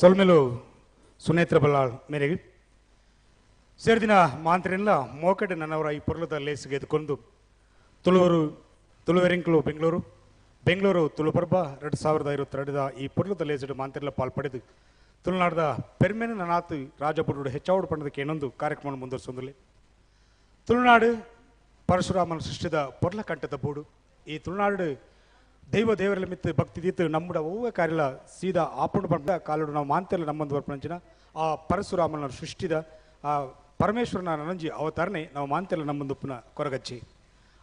ಸೊಲ್ಮೆಲು ಸುನೇತ್ರ ಬಲ್ಲಾಳ್ ಮೇರೆಗೆ ಸೇರ್ದಿನ ಮಾಂತ್ರಿನ ಮೋಕಡೆ ನನ್ನವರ ಈ ಪೊರ್ಲದ ಲೇಸಿಗೆ ಎದ್ಕೊಂಡು ತುಳುವರು ತುಳುವೆರಿಂಕ್ಲು ಬೆಂಗಳೂರು ಬೆಂಗಳೂರು ತುಳುಪರ್ಬ 2022 ಈ ಪೊರ್ಲದ ಲೇಸಿಡು ಮಾಂತ್ರಿಲ ಪಾಲ್ಪಡೆದು ತುಳುನಾಡದ ಪೆರ್ಮೆನ ನನಾತು ರಾಜಪುರುಡು ಹೆಚ್ಚಾವಡು ಪಂಡದಕ್ಕೆ ಏನೊಂದು ಕಾರ್ಯಕ್ರಮವನ್ನು ಮುಂದುವರಿಸೊಂದಿಲ್ಲ. ತುಳುನಾಡು ಪರಶುರಾಮನ ಸೃಷ್ಟಿದ ಪೊರ್ಲಕಂಠದ ಬೂಡು. ಈ ತುಳುನಾಡು ದೈವ ದೇವರ ಮಿತ್ತು ಭಕ್ತಿ ದೀತು ನಮ್ಮಡ ಒವ್ವೆ ಕಾರ್ಯಲ ಸೀದಾ ಆಪುಂಡು ಪಂಡ ಕಾಲುಡು ನಾವು ಮಾಂತೆಲ್ಲ ನಮ್ಮೊಂದು ವರ್ಪಣಂಚಿನ ಆ ಪರಶುರಾಮನ ಸೃಷ್ಟಿದ ಆ ಪರಮೇಶ್ವರನ ನಂಜಿ ಅವತಾರನೆ ನಾವು ಮಾಂತೆಲ್ಲ ನಮ್ಮೊಂದು ಪುನಃ ಕೊರಗಜ್ಜಿ.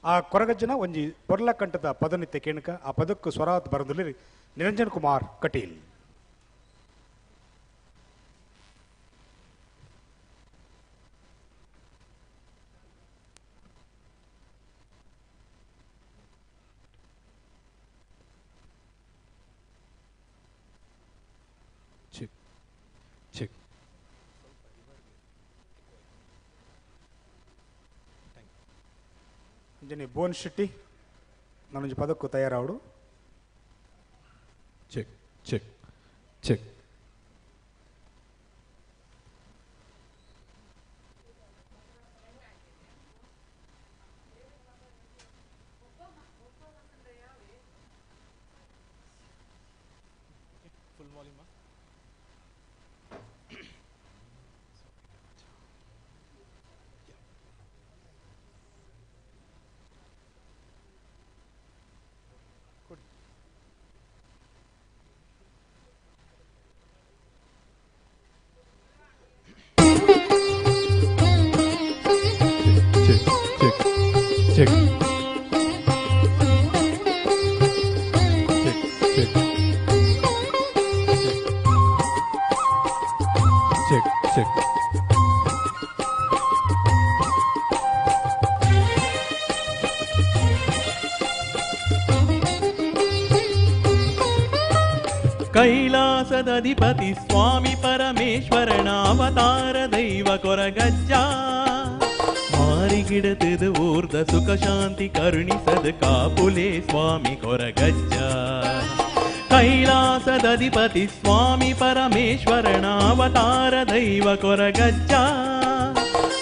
ಆ ಕೊರಗಜ್ಜನ ಒಂಜಿ ಪೊರ್ಲಕಂಠದ ಪದನಿತ್ಯ ಕೇಣಕ ಆ ಪದಕ್ಕೂ ಸ್ವರಾತ್ ಬರದುಲಿ Niranjan Kumar Kateel. Anjani Bhuvan Shetty ನಾನೊಂಜಿ ಪದಕ್ಕೂ ತಯಾರಾವಡು. Check check check. Full volume. Check. Check, check. Check, check. ಕೈಲಾಸದಧಿಪತಿ ಸ್ವಾಮಿ ಪರಮೇಶ್ವರನ ಅವತಾರ ದೈವ ಕೊರಗಜ್ಜ ಮಾರಿಗಿಡತದ ಊರ್ದ ಸುಖ ಶಾಂತಿ ಕರುಣಿಸದ ಕಾಪುಲೆ ಸ್ವಾಮಿ ಕೊರಗಜ್ಜ. ಕೈಲಾಸದಧಿಪತಿ ಸ್ವಾಮಿ ಪರಮೇಶ್ವರನ ಅವತಾರ ದೈವ ಕೊರಗಜ್ಜ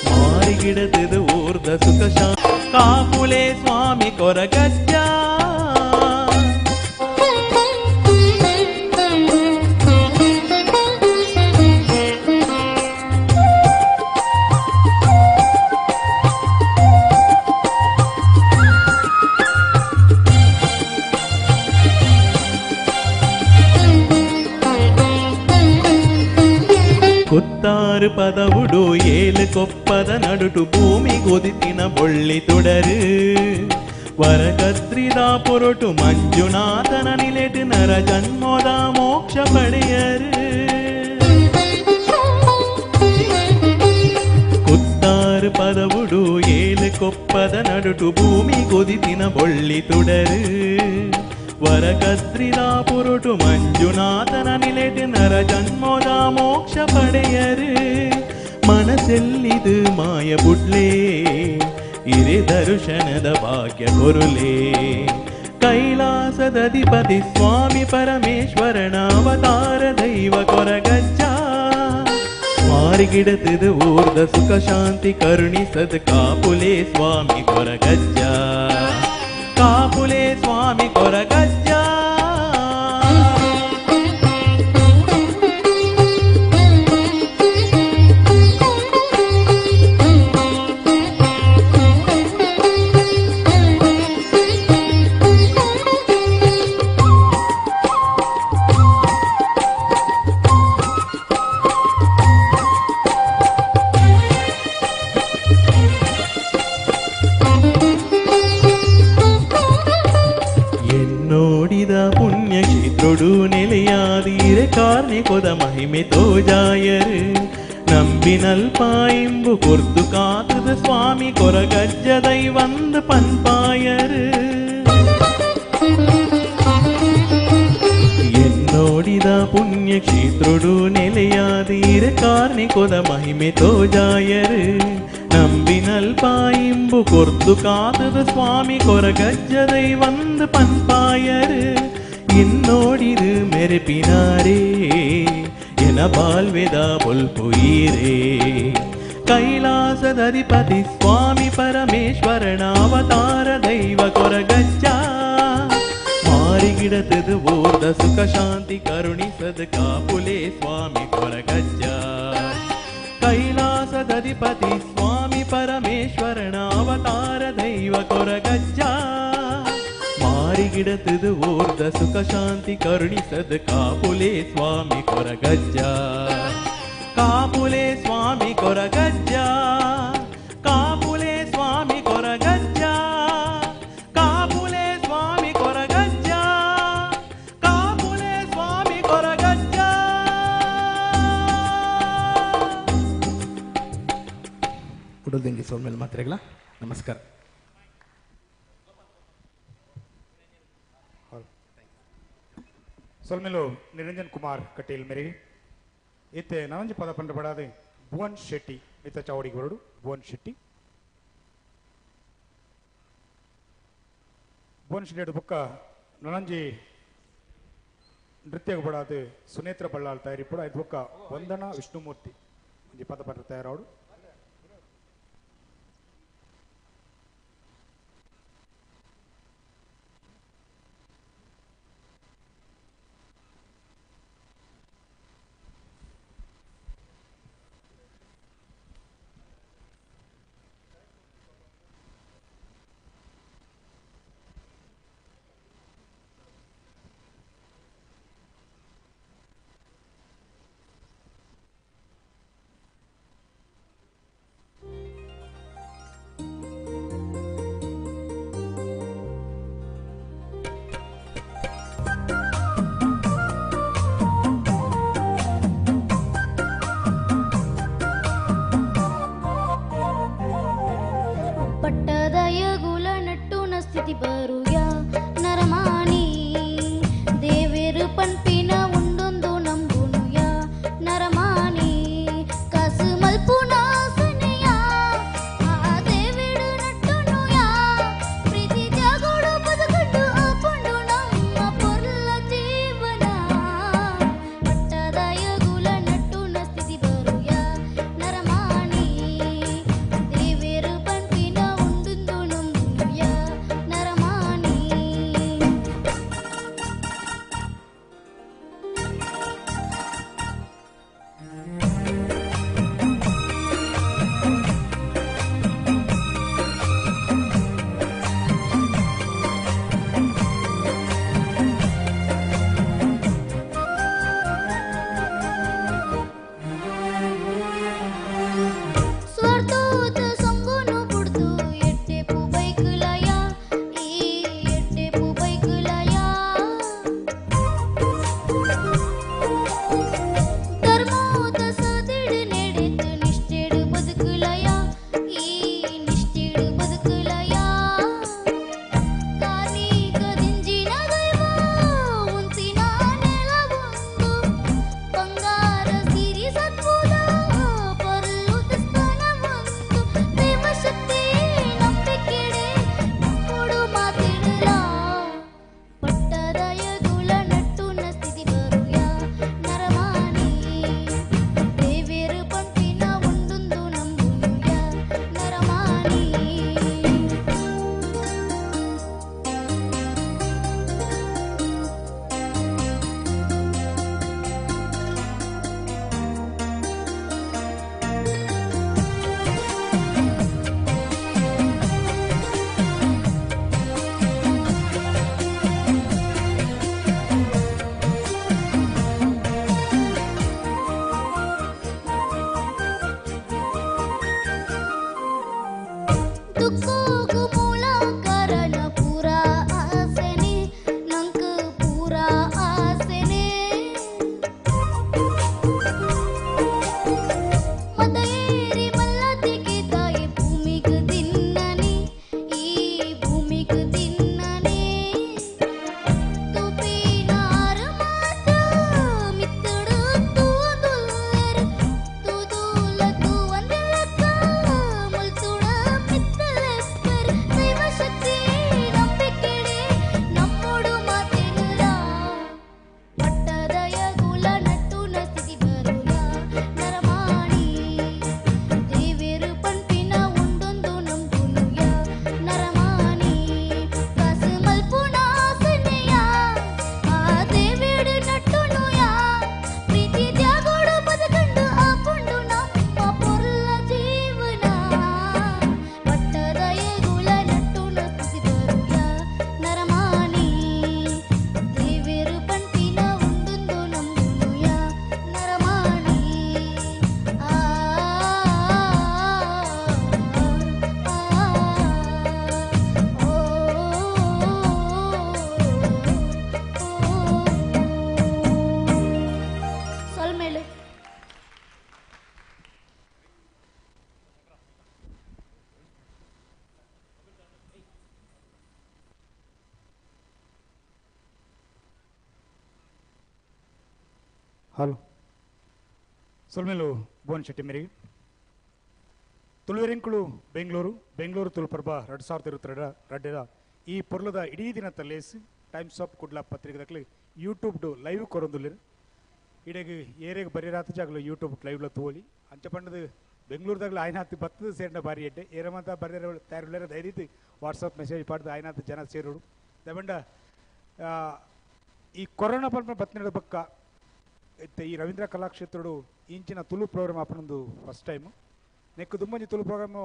ಮಾರಿಗಿಡತದ ಊರ್ದ ಸುಖ ಶಾಂತಿ ಕಾಪುಲೆ ಸ್ವಾಮಿ ಕೊರಗಜ್ಜ. ಕುತ್ತಾರು ಪದವುಡು ಏಳು ಕೊಪ್ಪದ ನಡುಟು ಭೂಮಿ ಗೊದಿತಿನ ಬೊಳ್ಳಿ ತುಡರು ವರಕದ್ರಿದ ಪೊರಟು ಮಂಜುನಾಥನ ನಿಲೆಟು ನರ ಜನ್ಮೋದ ಮೋಕ್ಷ ಪಡೆಯರು. ಕುತ್ತಾರು ಪದವುಡು ಏಳು ಕೊಪ್ಪದ ನಡುಟು ಭೂಮಿ ಗೊದಿತಿನ ಬೊಳ್ಳಿ ತುಡರು ವರಕದ್ರಿದ ಪೊರಟು ಮಂಜುನಾಥನ ನಿಲೆಟು ನರ ಜನ್ಮೋದ ಮೋಕ್ಷ ಪಡೆಯರು. ಮನಸೆಲ್ಲಿದು ಮಾಯ ಬುಡ್ಲೇ ಇರೆ ದರ್ಶನದ ಭಾಗ್ಯ ಕೊರುಲೇ. ಕೈಲಾಸದಧಿಪತಿ ಸ್ವಾಮಿ ಪರಮೇಶ್ವರನ ಅವತಾರ ದೈವ ಕೊರಗಜ್ಜ ಮಾರಿಗಿಡತದ ಊರ್ದ ಸುಖ ಶಾಂತಿ ಕರುಣಿಸದ ಕಾಪುಲೆ ಸ್ವಾಮಿ ಕೊರಗಜ್ಜ ಕಾಪುಲೆ ಸ್ವಾಮಿ ಕೊರಗಜ್ಜ. ನೆಲೆಯಾದೀರೆ ಕಾರ್ಣಿಕೊದ ಮಹಿಮೆ ತೋಜಾಯರು ನಂಬಿನಲ್ಪಾಯಿಂಬು ಕೊರ್ದು ಕಾತದ ಸ್ವಾಮಿ ಕೊರಗಜ್ಜ ದೈವಂದ ಪನ್ಪಾಯರು. ಎನ್ನೋಡಿದ ಪುಣ್ಯಕ್ಷೇತ್ರೋಡು ನೆಲೆಯಾದೀರೆ ಕಾರ್ಣಿಕೊದ ಮಹಿಮೆ ತೋಜಾಯರು ನಂಬಿನಲ್ಪಾಯಿಂಬು ಕೊರ್ದು ಕಾತದ ಸ್ವಾಮಿ ಕೊರಗಜ್ಜ ದೈವಂದ ಪನ್ಪಾಯರು. ಇನ್ನೋಡಿದು ಮೆರೆಪಿನಾರೇ ಎನ ಬಾಲ್ವೆದ ಬೊಲ್ಪುಯೀರೇ. ಕೈಲಾಸದಧಿಪತಿ ಸ್ವಾಮಿ ಪರಮೇಶ್ವರನ ಅವತಾರ ದೈವ ಕೊರಗಜ್ಜ ಮಾರಿಗಿಡತದ ಓರ್ದ ಸುಖ ಶಾಂತಿ ಕರುಣಿಸದ ಕಾಪುಲೆ ಸ್ವಾಮಿ ಕೊರಗಜ್ಜ. ಕೈಲಾಸದಧಿಪತಿ ಸ್ವಾಮಿ ಪರಮೇಶ್ವರನ ಅವತಾರ ದೈವ ಕೊರಗಜ್ಜ ಮಾರಿಗಿಡತದ ಓರ್ದ ಸುಖ ಶಾಂತಿ ಕರುಣಿಸದ ಕಾಪುಲೆ ಸ್ವಾಮಿ ಕೊರಗಜ್ಜ ಕಾಪುಲೆ ಸ್ವಾಮಿ ಕೊರಗಜ್ಜ ಕಾಪುಲೆ ಸ್ವಾಮಿ ಕೊರಗಜ್ಜ ಕಾಪುಲೆ ಸ್ವಾಮಿ ಕೊರಗಜ್ಜ ಕಾಪುಲೆ ಸ್ವಾಮಿ ಕೊರಗಜ್ಜ. ಉಡಲ್ದಂಗಿ ಸೋಲ್ಮೇಲೆ ಮಾತ್ರೆಗಳ ನಮಸ್ಕಾರ. ಸೊಲ್ಮೆಲು ನಿರಂಜನ್ ಕುಮಾರ್ ಕಟೀಲ್ ಮೇರೆಗೆ ಇತ್ತೆ ನವಂಜಿ ಪದ ಪಂಡಪಡಾದೆ ಭುವನ್ ಶೆಟ್ಟಿ ಮಿತ್ತ ಚಾವಡಿಗೆ ಬರಡು. ಭುವನ್ ಶೆಟ್ಟಿ ಭುವನ್ ಶೆಟ್ಟಿ ಬೊಕ್ಕ ನಳಂಜಿ ನೃತ್ಯ ಬಡಾದ ಸುನೇತ್ರ ಬಳ್ಳಾಲ್ ತಯಾರಿಪುಡ ಇದು ಬೊಕ್ಕ ವಂದನಾ ವಿಷ್ಣುಮೂರ್ತಿ ಒಂಜಿ ಪದ ಪಂಡ ತಯಾರಾವಡು. ಹಲೋ ಸೊಲ್ಮೇಲು ಭುವನ್ ಶೆಟ್ಟಿ ಮೇರಿಗೆ. ತುಳುವೆರೆಂಕುಳು ಬೆಂಗಳೂರು ಬೆಂಗಳೂರು ತುಳುಪರ್ಬ 2022 ಈ ಪೊರ್ಲದ ಇಡೀ ದಿನ ತಲ್ಲೇಸಿ ಟೈಮ್ಸ್ ಆಫ್ ಕುಡ್ಲ ಪತ್ರಿಕೆದಕ್ಲಿ ಯೂಟ್ಯೂಬ್ ಲೈವ್ ಕೊರೊಂದುಲ್ಲೆರ್. ಇಡೆಗ್ ಏರೆಗ್ ಬರಿರಾತ ಜಾಗಲು ಯೂಟ್ಯೂಬ್ ಲೈವ್ಲ ತೂವೊಲಿ. ಅಂಚ ಪಂಡದು ಬೆಂಗಳೂರುದಾಗಲು ಆಯ್ನಾತ್ ಬತ್ತದ ಸೇರಿನ ಬಾರಿ ಎಡ್ಡೆ ಏರಮಂತ ಬರೆದ ತಯಾರುಲ್ಲೆರ್ ಧೈರ್ಯ ವಾಟ್ಸಪ್ ಮೆಸೇಜ್ ಪಾಡ್ದು ಆಯ್ನಾತ್ ಜನ ಸೇರೋಡು. ದಯಮಂಡ ಈ ಕೊರೋನಾ ಪಲ್ಪನ ಬತ್ತಿನ ಬೊಕ್ಕ ಇತ್ತೆ ಈ ರವೀಂದ್ರ ಕಲಾಕ್ಷೇತ್ರಡು ಇಂಚಿನ ತುಳು ಪ್ರೋಗ್ರಾಮ್ ಆಪನೊಂದು ಫಸ್ಟ್ ಟೈಮ್. ನೆಕ್ಕು ದುಂಬಂಜಿ ತುಳು ಪ್ರೋಗ್ರಾಮು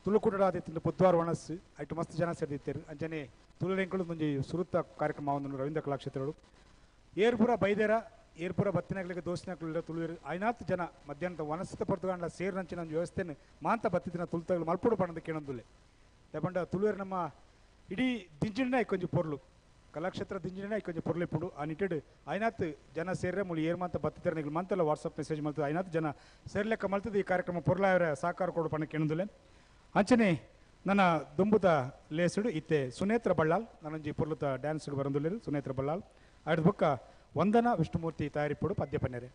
ತುಳು ಕೂಟ ಆದಿತ್ತು ಬುಧವಾರ ಒಣಸ್ಸು ಐಟು ಮಸ್ತ್ ಜನ ಸೇರಿದಿತ್ತೇರು. ಅಂಚನೆ ತುಳುರೆಂಕುಲು ಒಂಜಿ ಸುರುತ್ತ ಕಾರ್ಯಕ್ರಮ ಒಂದು ರವೀಂದ್ರ ಕಲಾಕ್ಷೇತ್ರಡು. ಏರ್ಪುರ ಬೈದೇರ ಏರ್ಪುರ ಬತ್ತಿನಗಳಿಗೆ ದೋಸ್ತಿನಕ್ಲು ತುಳುವೇರು ಐನಾತ್ ಜನ ಮಧ್ಯಾಹ್ನದ ವನಸ್ತ ಪೊರ್ತುಗಾಂಡ ಸೇರಿನಂಚಿನ ಒಂದು ವ್ಯವಸ್ಥೆಯನ್ನು ಮಾಂತ ಬತ್ತಿನ ತುಳುತಗಳು ಮಲ್ಪುಡು ಪಣದ ಕೇಳೊಂದುಲ್ಲೆ. ದಯಪಂಡ ತುಳುವೇರು ನಮ್ಮ ಇಡೀ ದಿಂಜಿನ ಕೊಂಚ ಪೊರ್ಲು ಕಲಾಕ್ಷೇತ್ರ ದಿಂಜಿನ ಕೊಂಚ ಪೊರ್ಲು ಇಪ್ಪುಂಡು. ಆ ನಿಟ್ಟಿಡ್ ಐನಾತ್ ಜನ ಸೇರ್ರೆ ಮುಳಿ ಏರ್ ಮಾಂತ ಬತ್ತಿದ್ದಾರೆ ನಿಗಳು ಮಂತೆಲ್ಲ ವಾಟ್ಸಪ್ ಮೆಸೇಜ್ ಮಲ್ತದೆ ಐನಾತ್ ಜನ ಸೇರ್ಲೆಕ್ಕ ಮಲ್ತದೆ ಈ ಕಾರ್ಯಕ್ರಮ ಪೊರ್ಲಾಯವರ ಸಹಕಾರ ಕೊಡು ಪಣ ಕೇಳೊಂದುಲ್ಲೆ. ಅಂಚನೆ ನನ್ನ ದುಂಬುದ ಲೇಸುಡು ಇತ್ತೆ ಸುನೇತ್ರ ಬಳ್ಳಾಲ್ ನಾನೊಂಜಿ ಪೊರ್ಲುತ ಡ್ಯಾನ್ಸ್ ಬರಂದುಲ್ಲೆರು. ಸುನೇತ್ರ ಬಳ್ಳಾಲ್ ಅಡ್ದ ಬೊಕ್ಕ ವಂದನಾ ವಿಷ್ಣುಮೂರ್ತಿ ತಯಾರಿಪುಡು ಪದ್ಯ ಪನ್ನೆರೆ.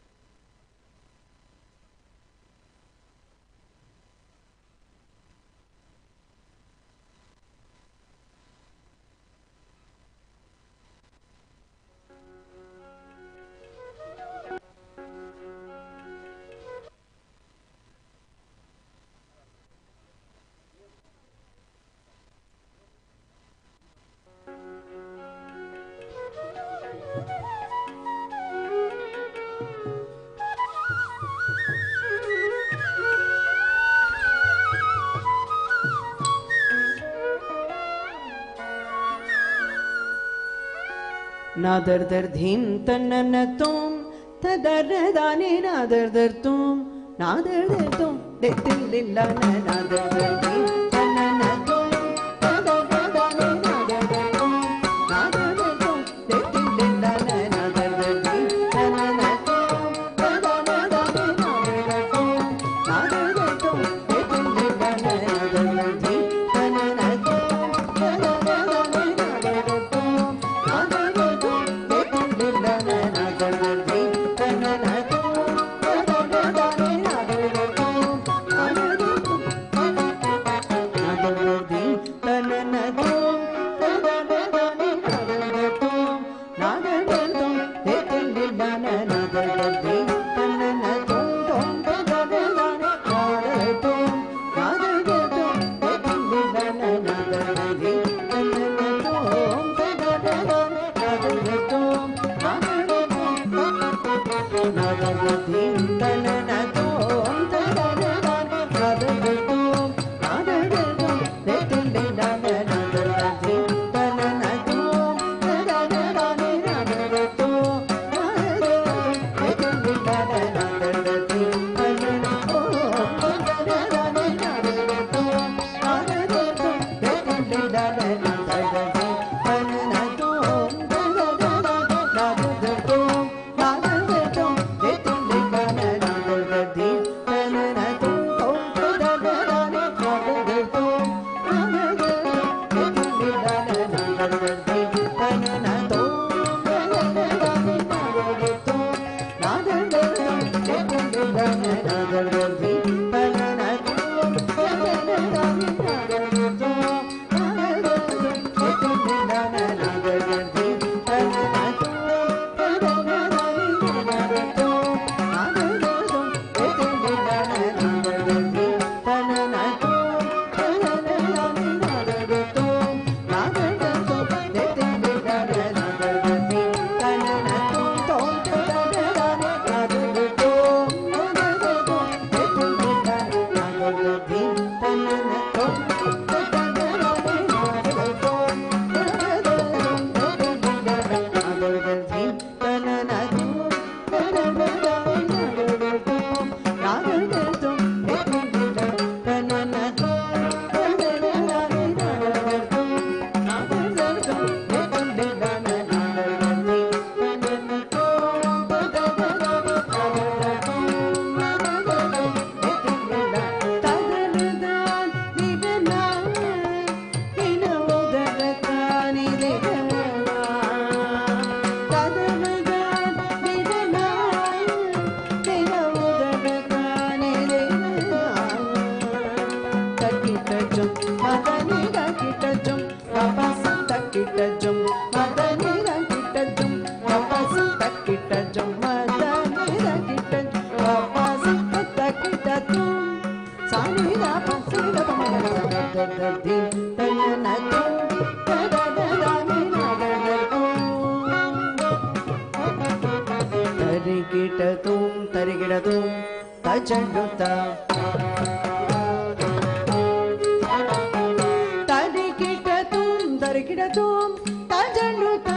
नादर दर धीम तन तुम तदर दाने नादर दर तुम नादर दर तुम दे तिल्ला नादर दर धीम तन तुम तदर दाने नादर दर तुम नादर दर तुम दे तिल्ला नादर दर धीम तन तुम तदर दाने नादर दर तुम नादर दर तुम दे तिल्ला नादर दर धीम तन तुम तदर दाने नादर दर तुम नादर दर तुम दे तिल्ला नादर दर धीम तन तुम तदर दाने नादर दर तुम नादर दर तुम नादर दर धीम तन तुम तदर दाने नादर दर तुम नादर दर तुम दे तिल्ला नादर दर धीम तन तुम तुम तदर दाने नादर तुम नादर दर तुम दे तिल्ला नादर दर धीम तन तुम तदर दाने नादर दर तुम नादर दर तुम ಕಿಟ ಜಮ್ಮದ ನಿದ ಕಿಟ ಪಾಪ ಸತ್ತ ಕಿಟ ತುಂ ಸಾನಿ the ಪ ಸಿ the ಪ ಮ ಗ ಸ the the the ತನ ನ ತುಂ ತ the the the ನಿ ನ the the ತುಂ ತರಿ ಕಿಟ ತುಂ ತರಿ ಗಿಡ ತುಂ ತ ಚಂಡುತ ತರಿ ಕಿಟ ತುಂ ತರಿ ಗಿಡ ತುಂ ತ ಚಂಡುತ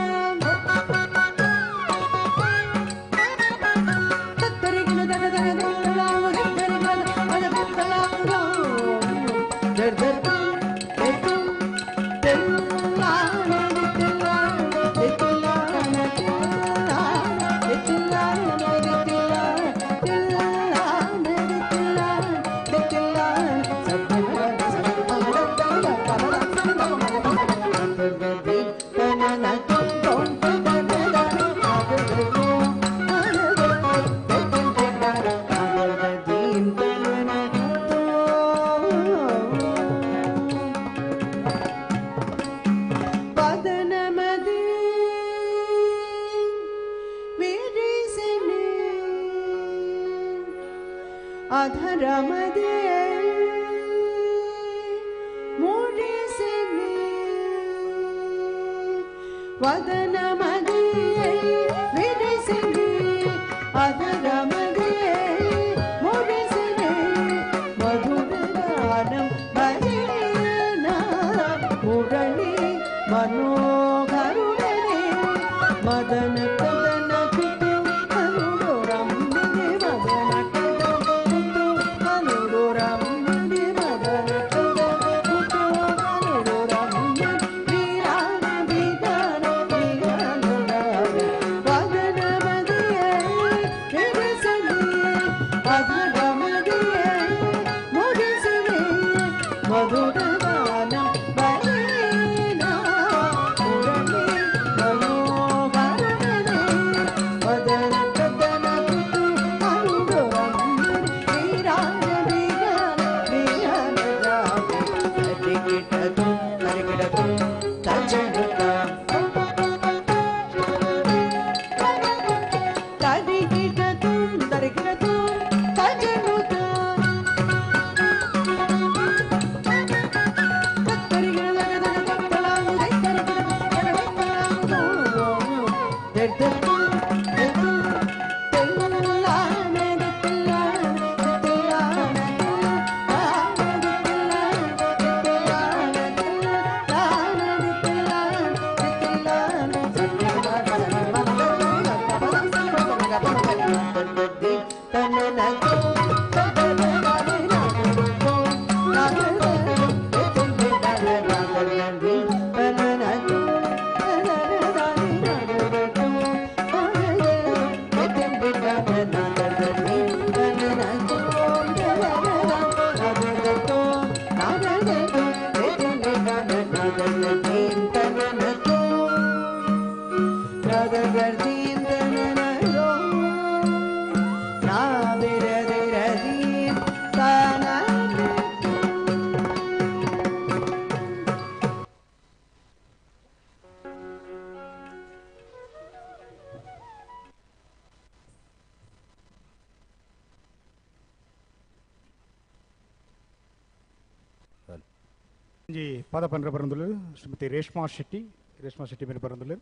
ಪದ ಪನ್ರ ಬರಂದುಲ್ಲು ಶ್ರೀಮತಿ ರೇಷ್ಮಾ ಶೆಟ್ಟಿ, ರೇಷ್ಮಾ ಶೆಟ್ಟಿ ಮೇಲೆ ಬರಂದುಲ್ಲು.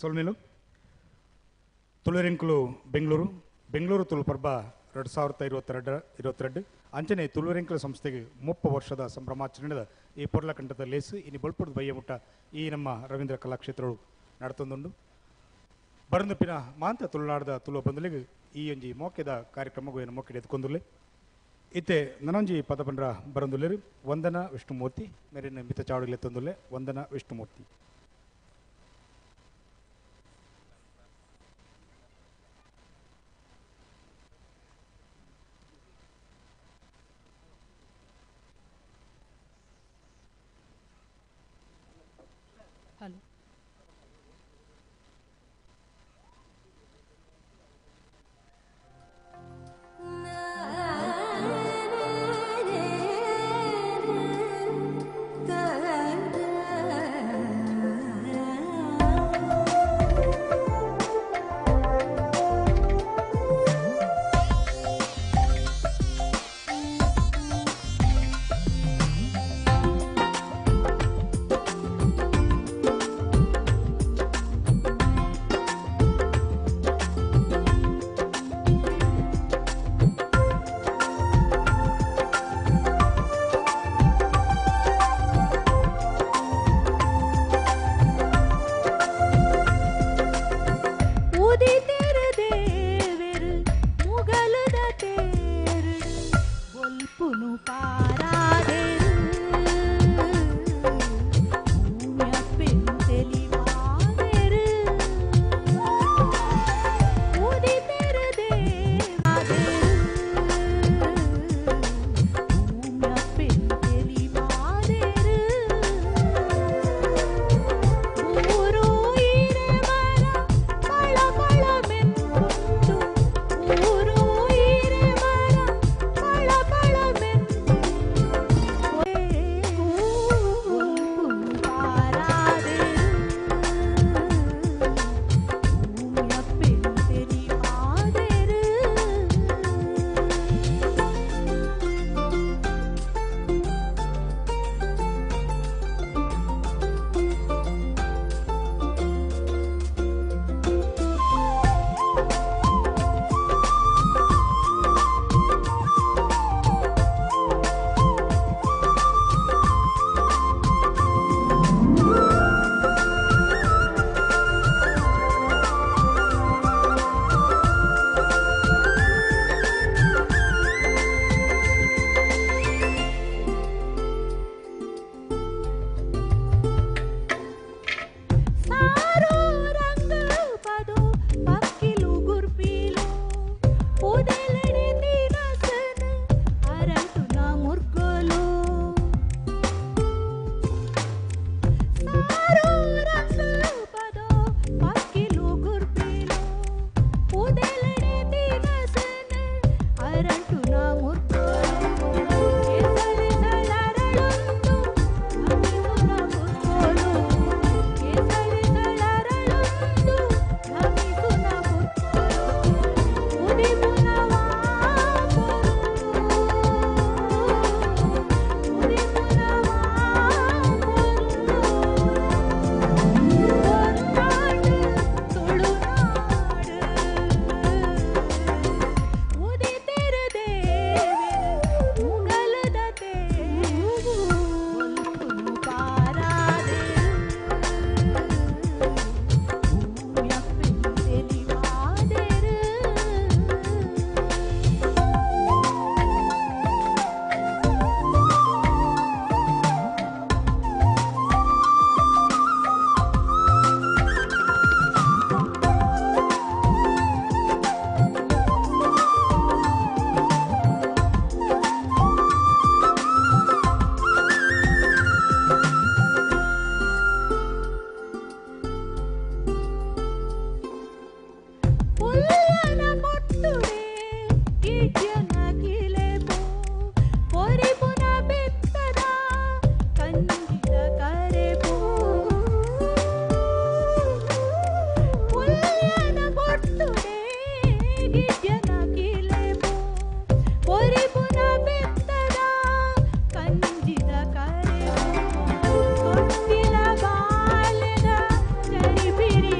ಸೊಲ್ಮೆಲು ತುಳುವೆರೆಂಕುಲು ಬೆಂಗಳೂರು ಬೆಂಗಳೂರು ತುಳು ಪರ್ಬ 2022 ಅಂಚನೆ ತುಳುವೆರೆಂಕುಲು ಸಂಸ್ಥೆಗೆ 30 ವರ್ಷದ ಸಂಭ್ರಮಾಚರಣೆದ ಈ ಪೊರ್ಲಕಂಠದ ಲೇಸು ಇನಿ ಬೊಲ್ಪುರ್ದು ಬಯ್ಯಮುಟ್ಟ ಈ ನಮ್ಮ ರವೀಂದ್ರ ಕಲಾಕ್ಷೇತ್ರಗಳು ನಡತೊಂದುಂಡು. ಬರಂದುಪಿನ ಮಾಂತ ತುಳುನಾಡದ ತುಳು ಬಂಧುಲಿಗೆ ಈ ಒಂಜಿ ಮೋಕೆದ ಕಾರ್ಯಕ್ರಮಗೂ ಏನು ಮೋಕೆಡ್ ಎದ್ಕೊಂದುಲ್ಲೆ. ಇತ್ತೆ ನನೊಂಜಿ ಪದ ಪಂಡ್ರ ಬರಂದುಲ್ಲೆರು ವಂದನಾ ವಿಷ್ಣುಮೂರ್ತಿ ಮೇರಿನ ಮಿತ ಚಾವಡಿಗೆ ಎತ್ತೊಂದುಲ್ಲೆ. ವಂದನಾ ವಿಷ್ಣುಮೂರ್ತಿ. ಹಲೋ. ಕಂಜಿದ ಕರೆ ತೊಟ್ಟಿಲ ಬಾಲದ ಚರಿಬಿರಿ.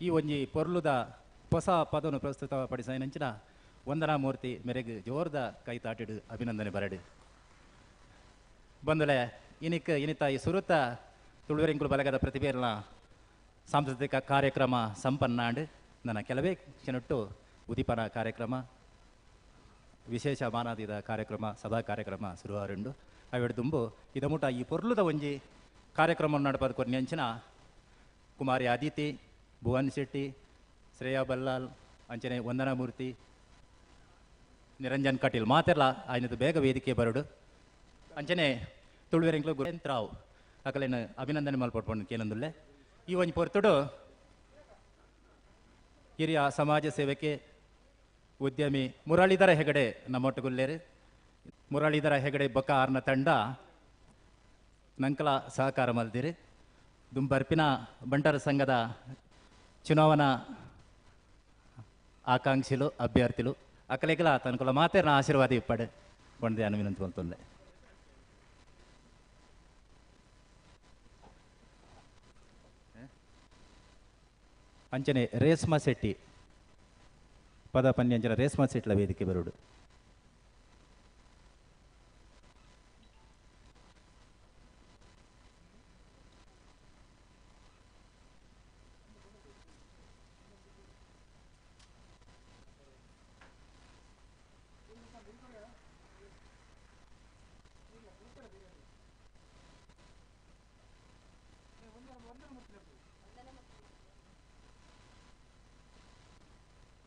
ಈ ಒಂಜಿ ಪೊರ್ಲುದ ಹೊಸ ಪದವನ್ನು ಪ್ರಸ್ತುತಪಡಿಸಿನಂಚಿನ ವಂದನಾಮೂರ್ತಿ ಮೆರೆಗ್ ಜೋರ್ದ ಕೈತಾಟಿಡು ಅಭಿನಂದನೆ ಬರಡು. ಬಂದಲೆ ಇನಿಕ್ ಇನಿತ ಈ ಸುರುತ ತುಳುವೆರಿಂಕುಲು ಬಲಗದ ಪ್ರತಿಭೆಯಲ್ಲ ಸಾಂಸ್ಕೃತಿಕ ಕಾರ್ಯಕ್ರಮ ಸಂಪನ್ನಾಂಡ್. ನನ್ನ ಕೆಲವೇ ಕ್ಷಣಟ್ಟು ಉದೀಪನ ಕಾರ್ಯಕ್ರಮ, ವಿಶೇಷ ಮಾನಾದಿದ ಕಾರ್ಯಕ್ರಮ, ಸಭಾ ಕಾರ್ಯಕ್ರಮ ಶುರುವಾರುಂಡು. ಅವೆಡು ದುಂಬು ಇದಮುಟ ಈ ಪೊರ್ಲುದ ಒಂಜಿ ಕಾರ್ಯಕ್ರಮ ನಡಪದ ಕೊರ್ನಿ ಕುಮಾರಿ ಅದಿತಿ, ಭುವನ್ ಶೆಟ್ಟಿ, ಶ್ರೇಯಾ ಬಲ್ಲಾಲ್, ಅಂಚನೆ ವಂದನಾಮೂರ್ತಿ, ನಿರಂಜನ್ ಕಟೀಲ್ ಮಾತೆಲ್ಲ ಆಯ್ನದು ಬೇಗ ವೇದಿಕೆ ಬರಡು. ಅಂಚನೆ ತುಳುವೆರಿಂಕ್ಲು ಗುರೇಂದ್ರ ರಾವ್ ಅಕಲೇನ ಅಭಿನಂದನೆ ಮಲ್ಪಡ್ಪಂಡು ಕೇನಂದುಲ್ಲೆ. ಈ ಒಂಜಿ ಪೊರ್ತುಡು ಹಿರಿಯ ಸಮಾಜ ಸೇವಕೆ ಉದ್ಯಮಿ ಮುರಳೀಧರ ಹೆಗಡೆ ನಮ್ಮೊಟ್ಟುಗುಲ್ಲೇರು. ಮುರಳೀಧರ ಹೆಗಡೆ ಬೊಕ್ಕ ಆರ್ನ ತಂಡ ನಂಕಲ ಸಹಕಾರ ಮಲ್ದಿರಿ. ದುಂಬರ್ಪಿನ ಬಂಟರ ಸಂಘದ ಚುನಾವಣಾ ಆಕಾಂಕ್ಷಿಲು ಅಭ್ಯರ್ಥಿಲು ಅಕಲೆಗಲ ತನಕುಲ ಮಾತೇರ್ನ ಆಶೀರ್ವಾದ ಇಪ್ಪಡೆ ಬಂದೆ ಅನುವಿನಂತ ಬಂತಂದೆ. ಅಂಚನೆ ರೇಷ್ಮಾ ಶೆಟ್ಟಿ ಪದ ಪನ್ಯಂಚನ ರೇಷ್ಮಾ ಶೆಟ್ಟಿಲ ವೇದಿಕೆ ಬರುಡು.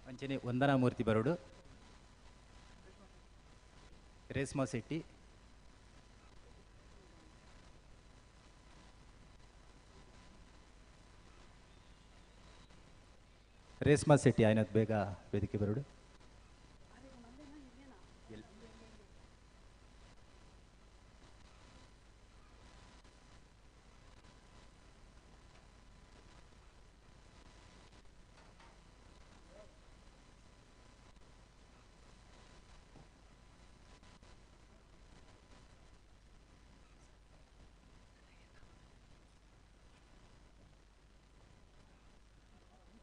ಅಂಚನೆ ವಂದನಾಮೂರ್ತಿ ಬರುಡು, ರೇಷ್ಮಾ ಶೆಟ್ಟಿ, ರೇಷ್ಮಾ ಶೆಟ್ಟಿ ಆಯ್ನತ್ ಬೇಗ ವೇದಿಕೆ ಬರುಡು.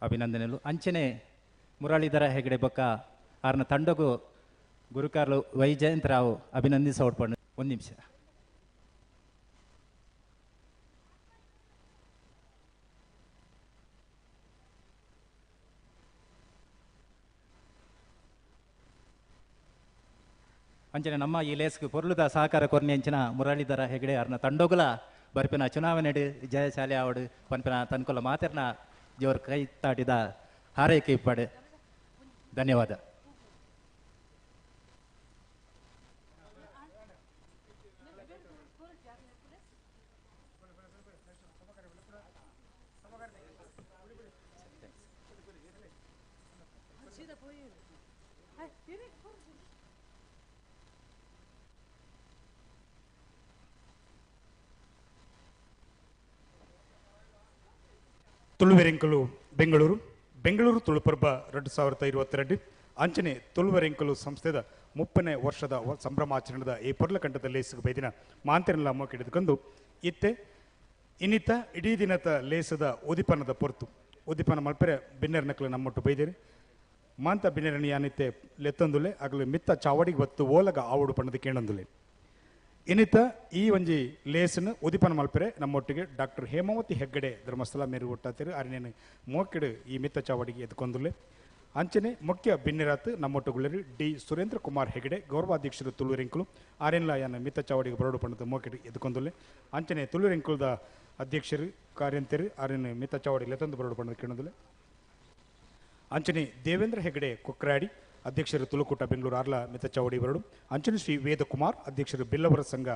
ಅಭಿನಂದನೆಲು. ಅಂಚನೆ ಮುರಳೀಧರ ಹೆಗಡೆ ಬೊಕ್ಕ ಆರ್ನ ತಂಡಗು ಗುರುಕಾರ್ಲು ವೈಜಯಂತರಾವ್ ಅಭಿನಂದಿಸ ಹೊಡ್ಪಂಡು. ಒಂದು ನಿಮಿಷ. ಅಂಚನೆ ನಮ್ಮ ಈ ಲೇಸ್ಗೆ ಪೊರ್ಲುದ ಸಹಕಾರ ಕೊರ್ನಿ ಅಂಚಿನ ಮುರಳೀಧರ ಹೆಗಡೆ ಆರ್ನ ತಂಡೋಗುಲ ಬರ್ಪಿನ ಚುನಾವಣೆ ಜಯಶಾಲೆ ಆವಡು ಪನ್ಪಿನ ತನ್ಕೊಲ ಮಾತೆರ್ನ ಜೋರ್ ಕೈ ತಾಟಿದ ಹಾರೈಕೆ ಇಪ್ಪಾಡು. ಧನ್ಯವಾದ. ತುಳುವೆರೆಂಕಲು ಬೆಂಗಳೂರು ಬೆಂಗಳೂರು ತುಳುಪರ್ಬ 2022 ಅಂಚನೆ ತುಳುವೆರೆಂಕಲು ಸಂಸ್ಥೆದ 30ನೇ ವರ್ಷದ ಸಂಭ್ರಮಾಚರಣೆದ ಈ ಪೊರ್ಲಕಂಠದ ಲೇಸುಗು ಬೈದಿನ ಮಾಂತೆರೆಲ್ಲ ಮೋಕಿಡಿದುಕೊಂಡು ಇತ್ತೆ ಇನ್ನಿತ ಇಡೀ ದಿನದ ಲೇಸದ ಉದಿಪನದ ಪೊರ್ತು ಉದಿಪನ ಮಲ್ಪೆರೆ ಬಿನ್ನೆರ್ ನಕಲು ನಮ್ಮೊಟ್ಟು ಬೈದೇರಿ ಮಾಂತ ಬಿನ್ನೆರನಿ ಯಾನಿತ್ತೆ ಲೆತ್ತೊಂದುಲೆ ಅಗಲು ಮಿತ್ತ ಚಾವಡಿಗೆ ಬತ್ತು ಓಲಗ ಆವಡು ಪಣ್ಣದ ಕೇಣೊಂದುಲೆ ಇನ್ನಿತ ಈ ಒಂಜಿ ಲೇಸನ್ನು ಉದಿಪನ ಮಲ್ಪೆರೆ ನಮ್ಮೊಟ್ಟಿಗೆ ಡಾಕ್ಟರ್ ಹೇಮಾವತಿ ಹೆಗ್ಗಡೆ ಧರ್ಮಸ್ಥಳ ಮೇರು ಒಟ್ಟಾತಿರು ಅರಿನೇನು ಮೋಕಿಡು ಈ ಮಿತ್ತ ಚಾವಡಿಗೆ ಎದ್ಕೊಂದುಲೆ ಅಂಚನೆ ಮುಖ್ಯ ಬಿನ್ನೆರಾತ್ ನಮ್ಮೊಟ್ಟುಗುಳ್ಳರು ಡಿ ಸುರೇಂದ್ರ ಕುಮಾರ್ ಹೆಗಡೆ ಗೌರವಾಧ್ಯಕ್ಷರು ತುಳುವೆರೆಂಕುಲು ಆರೆನ್ಲ ಯಾನ ಮಿತ್ತ ಚಾವಡಿಗೆ ಬರೋಡು ಪಣ್ಣದ ಮೋಕಿಡು ಎದ್ಕೊಂದುಲೆ ಅಂಚನೆ ತುಳುವೆರೆಂಕುಲದ ಅಧ್ಯಕ್ಷರು ಕಾರ್ಯಂತರು ಆರೆನ್ ಮಿತ್ತ ಚಾವಡಿ ಲೆತ್ತೊಂದು ಬರೋಡು ಪಣ್ಣದ ಕೇಣೊಂದುಲೆ ಅಂಚನೆ ದೇವೇಂದ್ರ ಹೆಗಡೆ ಕೊಕ್ರಾಡಿ ಅಧ್ಯಕ್ಷರು ತುಳುಕೂಟ ಬೆಂಗಳೂರು ಆರ್ಲ ಮಿತ್ತಚಾವಡಿ ಬರಡು ಅಂಚನೆ ಶ್ರೀ ವೇದಕುಮಾರ್ ಅಧ್ಯಕ್ಷರು ಬಿಲ್ಲವರ ಸಂಘ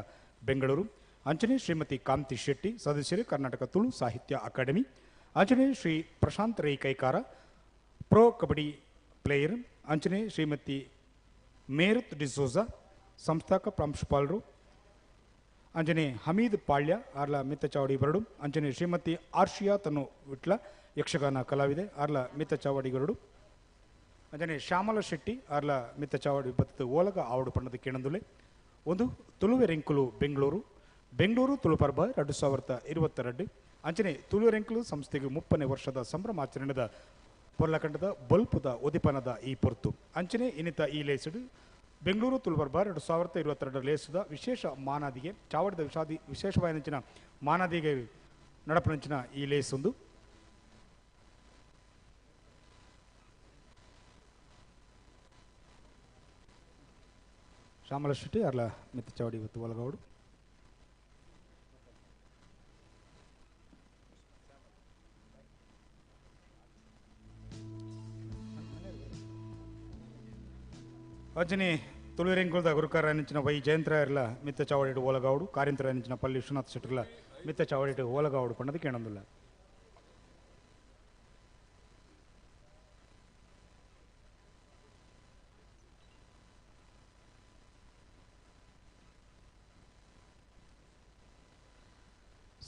ಬೆಂಗಳೂರು ಅಂಚನೆ ಶ್ರೀಮತಿ ಕಾಂತಿ ಶೆಟ್ಟಿ ಸದಸ್ಯರು ಕರ್ನಾಟಕ ತುಳು ಸಾಹಿತ್ಯ ಅಕಾಡೆಮಿ ಅಂಚನೆ ಶ್ರೀ ಪ್ರಶಾಂತ್ ರೈ ಕೈಕಾರ ಪ್ರೋ ಕಬಡ್ಡಿ ಪ್ಲೇಯರ್ ಅಂಚನೆ ಶ್ರೀಮತಿ ಮೇರುತ್ ಡಿಸೋಜಾ ಸಂಸ್ಥಾಕ ಪ್ರಾಂಶುಪಾಲರು ಅಂಚನೆ ಹಮೀದ್ ಪಾಳ್ಯ ಆರ್ಲ ಮಿತ್ತಚಾವಡಿ ಬರಡು ಅಂಚನೆ ಶ್ರೀಮತಿ ಆರ್ಷಿಯಾ ತನ್ನು ವಿಟ್ಲ ಯಕ್ಷಗಾನ ಕಲಾವಿದೆ ಆರ್ಲ ಮಿತ್ತಚಾವಡಿ ಬರಡು ಅಂಚನೆ ಶ್ಯಾಮಲ ಶೆಟ್ಟಿ ಆರ್ಲ ಮಿತ್ತಚಾವಡಿ ಬತ್ತದ ಓಲಗ ಆವಡು ಪಣ್ಣದ ಕೇಣಂದುಲೆ ಒಂದು ತುಳುವೆರೆಂಕುಲು ಬೆಂಗಳೂರು ಬೆಂಗಳೂರು ತುಳುಪರ್ಬ 2022 ಅಂಚನೆ ತುಳುವೆರೆಂಕುಲು ಸಂಸ್ಥೆಗೆ 30ನೇ ವರ್ಷದ ಸಂಭ್ರಮಾಚರಣೆದ ಪೊರ್ಲಕಂಡದ ಬಲ್ಪುದ ಉದಿಪನದ ಈ ಪೊರ್ತು ಅಂಚನೆ ಇನ್ನಿತ ಈ ಲೇಸುಡು ಬೆಂಗಳೂರು ತುಳುಪರ್ಬ 2022 ಲೇಸುದ ವಿಶೇಷ ಮಾನಾದಿಗೆ ಚಾವಡಿದ ವಿಷಾದಿ ವಿಶೇಷವಾಯಿನಂಚಿನ ಮಾನಾದಿಗೆ ನಡಪನಂಚಿನ ಈ ಲೇಸೊಂದು ಶ್ಯಾಮಲ ಶೆಟ್ಟಿ ಅರ್ಲ ಮಿತ್ತಚಾವಡಿ ಇವತ್ತು ಒಲಗೌಡು ಅಜ್ಜನಿ ತುಳುವೆರೆಂಕುಲದ ಗುರುಕಾರ ನೆಂಚಿನ ವೈ ಜಯಂತರ ಮಿತ್ತ ಚಾವಡಿಟ್ಟು ಓಲಗೌಡು ಕಾರ್ಯಂತರ ನೆಂಚಿನ ಪಲ್ಲಿ ವಿಶ್ವನಾಥ್ ಶೆಟ್ಟಿರ್ಲ ಮಿತ್ತ ಚಾವಡಿಟ್ಟು ಓಲಗೌಡು ಪಣ್ಣದು ಕೇಣೊಂದುಲ್ಲ.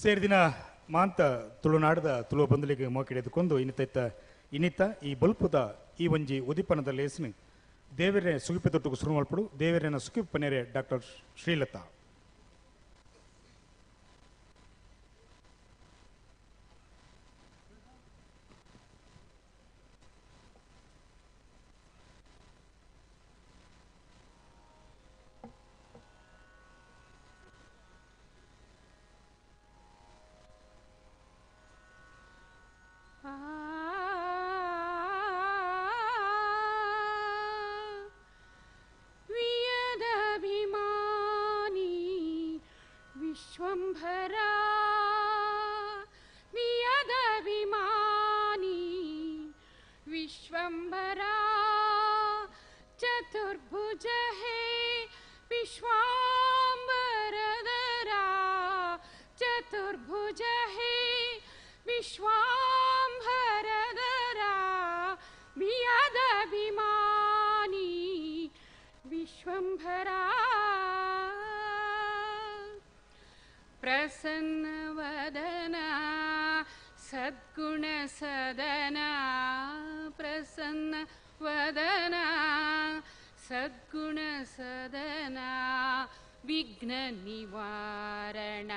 ಸೇರಿದಿನ ಮಾಂತ ತುಳುನಾಡದ ತುಳುವ ಬಂದಲಿಗೆ ಮೋಕಿಡಿದುಕೊಂಡು ಇನ್ನಿತ ಇನ್ನಿತ ಈ ಬಲ್ಪುದ ಈ ಒಂಜಿ ಉದಿಪನದ ಲೇಸಿನ ದೇವರೇ ಸುಗಿಪೆ ತೊಟ್ಟುಕು ಸುರು ಮಲ್ಪಡು ದೇವರೇನ ಸುಗಿಪು ಪನೇರೆ ಡಾಕ್ಟರ್ ಶ್ರೀಲತಾ. विश्वंभरा वियदभिमानी विश्वंभरा चतुर्भुज है विश्वाम्बरधरा चतुर्भुज है विश्वाम्बरधरा वियदभिमानी विश्वंभरा प्रसन्न वदना सद्गुण सदना प्रसन्न वदना सद्गुण सदना विघ्न निवारण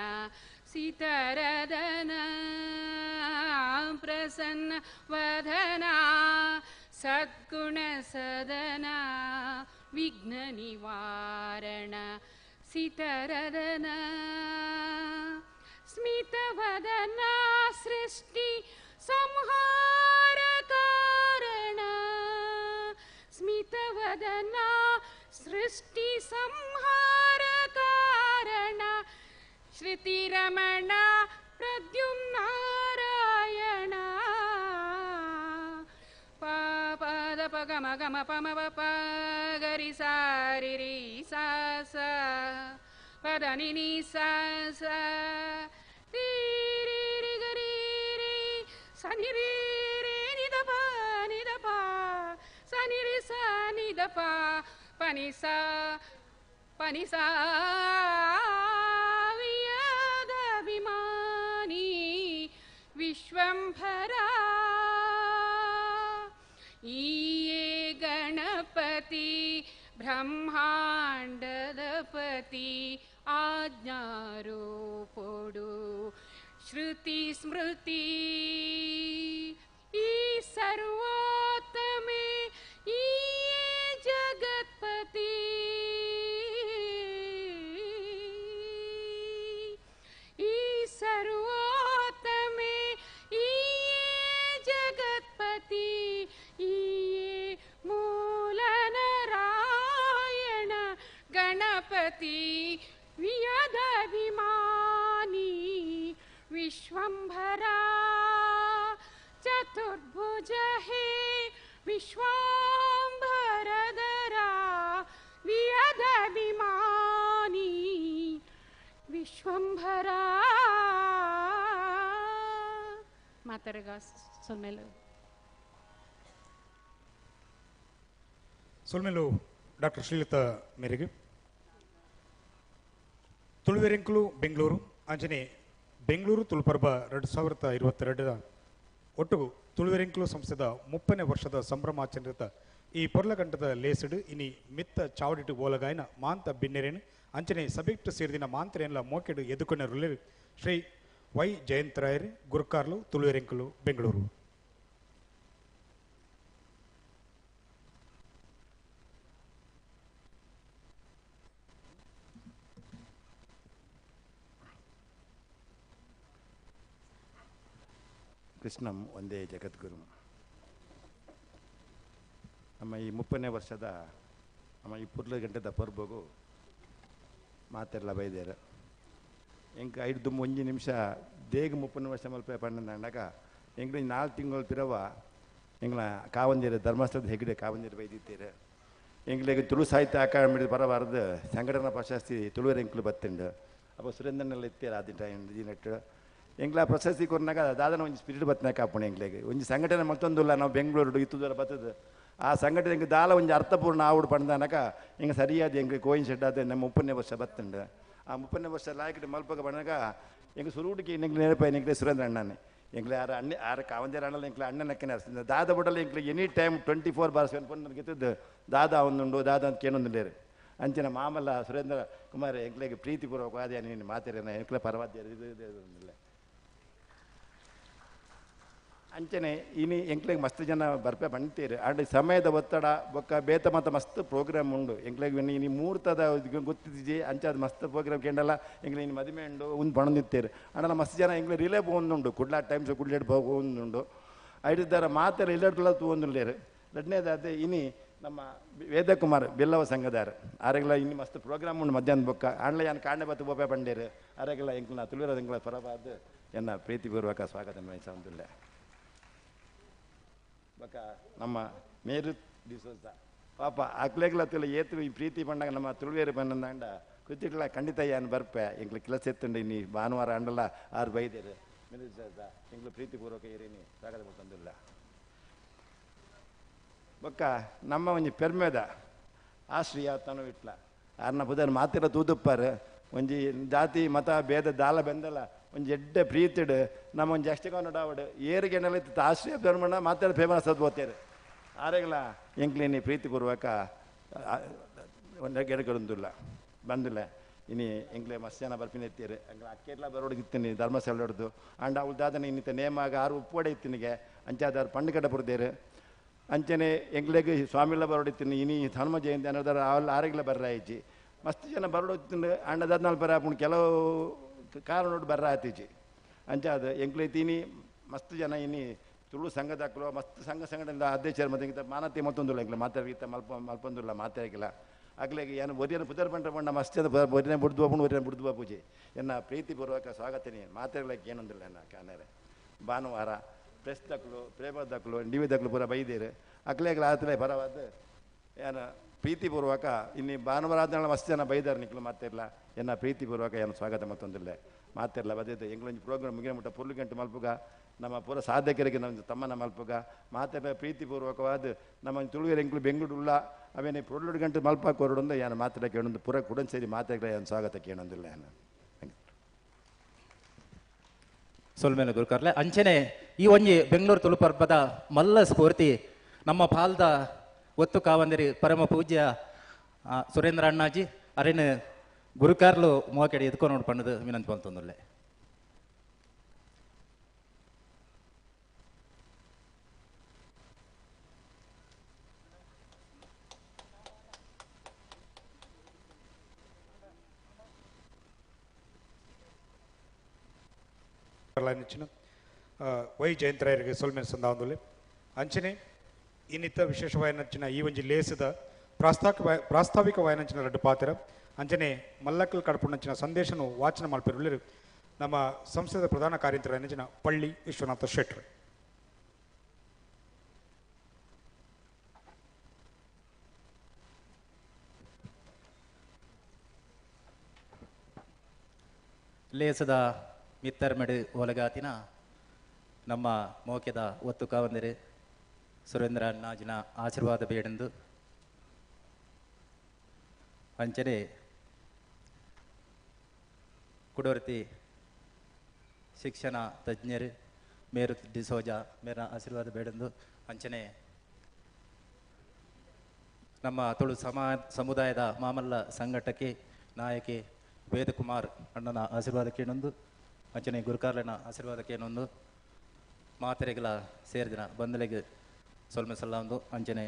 सीतरदना प्रसन्न वदना सद्गुण सदना विघ्न निवारण सीतरदना स्मितवदना सृष्टि संहार कारण स्मितवदना सृष्टि संहार कारण श्रुतिरमण प्रद्युम्नारायण पाद प ग म ग म प म प ग रि सा रि रि सा सा पद नि नि सा सा रि रि रि ग रि रि सा नि रि रि नि the प ಸನಿ ರಿ ಸ ನಿ the ಪ ಪನಿ ಸ ಪನಿ ಸ ವಿಯದಭಿಮಾನಿ ವಿಶ್ವಂಭರ ಈಯೇ ಗಣಪತಿ ಬ್ರಹ್ಮಾಂಡದ ಪತಿ ಆಜ್ಞಾರೂಪೊಡು ಶ್ರುತಿ ಸ್ಮೃತಿ ಈ ಸರ್ವೋತ್ತಮೆ ಈ ಜಗತ್ಪತಿ ಈ ಸರ್ವೋತ್ತಮೆ ಈ ಜಗತ್ಪತಿ ಈ ಮೂಲ ನಾರಾಯಣ ಗಣಪತಿ ವಿಯದಭಿಮಾನಿ ವಿಶ್ವಂಭರ ಚತುರ್ಭುಜ ಹೇ ವಿಶ್ವಾಂಬರಧರ ವಿಯದಭಿಮಾನಿ ವಿಶ್ವಂಭರ ಮಾತರಗ ಸೊಲ್ಮೇಲು ಸೊಲ್ಮೇಲು ಡಾಕ್ಟರ್ ಶ್ರೀಲತಾ ಮೇರೆಗೆ ತುಳುವೆರೆಂಕುಲು ಬೆಂಗಳೂರು ಅಂಜನೆ ಬೆಂಗಳೂರು ತುಳುಪರ್ಬ 2022 ಒಟ್ಟು ತುಳುವೆರೆಂಕುಲು ಸಂಸ್ಥೆದ 30ನೇ ವರ್ಷದ ಸಂಭ್ರಮಾಚರಣೆತ ಈ ಪೊರ್ಲಗಂಟದ ಲೇಸಿಡು ಇನಿ ಮಿತ್ತ ಚಾವಡಿಟು ಓಲಗಾಯನ ಮಾಂತ ಬಿನ್ನೆರೇನು ಅಂಚನೆ ಸಬೆಕ್ಟ್ ಸೇರಿದಿನ ಮಾಂತರೇನ್ಲ ಮೋಕೆಡು ಎದುಕೊನೆರುಲೆ ಶ್ರೀ ವೈ ಜಯಂತರಾಯರ್ ಗುರುಕಾರ್ಲು ತುಳುವೆರೆಂಕುಲು ಬೆಂಗಳೂರು. ಕೃಷ್ಣಂ ಒಂದೇ ಜಗದ್ಗುರು. ನಮ್ಮ ಈ 30ನೇ ವರ್ಷದ ನಮ್ಮ ಈ ಪುರ್ಲ ಗಂಟೆದ ಪರ್ಬಗು ಮಾತೆಲ್ಲ ಬೈದೇರು ಎಂಕ್ ಐದು ಒಂಜಿ ನಿಮಿಷ ದೇಗ 30 ವರ್ಷ ಮಲ್ಪ ಪಣ್ಣಂದಾಗ ಎಂಗ್ಲ 4 ತಿಂಗಳು ಪಿರವ ಎಂಗ್ಲ ಕಾವಂಜೇರು ಧರ್ಮಸ್ಥಳದ ಹೆಗ್ಡೆ ಕಾವಂಜೇರು ಬೈದಿತ್ತೀರು. ಎಂಗ್ಲಿಗೆ ತುಳು ಸಾಹಿತ್ಯ ಅಕಾಡೆಮಿ ಪರವಾರದ ಸಂಘಟನಾ ಪ್ರಶಸ್ತಿ ತುಳುವರ ಎಂಕ್ಲು ಬತ್ತುಂಡು. ಅಪ್ಪ ಸುರೇಂದ್ರನೆಲ್ಲ ಇತ್ತೀರ ಆದಿ ಟೈಮ್ ದಿನಟ್ಟು ಎಂಗ್ಲ ಪ್ರಶಸ್ತಿ ಕೊರ್ನಾಗ ದಾದನ ಒಂಜಿ ಸ್ಪಿರಿಟ್ ಬತ್ತನಾಕ ಆಪುಣೆ ಎಂಗ್ಲಿಗೆ ಒಂಜಿ ಸಂಘಟನೆ ಮತ್ತೊಂದುಲ್ಲ. ನಾವು ಬೆಂಗಳೂರು ಇತ್ತುದರ ಬತ್ತದ ಆ ಸಂಘಟನೆ ಎಂಕ್ ದಾಲ ಒಂಜಿ ಅರ್ಥಪೂರ್ಣ ಆವುಡು ಪಂಡನಕ ಹಿಂಗೆ ಸರಿಯಾದ ಎಂಗ್ ಕೋಯಿನ್ ಶೆಡ್ ಆದ ನಮ್ಮ 30ನೇ ವರ್ಷ ಬತ್ತುಂಡು. ಆ 30ನೇ ವರ್ಷ ಲಾಯ್ಕಿಟ್ಟು ಮಲ್ಪಗ ಬಂದಾಗ ಎಂಗ್ ಸುರುಟಿಗೆ ಎಂಗ್ಲ ನೆನಪಾಯಿ ಎಂಗ್ಲೆ ಸುರೇಂದ್ರ ಅಣ್ಣನೇ ಎಂಗ್ಲೆ ಆರ ಅಣ್ಣ ಆರ ಕಾವಂದೇರ ಅಣ್ಣಲ್ಲ ಎಂಕ್ಲೆ ಅಣ್ಣನಕ್ಕನೆ ದಾದ ಬುಡಲ್ಲ ಎಂಕ್ಲೆ ಎನಿ ಟೈಮ್ 24/7 ಪೊಣ್ಣು ಗೆತ್ತದ್ದು ದಾದ ಒಂದುಂಡು ದಾದ ಅಂತ ಕೇನೊಂದುಂಡೇರು. ಅಂಚಿನ ಮಾಮಲ್ಲ ಸುರೇಂದ್ರ ಕುಮಾರ್ ಎಂಕ್ಲೆಗೆ ಪ್ರೀತಿಪೂರ್ವಕ ವಾದ್ಯ ನೀನು ಮಾತೇನ ಎಂಕ್ಲೆ ಪರವಾದ್ಯ ಇದು ಅಂಚನೆ ಇನಿ ಎಂಕ್ಲೆಗ್ ಮಸ್ತ್ ಜನ ಬರ್ಪೆ ಬಂತೀರು. ಆಂಡ್ ಸಮಯದ ಒತ್ತಡ ಬೊಕ್ಕ ಬೇತ ಮತ್ತ ಮಸ್ತ್ ಪ್ರೋಗ್ರಾಮ್ ಉಂಡು ಎಂಕ್ಲೆಗ್ ಇನಿ ಮೂರ್ತದ ಗೊತ್ತಿದ್ಜಿ ಅಂಚಾದ ಮಸ್ತ್ ಪ್ರೋಗ್ರಾಮ್ ಕೇಂಡಲ್ಲ ಎಂಕ್ಲೆ ಇನ್ನು ಮದುವೆ ಉಂಡು ಒಂದು ಬಣದಿತ್ತೀರು. ಆಂಡಲ ಮಸ್ತ್ ಜನ ಎಂಕ್ಲೆ ರಿಲೇ ಪೋಂದುಂಡು ಕುಡ್ಲಾ ಟೈಮ್ಸ್ ಕುಡ್ಲೇಟ್ ಹೋಗೊಂದುಂಡು ಐಡಿದ್ದಾರ ಮಾತೆಲ್ಲ ಇಲ್ಲಡ್ಲ ತೂವೊಂದುಲ್ಲೇರು. ಎರಡನೇದಾದ ಇನಿ ನಮ್ಮ ವೇದಕುಮಾರ್ ಬಿಲ್ಲವ ಸಂಘದಾರ ಆರೆಗ್ಲ ಇನ್ನು ಮಸ್ತ್ ಪ್ರೋಗ್ರಾಮ್ ಉಂಡು ಮಧ್ಯಾಹ್ನ ಬೊಕ್ಕ ಆಂಡ್ಲ ಯಾನ್ ಕಾಂಡೆ ಬತ್ತು ಬೋಪೆ ಬಂಡೇರು ಆರೆಗ್ಲ ಎಂಕ್ಲ ತುಳುವರ ಎಂಕ್ಲ ಪರವಾದ ಎನ್ನ ಪ್ರೀತಿಪೂರ್ವಕ ಸ್ವಾಗತ ವಹಿಸೊಂದುಲ್ಲೆ. ಬೊಕ್ಕ ನಮ್ಮ ಮೇರು ಡಿಸೋಜ ಪಾಪ ಅಕ್ಲೆಗ್ಲ ತುಳ ಏತು ಈ ಪ್ರೀತಿ ಪಂಡಾಗ ನಮ್ಮ ತುಳುವೇರು ಬಂದಂಡ ಕುತ್ತಿಟ್ಲ ಖಂಡಿತ ಯಾನ್ ಬರ್ಪೆ ಎಂಕ್ಲ ಕೆಲಸ ಎತ್ತುಂಡು ಇನ್ನಿ ಭಾನುವಾರ ಅಂಡಲ ಆರು ಬೈದೇರು ಮೇರು ಡಿಸೋಜ ಎಂಕ್ಲ ಪ್ರೀತಿಪೂರ್ವಕ ಏರೇನಿ ಸ್ವಾಗತ ತಂದಿಲ್ಲ. ಬೊಕ್ಕ ನಮ್ಮ ಒಂಜಿ ಪೆರ್ಮೆದ ಆಶ್ರಿಯ ತನು ಇಟ್ಲ ಆರ್ನ ಬುಧನ ಮಾತಿರ ತೂದುಪ್ಪಾರು ಒಂಜಿ ಜಾತಿ ಮತ ಭೇದ ದಾಲ ಬೆಂದಲ ಒಂಜಿ ಎಡ್ಡೆ ಪ್ರೀತಿಡು ನಮ್ಮ ಒಂಜಿ ಯಕ್ಷಗಾನ ಆವಡು ಏರಿಗೆನೆಲ್ಲ ಇತ್ತು ಆಶ್ರಯ ಧರ್ಮಣ್ಣ ಮಾತಾಡ ಫೇಮಸ್ ಅದು ಬೋತೇರು ಆರೆಗ್ಲ ಎಂಕ್ಲೇನಿ ಪ್ರೀತಿಪೂರ್ವಕ ಒಂದು ಗೆಡಗಡೊಂದುಲ್ಲ ಬಂದಿಲ್ಲ. ಇನಿ ಎಂಕ್ಲೆ ಮಸ್ತ್ ಜನ ಬರ್ಪಿನ ಎತ್ತೀರು ಎಂಕ್ಲ ಅಕ್ಕೆರ್ಲ ಬರೋಡಿಗಿತ್ತೀನಿ ಧರ್ಮಸ್ಥಳ ಹೊಡೆದು ಅಂಡ್ ಅವಳು ದಾದನ ಇನ್ನಿತ ನೇಮಾಗ ಆರು ಉಪ್ಪೋಡೆ ಇತ್ತಿನಿಗೆ ಅಂಚಾದಾರು ಪಂಡು ಕಡ ಬುರ್ದೇರು. ಅಂಚನೆ ಎಂಕ್ಲೆಗ್ ಸ್ವಾಮಿಲ ಬರೋಡಿತ್ತೀನಿ ಇನಿ ಹನುಮ ಜಯಂತಿ ಅನ್ನೋದಾರ ಅವಲ್ಲ ಆರೆಗ್ಲ ಬರ್ರಾಯಿಜಿ ಮಸ್ತ್ ಜನ ಬರೋಡಿತ್ತಿನ ಅಂಡ ದಾದ್ನಾಲ್ ಬರ ಆಪುಂಡು ಕೆಲವು ಕಾರಣ ನೋಡು ಬರ್ರ ಆತೀಜಿ ಅಂಚಾದ ಎಂಕ್ಲೆ ತೀನಿ ಮಸ್ತ್ ಜನ ಇನಿ ತುಳು ಸಂಘದಾಕ್ಲು ಮಸ್ತ್ ಸಂಘ ಸಂಘಟನೆ ಅಧ್ಯಕ್ಷರು ಮತ್ತೆ ಇಂತ ಮಾನತೆ ಮತ್ತೊಂದುಲ್ಲ ಎಂಕ್ಲೆ ಮಾತಾಡ್ಗಿತ್ತ ಮಲ್ಪ ಮಲ್ಪೊಂದುಲ್ಲ ಮಾತಾಗಿಲ್ಲ ಅಗ್ಲೆಗೆ ಏನು ಒರಿಯನ ಪುದರ್ ಪಂಡ್ರ ಪಂಡ ಮಸ್ತ್ ಒರಿನ ಬುಡ್ದು ಬಾಪುಂಡು ಒರಿನ ಬುಡ್ದು ಬಾಪೂಜಿ ಎನ್ನ ಪ್ರೀತಿಪೂರ್ವಕ ಸ್ವಾಗತನಿ ಮಾತಾಡ್ಲಿಕ್ಕೆ ಏನೊಂದಿಲ್ಲ ಎನ್ನ ಕಾನರೆ. ಭಾನುವಾರ ಪ್ರೆಸ್ ದಕ್ಲು ಪೇಪರ್ ದಕ್ಲು ಡಿ ವಿ ದಕ್ಲು ಪೂರ ಬೈದೇರು ಅಕ್ಲೇಗ್ಲ ಆತಲೇ ಪರವಾದ ಏನ ಪ್ರೀತಿಪೂರ್ವಕ ಇನ್ನು ಭಾನುವಾರ ಆದ್ಮೇಲೆ ಮಸ್ತ್ ಜನ ಬೈದಾರೆ ನಿಕ್ಲು ಮಾತಿರ್ಲ ಎನ್ನ ಪ್ರೀತಿಪೂರ್ವಕ ಏನು ಸ್ವಾಗತ ಮತ್ತೊಂದಿಲ್ಲ ಮಾತಿರ್ಲ ಬದಿದ್ದು ಎಂಗ್ಲೊಂಜಿ ಪ್ರೋಗ್ರಾಮ್ ಮುಗಿನ ಮುಟ್ಟ ಪುರ್ಲು ಗಂಟೆ ಮಲ್ಪುಗ ನಮ್ಮ ಪೂರ ಸಾಧಕರಿಗೆ ನಮ್ಮ ತಮ್ಮನ ಮಲ್ಪುಗ ಮಾತೆರ ಪ್ರೀತಿಪೂರ್ವಕವಾದ ನಮ್ಮ ತುಳುವೆರ್ ಎಂಕ್ಲು ಬೆಂಗಳೂರುಲ್ಲ ಅವೇನೆ ಪೊರ್ಲುಡು ಗಂಟೆ ಮಲ್ಪ ಕೊರಡೊಂದು ಯಾನ ಮಾತ್ರ ಕೇಳೊಂದು ಪೂರ ಕುಡನ್ ಸೇರಿ ಮಾತೆಗ್ಲ ಯಾನ್ ಸ್ವಾಗತ ಕೇಳೊಂದಿಲ್ಲ ಯಾನ. ಸೊಲ್ಮೇಲೆ ಗುರುಕರ್ಲೆ ಅಂಚನೆ ಈ ಒಂಜಿ ಬೆಂಗಳೂರು ತುಳು ಪರ್ಬದ ಮಲ್ಲ ಸ್ಫೂರ್ತಿ ನಮ್ಮ ಪಾಲ್ದ ಒತ್ತು ಕಾವಂದಿರಿ ಪರಮ ಪೂಜ್ಯ ಸುರೇಂದ್ರ ಅಣ್ಣಾಜಿ ಅರೇನು ಗುರುಕಾರ್ಲು ಮೋಕೆಡೆ ಎದ್ಕೊಂಡು ಪಣ್ಣದು ವಿನಂತಿ ಪಂತೊಂದುಲ್ಲೆ. ವೈ ಜಯಂತರಾಯರಿಗೆ ಸೊಲ್ಮೆನ್ ಸಂದಾವೊಂದುಲ್ಲೆ. ಅಂಚನೆ ಇನ್ನಿತ ವಿಶೇಷವಾಯನಂಚಿನ ಈ ಒಂಜಿ ಲೇಸದ ಪ್ರಾಸ್ತಾವಿಕ ವಾಯನಂಚಿನ ರಡ್ಡು ಪಾತ್ರ ಅಂಚನೆ ಮಲ್ಲಕ್ಕಲ್ ಕಡಪುಣಂಚಿನ ಸಂದೇಶನು ವಾಚನ ಮಲ್ಪೆರುಳ್ಳೆರು ನಮ್ಮ ಸಂಸ್ಥೆದ ಪ್ರಧಾನ ಕಾರ್ಯಂತರ ಪಳ್ಳಿ ವಿಶ್ವನಾಥ ಶೆಟ್ಟರು. ಲೇಸದ ಮಿತ್ತರ್ಮೆಡು ಒಲಗಾತಿನ ನಮ್ಮ ಮೋಕೆದ ಒತ್ತು ಕಾವಂದರೆ ಸುರೇಂದ್ರ ಅಣ್ಣಾಜಿನ ಆಶೀರ್ವಾದ ಬೇಡೆಂದು ಅಂಚನೆ ಕುಡೋರ್ತಿ ಶಿಕ್ಷಣ ತಜ್ಞರು ಮೇರು ಡಿಸೋಜಾ ಮೇರ ಆಶೀರ್ವಾದ ಬೇಡೆಂದು ಅಂಚನೆ ನಮ್ಮ ತುಳು ಸಮುದಾಯದ ಮಾಮಲ್ಲ ಸಂಘಟಕಿ ನಾಯಕಿ ವೇದಕುಮಾರ್ ಅಣ್ಣನ ಆಶೀರ್ವಾದಕ್ಕೇನೊಂದು ಅಂಚನೆ ಗುರುಕಾರ್ಲನ ಆಶೀರ್ವಾದಕ್ಕೇನೊಂದು ಮಾತೆರೆಗಳ ಸೇರಿದಿನ ಬಂಧುಲೆಗೆ ಸೊಲ್ಮೆ ಸಲ್ಲ ಒಂದು ಅಂಚನೆ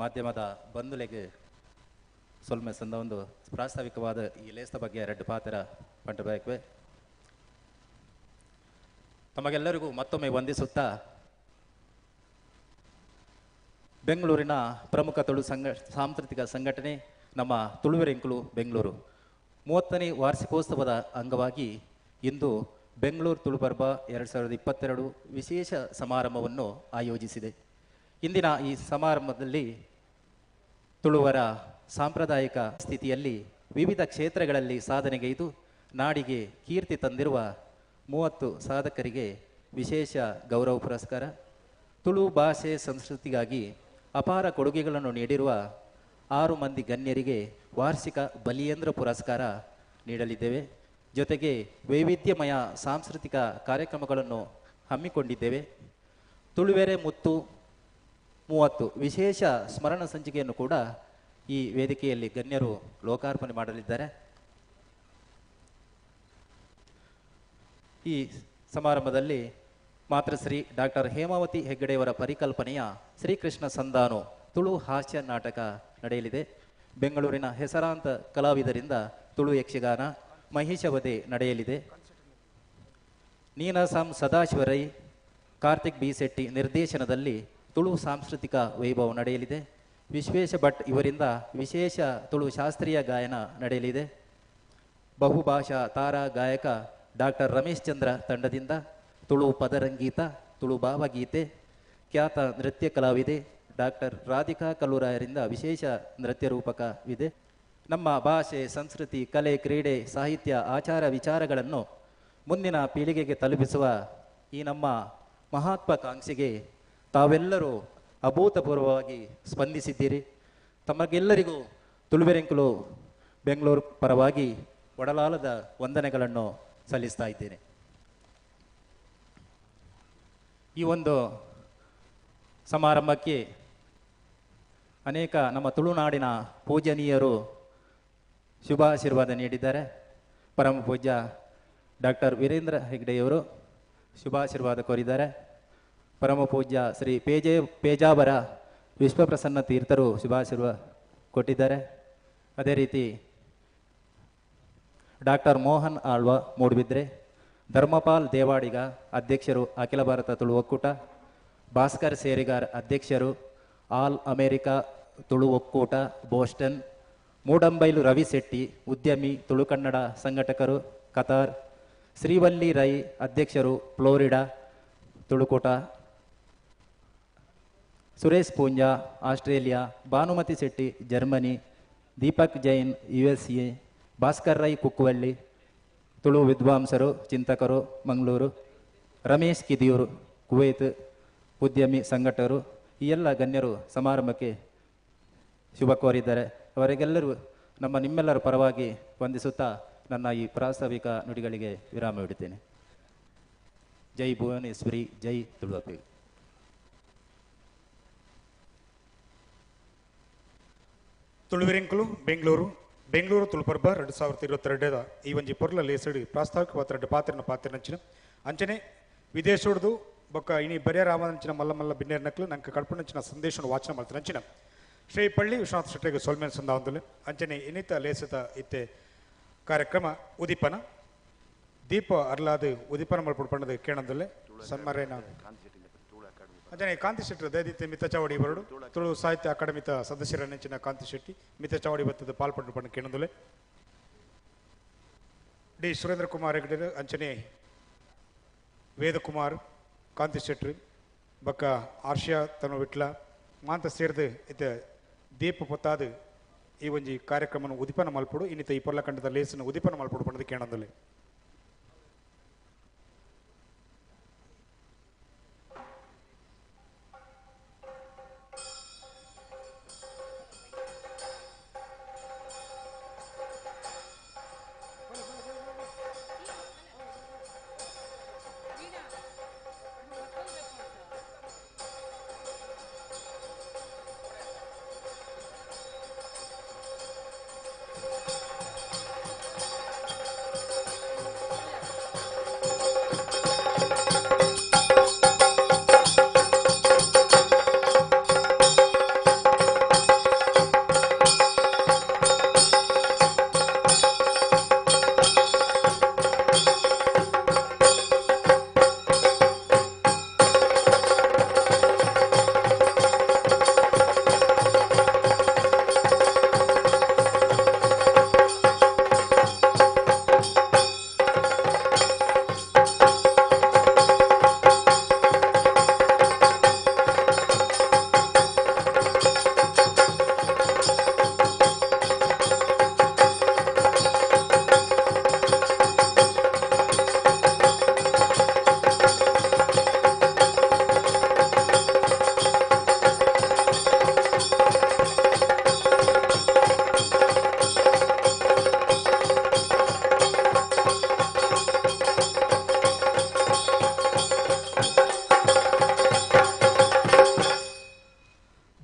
ಮಾಧ್ಯಮದ ಬಂಧುಲೆಗೆ ಸೊಲ್ಮೆ ಸಂದ ಒಂದು ಪ್ರಾಸ್ತಾವಿಕವಾದ ಈ ಲೇಸ್ತ ಬಗ್ಗೆ ಎರಡು ಪಾತ್ರ ಪಂಟ ಬಯಕುವೆ. ತಮಗೆಲ್ಲರಿಗೂ ಮತ್ತೊಮ್ಮೆ ವಂದಿಸುತ್ತಾ ಬೆಂಗಳೂರಿನ ಪ್ರಮುಖ ತುಳು ಸಾಂಸ್ಕೃತಿಕ ಸಂಘಟನೆ ನಮ್ಮ ತುಳುವೆರೆಂಕುಲು ಬೆಂಗಳೂರು 30ನೇ ವಾರ್ಷಿಕೋತ್ಸವದ ಅಂಗವಾಗಿ ಇಂದು ಬೆಂಗಳೂರು ತುಳು ಪರ್ಬ 2022 ವಿಶೇಷ ಸಮಾರಂಭವನ್ನು ಆಯೋಜಿಸಿದೆ. ಇಂದಿನ ಈ ಸಮಾರಂಭದಲ್ಲಿ ತುಳುವರ ಸಾಂಪ್ರದಾಯಿಕ ಸ್ಥಿತಿಯಲ್ಲಿ ವಿವಿಧ ಕ್ಷೇತ್ರಗಳಲ್ಲಿ ಸಾಧನೆಗೈದು ನಾಡಿಗೆ ಕೀರ್ತಿ ತಂದಿರುವ 30 ಸಾಧಕರಿಗೆ ವಿಶೇಷ ಗೌರವ ಪುರಸ್ಕಾರ, ತುಳು ಭಾಷೆ ಸಂಸ್ಕೃತಿಗಾಗಿ ಅಪಾರ ಕೊಡುಗೆಗಳನ್ನು ನೀಡಿರುವ 6 ಮಂದಿ ಗಣ್ಯರಿಗೆ ವಾರ್ಷಿಕ ಬಲಿಯೇಂದ್ರ ಪುರಸ್ಕಾರ ನೀಡಲಿದ್ದೇವೆ. ಜೊತೆಗೆ ವೈವಿಧ್ಯಮಯ ಸಾಂಸ್ಕೃತಿಕ ಕಾರ್ಯಕ್ರಮಗಳನ್ನು ಹಮ್ಮಿಕೊಂಡಿದ್ದೇವೆ. ತುಳುವೆರೆ ಮುತ್ತು 30 ವಿಶೇಷ ಸ್ಮರಣ ಸಂಚಿಕೆಯನ್ನು ಕೂಡ ಈ ವೇದಿಕೆಯಲ್ಲಿ ಗಣ್ಯರು ಲೋಕಾರ್ಪಣೆ ಮಾಡಲಿದ್ದಾರೆ. ಈ ಸಮಾರಂಭದಲ್ಲಿ ಮಾತೃಶ್ರೀ ಡಾಕ್ಟರ್ ಹೇಮಾವತಿ ಹೆಗ್ಗಡೆಯವರ ಪರಿಕಲ್ಪನೆಯ ಶ್ರೀಕೃಷ್ಣ ಸಂಧಾನು ತುಳು ಹಾಸ್ಯ ನಾಟಕ ನಡೆಯಲಿದೆ. ಬೆಂಗಳೂರಿನ ಹೆಸರಾಂತ ಕಲಾವಿದರಿಂದ ತುಳು ಯಕ್ಷಗಾನ ಮಹಿಷವಧೆ ನಡೆಯಲಿದೆ. ನೀನಾಸಂ ಸದಾಶಿವರೈ, ಕಾರ್ತಿಕ್ ಬಿ ಶೆಟ್ಟಿ ನಿರ್ದೇಶನದಲ್ಲಿ ತುಳು ಸಾಂಸ್ಕೃತಿಕ ವೈಭವ ನಡೆಯಲಿದೆ. ವಿಶ್ವೇಶ ಭಟ್ ಇವರಿಂದ ವಿಶೇಷ ತುಳು ಶಾಸ್ತ್ರೀಯ ಗಾಯನ ನಡೆಯಲಿದೆ. ಬಹುಭಾಷಾ ತಾರಾ ಗಾಯಕ ಡಾಕ್ಟರ್ ರಮೇಶ್ ಚಂದ್ರ ತಂಡದಿಂದ ತುಳು ಪದರಂಗೀತ, ತುಳು ಭಾವಗೀತೆ, ಖ್ಯಾತ ನೃತ್ಯ ಕಲಾವಿದೆ ಡಾಕ್ಟರ್ ರಾಧಿಕಾ ಕಲ್ಲೂರಾಯರಿಂದ ವಿಶೇಷ ನೃತ್ಯ ರೂಪಕವಿದೆ. ನಮ್ಮ ಭಾಷೆ, ಸಂಸ್ಕೃತಿ, ಕಲೆ, ಕ್ರೀಡೆ, ಸಾಹಿತ್ಯ, ಆಚಾರ ವಿಚಾರಗಳನ್ನು ಮುಂದಿನ ಪೀಳಿಗೆಗೆ ತಲುಪಿಸುವ ಈ ನಮ್ಮ ಮಹತ್ವಾಕಾಂಕ್ಷೆಗೆ ತಾವೆಲ್ಲರೂ ಅಭೂತಪೂರ್ವವಾಗಿ ಸ್ಪಂದಿಸಿದ್ದೀರಿ. ತಮಗೆಲ್ಲರಿಗೂ ತುಳುವೆರೆಂಕುಲು ಬೆಂಗಳೂರು ಪರವಾಗಿ ಒಡಲಾಲದ ವಂದನೆಗಳನ್ನು ಸಲ್ಲಿಸ್ತಾ ಇದ್ದೇನೆ. ಈ ಒಂದು ಸಮಾರಂಭಕ್ಕೆ ಅನೇಕ ನಮ್ಮ ತುಳುನಾಡಿನ ಪೂಜನೀಯರು ಶುಭಾಶೀರ್ವಾದ ನೀಡಿದ್ದಾರೆ. ಪರಮ ಪೂಜ್ಯ ಡಾಕ್ಟರ್ ವೀರೇಂದ್ರ ಹೆಗ್ಡೆಯವರು ಶುಭಾಶೀರ್ವಾದ ಕೋರಿದ್ದಾರೆ. ಪರಮ ಪೂಜ್ಯ ಶ್ರೀ ಪೇಜಾವರ ವಿಶ್ವಪ್ರಸನ್ನ ತೀರ್ಥರು ಶುಭಾಶೀರ್ವಾದ ಕೊಟ್ಟಿದ್ದಾರೆ. ಅದೇ ರೀತಿ ಡಾಕ್ಟರ್ ಮೋಹನ್ ಆಳ್ವ ಮೂಡುಬಿದ್ರೆ, ಧರ್ಮಪಾಲ್ ದೇವಾಡಿಗ ಅಧ್ಯಕ್ಷರು ಅಖಿಲ ಭಾರತ ತುಳು ಒಕ್ಕೂಟ, ಭಾಸ್ಕರ್ ಸೇರಿಗಾರ್ ಅಧ್ಯಕ್ಷರು ಆಲ್ ಅಮೇರಿಕಾ ತುಳು ಒಕ್ಕೂಟ ಬೋಸ್ಟನ್, ಮೂಡಂಬೈಲು ರವಿ ಶೆಟ್ಟಿ ಉದ್ಯಮಿ ತುಳು ಕನ್ನಡ ಸಂಘಟಕರು ಕತಾರ್, ಶ್ರೀವಲ್ಲಿ ರೈ ಅಧ್ಯಕ್ಷರು ಫ್ಲೋರಿಡಾ ತುಳುಕೂಟ, Suresh Poonja Australia, Bhanumathi Shetty Germany, Deepak Jain USA, Bhaskar Rai Kukkuvalli Tulu ವಿದ್ವಾಂಸರು ಚಿಂತಕರು ಮಂಗಳೂರು, ರಮೇಶ್ ಕಿದಿಯೂರು ಕುವೈತ್ ಉದ್ಯಮಿ ಸಂಘಟಕರು, ಈ ಎಲ್ಲ ಗಣ್ಯರು ಸಮಾರಂಭಕ್ಕೆ ಶುಭ ಕೋರಿದ್ದಾರೆ. ಅವರಿಗೆಲ್ಲರೂ ನಮ್ಮ ನಿಮ್ಮೆಲ್ಲರ ಪರವಾಗಿ ವಂದಿಸುತ್ತಾ ನನ್ನ ಈ ಪ್ರಾಸ್ತಾವಿಕ ನುಡಿಗಳಿಗೆ ವಿರಾಮ ನೀಡುತ್ತೇನೆ. ಜೈ ಭುವನೇಶ್ವರಿ, ಜೈ ತುಳುವಪ್ಪೆ. ತುಳುವೆರೆಂಕುಲು ಬೆಂಗಳೂರು ಬೆಂಗಳೂರು ತುಳುಪರ್ಬ 2022 ಈ ಒಂಜಿ ಪೊರ್ಲ ಲೇಸಡಿ ಪ್ರಾಸ್ತಾವಿಕ ಪಾತ್ರ ಪಾತ್ರನ ಪಾತ್ರನಂಚಿನ ಅಂಚನೆ ವಿದೇಶೋಡ್ದು ಬೊಕ್ಕ ಇನಿ ಬರಿಯ ರಾಮನಂಚಿನ ಮಲ್ಲ ಮಲ್ಲ ಬಿನ್ನೇರ್ ನಕ್ಲು ನಂಗೆ ಕಡ್ಪುನಂಚಿನ ಸಂದೇಶನ ವಾಚನ ಮಲ್ತನಂಚಿನ ಶ್ರೀ ಪಳ್ಳಿ ವಿಶ್ವನಾಥ ಶೆಟ್ಟಿಗೆ ಸೊಲ್ಮೇನ್ ಸಂದಾವಂದುಲೆ. ಅಂಚನೆ ಇನ್ನಿತ ಲೇಸದ ಇತ್ತೆ ಕಾರ್ಯಕ್ರಮ ಉದೀಪನ ದೀಪ ಅರ್ಲಾದು ಉದೀಪನ ಮಲ್ಪುಡು ಪಂಡದು ಕೇಣಂದುಲೆ ಸನ್ಮರೇನ ಅಂಚನೆ ಕಾಂತಿ ಶೆಟ್ಟರು ದಯದಿತ್ತೆ ಮಿತ್ತ ಚಾವಡಿ ಬರಡು ತುಳು ಸಾಹಿತ್ಯ ಅಕಾಡೆಮಿತ ಸದಸ್ಯರ ನೆಂಚಿನ ಕಾಂತಿ ಶೆಟ್ಟಿ ಮಿತ್ತ ಚಾವಡಿ ಬತ್ತದ ಪಾಲ್ಪಟ್ಟು ಪಂಡ ಕೇಣಂದುಲೆ. ಡಿ ಸುರೇಂದ್ರ ಕುಮಾರ್ ಹೆಗಡೆ ಅಂಚನೆ ವೇದಕುಮಾರ್ ಕಾಂತಿ ಶೆಟ್ಟಿ ಬಕ್ಕ ಆರ್ಷಿಯಾ ತನು ವಿಟ್ಲ ಮಾಂತ ಸೇರಿದು ಇತ್ತ ದೀಪ ಪೊತ್ತಾದು ಈ ಒಂಜಿ ಕಾರ್ಯಕ್ರಮನ ಉದೀಪನ ಮಲ್ಪುಡು ಇನ್ನಿತ ಈ ಪೊರ್ಲಕಂಡದ ಲೇಸನ್ನು ಉದೀಪನ ಮಲ್ಪುಡು ಪಂಡದು ಕೇಣಂದುಲೆ.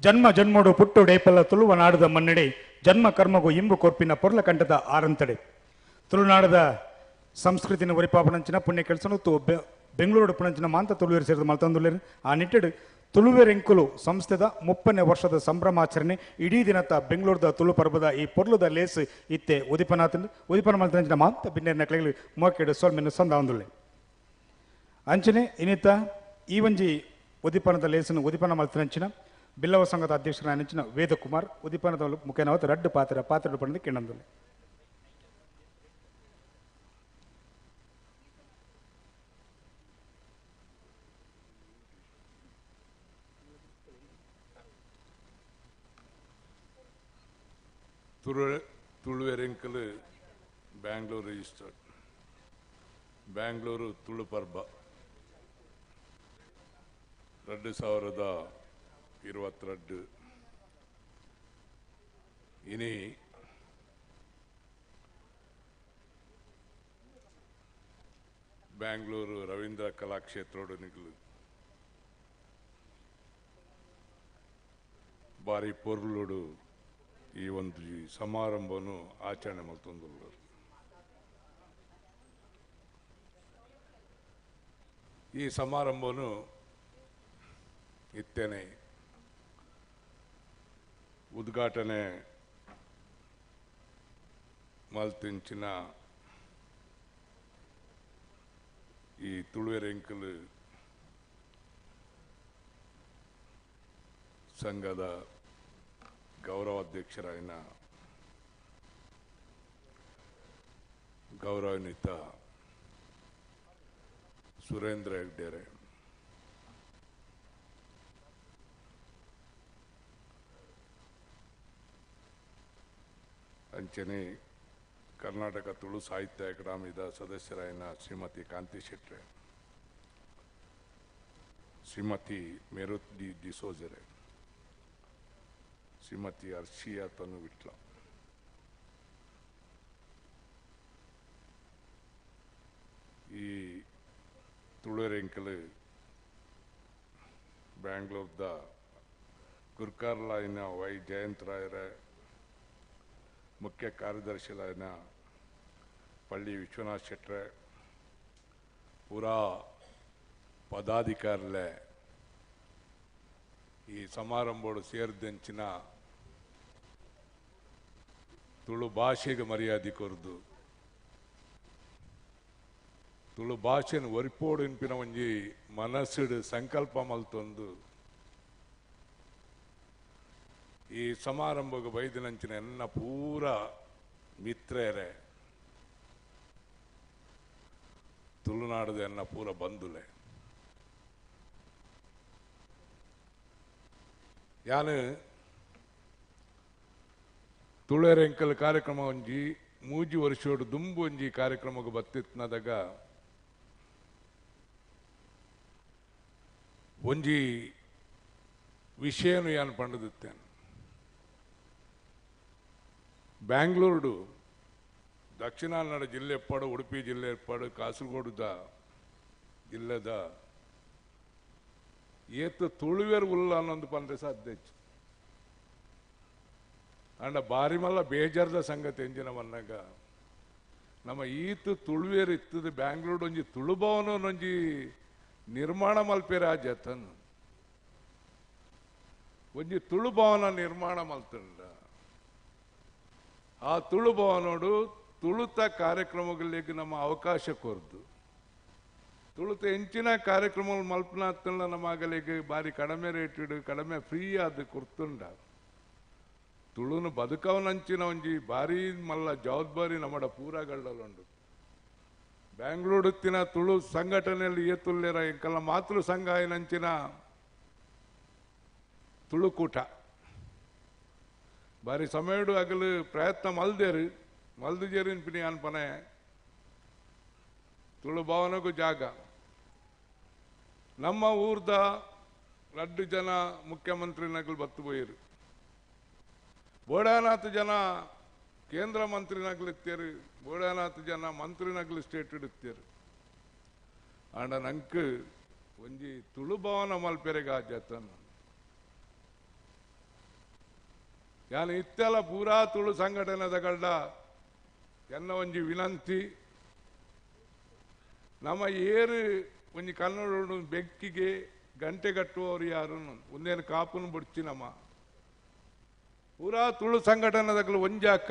ಜನ್ಮ ಜನ್ಮೋಡು ಪುಟ್ಟು ಡೇಪಲ್ಲ ತುಳುವ ನಾಡದ ಮನ್ನಡೆ ಜನ್ಮ ಕರ್ಮಗೂ ಇಂಬು ಕೊರ್ಪಿನ ಪೊರ್ಲಕಂಠದ ಆರಂತಡೆ ತುಳುನಾಡದ ಸಂಸ್ಕೃತಿನ ಒರಿಪಾಪನಂಚಿನ ಪುಣ್ಯ ಕೆಲಸನು ಬೆಂಗಳೂರು ಪುಣಂಚಿನ ಮಾಂತ ತುಳುವೇರು ಸೇರಿದ ಮಲ್ತಂದುಲೇರು. ಆ ನಿಟ್ಟೆಡು ತುಳುವೆರೆಂಕುಲು ಸಂಸ್ಥೆದ 30ನೇ ವರ್ಷದ ಸಂಭ್ರಮಾಚರಣೆ ಇಡೀ ದಿನತ ಬೆಂಗಳೂರದ ತುಳು ಪರ್ಬದ ಈ ಪೊರ್ಲುದ ಲೇಸ್ ಇತ್ತೆ ಉದಿಪನಾತಂದು ಉದಿಪನ ಮಲ್ತಂಚಿನ ಮಾಂತ ಬಿನ್ನೇರ್ ನಕ್ಲೆಗಳು ಮೋಕೆಡು ಸೊಲ್ಮೆನ್ನು ಸಂದಾವಂದುಳ್ಳೆ. ಅಂಚನೆ ಇನ್ನಿತ ಈ ಒಂಜಿ ಉದಿಪನದ ಲೇಸನ್ನು ಉದಿಪನ ಮಲ್ತನಂಚಿನ ಬಿಲ್ಲವ ಸಂಘದ ಅಧ್ಯಕ್ಷರ ನೆಂಚಿನ ವೇದಕುಮಾರ್ ಉದಿಪನದ ಮುಖ್ಯನಾವತ್ ರಡ್ಡು ಪಾತ್ರ ಪಾತ್ರ ಪಡೆದು ಕೇಣಂದುಳ್ಳೆ. ತುಳುವೆರೆಂಕಲು ಬ್ಯಾಂಗ್ಳೂರು ರಿಜಿಸ್ಟರ್ಡ್ ಬ್ಯಾಂಗ್ಳೂರು ತುಳು ಪರ್ಬ 2022 ಇನಿ ಬ್ಯಾಂಗ್ಳೂರು ರವೀಂದ್ರ ಕಲಾಕ್ಷೇತ್ರೋಡು ನಿಗಲು ಬಾರಿ ಪೊರ್ಲುಡು ಈ ಒಂದು ಸಮಾರಂಭವನ್ನು ಆಚರಣೆ ಮಲ್ತೊಂದುಲ್ಲೆರ್. ಈ ಸಮಾರಂಭವನ್ನು ಇತ್ತೇನೆ ಉದ್ಘಾಟನೆ ಮಲ್ತಿಂಚಿನ ಈ ತುಳುವೆರೆಂಕಲು ಸಂಘದ ಗೌರವಾಧ್ಯಕ್ಷರಾಯಿನ ಗೌರವಾನ್ವಿತ ಸುರೇಂದ್ರ ಹೆಗ್ಡೆರೆ, ಅಂಚನೆ ಕರ್ನಾಟಕ ತುಳು ಸಾಹಿತ್ಯ ಅಕಾಡೆಮಿದ ಸದಸ್ಯರಾಯಿನ ಶ್ರೀಮತಿ ಕಾಂತಿ ಶೆಟ್ರೆ, ಶ್ರೀಮತಿ ಮೇರುತ್ ಡಿ ಡಿಸೋಜರೆ, ಶ್ರೀಮತಿ ಅರ್ಷಿಯಾ ತನು ವಿಟ್ಲ. ಈ ತುಳುವೆರೆಂಕಲ್ ಬ್ಯಾಂಗ್ಳೂರ್ದ ಗುರ್ಕಾರ್ಲಾಯಿನ ವೈ ಜಯಂತರಾಯರ, ಮುಖ್ಯ ಕಾರ್ಯದರ್ಶಿಲಾಯಿನ ಪಳ್ಳಿ ವಿಶ್ವನಾಥ್ ಶೆಟ್ರೆ, ಪೂರಾ ಪದಾಧಿಕಾರಿಲೆ, ಈ ಸಮಾರಂಭೋಡು ಸೇರಿದಂಚಿನ ತುಳು ಭಾಷೆಗೆ ಮರ್ಯಾದೆ ಕೊರ್ದು ತುಳು ಭಾಷೆನ ಒರಿಪೋಡು ಇನ್ಪಿನ ಒಂಜಿ ಮನಸ್ಸುಡು ಸಂಕಲ್ಪ ಮಲ್ತೊಂದು ಈ ಸಮಾರಂಭಕ್ಕೆ ಬೈದಿನಂಚಿನ ಎನ್ನ ಪೂರ ಮಿತ್ರರೆ, ತುಳುನಾಡದ ಎನ್ನ ಪೂರ ಬಂಧುಲೆ. ಯಾನು ತುಳುವೆರೆಂಕಲ್ ಕಾರ್ಯಕ್ರಮ ಒಂಜಿ ಮೂಜಿ ವರ್ಷೋಡು ದುಂಬು ಒಂಜಿ ಕಾರ್ಯಕ್ರಮಕ್ಕೆ ಬತ್ತಿತ್ನದಾಗ ಒಂಜಿ ವಿಷಯನು ಯಾನು ಪಂಡದಿತ್ತೇನೆ. ಬ್ಯಾಂಗ್ಳೂರ್ಡು ದಕ್ಷಿಣ ಕನ್ನಡ ಜಿಲ್ಲೆ ಎಪ್ಪಾಡು, ಉಡುಪಿ ಜಿಲ್ಲೆ ಎಪ್ಪಾಡು, ಕಾಸರಗೋಡುದ ಜಿಲ್ಲೆದ ಏತ್ ತುಳುವೆರ್ ಉಲ್ಲ ಅನ್ನೊಂದು ಪಂಡ್ರೆ ಸಾಧ್ಯ ಇತ್ತು. ಅಂಡ ಬಾರಿ ಮಲ್ಲ ಬೇಜಾರದ ಸಂಗತಿ ಎಂಜಿನ ಬಂದಾಗ ನಮ್ಮ ಈತ್ ತುಳುವೇರ್ ಇತ್ತದ ಬ್ಯಾಂಗ್ಳೂರ್ ಒಂಜಿ ತುಳುಭವನೊಂಜಿ ನಿರ್ಮಾಣ ಮಲ್ಪೇರ ಜತನ್ ಒಂಜಿ ತುಳುಭವನ ನಿರ್ಮಾಣ ಮಲ್ತಂಡ. ಆ ತುಳುಭವನೋಡು ತುಳುತ ಕಾರ್ಯಕ್ರಮಗಳಿಗೆ ನಮ್ಮ ಅವಕಾಶ ಕೊರ್ದು ತುಳುತ ಹೆಂಚಿನ ಕಾರ್ಯಕ್ರಮ ಮಲ್ಪನ ನಮ್ಮಗಲಿಗೆ ಬಾರಿ ಕಡಿಮೆ ರೇಟ್ ಕಡಿಮೆ ಫ್ರೀ ಆದ ಕೊರ್ತುಂಡ. ತುಳುನು ಬದುಕವನಂಚಿನ ಒಂಜಿ ಭಾರಿ ಮಲ್ಲ ಜವಾಬ್ದಾರಿ ನಮ್ಮಡ ಪೂರಗಳ್ಳಲುಂಡು. ಬ್ಯಾಂಗ್ಳೂರುತ್ತಿನ ತುಳು ಸಂಘಟನೆಯಲ್ಲಿ ಏತುಲ್ಲೇರ ಎಂಕಲ್ಲ ಮಾತೃ ಸಂಘ ಏನಂಚಿನ ತುಳುಕೂಟ ಬಾರಿ ಸಮಯಡು ಅಗಲು ಪ್ರಯತ್ನ ಮಲ್ದೇರು ಮಲ್ದು ಜೇರಿನ ಪಿನಿ ಅನ್ಪನೆ ತುಳು ಭವನಕ್ಕೂ ಜಾಗ. ನಮ್ಮ ಊರ್ದ ರಡ್ಡು ಜನ ಮುಖ್ಯಮಂತ್ರಿ ನಗಲು ಬತ್ತು ಪೋಯಿರು, ಬೋಡಾನಾಥ್ ಜನ ಕೇಂದ್ರ ಮಂತ್ರಿ ನಗಲಿತ್ತೇರು, ಬೋಡಾನಾಥ್ ಜನ ಮಂತ್ರಿ ನಗಲು ಸ್ಟೇಟ್ ಇಡುತ್ತೇರು. ಆಂಡ ನಂಕ್ ಒಂಜಿ ತುಳು ಭವನ ಮಲ್ಪೆರೆಗ ಜತನ್ ಯಾನು ಇತ್ತೆಲ್ಲ ಪೂರಾ ತುಳು ಸಂಘಟನೆದ ಗಳ್ಳ ಎನ್ನ ಒಂಜಿ ವಿನಂತಿ, ನಮ್ಮ ಏರು ಒಂಜಿ ಕನ್ನಡ ಬೆಕ್ಕಿಗೆ ಗಂಟೆ ಕಟ್ಟುವವರು ಯಾರು ಒಂದೇನು ಕಾಪುನು ಬಿಡ್ಚಿ ನಮ್ಮ ಪೂರಾ ತುಳು ಸಂಘಟನೆದಾಗಲು ಒಂಜಾಕ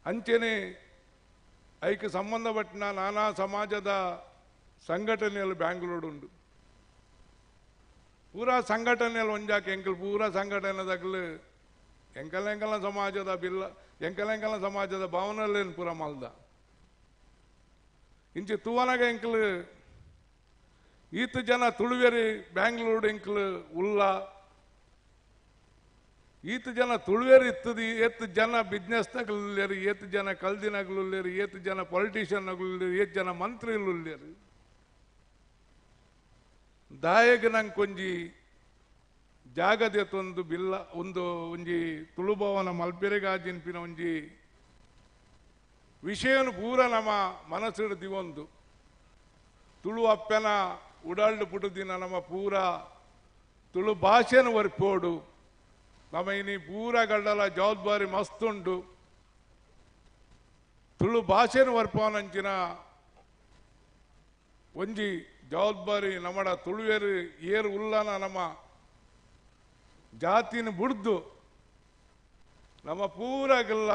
ಅಂಚೆನೆ ಐಕ್ ಸಂಬಂಧಪಟ್ಟಿನ ನಾನಾ ಸಮಾಜದ ಸಂಘಟನೆಯಲ್ಲಿ ಬ್ಯಾಂಗ್ಳೂರು ಉಂಡು. ಪೂರಾ ಸಂಘಟನೆಯಲ್ಲಿ ಒಂಜಾಕ ಎಂಕಲ್ ಪೂರಾ ಸಂಘಟನೆದಾಗಲು ಎಂಕಲ್ ಎಂಕಲ್ನ ಸಮಾಜದ ಬಿಲ್ಲ ಎಂಕಲ್ ಎಂಕಲ್ನ ಸಮಾಜದ ಭಾವನೆಯಲ್ಲೇನು ಪೂರಾ ಮಲ್ದ ಇಂಚೆ ತೂವನಾಗ ಎಂಕಲ್ ಈತ ಜನ ತುಳುವೇರಿ ಬ್ಯಾಂಗ್ಳೂರು ಎಂಕಲ್ ಉಲ್ಲ ಈತ ಜನ ತುಳುವೇರು ಇತ್ತದ, ಏತ್ ಜನ ಬಿಸ್ನೆಸ್ನಾಗಲುಲ್ಲೇರು, ಏತ್ ಜನ ಕಲ್ದಿನಾಗಲುಲ್ಲೇರು, ಏತ್ ಜನ ಪೊಲಿಟಿಷಿಯನ್ ಆಗಲುಲ್ಲೇರು, ಏತ್ ಜನ ಮಂತ್ರಿಲುಲ್ಲೇರು. ದಾಯಗ ನಂಗೆ ಒಂಜಿ ಜಾಗದೆತ್ತೊಂದು ಬಿಲ್ಲ ಒಂದು ಒಂಜಿ ತುಳುಭವನ ಮಲ್ಪೆರೆಗಾಜಿನ್ಪಿನ ಒಂಜಿ ವಿಷಯನು ಪೂರ ನಮ್ಮ ಮನಸ್ಸಿಡು ದಿವೊಂದು ತುಳು ಅಪ್ಪನ ಉಡಾಳ್ಡು ಪುಟ್ಟದಿನ ನಮ್ಮ ಪೂರ ತುಳು ಭಾಷೆನ ಒರ್ಪೋಡು. ನಮ್ಮ ಇನಿ ಪೂರ ಗಡ್ಡಲ ಜವಾಬ್ದಾರಿ ಮಸ್ತುಂಡು. ತುಳು ಭಾಷೆನ ಒರ್ಪವನಂಚಿನ ಒಂಜಿ ಜವಾಬ್ದಾರಿ ನಮ್ಮಡ ತುಳುವೇರು ಏರು ಉಲ್ಲನ ನಮ್ಮ ಜಾತಿನ ಬುಡ್ದು ನಮ್ಮ ಪೂರಾಗಲ್ಲ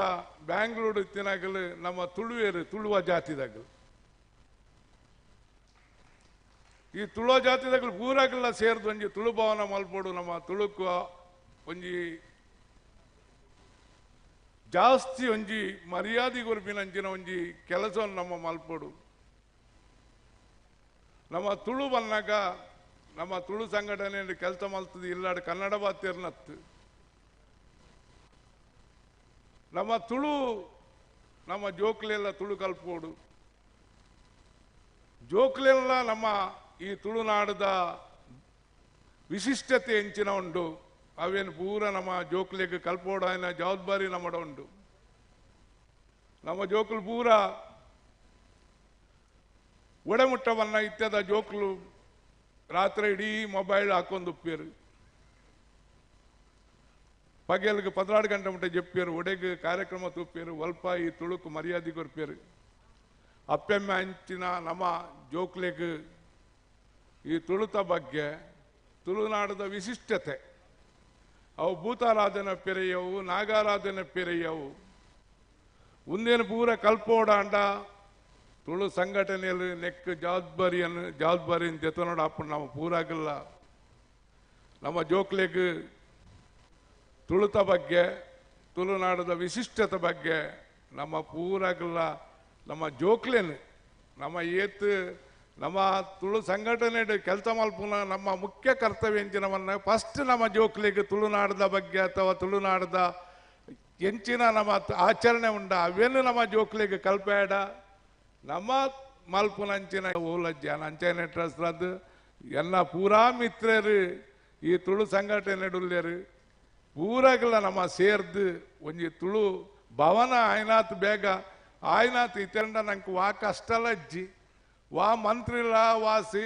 ಬ್ಯಾಂಗ್ಳೂರು ಇತ್ತಿನಾಗಲು ನಮ್ಮ ತುಳುವೇರು ತುಳುವ ಜಾತಿದಾಗಲು ಈ ತುಳುವ ಜಾತಿದಾಗಲು ಪೂರಾಗಲ್ಲ ಸೇರಿದು ಒಂಜಿ ತುಳುಭವನ ಮಲ್ಪೋಡು. ನಮ್ಮ ತುಳುಕು ಒಂಜಿ ಜಾಸ್ತಿ ಒಂಜಿ ಮರ್ಯಾದೆ ಕೊರ್ಪಿನಂಚಿನ ಒಂಜಿ ಕೆಲಸವನ್ನು ನಮ್ಮ ಮಲ್ಪೋಡು. ನಮ್ಮ ತುಳು ಬಂದಾಗ ನಮ್ಮ ತುಳು ಸಂಘಟನೆಯಲ್ಲಿ ಕೆಲಸ ಮಲ್ತದೆ ಇಲ್ಲಾಡು ಕನ್ನಡ ಬಾತಿರ್ನತ್ತು ನಮ್ಮ ತುಳು ನಮ್ಮ ಜೋಕ್ಲೆಲ್ಲ ತುಳು ಕಲ್ಪೋಡು. ಜೋಕ್ಲೆಲ್ಲ ನಮ್ಮ ಈ ತುಳುನಾಡದ ವಿಶಿಷ್ಟತೆ ಎಂಚಿನ ಉಂಡು ಅವೇನು ಪೂರ ನಮ್ಮ ಜೋಕ್ಲೆಗ್ ಕಲ್ಪೋಡಾಯಿನ ಜವಾಬ್ದಾರಿ ನಮ್ಮಡ ಉಂಡು. ನಮ್ಮ ಜೋಕುಲು ಪೂರ ಒಡೆಮುಟ್ಟವನ್ನ ಇತ್ಯದ ಜೋಕುಲು ರಾತ್ರಿ ಇಡೀ ಮೊಬೈಲ್ ಹಾಕೊಂಡು ಉಪ್ಪೇರು, ಪಗೆಲ್ಗೆ 14 ಗಂಟೆ ಮುಟ್ಟ ಜೆಪ್ಪೇರು, ಒಡೆಗೆ ಕಾರ್ಯಕ್ರಮ ತೂಪೇರು, ಒಲ್ಪ ಈ ತುಳುಕು ಮರ್ಯಾದೆ ಕೊರ್ಪೇರು. ಅಪ್ಪೆಮ್ಮೆ ಅಂಚಿನ ನಮ್ಮ ಜೋಕ್ಲೆಗ್ ಈ ತುಳುತ ಬಗ್ಗೆ ತುಳುನಾಡದ ವಿಶಿಷ್ಟತೆ, ಅವು ಭೂತಾರಾಧನೆ ಪೆರೆಯವು, ನಾಗಾರಾಧನೆ ಪೆರೆಯವು, ಉಂದೇನು ಪೂರ ಕಲ್ಪೋಡಾಂಡ ತುಳು ಸಂಘಟನೆಯಲ್ಲಿ ನೆಕ್ ಜವಾಬ್ದಾರಿಯನ್ನು ಜವಾಬ್ದಾರಿಯನ್ನು ಜೊತೆ ಅಪ್ಪ ನಮ್ಮ ಪೂರಾಗಲ್ಲ. ನಮ್ಮ ಜೋಕ್ಲೆಗ್ ತುಳುತ ಬಗ್ಗೆ ತುಳುನಾಡದ ವಿಶಿಷ್ಟತೆ ಬಗ್ಗೆ ನಮ್ಮ ಪೂರಾಗಲ್ಲ ನಮ್ಮ ಜೋಕ್ಲೇನು ನಮ್ಮ ಏತ್ ನಮ್ಮ ತುಳು ಸಂಘಟನೆ ಕೆಲಸ ಮಲ್ಪುನ ನಮ್ಮ ಮುಖ್ಯ ಕರ್ತವ್ಯ ಎಂಚಿನವನ್ನ ಫಸ್ಟ್ ನಮ್ಮ ಜೋಕ್ಲೆಗ್ ತುಳುನಾಡದ ಬಗ್ಗೆ ಅಥವಾ ತುಳುನಾಡದ ಎಂಚಿನ ನಮ್ಮ ಆಚರಣೆ ಉಂಡ ಅವೇನು ನಮ್ಮ ಜೋಕ್ಲೆಗ್ ಕಲ್ಪೇಡ ನಮ್ಮ ಮಲ್ಪುನಂಚಿನ ಓಲಜ್ಜ ಅಂಚನೆ ಟ್ರಸ್ಟ್ ಎಲ್ಲ ಪೂರಾ ಮಿತ್ರರು ಈ ತುಳು ಸಂಘಟನೆ ಉಲ್ಲೇರು ಪೂರಾಗಲ್ಲ ನಮ್ಮ ಸೇರ್ದು ಒಂಜಿ ತುಳು ಭವನ ಆಯ್ನಾತ್ ಬೇಗ ಆಯ್ನಾತ್ ಇತ್ತೆಂಡ ನಂಗೆ ವಾ ಕಷ್ಟಲಜ್ಜಿ ವಾ ಮಂತ್ರಿಲ್ಲ ವಾ ಸಿ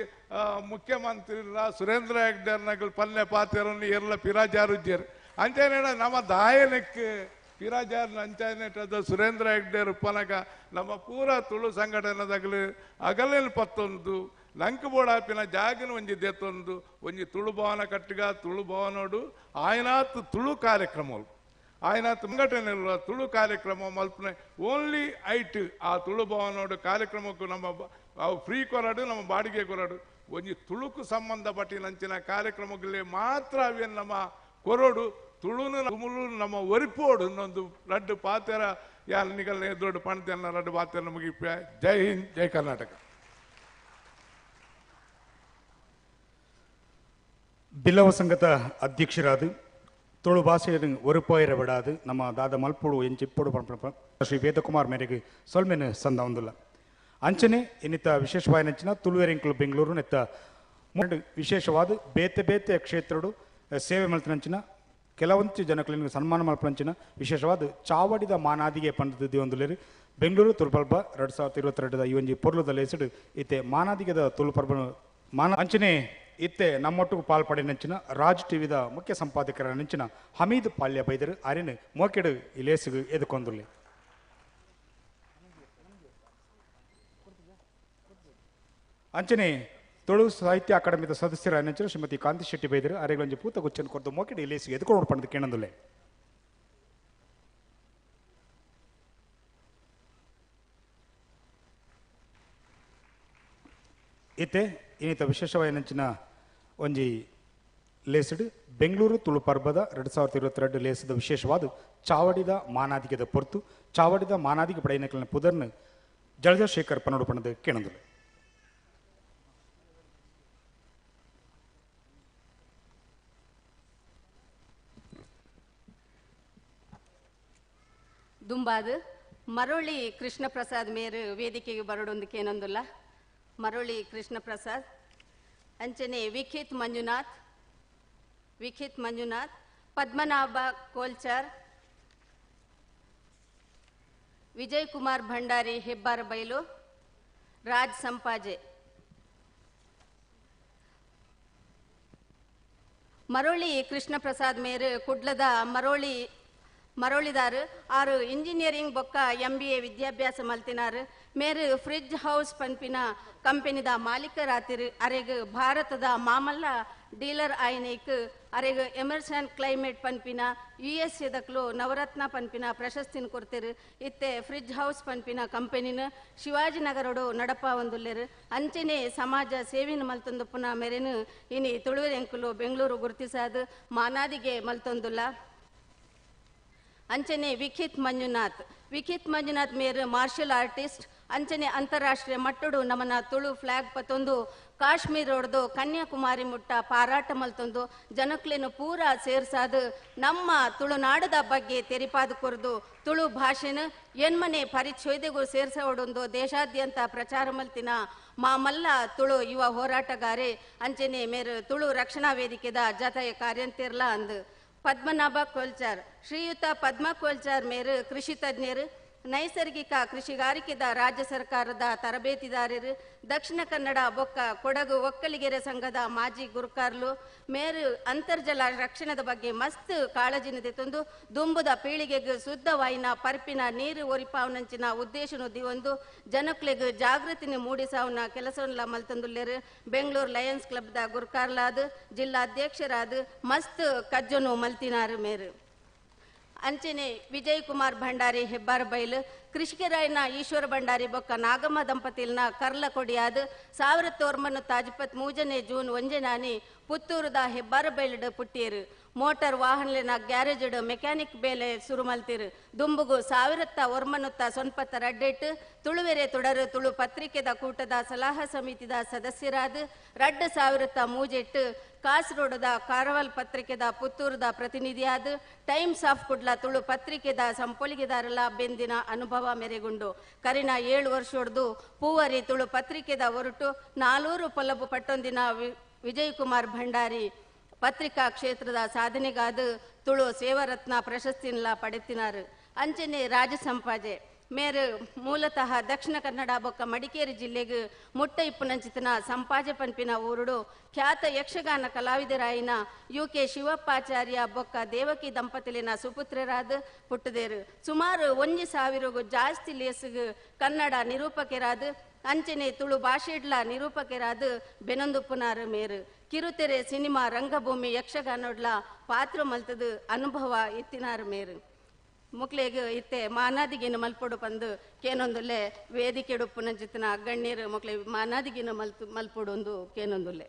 ಮುಖ್ಯಮಂತ್ರಿ ಇಲ್ಲ ಸುರೇಂದ್ರ ಹೆಗ್ಡೆರ್ ನಗಲ್ ಪಲ್ಲೆ ಪಾತೆರನ್ನು ಎರ್ಲ ಪಿರಾಜಾರುಜ್ಜೇರು ಅಂಚನೆ ನಮ್ಮ ದಾಯನಕ್ಕೆ ಪಿರಾಜಾರ್ ಅಂಚನೆ ಸುರೇಂದ್ರ ಹೆಗ್ಡೆರ್ ಉಪ್ಪನಗ ನಮ್ಮ ಪೂರ ತುಳು ಸಂಘಟನೆದಾಗಲು ಅಗಲೇನು ಪತ್ತೊಂದು ನಂಕ್ ಬೋಡಾಪಿನ ಜಾಗನ ಒಂಜಿ ದೇತೊಂದು ಒಂಜಿ ತುಳು ಭವನ ಕಟ್ಟಿಗ ತುಳು ಭವನೋಡು ಆಯ್ನಾತ್ ತುಳು ಕಾರ್ಯಕ್ರಮಗಳು ಆಯ್ನಾತ್ ಸಂಘಟನೆ ತುಳು ಕಾರ್ಯಕ್ರಮ ಮಲ್ಪನೆ ಓನ್ಲಿ ಐಟ್ ಆ ತುಳು ಭವನೋಡು ಕಾರ್ಯಕ್ರಮಕ್ಕೂ ನಮ್ಮ ಅವು ಫ್ರೀ ಕೊರಡು ನಮ್ಮ ಬಾಡಿಗೆ ಕೊರಡು ಒಂಜಿ ತುಳುಕು ಸಂಬಂಧಪಟ್ಟಿನಂಚಿನ ಕಾರ್ಯಕ್ರಮಗಳೇ ಮಾತ್ರ ಅವೇನು ನಮ್ಮ ಕೊರೋಡು ತುಳುನು ತುಮುಲು ನಮ್ಮ ಒರಿಪೋಡು ಇನ್ನೊಂದು ರಡ್ಡು ಪಾತೆರ ಯಾರು ನಿಗಲ್ ದೊಡ್ಡ ಪಣತೆನ್ನ ರಡ್ಡು ಪಾತೆರ ನಮಗೆ ಜೈ ಹಿಂದ್, ಜೈ ಕರ್ನಾಟಕ. ಬಿಲ್ಲವ ಸಂಘದ ಅಧ್ಯಕ್ಷರಾದ ತುಳು ಭಾಷೆಯನ್ನು ಒರುಪಾಯಿರ ಬಿಡಾದು ನಮ್ಮ ದಾದ ಮಲ್ಪೋಡು ಎಂಚಿಪ್ಪೋಡು ಶ್ರೀ ವೇದಕುಮಾರ್ ಮೇರೆಗೆ ಸೊಲ್ಮೆನು ಸಂದ ಒಂದುಲ್ಲ. ಅಂಚನೆ ಇನ್ನಿತ ವಿಶೇಷವಾಯಿನಂಚಿನ ತುಳುವೆರಿಂಕ್ಲು ಬೆಂಗಳೂರು ನೆತ್ತ ವಿಶೇಷವಾದ ಬೇತೆ ಬೇತೆ ಕ್ಷೇತ್ರಡು ಸೇವೆ ಮಲ್ತಿನಂಚಿನ ಕೆಲವೊಂದು ಜನಗಳಿಗೆ ಸನ್ಮಾನ ಮಲ್ಪನಂಚಿನ ವಿಶೇಷವಾದ ಚಾವಡಿದ ಮಾನಾದಿಗೆ ಪಂಡದ ಒಂದುಲೇರು ಬೆಂಗಳೂರು ತುಳುಪರ್ಬ 2022 ಈ ಒಂಜಿ ಪೊರ್ಲುದ ಲೇಸಿಡು ಇತ್ತೆ ಮಾನಾದಿಗೆದ ತುಳುಪರ್ಬ ಮಾನ ಅಂಚನೆ ಇತ್ತೆ ನಮ್ಮೊಟ್ಟಿಗೆ ಪಾಲ್ಪಡಿನಂಚಿನ ರಾಜ್ ಟಿವಿದ ಮುಖ್ಯ ಸಂಪಾದಕರ ನಂಚಿನ ಹಮೀದ್ ಪಾಲ್ಯ ಬೈದರು ಅರಿನ ಮೋಕೆಡು ಈ ಲೇಸಿಗೆ ಎದುಕೊಂದುಲ್ಲೆ. ಅಂಚನೆ ತುಳು ಸಾಹಿತ್ಯ ಅಕಾಡೆಮಿದ ಸದಸ್ಯರ ನಂಚಿನ ಶ್ರೀಮತಿ ಕಾಂತಿ ಶೆಟ್ಟಿ ಬೈದರು ಅರೆಗಳೊಂಜಿ ಪೂತ ಗುಚ್ಚನ್ ಕೊರ್ದು ಮೋಕೆಡು ಈ ಲೇಸಿಗೆ ಎದುಕೊಂಡು ಪಂಡದು ಕೇಣಂದುಲ್ಲೆ. ಇತ್ತೆ ಇನ್ನಿತ ವಿಶೇಷವಾಯಿನಂಚಿನ ಒಂಜಿ ಲೇಸಿಡು ಬೆಂಗಳೂರು ತುಳು ಪರ್ಬದ 2022 ಲೇಸದ ವಿಶೇಷವಾದ ಚಾವಡಿದ ಮಾನಾದಿಗೆದ ಪೊರ್ತು ಚಾವಡಿದ ಮಾನಾದಿಗೆ ಪಡೆಯನಕಲಿನ ಪುದರ್ನು ಜಲಜಶೇಖರ್ ಪನ್ನೋಡು ಪಣದು ಕೇಣಂದುಲ್ಲೆ. ದುಂಬಾದು ಮರೋಳಿ ಕೃಷ್ಣ ಪ್ರಸಾದ್ ಮೇರು ವೇದಿಕೆಗೆ ಬರೋಡೊಂದಕ್ಕೆ ಏನೊಂದುಲ್ಲ. ಮರೋಳಿ ಕೃಷ್ಣ ಪ್ರಸಾದ್ ಅಂಚನೆ ವಿಖಿತ್ ಮಂಜುನಾಥ್, ವಿಖಿತ್ ಮಂಜುನಾಥ್, ಪದ್ಮನಾಭ ಕೋಲ್ಚಾರ್, ವಿಜಯ್ ಕುಮಾರ್ ಭಂಡಾರಿ ಹೆಬ್ಬಾರ್ ಬೈಲು, ರಾಜ್ ಸಂಪಾಜೆ. ಮರೋಳಿ ಕೃಷ್ಣ ಪ್ರಸಾದ್ ಮೇರು ಕುಡ್ಲದ ಮರೋಳಿ ಮರೋಳಿದಾರು ಆರು ಇಂಜಿನಿಯರಿಂಗ್ ಬೊಕ್ಕ MBA ವಿದ್ಯಾಭ್ಯಾಸ ಮಲ್ತಿನಾರು. ಮೇರು ಫ್ರಿಡ್ಜ್ ಹೌಸ್ ಪನ್ಪಿನ ಕಂಪನಿದ ಮಾಲೀಕರಾತಿರು. ಅರೆಗ್ ಭಾರತದ ಮಾಮಲ್ಲ ಡೀಲರ್ ಆಯ್ನೇಕ್ ಅರೆಗ್ ಎಮರ್ಸನ್ ಕ್ಲೈಮೇಟ್ ಪನ್ಪಿನ USA ದಕ್ಲು ನವರತ್ನ ಪನ್ಪಿನ ಪ್ರಶಸ್ತಿನ ಕೊರ್ತಿರು. ಇತ್ತೆ ಫ್ರಿಡ್ಜ್ ಹೌಸ್ ಪನ್ಪಿನ ಕಂಪನಿನ ಶಿವಾಜಿನಗರಡು ನಡಪ ಒಂದುಲ್ಲೆರು. ಅಂಚನೆ ಸಮಾಜ ಸೇವಿನ ಮಲ್ತೊಂದುಪ್ಪುನ ಮೇರೆನು ಇನಿ ತುಳುವೆರೆಂಕುಲು ಬೆಂಗಳೂರು ಗುರುತಿಸಾದು ಮಾನಾದಿಗೆ ಮಲ್ತೊಂದುಲ್ಲ. ಅಂಚನೆ ವಿಖಿತ್ ಮಂಜುನಾಥ್ ವಿಖಿತ್ ಮಂಜುನಾಥ್ ಮೇರು ಮಾರ್ಷಲ್ ಆರ್ಟಿಸ್ಟ್ ಅಂಚನೆ ಅಂತಾರಾಷ್ಟ್ರೀಯ ಮಟ್ಟಡು ನಮನ ತುಳು ಫ್ಲಾಗ್ ಪತ್ತೊಂದು ಕಾಶ್ಮೀರ ಹೊಡೆದು ಕನ್ಯಾಕುಮಾರಿ ಮುಟ್ಟ ಪಾರಾಟ ಮಲ್ತೊಂದು ಜನಕ್ಲೇನು ಪೂರ ಸೇರ್ಸಾದು ನಮ್ಮ ತುಳುನಾಡದ ಬಗ್ಗೆ ತೆರಿಪಾದು ಕೊರ್ದು ತುಳು ಭಾಷೆನ ಎನ್ಮನೆ ಪರಿಚ್ಛೇದೆಗೂ ಸೇರ್ಸೋಡೊಂದು ದೇಶಾದ್ಯಂತ ಪ್ರಚಾರ ಮಲ್ತಿನ ಮಾಮಲ್ಲ ತುಳು ಯುವ ಹೋರಾಟಗಾರೆ ಅಂಚನೆ ಮೇರು ತುಳು ರಕ್ಷಣಾ ವೇದಿಕೆದ ಜತೆಯ ಕಾರ್ಯಂತಿರ್ಲ ಅಂದು. ಪದ್ಮನಾಭ ಕೋಲ್ಚಾರ್ ಶ್ರೀಯುತ ಪದ್ಮ ಕೋಲ್ಚಾರ್ ಮೇರು ಕೃಷಿ ತಜ್ಞರು ನೈಸರ್ಗಿಕ ಕೃಷಿಗಾರಿಕೆದ ರಾಜ್ಯ ಸರ್ಕಾರದ ತರಬೇತಿದಾರರು ದಕ್ಷಿಣ ಕನ್ನಡ ಬೊಕ್ಕ ಕೊಡಗು ಒಕ್ಕಲಿಗೆರೆ ಸಂಘದ ಮಾಜಿ ಗುರುಕಾರ್ಲು ಮೇರು ಅಂತರ್ಜಲ ರಕ್ಷಣದ ಬಗ್ಗೆ ಮಸ್ತ್ ಕಾಳಜಿನ ತಂದು ದುಂಬುದ ಪೀಳಿಗೆಗೆ ಶುದ್ಧವಾಯಿನ ಪರ್ಪಿನ ನೀರು ಒರಿಪಾವನಂಚಿನ ಉದ್ದೇಶನು ದಿವೊಂದು ಜನಕ್ಲೆಗ್ ಜಾಗೃತಿನ ಮೂಡಿಸಾವನ ಕೆಲಸವನ್ನೆಲ್ಲ ಮಲ್ತಂದುಲ್ಲೇರು. ಬೆಂಗಳೂರು ಲಯನ್ಸ್ ಕ್ಲಬ್ದ ಗುರುಕಾರ್ಲಾದ ಜಿಲ್ಲಾಧ್ಯಕ್ಷರಾದ ಮಸ್ತ್ ಕಜ್ಜನು ಮಲ್ತಿನಾರು ಮೇರು. ಅಂಚನೆ ವಿಜಯ್ ಕುಮಾರ್ ಭಂಡಾರಿ ಹೆಬ್ಬಾರ್ ಬೈಲು ಕೃಷಿಕರಾಯನ ಈಶ್ವರ ಭಂಡಾರಿ ಬೊಕ್ಕ ನಾಗಮ್ಮ ದಂಪತಿಲ್ನ ಕರ್ಲ ಕೊಡಿಯಾದ 1923 ಜೂನ್ 1 ಪುತ್ತೂರುದ ಹೆಬ್ಬಾರ ಬೈಲುಡು ಪುಟ್ಟಿಯರು. ಮೋಟಾರ್ ವಾಹನಲಿನ ಗ್ಯಾರೇಜ್ಡ್ ಮೆಕ್ಯಾನಿಕ್ ಬೇಲೆ ಸುರು ಮಲ್ತಿರು. ದುಂಬುಗು 1992 ತುಳುವೆರೆ ತುಡರು ತುಳು ಪತ್ರಿಕೆದ ಕೂಟದ ಸಲಹಾ ಸಮಿತಿದ ಸದಸ್ಯರಾದ 2003 ಕಾಸರಗೋಡದ ಕಾರವಾಲ್ ಪತ್ರಿಕೆದ ಪುತ್ತೂರುದ ಪ್ರತಿನಿಧಿಯಾದ ಟೈಮ್ಸ್ ಆಫ್ ಕುಡ್ಲ ತುಳು ಪತ್ರಿಕೆದ ಸಂಪೊಲಿಗೆದಾರಲ ಬೆಂದಿನ ಅನುಭವ ಮೆರೆಗುಂಡು. ಕರಿನ 7 ವರ್ಷೊಡ್ದು ಪೂವರಿ ತುಳು ಪತ್ರಿಕೆದ ಹೊರಟು 400 ಪೊಲಬು ಪಟ್ಟೊಂದಿನ ವಿಜಯ್ ಕುಮಾರ್ ಭಂಡಾರಿ ಪತ್ರಿಕಾ ಕ್ಷೇತ್ರದ ಸಾಧನೆಗಾದ ತುಳು ಸೇವಾರತ್ನ ಪ್ರಶಸ್ತಿನೆಲ್ಲ ಪಡೆತಿನಾರು. ಅಂಚನೆ ರಾಜಸಂಪಾಜೆ ಮೇರು ಮೂಲತಃ ದಕ್ಷಿಣ ಕನ್ನಡ ಬೊಕ್ಕ ಮಡಿಕೇರಿ ಜಿಲ್ಲೆಗೆ ಮುಟ್ಟ ಇಪ್ಪುನಂಚಿತನ ಸಂಪಾಜೆ ಪನ್ಪಿನ ಊರುಡು ಖ್ಯಾತ ಯಕ್ಷಗಾನ ಕಲಾವಿದರಾಯಿನ ಯು.ಕೆ. ಶಿವಪ್ಪಾಚಾರ್ಯ ಬೊಕ್ಕ ದೇವಕಿ ದಂಪತಿಲಿನ ಸುಪುತ್ರರಾದ ಪುಟ್ಟದೇರು. ಸುಮಾರು 1000 ಜಾಸ್ತಿ ಲೇಸುಗು ಕನ್ನಡ ನಿರೂಪಕರಾದ ಅಂಚನೆ ತುಳು ಭಾಷೆಡ್ಲ ನಿರೂಪಕರಾದ ಬೆನೊಂದುಪ್ಪುನಾರು ಮೇರು. ಕಿರುತೆರೆ ಸಿನಿಮಾ ರಂಗಭೂಮಿ ಯಕ್ಷಗಾನೋಡ್ಲ ಪಾತ್ರ ಮಲ್ತದು ಅನುಭವ ಇತ್ತಿನಾರು ಮೇರು. ಮುಕ್ಲೆಗ್ ಇತ್ತೆ ಮಾನಾದಿಗಿನ ಮಲ್ಪೊಡು ಪಂದು ಕೇನೊಂದುಲ್ಲೆ ವೇದಿಕೆಡುಪ್ಪುನಂಚಿತನ ಗಣ್ಯರು ಮುಕ್ಲೆ ಮಾನಾದಿಗಿನ ಮಲ್ಪೊಡು ಕೇನೊಂದುಲ್ಲೆ.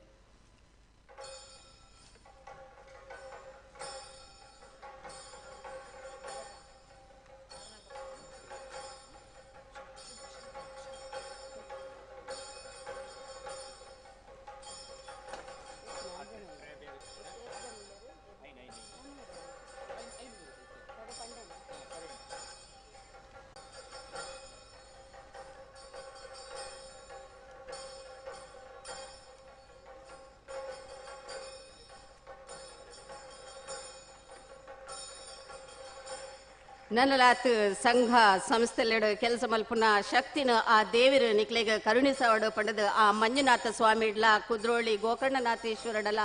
ನನಲಾತ್ ಸಂಘ ಸಂಸ್ಥೆಲೆಡು ಕೆಲಸ ಮಲ್ಪುನ ಶಕ್ತಿನ ಆ ದೇವಿರು ನಿಕ್ಲೆಗ ಕರುಣಿಸವಡು ಪಂಡದು ಆ ಮಂಜುನಾಥ ಸ್ವಾಮಿಡ್ಲ ಕುದ್ರೋಳಿ ಗೋಕರ್ಣನಾಥೇಶ್ವರಡಲ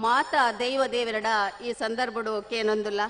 ಮಾತಾ ದೈವ ದೇವರಡ ಈ ಸಂದರ್ಭಡು ಕೇನೊಂದುಲ್ಲ.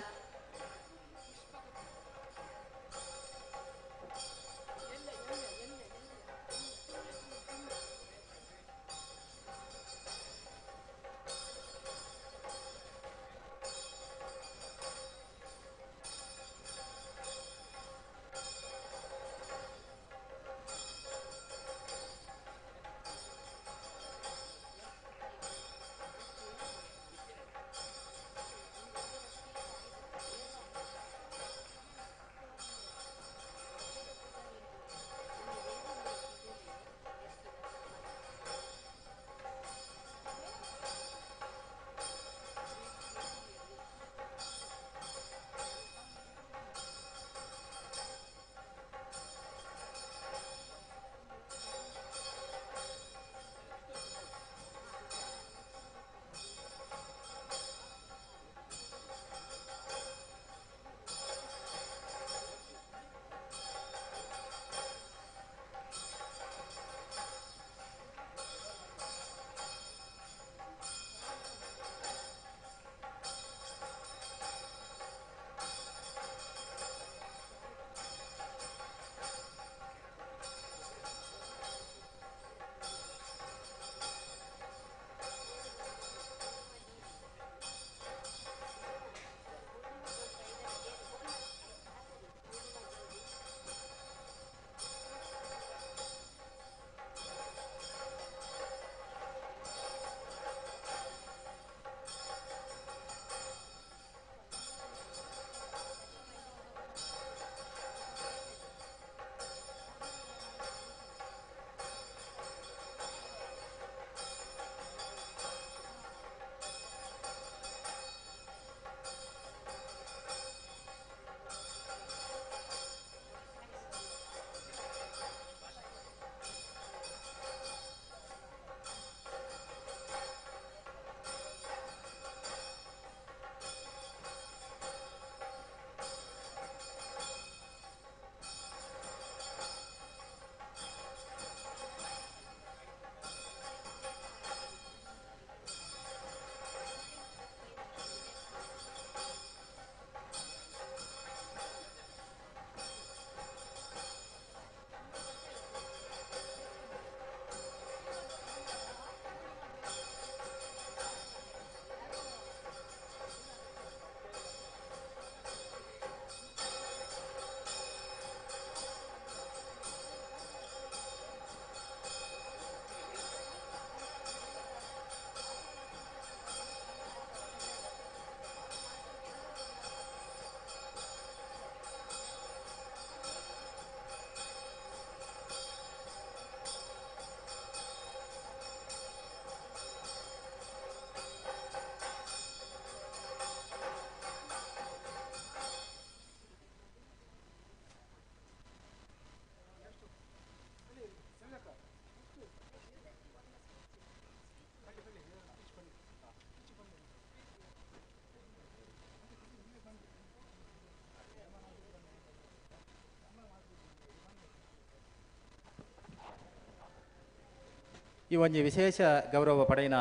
ಈ ಒಂಜಿ ವಿಶೇಷ ಗೌರವ ಪಡೆಯಿನ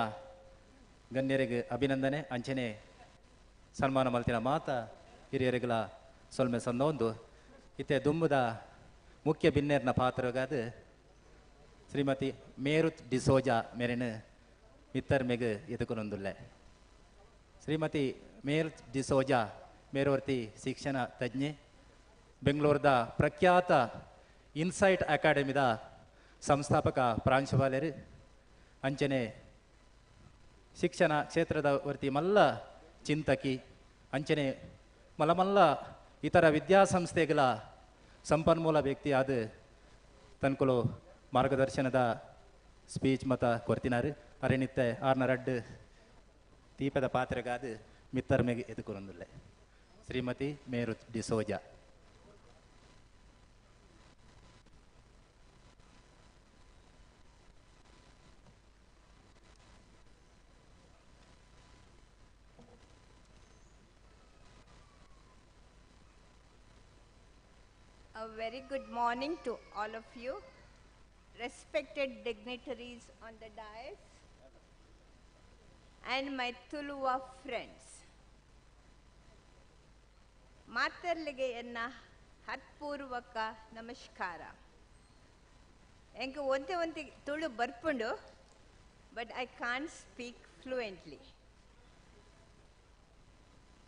ಗಣ್ಯರಿಗೆ ಅಭಿನಂದನೆ ಅಂಚನೆ ಸನ್ಮಾನ ಮಲ್ತಿನ ಮಾತ ಹಿರಿಯರಿಗಳ ಸೊಲ್ಮೆ ಸಂದೊಂದು ಇತ್ತೆ ದುಂಬುದ ಮುಖ್ಯ ಬಿನ್ನೇರ್ನ ಪಾತ್ರಗಾದ ಶ್ರೀಮತಿ ಮೇರುತ್ ಡಿಸೋಜಾ ಮೇರಿನ ಮಿತ್ತರ್ಮೆಗ್ ಎದುಕೊನೊಂದುಲ್ಲೆ. ಶ್ರೀಮತಿ ಮೇರುತ್ ಡಿಸೋಜಾ ಮೇರೋರ್ತಿ ಶಿಕ್ಷಣ ತಜ್ಞೆ, ಬೆಂಗಳೂರದ ಪ್ರಖ್ಯಾತ ಇನ್ಸೈಟ್ ಅಕಾಡೆಮಿದ ಸಂಸ್ಥಾಪಕ ಪ್ರಾಂಶುಪಾಲರು, ಅಂಚನೆ ಶಿಕ್ಷಣ ಕ್ಷೇತ್ರದ ವರ್ತಿ ಮಲ್ಲ ಚಿಂತಕಿ, ಅಂಚನೆ ಮಲಮಲ್ಲ ಇತರ ವಿದ್ಯಾಸಂಸ್ಥೆಗಳ ಸಂಪನ್ಮೂಲ ವ್ಯಕ್ತಿಯಾದ ತನ್ಕುಲು ಮಾರ್ಗದರ್ಶನದ ಸ್ಪೀಚ್ ಮತ ಕೊರ್ತಿನಾರು. ಅರೆನಿತ್ತೆ ಆರ್ನ ರಡ್ಡು ದೀಪದ ಪಾತ್ರೆಗಾದ ಮಿತ್ತರ್ಮೆಗೆ ಎದುಕೊರೊಂದುಲ್ಲೆ. Shrimati Meruth D'Souza. A very good morning to all of you, respected dignitaries on the dais, and my Tuluva friends. ಮಾತರ್ಲಿಗೆ ಎನ್ನ ಹತ್ಪೂರ್ವಕ ನಮಸ್ಕಾರ. ಎಂಕ್ ಒಂತೆ ಒಂತೆ ತುಳು ಬರ್ಪುಂಡು, but I can't speak fluently.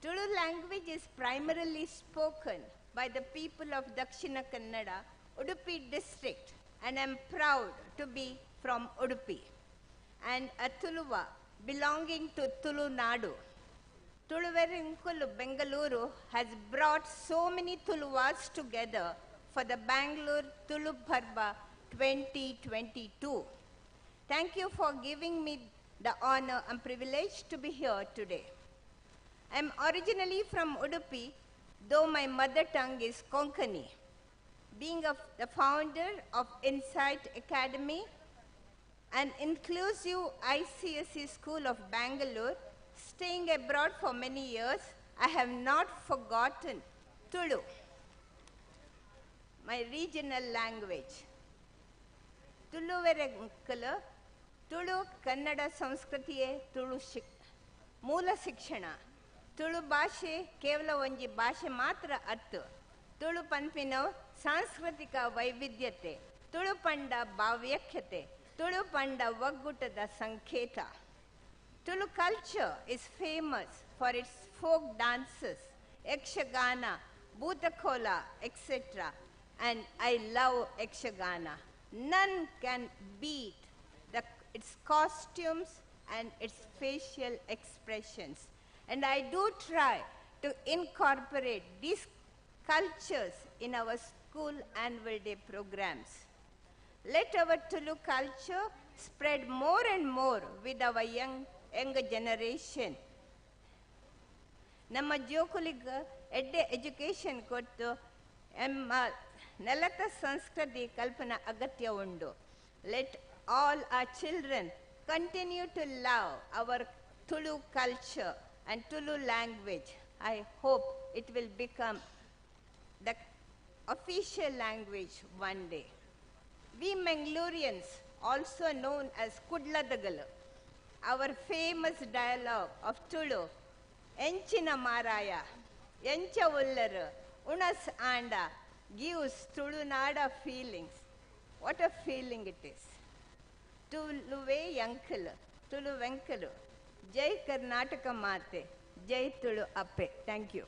Tulu language is primarily spoken by the people of Dakshina Kannada, Udupi district, and I'm proud to be from Udupi, and a Tuluva belonging to Tulu Nadu. Tuluverenkulu Bengaluru has brought so many Tuluvas together for the Bangalore Tulu Parba 2022. Thank you for giving me the honor and privilege to be here today. I'm originally from Udupi, though my mother tongue is Konkani. Being the founder of Insight Academy, an inclusive ICSE school of Bangalore, staying abroad for many years, I have not forgotten Tulu, my regional language. Tuluverenkulu, Tulu Kannada ಸಂಸ್ಕೃತಿಯೇ Tulu ಮೂಲ ಶಿಕ್ಷಣ. ತುಳು ಭಾಷೆ ಕೇವಲ ಒಂಜಿ ಭಾಷೆ ಮಾತ್ರ ಅತ್ತು. ತುಳು ಪನ್ಪಿನವು ಸಾಂಸ್ಕೃತಿಕ ವೈವಿಧ್ಯತೆ, ತುಳು ಪಂಡ ಭಾವ್ಯಕ್ಯತೆ, ತುಳು ಪಂಡ ಒಗ್ಗೂಟದ ಸಂಕೇತ. Tulu culture is famous for its folk dances, Yakshagana, Bhutakola, etc. And I love Yakshagana. None can beat its costumes and its facial expressions. And I do try to incorporate these cultures in our school annual day programs. Let our Tulu culture spread more and more with our younger generation. ನಮ್ಮ ಜೋಕುಲಿಗ ಎಡ್ಡೆ education ಕೊಟ್ಟು ಎಮ್ಮ ನೆಲತ ಸಂಸ್ಕೃತಿ ಕಲ್ಪನಾ ಅಗತ್ಯ ಉಂಡು. Let all our children continue to love our Tulu culture and Tulu language. I hope it will become the official language one day. We Mangaloreans, also known as Kudladagalu, our famous dialogue of Tulu, Enchina Maraya, Encha Ullaru, Unas Anda, gives Tulunada feelings. What a feeling it is. Tuluve Yankalu, Tulu Venkalu, Jai Karnataka Mate, Jai Tulu Appe. Thank you.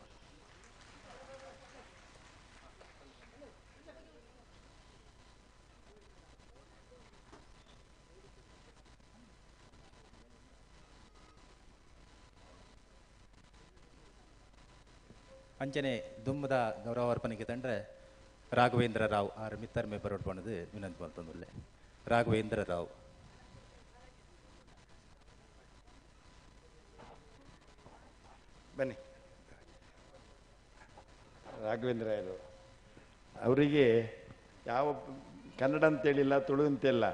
ಅಂಚನೆ ದುಮ್ಮದ ಗೌರವಾರ್ಪಣೆಗೆ ತಂಡ್ರೆ ರಾಘವೇಂದ್ರ ರಾವ್ ಆರ್ ಮಿತ್ತರ್ಮೆ ಬರೋಡ್ಪಣದು ವಿನಂತಿ ಮಾಡ್ತಂದುಲ್ಲೆ. ರಾಘವೇಂದ್ರ ರಾವ್. ಬನ್ನಿ. ರಾಘವೇಂದ್ರ ರಾಯರು ಅವರಿಗೆ ಯಾವ ಕನ್ನಡ ಅಂತೇಳಿಲ್ಲ, ತುಳು ಅಂತಿಲ್ಲ,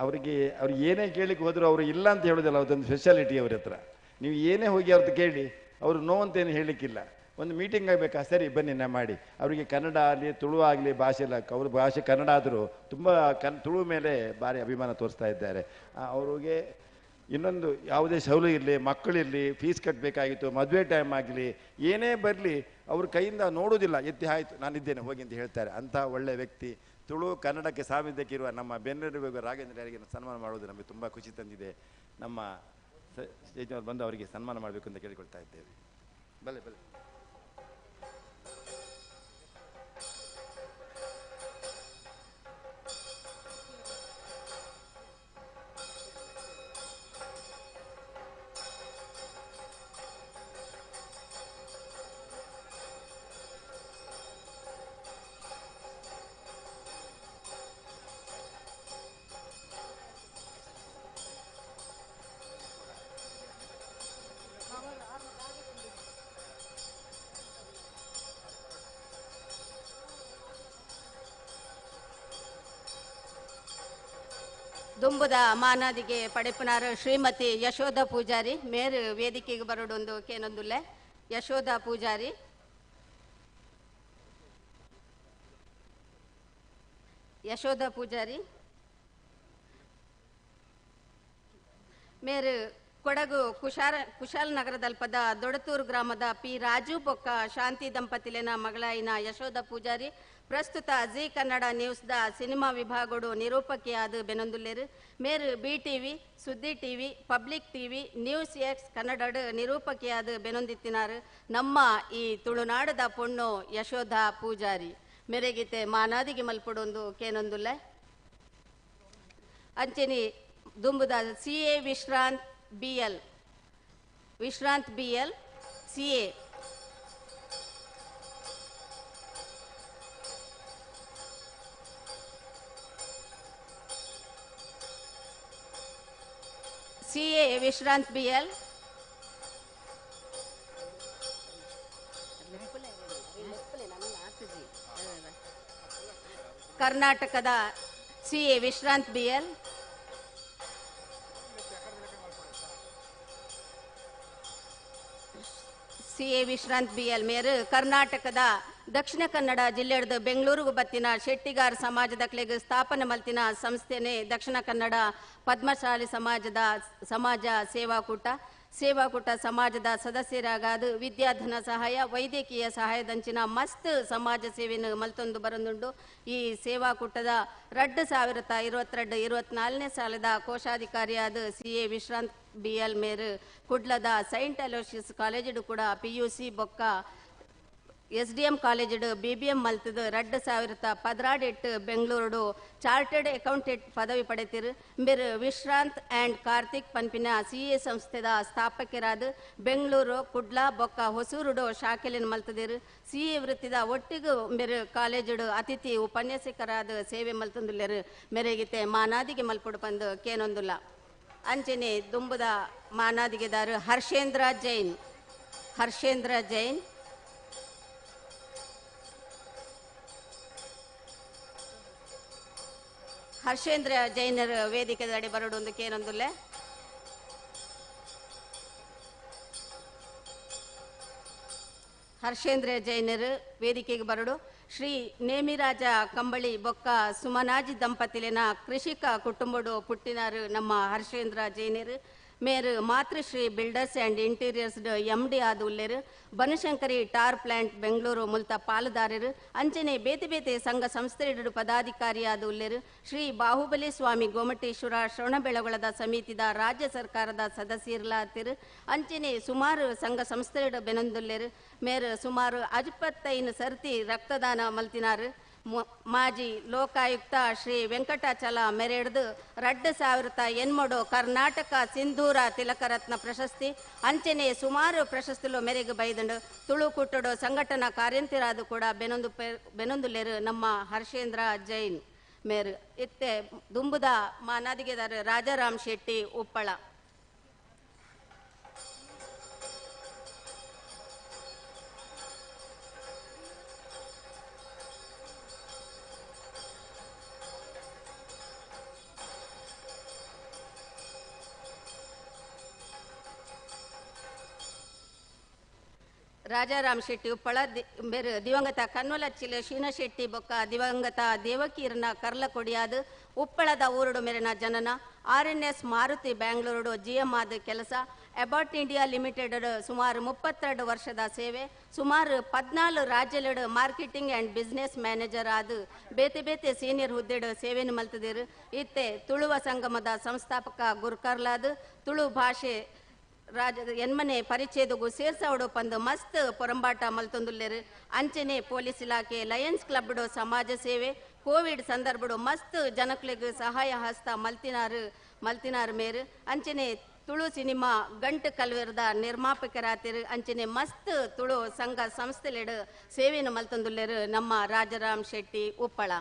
ಅವರಿಗೆ ಅವ್ರು ಏನೇ ಕೇಳಿಕ್ಕೆ ಹೋದರೂ ಅವರು ಇಲ್ಲ ಅಂತ ಹೇಳೋದಿಲ್ಲ. ಅದೊಂದು ಸ್ಪೆಷಾಲಿಟಿ ಅವ್ರ ಹತ್ರ. ನೀವು ಏನೇ ಹೋಗಿ ಅವ್ರದ್ದು ಕೇಳಿ ಅವರು ನೋ ಅಂತೇನು ಹೇಳಲಿಕ್ಕಿಲ್ಲ. ಒಂದು ಮೀಟಿಂಗ್ ಆಗಬೇಕಾ, ಸರಿ ಬನ್ನಿ ನಾ ಮಾಡಿ. ಅವರಿಗೆ ಕನ್ನಡ ಆಗಲಿ ತುಳು ಆಗಲಿ ಭಾಷೆ ಇಲ್ಲ, ಅವ್ರ ಭಾಷೆ ಕನ್ನಡ ಆದರೂ ತುಂಬ ತುಳು ಮೇಲೆ ಭಾರಿ ಅಭಿಮಾನ ತೋರಿಸ್ತಾ ಇದ್ದಾರೆ. ಅವರಿಗೆ ಇನ್ನೊಂದು ಯಾವುದೇ ಸೌಲು ಇರಲಿ, ಮಕ್ಕಳಿರಲಿ, ಫೀಸ್ ಕಟ್ಟಬೇಕಾಗಿತ್ತು, ಮದುವೆ ಟೈಮ್ ಆಗಲಿ, ಏನೇ ಬರಲಿ ಅವ್ರ ಕೈಯಿಂದ ನೋಡೋದಿಲ್ಲ, ಎತ್ತಿ ಆಯಿತು ನಾನಿದ್ದೇನೆ ಹೋಗಿ ಅಂತ ಹೇಳ್ತಾರೆ. ಅಂಥ ಒಳ್ಳೆಯ ವ್ಯಕ್ತಿ, ತುಳು ಕನ್ನಡಕ್ಕೆ ಸಾಮೀಪ್ಯಕ್ಕಿರುವ ನಮ್ಮ ಬೆನ್ನೂರು ರಾಘವೇಂದ್ರ ಅವರಿಗೆ ಸನ್ಮಾನ ಮಾಡೋದು ನಮಗೆ ತುಂಬ ಖುಷಿ ತಂದಿದೆ. ನಮ್ಮ ಸ್ಟೇಜ್ನವ್ರು ಬಂದು ಅವರಿಗೆ ಸನ್ಮಾನ ಮಾಡಬೇಕು ಅಂತ ಕೇಳಿಕೊಳ್ತಾ ಇದ್ದೇವೆ. ಬಲೆ ಬಲೆ. ದುಂಬುದ ಮಾನಾದಿಗೆ ಪಡೆಪುನಾರು ಶ್ರೀಮತಿ ಯಶೋಧ ಪೂಜಾರಿ ಮೇರು ವೇದಿಕೆಗೆ ಬರೋಡೊಂದು ಕೇನೊಂದುಲ್ಲೆ. ಯಶೋಧ ಪೂಜಾರಿ ಯಶೋಧ ಪೂಜಾರಿ ಮೇರು ಕೊಡಗು ಕುಶಾಲನಗರದಲ್ಪದ ದೊಡತೂರು ಗ್ರಾಮದ ಪಿ ರಾಜು ಬೊಕ್ಕ ಶಾಂತಿ ದಂಪತಿಲೆನ ಮಗಳಾಯಿನ ಯಶೋಧ ಪೂಜಾರಿ ಪ್ರಸ್ತುತ ಜಿ ಕನ್ನಡ ನ್ಯೂಸ್ದ ಸಿನಿಮಾ ವಿಭಾಗಡು ನಿರೂಪಕಿಯಾದ ಬೆನೊಂದುಲ್ಲೇರು. ಮೇರು B TV, Suddi TV, public TV, news X ಕನ್ನಡಡು ನಿರೂಪಕಿಯಾದ ಬೆನೊಂದಿತ್ತಿನಾರು ನಮ್ಮ ಈ ತುಳುನಾಡದ ಪೊಣ್ಣು ಯಶೋಧ ಪೂಜಾರಿ. ಮೆರೆಗಿತೆ ಮಾನಾದಿಗೆ ಮಲ್ಪಡೊಂದು ಕೇನೊಂದುಲ್ಲೆ. ಅಂಚೆನಿ ದುಂಬುದ C A Vishranth B L, Vishranth B L C A C A Vishranth B L ಕರ್ನಾಟಕದ C A Vishranth B L C A Vishranth B L ಮೇರು ಕರ್ನಾಟಕದ ದಕ್ಷಿಣ ಕನ್ನಡ ಜಿಲ್ಲೆಡ್ದು ಬೆಂಗಳೂರಿಗೆ ಬತ್ತಿನ ಶೆಟ್ಟಿಗಾರ್ ಸಮಾಜದ ಕ್ಲೆಗ್ ಸ್ಥಾಪನೆ ಮಲ್ತಿನ ಸಂಸ್ಥೆನೆ ದಕ್ಷಿಣ ಕನ್ನಡ ಪದ್ಮಶಾಲಿ ಸಮಾಜದ ಸಮಾಜ ಸೇವಾಕೂಟ. ಸೇವಾಕೂಟ ಸಮಾಜದ ಸದಸ್ಯರಾಗಾದು ವಿದ್ಯಾಧನ ಸಹಾಯ, ವೈದ್ಯಕೀಯ ಸಹಾಯದಂಚಿನ ಮಸ್ತ್ ಸಮಾಜ ಸೇವೆಯನ್ನು ಮಲ್ತೊಂದು ಬರೊಂದುಂಡು. ಈ ಸೇವಾಕೂಟದ 2022-24ನೇ ಸಾಲದ ಕೋಶಾಧಿಕಾರಿಯಾದ C A Vishranth B L ಮೇರು ಕುಡ್ಲದ ಸೈಂಟ್ ಅಲೋಷಿಯಸ್ ಕಾಲೇಜಿಡು ಕೂಡ PUC ಬೊಕ್ಕ SDM ಕಾಲೇಜಿಡು BBM ಮಲ್ತದು 2018 ಬೆಂಗಳೂರುಡು ಚಾರ್ಟರ್ಡ್ ಅಕೌಂಟೆಂಟ್ ಪದವಿ ಪಡೆತಿರು. ಮೇರು ವಿಶ್ರಾಂತ್ ಆ್ಯಂಡ್ ಕಾರ್ತಿಕ್ ಪನ್ಪಿನ CA ಸಂಸ್ಥೆದ ಸ್ಥಾಪಕರಾದ ಬೆಂಗಳೂರು, ಕುಡ್ಲ, ಬೊಕ್ಕ ಹೊಸೂರುಡು ಶಾಖೆಲಿನ ಮಲ್ತದಿರು. CA ವೃತ್ತಿದ ಒಟ್ಟಿಗೂ ಮೇರು ಕಾಲೇಜಿಡು ಅತಿಥಿ ಉಪನ್ಯಾಸಕರಾದ ಸೇವೆ ಮಲ್ತಂದುಲ್ಲೇರು. ಮೆರೆಗಿತೆ ಮಾನಾದಿಗೆ ಮಲ್ಪುಡು ಪಂದು ಕೇನೊಂದುಲ್ಲ. ಅಂಚನೆ ದುಂಬುದ ಮಾನಾದಿಗೆದಾರು ಹರ್ಷೇಂದ್ರ ಜೈನ್, ಹರ್ಷೇಂದ್ರ ಜೈನ್ ಹರ್ಷೇಂದ್ರ ಜೈನರ ವೇದಿಕೆದಡಿ ಬರಡೊಂದು ಕೇನೊಂದುಲ್ಲೆ. ಹರ್ಷೇಂದ್ರ ಜೈನರು ವೇದಿಕೆಗೆ ಬರಡು. ಶ್ರೀ ನೇಮಿರಾಜ ಕಂಬಳಿ ಬೊಕ್ಕ ಸುಮನಾಜಿ ದಂಪತಿಲಿನ ಕೃಷಿಕ ಕುಟುಂಬಡು ಪುಟ್ಟಿನಾರು ನಮ್ಮ ಹರ್ಷೇಂದ್ರ ಜೈನರು. ಮೇರು Matrushree builders and interiors MD ಆದ ಉಲ್ಲೇರು. ಬನಶಂಕರಿ ಟಾರ್ ಪ್ಲಾಂಟ್ ಬೆಂಗಳೂರು ಮುಲ್ತ ಪಾಲುದಾರರು. ಅಂಚನೆ ಬೇತೆ ಬೇತೆ ಸಂಘ ಸಂಸ್ಥೆಯಡು ಪದಾಧಿಕಾರಿಯಾದ ಉಲ್ಲೇರು. ಶ್ರೀ ಬಾಹುಬಲಿ ಸ್ವಾಮಿ ಗೋಮಟೇಶ್ವರ ಶ್ರವಣಬೆಳಗೊಳದ ಸಮಿತಿದ ರಾಜ್ಯ ಸರ್ಕಾರದ ಸದಸ್ಯರ್ಲಾತಿರು. ಅಂಚನೆ ಸುಮಾರು ಸಂಘ ಸಂಸ್ಥೆಯಡು ಬೆನೊಂದುಲ್ಲೇರು. ಮೇರು ಸುಮಾರು 65 ಸರ್ತಿ ರಕ್ತದಾನ ಮಲ್ತಿನಾರು. ಮಾಜಿ ಲೋಕಾಯುಕ್ತ ಶ್ರೀ ವೆಂಕಟಾಚಲ ಮೆರೆಡ್ದು 2008 ಕರ್ನಾಟಕ ಸಿಂಧೂರ ತಿಲಕರತ್ನ ಪ್ರಶಸ್ತಿ ಅಂಚನೆ ಸುಮಾರು ಪ್ರಶಸ್ತಿಲು ಮೆರೆಗೆ ಬೈದಂಡು. ತುಳು ಕುಟ್ಟಡು ಸಂಘಟನಾ ಕಾರ್ಯಂತಿರಾದು ಕೂಡ ಬೆನೊಂದುಲೇರು ನಮ್ಮ ಹರ್ಷೇಂದ್ರ ಜೈನ್ ಮೇರು. ಇತ್ತೆ ದುಂಬುದ ಮಾನಾದಿಗೆದಾರ ರಾಜಾರಾಮ್ ಶೆಟ್ಟಿ ಉಪ್ಪಳ. ರಾಜಾರಾಮ್ ಶೆಟ್ಟಿ ಉಪ್ಪಳ ಮೇರು ದಿವಂಗತ ಕನ್ವಲಚ್ಚಿಲ ಶೀನ ಶೆಟ್ಟಿ ಬೊಕ್ಕ ದಿವಂಗತ ದೇವಕೀರ್ನ ಕರ್ಲ ಕೊಡಿಯಾದ ಉಪ್ಪಳದ ಊರುಡು ಮೇರಿನ ಜನನ ಆರ್.ಎನ್.ಎಸ್ ಮಾರುತಿ ಬ್ಯಾಂಗ್ಳೂರುಡು ಜಿಎಂ ಆದ ಕೆಲಸ ಅಬಾಟ್ ಇಂಡಿಯಾ ಲಿಮಿಟೆಡ್ ಸುಮಾರು 32 ವರ್ಷದ ಸೇವೆ ಸುಮಾರು 14 ರಾಜ್ಯಲೆಡು ಮಾರ್ಕೆಟಿಂಗ್ ಆ್ಯಂಡ್ ಬಿಸ್ನೆಸ್ ಮ್ಯಾನೇಜರ್ ಆದ ಬೇತೆ ಬೇತೆ ಸೀನಿಯರ್ ಹುದ್ದೆಡು ಸೇವೆಯನ್ನು ಮಲ್ತದಿರು ಇತ್ತೆ ತುಳುವ ಸಂಗಮದ ಸಂಸ್ಥಾಪಕ ಗುರುಕರ್ಲಾದ ತುಳು ಭಾಷೆ ರಾಜ್ಯದ ಎನ್ಮನೆ ಪರಿಚಯದಗು ಸೇರ್ಸಾವಡು ಪಂದು ಮಸ್ತ್ ಪೊರಂಬಾಟ ಮಲ್ತೊಂದುಲ್ಲೆರು ಅಂಚನೆ ಪೊಲೀಸ್ ಇಲಾಖೆ ಲಯನ್ಸ್ ಕ್ಲಬ್ಡು ಸಮಾಜ ಸೇವೆ ಕೋವಿಡ್ ಸಂದರ್ಭಡು ಮಸ್ತ್ ಜನಕ್ಲೆಗ್ ಸಹಾಯ ಹಸ್ತ ಮಲ್ತಿನಾರು ಮೇರು ಅಂಚನೆ ತುಳು ಸಿನಿಮಾ ಗಂಟು ಕಲ್ವೆರ್ದ ನಿರ್ಮಾಪಕರಾತಿರು ಅಂಚನೆ ಮಸ್ತ್ ತುಳು ಸಂಘ ಸಂಸ್ಥೆಲೆಡು ಸೇವೆಯನ್ನು ಮಲ್ತೊಂದುಲ್ಲೆರು ನಮ್ಮ ರಾಜಾರಾಮ್ ಶೆಟ್ಟಿ ಉಪ್ಪಳ.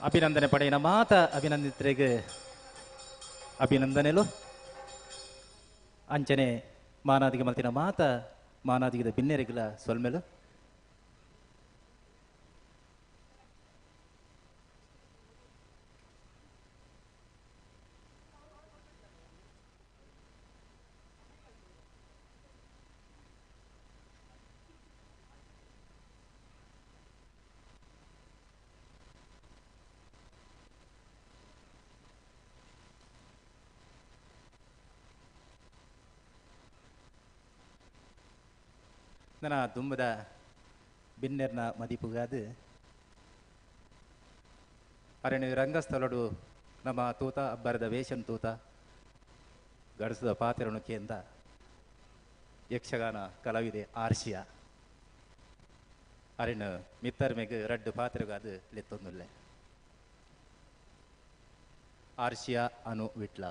ಅಭಿನಂದನೆ ಪಡೆಯಿನ ಮಾತ ಅಭಿನಂದಿತರಿಗೆ ಅಭಿನಂದನೆಲು ಅಂಚನೆ ಮಾನಾದಿಗೆ ಮಲ್ತಿನ ಮಾತ ಮಾನಾದಿಗದ ಬಿನ್ನೆರಿಗಲ ಸೊಲ್ಮೆಲು. ನನ್ನ ದುಂಬದ ಬಿನ್ನೆರ್ನ ಮದಿಪುಗಾದು ಅರಣಿ ರಂಗಸ್ಥಳಡು ನಮ್ಮ ತೂತ ಅಬ್ಬರದ ವೇಷನ್ ತೂತ ಗಡಸದ ಪಾತ್ರನುಕೆಂದ ಯಕ್ಷಗಾನ ಕಲಾವಿದೆ ಆರ್ಷಿಯ ಅರಿಣ ಮಿತ್ತರ್ಮೆಗ್ ರಡ್ಡು ಪಾತ್ರಗಾದು ಲೆತ್ತೊಂದುಲ್ಲೆ ಆರ್ಷಿಯ ಅನು ವಿಟ್ಲ.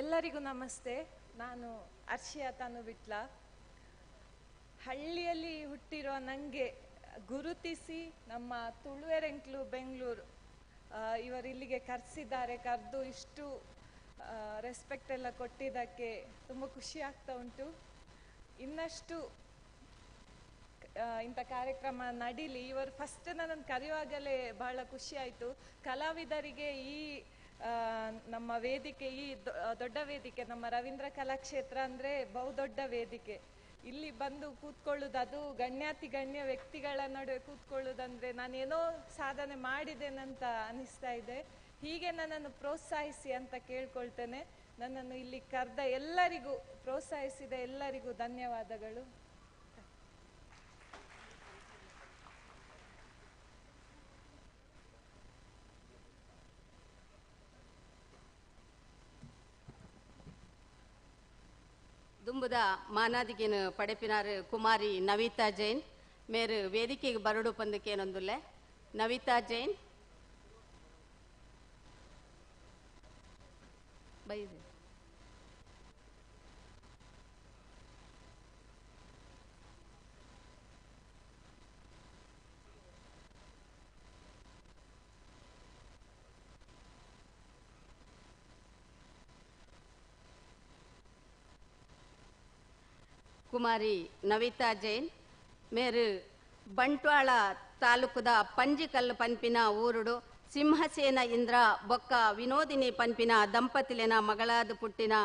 ಎಲ್ಲರಿಗೂ ನಮಸ್ತೆ. ನಾನು ಅರ್ಷಿಯಾ ತಾನು ವಿಟ್ಲ. ಹಳ್ಳಿಯಲ್ಲಿ ಹುಟ್ಟಿರೋ ನನಗೆ ಗುರುತಿಸಿ ನಮ್ಮ ತುಳುವೆರೆಂಕ್ಲು ಬೆಂಗಳೂರು ಇವರು ಇಲ್ಲಿಗೆ ಕರೆಸಿದ್ದಾರೆ. ಕರೆದು ಇಷ್ಟು ರೆಸ್ಪೆಕ್ಟ್ ಎಲ್ಲ ಕೊಟ್ಟಿದ್ದಕ್ಕೆ ತುಂಬ ಖುಷಿ ಆಗ್ತಾ ಉಂಟು. ಇನ್ನಷ್ಟು ಇಂಥ ಕಾರ್ಯಕ್ರಮ ನಡೀಲಿ. ಇವರು ಫಸ್ಟ್ ನನ್ನನ್ನು ಕರೆಯುವಾಗಲೇ ಬಹಳ ಖುಷಿ ಆಯಿತು. ಕಲಾವಿದರಿಗೆ ಈ ನಮ್ಮ ವೇದಿಕೆ, ಈ ದೊಡ್ಡ ವೇದಿಕೆ, ನಮ್ಮ ರವೀಂದ್ರ ಕಲಾಕ್ಷೇತ್ರ ಅಂದರೆ ಬಹುದೊಡ್ಡ ವೇದಿಕೆ. ಇಲ್ಲಿ ಬಂದು ಕೂತ್ಕೊಳ್ಳೋದು, ಅದು ಗಣ್ಯಾತಿ ಗಣ್ಯ ವ್ಯಕ್ತಿಗಳ ನಡುವೆ ಕೂತ್ಕೊಳ್ಳೋದಂದರೆ ನಾನೇನೋ ಸಾಧನೆ ಮಾಡಿದ್ದೇನಂತ ಅನಿಸ್ತಾ ಇದೆ. ಹೀಗೆ ನನ್ನನ್ನು ಪ್ರೋತ್ಸಾಹಿಸಿ ಅಂತ ಕೇಳ್ಕೊಳ್ತೇನೆ. ನನ್ನನ್ನು ಇಲ್ಲಿ ಕರೆದ ಎಲ್ಲರಿಗೂ, ಪ್ರೋತ್ಸಾಹಿಸಿದ ಎಲ್ಲರಿಗೂ ಧನ್ಯವಾದಗಳು. ದುಂಬುದ ಮಾನಾದಿಗಿನ ಪಡೆಪಿನಾರು ಕುಮಾರಿ ನವಿತಾ ಜೈನ್ ಮೇರು ವೇದಿಕೆಗೆ ಬರಡು ಪಂದಕ್ಕೇನೊಂದುಲ್ಲೆ. ನವಿತಾ ಜೈನ್ ಬೈದೆ. ಕುಮಾರಿ ನವಿತಾ ಜೈನ್ ಮೇರು ಬಂಟ್ವಾಳ ತಾಲೂಕುದ ಪಂಜಿಕಲ್ಲು ಪನ್ಪಿನ ಊರುಡು ಸಿಂಹಸೇನ ಇಂದ್ರ ಬೊಕ್ಕ ವಿನೋದಿನಿ ಪನ್ಪಿನ ದಂಪತಿಲೆನ ಮಗಳಾದ ಪುಟ್ಟಿನ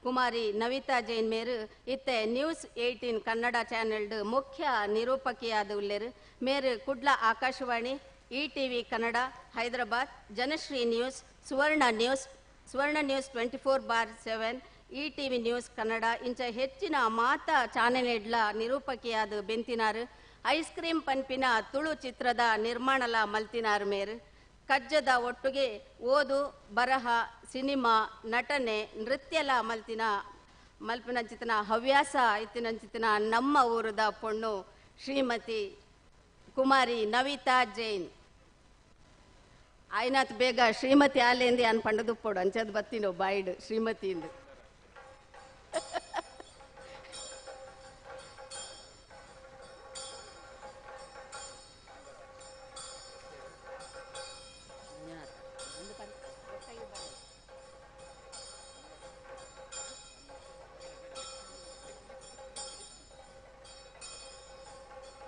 ಕುಮಾರಿ ನವಿತಾ ಜೈನ್ ಮೇರು ಇತ್ತೆ ನ್ಯೂಸ್ 18 ಕನ್ನಡ ಚಾನೆಲ್ಡ್ ಮುಖ್ಯ ನಿರೂಪಕಿಯಾದ ಉಲ್ಲೇರು. ಮೇರು Kudla Akashvani, ETV Kannada, Hyderabad, Janashree news, Suvarna news, Suvarna news 24/7, ETV news Kannada ಇಂಚ ಹೆಚ್ಚಿನ ಮಾತಾ ಚಾನೆಲ್ಡ್ಲ ನಿರೂಪಕಿಯಾದ ಬೆಂತಿನಾರು. ಐಸ್ ಕ್ರೀಮ್ ಪನ್ಪಿನ ತುಳು ಚಿತ್ರದ ನಿರ್ಮಾಣಲ ಮಲ್ತಿನಾರು ಮೇರು. ಕಜ್ಜದ ಒಟ್ಟುಗೆ ಓದು, ಬರಹ, ಸಿನಿಮಾ, ನಟನೆ, ನೃತ್ಯಲ ಮಲ್ಪಿನಂಚಿತನ ಹವ್ಯಾಸ ಇತ್ತಿನಂಚಿತನ ನಮ್ಮ ಊರದ ಪೊಣ್ಣು ಶ್ರೀಮತಿ ಕುಮಾರಿ ನವಿತಾ ಜೈನ್. ಆಯ್ನಾತ್ ಬೇಗ ಶ್ರೀಮತಿ ಆಲೇಂದಿ ಅನ್ ಪಂಡದುಪ್ಪೋಡು ಅಂಚದ್ ಬತ್ತಿನೋ ಬಾಯ್ಡ್ ಶ್ರೀಮತಿ ಇಂದು.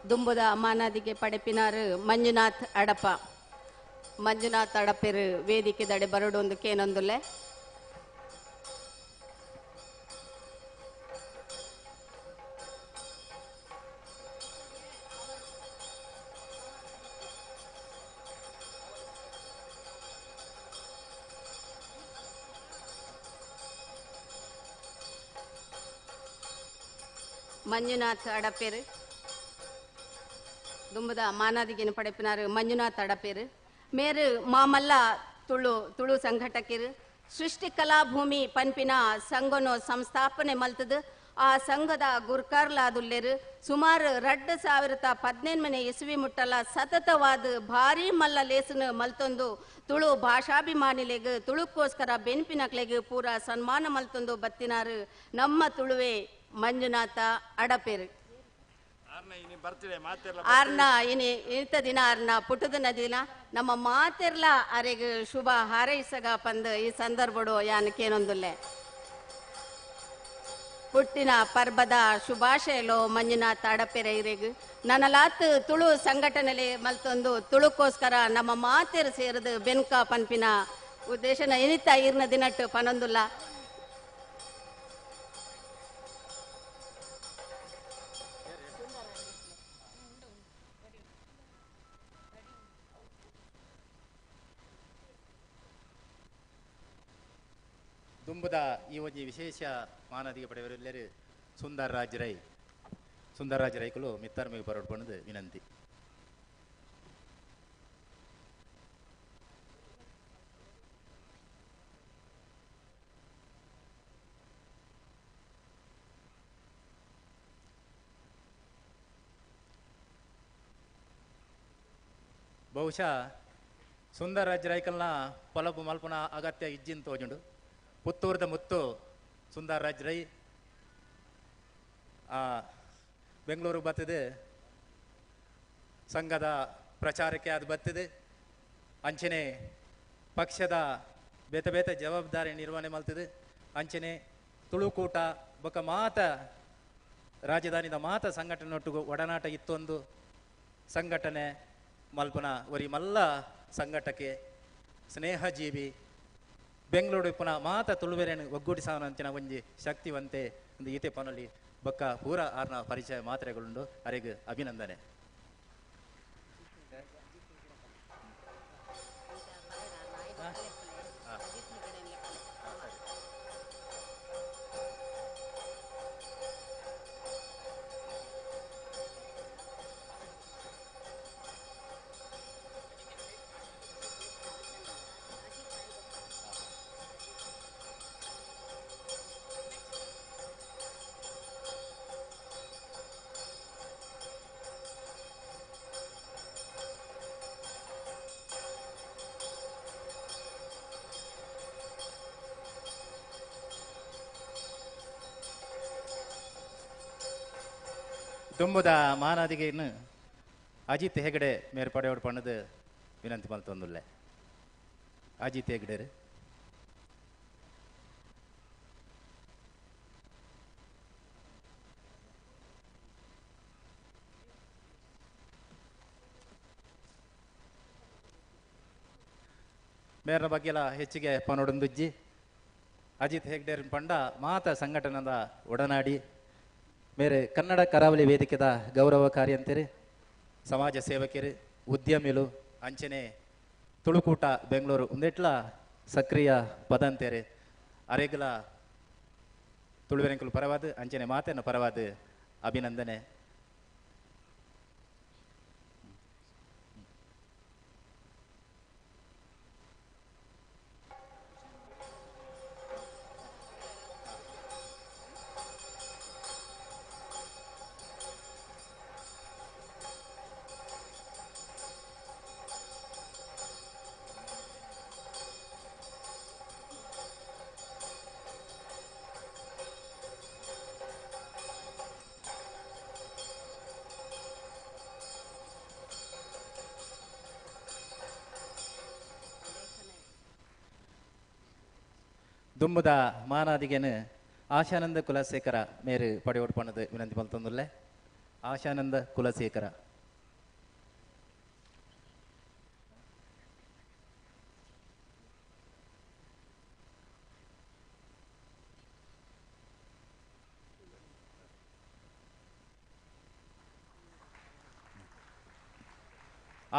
ದುಂಬುದ ಮಾನಾದಿಗೆ ಪಡೆಪಿನಾರು ಮಂಜುನಾಥ್ ಅಡಪ. ಮಂಜುನಾಥ್ ಅಡಪೆರು ವೇದಿಕೆ ದಡೆ ಬರಡೊಂದು ಕೇನೊಂದುಲೆ. ಮಂಜುನಾಥ್ ಅಡಪೆರು ದುಂಬುದ ಮಾನಾದಿಗೆನ ಪಡೆಪಿನಾರು ಮಂಜುನಾಥ್ ಅಡಪೇರು ಮೇರು ಮಾಮಲ್ಲ ತುಳು ತುಳು ಸಂಘಟಕಿರು ಸೃಷ್ಟಿ ಕಲಾಭೂಮಿ ಪನ್ಪಿನ ಸಂಘನು ಸಂಸ್ಥಾಪನೆ ಮಲ್ತದು ಆ ಸಂಘದ ಗುರ್ಕಾರ್ಲಾದುಲ್ಲೇರು ಸುಮಾರು 2018 ಇಸ್ವಿ ಮುಟ್ಟಲ ಸತತವಾದ ಭಾರಿ ಮಲ್ಲ ಲೇಸನು ಮಲ್ತೊಂದು ತುಳು ಭಾಷಾಭಿಮಾನಿಲೆಗ್ ತುಳುಕ್ಕೋಸ್ಕರ ಬೆನ್ಪಿನಕ್ಲೆಗ್ ಪೂರ ಸನ್ಮಾನ ಮಲ್ತೊಂದು ಬತ್ತಿನಾರು ನಮ್ಮ ತುಳುವೆ ಮಂಜುನಾಥ ಅಡಪೇರು. ಆರ್ನ ಇನಿ ಇಂತ ದಿನ ಆರ್ನ ಪುಟ್ಟದ ದಿನ ನಮ್ಮ ಮಾತೆರ್ಲ ಅರೆಗ್ ಶುಭ ಹಾರೈಸಗ ಪಂದ್ ಈ ಸಂದರ್ಭಡು ಯಾನಕೇನೊಂದುಲ್ಲೆ. ಪುಟ್ಟಿನ ಪರ್ಬದ ಶುಭಾಶಯಲು ಮಂಜುನಾಥ ಅಡಪೆರೆ ಇರೆಗ್ ನನಲಾತ್ ತುಳು ಸಂಘಟನೆಲೆ ಮಲ್ತೊಂದು ತುಳುಕ್ಕೋಸ್ಕರ ನಮ್ಮ ಮಾತೆರ್ ಸೇರದು ಬೆನ್ಕ ಪನ್ಪಿನ ಉದ್ದೇಶನ ಇನಿತ ಇರ್ನ ದಿನಟ್ಟು ಪನೊಂದುಲ್ಲ. ದುಂಬುದ ಈ ಒಂಜಿ ವಿಶೇಷ ಮಾನದಿಗೆ ಪಡೆಯವರೆಲ್ಲರೂ ಸುಂದರ್ ರಾಜ್ ರೈ ಸುಂದರ್ ರಾಜ್ ರೈಕುಲು ಮಿತ್ತರ್ಮಿಗೆ ಬರೋಡ್ಬಂದು ವಿನಂತಿ. ಬಹುಶಃ ಸುಂದರ್ ರಾಜ್ ರೈಕಲ್ನ ಪೊಲಬು ಮಲ್ಪುನ ಅಗತ್ಯ ಇಜ್ಜಿನ್ ತೋಜುಂಡು. ಪುತ್ತೂರ್ದ ಮುತ್ತು ಸುಂದರ್ ರಾಜ್ ರೈ ಬೆಂಗಳೂರು ಬತ್ತದೆ ಸಂಘದ ಪ್ರಚಾರಕ್ಕೆ ಅದು ಬತ್ತದೆ ಅಂಚನೆ ಪಕ್ಷದ ಬೇತೆ ಬೇತೆ ಜವಾಬ್ದಾರಿ ನಿರ್ವಹಣೆ ಮಲ್ತದೆ ಅಂಚನೆ ತುಳುಕೂಟ ಬೊಕ ಮಾತ ರಾಜಧಾನಿದ ಮಾತ ಸಂಘಟನೆಯೊಟ್ಟಿಗೂ ಒಡನಾಟ ಇತ್ತೊಂದು ಸಂಘಟನೆ ಮಲ್ಪನ ಒರಿ ಮಲ್ಲ ಸಂಘಟಕೆ ಸ್ನೇಹಜೀವಿ ಬೆಂಗಳೂರು ಪುನಃ ಮಾತ ತುಳುವೆರೆನ್ ಒಗ್ಗೂಡಿಸಾವನಂಚಿನ ಒಂಜಿ ಶಕ್ತಿವಂತೆ ಒಂದು ಈತೆ ಪನೊಲಿ ಬೊಕ್ಕ ಪೂರ ಆರ್ನ ಪರಿಚಯ ಮಾತ್ರೆಗಳುಂಡು. ಅರೆಗ್ ಅಭಿನಂದನೆ. ದುಂಬುದ ಮಾನಾದಿಗೆಯನ್ನು ಅಜಿತ್ ಹೆಗಡೆ ಮೇರ್ಪಡೆಯೋಡು ಪಣ್ಣದು ವಿನಂತಿ ಮಲ್ತೊಂದುಲ್ಲೆ. ಅಜಿತ್ ಹೆಗಡೆ ಮೇರ್ನ ಬಗ್ಗೆಲ್ಲ ಹೆಚ್ಚಿಗೆ ಪನೋಡೊಂದುಜ್ಜಿ. ಅಜಿತ್ ಹೆಗ್ಡೆ ಪಂಡ ಮಾತ ಸಂಘಟನದ ಒಡನಾಡಿ ಮೇರೆ ಕನ್ನಡ ಕರಾವಳಿ ವೇದಿಕೆದ ಗೌರವ ಕಾರ್ಯಂತೆರು ಸಮಾಜ ಸೇವಕರು ಉದ್ಯಮಿಲು ಅಂಚನೆ ತುಳುಕೂಟ ಬೆಂಗಳೂರು ಒಂದೆಟ್ಲ ಸಕ್ರಿಯ ಪದಂತೇರು ಅರೆಗಲ ತುಳುವೆರೆಂಕುಲು ಪರವಾದ ಅಂಚನೆ ಮಾತೆನ ಪರವಾದ ಅಭಿನಂದನೆ. ದುಂಬುದ ಮಾನಾದಿಗೆನು ಆಶಾನಂದ ಕುಲಶೇಖರ ಮೇರು ಪಡೆಯೋಡ್ಪಣ್ಣದು ವಿನಂತಿ ಮಲ್ತೊಂದುಲ್ಲೆ. ಆಶಾನಂದ ಕುಲಶೇಖರ.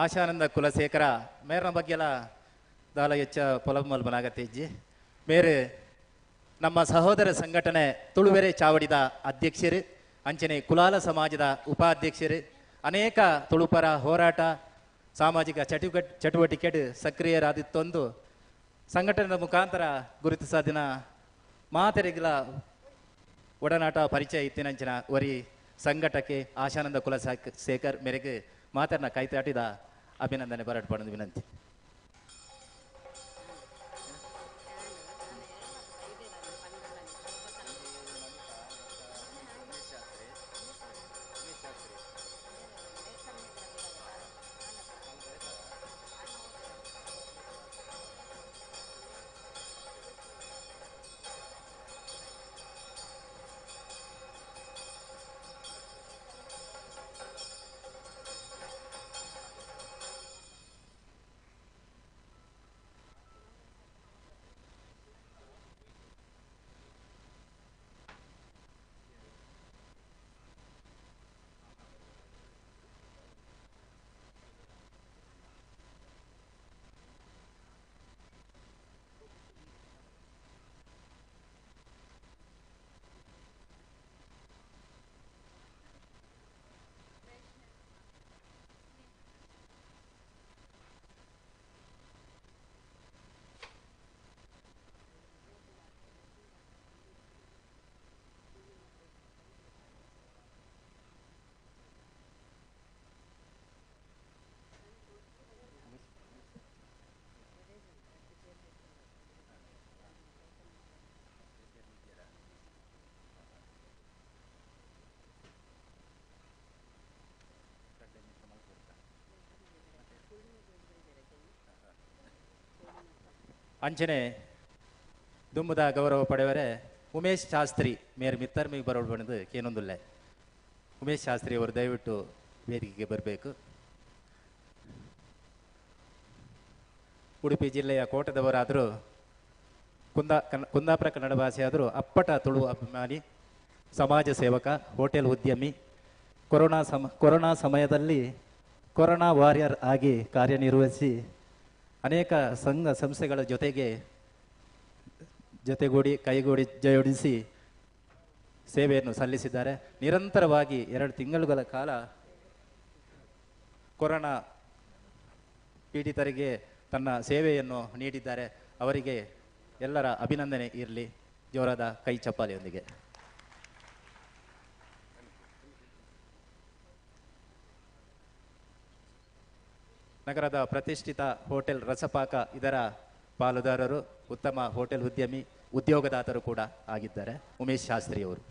ಆಶಾನಂದ ಕುಲಶೇಖರ ಮೇರನ ಬಗ್ಗೆಲ್ಲ ದಾಲ ಹೆಚ್ಚ ಪೊಲಬು ಮಲ್ಬನಾಗತ್ತೆ. ಮೇರೆ ನಮ್ಮ ಸಹೋದರ ಸಂಘಟನೆ ತುಳುವೆರೆ ಚಾವಡಿದ ಅಧ್ಯಕ್ಷರು, ಅಂಚನೆ ಕುಲಾಲ ಸಮಾಜದ ಉಪಾಧ್ಯಕ್ಷರು, ಅನೇಕ ತುಳುಪರ ಹೋರಾಟ ಸಾಮಾಜಿಕ ಚಟುವಟಿಕೆ ಸಕ್ರಿಯರಾದಿತ್ತೊಂದು ಸಂಘಟನೆಯ ಮುಖಾಂತರ ಗುರುತಿಸ ದಿನ ಮಾತೆರೆಗಿಲ ಒಡನಾಟ ಪರಿಚಯ ಇತ್ತಿನಂಚಿನ ಒರಿ ಸಂಘಟಕೆ ಆಶಾನಂದ ಕುಲಶೇಖರ್ ಮೇರೆಗೆ ಮಾತನ್ನ ಕೈತಾಟಿದ ಅಭಿನಂದನೆ ಬರಟ್ ವಿನಂತಿ. ಅಂಚನೆ ದುಮ್ಮದ ಗೌರವ ಪಡೆಯವರೆ ಉಮೇಶ್ ಶಾಸ್ತ್ರಿ ಮೇರ್ ಮಿತ್ತರ್ಮಿಗೆ ಬರೋಳು ಬಂದು ಕೇನೊಂದುಲ್ಲೆ. ಉಮೇಶ್ ಶಾಸ್ತ್ರಿ ಅವರು ದಯವಿಟ್ಟು ವೇದಿಕೆಗೆ ಬರಬೇಕು. ಉಡುಪಿ ಜಿಲ್ಲೆಯ ಕೋಟದವರಾದರೂ ಕುಂದಾಪುರ ಕನ್ನಡ ಭಾಷೆಯಾದರೂ ಅಪ್ಪಟ ತುಳು ಅಭಿಮಾನಿ, ಸಮಾಜ ಸೇವಕ, ಹೋಟೆಲ್ ಉದ್ಯಮಿ, ಕೊರೋನಾ ಸಮಯದಲ್ಲಿ ಕೊರೋನಾ ವಾರಿಯರ್ ಆಗಿ ಕಾರ್ಯನಿರ್ವಹಿಸಿ ಅನೇಕ ಸಂಘ ಸಂಸ್ಥೆಗಳ ಜೊತೆಗೂಡಿ ಕೈಗೂಡಿ ಜೋಡಿಸಿ ಸೇವೆಯನ್ನು ಸಲ್ಲಿಸಿದ್ದಾರೆ. ನಿರಂತರವಾಗಿ 2 ತಿಂಗಳುಗಳ ಕಾಲ ಕೊರೋನಾ ಪೀಡಿತರಿಗೆ ತನ್ನ ಸೇವೆಯನ್ನು ನೀಡಿದ್ದಾರೆ. ಅವರಿಗೆ ಎಲ್ಲರ ಅಭಿನಂದನೆ ಇರಲಿ, ಜೋರಾದ ಕೈ ಚಪ್ಪಾಲೆಯೊಂದಿಗೆ. ನಗರದ ಪ್ರತಿಷ್ಠಿತ ಹೋಟೆಲ್ ರಸಪಾಕ ಇದರ ಪಾಲುದಾರರು, ಉತ್ತಮ ಹೋಟೆಲ್ ಉದ್ಯಮಿ, ಉದ್ಯೋಗದಾತರು ಕೂಡ ಆಗಿದ್ದಾರೆ ಉಮೇಶ್ ಶಾಸ್ತ್ರಿ ಅವರು.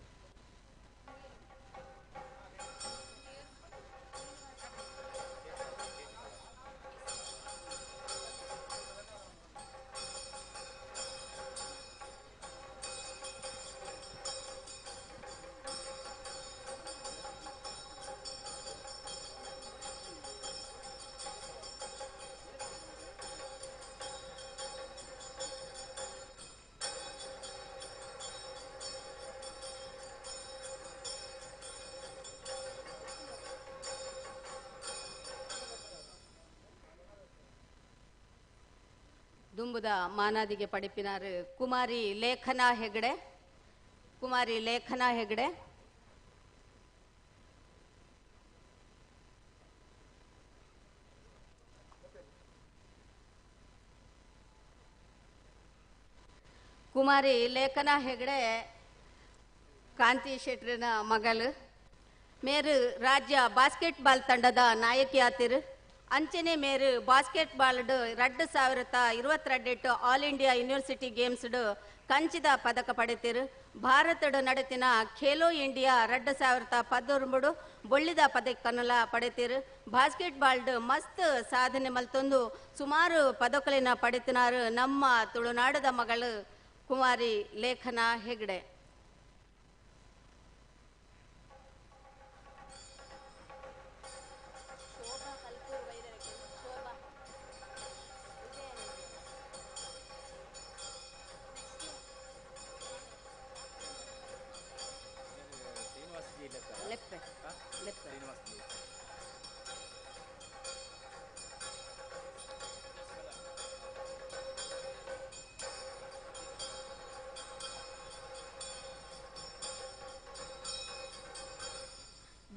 ದುಂಬುದ ಮಾನಾದಿಗೆ ಪಡಿಪಿನಾರು ಕುಮಾರಿ ಲೇಖನಾ ಹೆಗಡೆ. ಕುಮಾರಿ ಲೇಖನಾ ಹೆಗಡೆ. ಕುಮಾರಿ ಲೇಖನಾ ಹೆಗಡೆ ಕಾಂತಿ ಶೆಟ್ರಿನ ಮಗಳು. ಮೇರು ರಾಜ್ಯ ಬಾಸ್ಕೆಟ್ಬಾಲ್ ತಂಡದ ನಾಯಕಿ ಆತಿರು. ಅಂಚನೆ ಮೇರು ಬಾಸ್ಕೆಟ್ ಬಾಲ್ 2022 ಆಲ್ ಇಂಡಿಯಾ ಯೂನಿವರ್ಸಿಟಿ ಗೇಮ್ಸ್ ಕಂಚಿದ ಪದಕ ಪಡೆತಿರು. ಭಾರತದ ನಡೆತಿನ ಖೇಲೋ ಇಂಡಿಯಾ 2013 ಬೊಳ್ಳಿದ ಪದಕನಲ ಪಡೆತಿರು. ಬಾಸ್ಕೆಟ್ ಬಾಲ್ ಮಸ್ತ್ ಸಾಧನೆ ಮಲ್ತೊಂದು ಸುಮಾರು ಪದಕಲಿನ ಪಡೆತಿನಾರು ನಮ್ಮ ತುಳುನಾಡದ ಮಗಳು ಕುಮಾರಿ ಲೇಖನಾ ಹೆಗ್ಡೆ.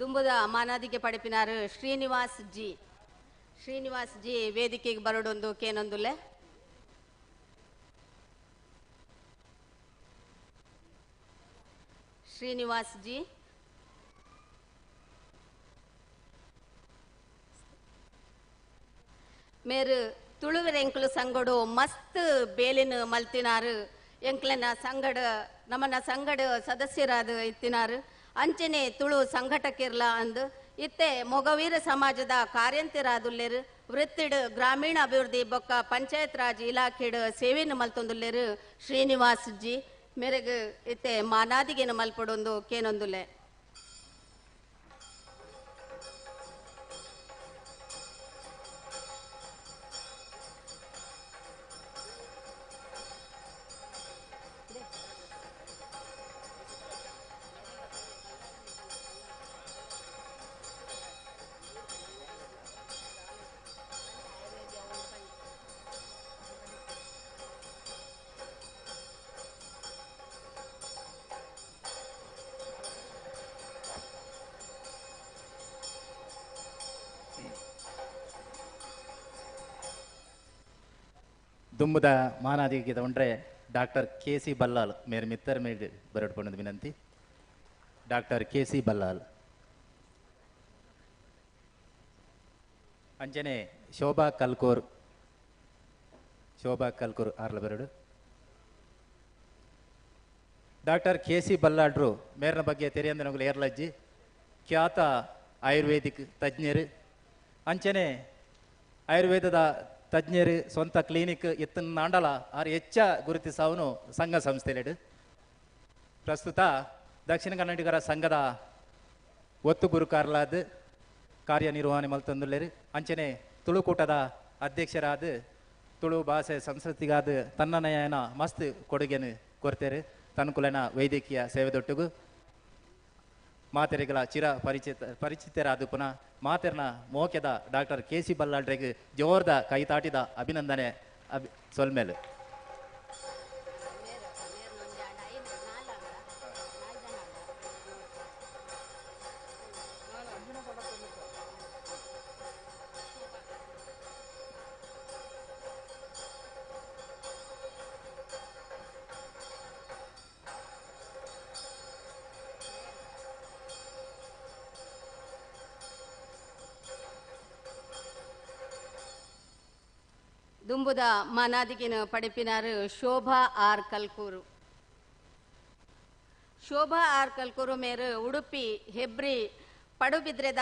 ದುಂಬುದ ಮಾನಾದಿಗೆ ಪಡೆಪಿನಾರು ಶ್ರೀನಿವಾಸ್ ಜಿ. ಶ್ರೀನಿವಾಸ್ ಜಿ ವೇದಿಕೆಗೆ ಬರೋಡೊಂದು ಕೇನೊಂದುಲ್ಲೆ. ಶ್ರೀನಿವಾಸ್ ಜಿ ಮೇರು ತುಳುವೆರೆಂಕುಲು ಸಂಗಡು ಮಸ್ತ್ ಬೇಲಿನ ಮಲ್ತಿನಾರು. ಎಂಕ್ಲೆನ ಸಂಗಡ ನಮ್ಮನ ಸಂಗಡ ಸದಸ್ಯರಾದ ಇತ್ತಿನಾರು. ಅಂಚನೆ ತುಳು ಸಂಘಟಕಿರ್ಲ ಅಂದು ಇತ್ತೆ ಮೊಗವೀರ ಸಮಾಜದ ಕಾರ್ಯಂತರಾದುಲ್ಲೇರು. ವೃತ್ತಿಡು ಗ್ರಾಮೀಣ ಅಭಿವೃದ್ಧಿ ಬೊಕ್ಕ ಪಂಚಾಯತ್ ರಾಜ್ ಇಲಾಖೆಡು ಸೇವೆಯನ್ನು ಮಲ್ತೊಂದುಲ್ಲೇರು ಶ್ರೀನಿವಾಸ್ ಜಿ. ಮೇರೆಗ್ ಇತ್ತೆ ಮಾನಾದಿಗೆನ ಮಲ್ಪಡೊಂದು ಕೇನೊಂದುಲ್ಲೆ. ದುಂಬುದ ಮಾನಾದಿಗೆ ತಗೊಂಡ್ರೆ ಡಾಕ್ಟರ್ ಕೆ ಸಿ ಬಲ್ಲಾಲ್ ಮೇರ್ ಮಿತ್ತರ್ ಮೇಡ್ ಬರಡ್ಪಣ್ಣದ ವಿನಂತಿ. ಡಾಕ್ಟರ್ ಕೆ ಸಿ ಬಲ್ಲಾಲ್ ಅಂಜನೆ ಶೋಭಾ ಕಲ್ಕೂರ್, ಶೋಭಾ ಕಲ್ಕೂರ್ ಆರ್ಲ ಬರಡು. ಡಾಕ್ಟರ್ ಕೆ ಸಿ ಬಲ್ಲಾಡ್ರು ಮೇರ್ನ ಬಗ್ಗೆ ತೆರೆಯಂದನಗುಲು ಏರ್ಲಜ್ಜಿ ಖ್ಯಾತ ಆಯುರ್ವೇದಿಕ್ ತಜ್ಞರು. ಅಂಚನೆ ಆಯುರ್ವೇದದ ತಜ್ಞರು ಸ್ವಂತ ಕ್ಲಿನಿಕ್ ಎತ್ತನಾಂಡಲ ಆರು ಹೆಚ್ಚ ಗುರುತಿಸವನು ಸಂಘ ಸಂಸ್ಥೆಲೆಡು. ಪ್ರಸ್ತುತ ದಕ್ಷಿಣ ಕನ್ನಡಿಗರ ಸಂಘದ ಒತ್ತು ಗುರುಕಾರ್ಲಾದ ಕಾರ್ಯನಿರ್ವಹಣೆ ಮಲ್ತಂದುಲ್ಲೇರು. ಅಂಚನೆ ತುಳುಕೂಟದ ಅಧ್ಯಕ್ಷರಾದ ತುಳು ಭಾಷೆ ಸಂಸ್ಕೃತಿಗಾದ ತನ್ನನಯನ ಮಸ್ತ್ ಕೊಡುಗೆನು ಕೊರ್ತೇರು. ತನ್ಕುಲನ ವೈದ್ಯಕೀಯ ಸೇವೆದೊಟ್ಟುಗು ಮಾತೆರೆಗಳ ಚಿರ ಪರಿಚಿತರಾದ ಪುನಃ ಮಾತೆರ್ನ ಮೋಕೆದ ಡಾಕ್ಟರ್ ಕೆ ಸಿ ಬಲ್ಲಾಳ್ರೆಗ್ ಜೋರ್ದ ಕೈತಾಟಿದ ಅಭಿನಂದನೆ ಸೊಲ್ಮೇಲು. ದುಂಬುದ ಮಾನಾದಿಗಿನ ಪಡೆಪಿನಾರು ಶೋಭಾ ಆರ್ ಕಲ್ಕೂರು. ಶೋಭಾ ಆರ್ ಕಲ್ಕೂರು ಮೇರು ಉಡುಪಿ ಹೆಬ್ರಿ ಪಡುಬಿದ್ರೆದ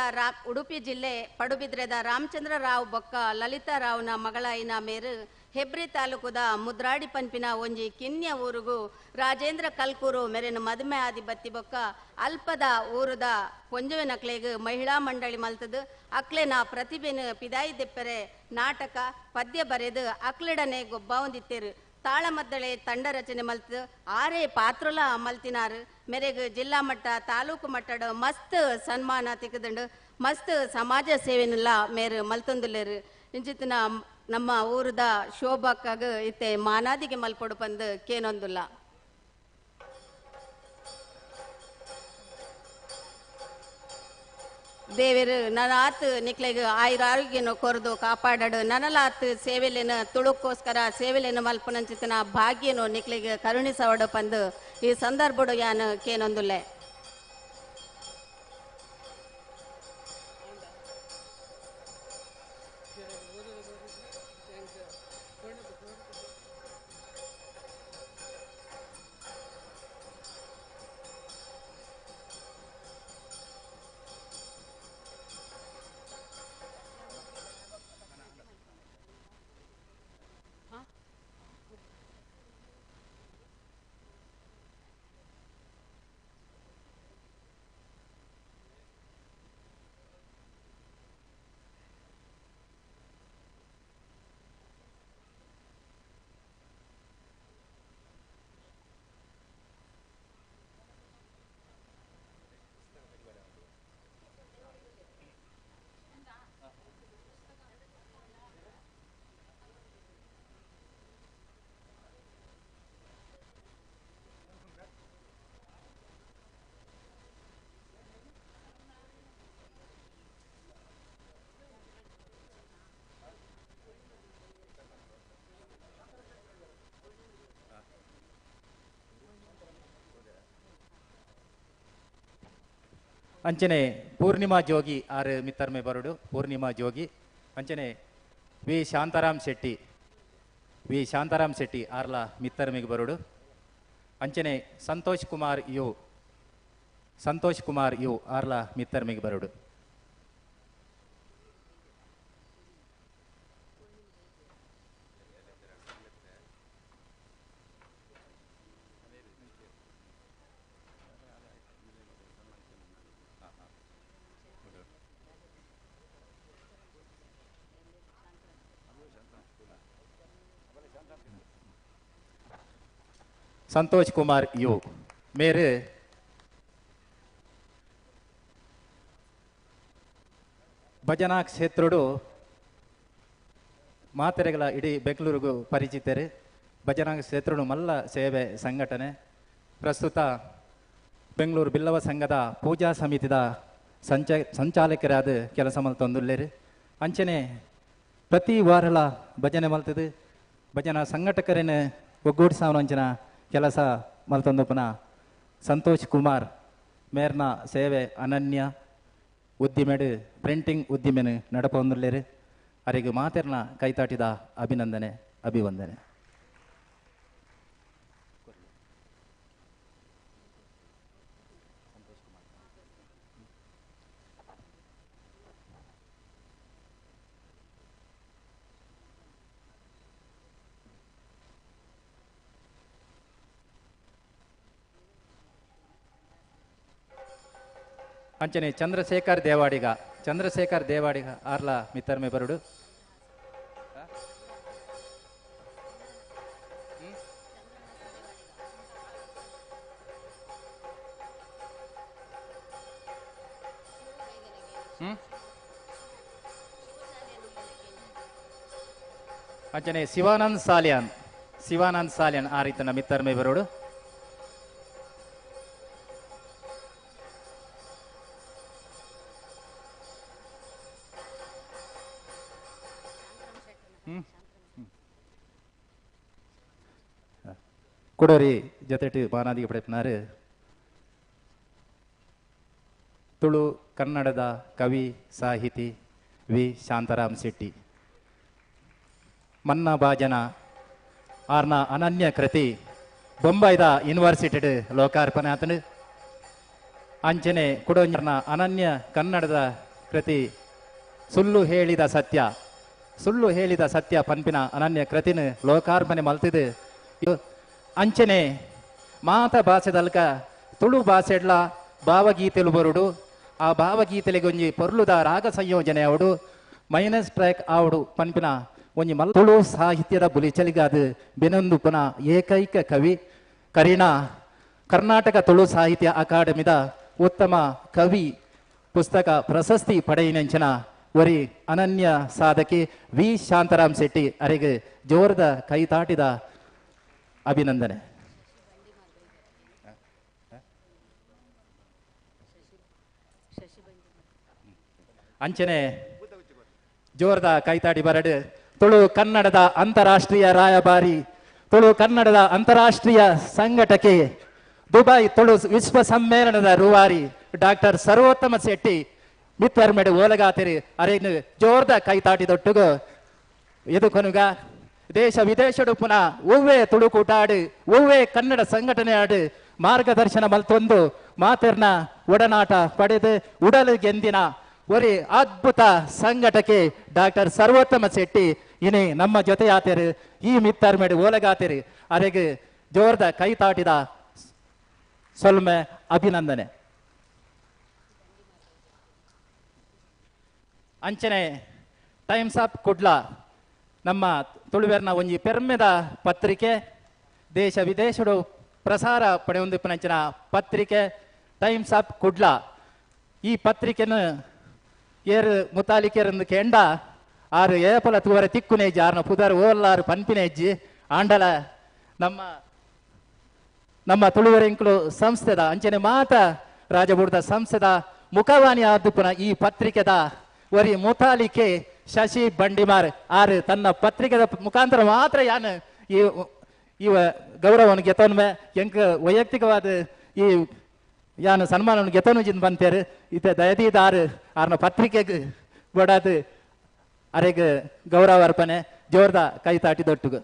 ಉಡುಪಿ ಜಿಲ್ಲೆ ಪಡುಬಿದ್ರೆದ ರಾಮಚಂದ್ರ ರಾವ್ ಬೊಕ್ಕ ಲಲಿತಾ ರಾವ್ನ ಮಗಳಾಯಿನ ಮೇರು ಹೆಬ್ರಿ ತಾಲೂಕುದ ಮುದ್ರಾಡಿ ಪನ್ಪಿನ ಒಂಜಿ ಕಿನ್ಯ ಊರುಗು ರಾಜೇಂದ್ರ ಕಲ್ಕೂರು ಮೆರೆನ ಮದುಮೆ ಆದಿ ಬತ್ತಿ ಬೊಕ್ಕ ಅಲ್ಪದ ಊರುದ ಪೊಂಜುವಿನಕ್ಲೆಗ್ ಮಹಿಳಾ ಮಂಡಳಿ ಮಲ್ತದು ಅಕ್ಲೆನ ಪ್ರತಿಭೆನ ಪಿದಾಯಿ ದೆಪ್ಪರೆ ನಾಟಕ ಪದ್ಯ ಬರೆದು ಅಕ್ಲೆಡನೆ ಗೊಬ್ಬಾವೊಂದಿತ್ತೇರು. ತಾಳಮದ್ದಳೆ ತಂಡ ರಚನೆ ಮಲ್ತು ಆರೇ ಪಾತ್ರಲ ಮಲ್ತಿನಾರು. ಮೆರೆಗ್ ಜಿಲ್ಲಾ ಮಟ್ಟ ತಾಲೂಕು ಮಟ್ಟಡ ಮಸ್ತ್ ಸನ್ಮಾನ ತಿಕ್ಕದುಂಡು. ಮಸ್ತ್ ಸಮಾಜ ಸೇವೆನೆಲ್ಲ ಮೇರು ಮಲ್ತೊಂದುಲ್ಲೇರು. ಇಂಚಿತ್ತಿನ ನಮ್ಮ ಊರುದ ಶೋಭಕ್ಕಾಗ ಇತ್ತೆ ಮಾನಾದಿಗೆ ಮಲ್ಪೊಡು ಪಂದು ಕೇನೊಂದುಲ್ಲ. ದೇವರು ನನಾತ್ ನಿಕ್ಲೆಗ್ ಆಯುರ ಆರೋಗ್ಯನು ಕೊರದು ಕಾಪಾಡಡು. ನನಲಾತ್ ಸೇವೆಲೇನ ತುಳುಕ್ಕೋಸ್ಕರ ಸೇವೆಲೇನ ಮಲ್ಪನಂಚಿತನ ಭಾಗ್ಯನು ನಿಕ್ಲೆಗ್ ಕರುಣಿಸವಡು ಪಂದು ಈ ಸಂದರ್ಭಡು ಯಾನು ಕೇನೊಂದುಲ್ಲೆ. ಅಂಚನೆ ಪೂರ್ಣಿಮಾ ಜೋಗಿ ಆರು ಮಿತ್ತರ್ಮೆ ಬರಡು ಪೂರ್ಣಿಮಾ ಜೋಗಿ. ಅಂಚನೆ ವಿ ಶಾಂತಾರಾಮ್ ಶೆಟ್ಟಿ, ವಿ ಶಾಂತಾರಾಮ್ ಶೆಟ್ಟಿ ಆರ್ಲ ಮಿತ್ತರ್ಮೆಗೆ ಬರಡು. ಅಂಚನೆ ಸಂತೋಷ್ ಕುಮಾರ್ ಯು, ಸಂತೋಷ್ ಕುಮಾರ್ ಯು ಆರ್ಲ ಮಿತ್ತರ್ಮೆಗೆ ಬರಡು. ಸಂತೋಷ್ ಕುಮಾರ್ you ಮೇರು ಭಜನಾ ಕ್ಷೇತ್ರಡು ಮಾತೆರೆಗಳ ಇಡೀ ಬೆಂಗಳೂರಿಗೂ ಪರಿಚಿತರು. ಭಜನಾ ಕ್ಷೇತ್ರಡು ಮಲ್ಲ ಸೇವೆ ಸಂಘಟನೆ. ಪ್ರಸ್ತುತ ಬೆಂಗಳೂರು ಬಿಲ್ಲವ ಸಂಘದ ಪೂಜಾ ಸಮಿತಿದ ಸಂಚಾಲಕರಾದ ಕೆಲಸ ಮಲ್ತೊಂದುಲ್ಲೇರು. ಅಂಚನೆ ಪ್ರತಿ ವಾರಲ ಭಜನೆ ಮಲ್ತದು ಭಜನಾ ಸಂಘಟಕರೇನು ಒಗ್ಗೂಡಿಸಾವನ ಅಂಚನ ಕೆಲಸ ಮಲ್ತೊಂದುಪ್ಪುನ ಸಂತೋಷ್ ಕುಮಾರ್ ಮೇರ್ನ ಸೇವೆ ಅನನ್ಯ. ಉದ್ದಿಮೆಡು ಪ್ರಿಂಟಿಂಗ್ ಉದ್ದಿಮೆನು ನಡಪೊಂದುಲ್ಲೇರು. ಅರೆಗ್ ಮಾತೆರ್ನ ಕೈತಾಟಿದ ಅಭಿನಂದನೆ ಅಭಿವಂದನೆ. ಅಂಚನೆ ಚಂದ್ರಶೇಖರ್ ದೇವಾಡಿಗ, ಚಂದ್ರಶೇಖರ್ ದೇವಾಡಿಗ ಆರ್ಲ ಮಿತ್ತರ್ಮೆ ಬರುಡು. ಅಂಚನೆ ಶಿವಾನಂದ್ ಸಾಲಿಯಾನ್, ಶಿವಾನಂದ್ ಸಾಲಿಯಾನ್ ಆ ರೀತಿನ ಮಿತ್ತರ್ಮೆ ಬರುಡು. ಕುಡೋರಿ ಜೊತೆಟಿ ಬಾನಾದಿಗೆ ಪಡೆಪನಾರು ತುಳು ಕನ್ನಡದ ಕವಿ ಸಾಹಿತಿ ವಿ ಶಾಂತಾರಾಮ್ ಶೆಟ್ಟಿ. ಮನ್ನಾ ಭಾಜನ ಆರ್ನ ಅನನ್ಯ ಕೃತಿ ಬೊಂಬಾಯ್ದ ಯೂನಿವರ್ಸಿಟಿ ಲೋಕಾರ್ಪಣೆ ಆತನು. ಅಂಚನೆ ಕುಡೋರ್ನ ಅನನ್ಯ ಕನ್ನಡದ ಕೃತಿ ಸುಳ್ಳು ಹೇಳಿದ ಸತ್ಯ, ಸುಳ್ಳು ಹೇಳಿದ ಸತ್ಯ ಪನ್ಪಿನ ಅನನ್ಯ ಕೃತಿನ ಲೋಕಾರ್ಪಣೆ ಮಲ್ತಿದ್ದು. ಅಂಚನೆ ಮಾತ ಭಾಷೆದಲ್ಕ ತುಳು ಭಾಷೆಡ್ಲ ಭಾವಗೀತೆಲು ಬರುಡು. ಆ ಭಾವಗೀತೆಲಿಗೊಂಜಿ ಪೊರ್ಲುದ ರಾಗ ಸಂಯೋಜನೆ ಅವಡು ಮೈನಸ್ ಟ್ರ್ಯಾಕ್ ಆವಡು ಪನ್ಪಿನ ಒಂಜಿ ಮಲ್ ತುಳು ಸಾಹಿತ್ಯದ ಬುಲಿಚಲಿಗಾದ ಬೆನೊಂದುಪುನ ಏಕೈಕ ಕವಿ ಕರೀನಾ ಕರ್ನಾಟಕ ತುಳು ಸಾಹಿತ್ಯ ಅಕಾಡೆಮಿದ ಉತ್ತಮ ಕವಿ ಪುಸ್ತಕ ಪ್ರಶಸ್ತಿ ಪಡೆಯಿನಂಚಿನ ಒರಿ ಅನನ್ಯ ಸಾಧಕಿ ವಿ ಶಾಂತಾರಾಮ್ ಶೆಟ್ಟಿ ಅರೆಗೆ ಜೋರದ ಕೈತಾಟಿದ ಅಭಿನಂದನೆ. ಅಂಚನೆ ಜೋರದ ಕೈತಾಡಿ ಬರಡು ತುಳು ಕನ್ನಡದ ಅಂತಾರಾಷ್ಟ್ರೀಯ ರಾಯಭಾರಿ, ತುಳು ಕನ್ನಡದ ಅಂತಾರಾಷ್ಟ್ರೀಯ ಸಂಘಟಕಿ, ದುಬೈ ತುಳು ವಿಶ್ವ ಸಮ್ಮೇಳನದ ರೂವಾರಿ ಡಾಕ್ಟರ್ ಸರ್ವೋತ್ತಮ ಶೆಟ್ಟಿ ಮಿತ್ತರ್ಮೆಡು ಓಲಗಾತಿರಿ ಅರೇನು ಜೋರದ ಕೈತಾಟಿದೊಟ್ಟುಗು ಎದುಕೊನುಗ ದೇಶ ವಿದೇಶಡು ಪುನಃ ಒವ್ವೇ ತುಳುಕೂಟಾಡು ಒವ್ವೇ ಕನ್ನಡ ಸಂಘಟನೆ ಆಡು ಮಾರ್ಗದರ್ಶನ ಮಲ್ತೊಂದು ಮಾತೆರ್ನ ಒಡನಾಟ ಪಡೆದು ಉಡಲು ಗೆಂದಿನ ಒರಿ ಅದ್ಭುತ ಸಂಘಟಕೆ ಡಾಕ್ಟರ್ ಸರ್ವೋತ್ತಮ ಶೆಟ್ಟಿ ಇನಿ ನಮ್ಮ ಜೊತೆಯಾತಿರು ಈ ಮಿತ್ತರ್ಮೆಡು ಓಲಗಾತಿರು ಅರೆಗೆ ಜೋರದ ಕೈತಾಟಿದ ಸೊಲ್ಮೆ ಅಭಿನಂದನೆ. ಅಂಚನೆ ಟೈಮ್ಸ್ ಆಫ್ ಕುಡ್ಲ ನಮ್ಮ ತುಳುವೆರ್ನ ಒಂಜಿ ಪೆರ್ಮೆದ ಪತ್ರಿಕೆ, ದೇಶ ವಿದೇಶಡು ಪ್ರಸಾರ ಪಡೆಯೊಂದಿಪ್ಪುನಂಚಿನ ಪತ್ರಿಕೆ ಟೈಮ್ಸ್ ಆಫ್ ಕುಡ್ಲ. ಈ ಪತ್ರಿಕೆನು ಏರು ಮುತಾಲಿಕೆರಂದು ಕೆಂಡ ಆರು ಏಪಲ ತೂವರ ತಿಕ್ಕುನೇಜಿ ಆರ್ನ ಪುದರ್ ಓಲ್ಲಾರು ಪನ್ಪಿನೇಜಿ ಆಂಡಲ ನಮ್ಮ ನಮ್ಮ ತುಳುವೆರೆಂಕುಲು ಸಂಸ್ಥೆದ ಅಂಚನೆ ಮಾತ ರಾಜಬೂಡದ ಸಂಸ್ಥೆದ ಮುಖವಾಣಿ ಆದುಪುನ ಈ ಪತ್ರಿಕೆದ ಒರಿ ಮುತಾಲಿಕೆ ಶಶಿ ಬಂಡಿಮಾರ್ ಆರು ತನ್ನ ಪತ್ರಿಕೆದ ಮುಖಾಂತರ ಮಾತ್ರ ಯಾನು ಈ ಈ ಗೌರವವನ್ನು ಗೆತೊನ್ಮೆ ಎಂಕ್ ವೈಯಕ್ತಿಕವಾದ ಈ ಯಾನು ಸನ್ಮಾನ ಗೆತನುಜಿನ್ ಬಂತೇರು ಇತ್ತೆ ದಯದೀದ ಆರು ಆರ್ನ ಪತ್ರಿಕೆಗೆ ಬಡಾದು ಅರೆಗ್ ಗೌರವ ಅರ್ಪಣೆ ಜೋರ್ದ ಕೈ ತಾಟಿ ದೊಟ್ಟುಗು.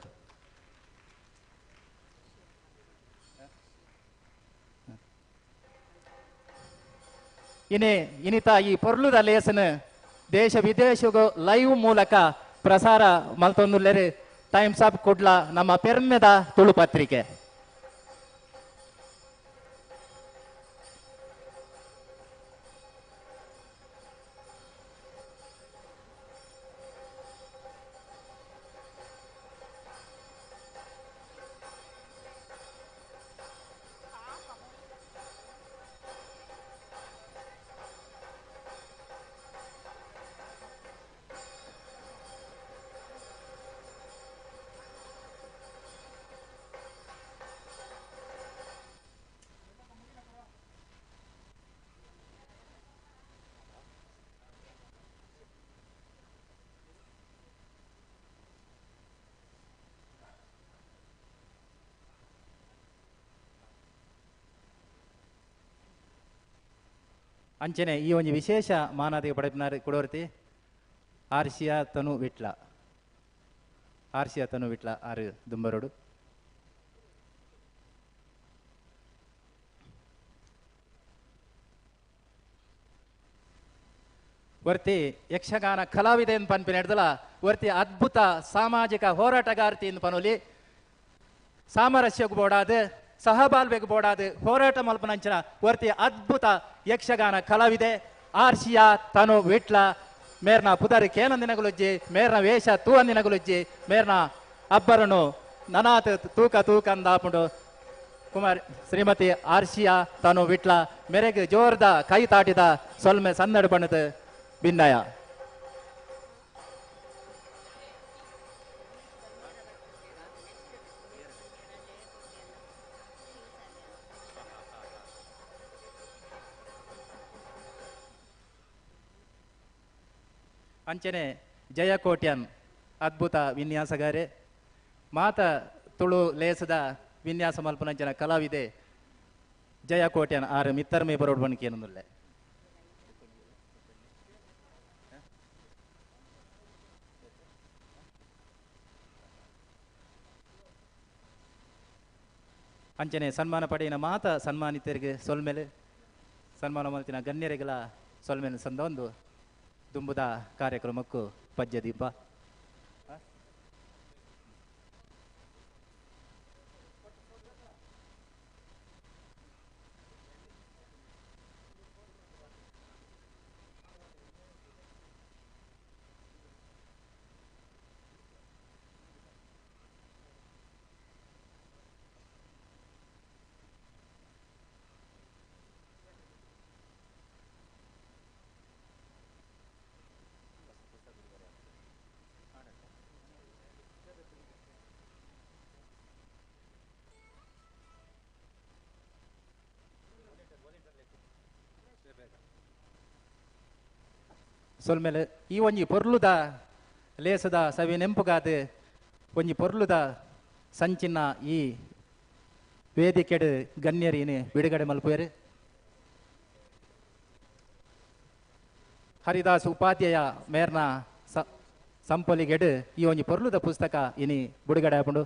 ಇನಿ ಇನಿತ ಈ ಪೊರ್ಲುದ ಲೇಸನ ದೇಶ ವಿದೇಶಗೂ ಲೈವ್ ಮೂಲಕ ಪ್ರಸಾರ ಮಲ್ತೊಂದುಲ್ಲೆರು ಟೈಮ್ಸ್ ಆಫ್ ಕುಡ್ಲ ನಮ್ಮ ಪೆರ್ಮೆದ ತುಳು ಪತ್ರಿಕೆ. ಅಂಚನೆ ಈ ಒಂಜಿ ವಿಶೇಷ ಮಾನಾದಿಗೆ ಪಡೆಪಿನಾರು ಕುಡೋರ್ತಿ ಆರ್ಷಿಯಾ ತನು ವಿಟ್ಲ, ಆರ್ಷಿಯಾ ತನು ವಿಟ್ಲ ಆರು ದುಂಬರೋಡು. ವರ್ತಿ ಯಕ್ಷಗಾನ ಕಲಾವಿದ ಎಂದು ಪನ್ಪಿನ ಹಿಡ್ದಲ ವರ್ತಿ ಅದ್ಭುತ ಸಾಮಾಜಿಕ ಹೋರಾಟಗಾರ್ತಿ ಎಂದು ಪನೋಲಿ ಸಾಮರಸ್ಯಕ್ಕೆ ಬೋಡಾದ ಸಹಬಾಳ್ವೆಗೆ ಬೋಡಾದ ಹೋರಾಟ ಮಲ್ಪನಂಚಿನ ವರ್ತಿ ಅದ್ಭುತ ಯಕ್ಷಗಾನ ಕಲಾವಿದೆ ಆರ್ಷಿಯಾ ತನು ವಿಟ್ಲ. ಮೇರ್ನ ಪುದರ್ ಕೇನಂದಿನಗುಲುಜ್ಜಿ, ಮೇರ್ನ ವೇಷ ತೂವಂದಿನಗುಲುಜ್ಜಿ, ಮೇರ್ನ ಅಬ್ಬರನು ನನಾತ್ ತೂಕ ತೂಕ ಅಂದಾಪುಂಡು. ಕುಮಾರ್ ಶ್ರೀಮತಿ ಆರ್ಷಿಯಾ ತನು ವಿಟ್ಲ ಮೆರೆಗ್ ಜೋರ್ದ ಕೈ ತಾಟಿದ ಸೊಲ್ಮೆ ಸನ್ನಡು ಬಣ್ಣದ ಭಿನ್ನಯ. ಅಂಚನೆ ಜಯಕೋಟ್ಯನ್ ಅದ್ಭುತ ವಿನ್ಯಾಸಗಾರೆ, ಮಾತ ತುಳು ಲೇಸದ ವಿನ್ಯಾಸ ಮಲ್ಪನಂಚನ ಕಲಾವಿದೆ ಜಯಕೋಟ್ಯನ್ ಆರು ಮಿತ್ತರ್ಮೆ ಬರೋಡ್ ಬಣಿಕೇನೊಂದುಲ್ಲೆ. ಅಂಚನೆ ಸನ್ಮಾನ ಪಡೆಯಿನ ಮಾತ ಸನ್ಮಾನಿತರಿಗೆ ಸೊಲ್ಮೆಲೆ, ಸನ್ಮಾನ ಮಲ್ತಿನ ಗಣ್ಯರಿಗಳ ಸೊಲ್ಮೆಲೆ ಸಂದ ಒಂದು ದುಂಬುದ ಕಾರ್ಯಕ್ರಮಕ್ಕೂ ಪಜ್ಯ ದೀಪ. ಸೊಲ್ಮೇಲೆ ಈ ಒಂಜಿ ಪೊರ್ಲುದ ಲೇಸದ ಸವಿ ನೆಂಪುಗಾದ ಒಂಜಿ ಪೊರ್ಲುದ ಸಂಚಿನ ಈ ವೇದಿಕೆಡು ಗಣ್ಯರಿನ ಬಿಡುಗಡೆ ಮಲ್ಪುವೆರು. ಹರಿದಾಸ್ ಉಪಾಧ್ಯಾಯ ಮೇರ್ನ ಸಂಪೊಲಿಗೆಡು ಈ ಒಂಜಿ ಪೊರ್ಲುದ ಪುಸ್ತಕ ಇನಿ ಬಿಡುಗಡೆ ಆಪುಂಡು.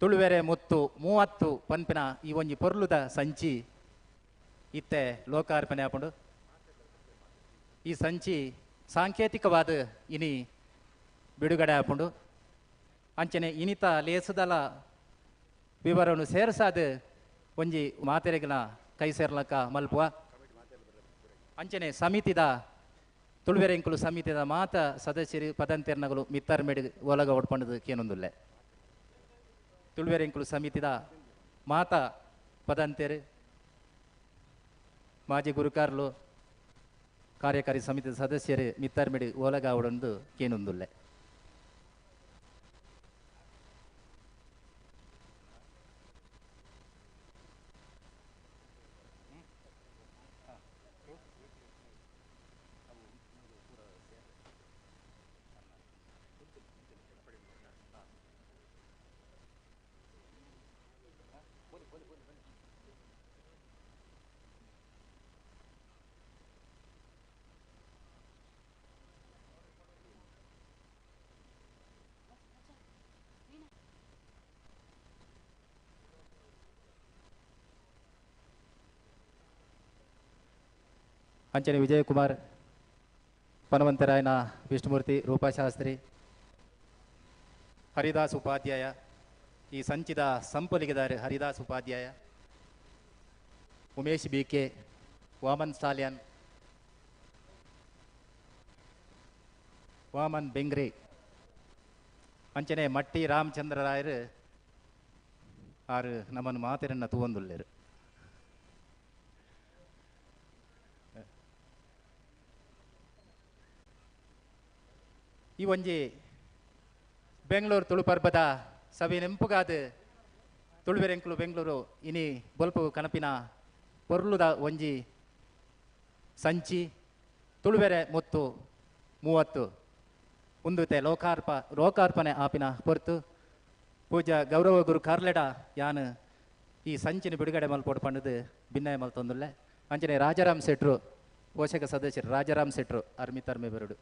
ತುಳುವೆರೆ ಮುತ್ತು 30 ಪನ್ಪಿನ ಈ ಒಂಜಿ ಪೊರ್ಲುದ ಸಂಚಿ ಇತ್ತೆ ಲೋಕಾರ್ಪಣೆ ಆಪುಂಡು. ಈ ಸಂಚಿ ಸಾಂಕೇತಿಕವಾದ ಇನಿ ಬಿಡುಗಡೆ ಆಪುಂಡು. ಅಂಚನೆ ಇನಿತ ಲೇಸದಲ ವಿವರವನ್ನು ಸೇರ್ಸಾದ ಒಂಜಿ ಮಾತೆರೆಗಿನ ಕೈ ಸೇರ್ಲಕ್ಕ ಮಲ್ಪುವ. ಅಂಚನೆ ಸಮಿತಿದ ತುಳುವೆರೆಂಕುಲು ಸಮಿತಿದ ಮಾತ ಸದಸ್ಯರು ಪದಂತೆರ್ನಗಲು ಮಿತ್ತರ್ ಮೆಡು ಒಲಗ ಒಡ್ಪಂಡದು ಕೇನೊಂದುಲ್ಲೆ. ತುಳುವೆರೆಂಕುಲು ಸಮಿತಿದ ಮಾತ ಪದಂತೆರು ಮಾಜಿ ಗುರುಕಾರ್ಲು ಕಾರ್ಯಕಾರಿ ಸಮಿತಿದ ಸದಸ್ಯರು ಮಿತ್ತರ್ಮಿಡಿ ಓಲಗಾವಡೊಂದು ಕೇನೊಂದುಲ್ಲೆ. ಅಂಚನೆ ವಿಜಯಕುಮಾರ್ ಪನವಂತರಾಯನ ವಿಷ್ಣುಮೂರ್ತಿ ರೂಪಾಶಾಸ್ತ್ರಿ ಹರಿದಾಸ್ ಉಪಾಧ್ಯಾಯ ಈ ಸಂಚಿದ ಸಂಪೊಲಿಗೆದಾರ ಹರಿದಾಸ್ ಉಪಾಧ್ಯಾಯ ಉಮೇಶ್ ಬಿ ಕೆ ವಾಮನ್ ಸಾಲ್ಯಾನ್ ವಾಮನ್ ಬೆಂಗ್ರೆ ಅಂಚನೆ ಮಟ್ಟಿ ರಾಮಚಂದ್ರ ರಾಯರು ಆರು ನಮ್ಮನ್ನು ಮಾತಿರನ್ನ ತೂವೊಂದುಲ್ಲೇರು. ಈ ಒಂಜಿ ಬೆಂಗಳೂರು ತುಳು ಪರ್ಬದ ಸಭೆ ನೆಂಪುಗಾದ ತುಳುವೆರೆಂಕುಲು ಬೆಂಗಳೂರು ಇನಿ ಬೊಲ್ಪು ಕನಪಿನ ಪೊರ್ಲುದ ಒಂಜಿ ಸಂಚಿ ತುಳುವೆರೆ ಮುತ್ತು 30 ಉಂದುತೆ ಲೋಕಾರ್ಪಣೆ ಆಪಿನ ಪೊರ್ತು ಪೂಜಾ ಗೌರವ ಗುರು ಕಾರ್ಲೆಡ ಯಾನ್ ಈ ಸಂಚಿನ ಬಿಡುಗಡೆ ಮಲ್ಪೋಡು ಪಂಡದು ಭಿನ್ನಯ ಮಲ್ತೊಂದುಲ್ಲೆ. ಅಂಚನೆ ರಾಜಾರಾಮ್ ಶೆಟ್ರು ಪೋಷಕ ಸದಸ್ಯರು ರಾಜಾರಾಮ್ ಶೆಟ್ರು ಅರ್ಮಿ ತರ್ಮೆ ಬರುಡು.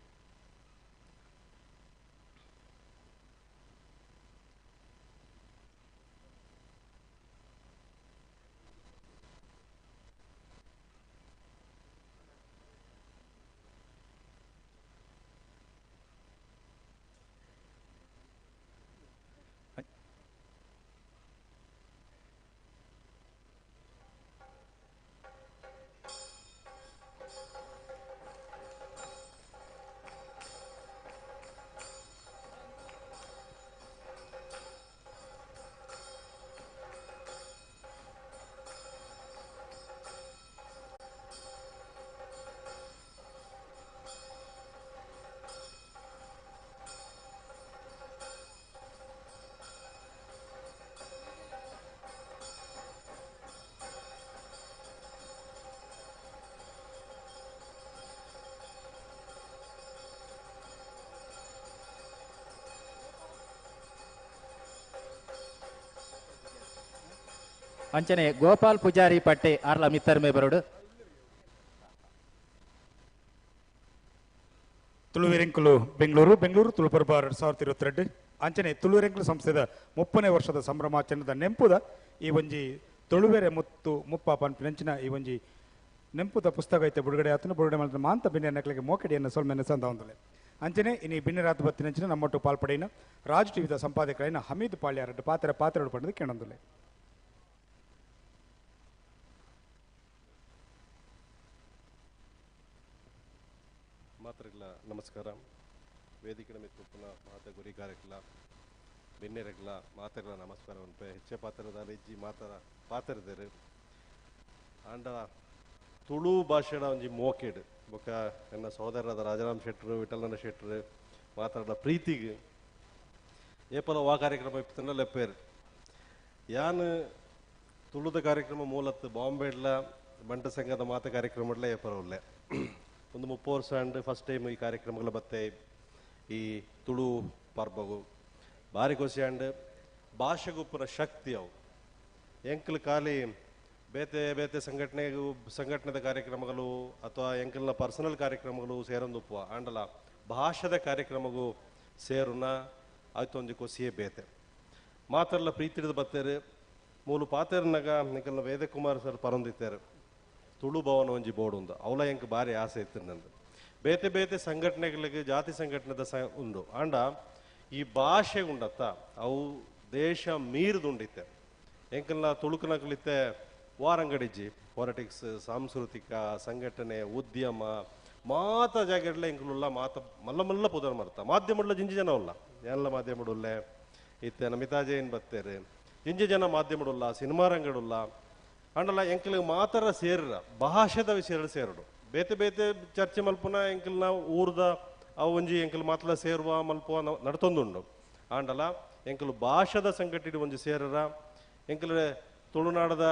ಅಂಚನೆ ಗೋಪಾಲ್ ಪೂಜಾರಿ ಪಟ್ಟೆ ಆರ್ಲ ಮಿತ್ತರ್ಮೆ ಬರೋಡು. ತುಳುವೆರೆಂಕುಲು ಬೆಂಗಳೂರು ಬೆಂಗಳೂರು ತುಳುಪರ್ಬ 2022 ಅಂಚನೆ ತುಳುವೆರೆಂಕುಲು ಸಂಸ್ಥೆದ 30ನೇ ವರ್ಷದ ಸಂಭ್ರಮಾಚರಣೆದ ನೆಂಪುದ ಈ ಒಂಜಿ ತುಳುವೆರೆ ಮುತ್ತು ಮುಪ್ಪ ಪನ್ಪಿನಂಚಿನ ಈ ಒಂಜಿ ನೆಂಪುದ ಪುಸ್ತಕ ಐತೆ ಬಿಡುಗಡೆ ಆತನ ಬಿಡುಗಡೆ ಮಾಡಿದ ಮಾಂತ ಬಿನ್ನೆ ನಕಲಿಗೆ ಮೋಕೆಡಿಯನ್ನು ಸೊಲ್ಮೆನೆ ಸಂದ ಅಂಚನೆ ಇನಿ ಬಿನ್ನೆರಾತ್ ಬತ್ತಿನಂಚಿನ ನಮ್ಮೊಟ್ಟು ಪಾಲ್ಪಡೆಯಿನ ರಾಜ್ ಟಿವಿದ ಸಂಪಾದಕರಾಯಿನ ಹಮೀದ್ ಪಾಳ್ಯಾರಡ್ಡು ಪಾತ್ರ ಪಾತ್ರ ಪಡೆದು ಕೇಣಂದುಲೆ. ಮಾತ್ರಗಳ ನಮಸ್ಕಾರ. ವೇದಿಕೆ ಮಿತ್ರನ ಮಾತ ಗುರಿಗಾರಗಳ ಬೆನ್ನೆರಗಳ ಮಾತಗಳ ನಮಸ್ಕಾರ. ಹೆಚ್ಚೆ ಪಾತ್ರದ ಇಜ್ಜಿ ಮಾತರ ಪಾತ್ರದರು ಆಂಡ ತುಳು ಭಾಷೆಡ ಒಂಜಿ ಮೋಕೆಡ್ ಬೊಕ್ಕ ನನ್ನ ಸಹೋದರರಾದ ರಾಜಾರಾಮ್ ಶೆಟ್ಟರು ವಿಠಲನ ಶೆಟ್ಟರು ಮಾತಾಡ ಪ್ರೀತಿಗೆ ಏಪಲ ವಾ ಕಾರ್ಯಕ್ರಮ ಇಪ್ಪತ್ತನ್ನ ಲೆಪ್ಪೇರು. ಯಾನ್ ತುಳುದ ಕಾರ್ಯಕ್ರಮ ಮೂಲತ್ತು ಬಾಂಬೆಡ್ಲ ಬಂಟ ಸಂಘದ ಮಾತ ಕಾರ್ಯಕ್ರಮಡ್ಲ ಏಪಲ ಉಲ್ಲೆ ಒಂದು 30 ವರ್ಷ ಅಂಡ್ ಫಸ್ಟ್ ಟೈಮ್ ಈ ಕಾರ್ಯಕ್ರಮಗಳ ಬತ್ತೆ ಈ ತುಳು ಪರ್ಬಗು ಭಾರಿ ಖುಷಿ ಅಂಡ್ ಭಾಷೆಗುಪ್ಪನ ಶಕ್ತಿ ಅವು ಎಂಕಲ್ ಖಾಲಿ ಬೇತೆ ಬೇತೆ ಸಂಘಟನೆಗೂ ಸಂಘಟನೆದ ಕಾರ್ಯಕ್ರಮಗಳು ಅಥವಾ ಎಂಕಲ್ನ ಪರ್ಸನಲ್ ಕಾರ್ಯಕ್ರಮಗಳು ಸೇರೊಂದುಪ್ಪುವ ಆಂಡಲ ಭಾಷೆದ ಕಾರ್ಯಕ್ರಮಗೂ ಸೇರುನ ಆಯ್ತೊಂದು ಖುಷಿಯೇ ಬೇತೆ ಮಾತೆಲ್ಲ ಪ್ರೀತಿಡಿದ ಬತ್ತೇರು ಮೂಲು ಪಾತೇರ್ನಾಗ ಎಂಕಲ್ನ ವೇದಕುಮಾರ್ ಸರ್ ಪರೊಂದಿತ್ತೇರು ತುಳು ಭವನ ಒಂಜಿ ಬೋರ್ಡ್ ಉಂದು ಅವಲ ಎಂಕ್ ಭಾರಿ ಆಸೆ ಇತ್ತು ನಂದು ಬೇತೆ ಬೇತೆ ಸಂಘಟನೆಗಳಿಗೆ ಜಾತಿ ಸಂಘಟನೆದ ಸ ಉಂಡು ಆಂಡ ಈ ಭಾಷೆ ಉಂಡತ್ತ ಅವು ದೇಶ ಮೀರಿದುಂಡಿತ್ತೆ ಎಂಕಲ್ನ ತುಳುಕನಕಲಿತ್ತೆ ವಾರಂಗಡಿಜ್ಜಿ ಪಾಲಿಟಿಕ್ಸ್ ಸಾಂಸ್ಕೃತಿಕ ಸಂಘಟನೆ ಉದ್ಯಮ ಮಾತ ಜಾಗಡ್ಲೆ ಎಂಕಲುಲ್ಲ ಮಾತ ಮಲ್ಲ ಮಲ್ಲ ಪುದರ್ ಮರ್ತ ಮಾಧ್ಯಮಡ್ಲ ಜಿಂಜಿ ಜನ ಉಲ್ಲ ಎಲ್ಲ ಮಾಧ್ಯಮಡುಲ್ಲೆ ಇತ್ತೆ ನಮಿತಾ ಜೈನ್ ಬತ್ತೇರು ಜಿಂಜಿ ಜನ ಮಾಧ್ಯಮಡುಲ್ಲ ಸಿನಿಮಾ ರಂಗಡುಲ್ಲ ಅಂಡಲ ಎಂಕಲ್ಗೆ ಮಾತರ ಸೇರ್ರ ಭಾಷೆದ ವಿಷಯ ಸೇರಡು ಬೇತೆ ಬೇತೆ ಚರ್ಚೆ ಮಲ್ಪುನ ಎಂಕಲ್ನ ಊರ್ದ ಅವು ಒಂಜಿ ಎಂಕಲ್ ಮಾತಲ ಸೇರುವ ಮಲ್ಪುವ ನಡ್ತೊಂದುಂಡು ಆಂಡಲ ಎಂಕಲು ಭಾಷೆದ ಸಂಘಟನೆ ಒಂಜಿ ಸೇರರ ಎಂಕಲ್ ತುಳುನಾಡದ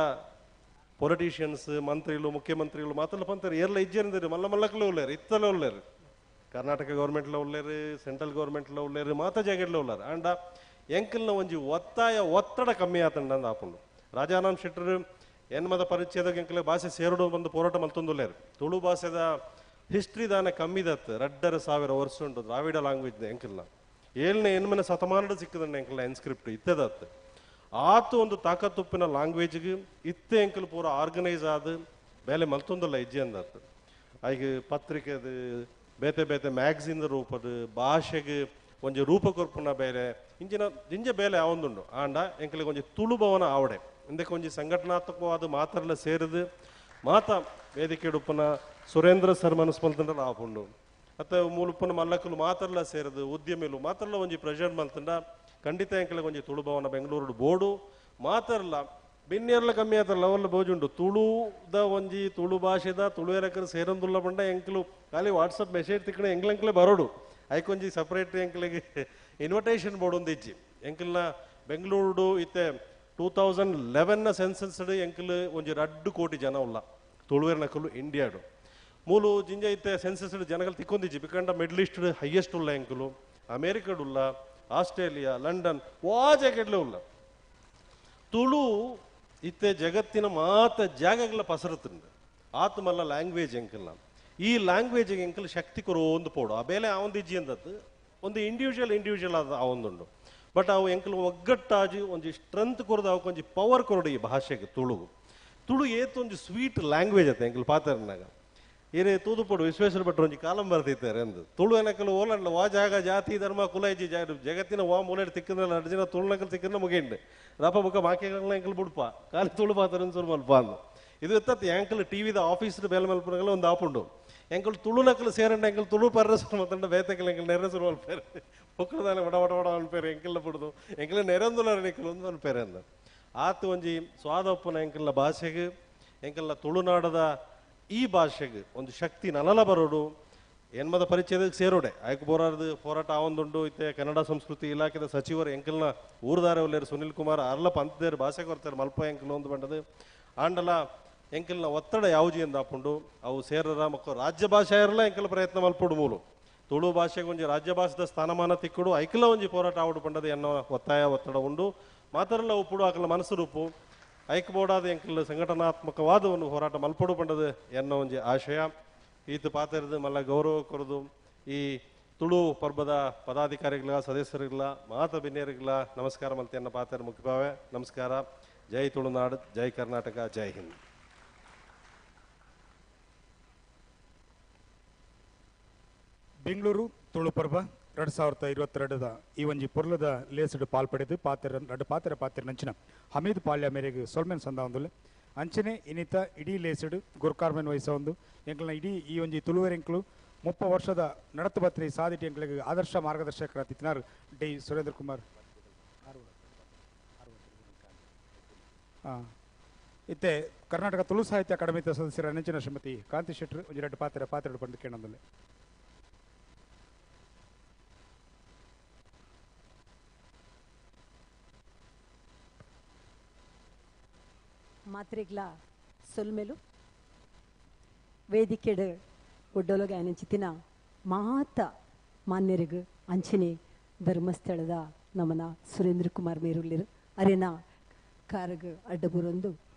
ಪೊಲಿಟಿಷಿಯನ್ಸ್ ಮಂತ್ರಿಗಳು ಮುಖ್ಯಮಂತ್ರಿಗಳು ಮಾತಲ್ಲ ಪಂತಾರೆ ಏರ್ಲ ಇಜ್ಜೇಂದಿರು ಮಲ್ಲ ಮಲ್ಲಕ್ಲೆ ಉಳ್ಳೇರು ಇತ್ತಲೇ ಉಳ್ಳೇರು ಕರ್ನಾಟಕ ಗೌರ್ಮೆಂಟ್ಲ ಉಳ್ಳೇರು ಸೆಂಟ್ರಲ್ ಗೌರ್ಮೆಂಟ್ಲ ಉಳ್ಳೇರು ಮಾತ ಜಾಗಡ್ಲ ಉಳ್ಳಾರು ಆಂಡ ಎಂಕಲ್ನ ಒಂಜಿ ಒತ್ತಾಯ ಒತ್ತಡ ಕಮ್ಮಿ ಆತಂಡ ಆಪುಂಡು. ರಾಜಾರಾಮ್ ಶೆಟ್ಟರು ಎನ್ಮದ ಪರಿಚಯದಾಗ ಎಂಕಲ್ ಭಾಷೆ ಸೇರಡು ಬಂದು ಹೋರಾಟ ಮಲ್ತೊಂದುಲ್ಲೇರು ತುಳು ಭಾಷೆದ ಹಿಸ್ಟ್ರಿ ದಾನ ಕಮ್ಮಿದತ್ತು 2,500 ವರ್ಷ ಉಂಟು ದ್ರಾವಿಡ ಲ್ಯಾಂಗ್ವೇಜ್ ಎಂಕಲ್ನ 7ನೇ 8ನೇ ಶತಮಾನದ ಸಿಕ್ಕದಂಡ ಎಂಕಲ್ನ ಎನ್ಸ್ಕ್ರಿಪ್ಟ್ ಇತ್ತದತ್ತು ಆತು ಒಂದು ತಾಕತ್ತುಪ್ಪಿನ ಲ್ಯಾಂಗ್ವೇಜ್ಗೆ ಇತ್ತೆ ಎಂಕಲ್ ಪೂರ ಆರ್ಗನೈಸ್ ಆದ ಬೇಲೆ ಮಲ್ತೊಂದಲ್ಲ ಇಜ್ಜಿ ಅಂದತ್ತು. ಐಗೆ ಪತ್ರಿಕೆದ ಬೇತೆ ಬೇತೆ ಮ್ಯಾಗಝಿನ್ ರೂಪದ ಭಾಷೆಗೆ ಒಂಜಿ ರೂಪ ಕೊರ್ಪುನ ಬೇರೆ ಇಂಚಿನ ದಿಂಜ ಬೇಲೆ ಆವೊಂದುಂಡು. ಆಂಡ ಎಂಕಲಿಗೆ ಒಂಜಿ ತುಳು ಭವನ ಆವಡೆ ಇಂದಕ್ಕೆ ಒಂಜಿ ಸಂಘಟನಾತ್ಮಕವಾದ ಮಾತ್ರಲ ಸೇರಿದು ಮಾತ ವೇದಿಕೆ ಉಪ್ಪುನ ಸುರೇಂದ್ರ ಸರ್ ಮನಸ್ಮಲ್ತಂಡ ಆಪುಂಡು. ಅತ್ತ ಮೂಲುಪ್ಪುನ ಮಲ್ಲಕುಲು ಮಾತ್ರಲ ಸೇರಿದು ಉದ್ಯಮಿಲು ಮಾತ್ರಲ ಒಂಜಿ ಪ್ರೆಷರ್ ಮಲ್ತಂಡ ಖಂಡಿತ ಎಂಕಲಿಗೆ ಒಂಜಿ ತುಳು ಭವನ ಬೆಂಗಳೂರು ಬೋಡು ಮಾತ್ರಲ್ಲ ಬಿನ್ನೆರ್ಲ ಕಮ್ಮಿ ಆತರ ಲವಲ್ಲ ಬೋಜುಂಡು ತುಳುದ ಒಂಜಿ ತುಳು ಭಾಷೆದ ತುಳುವೆರಕರು ಸೇರೊಂದುಲ್ಲ ಪಂಡ ಎಂಕಲು ಖಾಲಿ ವಾಟ್ಸಪ್ ಮೆಸೇಜ್ ತಿಕ್ಕಣ ಎಂಕ್ಲೆಂಕ್ಲೆ ಬರೋಡು ಐಕೊಂಜಿ ಸಪ್ರೇಟ್ ಎಂಕ್ಲೆಗೆ ಇನ್ವಿಟೇಷನ್ ಬೋರ್ಡ್ ಒಂದು ಇಜ್ಜಿ. ಎಂಕಲ್ನ ಬೆಂಗಳೂರು ಇತ್ತೆ 2011 ಸೆನ್ಸಸ್ ಎಂಕಲ್ ಒಂಜಿ 2 ಕೋಟಿ ಜನ ಉಲ್ಲ ತುಳುವೆರ್ನಕಲು ಇಂಡಿಯಾಡು ಮೂಲು ಜಿಂಜ ಇತ್ತೆ ಸೆನ್ಸಸ್ ಜನಗಳು ತಿಕ್ಕೊಂದಿಜ್ಜಿ ಬಿಕಂಡ ಮಿಡ್ಲ್ ಈಸ್ಟ್ ಹೈಯೆಸ್ಟ್ ಉಲ್ಲ ಎಂಕಲು, ಅಮೇರಿಕಡುಲ್ಲ, ಆಸ್ಟ್ರೇಲಿಯಾ, ಲಂಡನ್ ವಾ ಜಾಗೆಡ್ಲೆ ಉಲ್ಲ. ತುಳು ಇತ್ತೆ ಜಗತ್ತಿನ ಮಾತ ಜಾಗಗಳ ಪಸರತುಂಡು ಆತ್ಮಲ್ಲ ಲ್ಯಾಂಗ್ವೇಜ್ ಎಂಕಲ್ನ ಈ ಲ್ಯಾಂಗ್ವೇಜಿಗೆ ಎಂಕಲ್ ಶಕ್ತಿ ಕೊರೋ ಒಂದು ಪೋಡು ಆ ಬೇಲೆ ಆವೊಂದಿಜ್ಜಿ ಅಂದದ್ದು ಒಂದು ಇಂಡಿವಿಜುವಲ್ ಇಂಡಿವಿಜುವಲ್ ಆದ ಆವೊಂದುಂಡು. ಬಟ್ ಅವು ಎಂಕಲ್ ಒಗ್ಗಟ್ಟಾಜಿ ಒಂಜಿ ಸ್ಟ್ರೆಂತ್ ಕೊರದು ಅವಕ್ಕೆ ಒಂಜಿ ಪವರ್ ಕೊರಡು ಈ ಭಾಷೆಗೆ ತುಳುಗು. ತುಳು ಏತ್ ಒಂಜಿ ಸ್ವೀಟ್ ಲ್ಯಾಂಗ್ವೇಜ್ ಅತ್ತ ಎಂಕಲ್ ಪಾತರ್ನಾಗ ಏನೇ ತೂದುಪೋಡು ವಿಶ್ವೇಶ್ವರ ಭಟ್ರು ಒಂಜಿ ಕಾಲಂ ಬರ್ತಿದ್ದಾರೆ ಅಂದು ತುಳು ಏನಕ್ಕಲು ಓಲಂಡ್ಲ ವಾ ಜಾಗ ಜಾತಿ ಧರ್ಮ ಕುಲ ಇಜ್ಜಿ ಜಗತ್ತಿನ ವಾ ಮೂಲೆ ತಿಕ್ಕಂದ್ರೆ 2 ಜನ ತುಳುನಕಲ್ ತಿಕ್ಕಂದ್ರೆ ಮುಗಿಂಡು ರಪ ಬುಕ್ಕ ಬಾಕಿಗಳ ಎಂಕಲ್ ಬುಡ್ಪ ಖಾಲಿ ತುಳು ಪಾತ್ರ ಸುರು ಮಲ್ಪ ಅಂದು ಇದು ಇತ್ತತ್ ಎಂಕಲ್ ಟಿ ವಿದ ಆಫೀಸ್ ಬೇಲೆ ಮಲ್ಪನಗಲ ಒಂದು ಆಪುಂಡು ಎಂಕಲ್ ತುಳುನಕಲ್ ಸೇರಂಡ ಎಂಕಲ್ ತುಳು ಪರ್ರ ಸುರು ಮತ್ತಂಡ ಬೇತಕಲ್ ಎಂಕಲ್ ನೆರೆ ಸುರು ಮಲ್ಪೇರು ಬುಕ್ಕದಾನೆ ವಡ ವಡ ವಡ ಅನ್ಪೇರು ಎಂಕಲ್ನ ಬಿಡುದು ಎಂಕಲ್ ನೆರಂದುಲಾರ ಎಂಕಲ್ ಒಂದು ಅನ್ಪೇರೆ ಅಂದ ಆತು ಒಂಜಿ ಸ್ವಾದಪ್ಪನ ಎಂಕಲ್ನ ಭಾಷೆಗೆ ಎಂಕಲ್ನ ತುಳುನಾಡದ ಈ ಭಾಷೆಗೆ ಒಂದು ಶಕ್ತಿ ನಲಲ ಬರೋಡು ಎನ್ಮದ ಪರಿಚಯದ ಸೇರೋಡೆ ಆಯ್ಕೆ ಬೋರಾರ್ದು ಹೋರಾಟ ಆವೊಂದುಂಡು. ಇತ್ತೆ ಕನ್ನಡ ಸಂಸ್ಕೃತಿ ಇಲಾಖೆದ ಸಚಿವರು ಎಂಕಲ್ನ ಊರ್ದಾರೆ ಒಲ್ಲೇರು ಸುನಿಲ್ ಕುಮಾರ್ ಅರ್ಲ ಪಂತದೇರು ಭಾಷೆ ಕೊರ್ತಾರೆ ಮಲ್ಪ ಎಂಕಲ್ ಒಂದು ಬಂಡದು ಆಂಡಲ ಎಂಕಲ್ನ ಒತ್ತಡ ಯಾವುಜಿ ಎಂದಾಪುಂಡು ಅವು ಸೇರರ ಮಕ್ಕಳು ರಾಜ್ಯ ಭಾಷೆ ಇರಲ್ಲ ಎಂಕಲ್ ಪ್ರಯತ್ನ ಮಲ್ಪುಡು ಮೂಲು ತುಳು ಭಾಷೆಗೆ ಒಂಜಿ ರಾಜ್ಯ ಭಾಷೆದ ಸ್ಥಾನಮಾನ ತಿಕ್ಕುಡು ಐಕಲ ಒಂಜಿ ಹೋರಾಟ ಆವಡು ಪಂಡದು ಎನ್ನೋ ಒತ್ತಾಯ ಒತ್ತಡ ಉಂಡು ಮಾತ್ರಲ್ಲ ಉಪ್ಪುಡು ಆಕಲ ಮನಸ್ಸು ರೂಪು ಐಕ್ ಬೋಡಾದ ಎಂಕಲ್ ಸಂಘಟನಾತ್ಮಕವಾದ ಒಂದು ಹೋರಾಟ ಮಲ್ಪಡು ಪಂಡದು ಎನ್ನೋ ಒಂಜಿ ಆಶಯ. ಈತ ಪಾತ್ರದ ಮಲ್ಲ ಗೌರವ ಕೊರದು ಈ ತುಳು ಪರ್ಬದ ಪದಾಧಿಕಾರಿಗಳ ಸದಸ್ಯರಿಗಳ ಮಾತ ಬಿನ್ನೇರಿಗಳ ನಮಸ್ಕಾರ ಮಲ್ತೆಯನ್ನ ಪಾತ್ರ ಮುಖ್ಯಭಾವೆ. ನಮಸ್ಕಾರ. ಜೈ ತುಳುನಾಡು, ಜೈ ಕರ್ನಾಟಕ, ಜೈ ಹಿಂದ್. ಬೆಂಗಳೂರು ತುಳು ಪರ್ಬ 2022 ಈ ಒಂಜಿ ಪೊರ್ಲದ ಲೇಸುಡು ಪಾಲ್ಪಡೆದು ಪಾತ್ರ ರಡ್ಡು ಪಾತ್ರ ಪಾತ್ರ ನಂಚಿನ ಹಮೀದ್ ಪಾಳ್ಯ ಮೇರೆಗೆ ಸೊಲ್ಮೆನ್ ಸಂದಾವೊಂದುಲ್ಲೆ. ಅಂಚನೆ ಇನ್ನಿತ ಇಡೀ ಲೇಸುಡು ಗುರ್ಕಾರ್ಮೆನ್ ವಹಿಸೊಂದು ಎಂಕಲ್ನ ಇಡೀ ಈ ಒಂಜಿ ತುಳುವೆರೆಂಕ್ಲು 30 ವರ್ಷದ ನಡತು ಬತ್ರಿ ಸಾದಿಟಿ ಎಂಕ್ಲೆಗ್ ಆದರ್ಶ ಮಾರ್ಗದರ್ಶಕರ ತಿತ್ನಾರ್ ಡಿ ಸುರೇಂದ್ರ ಕುಮಾರ್. ಇತ್ತೆ ಕರ್ನಾಟಕ ತುಳು ಸಾಹಿತ್ಯ ಅಕಾಡೆಮಿ ಸದಸ್ಯರ ನೆಂಚಿನ ಶ್ರೀಮತಿ ಕಾಂತಿ ಶೆಟ್ಟರ್ ಒಂಜಿ ರಡ್ಡು ಪಾತ್ರ ಪಾತ್ರ ಪಂಡು ಕೇಳೊಂದುಲ್ಲೆ. ಮಾತ್ರೆಗ್ಲ ಸೊಲ್ಮೆಲು ವೇದಿಕೆಡು ಒಡ್ಡೊಲಗ ಅನಂಚಿತಿನ ಮಾತ ಮಾನ್ಯರಿಗು ಅಂಚನೆ ಧರ್ಮಸ್ಥಳದ ನಮನ ಸುರೇಂದ್ರ ಕುಮಾರ್ ಮೇರುಳ್ಳಿರು ಅರೆನ ಕಾರಗ ಅಡ್ಡಬುರೊಂದು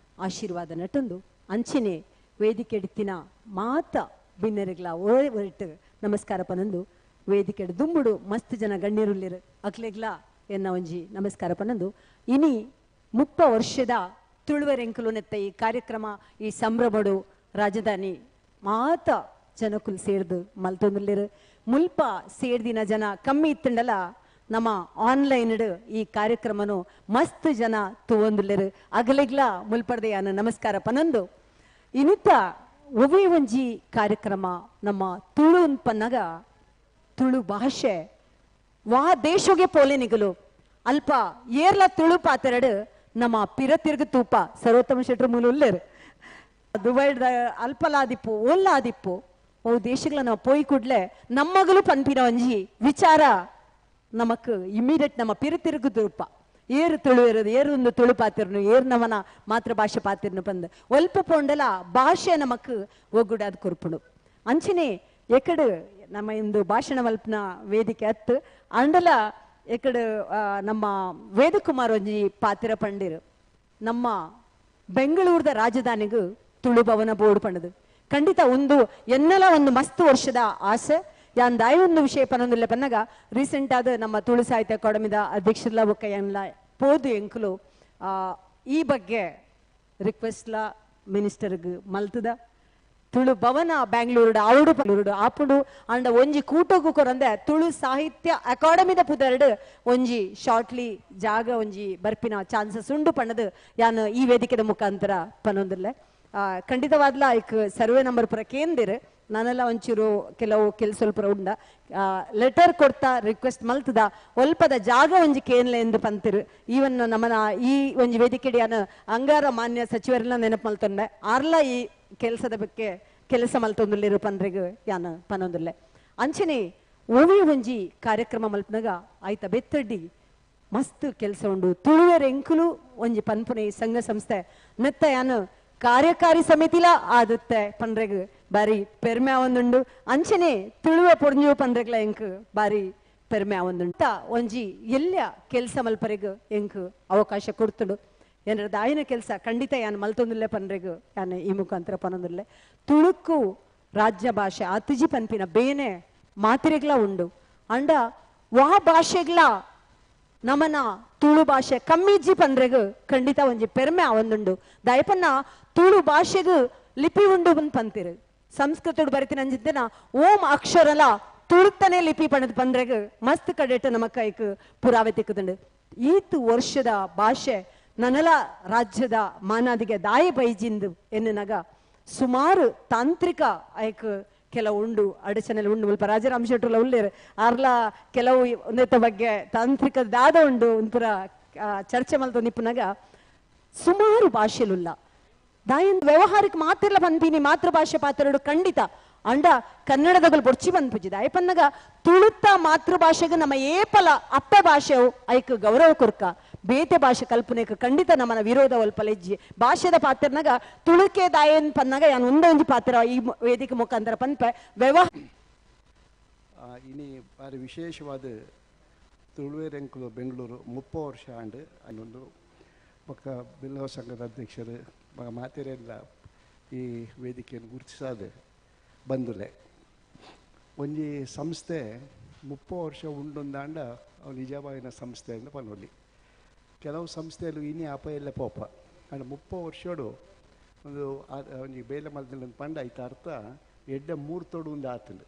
ಆಶೀರ್ವಾದ ನಟೊಂದು ಅಂಚನೆ ವೇದಿಕೆಡಿತ್ತಿನ ಮಾತ ಬಿನ್ನರಿಗ್ಲ ಒರಟು ನಮಸ್ಕಾರ ಪನಂದು ವೇದಿಕೆಡು ದುಂಬುಡು ಮಸ್ತ್ ಜನ ಗಣ್ಯರುಳ್ಳಿರು ಅಕ್ಲೆಗ್ಲ ಎನ್ನ ಒಂಜಿ ನಮಸ್ಕಾರ ಪನಂದು ಇನಿ 30 ವರ್ಷದ ತುಳುವರೆಂಕುಲು ನೆತ್ತ ಈ ಕಾರ್ಯಕ್ರಮ ಈ ಸಂಭ್ರಮಡು ರಾಜಧಾನಿ ಮಾತ ಜನಕುಲು ಸೇರ್ದು ಮಲ್ತೊಂದುಲ್ಲೆರು ಮುಲ್ಪ ಸೇರ್ದಿನ ಜನ ಕಮ್ಮಿ ಇತ್ತಂಡಲ ನಮ್ಮ ಆನ್ಲೈನ್ ಈ ಕಾರ್ಯಕ್ರಮನು ಮಸ್ತ್ ಜನ ತೂವೊಂದುಲ್ಲೆರು ಅಗಲೆಗ್ಲ ಮುಲ್ಪರ್ದೆಯಾನ ನಮಸ್ಕಾರ ಪನಂದು ಇನಿತ ಒವ್ವೇ ಒಂಜಿ ಕಾರ್ಯಕ್ರಮ ನಮ್ಮ ತುಳು ಪನ್ನಗ ತುಳು ಭಾಷೆ ವಾ ದೇಶಗೆ ಪೋಲೆ ನಿಗಲು ಅಲ್ಪ ಏರ್ಲ ತುಳು ಪಾತೆರಡು ನಮ್ಮ ಪಿರ ತಿರುಗು ತೂಪ ಸರ್ವೋತ್ತಮ ಶೆಟ್ರು ಮೂಲ ಉಲ್ಲೇರು ದುಬೈದ ಅಲ್ಪಲಾದಿಪ್ಪು ಓಲ್ಲಾದಿಪ್ಪು ಓ ದೇಶಗಳ ನಾವು ಪೋಯಿ ಕೂಡ್ಲೆ ನಮ್ಮಗಲು ಪನ್ಪಿನ ಒಂಜಿ ವಿಚಾರ ನಮಕ್ ಇಮಿಡಿಯೇಟ್ ನಮ್ಮ ಪಿರ ತಿರುಗು ತೂಪ ಏರು ತುಳು ಇರೋದು ಏರು ಒಂದು ತುಳು ಪಾತಿರ್ನು ಏರು ನಮನ ಮಾತೃಭಾಷೆ ಪಾತಿರ್ನು ಬಂದು ಒಲ್ಪ ಪೋಂಡಲ ಭಾಷೆ ನಮಕ್ ಒಗ್ಗುಡಾದ ಕೊರ್ಪುಡು ಅಂಚನೆ ಎಕಡು ನಮ್ಮ ಇಂದು ಭಾಷಣ ಮಲ್ಪನ ವೇದಿಕೆ ಅತ್ತು ಅಂಡಲ ಎಕಡು ನಮ್ಮ ವೇದಕುಮಾರ್ ಒಂಜಿ ಪಾತಿರ ಪಂಡಿರು ನಮ್ಮ ಬೆಂಗಳೂರದ ರಾಜಧಾನಿಗೂ ತುಳು ಭವನ ಬೋರ್ಡ್ ಪಂಡದು ಖಂಡಿತ ಒಂದು ಎನ್ನೆಲ್ಲ ಒಂದು ಮಸ್ತ್ ವರ್ಷದ ಆಸೆ ಯಾಂದಾಯ ಒಂದು ವಿಷಯ ಪನೊಂದಿಲ್ಲ ಪನ್ನಗ ರೀಸೆಂಟ್ ಆದ ನಮ್ಮ ತುಳು ಸಾಹಿತ್ಯ ಅಕಾಡೆಮಿದ ಅಧ್ಯಕ್ಷರ್ಲ ಬೊಕ್ಕ ಎಲ್ಲ ಪೋದು ಎಂಕುಲು ಈ ಬಗ್ಗೆ ರಿಕ್ವೆಸ್ಟ್ಲ ಮಿನಿಸ್ಟರ್ಗ್ ಮಲ್ತದ ತುಳು ಭವನ ಬ್ಯಾಂಗ್ಳೂರುಡು ಆವುಡು ಬೆಂಗಳೂರುಡು ಆಪುಂಡು ಅಂಡ ಒಂಜಿ ಕೂಟಗು ಕೊರಂದೆ ತುಳು ಸಾಹಿತ್ಯ ಅಕಾಡೆಮಿದ ಪುದರ್ಡ್ ಒಂಜಿ ಶಾರ್ಟ್ಲಿ ಜಾಗ ಒಂಜಿ ಬರ್ಪಿನ ಚಾನ್ಸಸ್ ಉಂಡು ಪಣ್ಣದು ಯಾನ್ ಈ ವೇದಿಕೆದ ಮುಖಾಂತರ ಪನೊಂದಿಲ್ಲ. ಖಂಡಿತವಾದ್ಲ ಐಕ್ ಸರ್ವೆ ನಂಬರ್ ಪುರ ಕೇಂದಿರು ನಾನೆಲ್ಲ ಒಂಚೂರು ಕೆಲವು ಕೆಲಸ ಪುರ ಉಂಡ ಲೆಟರ್ ಕೊಡ್ತಾ ರಿಕ್ವೆಸ್ಟ್ ಮಲ್ತದ ಒಲ್ಪದ ಜಾಗ ಒಂಜಿ ಕೇನ್ಲೆ ಎಂದು ಪಂತಿರು. ಈವನ್ ನಮ್ಮನ ಈ ಒಂಜಿ ವೇದಿಕೆಡಿಯಾನ ಅಂಗಾರ ಮಾನ್ಯ ಸಚಿವರೆಲ್ಲ ನೆನಪು ಮಲ್ತೊಂಡೆ ಆರ್ಲ ಈ ಕೆಲಸದ ಬಗ್ಗೆ ಕೆಲಸ ಮಲ್ತೊಂದುಲ್ಲೇರು ಪಂದ್ರೆಗ್ ಯಾನ ಪನೊಂದುಲ್ಲೆ. ಅಂಚನೆ ಓವಿ ಒಂಜಿ ಕಾರ್ಯಕ್ರಮ ಮಲ್ಪನಾಗ ಆಯ್ತ ಬೆತ್ತಡ್ಡಿ ಮಸ್ತ್ ಕೆಲಸ ಉಂಡು. ತುಳುವೆರ್ ಎಂಕುಲು ಒಂಜಿ ಪನ್ಪುನೆ ಸಂಘ ಸಂಸ್ಥೆ ನೆತ್ತ ಯಾನು ಕಾರ್ಯಕಾರಿ ಸಮಿತಿಲ ಆದುತ್ತೆ ಪಂಡ್ರೆಗ್ ಬಾರಿ ಪೆರ್ಮೆ ಆವೊಂದುಂಡು. ಅಂಚನೆ ತುಳುವೆ ಪೊರ್ಂಜು ಪಂಡ್ರೆಗ್ಲ ಎಂಕ್ ಬಾರಿ ಪೆರ್ಮೆ ಆವೊಂದುಂಡು. ಒಂಜಿ ಎಲ್ಲ ಕೆಲಸ ಮಲ್ಪರೆಗ್ ಎಂಕ್ ಅವಕಾಶ ಕೊಡ್ತುಂಡು. ಏನಾರ ದಾಯಿನ ಕೆಲಸ ಖಂಡಿತ ಯಾನ್ ಮಲ್ತೊಂದುಲ್ಲೆ ಪಂಡ್ರೆಗ್ ಯಾನ್ ಈ ಮುಖಾಂತರ ಪನೊಂದುಲ್ಲೆ. ತುಳುಕು ರಾಜ್ಯ ಭಾಷೆ ಆತಿಜಿ ಪನ್ಪಿನ ಬೇನೆ ಮಾತಿರೆಗ್ಲ ಉಂಡು. ಅಂಡ ವಾ ಭಾಷೆಗ್ಲ ನಮನ ತುಳು ಭಾಷೆ ಕಮ್ಮಿಜ್ಜಿ ಪಂಡ್ರೆಗ್ ಖಂಡಿತ ಒಂಜಿ ಪೆರ್ಮೆ ಆವೊಂದುಂಡು. ದಯಪನ್ನ ತುಳು ಭಾಷೆಗ್ ಲಿಪಿ ಉಂಡು ಪಂತಿರು. ಸಂಸ್ಕೃತಡು ಬರಿತಿನ ಅಂಜಿದ್ದನ ಓಂ ಅಕ್ಷರಲ ತುಳುತ್ತನೆ ಲಿಪಿ ಪಣದ್ ಪಂಡ್ರೆಗ್ ಮಸ್ತ್ ಕಡೆಟ್ ನಮ್ಮ ಕೈಕ್ ಪುರಾವೆ ತಿಕ್ಕುದುಂಡು. ಈತ್ ವರ್ಷದ ಭಾಷೆ ನನಲ ರಾಜ್ಯದ ಮಾನಾದಿಗೆ ದಾಯಿ ಬೈಜಿಂದು ಎನ್ನುನಗ ಸುಮಾರು ತಾಂತ್ರಿಕ ಐಕ್ ಕೆಲವು ಉಂಡು ಅಡಚಣೆಲ್ ಉಂಡು. ಮುಲ್ಪ ರಾಜಾರಾಮ್ ಶೆಟ್ರುಲ ಉಲ್ಲೇರು ಆರ್ಲ ಕೆಲವು ಒಂದೆತ್ತ ಬಗ್ಗೆ ತಾಂತ್ರಿಕ ದಾದ ಉಂಡು ಒಂಪುರ ಚರ್ಚೆ ಮಲ್ತು ನಿಪ್ಪುನಗ ಸುಮಾರು ಭಾಷೆಲುಲ್ಲ ದಾಯನ್ ವ್ಯವಹಾರಕ್ಕೆ ಮಾತಿರ್ಲ ಪನ್ಪಿನಿ ಮಾತೃಭಾಷೆ ಪಾತ್ರಡು ಖಂಡಿತ ಅಂಡ ಕನ್ನಡದಗಲು ಬೊಡ್ಚಿ ಪನ್ಪುಜಿ. ದಾಯಪನ್ನಗ ತುಳುತ್ತ ಮಾತೃಭಾಷೆಗೆ ನಮ್ಮ ಏಪಲ ಅಪ್ಪೆ ಭಾಷೆವು ಐಕ್ ಗೌರವ ಕೊರ್ಕ ಬೇತೆ ಭಾಷೆ ಕಲ್ಪನೆಗೆ ಖಂಡಿತ ನಮ್ಮನ ವಿರೋಧ ಒಲ್ಪಲೆಜ್ಜಿ. ಭಾಷೆದ ಪಾತ್ರನಾಗ ತುಳುಕೆ ದಾಯನ್ ಪನ್ನಾಗ ಯಾನ್ ಒಂದೊಂಜಿ ಪಾತ್ರ ಈ ವೇದಿಕೆ ಮುಖಾಂತರ ಪನ್ಪೆ ವ್ಯವಹಾರ ಇನಿ ಬಾರಿ ವಿಶೇಷವಾದ ತುಳುವೆರೆಂಕುಲು ಬೆಂಗಳೂರು 30 ವರ್ಷ ಆಂಡ್ ಅನ್ನೊಂದು ಬೊಕ್ಕ ಬಿಲ್ಲವ ಸಂಘದ ಅಧ್ಯಕ್ಷರು ಮಾತೆರೆಲ್ಲ ಈ ವೇದಿಕೆಯನ್ನು ಗುರುತಿಸಾದ ಬಂದುಲೆ. ಒಂಜಿ ಸಂಸ್ಥೆ 30 ವರ್ಷ ಉಂಡೊಂದಾಂಡ ಅವು ನಿಜವಾಯಿನ ಸಂಸ್ಥೆ ಅಂತ ಪನೊಲಿ. ಕೆಲವು ಸಂಸ್ಥೆಯಲ್ಲೂ ಇನಿ ಅಪ ಎಲ್ಲ ಪೋಪ ಅಂಡ 30 ವರ್ಷಡು ಒಂದು ಒಂಜಿ ಬೇಲೆ ಮಲ್ದಿನ ಪಂಡ ಐತ ಅರ್ಥ ಎಡ್ಡೆ ಮೂರ್ತೋಡು ಒಂದು ಆತಂಡು.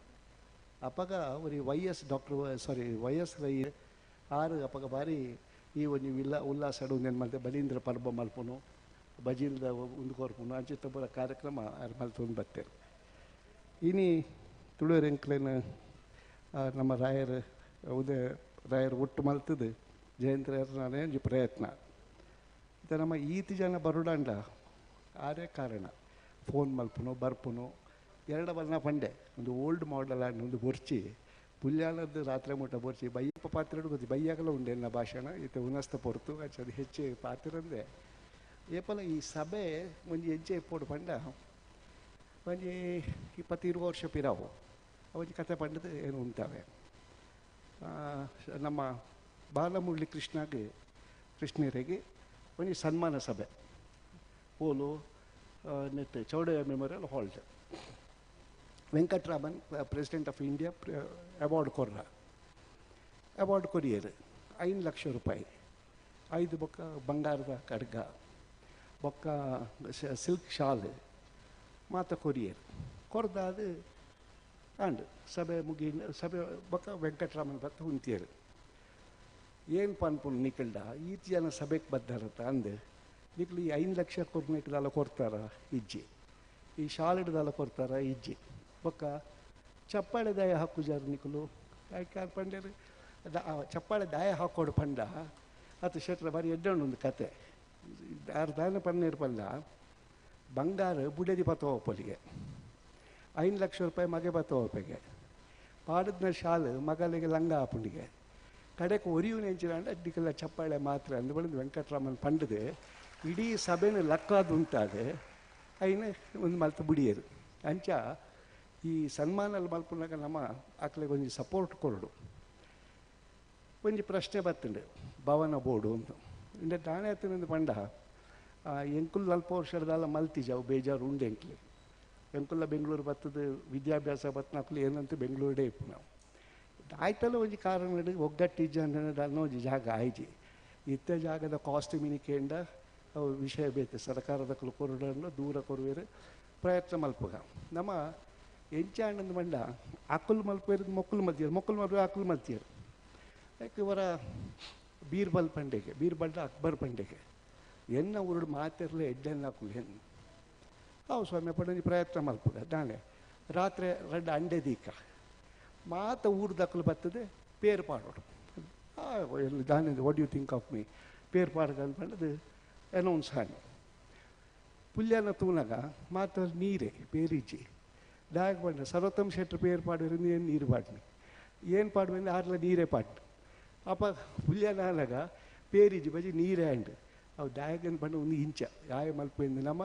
ಅಪಗ ಒರಿ Y S doctor sorry Y S Rai ಆರು ಅಪಗ ಬಾರಿ ಈ ಒಂಜಿ ಉಲ್ಲಾಸಡು ಒಂದೇನು ಮಲ್ತೆ ಬಲೀಂದ್ರ ಪರ್ಬ ಮಲ್ಪುನು ಬಜಿಲ್ದ ಒಂದು ಕೊರ್ಪುನು ಅಂಚಿತ್ತ ಪೂರ ಕಾರ್ಯಕ್ರಮ ಆರು ಮಲ್ತೊಂದು ಬತ್ತೇರು. ಇನಿ ತುಳುವೆರೆಂಕ್ಲೆನ ನಮ್ಮ ರಾಯರು ಉದಯ ರಾಯರು ಒಟ್ಟು ಮಲ್ತದ್ದು ಜಯಂತರಾಯರ ಒಂಜಿ ಪ್ರಯತ್ನ. ಇತ್ತೆ ನಮ್ಮ ಈತಿ ಜನ ಬರುಡಂಡ ಆರೇ ಕಾರಣ ಫೋನ್ ಮಲ್ಪುನು ಬರ್ಪುನು ಎರಡ ಬಲ್ನ ಪಂಡೆ ಒಂದು ಓಲ್ಡ್ ಮಾಡೆಲ್ ಆಂಡ್ ಒಂದು ಬೊರ್ಚಿ ಪುಲ್ಯಾನದ್ದು ರಾತ್ರಿ ಮುಟ್ಟ ಬೊರ್ಚಿ ಬಯ್ಯಪ್ಪ ಪಾತ್ರೆ ಗೊತ್ತಿ ಬಯ್ಯಾಗಲ ಉಂಡೆ ಎನ್ನ ಭಾಷಣ ಇತ್ತೆ ಉನಸ್ತ ಪೊರ್ತು ಅದು ಹೆಚ್ಚು ಪಾತ್ರಂದೆ ಏಪಲ ಈ ಸಭೆ ಒಂಜಿ ಹೆಜ್ಜೆ ಇಪ್ಪೋಡು ಪಂಡ ಒಂಜಿ 20 ವರ್ಷ ಪಿರಾವು ಒಂಜಿ ಕತೆ ಪಂಡದು ಏನು ಉಂಟಾವೆ. ನಮ್ಮ ಬಾಲಮುರಳಿ ಕೃಷ್ಣಗೆ ಕೃಷ್ಣರಿಗೆ ಒಂಜಿ ಸನ್ಮಾನ ಸಭೆ ಪೋಲು net Chowdaiah memorial hall Venkataraman president of India award ಕೊರ್ರ award courier 5 ಲಕ್ಷ ರೂಪಾಯಿ 5 ಬೊಕ್ಕ ಬಂಗಾರದ ಖಡ್ಗ ಬೊಕ್ಕ ಸಿಲ್ಕ್ ಶಾಲ್ ಮಾತ ಕೊರಿಯರ್ ಕೊರ್ದಾದ ಆಂಡ್ ಸಭೆ ಮುಗಿ ಸಭೆ ಬೊಕ್ಕ ವೆಂಕಟರಾಮನ್ ಬತ್ತ ಉಂತಿಯರು ಏನು ಪನ್ಪುನು ನಿಖಲ್ಡ ಈತ ಜನ ಸಭೆಗೆ ಬದ್ದಾರತ್ತ ಅಂದೆ ನಿಕ್ಲು ಈ 5 ಲಕ್ಷ ಕೊರ್ನಿಕ್ದಲ್ಲ ಕೊಡ್ತಾರ ಇಜ್ಜಿ ಈ ಶಾಲ್ ಹಿಡ್ದಲ್ಲ ಕೊಡ್ತಾರ ಇಜ್ಜಿ ಬೊಕ್ಕ ಚಪ್ಪಾಳೆ ದಾಯ ಹಾಕುಜಾರು ನಿಕುಲು ಯಾಕೆ ಪಂಡೇರು ಚಪ್ಪಾಳೆ ದಾಯ ಹಾಕೋಡು ಪಂಡ ಅದು ಶೆಟ್ರ ಬಾರಿ ಎಡ್ಡೋಣ ಒಂದು ಕತೆ ಯಾರು ದಾನ ಪನ್ನೇರು ಪಂಡ ಬಂಗಾರ ಬುಡದಿ ಪತ್ತೋಪಲಿಗೆ 5 ಲಕ್ಷ ರೂಪಾಯಿ ಮಗೆ ಪತ್ತೋಪೆಗೆ ಪಾಡದ್ನ ಶಾಲು ಮಗಲಿಗೆ ಲಂಗ ಆಪುಂಡಿಗೆ ಕಡೆಗೆ ಒರಿಯು ನೆಂಚಿನ ಅಡ್ಡಿಕೆಲ್ಲ ಚಪ್ಪಾಳೆ ಮಾತ್ರ ಅಂದ ಬಳಿದ ವೆಂಕಟರಾಮನ್ ಪಂಡದು ಇಡೀ ಸಭೆನ ಲಕ್ಕಾದ ಉಂಟಾದೆ ಐನ ಒಂದು ಮಲ್ತ ಬುಡಿಯರು. ಅಂಚ ಈ ಸನ್ಮಾನಲ್ಲಿ ಮಲ್ಪುನಾಗ ನಮ್ಮ ಆಕಳಿಗೆ ಒಂಜಿ ಸಪೋರ್ಟ್ ಕೊರಡು. ಒಂಜಿ ಪ್ರಶ್ನೆ ಬತ್ತಂಡು ಭವನ ಬೋರ್ಡು ಅಂತ ಇಂದ ದಾನೆ ಆತನಂದು ಪಂಡ ಎಂಕುಲ್ ಅಲ್ಪ ವರ್ಷದಲ್ಲ ಮಲ್ತಿಜಾವು ಬೇಜಾರು ಉಂಡು ಎಂಕ್ಲೆ ಎಂಕುಲ್ಲ ಬೆಂಗಳೂರು ಬತ್ತದ ವಿದ್ಯಾಭ್ಯಾಸ ಬತ್ತನಕ್ಲು ಏನಂತ ಬೆಂಗಳೂರೇ ಇಪ್ಪು ನಾವು ಆಯ್ತಲ್ಲ ಒಂಜಿ ಕಾರಣ ಒಗ್ಗಟ್ಟಿಜ್ಜ ಅನ್ನೋ ಒಂಜಿ ಜಾಗ ಆಯ್ಜಿ ಇತ್ತ ಜಾಗದ ಕಾಸ್ಟ್ ಮಿನಿಕೆಂಡ ಅವು ವಿಷಯ ಬೇತೆ ಸರ್ಕಾರದ ಕೊರಡನ್ನು ದೂರ ಕೊರುವೆರು ಪ್ರಯತ್ನ ಮಲ್ಪುಗ ನಮ್ಮ ಎಂಚಾಂಡಂದು ಮಂಡ ಅಕುಲು ಮಲ್ಪೇರು ಮೊಕ್ಕಲು ಮಲ್ತಿಯರು ಮೊಕ್ಕಲು ಮಲ್ಪು ಅಕುಲು ಮಲ್ತಿಯರು ಯಾಕೆ ಇವರ ಬೀರ್ಬಲ್ ಪಂಡೆಗೆ ಬೀರ್ಬಲ್ಡ ಅಕ್ಬರ್ ಪಂಡೆಗೆ ಎನ್ನ ಊರುಡು ಮಾತಿರಲಿ ಎಡ್ಡೆನ್ನ ಅಕುಲು ಹೆಣ್ಣು ಅವು ಸ್ವಾಮಿ ಪಂಡ ಪ್ರಯತ್ನ ಮಲ್ಪುಗ ದಾನೆ ರಾತ್ರಿ ರಡ್ಡ ಅಂಡೆ ದೀಕ ಮಾತ ಊರ್ದಕ್ಕಲು ಬರ್ತದೆ ಪೇರು ಪಾಡೋಡು ದಾನೆ what you think of me ಪೇರು ಪಾಡೋದು ಪಂಡದು ಅನೌನ್ಸ್ ಹಾನಿ ಪುಲ್ಯಾನ ತೂನಾಗ ಮಾತ ನೀರೇ ಪೇರಿಜ್ಜಿ ದಾಯಕ ಪಂಡ ಸರ್ವೋತ್ತಮ ಶೆಟ್ರು ಪೇರು ಪಾಡುವ ಏನು ನೀರು ಪಾಡ್ನಿ ಏನು ಪಾಡುವ ಆರ್ಲ ನೀರೇ ಪಾಡ್ನಿ ಅಪ್ಪ ಪುಲ್ಯಾನ ಆನಾಗ ಪೇರಿಜ್ಜಿ ಬಜಿ ನೀರೇ ಆಂಡ್ ಅವು ದಾಯಕನ ಪಂಡ ಒಂದು ಇಂಚ ಆಯ ಮಲ್ಪೆಂದು ನಮ್ಮ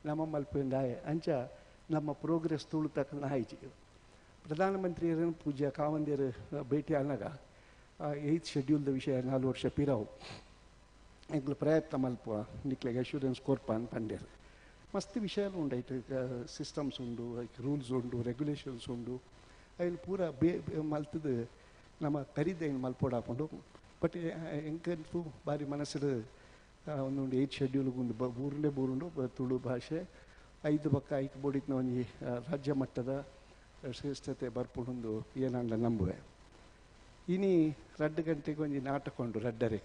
ನಮ್ಮ ಮಲ್ಪೆಂದು ಆಯ ಅಂಚ ನಮ್ಮ ಪ್ರೋಗ್ರೆಸ್ ತುಳು ತಕ್ಕ ಆಯ್ಚಿ ಪ್ರಧಾನಮಂತ್ರಿಯರನ್ನು ಪೂಜ್ಯ ಕಾವಂದಿಯರು ಭೇಟಿ ಆನಾಗ ಏಯ್ತ್ ಶೆಡ್ಯೂಲ್ದ ವಿಷಯ 4 ವರ್ಷ ಪಿರಾವು ಎಂಕ್ಲು ಪ್ರಯತ್ನ ಮಲ್ಪ ನಿಕ್ಲೆಗ್ ಅಶ್ಯೂರೆನ್ಸ್ ಕೊರ್ಪ ಅಂತ ಪಂಡ್ಯರು ಮಸ್ತ್ ವಿಷಯ ಉಂಡು ಐಟ್ ಸಿಸ್ಟಮ್ಸ್ ಉಂಡು ಐಕ್ ರೂಲ್ಸ್ ಉಂಡು ರೆಗ್ಯುಲೇಷನ್ಸ್ ಉಂಡು ಐಲ್ ಪೂರ ಬೇ ಮಲ್ತದ ನಮ್ಮ ಕರಿದ ಮಲ್ಪೋಡಾಪುಂಡು ಬಟ್ ಎಂಕಂತೂ ಬಾರಿ ಮನಸ್ಸು ಒಂದೊಂದು ಏಯ್ತ್ ಶೆಡ್ಯೂಲ್ಗೆ ಒಂದು ಬೂರುಂಡೆ ಬೂರುಂಡು ತುಳು ಭಾಷೆ 5 ಬಕ್ಕ ಐಕ್ ಬೋಡಿತ್ನ ಒಂಜಿ ರಾಜ್ಯ ಮಟ್ಟದ ಶ್ರೇಷ್ಠತೆ ಬರ್ಪುಂಡು ಏನಂಡ ನಂಬುವೆ ಇನಿ 2 ಗಂಟೆಗೆ ಒಂಜಿ ನಾಟಕ ಉಂಡು ರಡ್ಡರೆ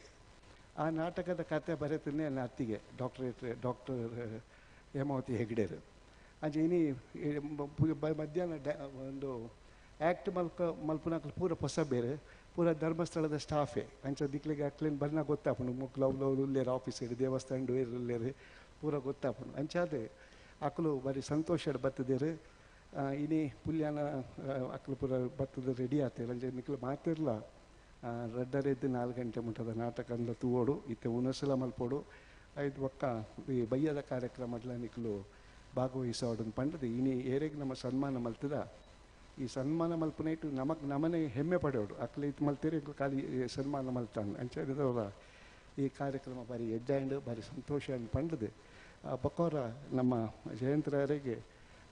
ಆ ನಾಟಕದ ಕತೆ ಬರೆತನೇ ನನ್ನ ಅತ್ತಿಗೆ ಡಾಕ್ಟರ್ ಹೇಮಾವತಿ ಹೆಗ್ಡೇರು ಅಂಚೆ ಇನಿ ಮಧ್ಯಾಹ್ನ ಒಂದು ಆ್ಯಕ್ಟ್ ಮಲ್ಪುನಕ್ಲು ಪೂರ ಹೊಸ ಬೇರೆ ಪೂರ ಧರ್ಮಸ್ಥಳದ ಸ್ಟಾಫೇ ಅಂಚ ದಿಕ್ಲಿಗೆ ಅಕ್ಲೇನು ಬಣ್ಣ ಗೊತ್ತಾಪುಂಡು ಮೊಕ್ಲು ಅವ್ಲು ಅವ್ಲು ಉಲ್ಲೇರು ಆಫೀಸರ್ ದೇವಸ್ಥಾನ ಉಲ್ಲೇರು ಪೂರ ಗೊತ್ತಾಪುಂಡು ಅಂಚಾದೆ ಅಕ್ಲು ಬಾರಿ ಸಂತೋಷಡ್ ಬರ್ತದೇರು ಇನಿ ಪುಲ್ಯಾನ ಅಕ್ಲು ಪೂರ ಬರ್ತದ ರೆಡಿ ಆತೇರು ಅಂಚೆ ನಿಕ್ಲು ಮಾತಿರ್ಲ ರಡ್ಡರೆದ್ದು 4 ಗಂಟೆ ಮುಟ್ಟದ ನಾಟಕ ಅಂದ ತೂವೋಡು ಇತ್ತೆ ಉನಸಲ ಮಲ್ಪೋಡು 5 ಒಕ್ಕ ಈ ಬಯ್ಯದ ಕಾರ್ಯಕ್ರಮಡ್ಲ ನಿಕ್ಲು ಭಾಗವಹಿಸೋಡು ಪಂಡದು ಇನಿ ಏರೆಗ್ ನಮ್ಮ ಸನ್ಮಾನ ಮಲ್ತದ ಈ ಸನ್ಮಾನ ಮಲ್ಪುನೈಟು ನಮಕ್ ನಮನೆ ಹೆಮ್ಮೆ ಪಡೆಯೋಡು ಅಕ್ಲು ಇತ್ತು ಮಲ್ತೇರಿ ಖಾಲಿ ಸನ್ಮಾನ ಮಲ್ತಾನೆ ಅಂಚೆದವರ ಈ ಕಾರ್ಯಕ್ರಮ ಬಾರಿ ಎಡ್ಡಾಂಡ್ ಬಾರಿ ಸಂತೋಷ ಪಂಡದು ಬಕ್ಕೋರ ನಮ್ಮ ಜಯಂತರರಿಗೆ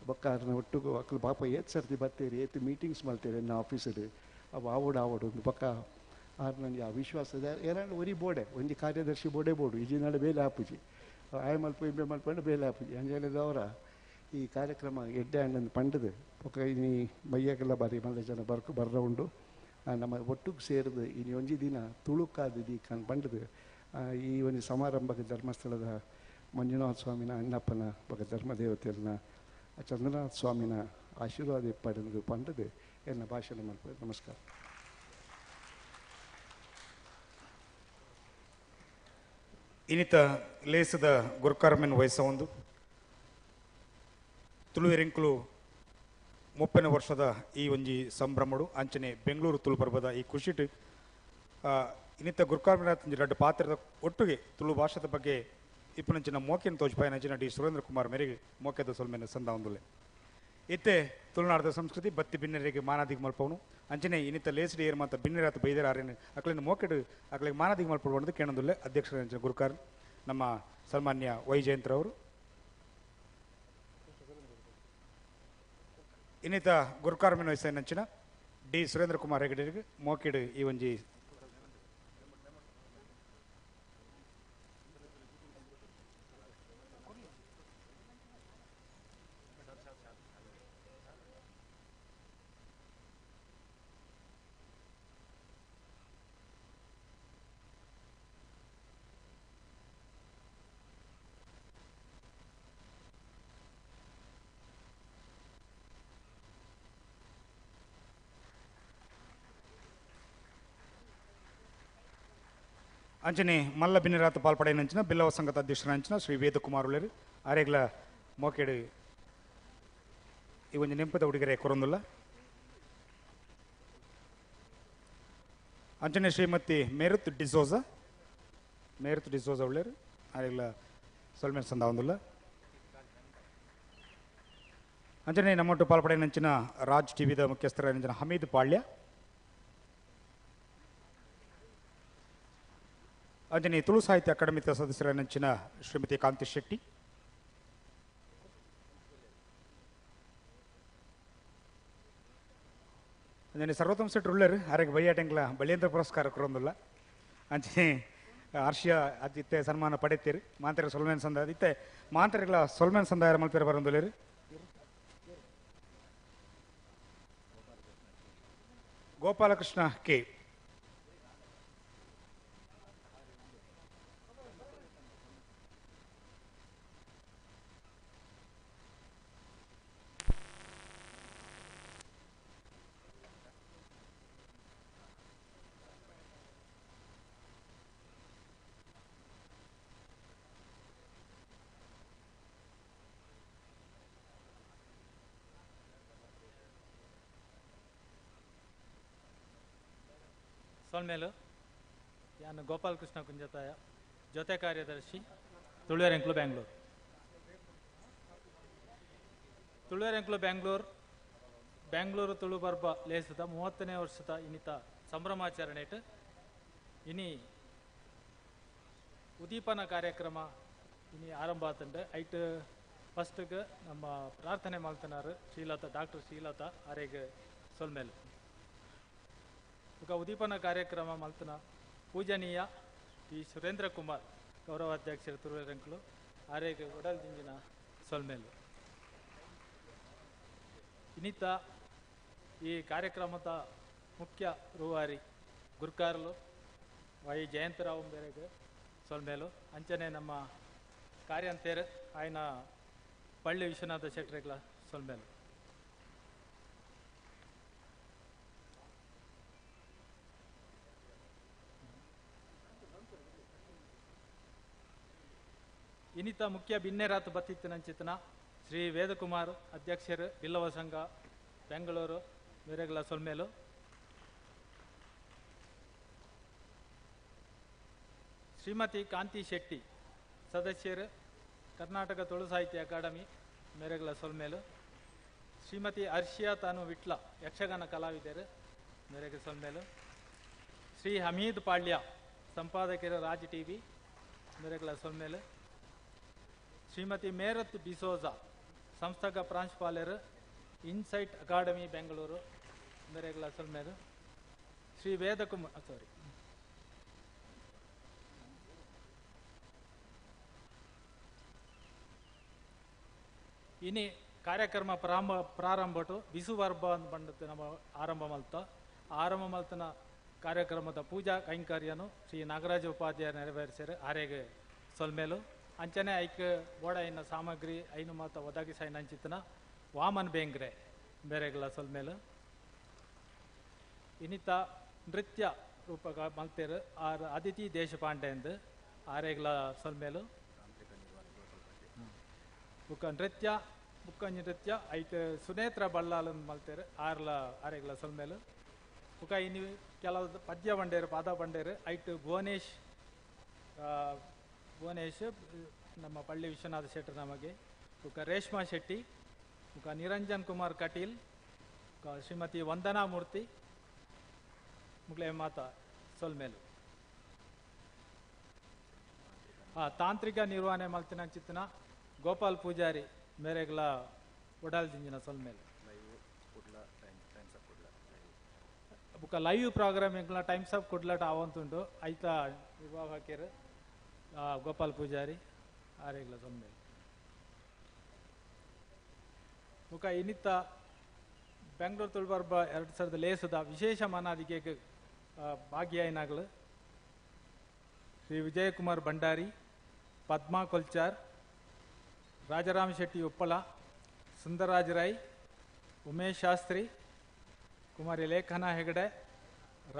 ಬಕ್ಕಾರನ ಒಟ್ಟಿಗೂ ಅಕ್ಲು ಪಾಪ ಏತ್ ಸರ್ತಿ ಬತ್ತೀರಿ ಏತ್ ಮೀಟಿಂಗ್ಸ್ ಮಲ್ತೀರಿ ನನ್ನ ಆಫೀಸರು ಅವು ಆವೋಡು ಆವೋಡು ಒಂದು ಪಕ್ಕ ಆರ್ ನನಗೆ ಆ ವಿಶ್ವಾಸದ ಏನಾಂಡ್ ಒರಿ ಬೋಡೆ ಒಂಜಿ ಕಾರ್ಯದರ್ಶಿ ಬೋಡೆ ಬೋಡು ಇಜಿನಾಡ ಬೇಲೆ ಆಪುಜಿ ಆಯ ಮಲ್ಪ ಇಂಬೆ ಮಲ್ಪಂಡು ಬೇಲೆ ಆಪುಜಿ ಅಂಜೇಳಿದವರ ಈ ಕಾರ್ಯಕ್ರಮ ಎಡ್ಡೆ ಅಂಡನ್ನು ಪಂಡದು ಬೊಕ್ಕ ಇನಿ ಬಯ್ಯಗೆಲ್ಲ ಬಾರಿ ಮಲ್ಲ ಜನ ಬರ್ಕು ಬರ್ರ ಉಂಡು ನಮ್ಮ ಒಟ್ಟುಗೆ ಸೇರಿದು ಇನಿ ಒಂಜಿ ದಿನ ತುಳುಕಾದ ದೀಕನ್ ಪಂಡದು ಈ ಒಂದು ಸಮಾರಂಭಕ್ಕೆ ಧರ್ಮಸ್ಥಳದ ಮಂಜುನಾಥ ಸ್ವಾಮಿನ ಅಣ್ಣಪ್ಪನ ಬೊಕ್ಕ ಧರ್ಮದೇವತೆಯನ್ನ ಚಂದ್ರನಾಥ ಸ್ವಾಮಿನ ಆಶೀರ್ವಾದ ಇಪ್ಪಡೆಂದು ಪಂಡದು ಎನ್ನ ಭಾಷಣ ಮಲ್ಪ ನಮಸ್ಕಾರ. ಇನ್ನಿತ ಲೇಸದ ಗುರುಕರ್ಮೆನ್ ವಯಸ್ಸ ಒಂದು ತುಳುವೆರೆಂಕುಲು 30ನೇ ವರ್ಷದ ಈ ಒಂಜಿ ಸಂಭ್ರಮಡು ಅಂಚನೆ ಬೆಂಗಳೂರು ತುಳು ಪರ್ಬದ ಈ ಖುಷಿಟ್ ಇನ್ನಿತ ಗುರುಕರ್ಮನಾಥ್ ರಡ್ಡು ಪಾತ್ರದ ಒಟ್ಟಿಗೆ ತುಳು ಭಾಷೆದ ಬಗ್ಗೆ ಇಪ್ಪನಂಚಿನ ಮೋಕೆನ ತೋಜ್ಪಾಯನಂಚಿನ ಡಿ ಸುರೇಂದ್ರ ಕುಮಾರ್ ಮೇರೆಗೆ ಮೋಕೆದ ಸೊಲ್ಮೆನ ಸಂದ ಒಂದುಲೆ ಇತ್ತೆ ತುಳುನಾಡದ ಸಂಸ್ಕೃತಿ ಬತ್ತಿ ಬಿನ್ನರಿಗೆ ಮಾನಾದಿಗೆ ಮಲ್ಪವನು ಅಂಚನೆ ಇನ್ನಿತ ಲೇಸಡಿ ಏರ್ ಮಾತ ಬಿನ್ನರಾತ ಬೈದರ ಆರೇನು ಅಕ್ಲಿನ ಮೋಕೆಡು ಅಕ್ಲಿಗೆ ಮಾನಾದಿಗೆ ಮಲ್ಪಡುವಂದು ಕೇಣಂದುಲ್ಲೆ ಅಧ್ಯಕ್ಷರ ಗುರುಕಾರ್ ನಮ್ಮ ಸನ್ಮಾನ್ಯ ವೈ ಜಯಂತ್ರವರು. ಇನ್ನಿತ ಗುರುಕಾರ್ಮಿನ ವಯಸ್ಸಿನಂಚಿನ ಡಿ ಸುರೇಂದ್ರ ಕುಮಾರ್ ಹೆಗಡೆರಿಗೆ ಮೋಕೆಡು ಈ ಒಂಜಿ ಅಂಚನೆ ಮಲ್ಲ ಬಿನ್ನಿರಾತ ಪಾಲ್ಪಡೆಯಂಚಿನ ಬಿಲ್ಲವ ಸಂಘದ ಅಧ್ಯಕ್ಷರಂಚಿನ ಶ್ರೀ ವೇದಕುಮಾರ್ ಉಳ್ಳೇರು ಆರೇಗ್ಲ ಮೋಕೆಡು ಈ ಒಂಜಿ ನೆಂಪದ ಉಡುಗೆರೆ ಕೊರೊಂದುಲ್ಲ. ಅಂಚನೆ ಶ್ರೀಮತಿ ಮೇರುತ್ ಡಿಸೋಜಾ ಉಳ್ಳೇರು ಆರೇಗ್ಲ ಸೊಲ್ಮೆನ್ ಸಂದ ಒಂದುಲ್ಲ. ಅಂಚನೆ ನಮ್ಮೊಟ್ಟು ಪಾಲ್ಪಡೆಯಂಚಿನ ರಾಜ್ ಟಿವಿದ ಮುಖ್ಯಸ್ಥರ ಹಮೀದ್ ಪಾಳ್ಯ. ಅಂಜನೆ ತುಳು ಸಾಹಿತ್ಯ ಅಕಾಡೆಮಿ ಸದಸ್ಯರ ಶ್ರೀಮತಿ ಕಾಂತಿ ಶೆಟ್ಟಿ. ಅಂಜನೆ ಸರ್ವೋತ್ತಮ ಶೆಟ್ಟಿ ಉಳ್ಳೇರು ಆರೆಗ್ ಬಯ್ಯಾಟೆಂಗ್ಲ ಬಳಿಯಂದ್ರ ಪುರಸ್ಕಾರ ಕೊರೊಂದುಲ್ಲ. ಅಂಚನೆ ಹರ್ಷಿಯ ಅದಿತ್ತೆ ಸನ್ಮಾನ ಪಡೆತೀರಿ ಮಾಂತರ ಸೊಲ್ಮೆನ್ ಸಂದ ಇತ್ತೆ ಮಾಂತರಿಗಳ ಸೊಲ್ಮೆನ್ ಸಂದಾಯ ಮಲ್ಪೇರು ಬರೊಂದುಲ್ಲೇರು. ಗೋಪಾಲಕೃಷ್ಣ ಕೆ. ಸೊಲ್ಮೇಲು ಯಾನು ಗೋಪಾಲಕೃಷ್ಣ ಕುಂಜತಾಯ, ಜೊತೆ ಕಾರ್ಯದರ್ಶಿ, ತುಳುವೆರೆಂಕ್ಲು ಬ್ಯಾಂಗ್ಳೂರು. ತುಳುವೆರೆಂಕ್ಲು ಬ್ಯಾಂಗ್ಳೂರು ಬ್ಯಾಂಗ್ಳೂರು ತುಳು ಪರ್ಬ ಲೇಸದ 30ನೇ ವರ್ಷದ ಇನ್ನಿತ ಸಂಭ್ರಮಾಚರಣೆಟ್ ಇನಿ ಉದೀಪನ ಕಾರ್ಯಕ್ರಮ ಇನಿ ಆರಂಭ ಆತಂಡೆ. ಐಟ್ ಫಸ್ಟ್ಗೆ ನಮ್ಮ ಪ್ರಾರ್ಥನೆ ಮಾಡ್ತನಾರು ಶ್ರೀಲತಾ, ಡಾಕ್ಟರ್ ಶ್ರೀಲತಾ ಆರೆಗೆ ಸೊಲ್ಮೇಲು. ಬೊಕ ಉದೀಪನ ಕಾರ್ಯಕ್ರಮ ಮಲ್ತನ ಪೂಜನೀಯ ಟಿ ಸುರೇಂದ್ರ ಕುಮಾರ್, ಗೌರವಾಧ್ಯಕ್ಷರು ತುಳುವೆರೆಂಕ್ಲು ಆರೆಗೆ ಒಡಲ್ ದಿಂಜಿನ ಸೊಲ್ಮೇಲು. ಇನ್ನಿತ ಈ ಕಾರ್ಯಕ್ರಮದ ಮುಖ್ಯ ರೂವಾರಿ ಗುರ್ಕಾರ್ಲು ವೈ ಜಯಂತರಾವ್ ಬೇರೆಗೆ ಸೊಲ್ಮೇಲು. ಅಂಚನೆ ನಮ್ಮ ಕಾರ್ಯಂತೇರು ಆಯ್ನ ಪಳ್ಳಿ ವಿಶ್ವನಾಥ ಶೆಟ್ಟರೆಗ್ಲ ಸೊಲ್ಮೇಲು. ಇನ್ನಿತ ಮುಖ್ಯ ಬಿನ್ನೆರಾತು ಬತ್ತಿತ್ತಿನಂಚಿತನ ಶ್ರೀ ವೇದಕುಮಾರ್ ಅಧ್ಯಕ್ಷರು ಬಿಲ್ಲವ ಸಂಘ ಬೆಂಗಳೂರು ಮೇರೆಗಳ ಸೊಲ್ಮೇಲು. ಶ್ರೀಮತಿ ಕಾಂತಿ ಶೆಟ್ಟಿ ಸದಸ್ಯರು ಕರ್ನಾಟಕ ತುಳು ಸಾಹಿತ್ಯ ಅಕಾಡೆಮಿ ಮೇರೆಗಳ ಸೊಲ್ಮೇಲು. ಶ್ರೀಮತಿ ಅರ್ಷಿಯಾ ತಾನು ವಿಟ್ಲ ಯಕ್ಷಗಾನ ಕಲಾವಿದರು ಮೇರೆಗೆ ಸೊಲ್ಮೇಲು. ಶ್ರೀ ಹಮೀದ್ ಪಾಳ್ಯ ಸಂಪಾದಕರು ರಾಜ್ ಟಿವಿ ಮೇರೆಗಳ ಸೊಲ್ಮೇಲು. ಶ್ರೀಮತಿ ಮೇರತ್ ಡಿಸೋಜಾ ಸಂಸ್ಥಾಕ ಪ್ರಾಂಶುಪಾಲರು ಇನ್ಸೈಟ್ ಅಕಾಡೆಮಿ ಬೆಂಗಳೂರು ಮೇರೆಗಳ ಸೊಲ್ಮೇಲು. ಶ್ರೀ ವೇದಕುಮಾರ್ ಸಾರಿ ಇನಿ ಕಾರ್ಯಕ್ರಮ ಪ್ರಾರಂಭಟು ಬಿಸು ಪರ್ಬ ಅಂತ ಬಂಡತ್ತೆ ನಮ್ಮ ಆರಂಭ ಮಲ್ತ ಆರಂಭ ಮಲ್ತನ ಕಾರ್ಯಕ್ರಮದ ಪೂಜಾ ಕೈಂಕರ್ಯನು ಶ್ರೀ ನಾಗರಾಜ ಉಪಾಧ್ಯಾಯ ನೆರವೇರಿಸ್ಯಾರ ಆರೆಗೆ ಸೊಲ್ಮೇಲು. ಅಂಚನೆ ಐಕ್ ಬೋಡ ಇನ್ನ ಸಾಮಗ್ರಿ ಐನು ಮಾತ ಒದಗಿಸೈನ ಅಂಚಿತನ ವಾಮನ್ ಬೇಂಗ್ರೆ ಬೇರೆಗಳ ಸೊಲ್ಮೇಲು. ಇನ್ನಿತ ನೃತ್ಯ ರೂಪಕ ಮಲ್ತೇರು ಆರ್ ಅದಿತಿ ದೇಶಪಾಂಡೆ ಎಂದು ಆರೆಗಳ ಸೊಲ್ಮೇಲು. ಬುಕ್ಕ ನೃತ್ಯ ಬುಕ್ಕಂಜಿ ನೃತ್ಯ ಐಟ್ ಸುನೇತ್ರ ಬಳ್ಳಾಲನ್ ಮಲ್ತೇರು ಆರ್ಲ ಆರೆಗಳ ಸೊಲ್ಮೇಲು. ಬುಕ್ಕ ಇನ್ನು ಕೆಲವು ಪದ್ಯ ಬಂಡೇರು ಪಾದ ಬಂಡೇರು ಐಟ್ ಭುವನೇಶ್ ಭುವನೇಶ್ ನಮ್ಮ ಪಳ್ಳಿ ವಿಶ್ವನಾಥ ಶೆಟ್ಟರ್ ನಮಗೆ, ಬುಕ್ಕ ರೇಷ್ಮಾ ಶೆಟ್ಟಿ, ಬುಕ್ಕ ನಿರಂಜನ್ ಕುಮಾರ್ ಕಟೀಲ್, ಬುಕ್ಕ ಶ್ರೀಮತಿ ವಂದನಾ ಮೂರ್ತಿ ಮುಗ್ಲೆ ಮಾತಾ ಸೊಲ್ಮೇಲು. ತಾಂತ್ರಿಕ ನಿರ್ವಹಣೆ ಮಲ್ತಿನ ಚಿತ್ತನ ಗೋಪಾಲ್ ಪೂಜಾರಿ ಮೇರೆಗಳ ಒಡಾಲ್ ದಿಂಜಿನ ಸೊಲ್ಮೇಲು. ಬುಕ್ಕ ಲೈವ್ ಪ್ರೋಗ್ರಾಮ್ ಎಂಕ್ಲ ಟೈಮ್ಸ್ ಆಫ್ ಕುಡ್ಲಟ ಆವಂತುಂಡು ಐತ ನಿರ್ವಾಹಕರು ಗೋಪಾಲ್ ಪೂಜಾರಿ ಆರೆಗ್ಲ ಸೊಲ್ಮೇಲು. ಬುಕ್ಕ ಇನ್ನಿತ ಬೆಂಗಳೂರು ತುಳುಪರ್ಬ 2000 ಲೇಸದ ವಿಶೇಷ ಮನಾದಿಗೆ ಭಾಗಿಯಾಯಿನಾಗಲು Shri Vijayakumar Bhandari, Padma ಕೊಲ್ಚಾರ್, Rajaram Shetty Uppala, Sundararaj Rai, Umesh Shastri, Kumari Lekhana Hegde,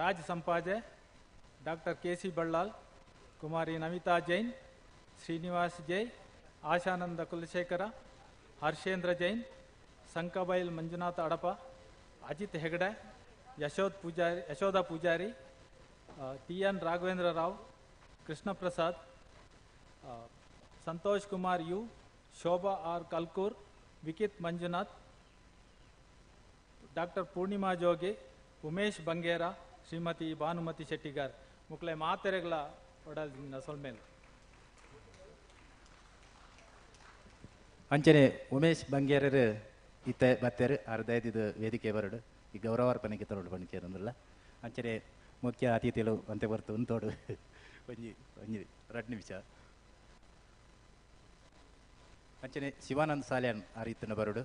Raj Sampaje, doctor K C Ballal, Kumari Namita Jain, Srinivas ಜೈ, ಆಶಾನಂದ Kulashekara, Harshendra Jain, ಸಂಕಬೈಲ್ Manjunatha Adapa, Ajit Hegde, Yashoda Poojary, T N Raghavendra Rao, Krishna Prasad, Santosh Kumar U, Shobha R Kalkur, Vikith Manjunath, doctor Poornima Jogi, Umesh Bangera, Shrimati Bhanumathi Shettigar ಮುಕ್ಲೆ ಮಾತೆರೆಗಳ ಒಡಲ್ ಸೊಲ್ಮೇಲು. ಅಂಚನೆ ಉಮೇಶ್ ಬಂಗೇರರು ಇತ್ತೆ ಬತ್ತೇರು ಆರು ದಯದಿದ್ದು ವೇದಿಕೆ ಬರಡು ಈ ಗೌರವಾರ್ಪಣೆಗೆ ತರೋಡು ಬಣ್ಣಿಚೇರೊಂದುಲ್ಲ. ಅಂಚನೆ ಮುಖ್ಯ ಅತಿಥಿಗಳು ಅಂತೆ ಬರ್ತು ಉಂತೋಡು ಒಂಜಿ ಒಂಜಿ 2 ನಿಮಿಷ. ಅಂಚನೆ ಶಿವಾನಂದ ಸಾಲ್ಯಾನ್ ಆರಿತ್ತನ ಬರಡು,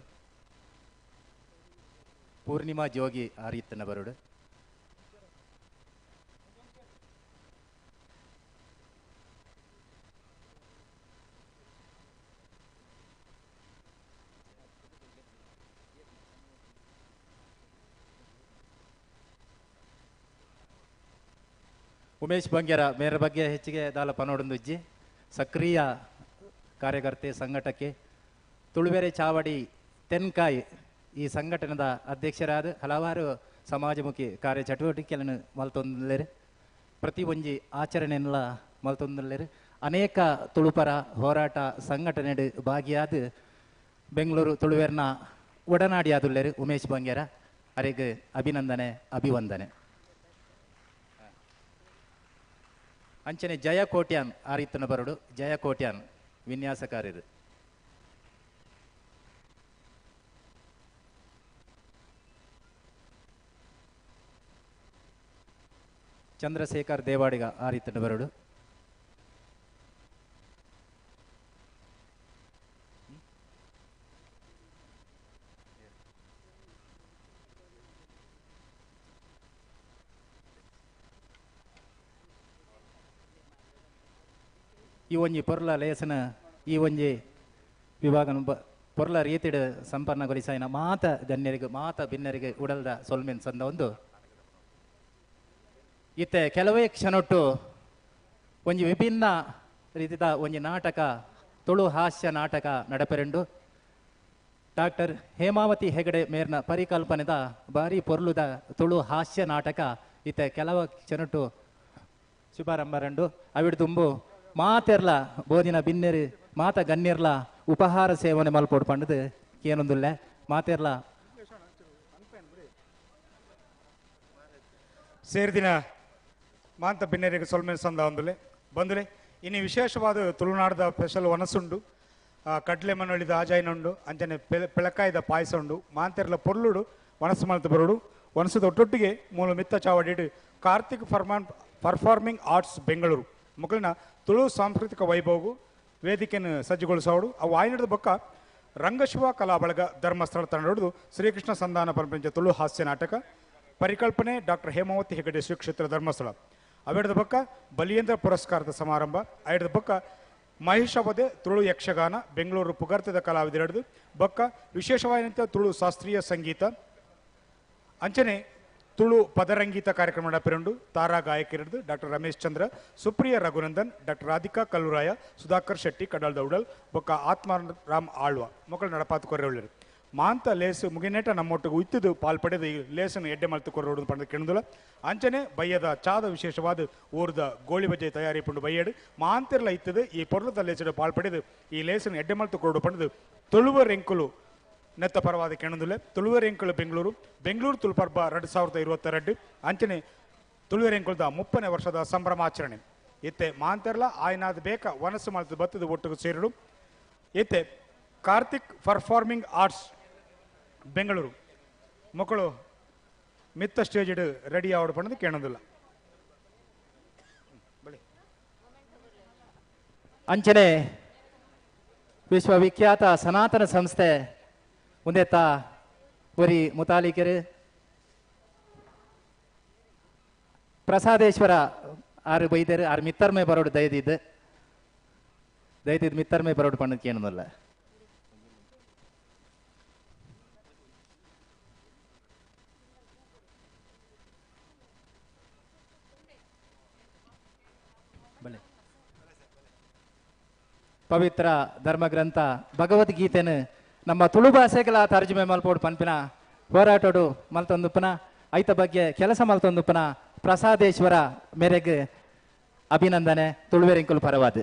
ಪೂರ್ಣಿಮಾ ಜೋಗಿ ಆರಿತ್ತನ ಬರಡು. ಉಮೇಶ್ ಬಂಗೇರ ಮೇರ ಬಗ್ಗೆ ಹೆಚ್ಚಿಗೆ ದಾಲ ಪನೋಡೊಂದುಜ್ಜಿ ಸಕ್ರಿಯ ಕಾರ್ಯಕರ್ತೆ ಸಂಘಟಕೆ ತುಳುವೆರೆ ಚಾವಡಿ ತೆನ್ಕಾಯಿ ಈ ಸಂಘಟನೆದ ಅಧ್ಯಕ್ಷರಾದ ಹಲವಾರು ಸಮಾಜಮುಖಿ ಕಾರ್ಯಚಟುವಟಿಕೆಗಳನ್ನು ಮಲ್ತೊಂದುಲ್ಲೆರ್ ಪ್ರತಿ ಒಂಜಿ ಆಚರಣೆಲ್ಲ ಮಲ್ತೊಂದುಲ್ಲೆರ್ ಅನೇಕ ತುಳುಪರ ಹೋರಾಟ ಸಂಘಟನೆ ಭಾಗಿಯಾದ ಬೆಂಗಳೂರು ತುಳುವೆರ್ನ ಒಡನಾಡಿಯಾದುಲ್ಲೆರ್ ಉಮೇಶ್ ಬಂಗೇರ ಅರೆಗ್ ಅಭಿನಂದನೆ ಅಭಿವಂದನೆ. ಅಂಚನೆ ಜಯ ಕೋಟ್ಯಾನ್ ಆರಿತ್ತನ ಬರಡು ಜಯ ಕೋಟ್ಯಾನ್ ವಿನ್ಯಾಸಕಾರರು. ಚಂದ್ರಶೇಖರ್ ದೇವಾಡಿಗ ಆರಿತ್ತನ ಬರಡು. ಈ ಒಂಜಿ ಪೊರ್ಲ ಲೇಸನ ಈ ಒಂಜಿ ವಿಭಾಗನ ಪೊರ್ಲ ರೀತಿಡ್ ಸಂಪನ್ನಗೊಳಿಸಾಯಿನ ಮಾತ ಗಣ್ಯರಿಗೆ ಮಾತ ಬಿನ್ನರಿಗೆ ಉಡಲ್ದ ಸೊಲ್ಮೆನ್ ಸಂದ ಒಂದು ಇತ್ತೆ ಕೆಲವೇ ಕ್ಷಣೊಟ್ಟು ಒಂಜಿ ವಿಭಿನ್ನ ರೀತಿದ ಒಂಜಿ ನಾಟಕ ತುಳು ಹಾಸ್ಯ ನಾಟಕ ನಡಪೆರೆಂಡು ಡಾಕ್ಟರ್ ಹೇಮಾವತಿ ಹೆಗಡೆ ಮೇರ್ನ ಪರಿಕಲ್ಪನೆದ ಬಾರಿ ಪೊರ್ಲುದ ತುಳು ಹಾಸ್ಯ ನಾಟಕ ಇತ್ತೆ ಕೆಲವು ಕ್ಷಣೊಟ್ಟು ಶುಭಾರಂಭರಂಡು ಅವಿಡ್ ದುಂಬು ಮಾತೆರ್ಲ ಬೋದಿನ ಬಿನ್ನೆರು ಮಾತ ಗಣ್ಯರ್ಲ ಉಪಹಾರ ಸೇವನೆ ಮಲ್ಪೋಡು ಪಂಡದು ಏನೊಂದುಲ್ಲೆ ಮಾತೆರ್ಲ ಸೇರಿದಿನ ಮಾಂತ ಬಿನ್ನೆರಿಗೆ ಸೊಲ್ಮೆನ್ ಸಂದ ಒಂದುಲೆ ಬಂದುಲೆ ಇನ್ನು ವಿಶೇಷವಾದ ತುಳುನಾಡದ ಸ್ಪೆಷಲ್ ಒನಸುಂಡು ಕಡ್ಲೆ ಮನೊಳಿದ ಆಜಾಯಿನುಂಡು ಅಂಚನೆ ಪೆಳಕಾಯ್ದ ಪಾಯಸ ಉಂಡು ಮಾಂತೆರ್ಲ ಪೊರ್ಲುಡು ಒಣಸು ಮಲ್ತ ಬರುಡು ಒಣಸದ ಒಟ್ಟೊಟ್ಟಿಗೆ ಮೂಲ ಮಿತ್ತ ಚಾವಡಿಡು ಕಾರ್ತಿಕ್ ಪರ್ಫಾರ್ಮಿಂಗ್ ಆರ್ಟ್ಸ್ ಬೆಂಗಳೂರು ಮಕ್ಕಳಿನ ತುಳು ಸಾಂಸ್ಕೃತಿಕ ವೈಭವವು ವೇದಿಕೆಯನ್ನು ಸಜ್ಜುಗೊಳಿಸೋಡು ಅವು ಆಯ್ನದ ಬೊಕ್ಕ ರಂಗಶಿವ ಕಲಾ ಬಳಗ ಧರ್ಮಸ್ಥಳ ತಂಡ ಶ್ರೀಕೃಷ್ಣ ಸಂಧಾನ ಪರಪಂಚ ತುಳು ಹಾಸ್ಯ ನಾಟಕ ಪರಿಕಲ್ಪನೆ ಡಾಕ್ಟರ್ ಹೇಮಾವತಿ ಹೆಗಡೆ ಶ್ರೀ ಕ್ಷೇತ್ರ ಧರ್ಮಸ್ಥಳ ಅವೆಡದ ಬೊಕ್ಕ ಬಲಿಯೇಂದ್ರ ಪುರಸ್ಕಾರದ ಸಮಾರಂಭ ಐಡದ ಬೊಕ್ಕ ಮಹಿಷವಧೆ ತುಳು ಯಕ್ಷಗಾನ ಬೆಂಗಳೂರು ಪುಗರ್ತದ ಕಲಾವಿದರೆಡ್ದು ಬೊಕ್ಕ ವಿಶೇಷವಾದಂಥ ತುಳು ಶಾಸ್ತ್ರೀಯ ಸಂಗೀತ ಅಂಚನೆ ತುಳು ಪದರಂಗೀತ ಕಾರ್ಯಕ್ರಮ ನಡಪೆರುಂಡು ತಾರಾ ಗಾಯಕರಿದ್ದು ಡಾಕ್ಟರ್ ರಮೇಶ್ ಚಂದ್ರ ಸುಪ್ರಿಯ ರಘುನಂದನ್ ಡಾಕ್ಟರ್ ರಾಧಿಕಾ ಕಲ್ಲುರಾಯ ಸುಧಾಕರ್ ಶೆಟ್ಟಿ ಕಡಲ್ದ ಉಡಲ್ ಬೊಕ್ಕ ಆತ್ಮಾರಾಮ್ ಆಳ್ವ ಮಕ್ಕಳು ನಡಪಾತು ಕೊರೆಯುಳ್ಳರು ಮಾಂತ ಲೇಸು ಮುಗಿನೇಟ ನಮ್ಮೊಟ್ಟಿಗೆ ಉತ್ತಿದ್ದು ಪಾಲ್ ಪಡೆದು ಈ ಲೇಸನ್ನು ಎಡ್ಡೆ ಮಲ್ತು ಕೊರೋಡು ಪಂಡ ಕೆಣದುಲ ಅಂಚನೆ ಬಯ್ಯದ ಚಾದ ವಿಶೇಷವಾದ ಊರ್ದ ಗೋಳಿ ಬಜೆ ತಯಾರಿ ಪಂಡು ಬಯ್ಯಡು ಮಾಂತಿರ್ಲ ಇತ್ತದು ಈ ಪೊರ್ಲದ ಲೇಸಡು ಪಾಲ್ ಪಡೆದು ಈ ಲೇಸನ್ನು ಎಡ್ಡೆ ಮಲ್ತು ಕೊರೋಡು ಪಂಡದು ತುಳುವ ರೆಂಕುಲು ನೆತ್ತ ಪರವಾದ ಕೆಣದುಲೆ ತುಳುವೆರೆಂಕುಲು ಬೆಂಗಳೂರು ಬೆಂಗಳೂರು ತುಳುಪರ್ಬ 2022 ಅಂಚನೆ ತುಳುವೆರೆಂಕುಲದ 30ನೇ ವರ್ಷದ ಸಂಭ್ರಮಾಚರಣೆ ಇತ್ತೆ ಮಾಂತೆರ್ಲ ಆಯ್ನಾದ ಬೇಕ ವನಸು ಮಲ್ತು ಬತ್ತದ ಒಟ್ಟಿಗೆ ಸೇರಡು ಇತ್ತೆ ಕಾರ್ತಿಕ್ ಪರ್ಫಾರ್ಮಿಂಗ್ ಆರ್ಟ್ಸ್ ಬೆಂಗಳೂರು ಮಕ್ಕಳು ಮಿತ್ತ ಸ್ಟೇಜ್ ರೆಡಿ ಆವಡು ಪಂಡದು ಕೇಳೋದಿಲ್ಲ. ಅಂಚನೆ ವಿಶ್ವವಿಖ್ಯಾತ ಸನಾತನ ಸಂಸ್ಥೆ ಉಂದೆತ್ತ ಒರಿ ಮುತಾಲಿಕೆರು ಪ್ರಸಾದೇಶ್ವರ ಆರು ಬೈದರು ಆರು ಮಿತ್ತರ್ಮೆ ಬರೋಡು ದಯದಿದ್ದು ದಯದಿದ್ದು ಮಿತ್ತರ್ಮೆ ಬರೋಡು ಪಣ್ಣಕ್ಕೆ ಏನಲ್ಲ. ಪವಿತ್ರ ಧರ್ಮಗ್ರಂಥ ಭಗವದ್ಗೀತೆನ ನಮ್ಮ ತುಳು ಭಾಷೆಗಳ ತರ್ಜುಮೆ ಮಲ್ಪೋಡು ಪನ್ಪಿನ ಹೋರಾಟೋಡು ಮಲ್ತೊಂದುಪ್ಪನ ಐತ ಬಗ್ಗೆ ಕೆಲಸ ಮಲ್ತೊಂದುಪ್ಪನ ಪ್ರಸಾದೇಶ್ವರ ಮೇರೆಗೆ ಅಭಿನಂದನೆ ತುಳುವೆರಿಂಕುಲು ಪರವಾದ.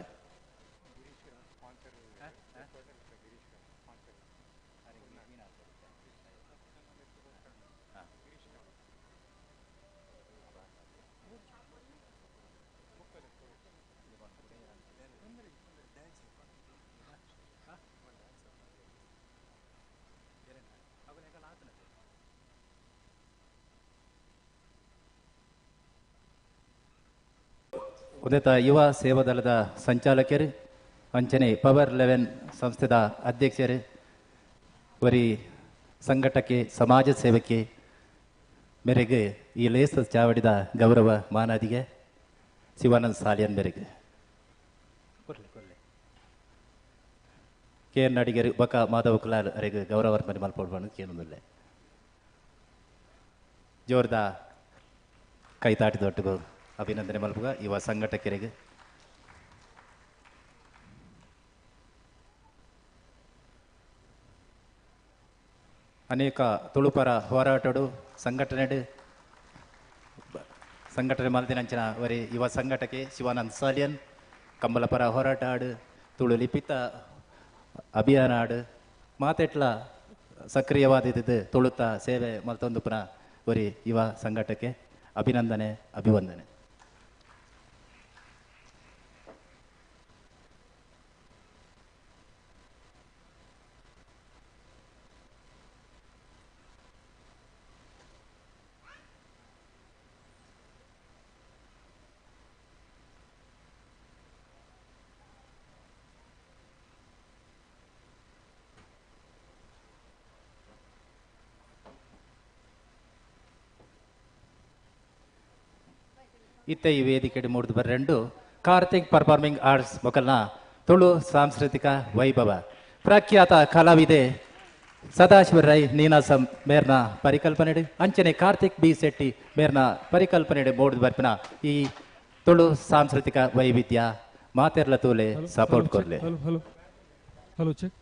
ಉದಿತ ಯುವ ಸೇವಾದಳದ ಸಂಚಾಲಕರು ಅಂಚನೆ ಪವರ್ 11 ಸಂಸ್ಥೆದ ಅಧ್ಯಕ್ಷರು ವರಿ ಸಂಘಟಕ್ಕೆ ಸಮಾಜ ಸೇವಕಿ ಮೇರೆಗೆ ಈ ಲೇಸ ಚಾವಡಿದ ಗೌರವ ಮಾನಾದಿಗೆ ಶಿವಾನಂದ ಸಾಲಿಯನ್ ಮೇರೆಗೆ ಕೆ ಎನ್ ಅಡಿಗರು ಬಕ ಮಾಧವ ಕುಲಾಲ್ ಅರೆಗೆ ಗೌರವ ಅರ್ಪಣೆ ಮಲ್ಪೊಡ್ಬಾರ್ದು ಕೇಳೊಂದಿಲ್ಲ. ಜೋರ್ದ ಕೈತಾಟಿದೊಟ್ಟಿಗೂ ಅಭಿನಂದನೆ ಮಲ್ಪುಗ ಯುವ ಸಂಘಟಕರಿಗೆ. ಅನೇಕ ತುಳುಪರ ಹೋರಾಟಡು ಸಂಘಟನೆ ಸಂಘಟನೆ ಮಲ್ದಿನಂಚಿನ ವರಿ ಯುವ ಸಂಘಟಕೆ ಶಿವಾನಂದ್ ಸಾಲಿಯನ್ ಕಂಬಲಪರ ಹೋರಾಟ ಆಡು ತುಳು ಲಿಪಿತ ಅಭಿಯಾನ ಆಡು ಮಾತೆಟ್ಲ ಸಕ್ರಿಯವಾದಿದ್ದು ತುಳುತ ಸೇವೆ ಮಲ್ತೊಂದುಪುನ ವರಿ ಯುವ ಸಂಘಟಕೆ ಅಭಿನಂದನೆ ಅಭಿವಂದನೆ. ಇತ್ತೆ ಈ ವೇದಿಕೆ ಮೂಡ್ದು ಬರ್ರೆಂಡು ಕಾರ್ತಿಕ್ ಪರ್ಫಾರ್ಮಿಂಗ್ ಆರ್ಟ್ಸ್ ಮೊಕಲ್ನ ತುಳು ಸಾಂಸ್ಕೃತಿಕ ವೈಭವ ಪ್ರಖ್ಯಾತ ಕಲಾವಿದೆ ಸದಾಶಿವ ರೈ ನೀನಾಸಂ ಮೇರ್ನ ಪರಿಕಲ್ಪನೆ ಅಂಚನೆ ಕಾರ್ತಿಕ್ ಬಿ ಶೆಟ್ಟಿ ಮೇರ್ನ ಪರಿಕಲ್ಪನೆ ಮೂಡ್ದು ಬರ್ಪಿನ ಈ ತುಳು ಸಾಂಸ್ಕೃತಿಕ ವೈವಿಧ್ಯ ಮಾತೆರ್ಲ ತೂಲೆ ಸಪೋರ್ಟ್ ಕೊರ್ಲೆ. Hello hello hello check.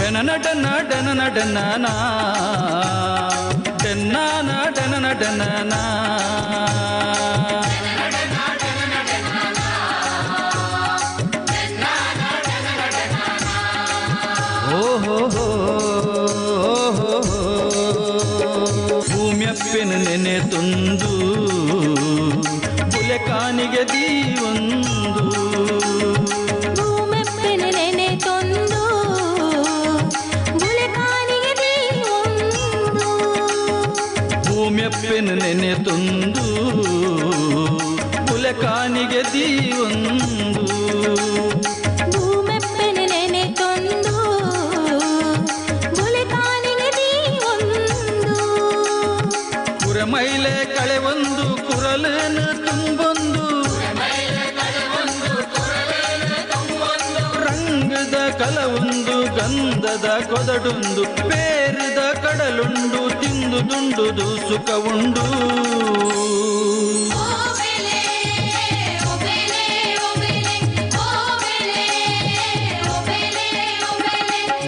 ಡನನ ಡನ ಡನನ ಡನನ ಡನ್ನಾನ ಡನನ ಡನನ. ಓಹೋ ಭೂಮ್ಯಪ್ಪೆನ ನೆನೆ ತುಂದು ಬುಲೆಕಾನಿಗೆ ದೀವೊಂದು. ಭೂಮ್ಯಪ್ಪೆನ ನೆನೆ ತೊಂದು ಬುಲೆಕಾನಿಗೆ ದೀವೊಂದು. ಭೂಮ್ಯಪ್ಪೆನ ನೆನೆ ತುಂದು ಬುಲೆಕಾನಿಗೆ ದೀವೊಂದು. ಭೂಮ್ಯಪ್ಪೆನ ನೆನೆ ತೊಂದು ಬುಲೆಕಾನಿಗೆ ದೀವೊಂದು. ಕುರಮೈಲೆ ಕಳೆವೊಂದು ಕುರಲನ ತುಂಬೊಂದು. ರಂಗದ ಕಲವೊಂದು ಗಂಧದ ಕೊದಡುಂದು ಪೇರದ ಕಡಲುಂಡು ತಿಂದು ದುಂಡುದು ಸುಖವುಂಡು.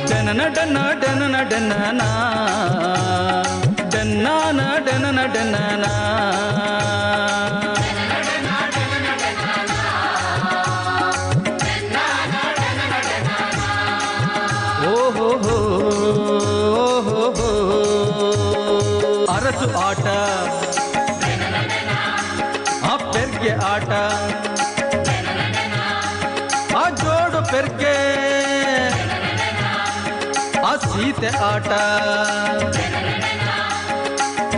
ಡನನ ಡನ ಡನನ ಡನನ ಡನ್ನಾನ ಡನನ ಡನನ. ಓಹೋ ಅರಸು ಆಟ ಆ ಪೆರ್ಗೆ ಆಟ ಆ ಜೋಡು ಪೆರ್ಗೆ ಆ ಸೀತೆ ಆಟ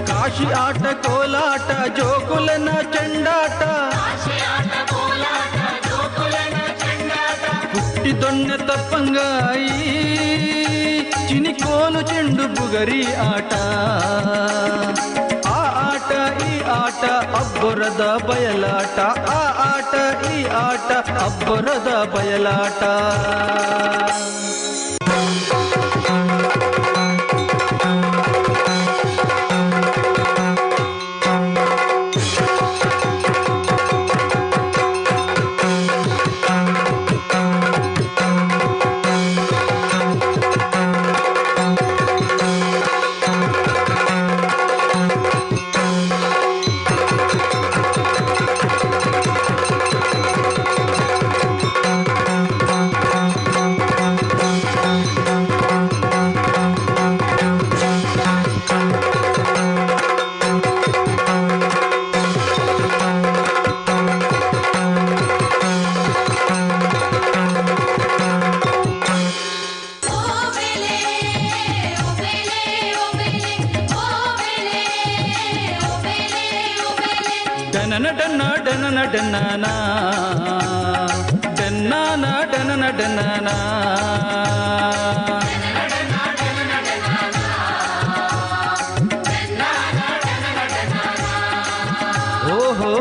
ಕಾಶಿ ಆಟ ಕೋಲಾಟ ಜೋಕುಲನ ಚೆಂಡಾಟ ಹುಟ್ಟಿ ದೊಣ್ಣೆ ತಪ್ಪಂಗಾಯಿ ಚಿನಿಕೋಲು ಚೆಂಡು ಬುಗರಿ ಆಟ. ಆ ಆಟ ಈ ಆಟ ಅಬ್ಬರದ ಬಯಲಾಟ. ಆ ಆಟ ಈ ಆಟ ಅಬ್ಬರದ ಬಯಲಾಟ. ಡನನ ಡನ ಡನನ ಡನನ ಡನ್ನಾನ ಡನನ ಡನನ. ಓಹೋ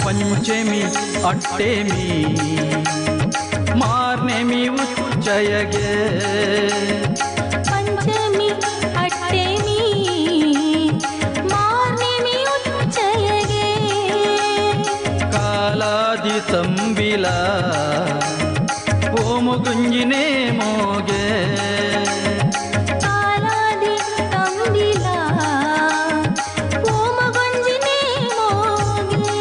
ಪಂಚಮಿ ಅಟ್ಟೆಮಿ ಮಾರ್ನೆಮಿ ಉಚ್ಚಯಗೆ. ಪಂಚಮಿ ಅಟ್ಟೆಮಿ ಮಾರ್ನೆಮಿ ಉಚ್ಚಯಗೆ. ಕಾಲಾದಿ ತಂಬಿಲ ಓಮುಗುಂಜಿನೇ ಮೋಗೆ. ಕಾಲಾದಿ ತಂಬಿಲ ಓಮಗುಂಜಿನೇ ಮೋಗೆ.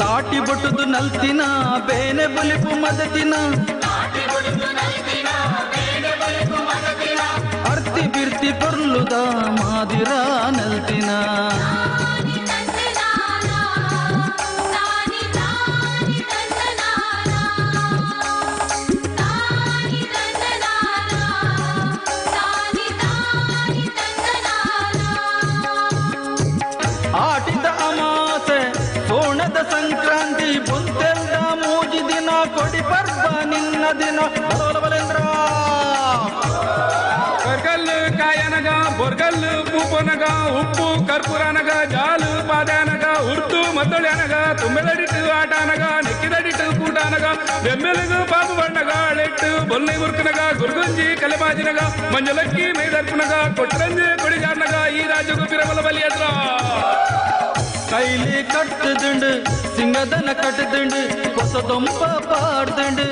ತಾಟಿ ಬೊಟ್ಟುದು ನಲ್ತಿನ ಬೇನೆ ಬುಲಿಪು ಮದತಿನ ಅರ್ತಿ ಬಿರ್ತಿ ಪೊರ್ಲುದ ಮಾದಿರ ನಲ್ತಿನ. ಆಟಿದ ಅಮಾಸೆ ಸೋಣದ ಸಂಕ್ರಾಂತಿ ಬುಂತೆಲ್ದ ಮೂಜಿ ದಿನ ಕೊಡಿ ಪರ್ವ ನಿನ್ನ ದಿನ ಬಲಬಲೇಂದ್ರ. ಬೊರ್ಗಲ್ಲು ಕಾಯನಗ ಬೊರ್ಗಲ್ಲು ಪೂಪನ ಪೂವನಗ ಉಪ್ಪು ಕರ್ಪೂರನಗ ಜಾಲು ಪಾದಾನಗ ಉರ್ತು ಮದ್ದೊಳ್ಯಾನಗ ತುಂಬೆದಡಿಟ್ಟು ಆಟಾನಗ ನೆಕ್ಕಿದಡಿಟ್ಟು ಕೂಟಾನಗ ಬೆಮ್ಮೆಲುಗು ಪಾಪು ಬಣ್ಣಗ ಅಳೆಟ್ಟು ಬೊಲ್ಲೆ ಮುರುಕನಗ ಗುರುಗುಂಜಿ ಕಲೆಬಾಜಿನಗ ಮಂಜಲಕ್ಕಿ ಮೈದರ್ಪುನಗ ಕೊಟ್ಟರಂಜೆ ಕೊಡಿಗಾರ್ನಗ ಈ ರಾಜ್ಯಕ್ಕೂ ಪಿರಬಲ ಬಲಿಯದ್ರ. ಕೈಲಿ ಕಟ್ಟುದುಂಡು ಸಿಂಗದನ ಕಟ್ಟುದುಂಡು ಹೊಸದೊಂಪ ಪಾಡ್ದುಂಡು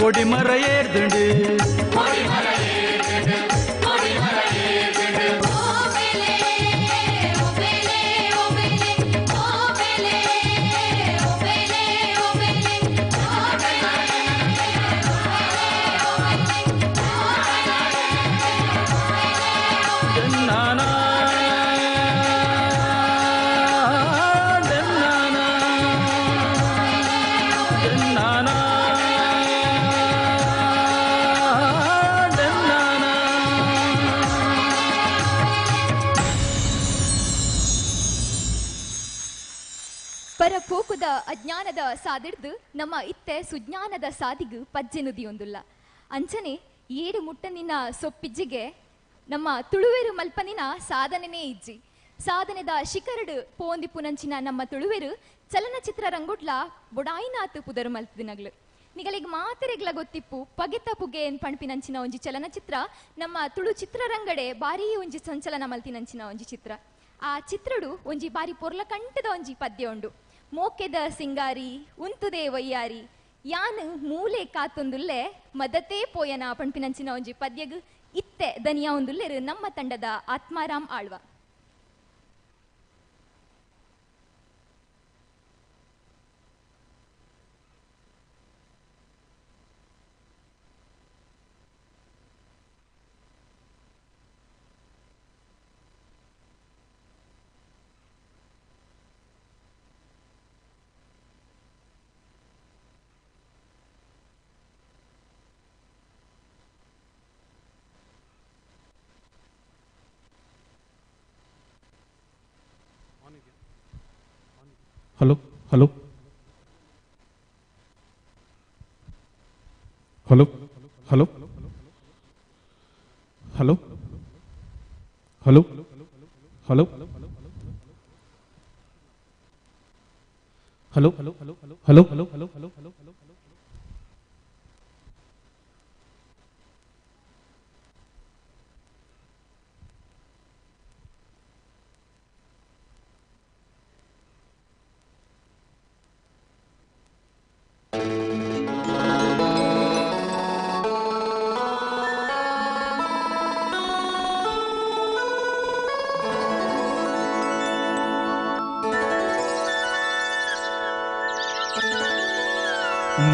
ಕೊಡಿಮರ ಏರ್ದುಂಡು. ಪರಪೋಕುದ ಅಜ್ಞಾನದ ಸಾದಿಡ್ದು ನಮ್ಮ ಇತ್ತೆ ಸುಜ್ಞಾನದ ಸಾದಿಗು ಪಜ್ಜೆ ನುದಿಯೊಂದುಲ್ಲ. ಅಂಚನೆ ಏಡು ಮುಟ್ಟನಿನ ಸೊಪ್ಪಿಜ್ಜಿಗೆ ನಮ್ಮ ತುಳುವೆರು ಮಲ್ಪನಿನ ಸಾಧನೆನೇ ಇಜ್ಜಿ. ಸಾಧನೆದ ಶಿಖರಡು ಪೋಂದಿ ಪುನಂಚಿನ ನಮ್ಮ ತುಳುವೆರು ಚಲನಚಿತ್ರ ರಂಗುಡ್ಲ ಬೊಡಾಯಿನಾತು ಪುದರು ಮಲ್ತಿನಗ್ಲು. ನಿಗಲಿಗೆ ಮಾತೆರೆಗ್ಲ ಗೊತ್ತಿಪ್ಪು ಪಗೆತ ಪುಗೆ ಏನ್ ಪಣ್ಪಿನಂಚಿನ ಒಂಜಿ ಚಲನಚಿತ್ರ ನಮ್ಮ ತುಳು ಚಿತ್ರರಂಗಡೆ ಬಾರೀ ಒಂಜಿ ಸಂಚಲನ ಮಲ್ತಿನಂಚಿನ ಒಂಜಿ ಚಿತ್ರ. ಆ ಚಿತ್ರಡು ಒಂಜಿ ಬಾರಿ ಪೊರ್ಲ ಕಂಠದ ಒಂಜಿ ಪದ್ಯ ಉಂಡು. ಮೋಕೆದ ಸಿಂಗಾರಿ ಉಂತುದೇ ವಯ್ಯಾರಿ ಯಾನು ಮೂಲೆ ಕಾತೊಂದುಲ್ಲೆ ಮದತೇ ಪೋಯನ ಪಣ್ಪಿನಂಚಿನ ಒಂಜಿ ಪದ್ಯಗು ಇತ್ತೆ ದನಿಯ ಒಂದುಲ್ಲೆರು ನಮ್ಮ ತಂಡದ Atmaram Alva. Hello hello hello hello hello hello hello hello hello hello hello hello hello.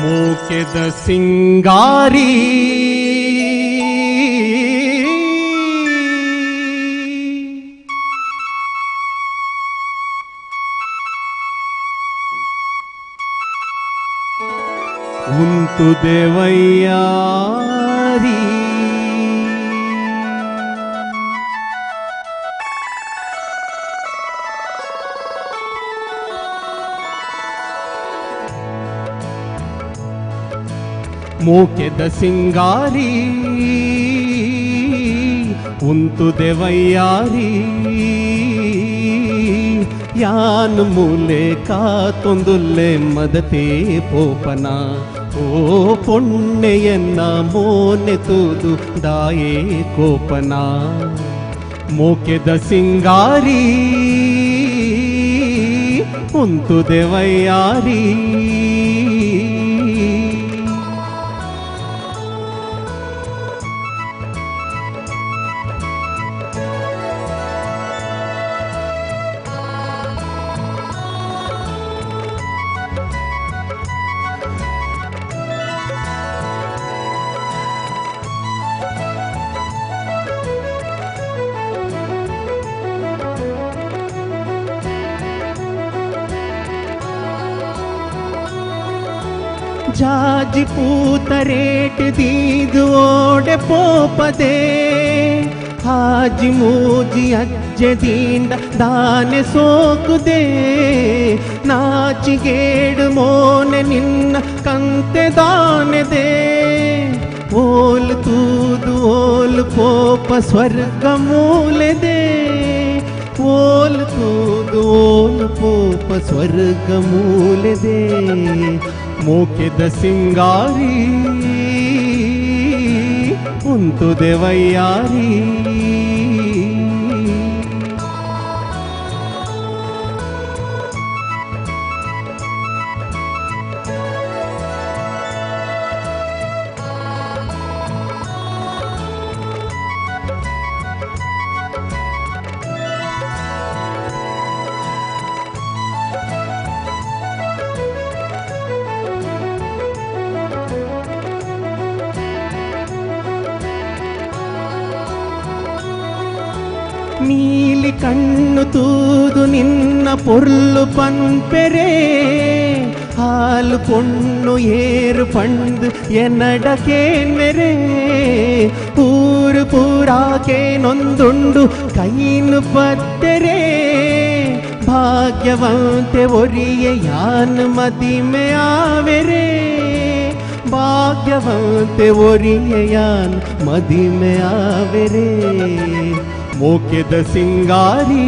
ಮೋಕೆದ ಸಿಂಗಾರಿ ಉಂತು ದೇವಯ್ಯಾರಿ ಮೋಕೆದ ಸಿಂಗಾರಿ ಉಂತು ದೇವಯ್ಯಾರಿ ಯಾನ್ ಮೂಲೆ ಕಾತೊಂದುಲ್ಲೆ ಮದತೆ ಪೋಪನ ಓ ಪೊಣ್ಣೆಯನ್ನ ಮೋನೆ ತೂದು ದಾಯೇ ಕೋಪನ ಮೋಕೆದ ಸಿಂಗಾರಿ ಉಂತು ದೇವಯ್ಯಾರಿ. ಜಾಜಿ ಪೂತ ರೇಟ್ ದೀದು ಓಡೆ ಪೋಪದೆ ಹಾಜಿ ಮೂಜಿ ಅಜ್ಜೆ ದಿಂಡ ದಾನೆ ಸೋಕುದೆ ನಾಚಿಗೇಡು ಮೋನೆ ನಿನ್ನ ಕಂತೆ ದಾನೆದೆ ಓಲ್ ತೂದು ಓಲ್ ಪೋಪ ಸ್ವರ್ಗ ಮೂಲೆದೆ. ಓಲು ಪೋಪ ಸ್ವರ್ಗ ಮೂಲೆದೆ ಮೋಕೆದ ಸಿಂಗಾರಿ ಉಂತು ದೇವಯ್ಯಾರಿ. ನೀಲಿ ಕಣ್ಣು ತೂದು ನಿನ್ನ ಪೊರ್ಲು ಪನ್ಪೆರೆ ಹಾಲು ಪೊಣ್ಣು ಏರು ಪಂಡು ಎನ್ನಡಕೇನ್ಮೆರೆ ಊರು ಪೂರಾಕೇನೊಂದುಂಡು ಕೈನು ಪತ್ತೆರೆ ಭಾಗ್ಯವಂತೆ ಒರಿಯ ಯಾನ್ ಮದಿಮೆ ಆವೆರೆ ಭಾಗ್ಯವಂತೆ ಒರಿಯ ಯಾನ್ ಮದಿಮೆ ಆವೆರೆ ಮೋಕೆದ ಸಿಂಗಾರಿ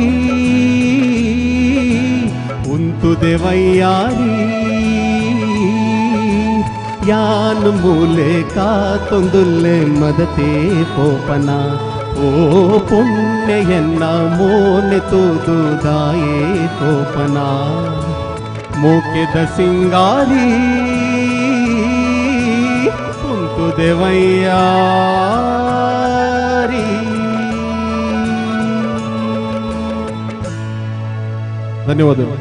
ಉಂತು ದೇವಯ್ಯಾರಿ ಯಾನು ಮೂಲೆ ಕಾತೊಂದುಲ್ಲೆ ಮದತೆ ಪೋಪನ ಓ ಪುಣ್ಯೆಯನ್ನ ಮೋನೆ ತೂದು ದಾಯೇ ಪೋಪನ ಮೋಕೆದ ಸಿಂಗಾರಿ ಉಂತು ದೇವಯ್ಯಾರಿ. ಧನ್ಯವಾದಗಳು.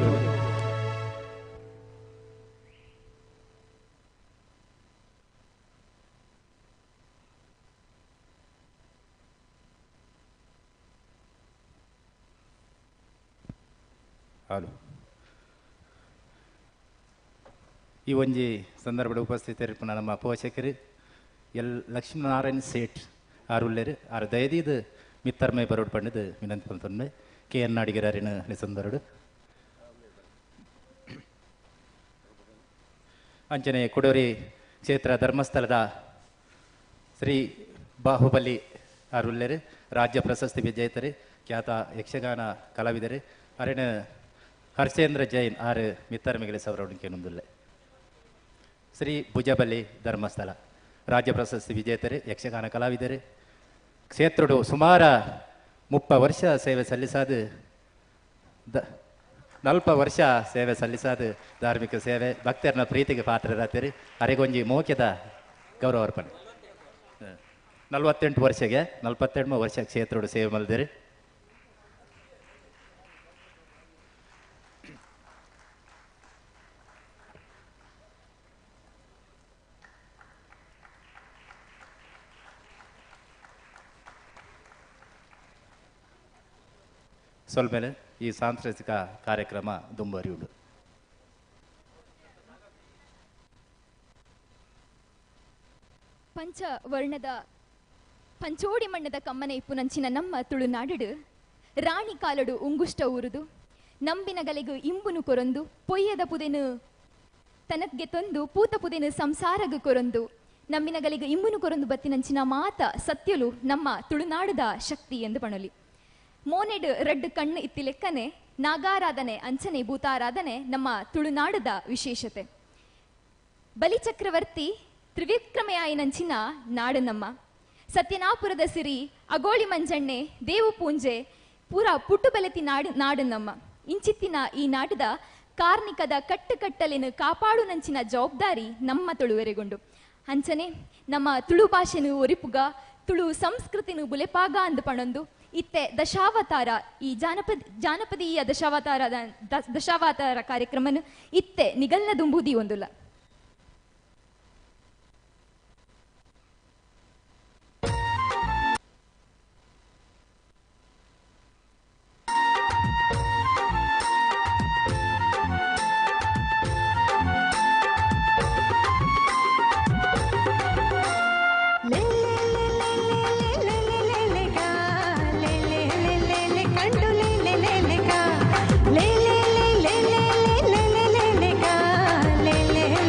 ಹಲೋ, ಈ ಒಂಜಿ ಸಂದರ್ಭದ ಉಪಸ್ಥಿತರಿಪ್ಪುನ ನಮ್ಮ ಪೋಷಕರು ಎಲ್ ಲಕ್ಷ್ಮೀನಾರಾಯಣ್ ಸೇಠ್ ಆರುಲ್ಲೇರು ಆರು ದಯದೀದು ಮಿತ್ತರ್ಮೆ ಬರೋಡು ಪಂಡದು ವಿನಂತಿ ಪಂತೊಂದು ಕೆ ಎನ್ ನಾಡಿಗರರಿನ ಲಿಸಂದರುಡು. ಅಂಚನೆ ಕುಡೋರಿ ಕ್ಷೇತ್ರ ಧರ್ಮಸ್ಥಳದ ಶ್ರೀ ಬಾಹುಬಲಿ ಆರುಲ್ಲೇರು ರಾಜ್ಯ ಪ್ರಶಸ್ತಿ ವಿಜೇತರು ಖ್ಯಾತ ಯಕ್ಷಗಾನ ಕಲಾವಿದರು ಅರಿನ ಹರ್ಷೇಂದ್ರ ಜೈನ್ ಆರು ಮಿತ್ತರ್ಮೆಗಲೆ ಸವರವಣಿಕೆ ಶ್ರೀ ಭುಜಬಲಿ ಧರ್ಮಸ್ಥಳ ರಾಜ್ಯ ಪ್ರಶಸ್ತಿ ವಿಜೇತರು ಯಕ್ಷಗಾನ ಕಲಾವಿದರು ಕ್ಷೇತ್ರಡು ಸುಮಾರ 30 ವರ್ಷ ಸೇವೆ ಸಲ್ಲಿಸಾದ 40 ವರ್ಷ ಸೇವೆ ಸಲ್ಲಿಸಾದ ಧಾರ್ಮಿಕ ಸೇವೆ ಭಕ್ತರನ್ನ ಪ್ರೀತಿಗೆ ಪಾತ್ರರಾಗ್ತೀರಿ ಅರೆಗೊಂಜಿ ಮೋಕ್ಯದ ಗೌರವ ಅರ್ಪಣೆ. 48 ವರ್ಷಗೆ 48 ವರ್ಷ ಕ್ಷೇತ್ರಡು ಸೇವೆ ಮಲ್ದಿರಿ. ಸ್ವಲ್ಪ ಈ ಸಾಂಸ್ಕೃತಿಕ ಕಾರ್ಯಕ್ರಮ ದುಂಬರಿಯುವುದು. ಪಂಚವರ್ಣದ ಪಂಚೋಡಿ ಮಣ್ಣದ ಕಮ್ಮನೆ ಇಪ್ಪುನಂಚಿನ ನಮ್ಮ ತುಳುನಾಡು ರಾಣಿ ಕಾಲಡು ಉಂಗುಷ್ಟ ಊರುದು ನಂಬಿನ ಗಲೆಗು ಇಂಬುನು ಕೊರೊಂದು ಪೊಯ್ಯದ ಪುದೆನು ತನಕ್ಕೆ ತೊಂದು ಪೂತ ಪುದೆನು ಸಂಸಾರಗು ಕೊರೊಂದು ನಂಬಿನ ಗಲೆಗು ಇಂಬುನು ಕೊರೊಂದು ಬತ್ತಿನಂಚಿನ ಮಾತ ಸತ್ಯಲು ನಮ್ಮ ತುಳುನಾಡದ ಶಕ್ತಿ ಎಂದು ಪಣಲಿ. ಮೋನೆಡ್ ರಡ್ಡು ಕಣ್ಣು ಇತ್ತಿ ಲೆಕ್ಕನೆ ನಾಗಾರಾಧನೆ ಅಂಚನೆ ಭೂತಾರಾಧನೆ ನಮ್ಮ ತುಳುನಾಡದ ವಿಶೇಷತೆ. ಬಲಿಚಕ್ರವರ್ತಿ ತ್ರಿವಿಕ್ರಮಯಾಯಿನಂಚಿನ ನಾಡು ನಮ್ಮ ಸತ್ಯನಾಪುರದ ಸಿರಿ ಅಗೋಳಿ ಮಂಜಣ್ಣೆ ದೇವು ಪೂಂಜೆ ಪೂರ ಪುಟ್ಟು ಬೆಲೆತಿ ನಾಡು ನಾಡು ನಮ್ಮ ಇಂಚಿತ್ತಿನ ಈ ನಾಡದ ಕಾರ್ಣಿಕದ ಕಟ್ಟುಕಟ್ಟಲೆನು ಕಾಪಾಡುನಂಚಿನ ಜವಾಬ್ದಾರಿ ನಮ್ಮ ತುಳುವೆರೆಗೊಂಡು. ಅಂಚನೆ ನಮ್ಮ ತುಳು ಭಾಷೆನು ಒರಿಪುಗ ತುಳು ಸಂಸ್ಕೃತಿನು ಬುಲೆಪಾಗ ಅಂದು ಪಣೊಂದು ಇತ್ತೆ ದಶಾವತಾರ ಈ ಜಾನಪದೀಯ ದಶಾವತಾರ ಕಾರ್ಯಕ್ರಮನು ಇತ್ತೆ ನಿಗಲ್ನ ದುಂಬುದಿ ಒಂದುಲ್ಲ. ಲೇ ಲೇ ಲೇ ಲೇ ಲೇ ಲೇ ಲೇ ಲೇ ಲೇ ಲೇ.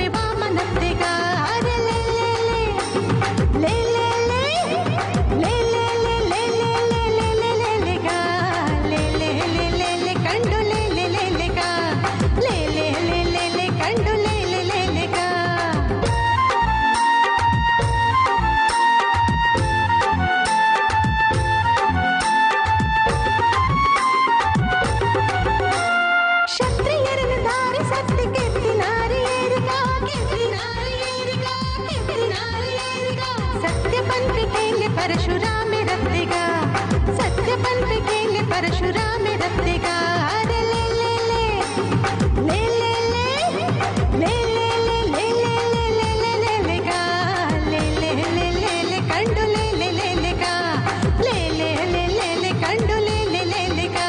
ಪನ್ಪೆ ವಾಮನತ್ತೆಗ ಅರೆ ಲೇ ಲೇ ಲೇ ಲೇ ಲೇ ಲೇ ಲೇ ಲೇ ಲೇ ಲೇ ಲೇ ಲೇ ಲೇ ಗಾ ಲೇ ಲೇ ಲೇ ಲೇ ಲೇ ಕಂಡು ಲೇ ಲೇ ಲೇ ಲೇ ಗಾ ಲೇ ಲೇ ಲೇ ಲೇ ಲೇ ಕಂಡು ಲೇ ಲೇ ಲೇ ಲೇ ಗಾ. ಕ್ಷತ್ರಿಯರನ್ನು ದಾರಿ ಸತ್ಯ ಕೆತ್ತಿನಾರಿ ಏರಿಗ ಕೆತ್ತಿನಾರಿ ಏರಿಗ ಕೆತ್ತಿನಾರಿ ಏರಿಗ ಸತ್ಯ ಪಂಪಿಕೆಯಲ್ಲಿ ಪರಶುರಾಮೆ ರತ್ತಿಗ ಸತ್ಯ ಪಂಪಿಕೆಯಲ್ಲಿ ಪರಶುರಾಮೆ ರತ್ತಿಗ ಅರೆ ಲೇ ಲೇ ಲೇ ಲೇ ಲೇ ಲೇ ಲೇ ಲೇ ಲೇ ಲೇ ಲೇ ಲೇ ಲೇ ಲೇ ಲೇ ಗಾ ಲೇ ಲೇ ಲೇ ಲೇ ಲೇ ಕಂಡು ಲೇ ಲೇ ಲೇ ಲೇ ಗಾ ಲೇ ಲೇ ಲೇ ಲೇ ಲೇ ಕಂಡು ಲೇ ಲೇ ಲೇ ಲೇ ಗಾ.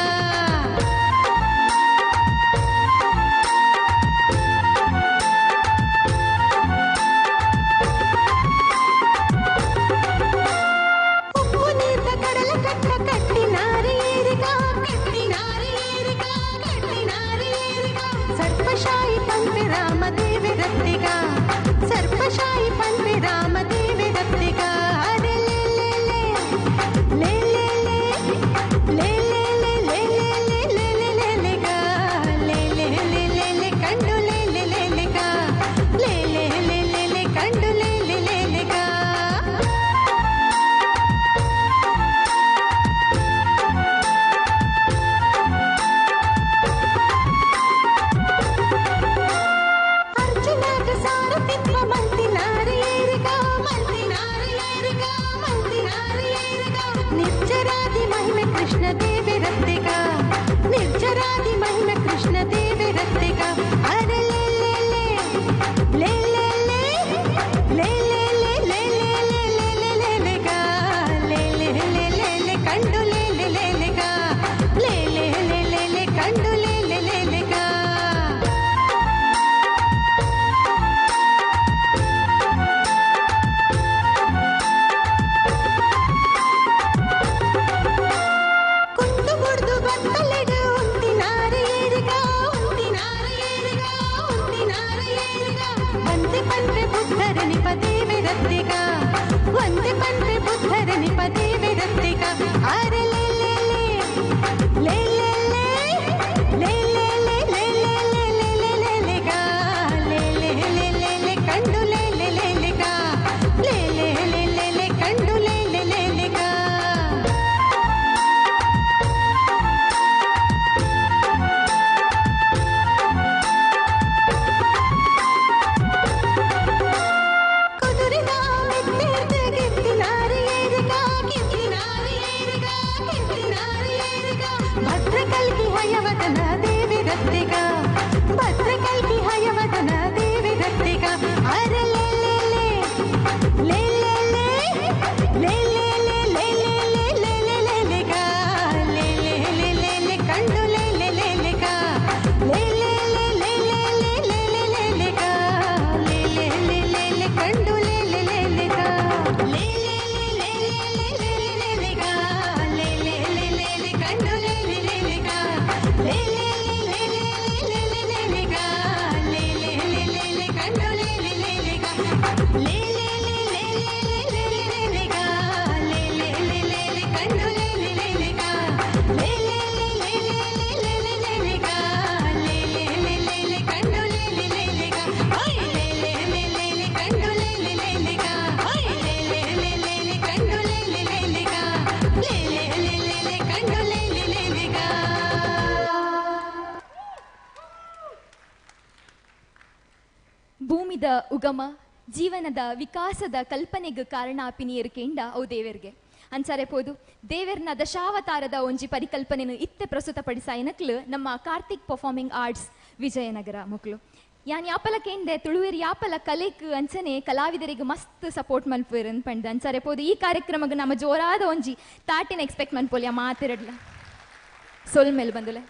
ಉಪ್ಪು ನೀರ್ದ ಕಡಲ ಕಟ್ಟ ಕಟ್ಟಿನಾರಿ ಏರಿಗ ಕಟ್ಟಿನಾರಿ ಏರಿಗ ಕಟ್ಟಿನಾರಿ ಏರಿಗ ಸರ್ಪಶಾಯಿ ಪಂಪೆ ರಾಮದೇವಿ ರತ್ತಿಗ ಸರ್ಪಶಾಯಿ ಪಂಪೆ ರಾಮದೇವಿ ರತ್ತಿಗ ಅರೆ ಲೇ ಲೇ ಲೇ ಲೇ ಲೇ ಲೇ ಲೇ ಲೇ ಲೇ ಲೇ ಲೇ ಲೇ ಲೇ ಲೇ ಲೇ ಗಾ ಲೇ ಲೇ ಲೇ ಲೇ ಲೇ ಕಂಡು ಲೇ ಲೇ ಲೇ ಲೇ ಗಾ ಲೇ ಲೇ ಲೇ ಲೇ ಲೇ ಕಂಡು ಲೇ ಲೇ ಲೇ ಲೇ ಗಾ. ಅರ್ಜುನಾಗ ಸಾರಥಿತ್ವ ಮಲ್ತಿನಾರಿ ಏರಿಗ ಮಲ್ತಿನಾರಿ ಏರಿಗ ಮಲ್ತಿನಾರಿ ಏರಿಗ ನಿರ್ಜರಾದಿ ಮಹಿಮೆ ಕೃಷ್ಣ ದೇವಿ ರತ್ತಿಗ ನಿರ್ಜರಾದಿ ಮಹಿಮೆ ಕೃಷ್ಣ ದೇವಿ ರತ್ತಿಗ ಅರೆ ಲೇ ಲೇ ಲೇ ಲೇ ಲೇ ಲೇ ಲೇ ಲೇ ಲೇ ಲೇ ಲೇ ಲೇ ಲೇ ಲೇ ಲೇ ಲೇ ಗಾ ಲೇ ಲೇ ಲೇ ಲೇ ಲೇ ಕಂಡು ಲೇ ಲೇ ಲೇ ಲೇ ಗಾ ಲೇ ಲೇ ಲೇ ಲೇ ಲೇ ಕಂಡು ಲೇ ಲೇ ಲೇ ಲೇ ಗಾ. ಕುಂದು ಬುಡ್ದು ಬತ್ತಲೆಡು ಉಂತಿನಾರಿ ಏರಿಗ ಉಂತಿನಾರಿ ಏರಿಗ ಉಂತಿನಾರಿ ಏರಿಗ ಒಂದೇ ಪನ್ಪೆ ಬುದ್ಧರ ನಿಪದೇವಿ ರತ್ತಿಗ ಒಂದೇ ಪನ್ಪೆ ಬುದ್ಧರ ನಿಪದೇವಿ ರತ್ತಿಗ ಅರೆ ಲೇ ಲೇ ಲೇ ಲೇ ಲೇ ಲೇ ಲೇ ಲೇ ಲೇ ಲೇ ಲೇ ಲೇ ಲೇ ಲೇ ಲೇ ಗಾ ಲೇ ಲೇ ಲೇ ಲೇ ಲೇ ಕಂಡು ಲೇ ಲೇ ಲೇ ಲೇ ಗಾ ಲೇ ಲೇ ಲೇ ಲೇ ಲೇ ಕಂಡು ಲೇ ಲೇ ಲೇ ಲೇ ಗಾ. ಕುದುರೆದ ಮೆತ್ತೆರ್ದ ಕೆತ್ತಿನಾರಿ ಏರಿಗ ಕೆತ್ತಿನಾರಿ ಏರಿಗ ಕೆತ್ತಿನಾರಿ ಏರಿಗ ಭದ್ರಕಲ್ಕಿ ಹಯವದನ ದೇವಿ ರತ್ತಿಗ ಭದ್ರಕಲ್ಕಿ ಹಯವದನ ದೇವಿ ರತ್ತಿಗ ಅರೆ ಲೇ ಲೇ ಲೇ ಲೇ ಲೇ ಲೇ ಲೇ ಲೇ ಲೇ ಲೇ ಲೇ ಲೇ ಲೇ ಲೇ ಲೇ ಲೇ ಗಾ ಲೇ ಲೇ ಲೇ ಲೇ ಲೇ ಕಂಡು ಲೇ ಲೇ ಲೇ ಲೇ ಗಾ ಲೇ ಲೇ ಲೇ ಲೇ ಲೇ ಲೇ ಲೇ ಲೇ ಲೇ ಲೇ ಗಾ ಲೇ ಲೇ ಲೇ ಲೇ ಲೇ ಕಂಡು ಲೇ ಲೇ ಲೇ ಲೇ ಗಾ ಲೇ ಲೇ ಲೇ ಲೇ ಲೇ ಲೇ ಲೇ ಲೇ ಲೇ ಗಾ ಲೇ ಲೇ ಲೇ ಲೇ ಲೇ ಕಂಡು ಲೇ ಲೇ ಲೇ ಲೇ ಗಾ ಲೇ ಲೇ ಲೇ ಲೇ ಲೇ ಲೇ ಲೇ ಲೇ ಲೇ ಗಾ ಲೇ ಲೇ ಲೇ ಲೇ ಲೇ ಕಂಡು ಲೇ ಲೇ ಲೇ ಲೇ ಗಾ ಲೇ ಲೇ ಲೇ ಲೇ ಲೇ ಲೇ ಲೇ ಲೇ ಲೇ ಗಾ ಲೇ ಲೇ ಲೇ ಲೇ ಲೇ ಕಂಡು ಲೇ ಲೇ ಲೇ ಲೇ ಗಾ ಲೇ ಲೇ ಲೇ ಲೇ ಲೇ ಲೇ ಲೇ ಲೇ ಲೇ ಗಾ ಲೇ ಲೇ ಲೇ ಲೇ ಲೇ ಕಂಡು ಲೇ ಲೇ ಲೇ ಲೇ ಗಾ ಓಯ್ ಲೇ ಲೇ ಲೇ ಲೇ ಲೇ ಕಂಡು ಲೇ ಲೇ ಲೇ ಲೇ ಗಾ ಓಯ್ ಲೇ ಲೇ ಲೇ ಲೇ ಲೇ ಕಂಡು ಲೇ ಲೇ ಲೇ ಲೇ ಗಾ ಲೇ ಲೇ ಲೇ ಲೇ ಲೇ ಕಂಡು ಲೇ ಲೇ ಲೇ ಲೇ ಗಾ. ಭೂಮಿದ ಉಗಮ ಜೀವನದ ವಿಕಾಸದ ಕಲ್ಪನೆಗೆ ಕಾರಣ ಆಪಿನಿಯರು ಕೇಂಡ ಅವು ದೇವರಿಗೆ ಅಂಚಾರೆ ಪೋದು ದೇವೆರ್ನ ದಶಾವತಾರದ ಒಂಜಿ ಪರಿಕಲ್ಪನೆನು ಇತ್ತೆ ಪ್ರಸ್ತುತಪಡಿಸಾಯಿನಕ್ಲು ನಮ್ಮ ಕಾರ್ತಿಕ್ ಪರ್ಫಾರ್ಮಿಂಗ್ ಆರ್ಟ್ಸ್ ವಿಜಯನಗರ ಮಕ್ಕಳು ಯಾನ್ ಯಾಪಲ ಕೇಂದೆ ತುಳುವೇರು ಯಾಪಲ ಕಲೆಕ್ ಅಂಚನೆ ಕಲಾವಿದರಿಗೆ ಮಸ್ತ್ ಸಪೋರ್ಟ್ ಮಲ್ಪುವೆರ್ ಪಂಡ್ ಅಂಚಾರೆ ಪೋದು ಈ ಕಾರ್ಯಕ್ರಮಕ್ಕೆ ನಮ್ಮ ಜೋರಾದ ಒಂಜಿ ತಾಟಿನ ಎಕ್ಸ್ಪೆಕ್ಟ್ ಮನ್ಪೋಲಿ ಆ ಮಾತಿರಡ್ಲ ಸೊಲ್ಮೇಲೆ ಬಂದುಲೆ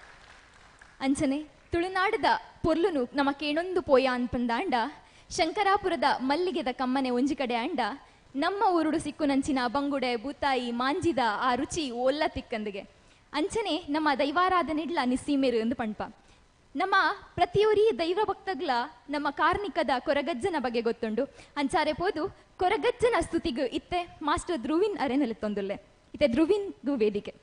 ಅಂಚನೆ ತುಳುನಾಡದ ಪೊರ್ಲುನು ನಮ್ಮ ಕೇಣೊಂದು ಪೋಯ ಅನ್ಪಂದಾಂಡ ಶಂಕರಾಪುರದ ಮಲ್ಲಿಗೆದ ಕಮ್ಮನೆ ಒಂಜಿ ಕಡೆ ಅಂಡ ನಮ್ಮ ಊರುಡು ಸಿಕ್ಕು ನಂಚಿನ ಬಂಗುಡೆ ಬೂತಾಯಿ ಮಾಂಜಿದ ಆ ರುಚಿ ಓಲ್ಲ ತಿಕ್ಕಂದಿಗೆ ಅಂಚನೆ ನಮ್ಮ ದೈವಾರಾಧನೆಡ್ಲ ನಿಸ್ಸೀಮೆರು ಎಂದು ಪಣ್ಪ. ನಮ್ಮ ಪ್ರತಿಯೊರಿ ದೈವ ಭಕ್ತಗ್ಲ ನಮ್ಮ ಕಾರ್ಣಿಕದ ಕೊರಗಜ್ಜನ ಬಗ್ಗೆ ಗೊತ್ತುಂಡು. ಅಂಚಾರೆ ಪೋದು ಕೊರಗಜ್ಜನ ಸ್ತುತಿಗು ಇತ್ತೆ ಮಾಸ್ಟರ್ ಧ್ರುವಿನ್ ಅರೆನಲೆತ್ತೊಂದುಲ್ಲೆ. ಇತ್ತೆ ಧ್ರುವಿನ್ ಗು ವೇದಿಕೆ.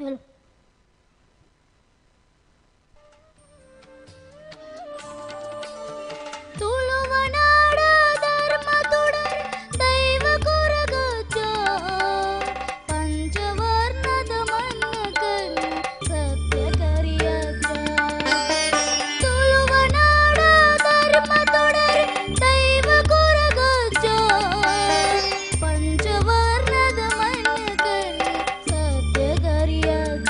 Hello. ತುಳುವನಾಡ ಧರ್ಮ ತುಡರ್ ದೈವ ಕೊರಗಜ್ಜ ಪಂಚವರ್ಣದ ಮನ್ನಕನ್ ಸತ್ಯ ಕರಿಯಜ್ಜ. ತುಳುವನಾಡ ಧರ್ಮ ತುಡರ್ ದೈವ ಕೊರಗಜ್ಜ ಪಂಚವರ್ಣದ ಮನ್ನಕನ್ ಸತ್ಯ ಕರಿಯಜ್ಜ.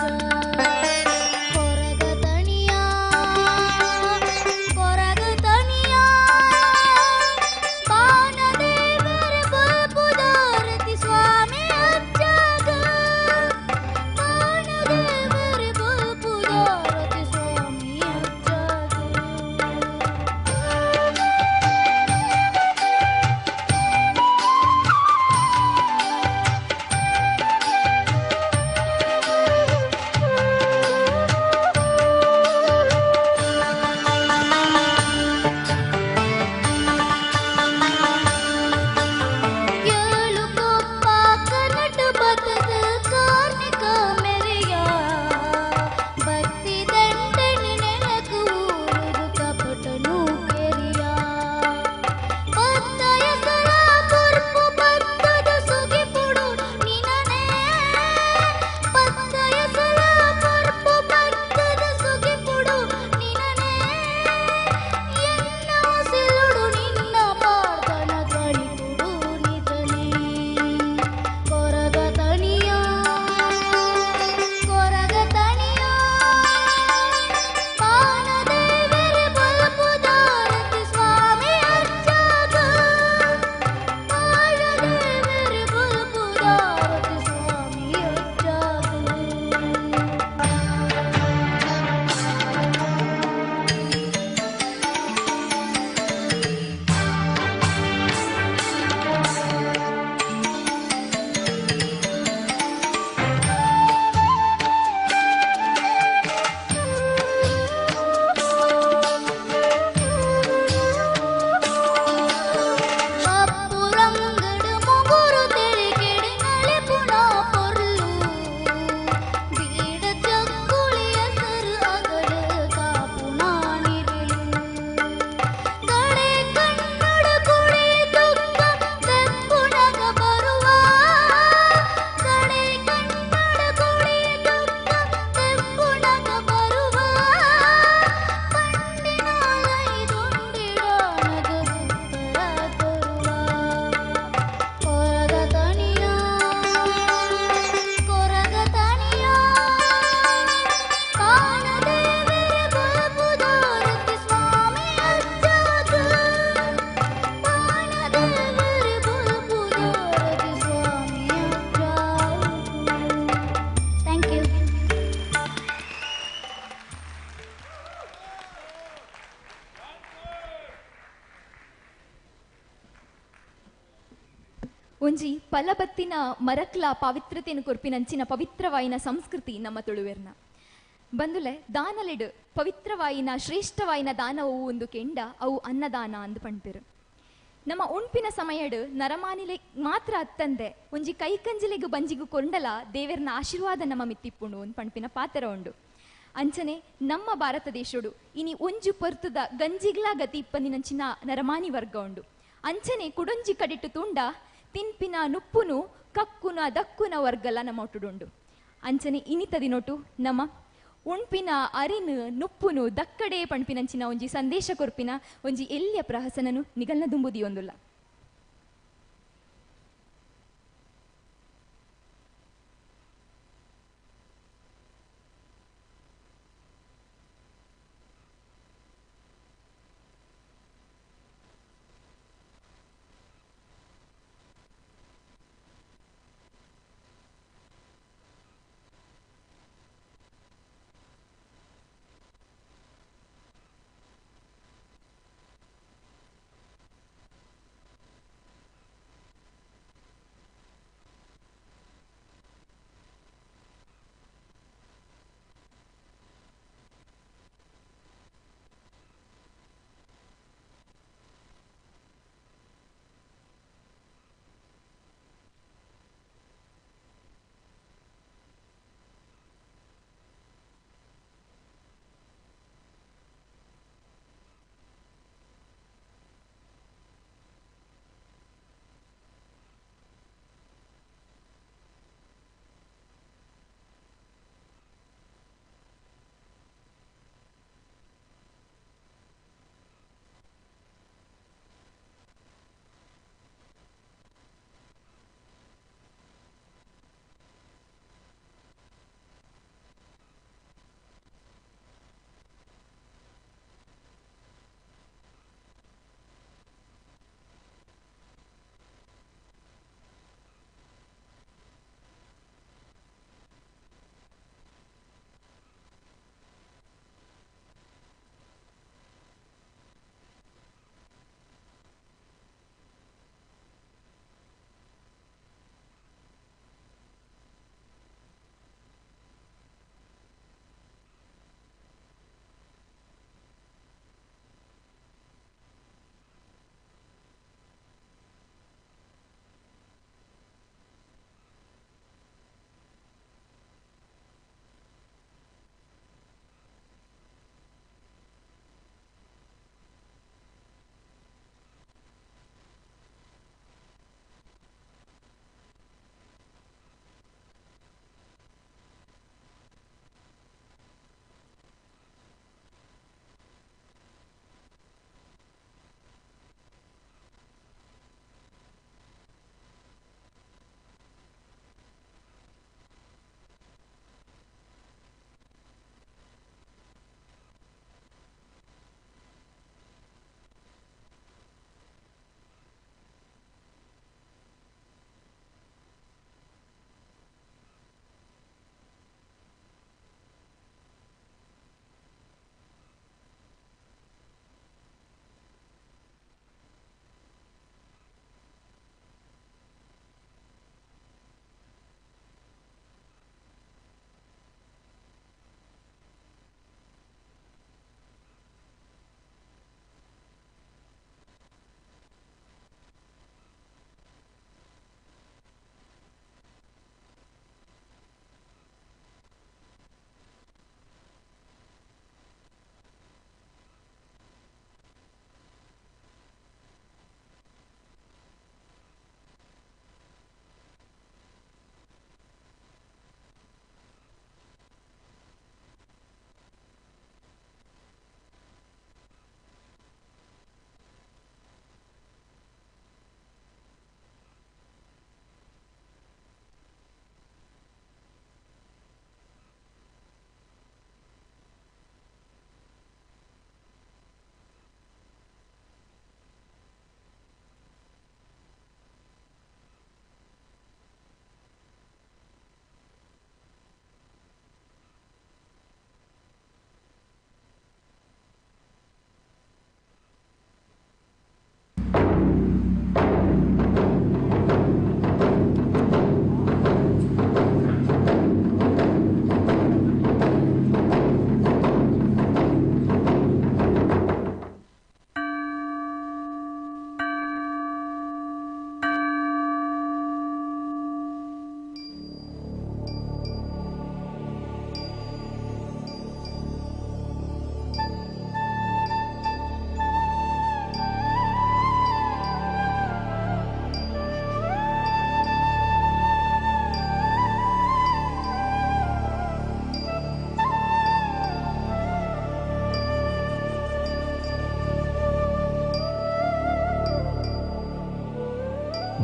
ಒಂಜಿ ಫಲಬತ್ತಿನ ಮರಕ್ಲ ಪಾವಿತ್ರತೆಯನ್ನು ಕೊರ್ಪಿನಂಚಿನ ಪವಿತ್ರವಾಯಿನ ಸಂಸ್ಕೃತಿ ನಮ್ಮ ತುಳುವೆರ್ನ. ಬಂದುಲೆ ದಾನಲೆಡು ಪವಿತ್ರವಾಯಿನ ಶ್ರೇಷ್ಠವಾಯಿನ ದಾನವು ಒಂದು ಕೆಂಡ ಅವು ಅನ್ನದಾನ ಅಂದು ಪಣ್ಪೆರು. ನಮ್ಮ ಉಣ್ಪಿನ ಸಮಯಡು ನರಮಾನಿಲೆ ಮಾತ್ರ ಅತ್ತಂದೆ ಒಂಜಿ ಕೈಕಂಜಿಲೆಗು ಬಂಜಿಗು ಕೊಂಡಲ ದೇವೆರ್ನ ಆಶೀರ್ವಾದ ನಮ್ಮ ಮಿತ್ತಿಪ್ಪುಂಡು ಒಂದು ಪಣ್ಪಿನ ಪಾತ್ರ ಉಂಡು. ಅಂಚನೆ ನಮ್ಮ ಭಾರತ ದೇಶಡು ಇನಿ ಒಂಜು ಪೊರ್ತುದ ಗಂಜಿಗ್ಲಾ ಗತಿ ಇಪ್ಪಂದಿನಂಚಿನ ನರಮಾನಿ ವರ್ಗ ಉಂಡು. ಅಂಚನೆ ಕುಡೊಂಜಿ ಕಡಿಟ್ಟು ತುಂಡ ತಿನ್ಪಿನ ನುಪ್ಪುನು ಕಕ್ಕುನ ದಕ್ಕುನ ವರ್ಗಲ ನಮ್ಮ ಒಟ್ಟುಡುಂಡು. ಅಂಚನೆ ಇನಿತ ದಿನೊಟು ನಮ್ಮ ಉಣ್ಪಿನ ಅರಿನು ನುಪ್ಪುನು ದಕ್ಕಡೆ ಪಣ್ಪಿನಂಚಿನ ಒಂಜಿ ಸಂದೇಶ ಕೊರ್ಪಿನ ಒಂಜಿ ಎಲ್ಯ ಪ್ರಹಸನನು ನಿಗಲ್ನ ದುಂಬುದಿಯೊಂದುಲ್ಲ.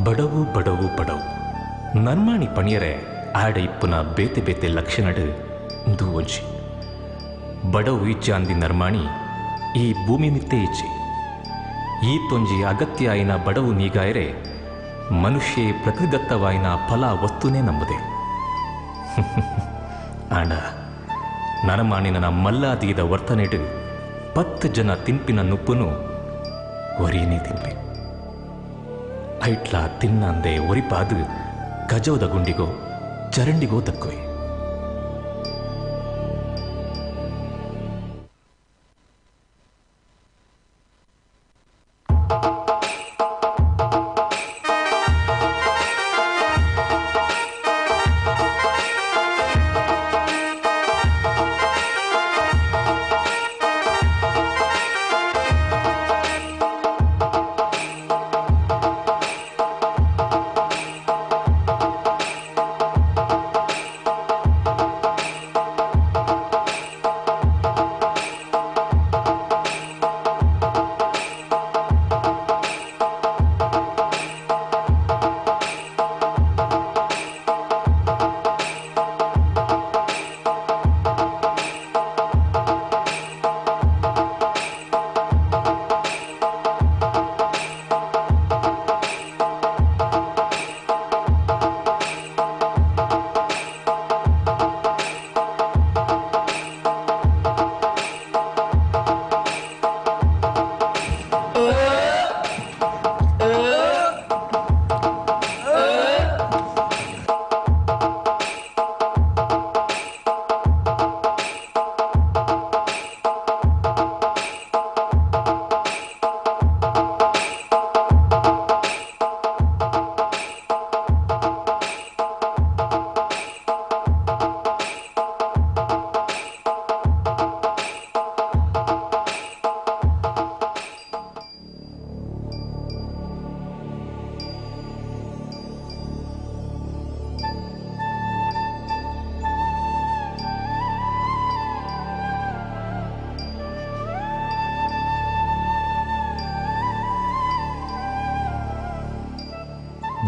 ಬಡವು ಬಡವು ಬಡವು ನರ್ಮಾಣಿ ಪಣಿಯರೆ ಆಡ ಇಪ್ಪುನ ಬೇತೆ ಬೇತೆ ಲಕ್ಷಣಡು ಒಂಜಿ ಬಡವು ಇಚ್ಚಾಂದಿ ನರ್ಮಾಣಿ ಈ ಭೂಮಿ ಮಿತ್ತೆ ಇಚ್ಚಿ ಈ ತೊಂಜಿ ಅಗತ್ಯ ಆಯಿನ ಬಡವು ನೀಗಾಯರೆ ಮನುಷ್ಯೆ ಪ್ರಕೃತಿದತ್ತವಾಯಿನ ಫಲ ವಸ್ತುನೇ ನಂಬುದೆ. ಆಂಡ ನರಮಾಣಿನ ಮಲ್ಲಾದೀದ ವರ್ತನೆಡು 10 ಜನ ತಿನ್ಪಿನ ನುಪ್ಪುನು ಒರಿಯನೇ ತಿನ್ಪೆ. ಐಟ್ಲಾ ತಿನ್ನಂದೆ ಒರಿಪಾದು ಕಜೋದ ಗುಂಡಿಗೋ ಚರಂಡಿಗೋ ತಕ್ಕೊಯ್.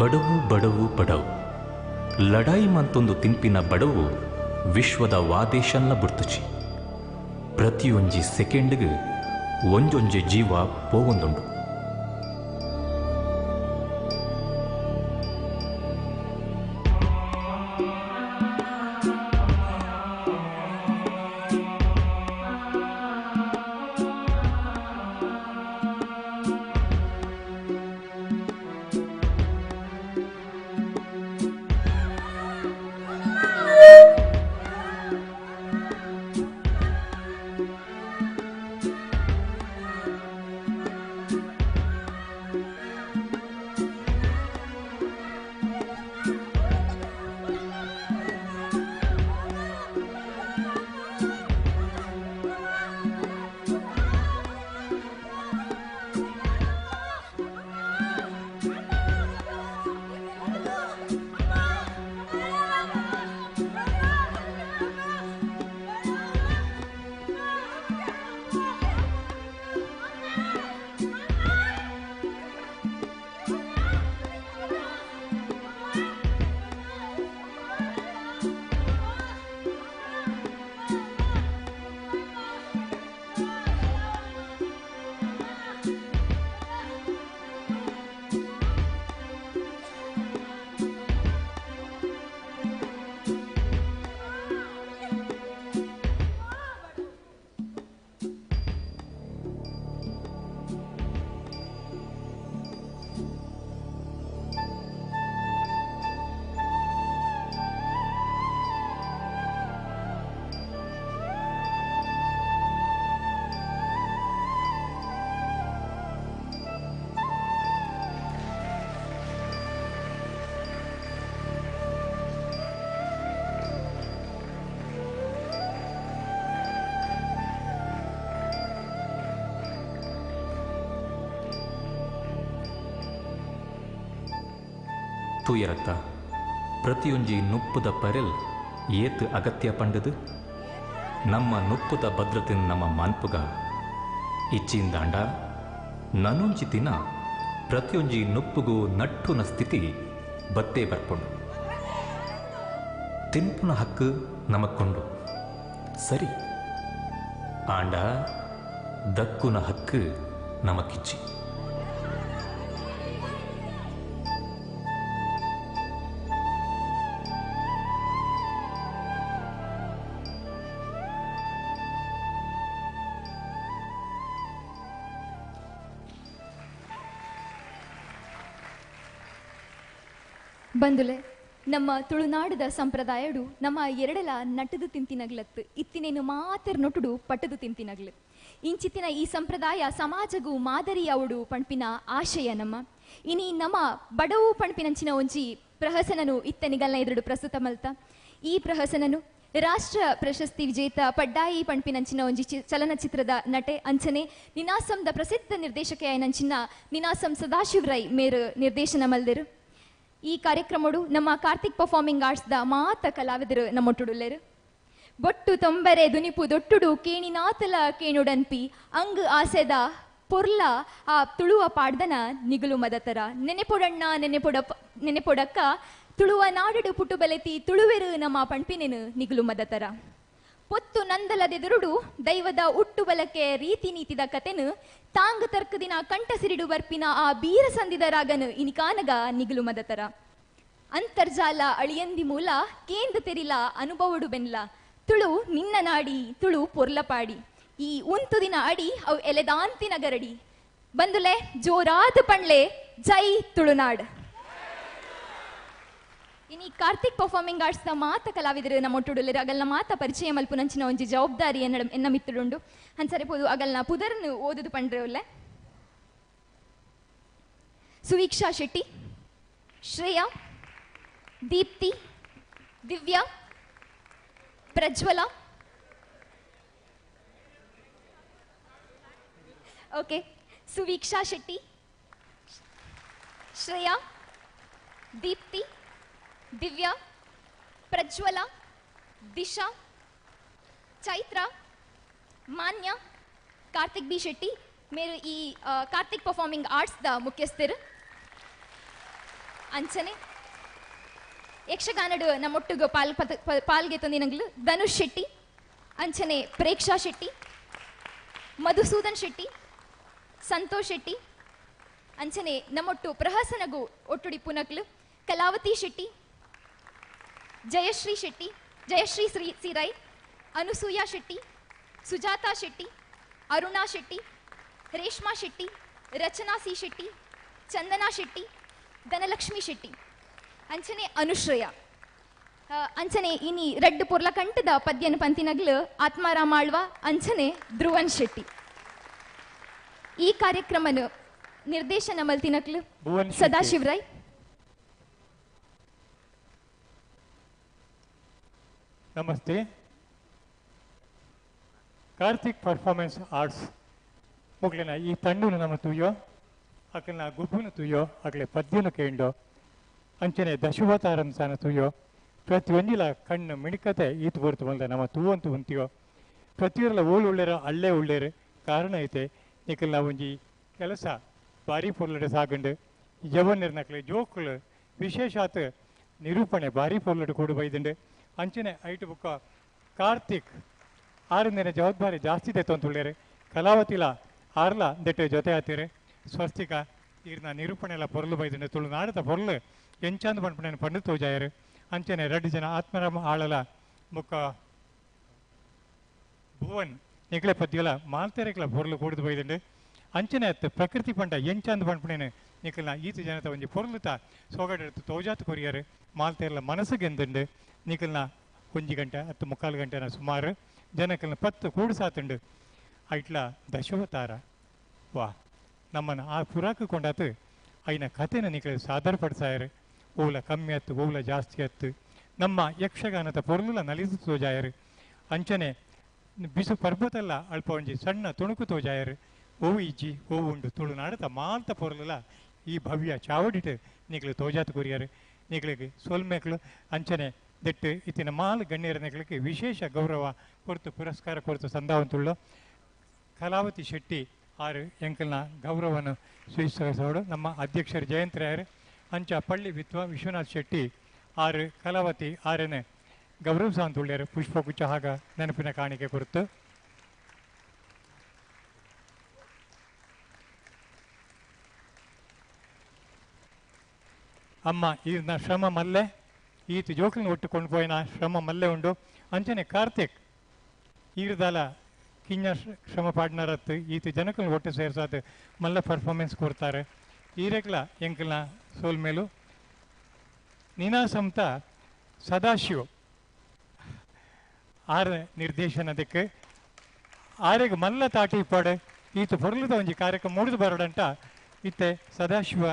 ಬಡವು ಬಡವು ಬಡವು ಲಡಾಯಿ ಮಂತೊಂದು ತಿನ್ಪಿನ ಬಡವು ವಿಶ್ವದ ವಾದೇಶನ್ನ ಬುರ್ತುಚಿ. ಪ್ರತಿಯೊಂಜಿ ಸೆಕೆಂಡ್ಗ್ ಒಂಜೊಂಜಿ ಜೀವ ಪೋವೊಂದುಂಡು. ತೂಯರತ್ತ ಪ್ರತಿಯೊಂಜಿ ನುಪ್ಪುದ ಪರೆಲ್ ಏತ್ ಅಗತ್ಯ ಪಂಡದು ನಮ್ಮ ನುಪ್ಪುದ ಭದ್ರತೆ ನಮ್ಮ ಮಾನ್ಪುಗ ಇಚ್ಚಿಂದಾಂಡ ನನೊಂಜಿ ದಿನ ಪ್ರತಿಯೊಂಜಿ ನುಪ್ಪುಗು ನಟ್ಟುನ ಸ್ಥಿತಿ ಬತ್ತೇ ಬರ್ಪುಂಡು. ತಿನ್ಪುನ ಹಕ್ಕು ನಮಕ್ಕೊಂಡು ಸರಿ, ಆಂಡ ದಕ್ಕುನ ಹಕ್ಕು ನಮಕಿಚ್ಚಿ. ಬಂದುಲೆ ನಮ್ಮ ತುಳುನಾಡದ ಸಂಪ್ರದಾಯಡು ನಮ್ಮ ಎರಡಲ ನಟದು ತಿಂತಿನಗ್ಲತ್ತು ಇತ್ತಿನೇನು ಮಾತ್ರ ನೊಟುಡು ಪಟ್ಟದು ತಿಂತಿನಗ್ಲು. ಇಂಚಿತ್ತಿನ ಈ ಸಂಪ್ರದಾಯ ಸಮಾಜಗೂ ಮಾದರಿಯಾವುಡು ಪಣ್ಪಿನ ಆಶಯ ನಮ್ಮ. ಇನಿ ನಮ್ಮ ಬಡವು ಪಣ್ಪಿನಂಚಿನ ಒಂಜಿ ಪ್ರಹಸನನು ಇತ್ತನಿಗಲ್ನ ಎದುರು ಪ್ರಸ್ತುತ ಮಲ್ತ. ಈ ಪ್ರಹಸನನು ರಾಷ್ಟ್ರ ಪ್ರಶಸ್ತಿ ವಿಜೇತ ಪಡ್ಡಾಯಿ ಪಣ್ಪಿನಂಚಿನ ಒಂಜಿ ಚಲನಚಿತ್ರದ ನಟೆ ಅಂಚನೆ ನಿನಾಸಂದ ಪ್ರಸಿದ್ಧ ನಿರ್ದೇಶಕೆಯನಂಚಿನ ನಿನಾಸಂ ಸದಾಶಿವರೈ ಮೇರು ನಿರ್ದೇಶನ ಮಲ್ದಿರು. ಈ ಕಾರ್ಯಕ್ರಮಡು ನಮ್ಮ ಕಾರ್ತಿಕ್ ಪರ್ಫಾರ್ಮಿಂಗ್ ಆರ್ಟ್ಸ್ the ಮಾತ ಕಲಾವಿದರು ನಮ್ಮೊಟ್ಟುಡುಲ್ಲೇರು. ಬೊಟ್ಟು ತೊಂಬರೆ ದುನಿಪು ದೊಟ್ಟುಡು ಕೇಣಿನಾತಲ ಕೇಣುಡನ್ಪಿ ಅಂಗ್ ಆಸೆದ ಪೊರ್ಲ ಆ ತುಳುವ ಪಾಡ್ದನ ನಿಗುಲು ಮದತರ ನೆನೆಪೊಡಣ್ಣ ನೆನೆಪೊಡಕ್ಕ ತುಳುವ ನಾಡಡು ಪುಟ್ಟು ಬಲೆತಿ ತುಳುವೆರು ನಮ್ಮ ಪಣ್ಪಿನೆನು ನಿಗುಲು ಮದತರ. ಪೊತ್ತು ನಂದಲದೆದುರುಡು ದೈವದ ಉಟ್ಟು ಬಲಕೆ ರೀತಿ ನೀತಿದ ಕತೆನು ತಾಂಗ ತರ್ಕದಿನ ಕಂಠಸಿರಿಡು ಬರ್ಪಿನ ಆ ಬೀರ ಸಂದಿದ ರಾಗನು ಇನಿಕಾನಗ ನಿಗುಲು ಮದತರ. ಅಂತರ್ಜಾಲ ಅಳಿಯಂದಿ ಮೂಲ ಕೇಂದ್ರ ತೆರಿಲ ಅನುಭವಡು ಬೆನ್ಲ ತುಳು ನಿನ್ನ ನಾಡಿ ತುಳು ಪೊರ್ಲಪಾಡಿ ಈ ಉಂತು ದಿನ ಅಡಿ ಅವು ಎಲೆದಾಂತಿನ ಗರಡಿ ಬಂದುಲೆ ಜೋರಾದ ಪಣ್ಲೆ ಜೈ ತುಳುನಾಡ್. ಇನಿ ಕಾರ್ತಿಕ್ ಪರ್ಫಾರ್ಮಿಂಗ್ ಆರ್ಟ್ಸ್ ದ ಮಾತ ಕಲಾವಿದರು ನಮ್ಮೊಟ್ಟುಡುಲ್ಲೆರ್. ಅಗಲ್ನ ಮಾತ ಪರಿಚಯ ಮಲ್ಪುನಂಚಿನ ಒಂಜಿ ಜವಾಬ್ದಾರಿ ಎನ್ನ ಮಿತ್ತುಡುಂಡು. ಹನ್ಸರೆ ಪೋದು ಅಗಲ್ನ ಪುದರ್ನು ಓದುದು ಪಂಡ್ರೆ ಉಲ್ಲೆ. Suveeksha Shetty, Shreya, Deepti, Divya, Prajwala, okay, Suveeksha Shetty, Shreya, Deepti, Divya, Prajwala, Disha, Chaitra, Manya, Karthik B Shetty ಮೇರು ಈ ಕಾರ್ತಿಕ್ ಪರ್ಫಾರ್ಮಿಂಗ್ ಆರ್ಟ್ಸ್ the ಮುಖ್ಯಸ್ಥರು. ಅಂಚನೆ ಯಕ್ಷಗಾನಡು ನಮ್ಮೊಟ್ಟಿಗೆ ಪಾಲ್ಗೆ ತಂದಿನಂಗ್ಲು ಧನುಷ್ ಶೆಟ್ಟಿ, ಅಂಚನೆ ಪ್ರೇಕ್ಷಾ ಶೆಟ್ಟಿ, ಮಧುಸೂದನ್ ಶೆಟ್ಟಿ, ಸಂತೋಷ್ ಶೆಟ್ಟಿ, ಅಂಚನೆ ನಮ್ಮೊಟ್ಟು ಪ್ರಹಸನಗು ಒಟ್ಟುಡಿ ಪುನಕ್ಲು ಕಲಾವತಿ ಶೆಟ್ಟಿ, ಜಯಶ್ರೀ ಶೆಟ್ಟಿ, ಜಯಶ್ರೀ ಶ್ರೀ ಸಿರೈ, ಅನುಸೂಯಾ ಶೆಟ್ಟಿ, ಸುಜಾತಾ ಶೆಟ್ಟಿ, ಅರುಣಾ ಶೆಟ್ಟಿ, ರೇಷ್ಮಾ ಶೆಟ್ಟಿ, ರಚನಾ ಸಿ ಶೆಟ್ಟಿ, ಚಂದನಾ ಶೆಟ್ಟಿ, ಧನಲಕ್ಷ್ಮಿ ಶೆಟ್ಟಿ, ಅಂಚನೆ ಅನುಶ್ರಯ. ಅಂಚನೆ ಇನಿ ರಡ್ಡು ಪೊರ್ಲಕಂಠದ ಪದ್ಯನ ಪಂತಿನಗ್ಲು ಆತ್ಮಾರಾಮ ಆಳ್ವ, ಅಂಚನೆ ಧ್ರುವನ್ ಶೆಟ್ಟಿ. ಈ ಕಾರ್ಯಕ್ರಮನು ನಿರ್ದೇಶನ ಮಲ್ತಿನಕ್ಲು ಸದಾಶಿವರಾಯ್. ನಮಸ್ತೆ. ಕಾರ್ತಿಕ್ ಪರ್ಫಾರ್ಮೆನ್ಸ್ ಆರ್ಟ್ಸ್ ಮೊಗ್ಲಿನ ಈ ತಂಡುನು ನಮ್ಮ ತೂಯೋ, ಅಕಲ್ನ ಗುಬ್ಬುನ ತೂಯೋ, ಅಗಲೆ ಪದ್ಯನ ಕೇಂಡೋ, ಅಂಚನೆ ದಶವತಾರನ್ ಸಾನ ತೂಯೋ, ಪ್ರತಿಯೊಂದಿಲ ಕಣ್ಣು ಮಿಣುಕತೆ ಈತು ಬರ್ತು ಬಂದ ನಮ್ಮ ತೂವಂತು ಉಂತಿಯೋ, ಪ್ರತಿಯೊಂದಲ ಓಳು ಉಳ್ಳೇರ ಅಲ್ಲೇ ಉಳ್ಳೇರು ಕಾರಣ ಐತೆ. ನಿಕಲ್ನ ಒಂಜಿ ಕೆಲಸ ಭಾರಿ ಪೊರ್ಲಡೆ ಸಾಗಂಡು ಜವನ್ನಿರ್ನಕ್ಲೆ ಜೋಕುಲು ವಿಶೇಷಾತ್ ನಿರೂಪಣೆ ಭಾರಿ ಪೊರ್ಲಡೆ ಕೊಡು ಬೈದಂಡು. ಅಂಚನೆ ಐಟು ಬುಕ್ಕ ಕಾರ್ತಿಕ್ ಆರನೇ ಜವಾಬ್ದಾರಿ ಜಾಸ್ತಿ ತೆತ್ತೊಂತುಳ್ಳೇರು ಕಲಾವತಿಲ ಆರ್ಲ ದೆಟ್ಟೆ ಜೊತೆ ಆತೀರಿ. ಸ್ವಸ್ತಿಕ ಈರ್ನ ನಿರೂಪಣೆ ಎಲ್ಲ ಪೊರ್ಲು ಬೈದಂಡೆ ತುಳುನಾಡದ ಪೊರ್ಲು ಎಂಚಾಂದು ಪಂಡ್ಪಣೆ ಪಂಡು ತೋಜಾಯರು. ಅಂಚನೆ ರಡ್ಡು ಜನ ಆತ್ಮರಾಮ ಆಳಲ ಬೊಕ್ಕ ಭುವನ್ ನಿಗಲೆ ಪದ್ಯಲ ಮಾಲ್ತೆರೆಕ್ಲ ಪೊರ್ಲು ಕೂಡುದು ಬೈದಂಡೆ. ಅಂಚನೆ ಅತ್ತ ಪ್ರಕೃತಿ ಪಂಡ ಎಂಚಾಂದು ಪಂಡ್ಪಣೆ ನಿಕಲ್ನ ಈತ ಜನತ ಒಂಜಿ ಪೊರ್ಲುತ ಸೋಗಡೆಡ್ತು ತೋಜಾತು ಕೊರಿಯರು ಮಾಲ್ತೆರ್ಲ ಮನಸ್ಸು ಗೆಂದುಂಡು. ನಿಕಲ್ನ ಒಂಜಿ ಗಂಟೆ 10.75 ಗಂಟೆನ ಸುಮಾರು ಜನಕಲ್ನ 10 ಕೂಡುಸಾತುಂಡು. ಐಟ್ಲ ದಶವತಾರ ವಾ ನಮ್ಮನ್ನು ಆ ಪುರಾಕ ಕೊಂಡಾತು ಐನ ಕಥೆನ ನಿಕಲೆ ಸಾದರಪಡಿಸಾಯರು. ಓಲ ಕಮ್ಮಿ ಅತ್ತು ಓಲ ಜಾಸ್ತಿ ಅತ್ತು ನಮ್ಮ ಯಕ್ಷಗಾನದ ಪೊರ್ಲುಲ ನಲಿದು ತೋಜಾಯರು. ಅಂಚನೆ ಬಿಸು ಪರ್ವತಲ್ಲ ಅಲ್ಪ ಒಂಜಿ ಸಣ್ಣ ತುಣುಕು ತೋಜಾಯರು. ಓವು ಇಜ್ಜಿ ಓವು ಉಂಡು ತುಳುನಾಡದ ಮಾಲ್ತ ಪೊರ್ಲುಲ ಈ ಭವ್ಯ ಚಾವಡಿಟ್ಟು ನಿಕಲು ತೋಜಾತು ಕೊರಿಯರು. ನಿಕಲಿಗೆ ಸೊಲ್ಮೆಕ್ಲು ಅಂಚನೆ ದೆಟ್ಟು ಇತ್ತಿನ ಮಾಲ್ ಗಣ್ಯರ ನಿಕಲಿಗೆ ವಿಶೇಷ ಗೌರವ ಕೊರ್ತು ಪುರಸ್ಕಾರ ಕೊರ್ತು ಸಂದಾವಂತುಳ್ಳು. ಕಲಾವತಿ ಶೆಟ್ಟಿ ಆರು ಎಂಕಲ್ನ ಗೌರವವನ್ನು ಸ್ವೀಕರಿಸೋಡು ನಮ್ಮ ಅಧ್ಯಕ್ಷರು ಜಯಂತರಾಯರು ಅಂಚ ಪಳ್ಳಿ ವಿತ್ವ ವಿಶ್ವನಾಥ್ ಶೆಟ್ಟಿ ಆರು ಕಲಾವತಿ ಆರನೇ ಗೌರವ ಸಾಂತುಳ್ಳ್ಯರು ಪುಷ್ಪಗುಚ್ಛ ಹಾಗ ನೆನಪಿನ ಕಾಣಿಕೆ ಕೊರತು. ಅಮ್ಮ ಈರ್ನ ಶ್ರಮ ಮಲ್ಲೆ ಈತ ಜೋಕ್ಲಿನ ಒಟ್ಟು ಕೊಂಡ್ಪೋಯಿನ ಶ್ರಮ ಮಲ್ಲೆ ಉಂಡು. ಅಂಚನೆ ಕಾರ್ತಿಕ್ ಈರ್ದಾಲ ಕಿಂಜ ಶ್ರಮ ಪಾಡ್ನರತ್ತು ಈತ ಜನಕಲ್ನ ಒಟ್ಟು ಸೇರ್ಸಾದ ಮಲ್ಲ ಪರ್ಫಾರ್ಮೆನ್ಸ್ ಕೊಡ್ತಾರೆ. ಈರೆಕ್ಲ ಎಂಕಲ್ನ ಸೋಲ್ಮೇಲು ನೀನಾಸಂತ ಸದಾಶಿವ ಆರ ನಿರ್ದೇಶನದಕ್ಕೆ ಆರೆಗ್ ಮಲ್ಲ ತಾಟಿ ಪಾಡೆ ಈತ ಪೊರ್ಲುದ ಒಂಜಿ ಕಾರ್ಯಕ್ರಮ ಮೂಡಿದು ಬರೋಡಂಟ ಇತ್ತೆ ಸದಾಶಿವ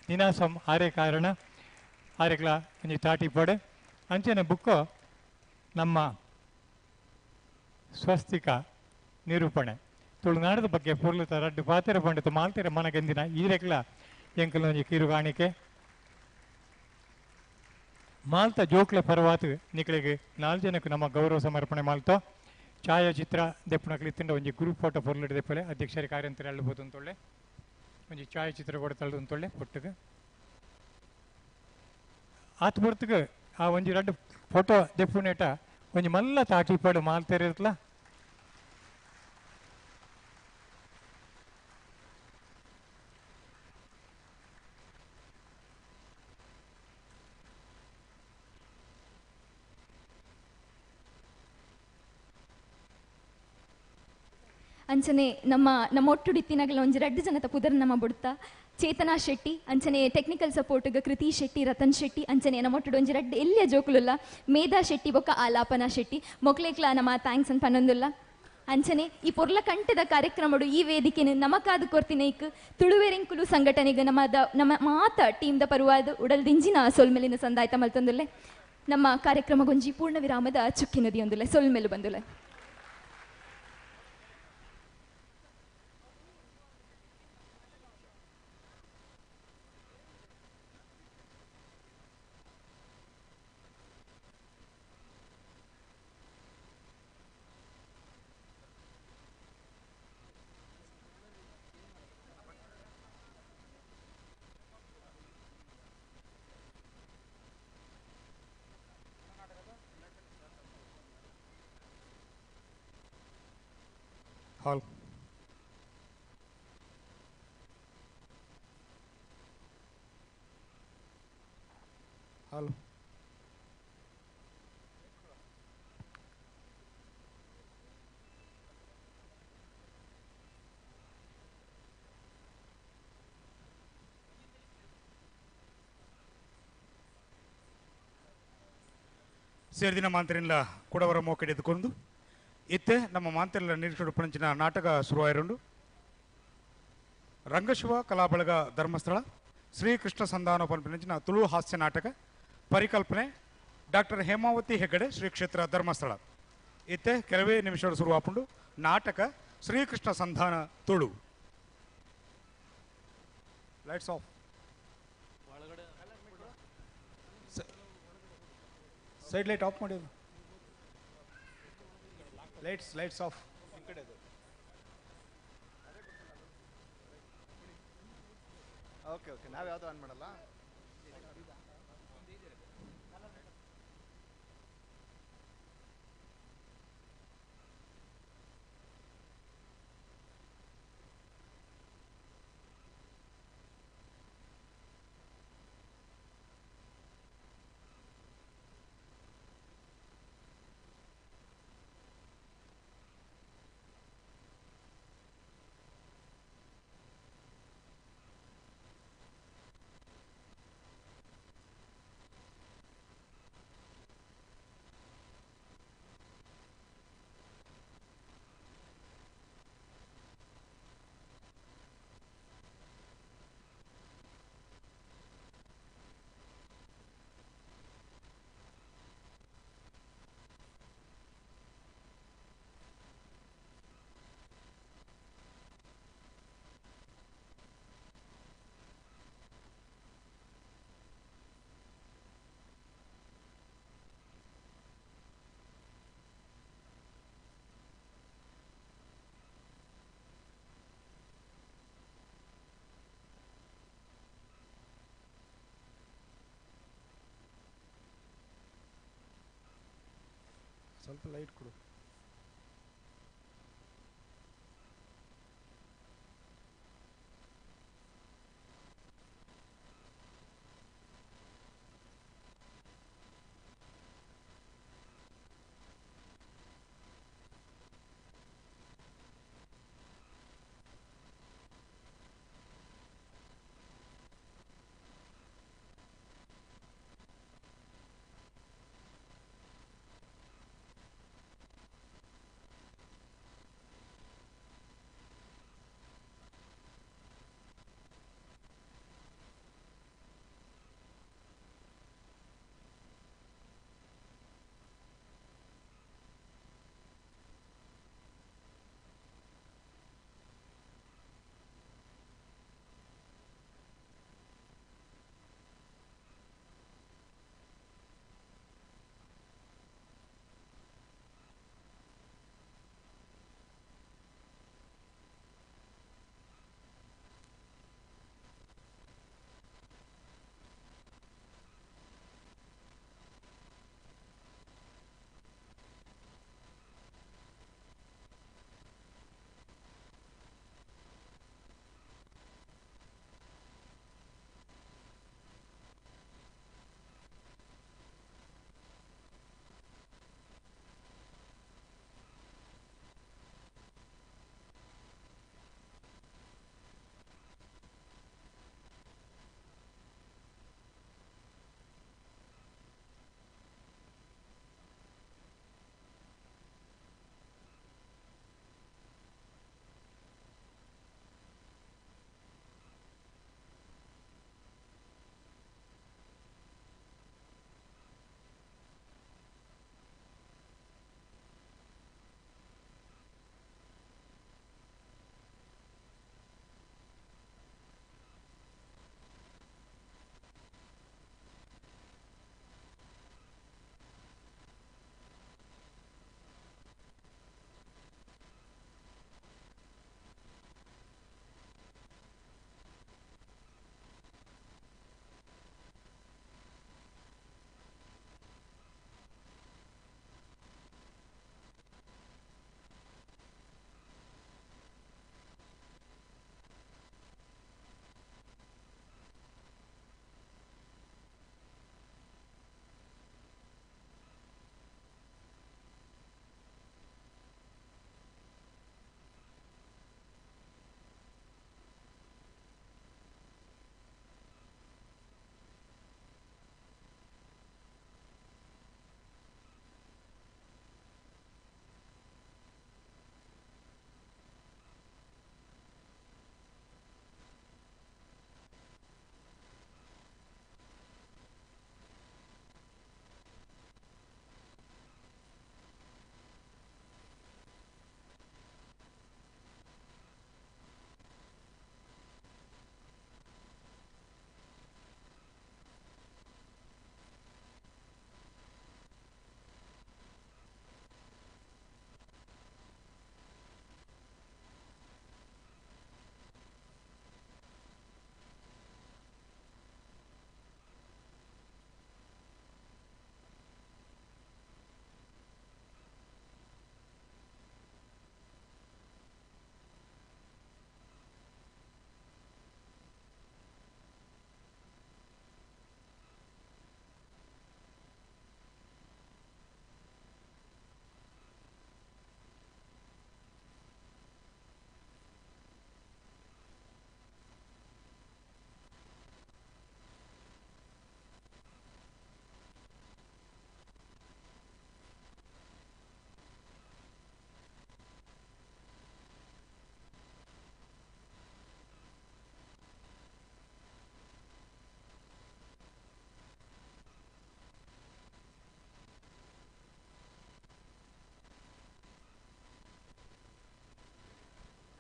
ನೀನಾಸಂ ಆರೇ ಕಾರಣ ಆರೆಗ್ಲ ಒಂಜಿ ತಾಟಿ ಪಾಡೆ. ಅಂಚನೆ ಬುಕ್ಕೋ ನಮ್ಮ ಸ್ವಸ್ತಿಕ ನಿರೂಪಣೆ ತುಳುನಾಡದ ಬಗ್ಗೆ ಪೊರ್ಲುತ ರಡ್ಡು ಪಾತೆರ ಪಂಡಿತ ಮಾಲ್ತೆರ ಮನಗೆಂದಿನ ಈರೆಗ್ಲ ಎಂಕಲ್ ಒಂಜಿ ಕಿರುಗಾಣಿಕೆ ಮಾಲ್ತ ಜೋಕ್ಲ ಪರವಾತು ನಿಕಳಿಗೆ 4 ಜನಕ್ಕೆ ನಮ್ಮ ಗೌರವ ಸಮರ್ಪಣೆ ಮಾಲ್ತೋ. ಛಾಯಾಚಿತ್ರ ದೆಪ್ಪುನಕ್ಲಿ ತಿಂಡ ಒಂಜಿ ಗ್ರೂಪ್ ಫೋಟೋ ಪೊರ್ಲುಡು ದೆಪ್ಪಲೆ ಅಧ್ಯಕ್ಷರ ಕಾರ್ಯಂತರ ಅಳ್ಬೋದು ಅಂತೊಳ್ಳೆ ಒಂಜಿ ಛಾಯಾಚಿತ್ರ ಕೂಡ ತಳ್ದು ಅಂತೊಳ್ಳೆ ಒಟ್ಟಿಗೆ ಆತ್ ಬರ್ತಗೆ ಆ ಒಂಜಿ ರಡ್ಡು ಫೋಟೋ ದೆಪ್ಪುನೇಟ ಒಂಜಿ ಮಲ್ಲ ತಾಟಿ ಪಾಡು ಮಾಲ್ತೇರಿ ಇರ್ತಲ. ಅಂಚನೆ ನಮ್ಮ ನಮ್ಮ ಒಟ್ಟುಡಿತ್ತಿನಗಲ ಒಂಜಿ ರಡ್ಡು ಜನತ ಪುದರ್ ನಮ್ಮ ಬುಡ್ತ ಚೇತನಾ ಶೆಟ್ಟಿ ಅಂಚನೆ ಟೆಕ್ನಿಕಲ್ ಸಪೋರ್ಟ್ಗ ಕೃತಿ ಶೆಟ್ಟಿ ರತನ್ ಶೆಟ್ಟಿ ಅಂಚನೆ ನಮ್ಮ ಒಟ್ಟುಡು ಒಂಜಿ ರಡ್ಡು ಎಲ್ಲಿಯ ಜೋಕುಲುಲ್ಲ ಮೇಧಾ ಶೆಟ್ಟಿ ಬೊಕ್ಕ ಆಲಾಪನಾ ಶೆಟ್ಟಿ ಮೊಕ್ಲೇಕ್ಲ ನಮ್ಮ thanks ಅಂತ ಪನ್ನೊಂದುಲ್ಲ. ಅಂಚನೆ ಈ ಪೊರ್ಲ ಕಂಠದ ಕಾರ್ಯಕ್ರಮಡು ಈ ವೇದಿಕೆನು ನಮಕಾದು ಕೊರ್ತಿನೈಕ್ ತುಳುವೆರೆಂಕುಲು ಸಂಘಟನೆಗೆ ನಮ್ಮ ಮಾತ ಟೀಮ್ದ ಪರುವಾದ ಉಡಲ್ದಿಂಜಿನ ಸೊಲ್ಮೆಲಿನ ಸಂದಾಯ್ತ ಮಲ್ತೊಂದುಲ್ಲೆ. ನಮ್ಮ ಕಾರ್ಯಕ್ರಮಗೊಂಜಿ ಪೂರ್ಣ ವಿರಾಮದ ಚುಕ್ಕಿ ನದಿಯೊಂದುಲ್ಲೆ ಸೊಲ್ಮೆಲು ಬಂದುಲ್ಲೆ. ಹಾಲ್ ಹಾಲ್ ಸೇರಿದಿನ ಮಾಂತ್ರಿನ ಕುಡವರ ಮೋಕೆಡೆ ಎದ್ಕೊಂಡು ಇತ್ತೆ ನಮ್ಮ ಮಾಂತ್ರಿಲ ನಿರೀಕ್ಷೆ ಪಣಂಚಿನ ನಾಟಕ ಶುರುವಾಯಿರುಂಡು. ರಂಗಶಿವ ಕಲಾಬಳಗ ಧರ್ಮಸ್ಥಳ ಶ್ರೀಕೃಷ್ಣ ಸಂಧಾನ ಪಂಪಿನಂಚಿನ ತುಳು ಹಾಸ್ಯ ನಾಟಕ ಪರಿಕಲ್ಪನೆ ಡಾಕ್ಟರ್ ಹೇಮಾವತಿ ಹೆಗ್ಗಡೆ ಶ್ರೀ ಕ್ಷೇತ್ರ ಧರ್ಮಸ್ಥಳ. ಇತ್ತೆ ಕೆಲವೇ ನಿಮಿಷಗಳು ಶುರುವಾಪುಂಡು ನಾಟಕ Shrikrishna Sandhana Tulu. Lights off. Side light off ಮಾಡಿ. Lights lights off. Okay okay, ನಾವು ಯಾವುದು ಆನ್ ಮಾಡಲ್ಲ. ಸ್ವಲ್ಪ ಲೈಟ್ ಕೊಡು.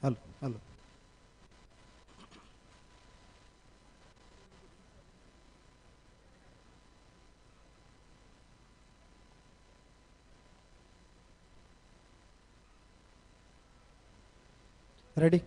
Hello hello ready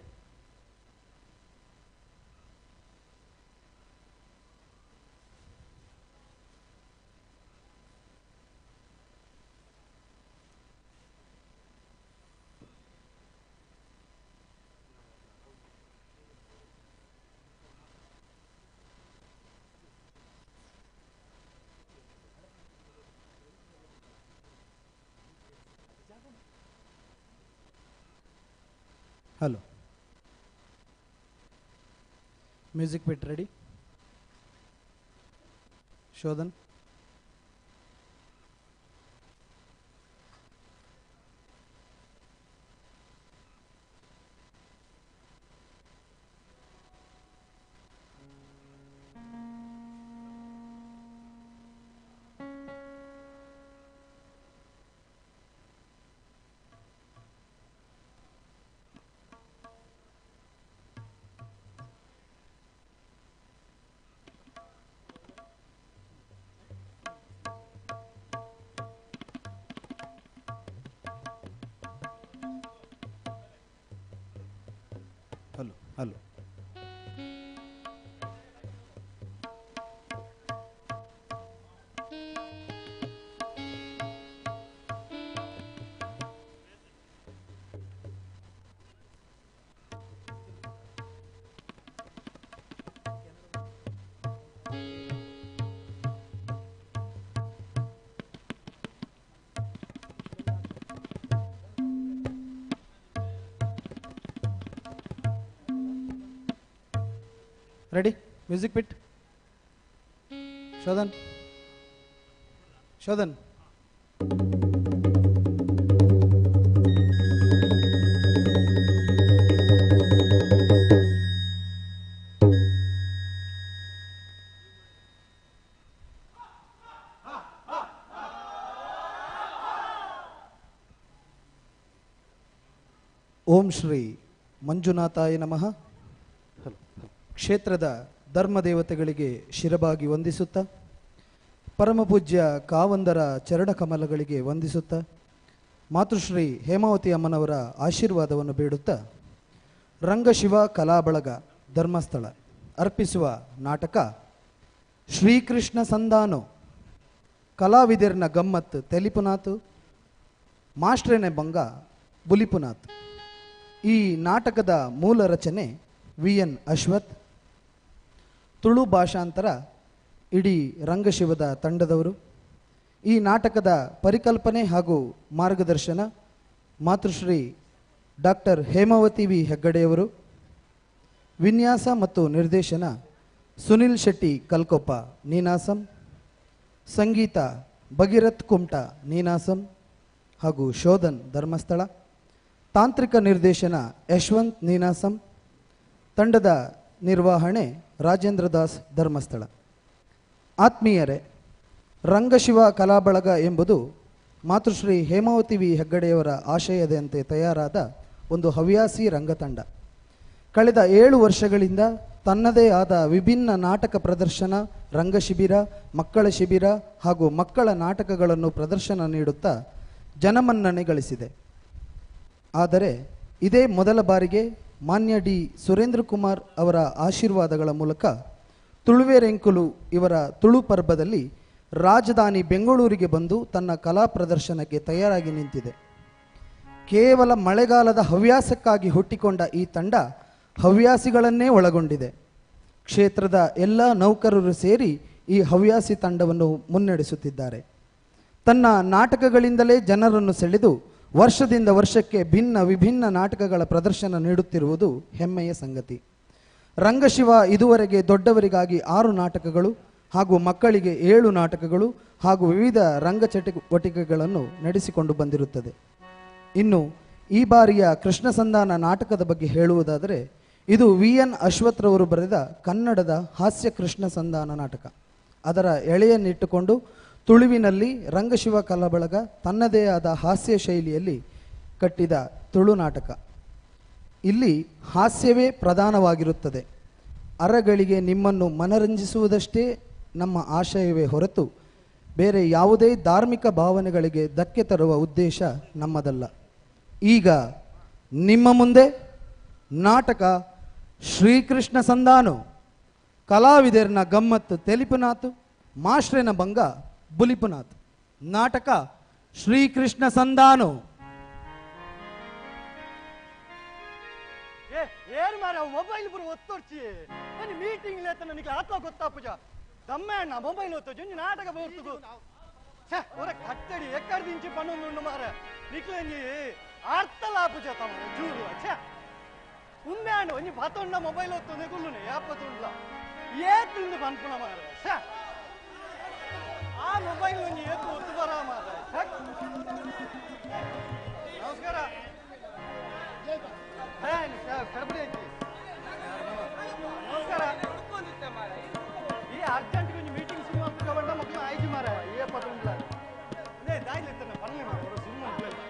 Hello. Music bit ready. Shodhan. Hello, hello. Ready? Music pit. Shodhan. Shodhan. Om Shri ಮಂಜುನಾಥಾಯ ನಮಃ. ಕ್ಷೇತ್ರದ ಧರ್ಮದೇವತೆಗಳಿಗೆ ಶಿರಬಾಗಿ ವಂದಿಸುತ್ತಾ, ಪರಮಪೂಜ್ಯ ಕಾವಂದರ ಚರಣಕಮಲಗಳಿಗೆ ವಂದಿಸುತ್ತಾ, ಮಾತೃಶ್ರೀ ಹೇಮಾವತಿ ಅಮ್ಮನವರ ಆಶೀರ್ವಾದವನ್ನು ಬೇಡುತ್ತಾ, ರಂಗಶಿವ ಕಲಾಬಳಗ ಧರ್ಮಸ್ಥಳ ಅರ್ಪಿಸುವ ನಾಟಕ ಶ್ರೀಕೃಷ್ಣ ಸಂಧಾನೋ. ಕಲಾವಿದರ್ನ ಗಮ್ಮತ್ ತೆಲಿಪುನಾತು, ಮಾಸ್ಟ್ರೇನೆ ಬಂಗ ಬುಲಿಪುನಾಥ್. ಈ ನಾಟಕದ ಮೂಲ ರಚನೆ ವಿ ಎನ್ ಅಶ್ವಥ್, ತುಳು ಭಾಷಾಂತರ ಇಡೀ ರಂಗಶಿವದ ತಂಡದವರು. ಈ ನಾಟಕದ ಪರಿಕಲ್ಪನೆ ಹಾಗೂ ಮಾರ್ಗದರ್ಶನ ಮಾತೃಶ್ರೀ ಡಾಕ್ಟರ್ ಹೇಮಾವತಿ ವಿ ಹೆಗ್ಗಡೆಯವರು, ವಿನ್ಯಾಸ ಮತ್ತು ನಿರ್ದೇಶನ ಸುನಿಲ್ ಶೆಟ್ಟಿ ಕಲ್ಕೊಪ್ಪ ನೀನಾಸಂ, ಸಂಗೀತ ಭಗೀರಥ್ ಕುಮಟ ನೀನಾಸಂ ಹಾಗೂ ಶೋಧನ್ ಧರ್ಮಸ್ಥಳ, ತಾಂತ್ರಿಕ ನಿರ್ದೇಶನ ಯಶವಂತ್ ನೀನಾಸಂ, ತಂಡದ ನಿರ್ವಹಣೆ ರಾಜೇಂದ್ರ ದಾಸ್ ಧರ್ಮಸ್ಥಳ. ಆತ್ಮೀಯರೇ, ರಂಗಶಿವ ಕಲಾಬಳಗ ಎಂಬುದು ಮಾತೃಶ್ರೀ ಹೇಮಾವತಿ ವಿ ಹೆಗ್ಗಡೆಯವರ ಆಶಯದಂತೆ ತಯಾರಾದ ಒಂದು ಹವ್ಯಾಸಿ ರಂಗತಂಡ. ಕಳೆದ 7 ವರ್ಷಗಳಿಂದ ತನ್ನದೇ ಆದ ವಿಭಿನ್ನ ನಾಟಕ ಪ್ರದರ್ಶನ, ರಂಗಶಿಬಿರ, ಮಕ್ಕಳ ಶಿಬಿರ ಹಾಗೂ ಮಕ್ಕಳ ನಾಟಕಗಳನ್ನು ಪ್ರದರ್ಶನ ನೀಡುತ್ತಾ ಜನಮನ್ನಣೆ ಗಳಿಸಿದೆ. ಆದರೆ ಇದೇ ಮೊದಲ ಬಾರಿಗೆ ಮಾನ್ಯ ಡಿ ಸುರೇಂದ್ರ ಕುಮಾರ್ ಅವರ ಆಶೀರ್ವಾದಗಳ ಮೂಲಕ ತುಳುವೆರೆಂಕುಲು ಇವರ ತುಳು ಪರ್ಬದಲ್ಲಿ ರಾಜಧಾನಿ ಬೆಂಗಳೂರಿಗೆ ಬಂದು ತನ್ನ ಕಲಾ ಪ್ರದರ್ಶನಕ್ಕೆ ತಯಾರಾಗಿ ನಿಂತಿದೆ. ಕೇವಲ ಮಳೆಗಾಲದ ಹವ್ಯಾಸಕ್ಕಾಗಿ ಹುಟ್ಟಿಕೊಂಡ ಈ ತಂಡ ಹವ್ಯಾಸಿಗಳನ್ನೇ ಒಳಗೊಂಡಿದೆ. ಕ್ಷೇತ್ರದ ಎಲ್ಲ ನೌಕರರು ಸೇರಿ ಈ ಹವ್ಯಾಸಿ ತಂಡವನ್ನು ಮುನ್ನಡೆಸುತ್ತಿದ್ದಾರೆ. ತನ್ನ ನಾಟಕಗಳಿಂದಲೇ ಜನರನ್ನು ಸೆಳೆದು ವರ್ಷದಿಂದ ವರ್ಷಕ್ಕೆ ಭಿನ್ನ ವಿಭಿನ್ನ ನಾಟಕಗಳ ಪ್ರದರ್ಶನ ನೀಡುತ್ತಿರುವುದು ಹೆಮ್ಮೆಯ ಸಂಗತಿ. ರಂಗಶಿವ ಇದುವರೆಗೆ ದೊಡ್ಡವರಿಗಾಗಿ 6 ನಾಟಕಗಳು ಹಾಗೂ ಮಕ್ಕಳಿಗೆ 7 ನಾಟಕಗಳು ಹಾಗೂ ವಿವಿಧ ರಂಗ ಚಟುವಟಿಕೆಗಳನ್ನು ನಡೆಸಿಕೊಂಡು ಬಂದಿರುತ್ತದೆ. ಇನ್ನು ಈ ಬಾರಿಯ ಕೃಷ್ಣ ಸಂಧಾನ ನಾಟಕದ ಬಗ್ಗೆ ಹೇಳುವುದಾದರೆ, ಇದು ವಿ ಎನ್ ಅಶ್ವಥ್ರವರು ಬರೆದ ಕನ್ನಡದ ಹಾಸ್ಯ ಕೃಷ್ಣ ಸಂಧಾನ ನಾಟಕ. ಅದರ ಎಳೆಯನ್ನಿಟ್ಟುಕೊಂಡು ತುಳುವಿನಲ್ಲಿ ರಂಗಶಿವ ಕಲಾಬಳಗ ತನ್ನದೇ ಆದ ಹಾಸ್ಯ ಶೈಲಿಯಲ್ಲಿ ಕಟ್ಟಿದ ತುಳು ನಾಟಕ. ಇಲ್ಲಿ ಹಾಸ್ಯವೇ ಪ್ರಧಾನವಾಗಿರುತ್ತದೆ. ಅರಗಳಿಗೆ ನಿಮ್ಮನ್ನು ಮನರಂಜಿಸುವುದಷ್ಟೇ ನಮ್ಮ ಆಶಯವೇ ಹೊರತು ಬೇರೆ ಯಾವುದೇ ಧಾರ್ಮಿಕ ಭಾವನೆಗಳಿಗೆ ಧಕ್ಕೆ ತರುವ ಉದ್ದೇಶ ನಮ್ಮದಲ್ಲ. ಈಗ ನಿಮ್ಮ ಮುಂದೆ ನಾಟಕ ಶ್ರೀಕೃಷ್ಣ ಸಂಧಾನು. ಕಲಾವಿದರ್ನ ಗಮ್ಮತ್ತು ತೆಲಿಪುನಾತು, ಮಾಸ್ಟ್ರೇನ ಬಂಗ ಬುಲಿಪುನಾಥ್. ನಾಟಕ ಶ್ರೀಕೃಷ್ಣ ಸಂಧಾನು. ಏನ್ ಮಾರ ಮೊಬೈಲ್ ಬರು ಒತ್ತೊರ್ಚಿ ಒಂದು ಮೀಟಿಂಗ್ ಲೇತ ನನಗೆ ಆತ್ಮ ಗೊತ್ತಾ ಪೂಜಾ ದಮ್ಮಣ್ಣ ಮೊಬೈಲ್ ಒತ್ತೊರ್ಚಿ ಒಂಜಿ ನಾಟಕ ಬೋರ್ತುಗು ಛೆ ಒರ ಕಟ್ಟಡಿ ಎಕ್ಕಡ ದಿಂಚಿ ಪನ್ನೊಂದು ಮಾರ ನಿಕ್ಲೆಂಜಿ ಆರ್ತಲ ಪೂಜಾ ತಮ್ಮ ಜೂರು ಛೆ. ಉಂದೆ ಆಂಡ ಒಂಜಿ ಬಾತೊಂಡ ಮೊಬೈಲ್ ಒತ್ತೊಂದೆ ಕುಲ್ಲುನೆ ಯಾಪತ್ತುಂಡ್ಲ ಏತಿಂದು ಪನ್ಪುನ ಮಾರ್ರೆ ಛೆ ಆ ಮೊಬೈಲ್ ಒಂಜಿ ಏತು ಒತ್ತು ಬರ ಮಾರ್ರೆ ನಮಸ್ಕಾರ ನಮಸ್ಕಾರ ಈ ಅರ್ಜೆಂಟ್ ಒಂಜಿ ಮೀಟಿಂಗ್ ಶುರು ಮಾಡ್ಕೊಂಡ ಮಕ್ಕಳು ಆಯ್ತು ಮಾರ ಏ ಪತ್ತುಂಡ್ಲ ಅದೇ ದಾಯ್ಲಿತ್ತನ ಪನ್ಲೆ ಮಾರ ಶುರು ಮಾಡ್ಕೊಳ್ಳಿ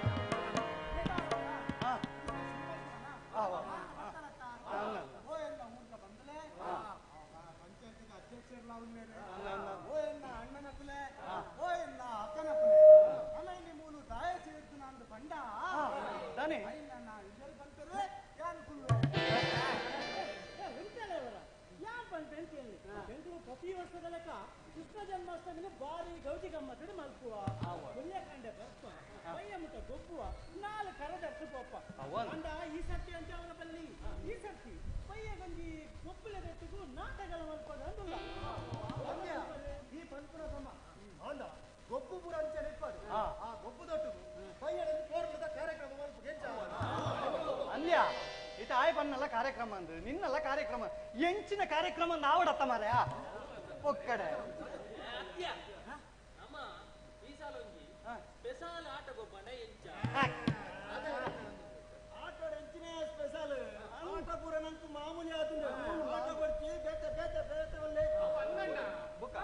ಪ್ರತಿ ವರ್ಷದ ಲೆಕ್ಕ ಕೃಷ್ಣ ಜನ್ಮಾಷ್ಟಮಿ ಬಾರಿ ಗೌಜಿ ಗಮ್ಮತ್ತಡಿ ಮಲ್ಪುವ ಹುಲ್ಯಕಾಂಡೆ ಬರ್ಪ ಬಯ್ಯ ಮುಟ್ಟ ಗೊಬ್ಬುವ ನಾಲ್ ಕರದರ್ಸು ಪೋಪ ಅಂಡ ಈ ಸರ್ತಿ ಅಂತ ಅವನ ಬಲ್ಲಿ ಈ ಸರ್ತಿ ಬಯ್ಯ ಗಂಜಿ ಗೊಬ್ಬುಲೆದೊಟ್ಟಿಗೂ ನಾಟಕಗಳ ಮಲ್ಪದ ಅಂದುಲ್ಲ ಈ ಪನ್ಪುನ ಸಮ ಅಂಡ ಗೊಬ್ಬು ಪೂರ ಅಂಚನೆ ಇಪ್ಪದು ಆ ಗೊಬ್ಬುದೊಟ್ಟಿಗೂ ಬಯ್ಯಡಲ್ಲಿ ಪೋರ್ಲದ ಕಾರ್ಯಕ್ರಮ ಮಲ್ಪ ಗೆಂಚ ಅನ್ಯ ಇತ ಆಯ್ ಬನ್ನಲ್ಲ ಕಾರ್ಯಕ್ರಮ ಅಂದು ನಿನ್ನಲ್ಲ ಕಾರ್ಯಕ್ರಮ ಎಂಚಿನ ಕಾರ್ಯಕ್ರಮ ನಾವಡತ್ತ ಮಾರ್ಯಾ ಒಕ್ಕಡೆ ನಮ್ಮ ಈ ಸಲ ಒಂಜಿ ಸ್ಪೆಷಲ್ ಆಟ ಗೊಬ್ಬಂಡ ಎಂಚ ಆಟೋಡ ಎಂಚಿನೇ ಸ್ಪೆಷಲ್ ಆಟ ಪೂರ ನಂಕು ಮಾಮೂಲಿ ಆತುಂಡು ಆಟ ಬರ್ತಿ ಬೇತೆ ಬೇತೆ ಬೇತೆ ಒಳ್ಳೆ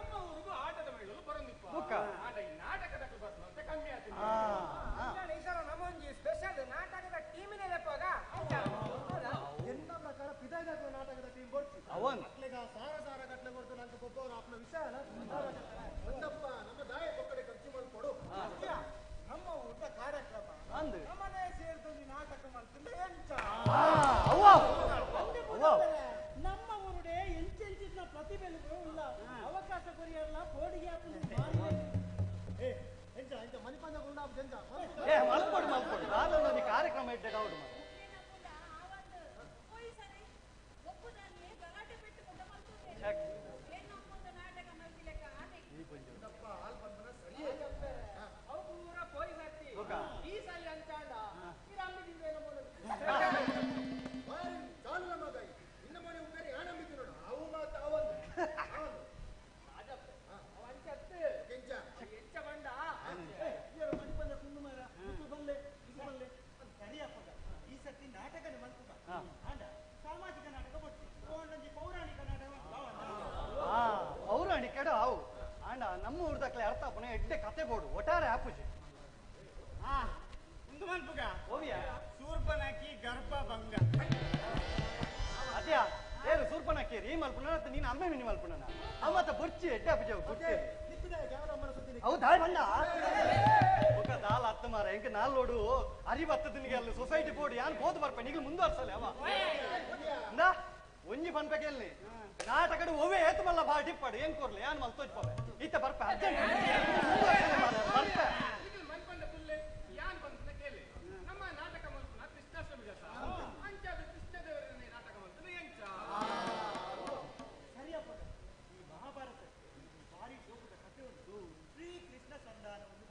ನಮ್ಮ ಊರಿಗೂ ಆಟದ ಮೇಳಲು ಬರಂದಿಪ್ಪ ಆಟ ಈ ನಾಟಕದ ಬರ್ತು ಕಮ್ಮಿ ಆಯ್ತು ಈ ಸಲ ನಮ್ಮೊಂಜಿ ಸ್ಪೆಷಲ್ ನಾಟಕದ ಟೀಮಿನ ಲೆಪ್ಪಗ ಎನ್ನ ಪ್ರಕಾರ ಪಿದಾಯ್ದಾಗ ನಾಟಕದ ಟೀಮ್ ಬರ್ತಿ ಅವನ್ ಮಕ್ಳಿಗ ಸಾರ ಸಾರ ಗಟ್ಟಲೆ ಕೊಡ್ತು ನಂಗೆ ಗೊಬ್ಬರ ಆಪ್ನ ವಿಷಯ ಅಲ್ಲ ನಮ್ಮ ದಾಯ ಕೊಕ್ಕಡೆ ಖರ್ಚು ಮಾಡ್ಕೊಡು ನಮ್ಮ ಊಟ ಕಾರ್ಯಕ್ರಮ ಅಂದು ನಮ್ಮನೆ ಸೇರ್ದು ನಾಟಕ ಮಾಡ್ತಿಲ್ಲ ಎಂಚ ನಮ್ಮ ಊರುಡೆ ಎಂಚೆಂಚಿನ ಪ್ರತಿಭೆಗಳು ಉಲ್ಲ ಅವಕಾಶ ಕೊರಿಯಲ್ಲ ಬೋಡಿಗೆ ಎಂಚ ಎಂಚ ಮಣಿಪಂದ ಗುಂಡಾಬ್ ಎಂಚ ಏ ಮಲ್ಪೊಡು ಮಲ್ಪೊಡು ನಾನು ಕಾರ್ಯಕ್ರಮ ಇಡ್ಡೆ ಹೌದು ಸಾಮಾಜಿಕ ನಾಟಕ ಪೌರಾಣಿಕ ನಾಟಕ ಪೌರಾಣಿಕ ಅವು ಅಣ್ಣ ನಮ್ಮ ಊರ್ದಕ್ಲೆ ಅರ್ಥ ಪುನಃ ಎಡ್ಡೆ ಕತೆ ಬೋಡು ಒಟ್ಟಾರೆ ಆಪುಜಿ ಉಂದು ಮನ್ಪುಗ ಶೂರ್ಪನಕಿ ಗರ್ಭ ಭಂಗ ಅದ್ಯಾ ಏರು ಸೂರ್ಪನಕ್ಕಿ ರೀ ಮಲ್ಪುಣ ನೀನು ಅಮ್ಮೆ ಮಿನಿ ಮಲ್ಪುಣ ಅಮ್ಮತ್ತ ಬುರ್ಚಿ ಎಡ್ಡೆ ಆಪುಜಿ ಬುರ್ಚಿ ಹೌದಾ ಬಂದ ಬುಕ್ಕ ದಾಲ್ ಹತ್ತು ಮಾರ ಎಂಕ ನಾಲ್ ನೋಡು ಅರಿ ಬತ್ತದಿನಿಗೆ ಅಲ್ಲಿ ಸೊಸೈಟಿ ಬೋರ್ಡ್ ಯಾನ್ ಬೋದ್ ಬರ್ಪ ನಿಗ್ಲು ಮುಂದುವರ್ಸಲ್ಲ ಅವ ಇಂದಾ ಒಂಜಿ ಪನ್ಪೆಗೆ ನಾಟಕಡು ಒವ್ವೆ ಏತು ಮಲ್ಲ ಬಾ ಡಿಪ್ಪಡು ಏನ್ ಕೊರ್ಲಿ ಯಾನ್ ಮಲ್ ತೋಜ್ಪವೆ ಈತ ಬರ್ಪ ಅರ್ಜೆಂಟ್ ಬರ್ಪ ನಮ್ಮ ನಾಟಕ ಮಲ್ಪುನ ಕೃಷ್ಣಾಷ್ಟಮಿ ಅಂಚಾದ ಕೃಷ್ಣದೇವರನ್ನೇ ನಾಟಕ ಮಲ್ಪುನ ಎಂಚ ಸರಿಯಪ್ಪ ಈ ಮಹಾಭಾರತ ಭಾರಿ ಶೋಕದ ಕಥೆ ಉಂಟು ಶ್ರೀ ಕೃಷ್ಣ ಸಂಧಾನ ಒಂದು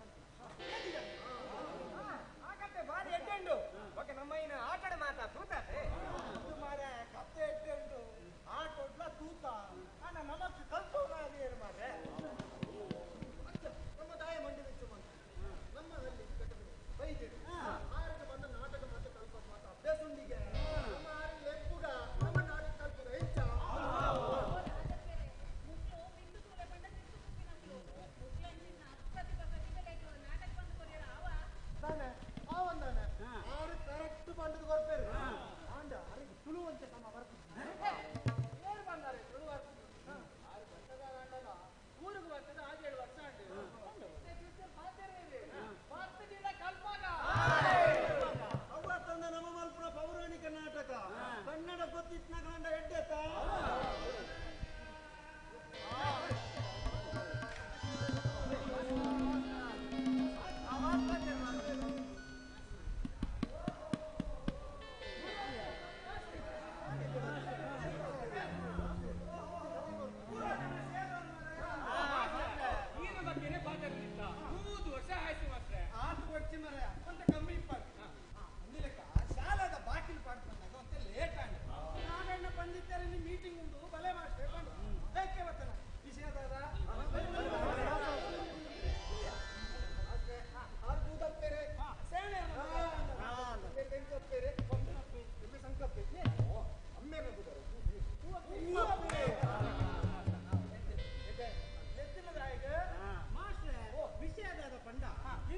ಆ ಕತೆ ಭಾರಿ ಎಡ್ಡೆ ಉಂಟು ಓಕೆ ನಮ್ಮ ಇನ್ನು ಆಟಡ ಮಾತಾ ತೂತಾತೆ ಮಾರೆ ಕತೆ ಎಡ್ಡೆ ಉಂಟು ಆಟೋಡ್ಲ ತೂತ ಅಣ್ಣ ನಮಕ್ ಕಲ್ತೋನ ಅದೇನು ಮಾರ್ರೆ ನಮ್ಮ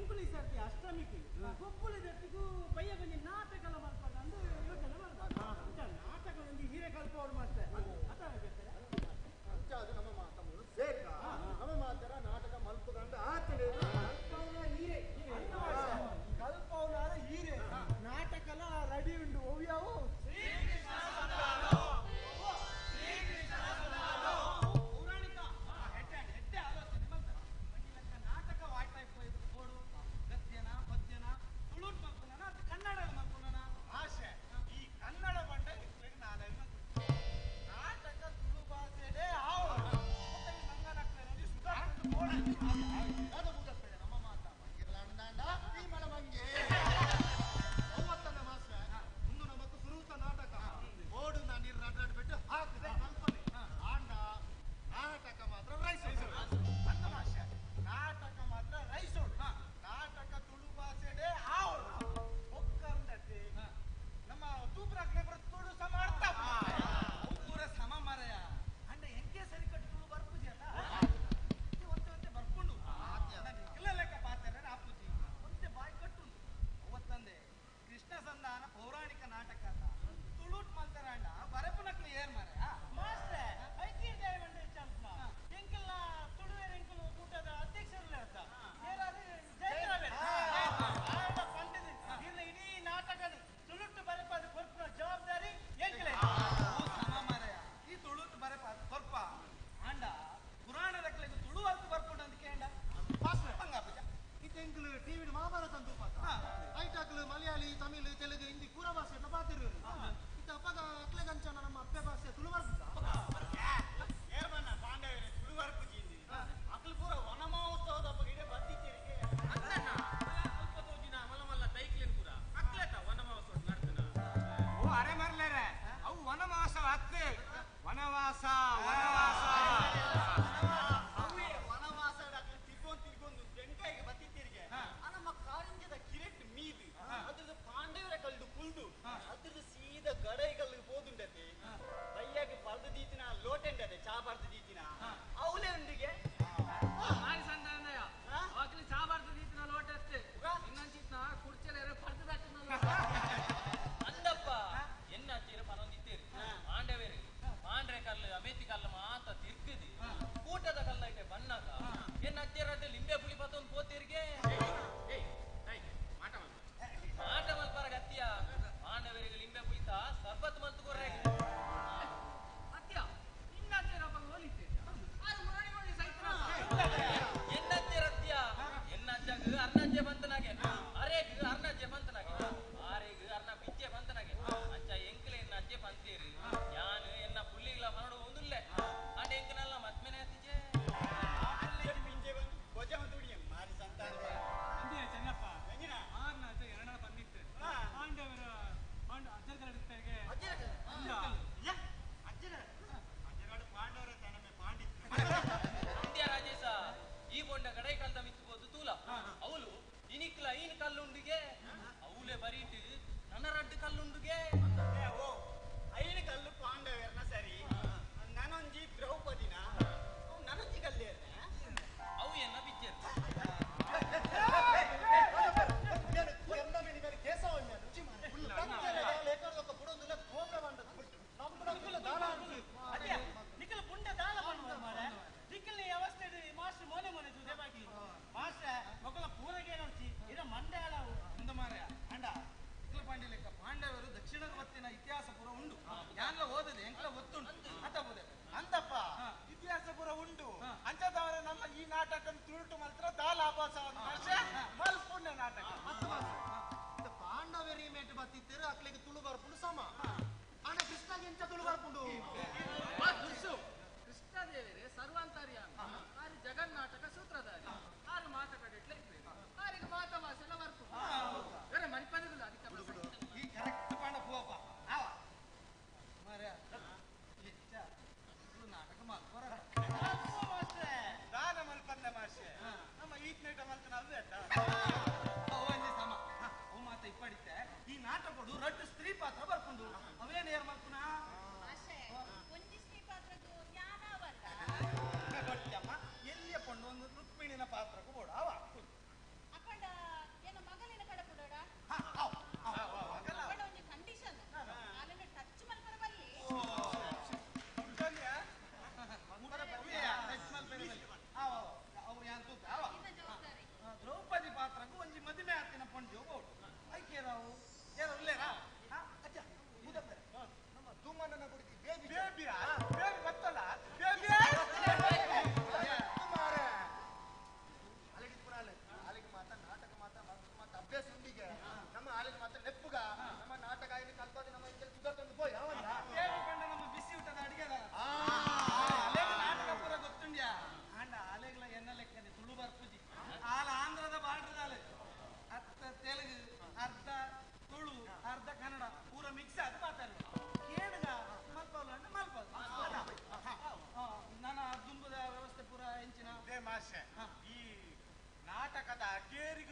ಎಂಕುಲು ಈ ಸರ್ತಿ ಅಷ್ಟಮಿಗೆ ಗೊಬ್ಬುಲ ಜೊತೆಗೂ ಬಯ್ಯ ಗೊಂಜಿ ನಾಟಕಲ ಮಲ್ಪಂಡ ಅಂದು ಯೋಚನೆ ಮಲ್ಪ. ನಾಟಕ ಒಂಜಿ ಹೀರೆ ಕಲ್ಪೋಡು ಮಾಸ್ಟರ್ ಅತ ಅಂಚಾದ ನಮ್ಮ ಮಾತಮ್ಮಲು ಸೇರ್ಕ ನಮ್ಮ ಮಾತರ ನಾಟಕ ಮಲ್ಪುಗಂಡ ಆತನೆ ಕಲ್ಪವನ ಹೀರೆ ಕಲ್ಪವನಾರ ಹೀರೆ ನಾಟಕಲ ರೆಡಿ ಉಂಡು ಒವ್ಯಾವು ಪೌರಾಣಿಕ ಹೆಡ್ಡೆ ಹೆಡ್ಡೆ ಆಲೋಚನೆ ಮಲ್ತಾರೆ ನಾಟಕ ವಾಯ್ತಾ ಕೋಡು ಗದ್ಯನ ಪದ್ಯನ ತುಳುಟ್ ಮಲ್ಪುನನ ಅದು ಕನ್ನಡ ಮಲ್ಪುನನ ಭಾಷೆ ಈ ಕನ್ನಡ ಬಂಡ ನಾಳೆ ನಾಟಕ ತುಳು ಭಾಷೆಡೇ ಆವು ನಮ್ಮ ಮಾತ ಮಂಗಿರ್ಲಾಂಡ ಈ ಮಳ ಮಂಗೆ ಮೂವತ್ತನ ಮಾಸ ಮುಂದು ನಮಕ್ ಸುರೂತ ನಾಟಕ ಓಡು ನಾ ನೀರು ನಡ್ರಾಡ್ ಬಿಟ್ಟು ಹಾಕಿದೆ ಕಲ್ಪನೆ ಆಂಡ ನಾಟಕ ಮಾತ್ರ ರೈಸ್ ಅಂದ ಭಾಷೆ ನಾಟಕ ಮಾತ್ರ ರೈಸೋಡು ನಾಟಕ ತುಳು ಭಾಷೆಡೇ ಆವಡು ಒಕ್ಕಂದತೆ ನಮ್ಮ ತೂಪುರಾಕ್ಲೆ ಬರೋ ತುಳು ಸಮ ಅರ್ಥ ಅವು ಪೂರ ಸಮ ಮಾರಾಯ ಅಂಡ ಎಂಕೆ ಸರಿ ಕಟ್ಟು ತುಳು ಬರ್ಪುಜಿ ಅಲ್ಲ ಒಂತೆ ಒಂತೆ ಬರ್ಪುಂಡು ನಿಖಿಲ ಲೆಕ್ಕ ಪಾತ್ರ ಆಪುಜಿ ಒಂತೆ ಬಾಯಿ ಕಟ್ಟುಂಡು ಅವತ್ತಂದೆ ಕೃಷ್ಣ ಸಂಧಾನ ಪೌರಾಣಿಕ ನಾಟಕ ಅಲ್ಲ ತುಳುಟ್ ಮಲ್ತಾರ ಅಂಡ ಬರಪುನಕ್ಲು ಏರ್ ಮಾರಾಯ ಮಾಸ್ಟ್ರೆ ಐಕೀರ್ ಜಯವಂಡ ಚಾಂಪ್ನ ಎಂಕಲ್ನ ತುಳುವೇರ್ ಎಂಕಲು ಕೂಟದ ಅಧ್ಯಕ್ಷರು ಅರ್ಥ ಏರಾರು ಜಯರಾವೇರ್ ಆಂಡ ಪಂಡಿತ ಇರ್ನ ಇಡೀ ನಾಟಕ ತುಳುಟ್ಟು ಬರೆಪಾದ ಕೊರ್ಪುನ ಜವಾಬ್ದಾರಿ ಎಂಕಲೆ ಸಮ ಮಾರಾಯ ಈ ತುಳುಟ್ಟು ಬರೆಪಾದ ಕೊರ್ಪ ಆಂಡ ಪುರಾಣದಕ್ಲೆಗ್ ತುಳು ಅಲ್ತು ಬರ್ಪುಂಡು ಅಂತ ಕೇಂಡ ಇತ್ತೆಂಕ್ಲು ಟಿವಿ ಮಹಾಭಾರತ ಅಂತ ಪಾತ ಐಟಾಕ್ಲು ಮಲಯಾಳಿ ತಮಿಳು ತೆಲುಗು ಹಿಂದಿ ಪೂರ ಭಾಷೆ ಪಾತಿರು ಇತ್ತ ಅಪ್ಪಗ ಅಕ್ಲೆಗಂಚನ ನಮ್ಮ ಅಪ್ಪೆ ಭಾಷೆ ತುಳು ಬರ್ಪುಜ ಏರ್ಮನ್ನ ಪಾಂಡವರೇ ತುಳು ಬರ್ಪುಜಿ ಅಕ್ಲು ಪೂರ ವನ ಮಹೋತ್ಸವದ ಅಪ್ಪಗ ಇಡೇ ಬತ್ತಿಚ್ಚರಿಗೆ ಅಲ್ಪ ತೋಜಿನ ಮಲ್ಲ ಮಲ್ಲ ದೈಕ್ಲೇನ್ ಪೂರ ಅಕ್ಲೇತ ವನ ಮಹೋತ್ಸವ ನಡ್ತನ. ಓ ಅರೆ ಮರ್ಲೇರೆ ಅವು ವನವಾಸ ಅತ್ತೆ ವನವಾಸ ವನವಾಸ ಅವೇ ವನವಾಸ ಅಕ್ಲು ತಿರ್ಗೊಂದು ತಿರ್ಗೊಂದು ಬೆಂಕಾಯಿಗೆ ಬತ್ತಿತ್ತಿರಿಗೆ ಆ ನಮ್ಮ ಕಾರಿಂಜದ ಕಿರೆಟ್ ಮೀದು ಅದ್ರದ್ದು ಪಾಂಡವರ ಕಲ್ಲು ಕುಲ್ದು ಅದ್ರದ್ದು ಸೀದಾ ಗಡೈ ಕಲ್ಲು ಪೋದುಂಡತೆ ಬಯ್ಯಾಗಿ ಪರ್ದು ದೀತಿನ ಲೋಟೆಂಡತೆ ಚಾ ಪರ್ದು ದೀತಿನ ಅವಲೇ ಉಂಡಿಗೆ ಮಾರಿ ಸಂದಾನಯ ಅಕ್ಲಿ ಚಾ ಬಾರ್ದು ದೀತಿನ ಲೋಟ ಅಷ್ಟೇ ಇನ್ನೊಂಚಿತ್ನ ಕುರ್ಚೆಲೆ ಪರ್ದು ದಟ್ಟಿನ ಲೋಟ. ಅಂದಪ್ಪ ಎನ್ನ ಅಜ್ಜಿರ ಪನೊಂದಿತ್ತೇರಿ ಪಾಂಡವೇರಿ ಪಾಂಡ್ರೆ ಕಲ್ಲು ಅಮೇತಿ ಕಲ್ಲು ಮಾತ ತಿರ್ಗದಿ ಕೂಟದ ಕಲ್ಲ ಐತೆ ಬನ್ನಾಗ ಎನ್ನ ಅಜ್ಜಿಯರ ಲಿಂಬೆ ಪುಳಿ ಪತ್ತೊಂದು ಪೋತಿರಿಗೆ ಮಾಟ ಮಲ್ಪರ ಗತ್ತಿಯ ಪಾಂಡವರಿಗೆ ಲಿಂಬೆ ಪುಳಿತ ಸರ್ಬತ್ ಮಲ್ತು ಕೊರ್ರೆ ಅತ್ಯ ಇನ್ನ ಅಜ್ಜಿಯರ ಅಪ್ಪಂಗ ಹೋಲಿತ್ತೇರಿ ಆರು ಮುರಾಣಿ ಒಳ್ಳೆ ಸೈತ್ರ ಎನ್ನಜ್ಜೆ ರತ್ಯ ಎನ್ನಜ್ಜಗ್ ಅರ್ಣಜ್ಜೆ ಬಂತನಾಗೆ ಅರೇಗ್ ಅರ್ಣಜ್ಜೆ ಬಂತನಾಗೆ ಆರೇಗ್ ಅರ್ಣ ಪಿಚ್ಚೆ ಬಂತನಾಗೆ ಅಂಚ ಎಂಕ್ಲೆ ಎನ್ನ ಅಜ್ಜೆ ಪಂತೇರಿ ಯಾನು ಎನ್ನ ಪುಳ್ಳಿಗ್ಲ ಮನಡು ಒಂದುಲ್ಲೆ ಅಂಡ ಎಂಕನಲ್ಲ ಮತ್ಮೆನೆ ಅತ್ತಿಜೆ ಪಿಂಜೆ ಬಂದು ಭುಜ ತುಡಿಯ ಮಾರಿ ಸಂತಾನ ಅಂದಿಯ ಚೆನ್ನಪ್ಪ ಆರ್ನ ಅಜ್ಜ ಎರಡನ ಬಂದಿತ್ತು ಪಾಂಡವರ ಪಾಂಡ ಅಜ್ಜರ ಕರಡಿತ್ತರಿಗೆ ಪಾಂಡವರ ತನಮೆ ಪಾಂಡಿತ್ಯ ಇಂಡಿಯಾ ರಾಜೇಶ ಈ ಬೊಂಡ ಕಡೈ ಕಲ್ದ ಮಿತ್ತುಬೋದು ತೂಲ ಅವಳು ಇನಿಕ್ಲ ಐನ್ ಕಲ್ಲುಂಡಿಗೆ ಅವಳೆ ಬರೀಟ್ ನನ್ನ ರಡ್ಡು ಕಲ್ಲುಂಡುಗೆ ಓ ಐನು ಕಲ್ಲು ಪಾಂಡವೇರ್ನ ಸರಿ ನನೊಂಜಿ ದ್ರೌಪದಿನ ಅವು ನನೊಂಜಿ ಕಲ್ಲೇರ್ನ ಅವು ಎನ್ನ ಪಿಕ್ಚರ್ ನಿಖಲ್ ಪುಂಡ ದಾಲ பண்ணுவார் ಮಾರೆ ನಿಖಲ್ ಅವಸ್ಥೆ ಮಾಸ್ಟರ್ ಮೋನೆ ಮೋನೆ ತುದೆ ಬಾಕಿ ಮಾಸ್ಟರ್ ಮೊಕಲ ಪೂರಗೆ ನೋಡ್ಚಿ ಇರ ಮಂಡೆ ಆಳವು ಅಂದ ಮಾರಾಯ ಅಂಡ ನಿಖಿಲ ಪಾಂಡ್ಯ ಲೆಕ್ಕ ಪಾಂಡವರು ದಕ್ಷಿಣ ಬತ್ತಿನ ಇತಿಹಾಸ ಪೂರ ಉಂಡು ಯಾನ್ಲ ಓದದೆ ಎಂಕ್ಲ ಒತ್ತುಂಡು ಅತ ಬೋದೆ ಅಂದಪ್ಪ ಇತಿಹಾಸ ಪೂರ ಉಂಡು ಅಂಚದವರ ನಮ್ಮ ಈ ನಾಟಕ ತುಳುಟು ಮಲ್ತ್ರ ದಾಲ ಆಭಾಸ ಭಾಷೆ ಮಲ್ಪುಣ್ಯ ನಾಟಕ ಪಾಂಡವರಿ ಮೇಟ್ ಬತ್ತಿತ್ತೇರು ಅಕ್ಲಿಗೆ ತುಳು ಬರ್ಪುಂಡು ಸಮ ಆಂಡ ಕೃಷ್ಣಗೆ ಎಂಚ ತುಳು ಬರ್ಪುಂಡು ಕೃಷ್ಣದೇವರೇ ಸರ್ವಾಂತರ್ಯಾಮಿ ಆರು ಜಗನ್ನಾಟಕ ಸೂತ್ರಧಾರಿ ಆರು ಮಾತ ಕಡೆಟ್ಲೆ ಆರಿಗೆ ಮಾತ ಭಾಷೆಲ ವರ್ಪು ಬೇರೆ ಮಣಿಪದಿಲ್ಲ ಅದಕ್ಕೆ ಈ ಕರೆಕ್ಟ್ ಪಾಂಡ ಪೂವಪ್ಪ ಆವ ಮಾರಾಯ ಎಂಚ ತುಳು ನಾಟಕ ಮಲ್ಪರ ದಾನ ಮಲ್ಪಂದ ಮಾಷೆ ನಮ್ಮ ಈತ್ ಮಲ್ತನ ಅಲ್ವೇ ಒಂಜಿ ಸಮ ಅವು ಮಾತ ಇಪ್ಪಡಿತ್ತೆ ಈ ನಾಟಕಡು ರಡ್ಡು ಸ್ತ್ರೀ ಪಾತ್ರ ಬರ್ಪುಂಡು ಅವೇನು ಏರ್ ಮಲ್ಪುನ ಒಂಜಿ ಸ್ತ್ರೀ ಪಾತ್ರದ್ದು ಜ್ಞಾನವಲ್ಲ ಗೊತ್ತಮ್ಮ ಎಲ್ಲಿಯ ಪೊಣ್ಣು ಒಂದು ರುಕ್ಮಿಣಿನ ಪಾತ್ರಕ್ಕೂ ಬೋಡು ಅವ ಅಪ್ಪಂಡ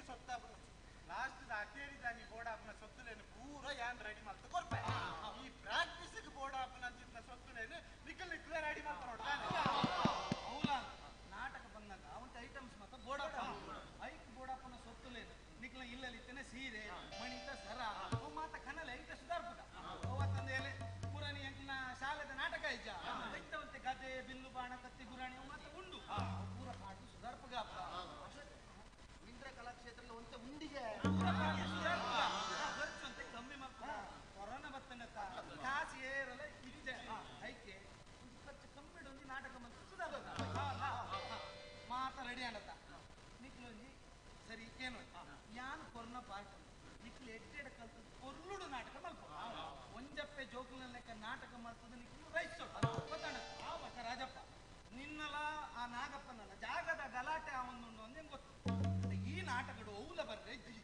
ಸೊತ್ತ ಲಾಸ್ಟ್ ಅಕೇರಿದಾನಿ ಬೋರ್ಡ್ ಆಪುನ ಸೊತ್ತುಲೇನು ಪೂರ ಯಾನ್ ರೆಡಿ ಮಲ್ತು ಕೊರ್ಪೆ. ಈ ಪ್ರಾಕ್ಟೀಸ್ ಬೋರ್ಡ್ ಆಪುನ ಅಂಚಿನ ಸೊತ್ತುಲೇನು ನಿಕ್ಕಲ್ ನಿಕ್ಕಲ ರೆಡಿ ಮಲ್ತ ನೋಡ್ತಾನೆ. ಹೌಲಾ ನಾಟಕ ಬಂದಾಗ ಅವಂತ ಐಟಮ್ಸ್ ಮಾತ್ರ ಬೋರ್ಡ್ ಆಪ ಐಕ್ ಬೋರ್ಡ್ ಆಪುನ ಸೊತ್ತುಲೇನು ನಿಕ್ಕಲ ಇಲ್ಲಲ್ಲಿ ಇತ್ತನೆ ಸೀರೆ ಮಣಿತ ಸರ ಅವು ಮಾತ ಕನಲೆ ಐಟ ಸುಧಾರ್ಪುಗ ಅವತ್ತಂದೇಲೆ ಪುರಾಣಿ ಅಂಕಿನ ಶಾಲೆದ ನಾಟಕ ಇಜ್ಜ ಐತವಂತೆ ಗದೆ ಬಿಲ್ಲು ಬಾಣ ಕತ್ತಿ ಗುರಾಣಿ ಅವು ಮಾತ ಉಂಡು ಪೂರ ಪಾಟು ಸುಧಾರ್ಪುಗ ಅಪ್ಪ. ಇಂದ್ರ ಕಲಾಕ್ಷೇತ್ರದಲ್ಲಿ ಒಂತೆ ಉಂಡಿಗೆ ಖರ್ಚು ಅಂತ ಕಮ್ಮಿ ಮಲ್ಪ ಕೊರೋನಾ ಬತ್ತನತ್ತ ಕಾಸು ಏರಲ್ಲ ಇಜ್ಜೆ ಐಕೆ ಒಂದು ಖರ್ಚು ಕಮ್ಮಿ ಒಂಜಿ ನಾಟಕ ಮಂತ್ ಸುಧಾರ್ಪುಗ ಮಾತ ರೆಡಿ ಆನತ್ತ ನಿಕ್ಲೊಂಜಿ ಸರಿ ಏನು ಯಾನ್ ಕೊರೋನಾ ಪಾರ್ಟ್ ನಿಕ್ಲು ಎಡ್ಡೆಡ್ ಕಲ್ತದ್ದು ಕೊರ್ಲುಡು ನಾಟಕ ಮಲ್ಪ ಒಂಜಪ್ಪೆ ಜೋಕುಲ ಲೆಕ್ಕ ನಾಟಕ ಮಲ್ತದ್ದು ನಿಕ್ಲು ರೈಸು ಗೊತ್ತಾಣ ಮಕ್ಕ ರಾಜಪ್ಪ ನಿನ್ನಲ ಆ ನಾಗಪ್ಪನಲ್ಲ ಜಾಗದ ಗಲಾಟೆ ಅವನುಂಡು ಅಂದ್ ನಿಮ್ಗೆ ಗೊತ್ತು. ಈ ನಾಟಕಡು ಔಲ ಬರ್ರೆ ಇಜ್ಜಿ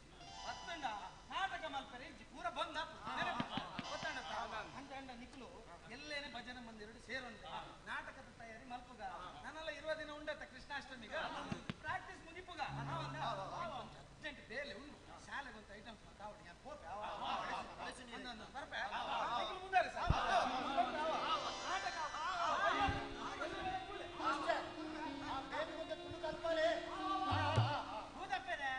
ಅತ್ತಂಡ ನಾಟಕ ಮಲ್ಪರೆ ಇಜ್ಜಿ ಪೂರ ಬಂದ ಗೊತ್ತಾಣ ಅಂಡ ಅಂಡ ನಿಕ್ಲು ಎಲ್ಲೇನೆ ಭಜನೆ ಮಂದಿರಡು ಸೇರೊಂಡೆ ನಾಟಕದ ತಯಾರಿ ಮಲ್ಪುಗ ನಾನೆಲ್ಲ ಇರುವ ದಿನ ಉಂಡತ್ತ ಕೃಷ್ಣಾಷ್ಟಮಿಗ ಪ್ರಾಕ್ಟೀಸ್ ಮುಗಿಪುಗ ಅರ್ಜೆಂಟ್ ಬೇಲೆ ಉಂಡು ಶಾಲೆಗೆ ಒಂದು ಐಟಮ್ಸ್ ಮಾತಾವಡಿ ಯಾರು ಪೋಪೆ ಬರ್ಪೆ ಮುಂದಾರೆ ಸರ್ ನಾಟಕ. ಹೌದಪ್ಪೇನೆ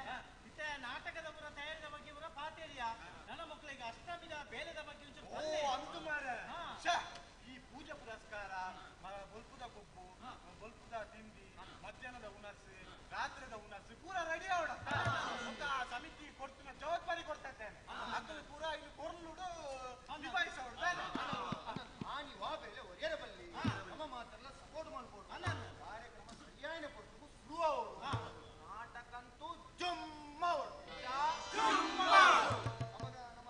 ಇತ್ತೆ ನಾಟಕದ ಪುರ ತಯಾರಿದ ಬಗ್ಗೆ ಪುರ ಪಾತೇರಿಯ ನನ್ನ ಮಕ್ಕಳಿಗೆ ಅಷ್ಟಮಿದ ಬೇಲೆದ ಬಗ್ಗೆ ಒಂಚೂರು ಓ ತೊಂದ್ರೆ. ಅಂದು ಮಾರೆ ಈ ಪೂಜಾ ಪುರಸ್ಕಾರ ಬೊಲ್ಪುದ ಕೊಬ್ಬು ಬೊಲ್ಪುದ ತಿಂಡಿ ಮಧ್ಯಾಹ್ನದ ಉಣಸು ರಾತ್ರಿದ ಉಣಸು ಪೂರ ರೆಡಿ ಅವಡ ಆ ಸಮಿತಿ ಕೊಡ್ತಿನ ಜವಾಬ್ದಾರಿ ಕೊಡ್ತಾ ಇದ್ದೇನೆ ಅದು ಪೂರ ಇಲ್ಲಿ ಕೊರ್ಲುಡು ನಿಭಾಯಿಸೋಡು ಆನಿ ವಾ ಬೇಲೆ ಒರಿಯರ ಬಲ್ಲಿ ನಮ್ಮ ಮಾತೆಲ್ಲ ಸಪೋರ್ಟ್ ಮಾಡ್ಬೋದು ಕಾರ್ಯಕ್ರಮ ಸರಿಯಾದ ಪೊರ್ತುಗು ಶುರು ಅವರು ನಾಟಕಂತೂ ಜುಮ್ಮ ಅವರು ಅವಾಗ ನಮ್ಮ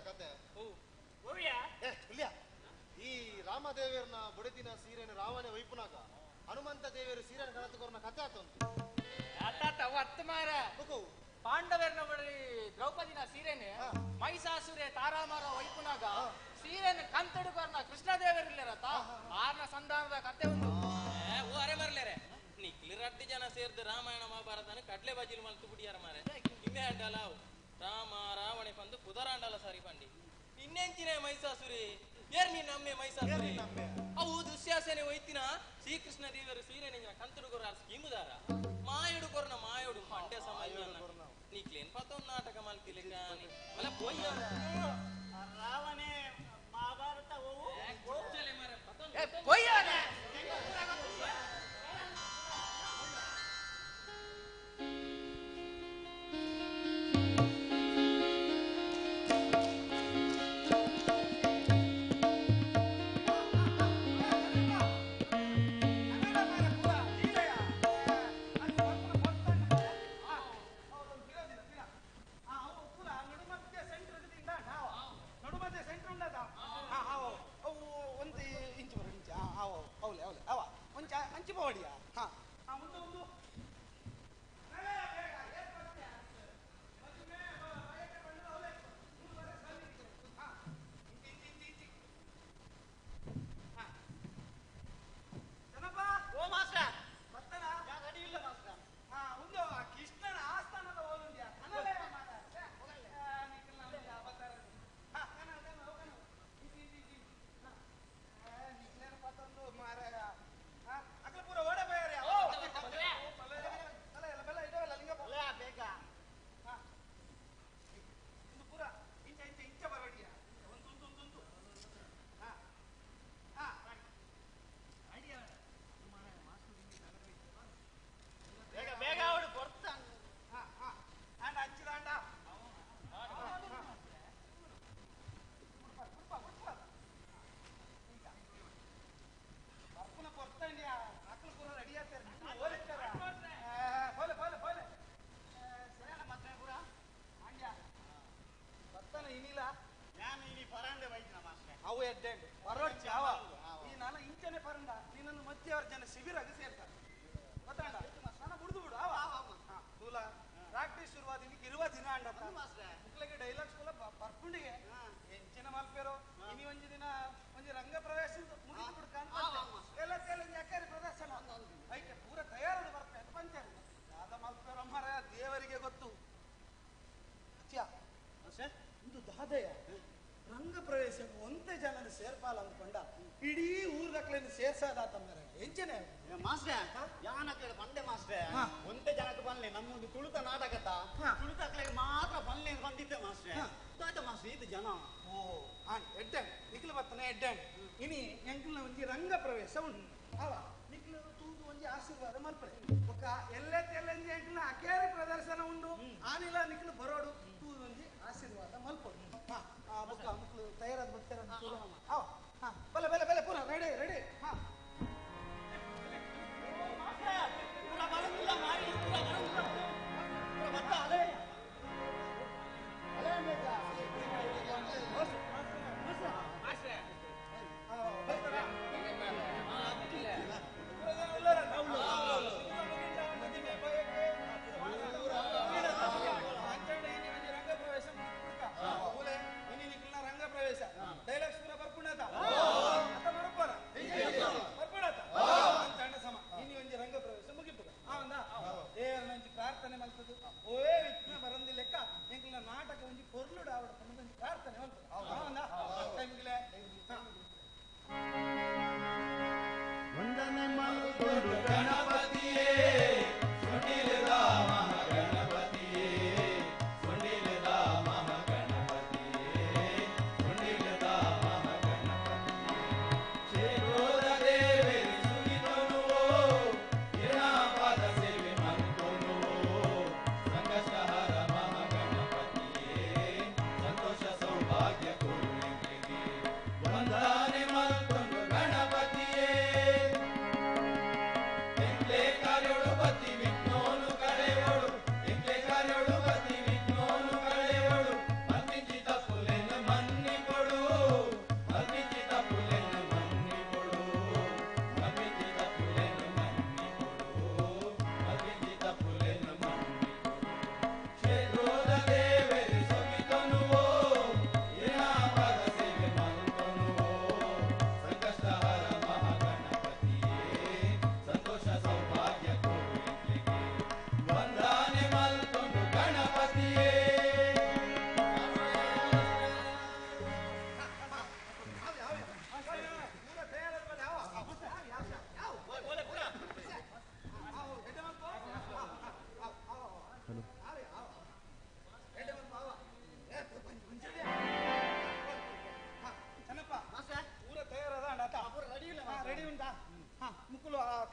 ಕತೆ ಈ ರಾಮದೇವರನ್ನ ಬುಡದಿನ ಸೀರೆನ ರಾವಣ ವೈಪುನಾಗ ಹನುಮಂತ ದೇವರು ಸೀರೆನ ಕಳತುಕೊರ್ನ ಕತೆ ಆತಂತು ಅತ್ತ ಮಾರ ಪಾಂಡವರನ್ನ ಬಳಿ ದ್ರೌಪದಿನ ಸೀರೆನೆ ಮೈಸಾಸುರೆ ತಾರಾಮಾರ ವೈಪುನಾಗ ಸೀರೆನ ಕಂತಡುಕೊರ್ನ ಕೃಷ್ಣದೇವರಿಲ್ಲರತ ಆರ್ನ ಸಂಧಾನದ ಕತೆ ಉಂಟು. ಓ ಅರೆ ಮರ್ಲೇರೆ ನಿಕ್ಲಿ ರಡ್ಡು ಜನ ಸೇರ್ದು ರಾಮಾಯಣ ಮಹಾಭಾರತನ ಕಡ್ಲೆ ಬಜಿಲ್ ಮಲ್ತು ಬಿಡಿಯಾರ ಮಾರೆ ಇನ್ನೇ ಅಡ್ಡಲ ಅವು ರಾಮ ರಾವಣೆ ಬಂದು ಕುದರಾಂಡಲ ಸಾರಿ ಪಂಡಿ ಇನ್ನೆಂಚಿನ ಮೈಸಾಸುರಿ ಏರ್ ನೀನ್ ನಮ್ಮೆ ಮೈಸಾಸುರಿ ಅವು ದುಶ್ಯಾಸನೆ ಒಯ್ತಿನ ಶ್ರೀಕೃಷ್ಣ ದೇವರು ಸೀರೆನ ಕಂತುಡುಗೊರ ಸ್ಕೀಮುದಾರ ಮಾಯಡು ಕೊರ್ನ ಮಾಯೋಡು ಪಂಡ್ಯ ಸಮಾಜ ನೀಕ್ಲೇನ್ ಪತ್ತೊಂದು ನಾಟಕ ಮಲ್ತಿಲ್ಲ ಅಲ್ಲ ಪೊಯ್ಯ ರಾವಣೆ ಮಹಾಭಾರತ ಪೊಯ್ಯನೆ ಅವು ಎಡ್ಡೆಂಡು ಬರೋಡ್ಚಿ ಅವ ಈ ನಾನು ಇಂಚನೆ ಪರಂಡ ನಿನ್ನನ್ನು ಮಧ್ಯವ್ರ ಜನ ಶಿಬಿರಾಗಿ ಸೇರ್ತಾರೆ ಗೊತ್ತಾಂಡ ನಾನು ಬಿಡ್ದು ಬಿಡು ಅವ ತೂಲ ಪ್ರಾಕ್ಟೀಸ್ ಶುರು ಆಶೀರ್ವಾದ ಇನಿ 20 ದಿನ ಅಂಡ ಮುಕ್ಲೆಗೆ ಡೈಲಾಗ್ಸ್ ಪೂರ ಬರ್ಪುಂಡಿಗೆ ಎಂಚಿನ ಮಲ್ಪೇರೋ ಇನಿ ಒಂಜಿ ದಿನ ಒಂಜಿ ರಂಗ ಪ್ರವೇಶ ಮುಗಿದು ಬಿಡ್ಕ ಎಲ್ಲ ತೆಲಂಜಿ ಅಕ್ಕರಿ ಪ್ರದರ್ಶನ ಐಕೆ ಪೂರ ತಯಾರು ಬರ್ಪೆ ಅಂತ ಪಂಚಾರಿ ದಾದ ಮಲ್ಪೇರೋ ಮರ ದೇವರಿಗೆ ಗೊತ್ತು. ಅತ್ಯ ಒಂದು ದಾದಯ ರಂಗ ಪ್ರವೇಶ ಒಂದೇ ಜನನ ಸೇರ್ಪಾಲ ಅಂದ್ಕೊಂಡ ಇಡೀ ಊರ್ದಕ್ಲೇನು ಸೇರ್ಸಾದ ಮರ ಎಂಚನೆ ಮಾಸ್ಟ್ರೆ ಯಾನಕ್ಲೆ ಬಂದೆ ಮಾಸ್ಟ್ರೆ ಒಂದೇ ಜನಕ್ಕೆ ಬನ್ಲಿ ನಮ್ಮೊಂದು ತುಳುತ ನಾಟಕತ ತುಳುತಕ್ಲೆಗೆ ಮಾತ್ರ ಬನ್ಲಿ ಅಂತ ಬಂದಿದ್ದೆ ಮಾಸ್ಟ್ರೆ. ದಾದ ಮಾಸ್ಟ್ರೆ ಇದು ಜನ ಓ ಎಡ್ಡೆ ನಿಕ್ಲು ಬತ್ತನೆ ಎಡ್ಡೆ ಇನಿ ಎಂಕಲ್ನ ಒಂಜಿ ರಂಗ ಪ್ರವೇಶ ಉಂಟು ಅವ ನಿಕ್ಲು ತೂದು ಒಂಜಿ ಆಶೀರ್ವಾದ ಮಲ್ಪಡೆ ಬೊಕ್ಕ ಎಲ್ಲೆ ತೆಲ್ಲಂಜಿ ಎಂಕಲ್ನ ಅಕೇರಿ ಪ್ರದರ್ಶನ ಉಂಡು ಆನಿಲ ನಿಕ್ಲು ಬರೋಡು ತೂದು ಒಂಜಿ ಆಶೀರ್ವಾದ ಮಲ್ಪಡು. ಹಾ ಬೊಕ್ಕ ಮಕ್ಕಳು ತಯಾರಾದ ಬರ್ತಾರ ಅವ. ಹಾ ಬಲೆ ಬಲೆ ಬಲೆ ಪೂರ ರೆಡಿ ರೆಡಿ. ಹಾ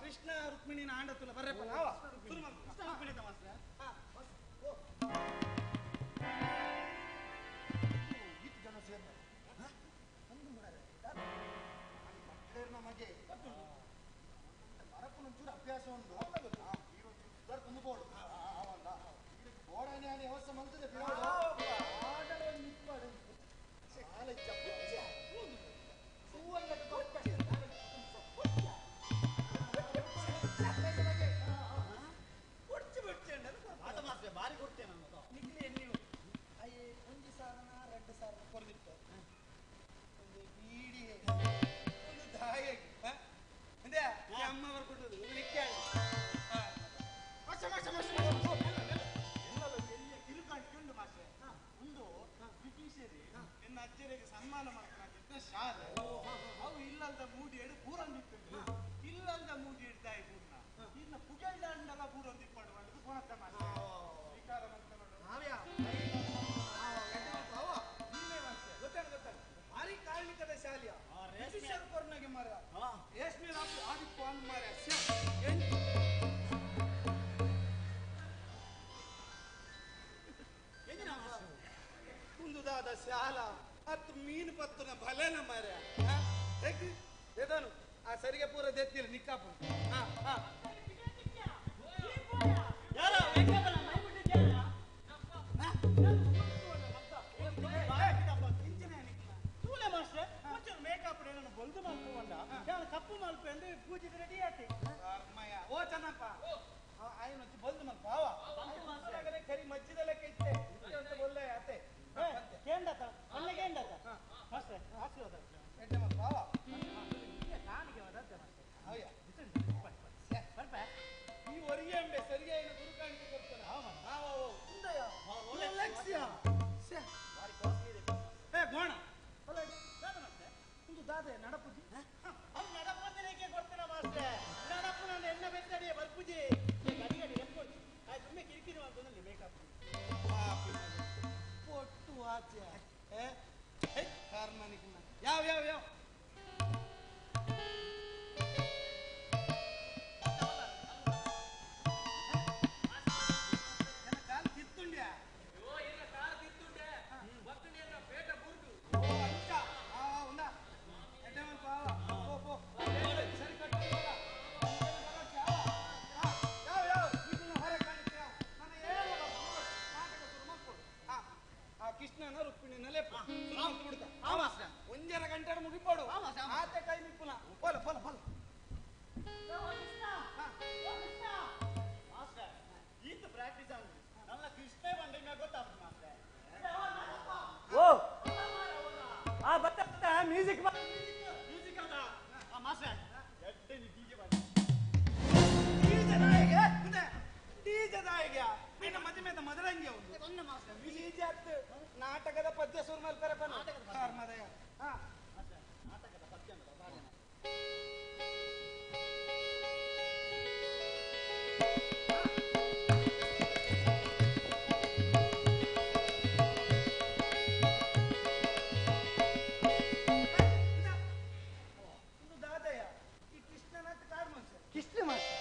ಕೃಷ್ಣ ರುಕ್ಮಿಣಿನ ಆಂಡತುಲ ಬರ್ರೆಪ್ಪ ನಾವ ಕೃಷ್ಣ ರುಕ್ಮಿಣಿ ಮಾಸ್ಟ್ರೆ. ಇತ್ತು ಜನ ಸೇರ್ನ ಒಂದು ಮಾರೆ ನಮಗೆ ಮರಕ್ಕೂ ಒಂಚೂರು ಅಭ್ಯಾಸ ಉಂಟು ತುಂಬಿಬೋಡು ಬೋಡಾನೆ ಆನೆ ಹೊಸ ಮಂತದೆ ಬಾರಿ ಕೊಡ್ತೇನೆ ನಾನು ನಿಕ್ಲೆ ನೀವು ಅಯ್ಯೇ ಒಂಜಿ ಸಾರನ 2 ಸಾರನ ಕೊರ್ದಿತ್ತು ಒಂದು ಬೀಡಿ ಒಂದು ದಾಯ ಅಂದೆ ಅಮ್ಮ ಬರ್ಕೊಟ್ಟದು ನಿಕ್ಕೆ ತಿರುಕೊಂಡು ಮಾಸ್ಟ್ರೆ ಒಂದು ಬ್ರಿಟಿಷರಿ ಎನ್ನ ಅಜ್ಜರಿಗೆ ಸನ್ಮಾನ ಮಾಡ್ತಾನೆ ಶಾಲೆ ಅವು ಇಲ್ಲಲ್ದ ಮೂಡಿ ಎಡು ಪೂರಂದಿತ್ತು ಇಲ್ಲಲ್ದ ಮೂಡಿ ಎಡ್ದಾಯಿ ಪೂರ್ಣ ಇನ್ನ ಪುಗೆಲ್ಡಂಡಲ ಪೂರಂದಿಪ್ಪಡು ಬಂದದ್ದು ಕೊನತ್ತ ಮಾಸ್ಟ್ರೆ. ಸ್ವೀಕಾರ ಮಾಡ್ತ ನೋಡು ಭಾರಿ ಕಾರಣಿಕದ ಶಾಲೆಯ ಬ್ರಿಟಿಷರು ಕೊರ್ನಾಗೆ ಮಾರ ರೇಷ್ಮೆ ಆದಿಪ್ಪು ಅಂದ್ ಮಾರ ಕುಂದುದಾದ ಶಾಲ ಹತ್ತು ಮೀನು ಪತ್ತುನ ಬಲೆನ ಮಾರ ಹೇಗೆ ದೇದಾನು ಆ ಸರಿಗೆ ಪೂರ ದೆತ್ತಿಲ್ಲ ನಿಕ್ಕಾಪು. ಹಾ ಹಾ ಮೇಕಪ್ ಬೊಲ್ದು ಮಲ್ಪುವಂಡ ಕಪ್ಪು ಮಲ್ಪ ಅಂದ್ರೆ ಪೂಜೆಗೆ ರೆಡಿ ಆತೆ. ಓ ಚೆನ್ನಪ್ಪ ಆಯ್ನ ಬೊಲ್ದು ಮಲ್ಪ ಅವ ಕರಿ ಮಜ್ಜಿದಲ್ಲ ದಾದೆ ನಡಪುಜಿ ಅವು ನಡಪದನೇಕೆ ಕೊಡ್ತಾನ ಮಾಸ್ಟ್ರೆ ನಡಪು ನಾನು ಎಣ್ಣೆ ಬೆತ್ತಡಿಯ ಬರ್ಪುಜಿ ಗಡಿ ಗಡಿ ಲೆಕ್ಕೊಡ್ತು ಆಯ್ತು ಸುಮ್ಮನೆ ಕಿರಿಕಿರಿ ಮಾಡ್ಕೊಂಡಲ್ಲಿ ಮೇಕಪ್ ಪೊಟ್ಟು ಆಚೆ ಕಾರ್ಮನಿಗೆ ಯಾವ ಯಾವ ಯಾವ ಕಾಲು ತಿತ್ತುಂಡ್ಯಾ ಕಾಲು ತಿತ್ತುಂಡೆ ಬತ್ತುಂಡೆ ಪೇಟ ಬುರ್ದು ಕೃಷ್ಣನ ರುಕ್ಮಿಣಿನ ಲೆಪ್ಪ ಒಂಜರ ಗಂಟೆ ಮುಗಿಪಾಡು ಆತೆ ಕೈ ಮಿಪ್ಪುನ ಪೋಲ ಪೋಲ ಪೋಲ ಈತ ಪ್ರಾಕ್ಟೀಸ್ ಆಗಿ ನನ್ನ ಕೃಷ್ಣ ಬಂದ್ರೆ ಮ್ಯಾಗ ಗೊತ್ತಾಗ್ತದೆ ಮಾಸ್ಟ್ರೆ ಓ ಆ ಬತ್ತ ಬತ್ತ ಮ್ಯೂಸಿಕ್ ಮ್ಯೂಸಿಕ್ ಅದ ಆ ಮಾಸ್ಟ್ರೆ ಎಡ್ಡೆ ಡಿಜೆ ಬಂದ ಡಿಜೆ ನಾಯಿಗೆ ಡಿಜೆ ನಾಯಿಗೆ ನಿನ್ನ ಮದುವೆ ಮದರಂಗಿ ಒಂದು ಡಿಜೆ ಅತ್ತು ನಾಟಕದ ಪದ್ಯ ಶುರು ಮಾಡ್ತಾರೆ ಮದಯ ಹಾ ನಾಟಕದ ಪದ್ಯ ಕೃಷ್ಣ ಮಾಸ್ಟರ್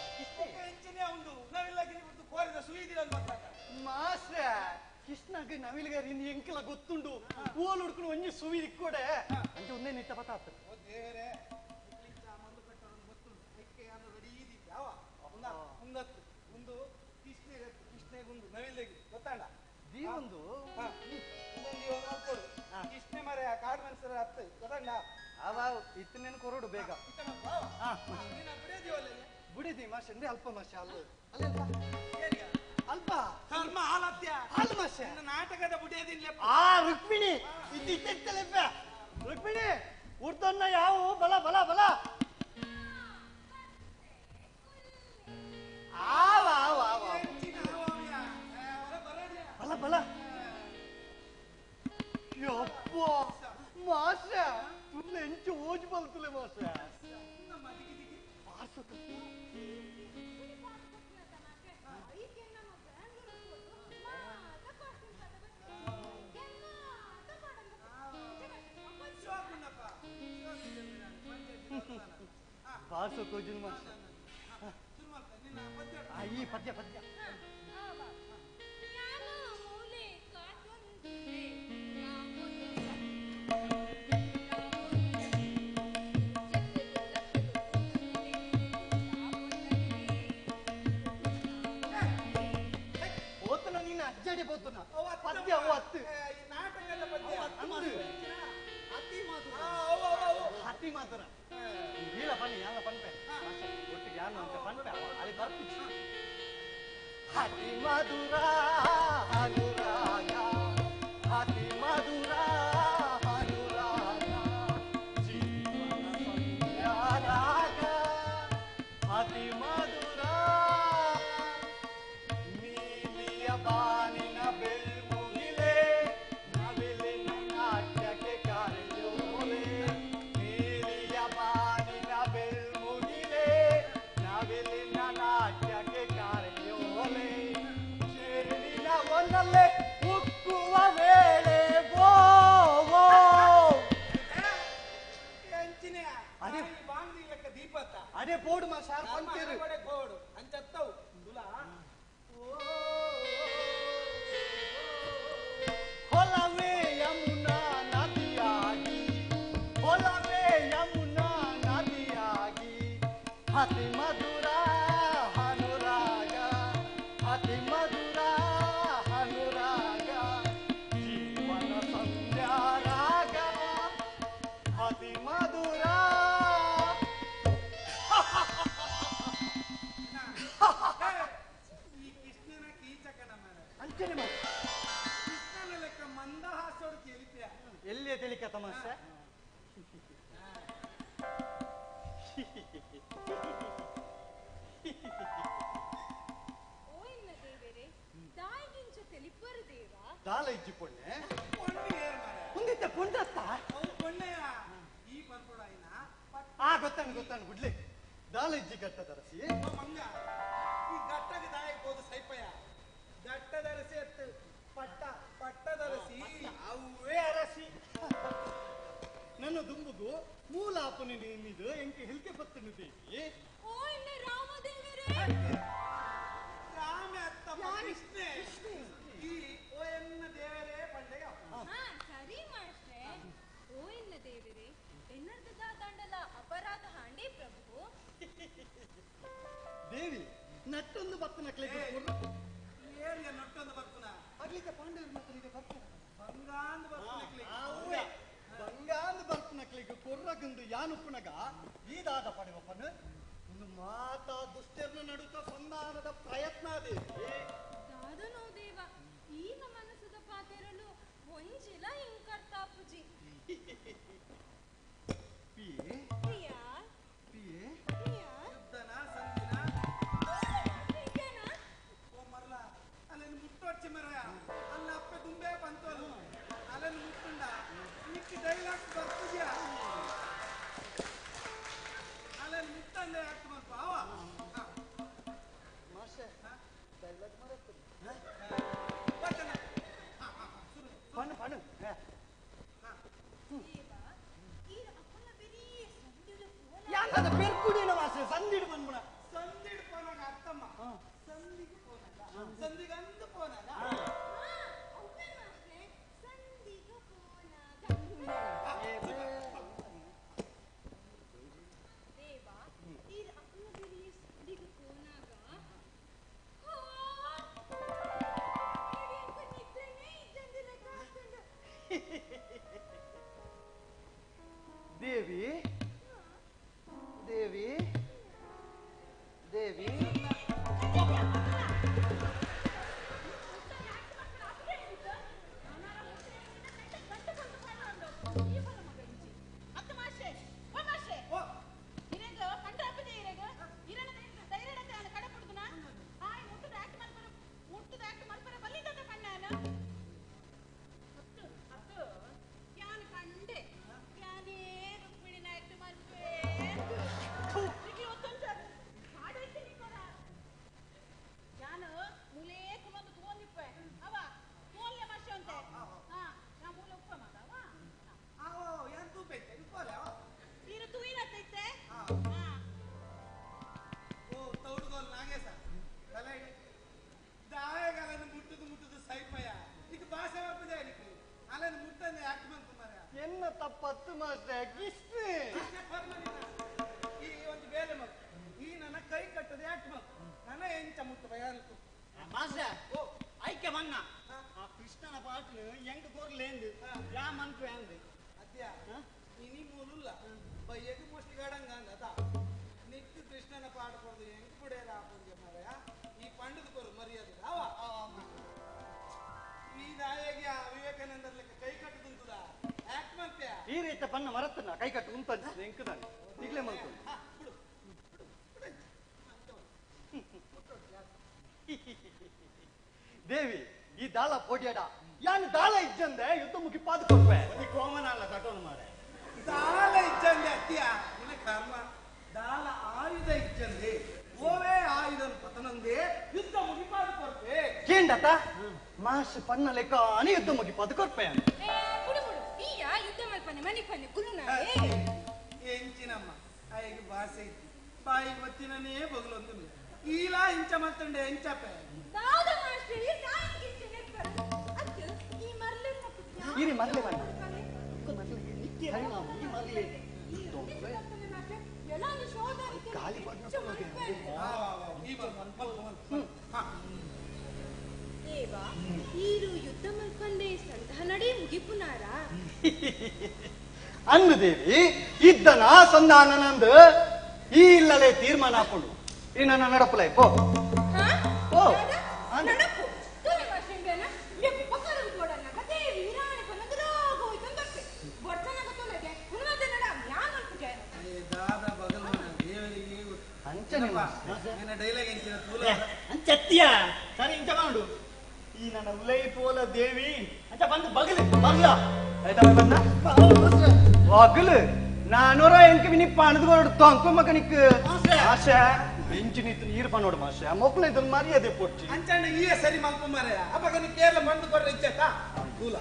ಮಾಸ್ಟ್ರೆ ಕೃಷ್ಣಗೆ ನವಿಲ್ಗಾರಿ ಇನ್ನು ಎಂಕಲ ಗೊತ್ತುಂಡು ಓಲ್ ಹುಡ್ಕೊಂಡು ಒಂಜಿ ಸುವಿ ಇಕ್ಕೊಡೆ ಅಂಚೆ ಒಂದೇ ನಿಟ್ಟ ಪತ್ತಾತು ಓ ದೇವರೇ ಗೊತ್ತುಂಡು ಐಕ್ಕೆ ರೆಡಿ ಯಾವ ಒಂದತ್ತು ಒಂದು ಕೃಷ್ಣಗೆ ಕೃಷ್ಣಗೊಂದು ನವಿಲ್ಗೆ ಗೊತ್ತಾಂಡ ದೀವೊಂದು ಒಂದು ಕೃಷ್ಣ ಮರೆ ಕಾಡು ಮನುಷ್ಯರ ಹತ್ತು ಗೊತ್ತಾಂಡ ಅವ ಇತ್ತನೇನು ಕೊರಡು ಬೇಗ ಬಿಡಿದಿ ಮಾಸ್ಟರ್ ಅಂದ್ರೆ ಅಲ್ಪ ಮಾಸ್ಟರ್ ಅಲ್ಲ ಅಲ್ಪ ಕರ್ಮ ಹಾಲತ್ಯ ಹಾಲು ಮಾಸ್ಟರ್ ನಾಟಕದ ಬುಡಿಯದಿಲ್ಲ ಆ ರುಕ್ಮಿಣಿ ಇದ್ದಿತ್ತಲೆಪ್ಪ ರುಕ್ಮಿಣಿ ಉರ್ದನ್ನ ಯಾವ ಬಲ ಬಲ ಬಲ ಆವ ಆವ ಆವ ಬಲ ಬಲ ಯಪ್ಪ ಮಾಸ್ಟರ್ ತುಲ್ಲ ಎಂಚು ಓಜ್ ಬಲ್ತಲೆ ಮಾಸ್ಟರ್ ಬಾರ್ಸೋ ಕೋಜಿನ ಮಾಸ್ಟರ್ ಈ ಪದ್ಯ ಪದ್ಯ ಹೋತನ ನೀನು ಅಜ್ಜಡಿ ಬೋತನ ಪದ್ಯ ಅವು ಹತ್ತು ನಾಟಕದ ಪದ್ಯ ಅತಿ ಮಾಧುರ ಅತಿ ಮಾಧುರ ಇಲ್ಲ ಬನ್ನಿ ಯಾರ ಪನ್ಪೆ ಒಟ್ಟಿಗೆ ಯಾರು ಅಂತ ಪನ್ಪೆ ಅಲ್ಲಿ ಬರ್ಪಿಚ್ಚು ಅತಿ ಮಧುರ ಅನುರಾಗ ಅತಿ ಮಧುರ ಅನುರಾಗ ಜೀವನ ಸಂಧ್ಯಾರಾಗ ಅತಿ ಮಧುರ ನೀಲಿಯ ಬಾನಿನ ಬೆಳ್ಮುಗಿಲೆ ನವಿಲಿನ ನಾಟ್ಯಕ್ಕೆ ಕರೆಯೋಲೆ ನೀಲಿಯ ಬಾನಿನ ಬೆಳ್ಮುಗಿಲೆ ನವಿಲಿನ ನಾಟ್ಯಕ್ಕೆ ಕರೆಯೋಲೆ ಚೇಳಿನ ಒಂದಲ್ಲೇ ಉಕ್ಕುವ ವೇಳೆ ಓ ಓ ಅದೇ ದೀಪತ್ತ ಅದೇ ಬೋರ್ಡ್ ಮಾ ಸಾರ್ ಪಂಚೇರು ಬೋರ್ಡ್ ಅಂಚತ್ತವು ದುಲಾ ಹೊಲವೇ ಯಮುನಾ ನದಿಯಾಗಿ ಹೊಲವೇ ಯಮುನಾ ನದಿಯಾಗಿ ಅತಿ ಮಧುರ ಅನುರಾಗ ಅತಿ ಮಧುರ ಅನುರಾಗ ಜೀವನ ಸಂಧ್ಯಾ ರಾಗ ಅತಿ ಮಧುರ ಈ ಕೃಷ್ಣನ ಕೀಚಕನ ಮಾರ್ರೆ. ಅಂಚನೆ ಮಾಡು. ಕೃಷ್ಣನ ಲೆಕ್ಕ ಮಂದಹಾಸೋಡು ತಿಳಿಪ್ಯ ಎಲ್ಲಿಯ ತಿಳಿಕ ತಮಾಷೆ ಓ ಎನ್ನ ದೇವರೇ ದಾಯಿಗಿಂಚ ತೆಲಿಪರು ದೇವಾ ದಾಲ ಇಜ್ಜಿ ಪೊಣ್ಣೆ ಹೊಂದಿದ್ದ ಪೊಣ್ಣತ್ತ ಅವು ಪೊಣ್ಣೆಯ ಈ ಪನ್ಪುಡಾಯಿನ ಆ ಗೊತ್ತಾನು ಗೊತ್ತಾನು ಬಿಡ್ಲಿ ದಾಲ ಇಜ್ಜಿ ಗಟ್ಟದರಸಿ ಮಂಗ ಈ ಗಟ್ಟಗೆ ದಾಯ ಹೋದು ಸೈಪಯ್ಯ ಗಟ್ಟದರಸಿ ಅತ್ತು ಪಟ್ಟ ಪಟ್ಟದರಸಿ ಅವೇ ಅರಸಿ ನನ್ನ ದುಂಬುಗು ಮೂಲ ಅಪ್ಪನ ನಿನ್ನಿದು ಎಂಕೆ ಹೆಲ್ಕೆ ಪತ್ತನು ದೇವಿ ಓ ಎನ್ನ ರಾಮದೇವರೇ ರಾಮೆ ಅತ್ತಮ್ಮ ಕೃಷ್ಣೆ ಈ ಓ ಎನ್ನ ದೇವರೇ ಪಂಡೆಯ ಹಾ ಸರಿ ಮಾಸ್ಟ್ರೆ ಓ ಎನ್ನ ದೇವರೇ ಎನ್ನರ್ದ ದಾದಾಂಡಲ ಅಪರಾಧ ಹಾಂಡೆ ಪ್ರಭು ದೇವಿ ನಟ್ಟೊಂದು ಬತ್ತನ ಕ್ಲೇಗೆ ಏರಿಯ ನಟ್ಟೊಂದು ಬರ್ಪುನ ಅಗ್ಲಿಕ್ಕೆ ಪಾಂಡವರು ಮಕ್ಕಳಿಗೆ ಬರ್ಪುನ ಬಂಗಾಂದ್ ಬರ್ಪುನಕ್ಲಿಗೆ ಅವೇ ಬಂಗಾಂದ್ ಬರ್ಪುನಕ್ಲಿಗೆ ಕೊರ್ರಗಂದು ಯಾನುಪ್ಪನಗ ಈದಾದ ಪಡೆವಪ್ಪನು ಒಂದು ಮಾತಾ ದುಷ್ಟರ್ನ ನಡುತ್ತ ಸಂಧಾನದ ಪ್ರಯತ್ನ ದೇವಿ ದಾದನೋ ದೇವ ಈಗ ಮನಸ್ಸುದ ಪಾತೆರಲು ಒಂಜಿಲ ಇಂಕರ್ತಾಪುಜಿ ಪಿಯೆ ಪ್ರಿಯಾ ಪಿಯೆ ಪ್ರಿಯಾ ಯುದ್ಧನ ಸಂಧಿನ ಓ ಮರ್ಲ ಅಲ್ಲೇನು ಮುಟ್ಟೊಚ್ಚಿ ಮರಯ ಅಲ್ಲ ಅಪ್ಪೆ ದುಂಬೆ ಬಂತೋಲು ಅಲ್ಲೇನು ಮುಟ್ಟುಂಡ ನಿಕ್ಕಿ ಡೈಲಾಗ್ ಬರ್ತಿದ್ಯಾ ಅಲ್ಲೇನು ಮುಟ್ಟಂದೆ ಯಾಕೆ ಬಂತು ಅವ ಮಾಸ್ಟರ್ ಡೈಲಾಗ್ ಮರತ್ತು ಪಣ್ಣು ಪಣ್ಣು ಯಾಕಂದ್ರೆ ಪೆರ್ಕುಡಿನ ಮಾಸ್ಟರ್ ಸಂದಿಡು ಬಂದ್ಬಿಡ ಸಂದಿಡ್ ಪೋನಾಗ ಅತ್ತಮ್ಮ ಸಂದಿಗೆ ಪೋನಾಗ ಸಂದಿಗೆ ಅಂದು ಪೋನಾಗ ದೇವ ಈ ಅಪ್ಪನ ಬಿರಿ ಸಂದಿಗೆ ಪೋನಾಗ ದೇವಿ ದೇವಿ ದೇವಿ ಓ ತೌಡುಗೋಲ್ ನಾಗೇಶ ತಲೆ ದಾಯಗಾಲನ್ನು ಮುಟ್ಟುದು ಮುಟ್ಟುದು ಸೈಪಯ್ಯ ಈಗ ಭಾಷೆ ಬರ್ಪದೆ ಅಲ್ಲಿಗೆ ಅಲ್ಲನ್ನು ಮುಟ್ಟಂದೆ ಯಾಕೆ ಬಂತು ಮರ ಎನ್ನ ತಪ್ಪತ್ತು ಮಾಸ್ಟರ್ ಕೃಷ್ಣ ಈ ಒಂದು ಬೇಲೆ ಮಗು ಈ ನನ್ನ ಕೈ ಕಟ್ಟದೆ ಯಾಕೆ ಮಗು ನನ್ನ ಎಂಚ ಮುಟ್ಟು ಬಯಾಲ್ಕು ಮಾಸ್ಟರ್ ಓ ಐಕೆ ಮನ್ನ ಆ ಕೃಷ್ಣನ ಪಾಟ್ಲು ಹೆಂಗ್ ಕೊರ್ಲೇಂದು ಯಾ ಮನ್ಪು ಅಂದು ಅದ್ಯಾ ಇನಿ ಮೂಲುಲ್ಲ ಬಯ್ಯಗೆ ಮುಷ್ಟಿಗಾಡಂಗ ಅಂದ ನಿಟ್ಟು ಕೃಷ್ಣನ ಪಾಠ ಕೊಡ್ದು ಹೆಂಗ್ ಕುಡಿಯರ ಆಪುಂಗೆ ಮರಯ ಈ ಪಂಡದ ಕೊರು ಮರ್ಯಾದೆ ಅವ ಈ ನಾಯಿಗೆ ಆ ವಿವೇಕಾನಂದರ್ ಲೆಕ್ಕ ಕೈ ಕಟ್ಟುದುಂತದ ಯಾಕೆ ಮಂತ್ಯ ಈ ರೀತಿ ಬಣ್ಣ ಮರತ್ತನ ಕೈ ಕಟ್ಟು ಉಂತ ಎಂಕುದಾನೆ ಈಗಲೇ ಮಲ್ತು ದೇವಿ ಈ ದಾಳ ಪೋಡ್ಯಾಡ ಯಾನ್ ದಾಳ ಇಜ್ಜಂದೆ ಯುದ್ಧ ಮುಗಿ ಪಾದ ಕೊಡ್ಪೆ ಕೋಮನ ಅಲ್ಲ ಕಟೋನ್ ಮಾರೆ ದಾಳ ಇಜ್ಜಂದೆ ಅತ್ತಿಯ ನಿನ್ನ ಕರ್ಮ ದಾಳ ಆಯುಧ ಇಜ್ಜಂದೆ ಓವೇ ಆಯುಧನ ಪತನಂದೆ ಯುದ್ಧ ಮುಗಿಪಾದ ಕೊರ್ಪೆ ಕೇಂಡತ ಮಾಸ್ ಪನ್ನ ಲೆಕ್ಕ ಅನಿ ಯುದ್ಧ ಮುಗಿ ಪಾದ ಕೊರ್ಪೆ ಬುಡು ಬುಡು ಈಯ ಯುದ್ಧ ಮಲ್ಪನೆ ಮನಿಪನೆ ಕುಲುನಾಯೇ ಎಂಚಿನಮ್ಮ ಆಯ್ಗೆ ಭಾಷೆ ಇತ್ತು ಬಾಯಿ ಬತ್ತಿನನೇ ಬಗಲೊಂದು ಈಲ ಇಂಚ ಮತ್ತಂಡೆ ಎಂಚಪೆ ದಾದ ಮಾಸ್ಟರ್ ಈ ತಾಯಿ ಕಿಂಚನೆ ಅತ್ತು ಈ ಮರ್ಲೆ ಇರಿ ಮರ್ಲೆ ಬಣ್ಣ ಈ ಮರ್ಲೆ ಗಾಳಿ ದೇವ ಈರು ಯುದ್ಧ ಮಲ್ಪಂದೆ ಸಂಧಾನಡೇ ಮುಗಿಪುನಾರ ಅನ್ನು ದೇವಿ ಇದ್ದನ ಸಂಧಾನನಂದು ಈ ಇಲ್ಲಲೇ ತೀರ್ಮಾನ ಹಾಕೊಂಡು ಈ ನನ್ನ ನಡಪುಲೈ ಪೋ ಓ ನಡಪು ತೋಲೆ ಮಾಸ್ಟರ್ ಪಕ್ಕದ ಕೊಡಲ್ಲ ಕತೆ ವೀರಾಣಿ ಪನದರಾಗ ಹೋಯ್ತಂದಕ್ಕೆ ಬರ್ತನ ತೋಲೆಗೆ ಹುನದ ನಡ ಯಾನ್ ಮಲ್ಪುಜೆ ದಾದ ಬಗಲ್ ದೇವರಿಗೆ ಅಂಚನೆ ನಿನ್ನ ಡೈಲಾಗ್ ಎಂಚಿನ ತೂಲ ಅಂಚತ್ತಿಯ ಸರಿ ಇಂಚ ಮಾಡು ಈ ನನ್ನ ಉಲೈ ಪೋಲ ದೇವಿ ಅಂಚ ಬಂದು ಬಗಲು ಬಗ್ಲ ಆಯ್ತಾ ಬಣ್ಣ ಬಗಲು ನಾನೂರ ಎಂಕ್ ವಿನಿಪ್ಪ ಅಣದು ತೊಂಕು ಮಗನಿಕ್ ಮಾಸ್ಟ್ರೆ ಬೆಂಚಿ ನಿಂತು ನೀರು ಪನ್ನೋಡು ಮಾಸ್ಟ್ರೆ ಮೊಕ್ಕಳು ಇದನ್ನ ಮರ್ಯಾದೆ ಪೊಟ್ಟಿ ಅಂಚಣ್ಣ ಈ ಸರಿ ಮಲ್ಪ ಮಾರಾಯ ಅಪಗ ನೀ ಕೇರಳ ಬಂದು ಕೊಡ್ರೆ ಇಚ್ಛಕ ಕೂಲ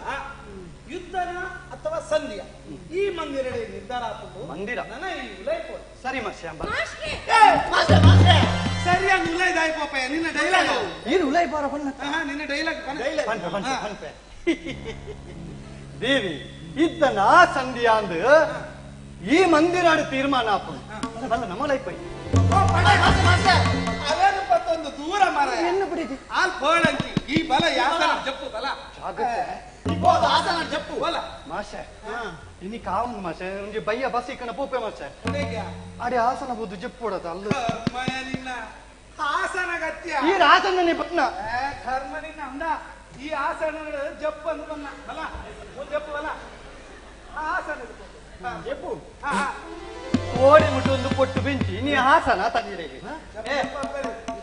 ಯುದ್ಧನ ಅಥವಾ ಸಂಧಿಯ ಈ ಮಂದಿರ ನಿರ್ಧಾರ ಆಪುಂಡು ಮಂದಿರ ನನ್ನ ಈ ಉಲೈ ಪೋಡು ಸರಿ ಮಾಸ್ಟ್ರೆ ಸರಿಯಾಗಿ ಉಲೈ ದಾಯಿ ಪೋಪಯ್ಯ ನಿನ್ನ ಡೈಲಾಗ್ ನೀರು ಉಲೈ ಬಾರ ಬಣ್ಣ ನಿನ್ನ ಡೈಲಾಗ್ ಪನ್ಪೆ ಪನ್ಪೆ ಪನ್ಪೆ ದೇವಿ ಇದ್ದನ ಸಂಧಿಯ ಅಂದು ಈ ಮಂದಿರಾಡು ತೀರ್ಮಾನ ಆಪುಂಡು ಬಲ್ಲ ನಮ್ಮ ಲೈಫ್ ಅವೇನು ಪತ್ತೊಂದು ದೂರ ಮಾರಾಯ ಎನ್ನು ಬಿಡಿದಿ ಆಲ್ ಪೋಳಂಕಿ ಈ ಬಲ ಯಾಸನ ಜಪ್ಪು ಬಲ ಆಸನ ಜಪ್ಪು ಬಲ ಮಾಷೆ ಇನಿ ಕಾವಂದು ಮಾಷೆ ಒಂಜಿ ಬಯ್ಯ ಬಸ್ ಇಕ್ಕನ ಪೋಪೆ ಮಾಷೆ ಅಡೆ ಆಸನ ಬುದ್ದು ಜಪ್ಪು ಅಲ್ಲ ಕರ್ಮಯ ನಿನ್ನ ಆಸನ ಗತ್ಯ ಈ ಆಸನನೇ ಪಟ್ನ ಕರ್ಮ ನಿನ್ನ ಅಂದ ಈ ಆಸನ ಜಪ್ಪು ಅಂದು ಬನ್ನ ಬಲ ಒಂದು ಜಪ್ಪು ಬಲ ಆಸನ ಜಪ್ಪು ಓಡಿ ಮುಟ್ಟು ಒಂದು ಪೊಟ್ಟು ಬೆಂಚಿ ನೀ ಹಾಸನ ತಣ್ಣೀರಿಗೆ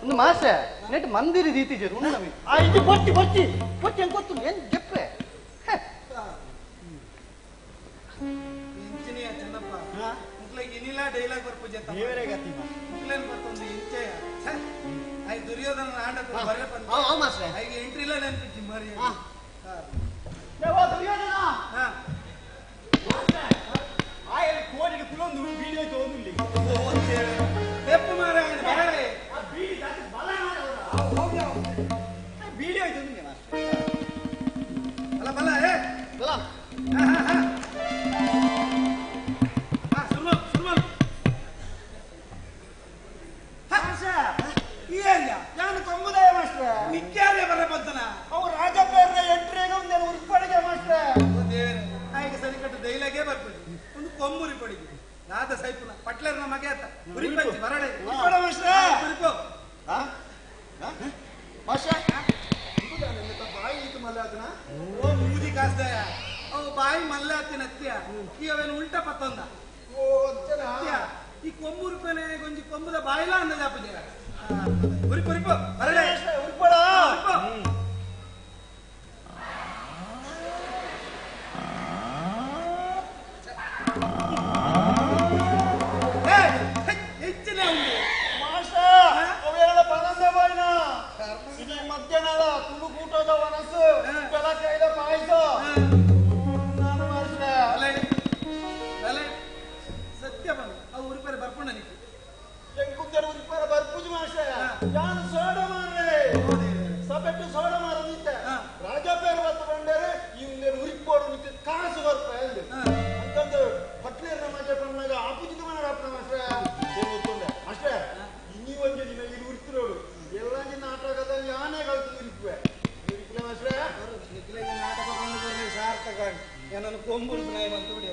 ಒಂದು ಮಾಸೆ ನೆಟ್ ಮಂದಿರ ರೀತಿ ಜರು ಉಣ್ಣಮಿ ಆ ಇದು ಪೊಟ್ಟಿ ಪೊಟ್ಟಿ ಪೊಟ್ಟಿ ಹೆಂಗ್ ಗೊತ್ತು ಏನ್ ಜಪ್ಪೆ ಇಂಚಿನಿಯ ಚೆನ್ನಪ್ಪ ಮುಕ್ಲೆಗ್ ಇನಿಲ ಡೈಲಾಗ್ ಬರ್ಪುಜೆ ದೇವರೇ ಗತಿ ಮುಕ್ಲೇನ್ ಬರ್ತೊಂದು ಇಂಚೆಯ I Duryodhana ಆಂಡ ಬರೇ ಬಂದ ಐಗೆ ಎಂಟ್ರಿ ಇಲ್ಲ ನೆನ್ಪಿಜ್ಜಿ ಮರಿ ದುರ್ಯೋಧನ ಆಯಲ್ ಕೋಡಿಗೆ ಕುಲೊಂದು ವಿಡಿಯೋ ತೋದುಲ್ಲಿ ತೆಪ್ಪು ಮಾರಾಯ ಬರಳೆ ಆ ಬೀಡಿ ದಾಟಿ ಬಲ ವಿಡಿಯೋ ಇದು ಮಾಸ್ಟರ್ ಬಲ ಬಲ ಏ ಬಲ ಸುರ್ಮಲ್ ಸುರ್ಮಲ್ ನಾನು ಕೊಂಬುದಾಯ ಮಾಸ್ಟ್ರೆ ನಿಕ್ಯಾರೆ ಬರ ಬಂತನ ಅವು ರಾಜಪೇರ್ನ ಎಂಟ್ರಿಗ ಒಂದೇನು ಉರ್ಪಡಿಗೆ ಮಾಸ್ಟ್ರೆ ದೇವರೇ ಆಯ್ಕೆ ಸರಿಕಟ್ಟು ಡೈಲಾಗೇ ಬರ್ಪಡಿ ಒಂದು ಕೊಂಬುರಿ ಪಡಿಗೆ ನಾದ ಸೈಪುನ ಪಟ್ಲರ್ನ ಮಗ ಆತ ಉರಿಪಂಚಿ ಬರಳೆ ಉರಿಪಡ ಮಾಸ್ಟ್ರೆ ಉರಿಪೋ ಮಾಸ್ಟ್ರೆ ಬಾಯಿ ಈತ ಮಲ್ಲಾತನ ಓ ಮೂದಿ ಕಾಸ್ದಯ ಅವು ಬಾಯಿ ಮಲ್ಲಾತಿನ ಅತ್ಯ ಈ ಅವೇನು ಉಲ್ಟ ಪತ್ತೊಂದ ಓ ಅಚ್ಚನ ಈ ಕೊಂಬು ರೂಪಾಯಿ ಗೊಂಜಿ ಕೊಂಬುದ ಬಾಯಿಲ ಅಂದದ ಅಪ್ಪಜ ಉರಿಪು ಉರಿಪು ಬರಳೆ ಉರಿಪಡ ಉರಿಪು ಹೆಚ್ಚಿನ ಉಂಡು ಮಾಸ್ಟ್ರೆ ಅವೇಳ ಪನಂದೆ ಬಾಯಿನ ಇದು ಮಧ್ಯಾಹ್ನದ ತುಳು ಕೂಟದ ವನಸ್ಸು ಬೆಳಕೈದ ಪಾಯಸ ನಾನು ಮಾಸ್ಟ್ರೆ ಅಲೆ ಅಲೆ ಸತ್ಯ ಬಂದು ಅವು ಉರಿಪರೆ ಬರ್ಪುಂಡ ನಿಕ್ಕು ಎಂಕುಂದರ ಉರಿಪರ ಬರ್ಪುಜು ಮಾಸ್ಟ್ರೆ ಯಾನು ಸೋಡ ಮಾರ್ರೆ ಸಬೆಟ್ಟು ಸೋಡ ಮಾರದಿತ್ತೆ ರಾಜಪೇರು ಬತ್ತ ಬಂಡೇರೆ ಈ ಉಂದೇರು ಉರಿಪೋಡು ನಿಕ್ಕೆ ಕಾಸು ಬರ್ಪ ಅಂದು ಅಂತಂದು ಪಟ್ಲೇರ ಮಜೆ ಪಣ್ಣಾಗ ಆಪುಜಿತ ಮಾಡ ಅಪ್ಪನ ಮಾಸ್ಟ್ರೆ ಏನು ಗೊತ್ತುಂಡೆ ಅಷ್ಟೇ ಇನ್ನೀ ಒಂಜಿ ದಿನ ಇಲ್ಲಿ ಉರಿತಿರೋಡು ಎಲ್ಲ ನಿನ್ನ ನಾಟಕದ ಯಾನೇ ಕಲ್ತು ಉರಿಪುವೆ ಉರಿಪುಲೆ ಮಾಸ್ಟ್ರೆ ನಿಕ್ಲೆ ನಾಟಕ ಬಂದು ಬರ್ಲಿ ಸಾರ್ಥಕ ಏನನ್ನು ಕೊಂಬುರು ನಾಯಿ ಅಂತ ಬಿಡಿ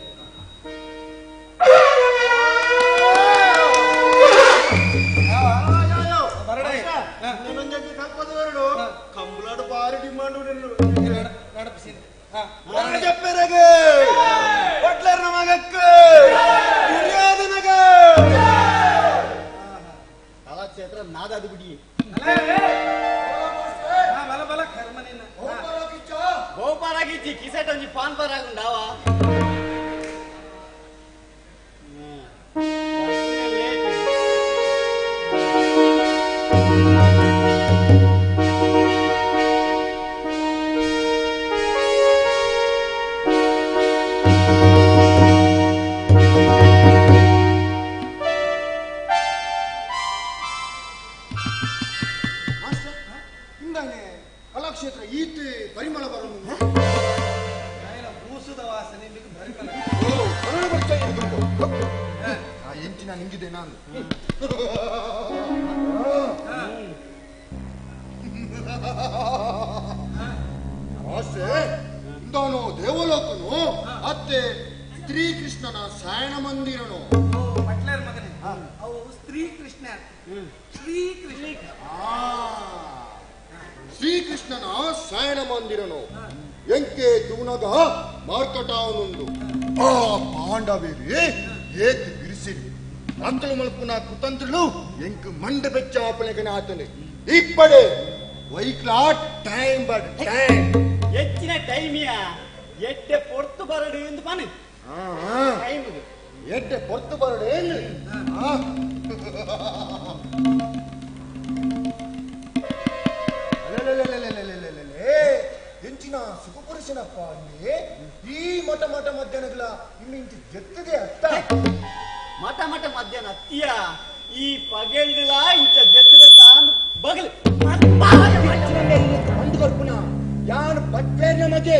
ಕಂಬುಲಾಡು ಬಾರಿ ಡಿಮಾಂಡ್ ನಡಪಿಸಿ ರಾಜಪ್ಪರಗೆ ಪಟ್ಲರ್ನ ಮಗಕ್ಕ ದುರ್ಯೋಧನಗ ಕಲಾಕ್ಷೇತ್ರ ನಾದಾದು ಬಿಡಿ ಬಲ ಬಲ ಕರ್ಮ ನಿನ್ನ ಗೋಪಾರಾಗಿಚ್ಚಿ ಕಿಸೆಟ್ ಒಂಜಿ ಪಾನ್ ಪರಾಗುಂಡಾವ ಇಂದಾನೆ ಕಲಾಕ್ಷೇತ್ರ ಈತ ಪರಿಮಳ ಬರೋನು ಬೂಸುದ ವಾಸನೆ ಇಲ್ಲಿಗೆ ಪರಿಮಳ ಕರುಣ ಬರ್ತಾ ಆ ಎಂಚಿನ ನಿಂಗಿದೆ ನಾನು ಆಸೆ ಇಂದಾನು ದೇವಲೋಕನು ಅತ್ತೆ ಶ್ರೀಕೃಷ್ಣನ ಸಾಯಣ ಮಂದಿರನು ಪಟ್ಲರ್ ಮಗನೇ ಅವು ಸ್ತ್ರೀ ಕೃಷ್ಣ ಶ್ರೀ ಕೃಷ್ಣ ಶ್ರೀಕೃಷ್ಣನ ಸಾಯಣ ಮಂದಿರನು ಎಂಕೆ ತೂನಗ ಮಾರ್ಕಟಾವನುಂಡು ಆ ಪಾಂಡವೇರಿ ಏತ್ ಬಿರಿಸಿರಿ ಅಂತಳು ಮಲ್ಪುನ ಕುತಂತ್ರುಲು ಎಂಕ್ ಮಂಡ ಬೆಚ್ಚ ಆಪಣೆಗನ ಆತನೆ ಇಪ್ಪಡೆ ವೈಕ್ಲಾ ಟೈಮ್ ಬಡ್ ಟೈಮ್ ಹೆಚ್ಚಿನ ಟೈಮಿಯ ಎಡ್ಡೆ ಪೊರ್ತು ಬರಡು ಎಂದು ಪನು ಟೈಮ್ ಎಡ್ಡೆ ಪೊರ್ತು ಬರಡು ಏನು ಎಂಚಿನ ಸುಖಪುರುಷನಪ್ಪ ಅಲ್ಲಿ ಈ ಮಠ ಮಠ ಮಧ್ಯಾಹ್ನಗಳ ಇನ್ನು ಇಂಚಿ ಜೆತ್ತದೆ ಅತ್ತ ಮಠ ಮಠ ಮಧ್ಯಾಹ್ನ ಅತ್ತಿಯ ಈ ಪಗೆಲ್ಡ್ಲ ಇಂಚ ಜೆತ್ತದ ತಾನು ಬಗಲು ಬಂದು ಕೊರ್ಪುನ ಯಾನು ಪಟ್ಲೇನ ಮಗೆ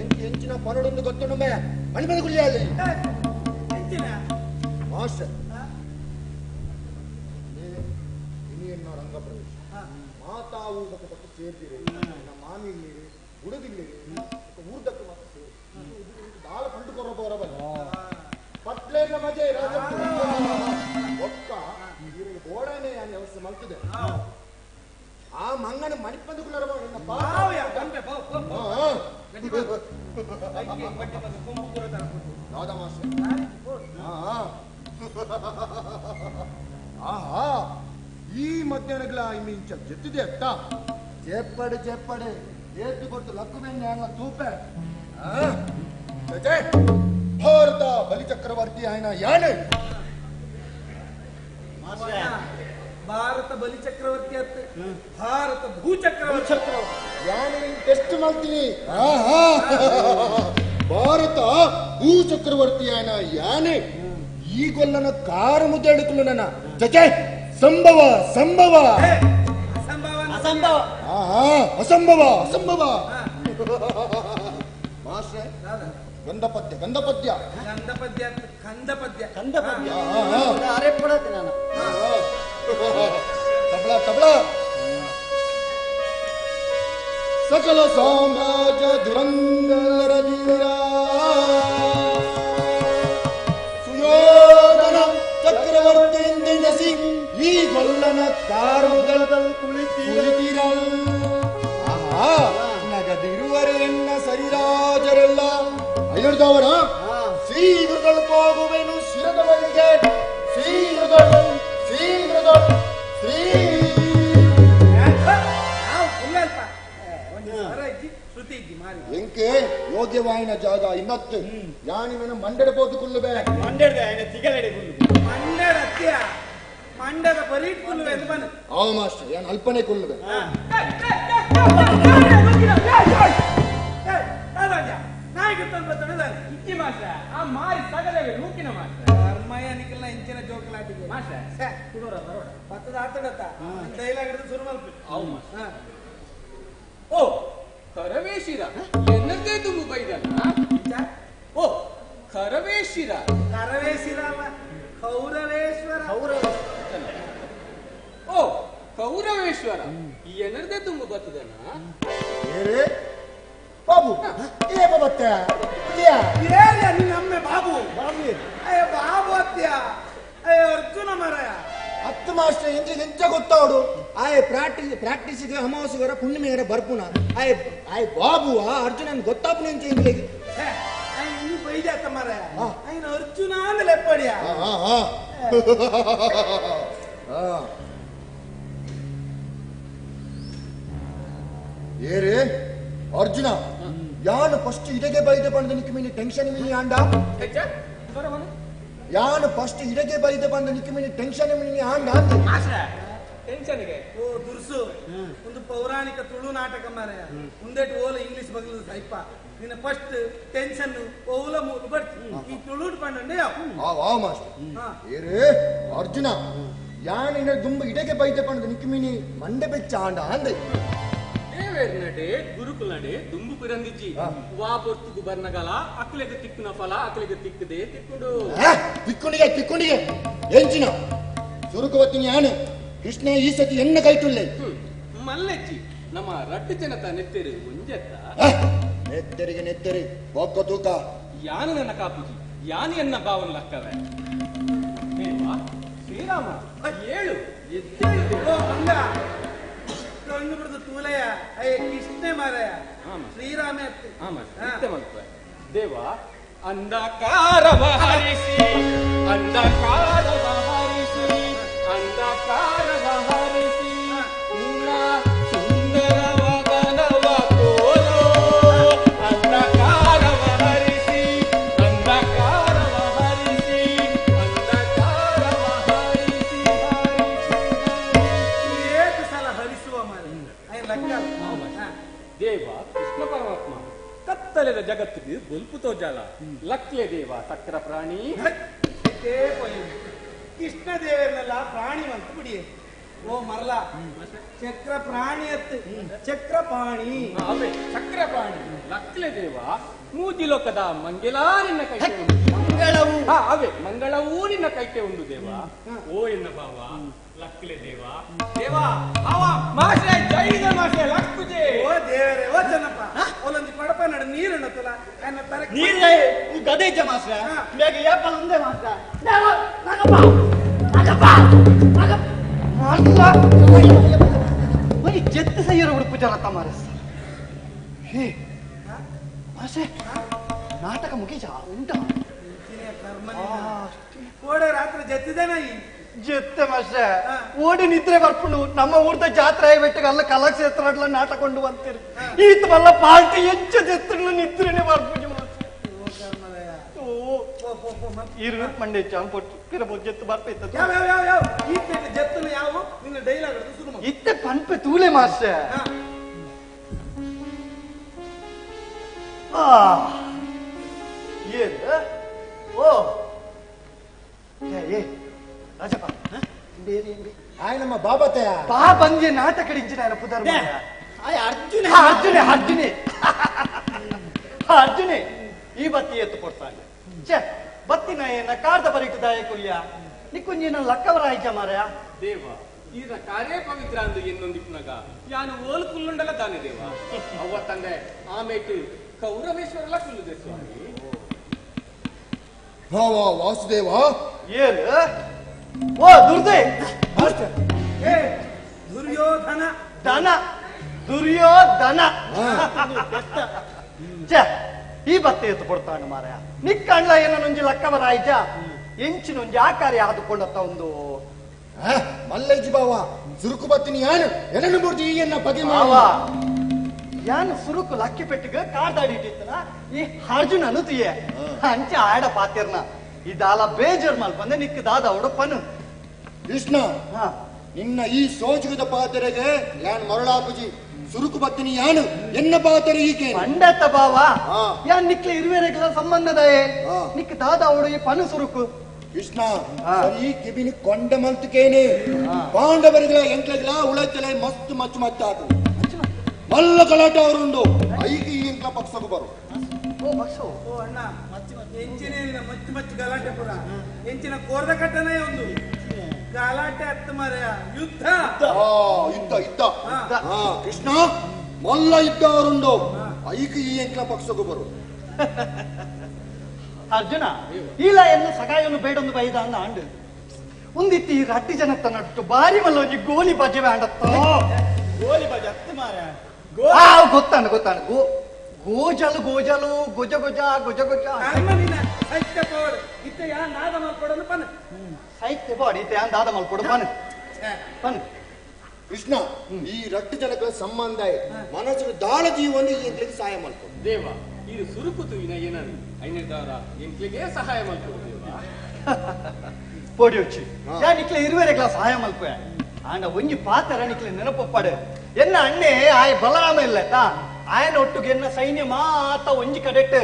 ಎಂಚಿ ಎಂಚಿನ ಪನಡೊಂದು ಗೊತ್ತುಂಡುಮೆ ಮಣಿ ಮೇಲೆ ಗುಳ್ಳಿ ಮಾಸ್ಟರ್ ಇನಿಯನ್ನ ರಂಗಪ್ರವೇಶ ಮಾತಾ ಊದಕ್ಕೆ ಪಟ್ಟು ಸೇರ್ದಿರಿ ನಮ್ಮ ಮಾಮಿ ಇಲ್ಲಿರಿ ಉಡುದಿಲ್ಲಿರಿ ಊರ್ದಕ್ಕೆ ಮಾತ್ರ ಸೇರಿ ದಾಳ ಪಂಡು ಕೊರ ಬರಬಲ್ಲ ಪಟ್ಲೇನ ಮಜೆ ರಾಜಪ್ಪ ಒಕ್ಕ ಇವರಿಗೆ ಗೋಡನೆ ಯಾನ್ ವ್ಯವಸ್ಥೆ ಮಲ್ತಿದೆ ಆ ಮಂಗನ ಮಣಿಪಂದು ಕುಲ್ಲರ ಆಹಾ ಈ ಮಧ್ಯಾಹ್ನಗಳ ಇಂಚ ಜೆತ್ತಿದೆ ಅತ್ತ ಚೇಪ್ಪಡೆ ಚೇಪ್ಪಡೆ ಏತು ಕೊಟ್ಟು ಲಕ್ಕು ಬೆಣ್ಣೆ ಅಲ್ಲ ತೂಪೆ ಭಾರತ ಬಲಿ ಚಕ್ರವರ್ತಿ ಆಯ್ನ ಯಾನೆ ಭಾರತ ಬಲಿ ಚಕ್ರವರ್ತಿ ಅತ್ತ ಭಾರತ ಭೂ ಚಕ್ರವರ್ತಿ ಯಾನೆ ಟೆಸ್ಟ್ ಮಾಡ್ತೀನಿ ಭಾರತ ಭೂ ಚಕ್ರವರ್ತಿ ಆಯ್ನ ಯಾನೆ ಈ ಗೊಲ್ಲನ ಕಾರು ಮುದ್ದೆ ಹಿಡ್ಕೊಂಡು ನನ್ನ ಚಚೆ ಸಂಭವ ಸಂಭವ ಅಸಂಭವ ಅಸಂಭವ ಅಸಂಭವ ಮಾಸ್ಟ್ರೆ ಗಂಧಪದ್ಯ ಗಂಧಪದ್ಯ ಗಂಧಪದ್ಯ ಕಂದಪದ್ಯ ಕಂದಪದ್ಯ ಅರೆ ಪಡತ್ತೆ ನಾನು ತಬಲ ತಬಲ ಸಕಲ ಸಾಮ್ರಾಜ್ಯ ಧುರಂಧರ ವೀರ ಸುಯೋಧನ ಚಕ್ರವರ್ತಿ ನೆನೆಸಿ ಈ ಗೊಲ್ಲನ ಕಾರುದಲ್ ಕುಳಿತಿರಲ್ ಆಹಾ ನಗದಿರುವರೆ ಎನ್ನ ಸರಿರಾಜರೆಲ್ಲ ಐದವರ ಶೀಘ್ರದೊಳು ಹೋಗುವೆನು ಶಿರದ ಬಳಿಗೆ ಶೀಘ್ರದೊಳು ಶೀಘ್ರದೊಳು ಶ್ರೀ ಎಂಕೆ ಯೋಗ್ಯವಾಯಿನ ಜಾಗ ಇನ್ನತ್ತು ಯಾನಿವನ ಮಂಡೆಡ ಪೋತು ಕುಲ್ಲುಬೆ ಮಂಡೆಡ್ದೆ ఆయన ತಿಗಲೆಡೆ ಕುಲ್ಲು ಮಂಡೆಡ ಅತ್ತಿಯ ಮಂಡದ ಬರೀಟ್ ಕುಲ್ಲುವೆ ಅಂತ ಬನ್ನ ಅವ ಮಾಸ್ಟರ್ ಯಾನ್ ಅಲ್ಪನೆ ಕುಲ್ಲುಬೆ ಇಜ್ಜಿ ಮಾಸ್ಟ್ರ ಆ ಮಾರಿ ಸಗಲವೆ ಲೂಕಿನ ಮಾಸ್ಟ್ರ ಅಮ್ಮಯ್ಯ ನಿಖಲ್ನ ಇಂಚಿನ ಜೋಕಲಾಟಿಗೆ ಮಾಸ್ಟ್ರ ಕುಡೋರ ಬರೋಡ ಪತ್ತದ ಆತಡತ್ತ ಡೈಲಾಗ್ ಹಿಡಿದು ಶುರು ಮಲ್ಪಿ ಅವು ಮಾಸ್ಟ್ರ ಓ ಕರವೇಶಿರ ಎನ್ನದೇ ತುಂಬು ಬೈದನ ಓ ಕರವೇಶಿರ ಕರವೇಶಿರ ಅಲ್ಲ ಕೌರವೇಶ್ವರ ಓ ಕೌರವೇಶ್ವರ ಏನರ್ದೇ ತುಂಬು ಬರ್ತದನ ಏರೇ ಬಾಬು ಏ ಬತ್ತೆ ಏರಿಯ ನಿನ್ನ ಬಾಬು ಬಾಬು ಅಯ್ಯ ಬಾಬು ಅತ್ಯ ಅಯ್ಯ ಅರ್ಜುನ ಮಾರಾಯ ಹತ್ತು ಮಾಸ್ಟರ್ ಎಂಚ ಎಂಚ ಗೊತ್ತಾವಡು ಆಯ್ ಪ್ರಾಕ್ಟೀಸ್ ಪ್ರಾಕ್ಟೀಸಿಗೆ ಅಮಾವಾಸ್ಯಗರ ಪುಣ್ಣಿಮೆಗರ ಬರ್ಪುನ ಆಯ್ ಆಯ್ ಬಾಬು ಆ ಅರ್ಜುನನ್ ಗೊತ್ತಾಪುನ ಎಂಚ ಇಂಗ್ಲಿಗೆ ಇನ್ನು ಬೈಜಾತ ಮಾರಾಯ ಆಯ್ನ ಅರ್ಜುನ ಅಂದ ಲೆಪ್ಪಡಿಯ ಏರೇ ಅರ್ಜುನ ಯಾನು ಫಸ್ಟ್ ಇಡಗೆ ಬೈದೆ ಬಂದ ನಿಕ್ಕ ಮೀನಿ ಟೆನ್ಷನ್ ಮೀನಿ ಆಂಡ ಯಾನು ಫಸ್ಟ್ ಇಡಗೆ ಬೈದೆ ಬಂದ ನಿಕ್ಕ ಮೀನಿ ಟೆನ್ಷನ್ ಮೀನಿ ಆಂಡ ಅಂದ ಟೆನ್ಷನ್ಗೆ ಓ ದುರ್ಸು ಒಂದು ಪೌರಾಣಿಕ ತುಳು ನಾಟಕ ಮಾರಾಯ ಮುಂದೆಟ್ ಓಲ ಇಂಗ್ಲಿಷ್ ಬಗಲು ಸೈಪ ನಿನ್ನ ಫಸ್ಟ್ ಟೆನ್ಷನ್ ಓಲ ಮೂಲು ಬರ್ತಿ ಈ ತುಳುಟ್ ಪಂಡಂಡೆ ಯಾವ ಆ ಮಾಸ್ಟರ್ ಏರೇ ಅರ್ಜುನ ಯಾನಿನ ದುಂಬು ಇಡಗೆ ಬೈದೆ ಬಂದ ನಿಕ್ಕ ಮೀನಿ ಮಂಡೆ ಬೆಚ್ಚ ಆಂಡ ಅಂದೆ ದೇವೇರ್ನಡೆ ಗುರುಕುಲಡೆ ದುಂಬು ಪಿರಂದಿಜ್ಜಿ ವಾ ಪೊರ್ತುಗು ಬರ್ನಗಲ ಅಕ್ಲೆಗ್ ತಿಕ್ಕುನ ಫಲ ಅಕ್ಲೆಗ್ ತಿಕ್ಕದೆ ತಿಕ್ಕುಂಡು ತಿಕ್ಕುಣಿಗೆ ತಿಕ್ಕುಣಿಗೆ ಎಂಚಿನ ಸುರುಕುವತ್ತಿನ ಯಾನು ಕೃಷ್ಣ ಈ ಸತಿ ಎನ್ನ ಕೈಟುಲ್ಲೆ ಮಲ್ಲೆಜ್ಜಿ ನಮ್ಮ ರಡ್ಡು ಜನತ ನೆತ್ತೆರು ಒಂಜೆತ್ತ ನೆತ್ತೆರಿಗೆ ನೆತ್ತೆರಿ ಬೊಕ್ಕ ತೂಕ ಯಾನು ನನ್ನ ಕಾಪುಜಿ ಯಾನು ಎನ್ನ ಭಾವನ ಲಕ್ಕವೆ ದೇವ ಶ್ರೀರಾಮ ಏಳು ಎದ್ದೇಳು ದೇವ. ಓ ಮಂಗ ಕಣ್ಣು ಬಿಡುದು ತೂಲಯ ಅಯ್ಯ ಕೃಷ್ಣ ಮಾರಾಯ ಶ್ರೀರಾಮ ಆಮ ಇತ್ತೆ ಮಲ್ಪೆ ದೇವ ಅಂಧಕಾರವ ಹರಿಸಿ ಅಂಧಕಾರವ ಹರಿಸಿ ಅಂಧಕಾರವ ಹರಿಸಿ ನಿನ್ನ ಸುಂದರವದನವ ತೋರೋ ಅಂಧಕಾರವ ಹರಿಸಿ ಅಂಧಕಾರವ ಹರಿಸಿ ಜಗತ್ತಿಗೆ ಬೊಲ್ಪು ತೋಜಾಲ ಲಕ್ಲೆ ದೇವ ಸಕ್ರ ಪ್ರಾಣಿ ಕೃಷ್ಣ ದೇವರನ್ನೆಲ್ಲ ಪ್ರಾಣಿ ಅಂತ ಬಿಡಿ ಓ ಮರಲ ಚಕ್ರ ಪ್ರಾಣಿ ಅತ್ತು ಚಕ್ರಪಾಣಿ ಅವೇ ಚಕ್ರಪಾಣಿ ಲಕ್ಲೆ ದೇವ ಮೂಜಿ ಲೋಕದ ಮಂಗೆಲಾ ನಿನ್ನ ಕೈಗೆ ಉಂಡು ಮಂಗಳವು ಅವೇ ಮಂಗಳವೂ ನಿನ್ನ ಕೈಗೆ ಉಂಡು ದೇವ ಓ ಎನ್ನ ಭಾವ ಲಕ್ಲೆ ದೇವ ದೇವ ಭಾವ ಮಾಷೆ ಜೈದ ಮಾಷೆ ಲಕ್ಕುಜೆ ಓ ದೇವರೇ ಓ ಚೆನ್ನಪ್ಪ ಒಂದೊಂದು ಪಡಪ ನಡು ನೀರು ಉಣ್ಣತ್ತಲ್ಲ ನನ್ನ ತಲೆ ನೀರೇ ಈ ಗದೆ ಇಜ್ಜ ಮಾಸ್ಟ್ರೆ ಬೇಗ ಏಪಲ್ ಒಂದೇ ಮಾಸ್ಟ್ರೆ ನಾಗಪ್ಪ ನಾಗಪ್ಪ ನಾಗಪ್ಪ ಒಯ್ ಜೆತ್ತು ಸೈಯರ ಉಡುಪು ಜರ ಮಾರಸ್ ಹೇ ಮಾಸೆ ನಾಟಕ ಮುಗಿಜ ಉಂಟಾ ಓಡೆ ರಾತ್ರಿ ಜತ್ತಿದೇನ ಈ ಜೆತ್ತೆ ಮಾಸ್ಟ್ರೆ ಓಡಿ ನಿದ್ರೆ ಬರ್ಪುಂಡು ನಮ್ಮ ಊರ್ದ ಜಾತ್ರೆ ಬೆಟ್ಟಗೆ ಅಲ್ಲ ಕಲಾಕ್ಷೇತ್ರ ನಾಟಕ ಕೊಂಡು ಅಂತೀರಿ ಈತ ಮಲ್ಲ ಪಾರ್ಟಿ ಹೆಚ್ಚು ಜೆತ್ತುಂಡು ನಿದ್ರೆನೆ ಬರ್ಪುಜಿ ಇರು ಮಂಡೆ ಚಾಂಪೊಟ್ಟು ಪಿರಬೋ ಜೆತ್ತು ಬರ್ಪೈತ ಯಾವ ಯಾವ ಯಾವ ಯಾವ ಈ ಪೇಟೆ ಜತ್ತನ ಯಾವ ನಿನ್ನ ಡೈಲಾಗ್ ಶುರು ಇತ್ತೆ ಪನ್ಪೆ ತೂಲೆ ಮಾಸ್ಟ್ರೆ ಆ ಏನು ಓ ಏ ರಾಜಪ್ಪ ಬೇರೆ ಆಯ್ ನಮ್ಮ ಬಾಬತೆಯ ಬಾ ಬಂದೆ ನಾಟಕ ಇಂಜಿನ ಪುದರ್ ಅರ್ಜುನ ಅರ್ಜುನೆ ಅರ್ಜುನೆ ಅರ್ಜುನೆ ಈ ಬತ್ತಿ ಎತ್ತು ಕೊಡ್ತಾನೆ ಛೇ ಬತ್ತಿನ ಏನ ಕಾರ್ದ ಬರಿಟು ದಾಯ ಕುಲ್ಯ ನಿಕ್ಕುಂಜಿನ ಲಕ್ಕವರ ಆಯ್ಚ ಮಾರ್ಯ ದೇವ ಈರ ಕಾರ್ಯ ಪವಿತ್ರ ಅಂದು ಎನ್ನೊಂದಿಪ್ಪುನಗ ಯಾನು ಓಲು ಕುಲ್ಲುಂಡಲ ದಾನೆ ದೇವ ಅವ್ವ ತಂದೆ ಆಮೇಟು ಕೌರವೇಶ್ವರಲ ಕುಲ್ಲುದೆ ಸ್ವಾಮಿ ಭಾವ ವಾಸುದೇವ ಏನು ಓ ದುರ್ದೆ ಏ ದುರ್ಯೋಧನ ಧನ ದುರ್ಯೋಧನ ಛೇ ಈ ಬತ್ತೆ ಎತ್ತು ಕೊಡ್ತಾನೆ ಮಾರಾಯ ನಿಕ್ಕಣ್ಲ ಏನೊಂಜಿ ಲಕ್ಕವರ ಆಯ್ಚ ಎಂಚಿನೊಂಜಿ ಆಕಾರ ಆದುಕೊಂಡತ್ತ ಒಂದು ಮಲ್ಲಜ್ಜಿ ಬಾವ ಸುರುಕು ಬತ್ತಿನಿ ಯಾನು ಎನನು ಮೂರ್ತಿ ಈ ಎನ್ನ ಬಗೆ ಮಾವ ಯಾನು ಸುರುಕು ಲಕ್ಕಿ ಪೆಟ್ಟಿಗೆ ಕಾರ್ದಾಡಿ ಇಟ್ಟಿತ್ತನ ಈ ಅರ್ಜುನನು ತುಯೆ ಅಂಚೆ ಆಡ ಪಾತಿರ್ನ ಇದಾಲ ಬೇಜಾರ್ ಮಲ್ಪಂದೆ ನಿಕ್ಕ ದಾದ ಅವಡು ಪನು ಕೃಷ್ಣ ನಿನ್ನ ಈ ಸೋಜುಗದ ಪಾತೆರೆಗೆ ಯಾನ್ ಮರಳಾಪುಜಿ ಸುರುಕು ಬತ್ತಿನಿ ಯಾನು ಎನ್ನ ಪಾತೆರೆ ಈಕೆ ಪಂಡತ್ತ ಬಾವ ಯಾನ್ ನಿಕ್ಲೆ ಇರುವೆರೆಗ್ಲ ಸಂಬಂಧದಾಯೆ ನಿಕ್ಕ ದಾದ ಅವಡು ಈ ಪನು ಸುರುಕು ಕೃಷ್ಣ ಈ ಕಿಬಿನಿ ಕೊಂಡ ಮಲ್ತುಕೇನೆ ಪಾಂಡವರಿಗಳ ಎಂಕ್ಲೆಗ್ಲ ಉಳಚಲೆ ಮಸ್ತ್ ಮಚ್ಚು ಮಚ್ಚಾತು ಮಲ್ಲ ಗಲಾಟೆ ಅವರುಂಡು ಐಕೆ ಈ ಎಂಕ್ಲ ಪಕ್ಷకు ಬರು ಓ ಪಕ್ಷ ಓ ಅಣ್ಣ ಎಂಚಿನ ಮಚ್ಚು ಮಚ್ಚು ಗಲಾಟೆ ಪುರ ಎಂಚಿನ ಕೋರ್ದ ಕಟ್ಟನೆ ಒಂದು ಗಲಾಟೆ ಅತ್ತ ಮಾರಾಯ ಯುದ್ಧ ಯುದ್ಧ ಯುದ್ಧ ಕೃಷ್ಣ ಮಲ್ಲ ಯುದ್ಧ ಅವರುಂಡು ಐಕೆ ಈ ಎಂಕ್ಲ ಪಕ್ಷకు ಬರು ಅರ್ಜುನ ಈಲ ಎನ್ನು ಸಗಾಯನು ಬೇಡೊಂದು ಬೈದ ಅಂದ ಆಂಡು ಒಂದಿತ್ತಿ ಈ ರಟ್ಟಿ ಜನತ್ತ ನಟ್ಟು ಬಾರಿ ಮಲ್ಲೊಂಜಿ ಗೋಲಿ ಬಜೆ ಬೇಂಡತ್ತ ಗೋಲಿ ಬಜೆ ಅತ್ತ ಮಾರಾಯ ಗೊತ್ತಾನು ಗೊತ್ತಾನು ಗೋ ಗೋಜಲು ಗೋಜಲು ಗೊಜ ಗೊಜ ಗೊಜ ಗೊಜ ಸಾಹಿತ್ಯ ಪೋಡು ಇತ್ತ ಯಾ ನಾದ ಮಲ್ಪಡೋನು ಪನ್ ಸಾಹಿತ್ಯ ಬೋಡ್ ಇತ್ತ ಯಾ ದಾದ ಮಲ್ಪಡು ಪನ್ ಪನ್ ಕೃಷ್ಣ ಈ ರಟ್ಟು ಜನಗಳ ಸಂಬಂಧ ಮನಸ್ಸು ದಾಳ ಜೀವನ ಈ ಎಂಕ್ಲಿಗೆ ಸಹಾಯ ಮಲ್ಪಡು ದೇವ ಇದು ಸುರುಕು ತುವಿನ ಏನನು ಐನದಾರ ಎಂಕ್ಲಿಗೆ ಸಹಾಯ ಮಲ್ಪಡು ದೇವ ಪೋಡಿ ಉಚ್ಚಿ ಯಾ ನಿಕ್ಲೆ ಇರುವೆರೆಗ್ಲ ಸಹಾಯ ಮಲ್ಪೆ ಆಂಡ ಒಂಜಿ ಪಾತ್ರ ನಿಕ್ಲೆ ನೆನಪೊಪ್ಪಾಡು ಎನ್ನ ಅಣ್ಣೆ ಆಯ್ ಬಲರಾಮ ಇಲ್ಲ ತಾ ಆಯನ ಒಟ್ಟುಗೆ ಎನ್ನ ಸೈನ್ಯ ಮಾತ ಒಂಜಿ ಕಡೆಟ್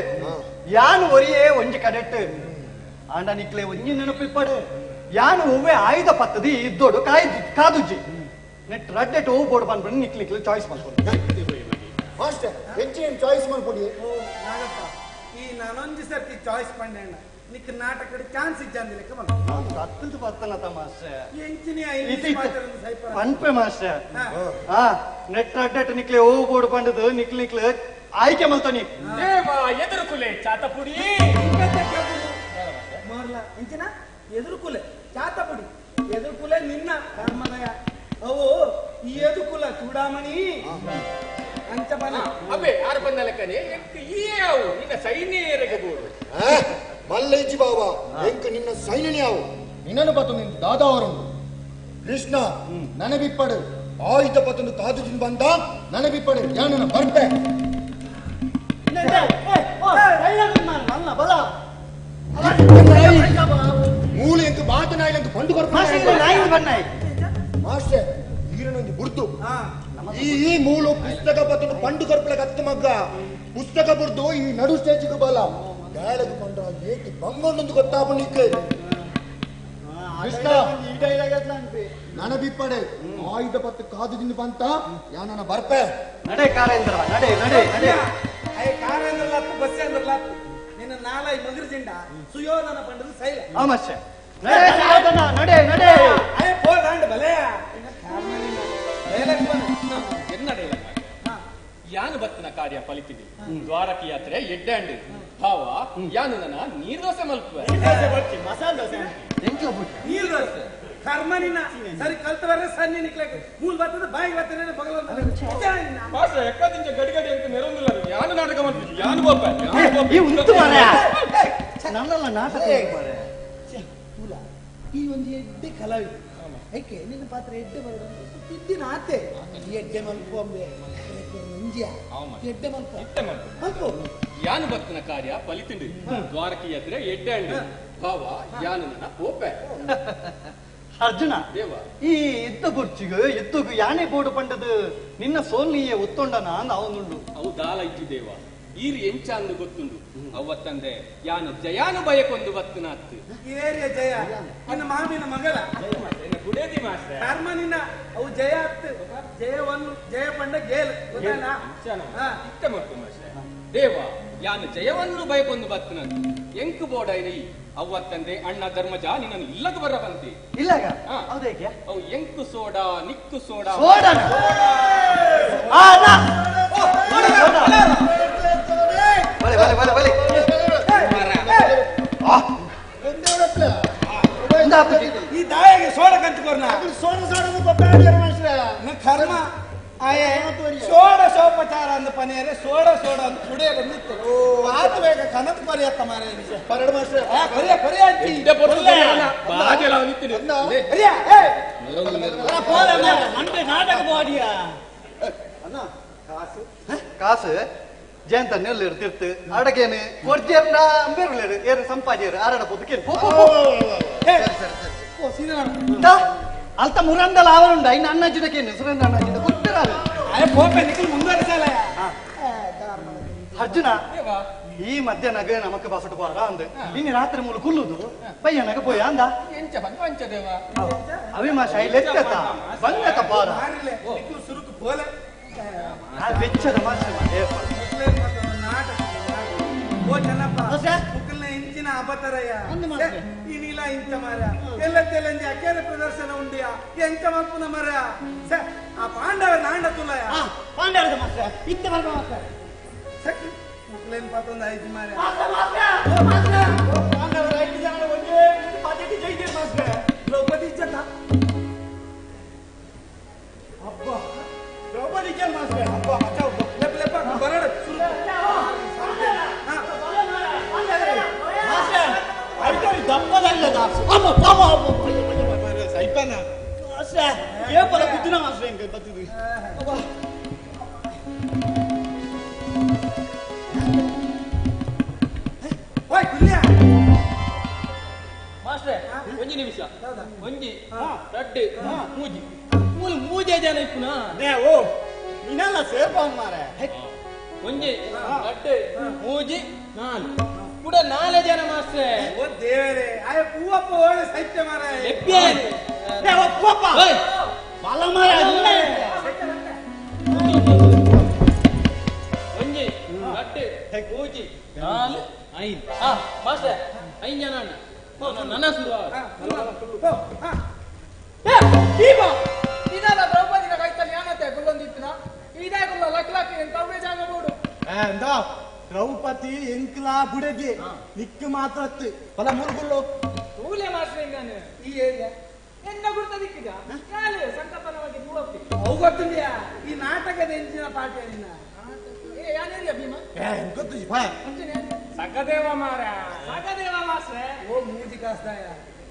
ಯಾನು ಒರಿಯೇ ಒಂಜಿ ಕಡೆಟ್ ಆಂಡ ನಿಕ್ಲೆ ಒಂಜಿ ನೆನಪಿಪ್ಪಾಡು ಯಾನು ಒವ್ವೆ ಆಯುಧ ಪತ್ತದಿ ಇದ್ದೋಡು ಕಾಯ್ದು ಕಾದುಜ್ಜಿ ನೆಟ್ ರಡ್ಡೆಟ್ ಓ ಬೋರ್ಡ್ ಬಂದ್ಬಿಟ್ಟು ನಿಕ್ಲೆ ನಿಕ್ಲೆ ಚಾಯ್ಸ್ ಮಾಡ್ಕೊಂಡು ಮಾಸ್ಟರ್ ಹೆಚ್ಚಿನ ಚಾಯ್ಸ್ ಮಾಡ್ಕೊಡಿ ಓ ನಾಗಪ್ಪ ಈ ನಾನೊಂಜಿ ಸರ್ತಿ ಚಾಯ್ಸ್ ಪಂಡೆಣ್ಣ ನಿಕ್ ನಾಟಕದ ಚಾನ್ಸ್ ಇಜ್ಜಂದಿ ಲೆಕ್ಕ ಬಂತು ಅತ್ತಂತ ಬರ್ತನ ಮಾಸ್ಟರ್ ಎಂಚಿನ ಪನ್ಪೆ ಮಾಸ್ಟರ್ ಹಾ ನೆಟ್ ರಡ್ಡೆಟ್ ನಿಕ್ಲೆ ಓ ಬೋರ್ಡ್ ಬಂದದು ನಿಕ್ಲೆ ನಿಕ್ಲೆ ಆಯ್ಕೆ ಮಲ್ತನಿ ದೇವ ಎದುರುಕುಲೆ ಚಾತಪುಡಿ ಮಾರ್ಲ ಎಂಚಿನ ಎದುರುಕುಲೆ ಚಾತಪುಡಿ ಎದುರುಕುಲೆ ನಿನ್ನ ಕರ್ಮದಯ ಅವು ಈ ಎದುಕುಲ ಚೂಡಾಮಣಿ ಅಂಚಬನ ಅಬ್ಬೆ ಆರು ಬಂದ ಲೆಕ್ಕನೆ ಎಂಕ್ ಈ ಅವು ನಿನ್ನ ಸೈನ್ಯ ಎರಗಬಹುದು ಮಲ್ಲೈಜಿ ಬಾವ ಎಂಕ್ ನಿನ್ನ ಸೈನ್ಯನೇ ಅವು ನಿನ್ನನು ಬತ್ತು ನಿನ್ನ ದಾದಾ ಅವರುಂಡು ಕೃಷ್ಣ ನನಬಿಪ್ಪಡು ಆಯುಧ ಪತ್ತೊಂದು ಕಾದು ಬಂದ ನನಬಿಪ್ಪಡು ಯಾನನ ಬರ್ಪೆ ಮೂಲೆ ಎಂಕ್ ಬಾತ ನಾಯಿಲಂತ ಬಂದು ಮಾಸ್ಟರ್ ಈರನೊಂದು ಬುರ್ದು ಈ ಈ ಮೂಲು ಪುಸ್ತಕ ಪತ್ತೊಂದು ಪಂಡು ಕೊರ್ಪಲ ಕತ್ತು ಮಗ್ಗ ಪುಸ್ತಕ ಬುಡ್ದು ಈ ನಡು ಸ್ಟೇಜಿಗೆ ಬಲ ಗಾಳಗೆ ಕೊಂಡ್ರ ಏಕೆ ಬಂಗೊಂಡೊಂದು ಗೊತ್ತಾಪನಿಕ್ಕೆ ಕೃಷ್ಣ ಈ ಡೈಲಾಗ್ ನನ ಬಿಪ್ಪಡೆ ಆಯುಧ ಪತ್ತು ಕಾದು ತಿಂದು ಬಂತ ಯಾನನ ಬರ್ಪೆ ನಡೆ ಕಾರೇಂದ್ರ ನಡೆ ನಡೆ ನಡೆ ಅಯ್ಯ ಕಾರೇಂದ್ರ ಲಾತ್ತು ಬಸ್ಸೇ ಅಂದ್ರ ಲಾತ್ತು ನಿನ್ನ ನಾಲೈ ಮಗರು ಜಿಂಡ ಸುಯೋಧನ ಪಂಡದು ಸೈಲ ಆಮಶ್ಯ ನಡೆ ಸುಯೋಧನ ನಡೆ ನಡೆ ಅಯ್ಯ ಪೋದಾಂಡ ಬಲೆಯ ಡೈಲಾಗ್ ಎನ್ನ ಡೈಲಾಗ್ ಯಾನು ಬತ್ತಿನ ಕಾರ್ಯ ಫಲಿತಿದೆ ದ್ವಾರಕಿ ಯಾತ್ರೆ ಎಡ್ಡಾಂಡು ಭಾವ ಯಾನು ನನ್ನ ನೀರ್ ದೋಸೆ ಮಲ್ಪುವೆ ಮಸಾಲೆ ದೋಸೆ ನೀರ್ ದೋಸೆ ಕರ್ಮ ನಿನ್ನ ಸರಿ ಕಲ್ತವರೆ ಸನ್ನಿ ನಿಕ್ಲಕ್ಕೆ ಮೂಲ್ ಬರ್ತದೆ ಬಾಯಿಗೆ ಬರ್ತದೆ ಬಗಲ ಮಾಸ್ಟರ್ ಎಕ್ಕದಿಂಚ ಗಡಿ ಗಡಿ ಅಂತ ನೆರೊಂದಿಲ್ಲ ಯಾನು ನಾಟಕ ಮಲ್ಪು ಯಾನು ಬೋಪ ಯಾನು ಬೋಪ ಈ ಉಂಟು ಮಾರ್ರೆ ನನ್ನಲ್ಲ ನಾಟಕ ಮಾರ್ರೆ ತುಲ ಈ ಒಂದು ಎಡ್ಡೆ ಕಲಾವಿದ ಏಕೆ ನಿನ್ನ ಪಾತ್ರ ಎಡ್ಡೆ ಬರೋದು ತಿದ್ದಿನ ಆತೆ ಈ ಎಡ್ಡೆ ಮಲ್ಪು ಅಂಬೆ ಮಂಜ್ಯ ಎಡ್ಡೆ ಮಲ್ಪ ಮಲ್ಪು ಯಾನು ಬತ್ತಿನ ಕಾರ್ಯ ಫಲಿತಿಂಡು ದ್ವಾರಕಿ ಯಾತ್ರೆ ಎಡ್ಡಾಂಡು ಭಾವ ಯಾನು ನನ್ನ ಪೋಪೆ ಅರ್ಜುನ ದೇವ ಈ ಯುದ್ಧ ಕುರ್ಚಿಗೆ ಯುದ್ಧಗು ಯಾನೆ ಬೋಡು ಪಂಡದು ನಿನ್ನ ಸೋಲ್ನಿಯೇ ಒತ್ತೊಂಡನ ಅವನುಂಡು ಅವು ದಾಲ ಇಜ್ಜಿ ದೇವ ಈರು ಎಂಚ ಅಂದು ಗೊತ್ತುಂಡು ಅವತ್ತಂದೆ ಯಾನು ಜಯಾನು ಬಯಕೊಂದು ಬತ್ತನಾತ್ತು ಏರಿಯ ಜಯ ನಿನ್ನ ಮಾಮಿನ ಮಗಳ ಗುಡೇದಿ ಮಾಸ್ಟರ್ ಕರ್ಮ ನಿನ್ನ ಅವು ಜಯ ಅತ್ತು ಜಯವನ್ನು ಜಯ ಪಂಡ ಗೇಲ್ ಗೊತ್ತಲ್ಲ ಇತ್ತ ಮಲ್ಪು ಮಾಸ್ಟರ್ ದೇವ ಯಾನು ಜಯವನ್ನು ಬಯಕೊಂದು ಬತ್ತನಾತ್ತು ಎಂಕು ಬೋಡೈನಿ ಅವ್ವತ್ತಂದೆ ಅಣ್ಣ ಧರ್ಮಜ ನಿನ್ನನ್ನು ಇಲ್ಲದ ಬರ ಬಂತಿ ಇಲ್ಲಗ ಹೌದೇಕೆ ಅವು ಎಂಕು ಸೋಡಾ ನಿಕ್ಕು ಸೋಡಾ ಸೋಡಾನ? ಆ, ಅಣ್ಣ! ಬಲೆ ಬಲೆ ಬಲೆ ಬಲೆ ಈ ದಾಯಿಗೆ ಸೋಡ ಕಂತುಕೊರ್ನ ಸೋಡ ಸೋಡ ಕರ್ಮ ಆಯೆ ಸೋಡ ಸೋಪಚಾರ ಅಂದ ಪನೇರೆ ಸೋಡ ಸೋಡ ಅಂತ ಕುಡಿಯಲು ನಿಂತು ಆತು ಬೇಗ ಕನತ್ ಪರಿಯತ್ತ ಮಾರೆ ಪರಡು ಮಾಸ್ಟ್ರೆ ಕೊರಿಯ ಕೊರಿಯ ಅಂತಿ ಬಾಜೆಲ ನಿಂತಿದೆ ಕೊರಿಯ ಏ ಮಂಡೆ ನಾಟಕ ಬಾಡಿಯ ಅಣ್ಣ ಕಾಸು ಕಾಸು ಜಯಂತ ನೆಲ್ಲು ಇರ್ತಿರ್ತು ಅಡಗೇನು ಕೊರ್ಜೇರ್ನ ಅಂಬೇರುಲೇರು ಏರು ಸಂಪಾಜೇರು ಆರಡ ಪೊದುಕೇನು ಪೋ ಪೋ ಪೋ ಅಲ್ತ ಮುರಂಡಲ ಅವನುಂಡ ಇನ್ನು ಅಣ್ಣಾಜಿಡಕೇನು ಸುರೇಂದ್ರ ಅಣ್ಣಾಜಿಡ ಕೊಟ್ಟಿರಾರು ಅಯ್ಯ ಪೋಪೆ ನಿಖಲ್ ಮುಂದುವರಿಸಲ್ಲ ಅರ್ಜುನ ಈ ಮಧ್ಯಾಹ್ನಗ ನಮಕ್ ಬಸಟು ಬಾರ ಅಂದ ಇನ್ನು ರಾತ್ರಿ ಮೂಲ ಕುಲ್ಲುದು ಪಯ್ಯನಗ ಪೋಯ ಅಂದ ಎಂಚ ಬಂದು ಅಂಚ ದೇವ ಅವಿಮಾಶ ಲೆಕ್ಕತ ಬಂಗತ ಬಾರ ನಿಖಲ್ ಸುರುಕು ಪೋಲೆ ಆ ಬೆಚ್ಚದ ಮಾಸ್ಟರ್ ನಾಟಕ ಓ ಚೆನ್ನಪ್ಪ ಮುಕ್ಕಲ್ನ ಇಂಚಿನ ಅಬತರಯ್ಯ ಈ ನೀಲ ಇಂಚ ಮಾರ ಎಲ್ಲ ತೆಲಂಜಿ ಅಕೇರ ಪ್ರದರ್ಶನ ಉಂಡಿಯ ಎಂಚ ಮಲ್ಪುನ ಮರ ಆ ಪಾಂಡವ ನಾಂಡ ತುಲಯ ಪಾಂಡವರದ ಮಾಸ್ಟರ್ ಇತ್ತ ಬರ್ಬ ಮಾಸ್ಟರ್ ಮುಕ್ಕಲೇನ್ ಪಾತೊಂದು ಐಜಿ ಮಾರ ಪಾಂಡವರ ಐದು ಜನ ಒಂದೇ ಪಾತೆಟಿ ಜೈದೆ ಮಾಸ್ಟರ್ ದ್ರೌಪದಿ ಇಜ್ಜತ ಅಬ್ಬ ದ್ರೌಪದಿ ಇಜ್ಜಲ್ ಮಾಸ್ಟರ್ ಅಬ್ಬ ಬಚಾವ್ ಲೆಪ್ ಲೆಪ್ಪ ಬರಡ ದಪ್ಪದಲ್ಲದ ಅಮ್ಮ ಅಮ್ಮ ಅಮ್ಮ ಸೈಪನ ಮಾಸ್ಟರ್ ಏ ಪರ ಕುದ್ದಿನ ಮಾಸ್ಟರ್ ಹೆಂಗೆ ಬತ್ತಿದ್ದು ಓಯ್ ಕುಲ್ಯ ಮಾಸ್ಟ್ರೆ ಒಂಜಿ ನಿಮಿಷ ಒಂಜಿ ರಡ್ಡು ಮೂಜಿ ಮೂಲು ಮೂಜೆ ಜನ ಇಪ್ಪುನ ಓ ನೀನೆಲ್ಲ ಸೇರ್ಪವನ್ ಮಾರೆ ಒಂಜಿ ರಡ್ಡು ಮೂಜಿ ನಾಲ್ ಕೂಡ ನಾಲೆ ಜನ ಮಾಸ್ಟ್ರೆ ಓ ದೇವರೇ ಆಯ ಪೂವಪ್ಪ ಓಳೆ ಸೈತ್ಯ ಮಾರ ಲೆಪ್ಪಿಯಾನೆ ಪೂವಪ್ಪ ಬಲ ಮಾರ ಒಂಜಿ ರಡ್ಡು ಮೂಜಿ ನಾಲ್ ಐದು ಆ ಮಾಸ್ಟ್ರೆ ಐದು ಜನ ಅಣ್ಣ ನನ್ನ ಶುರು ಭೀಮ ಇದಲ್ಲ ದ್ರೌಪದಿನ ಕೈತಲ್ಲಿ ಯಾನತೆ ಗುಲ್ಲೊಂದಿತ್ತಿನ ಇದೇ ಗುಲ್ಲ ಲಕ್ ಲಕ್ ಎಂತ ಅವೇ ಜಾಗ ಬೋಡು ಅಂದ ದ್ರೌಪದಿ ಎಂಕ್ಲಾ ಬುಡಗಿ ನಿಕ್ಕು ಮಾತ್ರ ಪಲ ಮುರುಗುಲ್ಲು ತೂಲೆ ಮಾಸ್ಟ್ರೆ ನಾನು ಈ ಏರಿಯಾ ಎನ್ನ ಗುರ್ತ ದಿಕ್ಕಿದ ಯಾಲೆ ಸಂಕಲ್ಪನವಾಗಿ ಮೂವಪ್ಪಿ ಅವು ಗೊತ್ತುಂದ್ಯಾ ಈ ನಾಟಕದ ಎಂಚಿನ ಪಾಠ ನಿನ್ನ ಏ ಯಾನೇರಿಯಾ ಭೀಮ ಗೊತ್ತು ಸಕದೇವ ಮಾರ ಸಕದೇವ ಮಾಸ್ಟ್ರೆ ಓ ಮೂಜಿ ಕಾಸ್ದಾಯ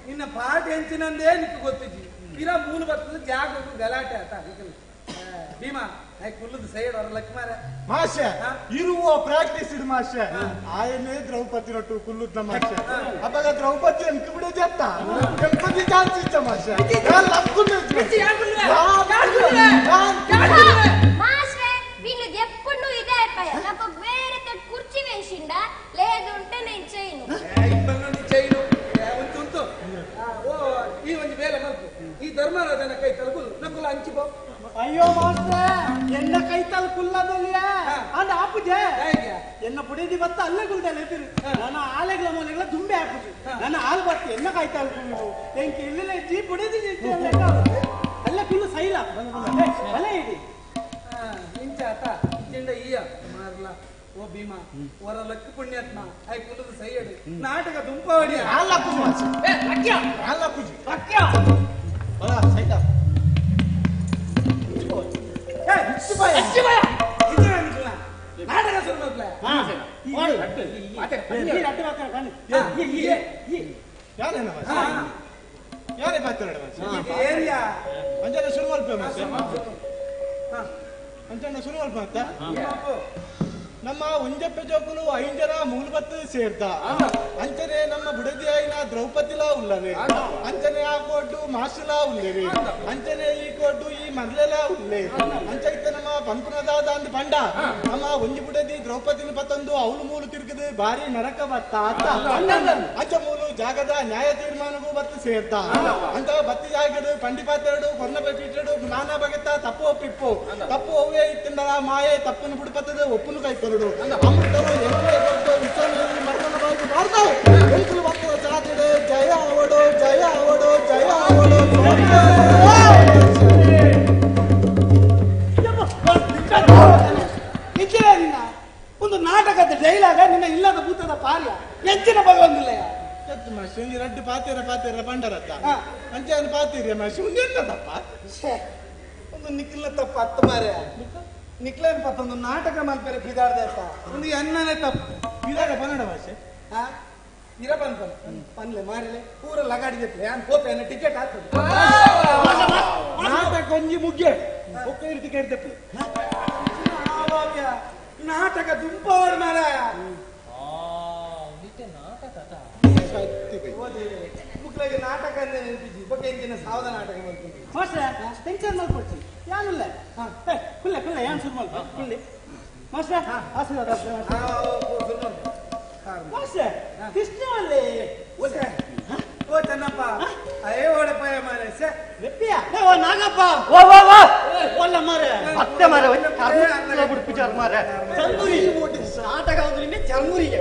ನಿನ್ನ ಪಾಠ ಎಂಚಿನಂದೇ ನಿಕ್ಕು ಗೊತ್ತಿಜ್ಜಿ ಪಿರ ಮೂಲು ಬರ್ತದೆ ಜಾಗಕ್ಕೂ ಗಲಾಟೆ ಆತ ಭೀಮಾ ಕುಲ್ಲದ ಸೈಡ್ ಅವ್ರ ಲಕ್ ಮಾರ ಮಾಷೆ ಇರುವ ಪ್ರಾಕ್ಟೀಸ್ ಇಡು ಮಾಷೆ ಆಯನೇ ದ್ರೌಪದಿ ರೊಟ್ಟು ಕುಲ್ಲುದ್ನ ಮಾಷೆ ಅವಾಗ ದ್ರೌಪದಿ ಅನ್ಕ ಬಿಡೋ ಜತ್ತ ಗಣಪತಿ ಚಾನ್ಸ್ ಇಚ್ಚ ಮಾಷೆ ಮಾಸ್ಟ್ರೆ ನೀನು ಎಪ್ಪುಂಡು ಇದೆ ಅಪ್ಪಯ್ಯ నాకు ಬೇರೆ ಧರ್ಮರಾಜನ ಕೈ ತಲುಪುದು ನಕುಲ ಅಂಚಿಬೋ. ಅಯ್ಯೋ ಮಾಸ್ಟ್ರೆ, ಎನ್ನ ಕೈ ತಲುಪುಲ್ಲದಲ್ಲಿಯ ಅಂದ ಆಪುಜೆ ಎನ್ನ ಬುಡದಿ ಬತ್ತ ಅಲ್ಲೇ ಗುಲ್ದಲ್ಲ ಎದುರು ನನ್ನ ಆಲೆಗಳ ಮನೆಗಳ ದುಂಬೆ ಹಾಕುಜಿ ನನ್ನ ಹಾಲು ಬತ್ತ ಎನ್ನ ಕೈ ತಲುಪು ಎಂಕಿ ಇಲ್ಲಿಲ್ಲ ಜೀ ಬುಡದಿ ಅಲ್ಲ ಕುಲ್ಲು ಸೈಲ ಬಲೆ ಇಡಿ ಇಂಚಾತ ಇಂಚಿಂಡ ಈಯ ಮಾರ್ಲ. ಓ ಭೀಮ, ವರ ಲಕ್ಕ ಪುಣ್ಯಾತ್ಮ I ಕುಲ್ಲದ ಸೈಯಡು ನಾಟಕ ದುಂಪವಡಿ ಅಲ್ಲ ಪೂಜಿ ಅಲ್ಲ ಪೂಜಿ ಬರ ಸೈತ ನಾಟಕ ಶುರು ಮಾಡ್ಲ. ಯಾರೇ ಏರಿಯಾ ಅಂಜನ ಶುರು ಮಲ್ಪ ಅಂಜನ ಶುರು ಮಲ್ಪ ಅಂತ ನಮ್ಮ ಒಂಜಪ್ಪೆ ಜೋಕುಲು ಐಂಜನ ಮೂಲಬತ್ತು ಸೇರ್ದ ಅಂಚನೆ ನಮ್ಮ ಬುಡದಿಯಾಯಿನ ದ್ರೌಪದಿಲಾ ಉಲ್ಲರೆ ಅಂಚನೆ ಆ ಕೋಟು ಮಾಸುಲಾ ಉಲ್ಲೇರಿ ಅಂಚನೆ ಈ ಕೋಟು ಈ ಮರ್ಲೆಲಾ ಉಲ್ಲೆ ಅಂಚೈತ ನಮ್ಮ ಪಂಪುನದಾದ ಅಂದ್ ಪಂಡ ನಮ್ಮ ಒಂಜಿ ಬುಡದಿ ದ್ರೌಪದಿನ ಪತ್ತೊಂದು ಅವಳು ಮೂಲು ತಿರುಗದು ಭಾರಿ ನರಕ ಬತ್ತ ಅಂಚ ಮೂಲು ಜಾಗದ ನ್ಯಾಯ ತೀರ್ಮಾನಗೂ ಬತ್ತು ಸೇರ್ದ ಅಂತ ಬತ್ತಿ ಜಾಗಡು ಪಂಡಿಪಾತೆರಡು ಕೊರ್ನ ಪೀಟಡು ನಾನಾ ಬಗೆತ ತಪ್ಪು ಒಪ್ಪಿಪ್ಪು ತಪ್ಪು ಒವ್ವೇ ಇತ್ತಿಂದಲ ಮಾಯೆ ತಪ್ಪನ್ನು ಬಿಡುಪತ್ತದ ಒಪ್ಪುನು ಕೈ ಅಮೃತವು ಮರ್ಮನವಾಗಿ ಮಾಡ್ತಾವೆ ಎಂಕುಲು ಮಕ್ಕಳ ಜಾತ್ರೆ ಜಯ ಅವಡು ಜಯ ಅವಡು ಜಯ ಅವಡು. ನಿನ್ನ ಒಂದು ನಾಟಕದ ಡೈಲಾಗ ನಿನ್ನ ಇಲ್ಲದ ಭೂತದ ಪಾರ್ಯ ಹೆಚ್ಚಿನ ಭಗವಂತಿಲ್ಲ. ಮಾಸ್ಟರ್ ರಡ್ಡು ಪಾತಿರ ಪಾತಿರ ಪಂಡರತ್ತ ಅಂಚೆ ಪಾತಿರ ಮಾಸ್ಟರ್ ಒಂದು ಎಂತ ತಪ್ಪ ಒಂದು ನಿಕ್ಕಿಲ್ಲ ತಪ್ಪ ಅತ್ತ ಮಾರ್ಯ ನಿಕ್ಲೇನ್ ಪತ್ತೊಂದು ನಾಟಕ ಮಲ್ಪೆರೆ ಬಿದಾಡ್ದೆ ಅತ್ತ ಒಂದು ಎನ್ನನೆ ತಪ್ಪು ಬಿದಾಡ ಪನ್ನಡ ಭಾಷೆ ಇರ ಪನ್ ಪನ್ಲೆ ಮಾರಿಲೆ ಪೂರ ಲಗಾಡಿದೆ ಯಾನ್ ಕೋಪೆ ಅನ್ನ ಟಿಕೆಟ್ ಆಗ್ತದೆ ನಾಟಕ ಒಂಜಿ ಮುಗ್ಗೆ ಒಕ್ಕ ಟಿಕೆಟ್ ತೆಪ್ಪು ನಾಟಕ ದುಂಪವರ್ ಮಾರಾಯ. ಮುಕ್ಳಿಗೆ ನಾಟಕ ಅಂದ್ರೆ ನೆನಪಿಜಿ ಬೊಕ್ಕ ಇಂಚಿನ ಸಾವದ ನಾಟಕ ಮಲ್ಪುಂಡು. ಮಾಸ್ಟ್ರೆ ಟೆನ್ಷನ್ ಮಲ್ಪೊಡ್ಚಿ ಯಾನಿಲ್ಲ ಕುಲ್ಲೆ ಕುಲ್ಲೆ ಯಾನ್ ಶುರು ಮಲ್ಪ ಕುಳ್ಳಿ ಮಾಸ್ಟ್ರೆ ಆಶೀರ್ವಾದ ಮಾಸ್ಟ್ರೆ ಕೃಷ್ಣ ಅಲ್ಲಿ ಓ ಚೆನ್ನಪ್ಪ ಅಯ್ಯೋ ಓಡಪ್ಪ ಮಾರೆ ವೆಪ್ಪಿಯ ಓ ನಾಗಪ್ಪ ಓ ಓ ಓ ಒಲ್ಲ ಮಾರೆ ಅತ್ತೆ ಮಾರೆ ಕರ್ಮ ಬಿಡ್ಪುಜಾರ್ ಮಾರೆ ಚಂದೂರಿ ನಾಟಕ ಅಂದ್ರೆ ಚರ್ಮುರಿಗೆ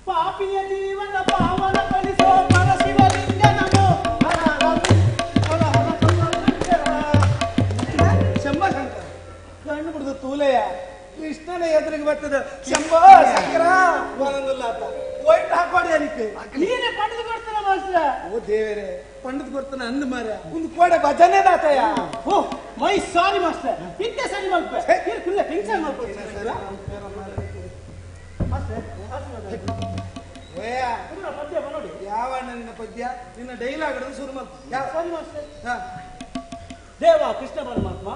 ಪಾಪಿಯ ಜೀವನ ಪಾವನ ಪಡಿಸೋ ಪರಶಿವಲಿಂಗ ನಮೋ ಹರ ಹರ ಹರ ಶಂಭ ಶಂಕರ ಕಣ್ಣು ಬಿಡುದು ತೂಲೆಯ ಕೃಷ್ಣನ ಎದುರಿಗೆ ಬರ್ತದ ಶಂಭೋ ಶಂಕರ ಒಂದೊಂದಿಲ್ಲ ಆತ ವೈಟ್ ಹಾಕೋಡಿ ಅದಕ್ಕೆ ನೀನೇ ಪಂಡದ ಕೊಡ್ತಾನ ಮಾಸ್ಟ್ರ. ಓ ದೇವರೇ ಪಂಡದ ಕೊಡ್ತಾನ ಅಂದ ಮಾರ ಒಂದು ಕೋಡೆ ಭಜನೆ ದಾತಯ್ಯ. ಓ ಮೈ ಸಾರಿ ಮಾಸ್ಟರ್ ಇತ್ತೆ ಸರಿ ಮಲ್ಪೆ ಕುಲ್ಲ ಟೆನ್ಷನ್ ಮಲ್ಪೆ ಯಾವ ನಿನ್ನ ಪದ್ಯ ನಿನ್ನ ಡೈಲಾಗ್ ಶುರು ಮಾಡು. ದೇವ ಕೃಷ್ಣ ಪರಮಾತ್ಮ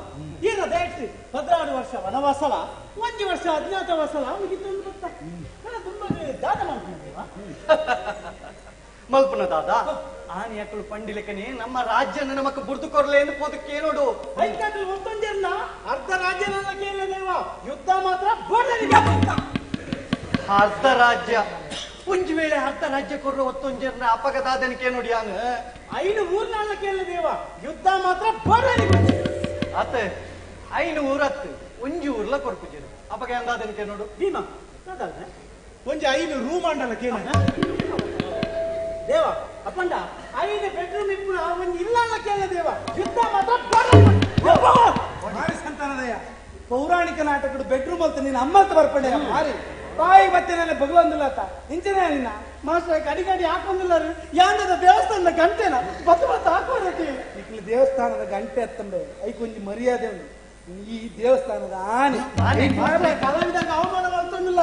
ಈಗ ದಯವಿಟ್ಟು 16 ವರ್ಷ ವನವಾಸಲ 1 ವರ್ಷ ಅಜ್ಞಾತವಾಸಲ ಮುಗಿತು ಗೊತ್ತಾ ತುಂಬ ದಾದ ಮಾಡ್ಕೊಂಡಿದ್ದೇವ ಮಲ್ಪನ ದಾದ ಆನೆ ಯಾಕಲು ಪಂಡಿಲಕನೇ ನಮ್ಮ ರಾಜ್ಯನ ನಮಕ್ ಬುರ್ದು ಕೊರ್ಲೆ ಎಂದು ಪೋದಕ್ಕೆ ನೋಡು ಐಕಾಟಲ್ ಒತ್ತೊಂದಿರ್ನ ಅರ್ಧ ರಾಜ್ಯನ ಕೇಳದೇವ ಯುದ್ಧ ಮಾತ್ರ ಅರ್ಧ ರಾಜ್ಯ ಒಂಜಿ ವೇಳೆ ಅರ್ಧ ರಾಜ್ಯ ಕೊರ್ರ ಒತ್ತೊಂಜರ್ನ ಅಪಗದಾದನಿಕೆ ನೋಡಿ ಯಾನು ಐನು ಊರ್ನಾಳ ಕೇಳದೇವ ಯುದ್ಧ ಮಾತ್ರ ಬೋರ್ಡನಿಗೆ ಅತ್ತ ಐನು ಊರತ್ತು ಒಂಜಿ ಊರ್ಲ ಕೊರ್ಪುಜರು ಅಪಗ ಎಂದಾದನಿಕೆ ನೋಡು ಭೀಮ ಒಂಜಿ ಐನು ರೂಮ್ ಅಂಡಲ ಕೇಳ ದೇವ ಅಪ್ಪಂಡ ಐದು ಬೆಡ್ರೂಮ್ ಇಪ್ಪು ಒಂಜಿ ಇಲ್ಲ ಕೇಳ ದೇವ ಯುದ್ಧ ಮಾತ್ರ ಭಾರಿ ಸಂತಾನದಯ್ಯ ಪೌರಾಣಿಕ ನಾಟಕಡು ಬೆಡ್ರೂಮ್ ಅಂತ ನೀನು ಅಮ್ಮಂತ ಬರ್ಪಡೆ ಭಾರಿ ಬಾಯಿ ಮತ್ತೆ ನನ್ನ ಭಗವಂತಿಲ್ಲ ಆತ ಇಂಚನೇ ನಿನ್ನ ಮಾಸ್ಟರ್ ಕಡಿ ಕಡಿ ಹಾಕೊಂಡಿಲ್ಲ ಯಾಂದದ ದೇವಸ್ಥಾನದ ಗಂಟೆನ ಬತ್ತು ಬತ್ತು ಹಾಕೋರತಿ ಇಲ್ಲಿ ದೇವಸ್ಥಾನದ ಗಂಟೆ ಅತ್ತಂಬೆ ಐಕೊಂಜಿ ಮರ್ಯಾದೆ ಉಂಟು ಈ ದೇವಸ್ಥಾನದ ಆನೆ ಕಲಾವಿದಾಗ ಅವಮಾನ ಮಾಡ್ತಂದಿಲ್ಲ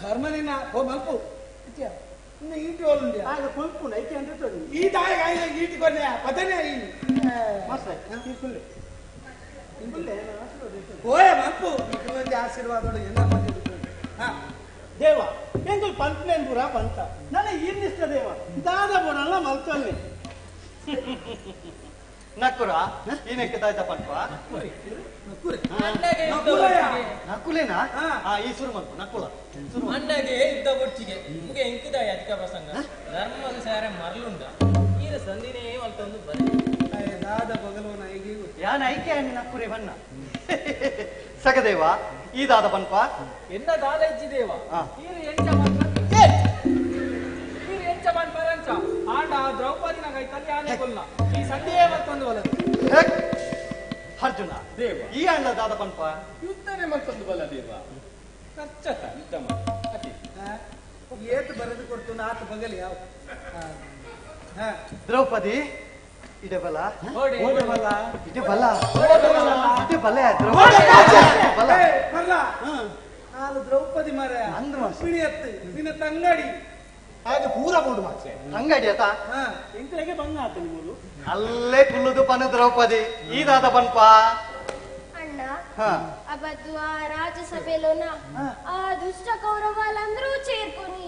ಕರ್ಮ ನಿನ್ನ ಓ ಮಲ್ಪು ಇನ್ನು ಈಟಿ ಹೋಲುಂಡಿ ಆಗ ಕೊಲ್ಪು ಐತಿ ಅಂದ್ರೆ ಈ ದಾಯ ಈಟಿ ಕೊನೆ ಪದನೇ ಈ ಮಾಸ್ಟರ್ ಈ ಕುಲ್ಲೆ ಕುಲ್ಲೆ ಓಯ್ ಮಲ್ಪು ಒಂಜಿ ಆಶೀರ್ವಾದ ಎಲ್ಲ ಹಾ ದೇವ ಎಂಕುಲು ಪಂಪ್ನೇನ್ ಪೂರ ಪಂತ ನನ್ನ ಈರ್ನಿಷ್ಟ ದೇವ ದಾದ ಬೋಡಲ್ಲ ಮಲ್ತಲ್ಲಿ ನಕ್ಕುರ ಈನೆಕ್ಕೆ ದಾಯ್ತ ಪನ್ಪ ನಕುಲೇನಾ ಈ ಸುರು ಮಲ್ಪು ನಕುಲ ಅಣ್ಣಗೆ ಯುದ್ಧ ಬೊಟ್ಟಿಗೆ ಮುಗೆ ಎಂಕಿದಾಯ ಅಧಿಕ ಪ್ರಸಂಗ ಧರ್ಮದ ಸಾರೆ ಮರಳುಂಡ ಈರ ಸಂದಿನೇ ಮಲ್ತೊಂದು ಬರೆ ದಾದ ಬಗಲವನ ಐಗೆ ಯಾನ ಐಕೆ ನಕ್ಕುರೆ ಬಣ್ಣ ಸಗದೇವ ಈ ದಾದ ಪನ್ಪ ಎನ್ನ ದಾದ ಇಜ್ಜಿದೇವ ಈರು ಎಂಚ ಈರು ಎಂಚ ಪನ್ಪರಂಚ ಆಂಡ ದ್ರೌಪದಿ ನಗೈತಲ್ಲಿ ಆನೆ ಕೊಲ್ಲ ಈ ಸಂಧಿಯೇ ಮತ್ತೊಂದು ಬಲ ಅರ್ಜುನ ದೇವ ಈ ಅಣ್ಣ ದಾದ ಪನ್ಪ ಯುದ್ಧನೇ ಮತ್ತೊಂದು ಬಲ ದೇವ ಕಚ್ಚತ ಯುದ್ಧ ಅತಿ ಏತು ಬರೆದು ಕೊಡ್ತು ಆತ ಬಗಲಿ ಯಾವ ದ್ರೌಪದಿ ಇಡೆ ಬಲ ಓಡೆ ಬಲ ಇಡೆ ಬಲ ಇಡೆ ಬಲ ಬಲ ಮರ್ಲ ನಾನು ದ್ರೌಪದಿ ಮರ ಪಿಣಿಯತ್ತು ನಿನ್ನ ತಂಗಡಿ ಹಾಗೆ ಪೂರ ಬೋಡು ಮಾಚೆ ತಂಗಡಿ ಆತ ಎಂಕಲೆಗೆ ಬಂಗ ಆತ ನಿಮ್ಮದು ಅಲ್ಲೇ ಕುಲ್ಲುದು ಪನ ದ್ರೌಪದಿ ಈ ದಾದ ಪನ್ಪ ಅಣ್ಣ అవద్దు ఆ రాజసభలోన ఆ దుష్ట కౌరవాలందరూ చేరుకొని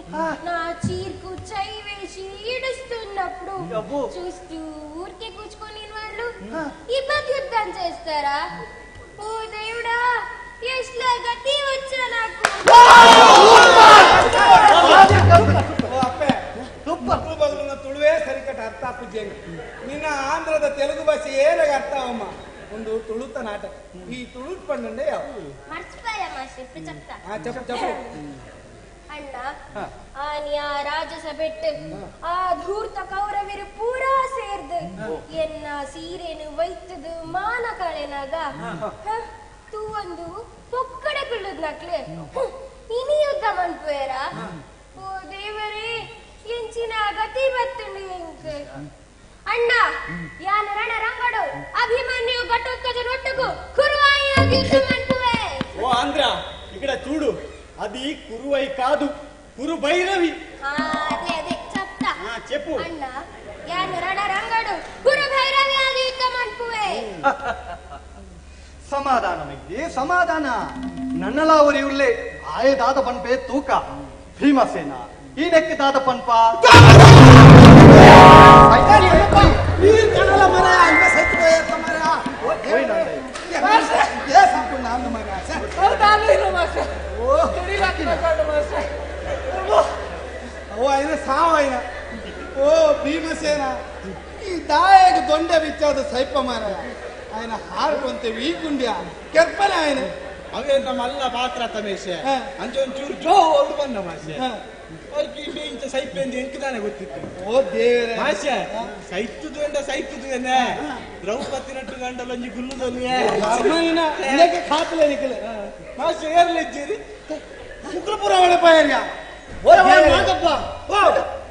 నా చీర్కు చై వేసి ఈడుస్తున్నప్పుడు చూస్తూ ఊరికే కూర్చుకొని వాళ్ళు ఇబ్బంది యుద్ధం చేస్తారా? ఓ దేవుడా, ఎట్లా గతి వచ్చా నాకు. ತುಳುವೇ ಸರಿಕಟ್ಟ ಅರ್ಥ ಆಪುಜೇಂಗ ನಿನ್ನ ಆಂಧ್ರದ ತೆಲುಗು ಭಾಷೆ ಏನಾಗ ಅರ್ಥ ಅವಮ್ಮ ಒಂದು ತುಳುತ ನಾಟಕ ಈ ತುಳು ಪಂಡೆ ಯಾವ మర్చిపోయా మాస్టర్, ఇప్పుడు చెప్తా. చెప్పు చెప్పు. ಅಣ್ಣ, ಆನಿ ಆ ರಾಜಸಭೆಟ್ಟು ಆ ಧೂರ್ತ ಕೌರವರು ಪೂರಾ ಸೇರ್ದು ಎನ್ನ ಸೀರೆನು ವೈತದು ಮಾನ ಕಳೆನಾಗ ತೂ ಒಂದು ಪೊಕ್ಕಡೆ ಕುಳ್ಳುದ್ ನಕ್ಲೆ ಇನಿ ಯುದ್ಧ ಮನ್ಪುವೇರ? ಓ ದೇವರೇ, ಎಂಚಿನ ಗತಿ ಬತ್ತುಂಡು ಎಂಕ್. ಅಣ್ಣ, ಯಾನ ರಣರಂಗಡು ಅಭಿಮನ್ಯು ಘಟೋತ್ಕಜನೊಟ್ಟುಗು ಕುರುವಾಯಿಯಾಗಿ ಯುದ್ಧ ಮನ್ಪುವೆ. ఓ ఆంధ్ర ఇక్కడ చూడు, అది కురువై కాదు కురు భైరవి. అదే అదే చెప్తా చెప్పు. అన్న, యాన రణరంగడు కురు భైరవి ఆగి యుద్ధ మన్పువే. సమాధానమిది సమాధాన నన్నలా ఒరి ఉల్లే ಆಯ ದಾದ ಪನ್ಪೆ ತೂಕ ಭೀಮಸೇನ ಈ ನೆಕ್ ದಾದ ಪನ್ಪ ఓ అయిన సావైన ఓ భీమసేన ఈ దాయకు దొండ బిచ్చాదు సైప మార ఆయన హార్ట్ అంతే వీకుండ్యా ಕೆರ್ಪನೆ ఆయన ಅವೇ ನಮ್ಮ ಅಲ್ಲ ಪಾತ್ರ ತಮೇಶೆ ಅಂಚೆ ಒಂಚೂರು ಜೋ ಓಡು ಬಂದ ಮಾಸೆ ಅವ್ರಿಗೆ ಇಂಬೆ ಇಂಚ ಸೈಪೆಂದು ಎಂಕ್ ತಾನೆ ಗೊತ್ತಿತ್ತು. ಓ ದೇವರೇ ಮಾಸೆ ಸೈತುದು ಎಂದ ಸೈತುದು ಎನ್ನ ದ್ರೌಪದಿ ನಟ್ಟು ಗಂಡಲೊಂಜಿ ಗುಲ್ಲುದೊಲಿಯೇ ಇದಕ್ಕೆ ಖಾತಲೆ ನಿಕ್ಕಲೆ ಮಾಸೆ ಏರ್ಲೆಜ್ಜೇರಿ ಉಗ್ರಪುರ ಒಳೆ ಪಾಯರ್ಯ ಮಾದಪ್ಪ ಓ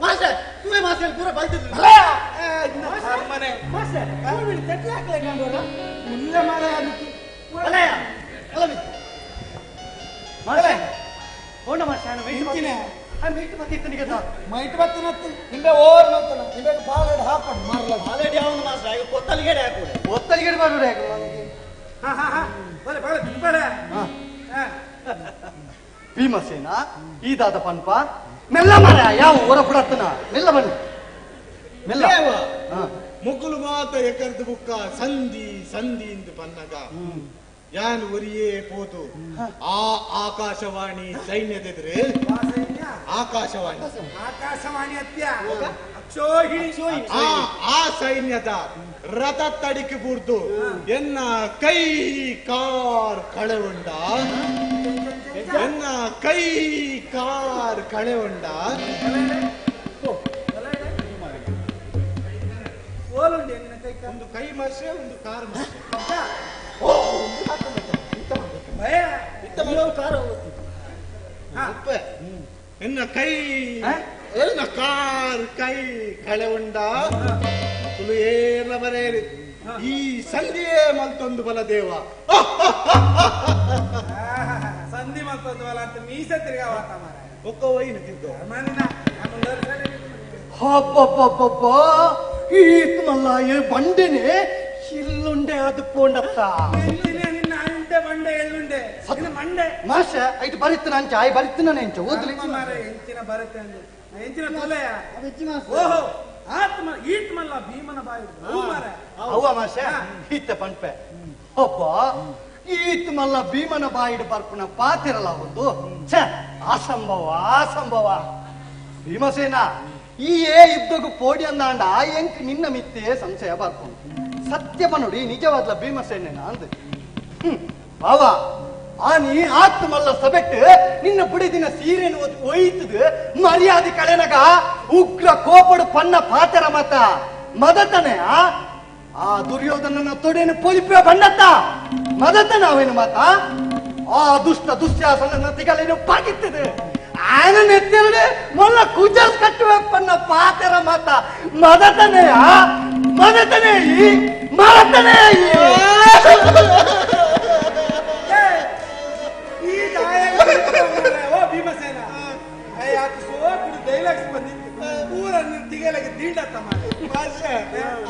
ಮಾಸೆ ತುವೆ ಮಾಸೆ ಪೂರ ಬಲ್ತಿದ್ರು ಮನೆ ಮಾಸೆ ತಟ್ಟಿ ಹಾಕ್ಲೆ ಕಂಡೋರ ಮುಲ್ಲ ಮಾರ ಅಲಯ ಅಲವಿ ಮಾಸೆ ಹೋಣ ಮಾಸೆ ನಾನು ಇಂಚಿನ ಆ ಮೈಟ್ ಬತ್ತಿತ್ತು ನಿಗದ ಮೈಟ್ ಬತ್ತಿನತ್ತು ಹಿಂದೆ ಓವರ್ ಮಂತನ ಹಿಂದೆ ಬಾಲಡ್ ಹಾಕೊಂಡು ಮಾರಲ ಬಾಲಡ್ ಯಾವನು ಮಾಸೆ ಆಗ ಕೊತ್ತಲಿಗೆಡೆ ಹಾಕುಡೆ ಕೊತ್ತಲಿಗೆಡೆ ಮಾಡುಡೆ ಹಾ ಹಾ ಹಾ ಬಲೆ ಬಲೆ ತಿನ್ಬೇಡ. ಭೀಮಸೇನ ಈ ದಾದ ಪನ್ಪ ಮೆಲ್ಲ ಮಾರ ಯಾವ ಹೊರ ಪುಡತ್ತನ ಮೆಲ್ಲ ಬನ್ನಿ ಮೆಲ್ಲ. ಮುಕ್ಕುಲು ಮಾತ ಎಕರ್ದು ಬುಕ್ಕ ಸಂಧಿ ಸಂಧಿ ಇಂದು ಪನ್ನಗ ಯಾನ್ ಒರಿಯೇ ಪೋತು ಆ ಆಕಾಶವಾಣಿ ಸೈನ್ಯದೆದುರು ಆಕಾಶವಾಣಿ ಆಕಾಶವಾಣಿ ಅತ್ಯ ಅಕ್ಷೋಹಿಣಿ ಆ ಸೈನ್ಯದ ರಥ ತಡಿಕೆ ಬೂರ್ದು ಎನ್ನ ಕೈ ಕಾರ್ ಕಳೆವುಂಡ ಎನ್ನ ಕೈ ಕಾರ್ ಕಳೆವುಂಡ ಒಂದು ಕೈ ಮರ್ಸೆ ಒಂದು ಕಾರ್ ಮರ್ಸೆ ಎನ್ನ ಕೈ ಎನ್ನ ಕಾರ್ ಕೈ ಕಳೆವುಂಡ ಏನ ಬರೆಯರಿ ಈ ಸಂಧಿಯೇ ಮಲ್ತೊಂದು ಬಲದೇವ ಸಂಧಿ ಮಲ್ತೊಂದು ಬಲ ಅಂತ ಮೀಸ ತಿರ್ಗಾವಾತ ಮಾರ ಒಕ್ಕ ವೈನ ತಿರ್ಗ ಹಬ್ಬಬ್ಬಬ್ಬಬ್ಬ ಈತ್ ಮಲ್ಲ ಏ ಬಂಡೆನೆ ಇಲ್ಲುಂಡೆ ಅದು ಪೋಂಡತ್ತ ನಿನ್ನ ಅಂಡೆ ಬಂಡೆ ಎಳ್ಳುಂಡೆ ಮಂಡೆ ಮಾಷ ಐಟ್ ಬರಿತ್ತು ಅಂಚ ಆಯ್ ಬರಿತ್ತು ನಾನು ಎಂಚ ಓದ್ಲಿ ಮಾರ ಎಂಚಿನ ಬರುತ್ತೆ ಅಂದು ಎಂಚಿನ ತೊಲೆಯ ಓಹೋ ಆತ್ಮ ಈತ್ಮಲ್ಲ ಭೀಮನ ಬಾಯಿ ಅವ್ವ ಮಾಷ ಇತ್ತ ಪಂಪೆ ಒಬ್ಬ ಈತ್ಮಲ್ಲ ಭೀಮನ ಬಾಯಿಡು ಬರ್ಪುನ ಪಾತಿರಲ್ಲ ಒಂದು ಛ ಅಸಂಭವ ಅಸಂಭವ ಭೀಮಸೇನ ಈ ಏ ಯುದ್ಧಕ್ಕೂ ಪೋಡಿ ಅಂದಾಂಡ ಎಂಕ್ ನಿನ್ನ ಮಿತ್ತೆ ಸಂಶಯ ಬರ್ಪುಂಡು ಸತ್ಯ ಪನುಡಿ ನಿಜವಾದ್ಲ ಭೀಮಸೇನ ಅಂದು ಬಾವಾ ಆ ನೀ ಆತ್ಮಲ್ಲ ಸಬೆಟ್ಟು ನಿನ್ನ ಬುಡಿದಿನ ಸೀರೆನು ಒಯ್ತದು ಮರ್ಯಾದೆ ಕಳೆನಗ ಉಗ್ರ ಕೋಪಡು ಪನ್ನ ಪಾತರ ಮತ ಮದತನೆ ಆ ದುರ್ಯೋಧನನ ತೊಡೆನು ಪೊಲಿಪೆ ಬಣ್ಣತ್ತ ಮದತನ ಅವೇನು ಮಾತ ಆ ದುಷ್ಟ ದುಶ್ಯಾಸನ ತಿಗಲೇನು ಪಾಕಿತ್ತದೆ ಆನ ನೆತ್ತೆರಡು ಮೊಲ್ಲ ಕುಜಲ್ ಕಟ್ಟುವ ಪನ್ನ ಪಾತರ ಮಾತ ಮದತನೆಯ ಮದತನೇ ಈ ಮದತನೇ ಈ ಓ ಭೀಮಸೇನ ಡೈಲಾಗ್ಸ್ ಬಂದಿತ್ತು ಪೂರ ತಿಗಲಗೆ ದೀಡತ್ತ ಮಾಷೆ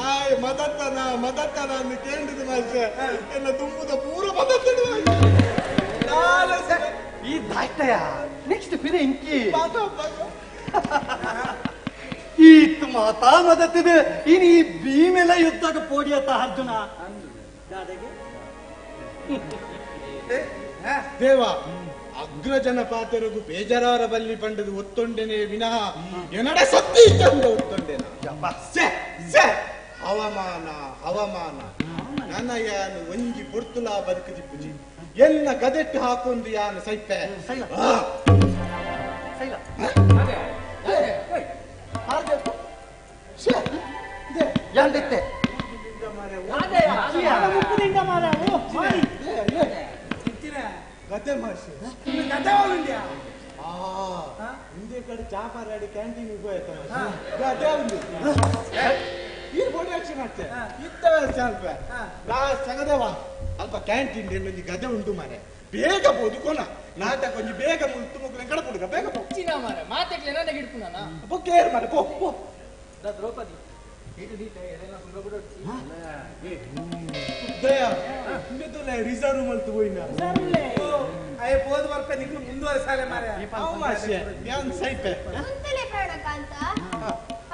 ಆಯ್ ಮದತ್ತನ ಮದತ್ತನ ಅಂದು ಕೇಂದ್ರದ ಮಾಷೆ ಎನ್ನ ತುಂಬುದ ಪೂರ ಮದತ್ತನ ಈ ದಾಯ್ತಯ ನೆಕ್ಸ್ಟ್ ಫಿರೆ ಇಂಕಿ ಈತ್ ಮಾತಾ ಮದತ್ತಿದೆ ಇನಿ ಈ ಭೀಮೆಲ ಯುದ್ಧಕ್ಕೆ ಪೋಡಿಯತ್ತ ಅರ್ಜುನ ದೇವ ಅಗ್ರಜನ ಪಾತ್ರಗೂ ಬೇಜಾರವರ ಬಲ್ಲಿ ಪಂಡದು ಒತ್ತೊಂಡೆನೆ ವಿನಃ ಎನ್ನಡ ಸತ್ತಿ ಚಂದ ಒತ್ತೊಂಡೆನ ಅವಮಾನ ಅವಮಾನ ನನ್ನ ಯಾನು ಒಂಜಿ ಪೊರ್ತುಲಾ ಬದುಕುದಿಪ್ಪುಜಿ ಎನ್ನ ಗದೆಟ್ಟು ಹಾಕೊಂದು ಯಾನು ಸೈಪೆ ಯಾಂದಿತ್ತೆ ಗದೆ ಮಾಷೆ ಗದೆ ಉಂಡ್ಯಾ ಹಿಂದೆ ಕಡೆ ಚಾಪಾರಾಡಿ ಕ್ಯಾಂಟೀನ್ ಹೋಯ್ತ ಗದೆ ಉಂಡು ಈ ಬಾಡಿ ಆಕ್ಷನ್ ಆಗ್ತದೆ ಇತ್ತ ಸ್ವಲ್ಪ ನಾ ಸಗದೇವ ಅಲ್ಪ ಕ್ಯಾಂಟೀನ್ ಒಂಜಿ ಗದೆ ಉಂಟು ಮಾರೆ ಬೇಗ ಬೋದುಕೋನ ನಾಟಕ ಒಂಜಿ ಬೇಗ ಮುಲ್ತು ಮುಗ್ಲೆ ಕಡ ಪುಡುಗ ಬೇಗ ಪೋ ಚಿನ್ನ ಮಾರೆ ಮಾತೆಕ್ಲೆ ನನ್ನ ಗಿಡ್ಪುನ ಬೊಕ್ಕೇರ್ ಮಾರೆ ಪೋ ಪೋ ದಾ ದ್ರೌಪದಿ ಇಡು ದೀಟ ಎಡೆನ ಸುಂದ್ರ ಬಿಡೊಡ್ಚಿ ದಯಾ ಇಂದೆತುಲೆ ರಿಸರ್ವ್ ಮಲ್ತು ಪೋಯಿನ ಅಯ್ಯ ಪೋದು ಬರ್ಪ ನಿಕ್ಲು ಮುಂದುವರೆಸಾಲೆ ಮಾರೆ ಅವು ಮಾಷೆ ಯಾನ್ ಸೈಪೆ ఉంతలే ప్రాణకాంత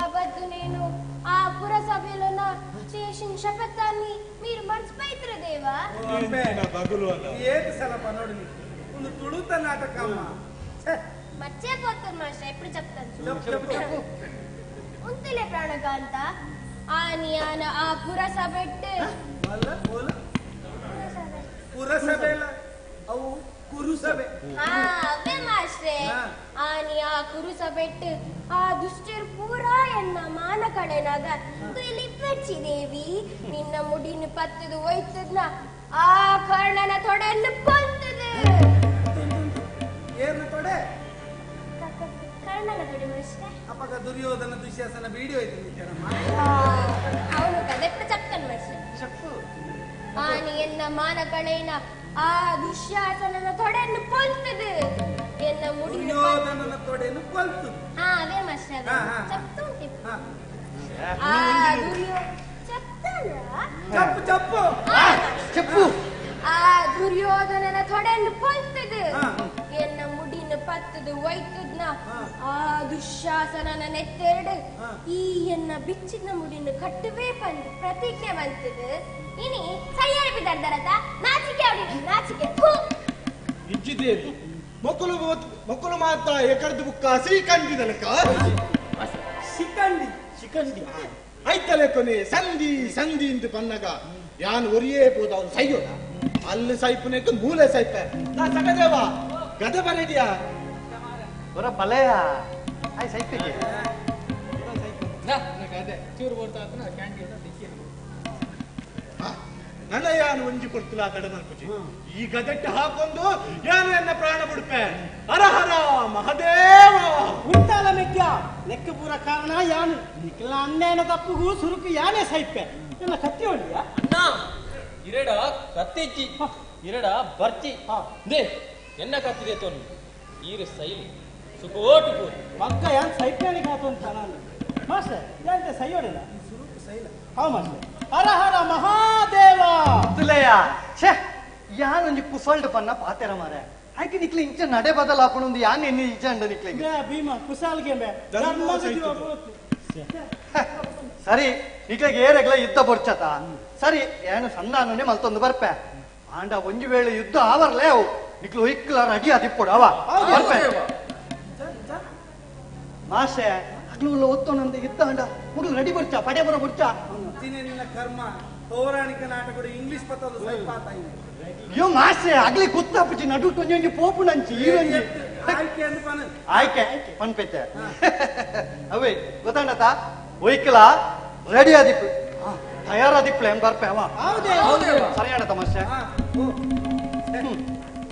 అవద్దు నేను ఆ పురసభలో చేసిన శపథాన్ని మీరు మర్చిపోయితురు దేవా ಬಗುಲು ಅಲ್ಲ ಏತು ಸಲಪ ನೋಡು ನೀ ಒಂದು ತುಳುತ ನಾಟಕ ಅಮ್ಮ మర్చిపోతురు మాస్టర్ ఎప్పుడు చెప్తాను చెప్పు చెప్పు ఉంతలే ప్రాణకాంత ఆని ఆన ఆ పురసభెట్టు ಪುರಸಭೆ ಅಲ್ಲ ಅವು ಕುರುಸಭೆ అవే మాస్టరే ఆని ఆ కురుసభెట్టు ಆ ದುಷ್ಟರು ಪೂರಾ ಎನ್ನ ಮಾನ ಕಡೆನಾಗ ಕುಯಿಲಿಪ್ಪಚ್ಚಿ ದೇವಿ ನಿನ್ನ ಮುಡಿನ ಪತ್ತದು ಒಯ್ತದ್ನ ಆ ಕರ್ಣನ ತೊಡೆಯನ್ನು ಪೊಲ್ತದು ಏನು ತೊಡೆ ಕರ್ಣನ ತೊಡೆ ಮಾಸ್ಟರ್ ಅಪ್ಪಗ ದುರ್ಯೋಧನ ದುಶ್ಯಾಸನ ಬೀಡಿ ಹೋಯ್ತು ನಿತ್ಯನಮ್ಮ అవును కదా ఇప్పుడు చెప్తాను మాస్టర్ చెప్పు ಆನಿ ಎನ್ನ ಮಾನ ಕಳೆನ ಆ ದುಶ್ಯಾಸನನ ತೊಡೆಯನ್ನು ಪೊಲ್ತದು ಎನ್ನ ಮುಡಿನ ದುರ್ಯೋಧನನ ತೊಡೆಯನ್ನು ಕೊಲ್ತದು ಹಾ అవే మాస్టర్ చెప్తూ ఉంటే ఆ దుర్యో చెప్తానా చెప్పు చెప్పు చెప్పు ಆ ದುರ್ಯೋಧನನ ತೊಡೆಯನ್ನು ಪೊಲ್ತದು ಎನ್ನ ಮುಡಿನ ಪತ್ತದು ಒಯ್ತದ್ನ ಆ ದುಶ್ಯಾಸನನ ನೆತ್ತೆರಡು ಈ ಎನ್ನ ಬಿಚ್ಚಿದ ಮುಡಿನ ಕಟ್ಟುವೆ ಬಂದು ಪ್ರತಿಜ್ಞೆ ಬಂತದು ಇನಿ ಸೈಯಾಳಿ ಬಿದ್ದಾರತ ನಾಚಿಕೆ ಅವಳಿ ನಾಚಿಕೆ ಇಜ್ಜಿದೇವಿ ಮೊಕ್ಕಲು ಮೊಕ್ಕಲು ಮಾತ ಎಕರ್ದು ಬುಕ್ಕ ಸಿಕಂಡಿದಲಕ ಶಿಖಂಡಿ ಶಿಖಂಡಿ ಐತಲೆ ಕೊನೆ ಸಂಧಿ ಸಂಧಿ ಇಂದು ಪನ್ನಗ ಯಾನ್ ಒರಿಯೇ ಪೋದ ಅವನು ಸೈಯೋದ ಅಲ್ಲಿ ಸೈಪುನೆಕ್ ಮೂಲೆ ಸೈಪೆ ನಾ ಸಗದೇವ ಗದೆ ಬರೆಡಿಯಾ ಬರ ಬಲೆಯ ಆಯ್ ಸೈಪಿಗೆ ಗದೆ ಚೂರು ಬೋರ್ತಾ ಕ್ಯಾಂಟೀನ್ ದಿಕ್ಕಿ ನನ್ನ ಯಾನು ಒಂಜಿ ಕೊಡ್ತಿಲ್ಲ ಆ ಕಡೆ ಮಲ್ಪುಜಿ ಈ ಗದೆಟ್ಟು ಹಾಕೊಂಡು ಯಾನು ಎನ್ನ ಪ್ರಾಣ ಬಿಡ್ಪೆ ಹರ ಹರ ಮಹದೇವ ಉಂಟಾಲ ಮೆಗ್ಗ ಲೆಕ್ಕ ಪೂರ ಕಾರಣ ಯಾನು ನಿಖಿಲ ಅಣ್ಣನ ತಪ್ಪುಗೂ ಸುರುಕು ಯಾನೇ ಸೈಪೆ ನನ್ನ ಕತ್ತಿ ಹೊಡಿಯ ಅಣ್ಣ ಇರಡ ಕತ್ತೆಜ್ಜಿ ಇರಡ ಬರ್ಚಿ they ಎನ್ನ ಕತ್ತಿದೆ ತೋನು ಈರು ಸೈಲಿ ಸುಕೋಟು ಕೂರು ಮಗ್ಗ ಯಾನ್ ಸೈಪ್ಯಾಣಿಗೆ ಆತು ಅಂತ ನಾನು ಮಾಸ್ಟರ್ ಯಾಂತೆ ಸೈಯೋಡಿಲ್ಲ ಸುರುಕು ಸೈಲ how master Hara Hara Mahadeva ತುಲೆಯ ಛೇ ಯಾನೊಂಜಿ ಕುಸಲ್ಡ್ ಪನ್ನ ಪಾತೆರ ಮಾರೆ ಆಯ್ಕೆ ನಿಕ್ಲೆ ಇಂಚ ನಡೆ ಬದಲಾಪಣೊಂದು ಯಾನ್ ಎನ್ನಿ ಇಜ್ಜಂಡ ನಿಕ್ಲೆಗ್ ಭೀಮ ಕುಸಾಲ್ಗೆ ಧರ್ಮ ಧರ್ಮ ಸೈತುದು. ಸರಿ ನಿಕ್ಲೆಗ್ ಏರೆಗ್ಲ ಯುದ್ಧ ಬೊರ್ಚತ ಸರಿ ಏನು ಸಂಧಾನನೆ ಮಲ್ತೊಂದು ಬರ್ಪೆ ಆಂಡ ಒಂಜಿ ವೇಳೆ ಯುದ್ಧ ಆವರ್ಲೇ ಅವು ನಿಕ್ಲು ಇಕ್ಲ ರೆಡಿ ಆದಿಪ್ಪೊಡು ಅವ ಬರ್ಪೆ ಮಾಸೆ ಅಗ್ಲು ಒತ್ತೋನಂದ ಯುದ್ಧ ಅಂಡ ಮುಗ್ಲು ರೆಡಿ ಬರ್ಚ ಪಡೆ ಬರೋ ಬರ್ಚ ನಿನ್ನ ಕರ್ಮ ಪೌರಾಣಿಕ ನಾಟಕಗಳು ಇಂಗ್ಲಿಷ್ ಪತ್ತೊಂದು ಸೈಪಾತ ಅಯ್ಯೋ ಮಾಸೆ ಅಗ್ಲಿ ಕುತ್ತಾಪುಜಿ ನಡು ಒಂಜಿ ಪೋಪು ನಂಚಿ ಈರೊಂಜಿ ಆಯ್ಕೆ ಅಂದ್ ಪನ ಆಯ್ಕೆ ಪನ್ಪೆತ್ತೆ ಅವೇ ಗೊತ್ತಾಂಡತ ಒಯ್ಕಲ ರೆಡಿ ಆದಿಪ್ಪು ತಯಾರಾದಿಪ್ಪು ಏನ್ ಬರ್ಪೆ ಅವ ಸರಿ ಅಣ್ಣ ತಮಾಷೆ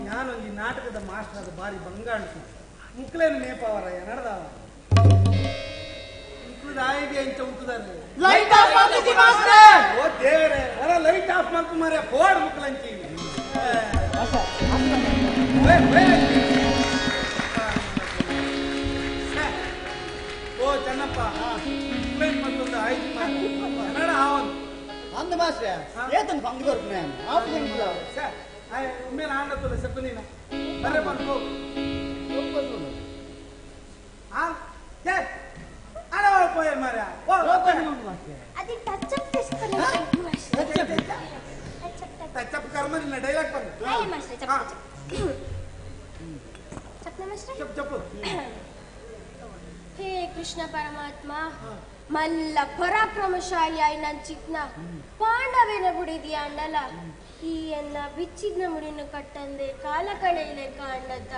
ನಾನೊಂದು ನಾಟಕದ ಮಾಸ್ಟರ್ ಅದು ಬಾರಿ ಬಂಗಾಣ ಮುಕ್ಲೇನು ನೇಪವರಯ್ಯ ನಡೆದವ ಮುಕ್ಲದ ಆಯ್ಗೆ ಇಂಚ ಉಂಟುದಾರೆ ಲೈಟ್ ಆಫ್ ಮಾಡ್ತಿದ್ದಿ ಮಾಸ್ಟ್ರೇ! ಓ ದೇವರೇ ಅರ ಲೈಟ್ ಆಫ್ ಮಾಡ್ಕು ಮಾರ್ರೆ ಫೋಡ್ ಮುಕ್ಲಂಚಿ ಓ ಚೆನ್ನಪ್ಪ ಮುಕ್ಲೇನ್ ಮತ್ತೊಂದು ಆಯ್ತು ಕನ್ನಡ ಆವೊಂದು ಅಂದ ಮಾಸ್ಟ್ರೆ ಏತನ್ ಪಂಗ್ ಬರ್ಪುನೆ ಆಫೀಸ್ ಸರ್ ಒಮ್ಮೆ ಆಂಡತ್ತಲ್ಲ ಸೆಪ್ಪು ನೀನು ಬರ್ರೆ ಬಂದು ಆ ಛೇ ಆಡವಾಳ ಪೋಯೆ ಮಾರ್ರೆ ಓ అది టచ్ అప్ చేసుకుని ಟಚ್ ಅಪ್ ಕರ್ಮ ನಿನ್ನ ಡೈಲಾಗ್ ಬಂದು మాస్టర్ చెప్పు చెప్పు మాస్టర్ చెప్పు చెప్పు ಹೇ ಕೃಷ್ಣ ಪರಮಾತ್ಮ ಮಲ್ಲ ಪರಾಕ್ರಮಶಾಲಿ ಆಯಿ ನನ್ ಚಿಕ್ನ ಪಾಂಡವೇನ ಬುಡಿದಿಯ ಅಂಡಲ ಈ ಎನ್ನ ಬಿಚ್ಚಿದ್ನ ಮುಡಿನ ಕಟ್ಟಂದೆ ಕಾಲ ಕಳೆಯಲೆ ಕಾಂಡತ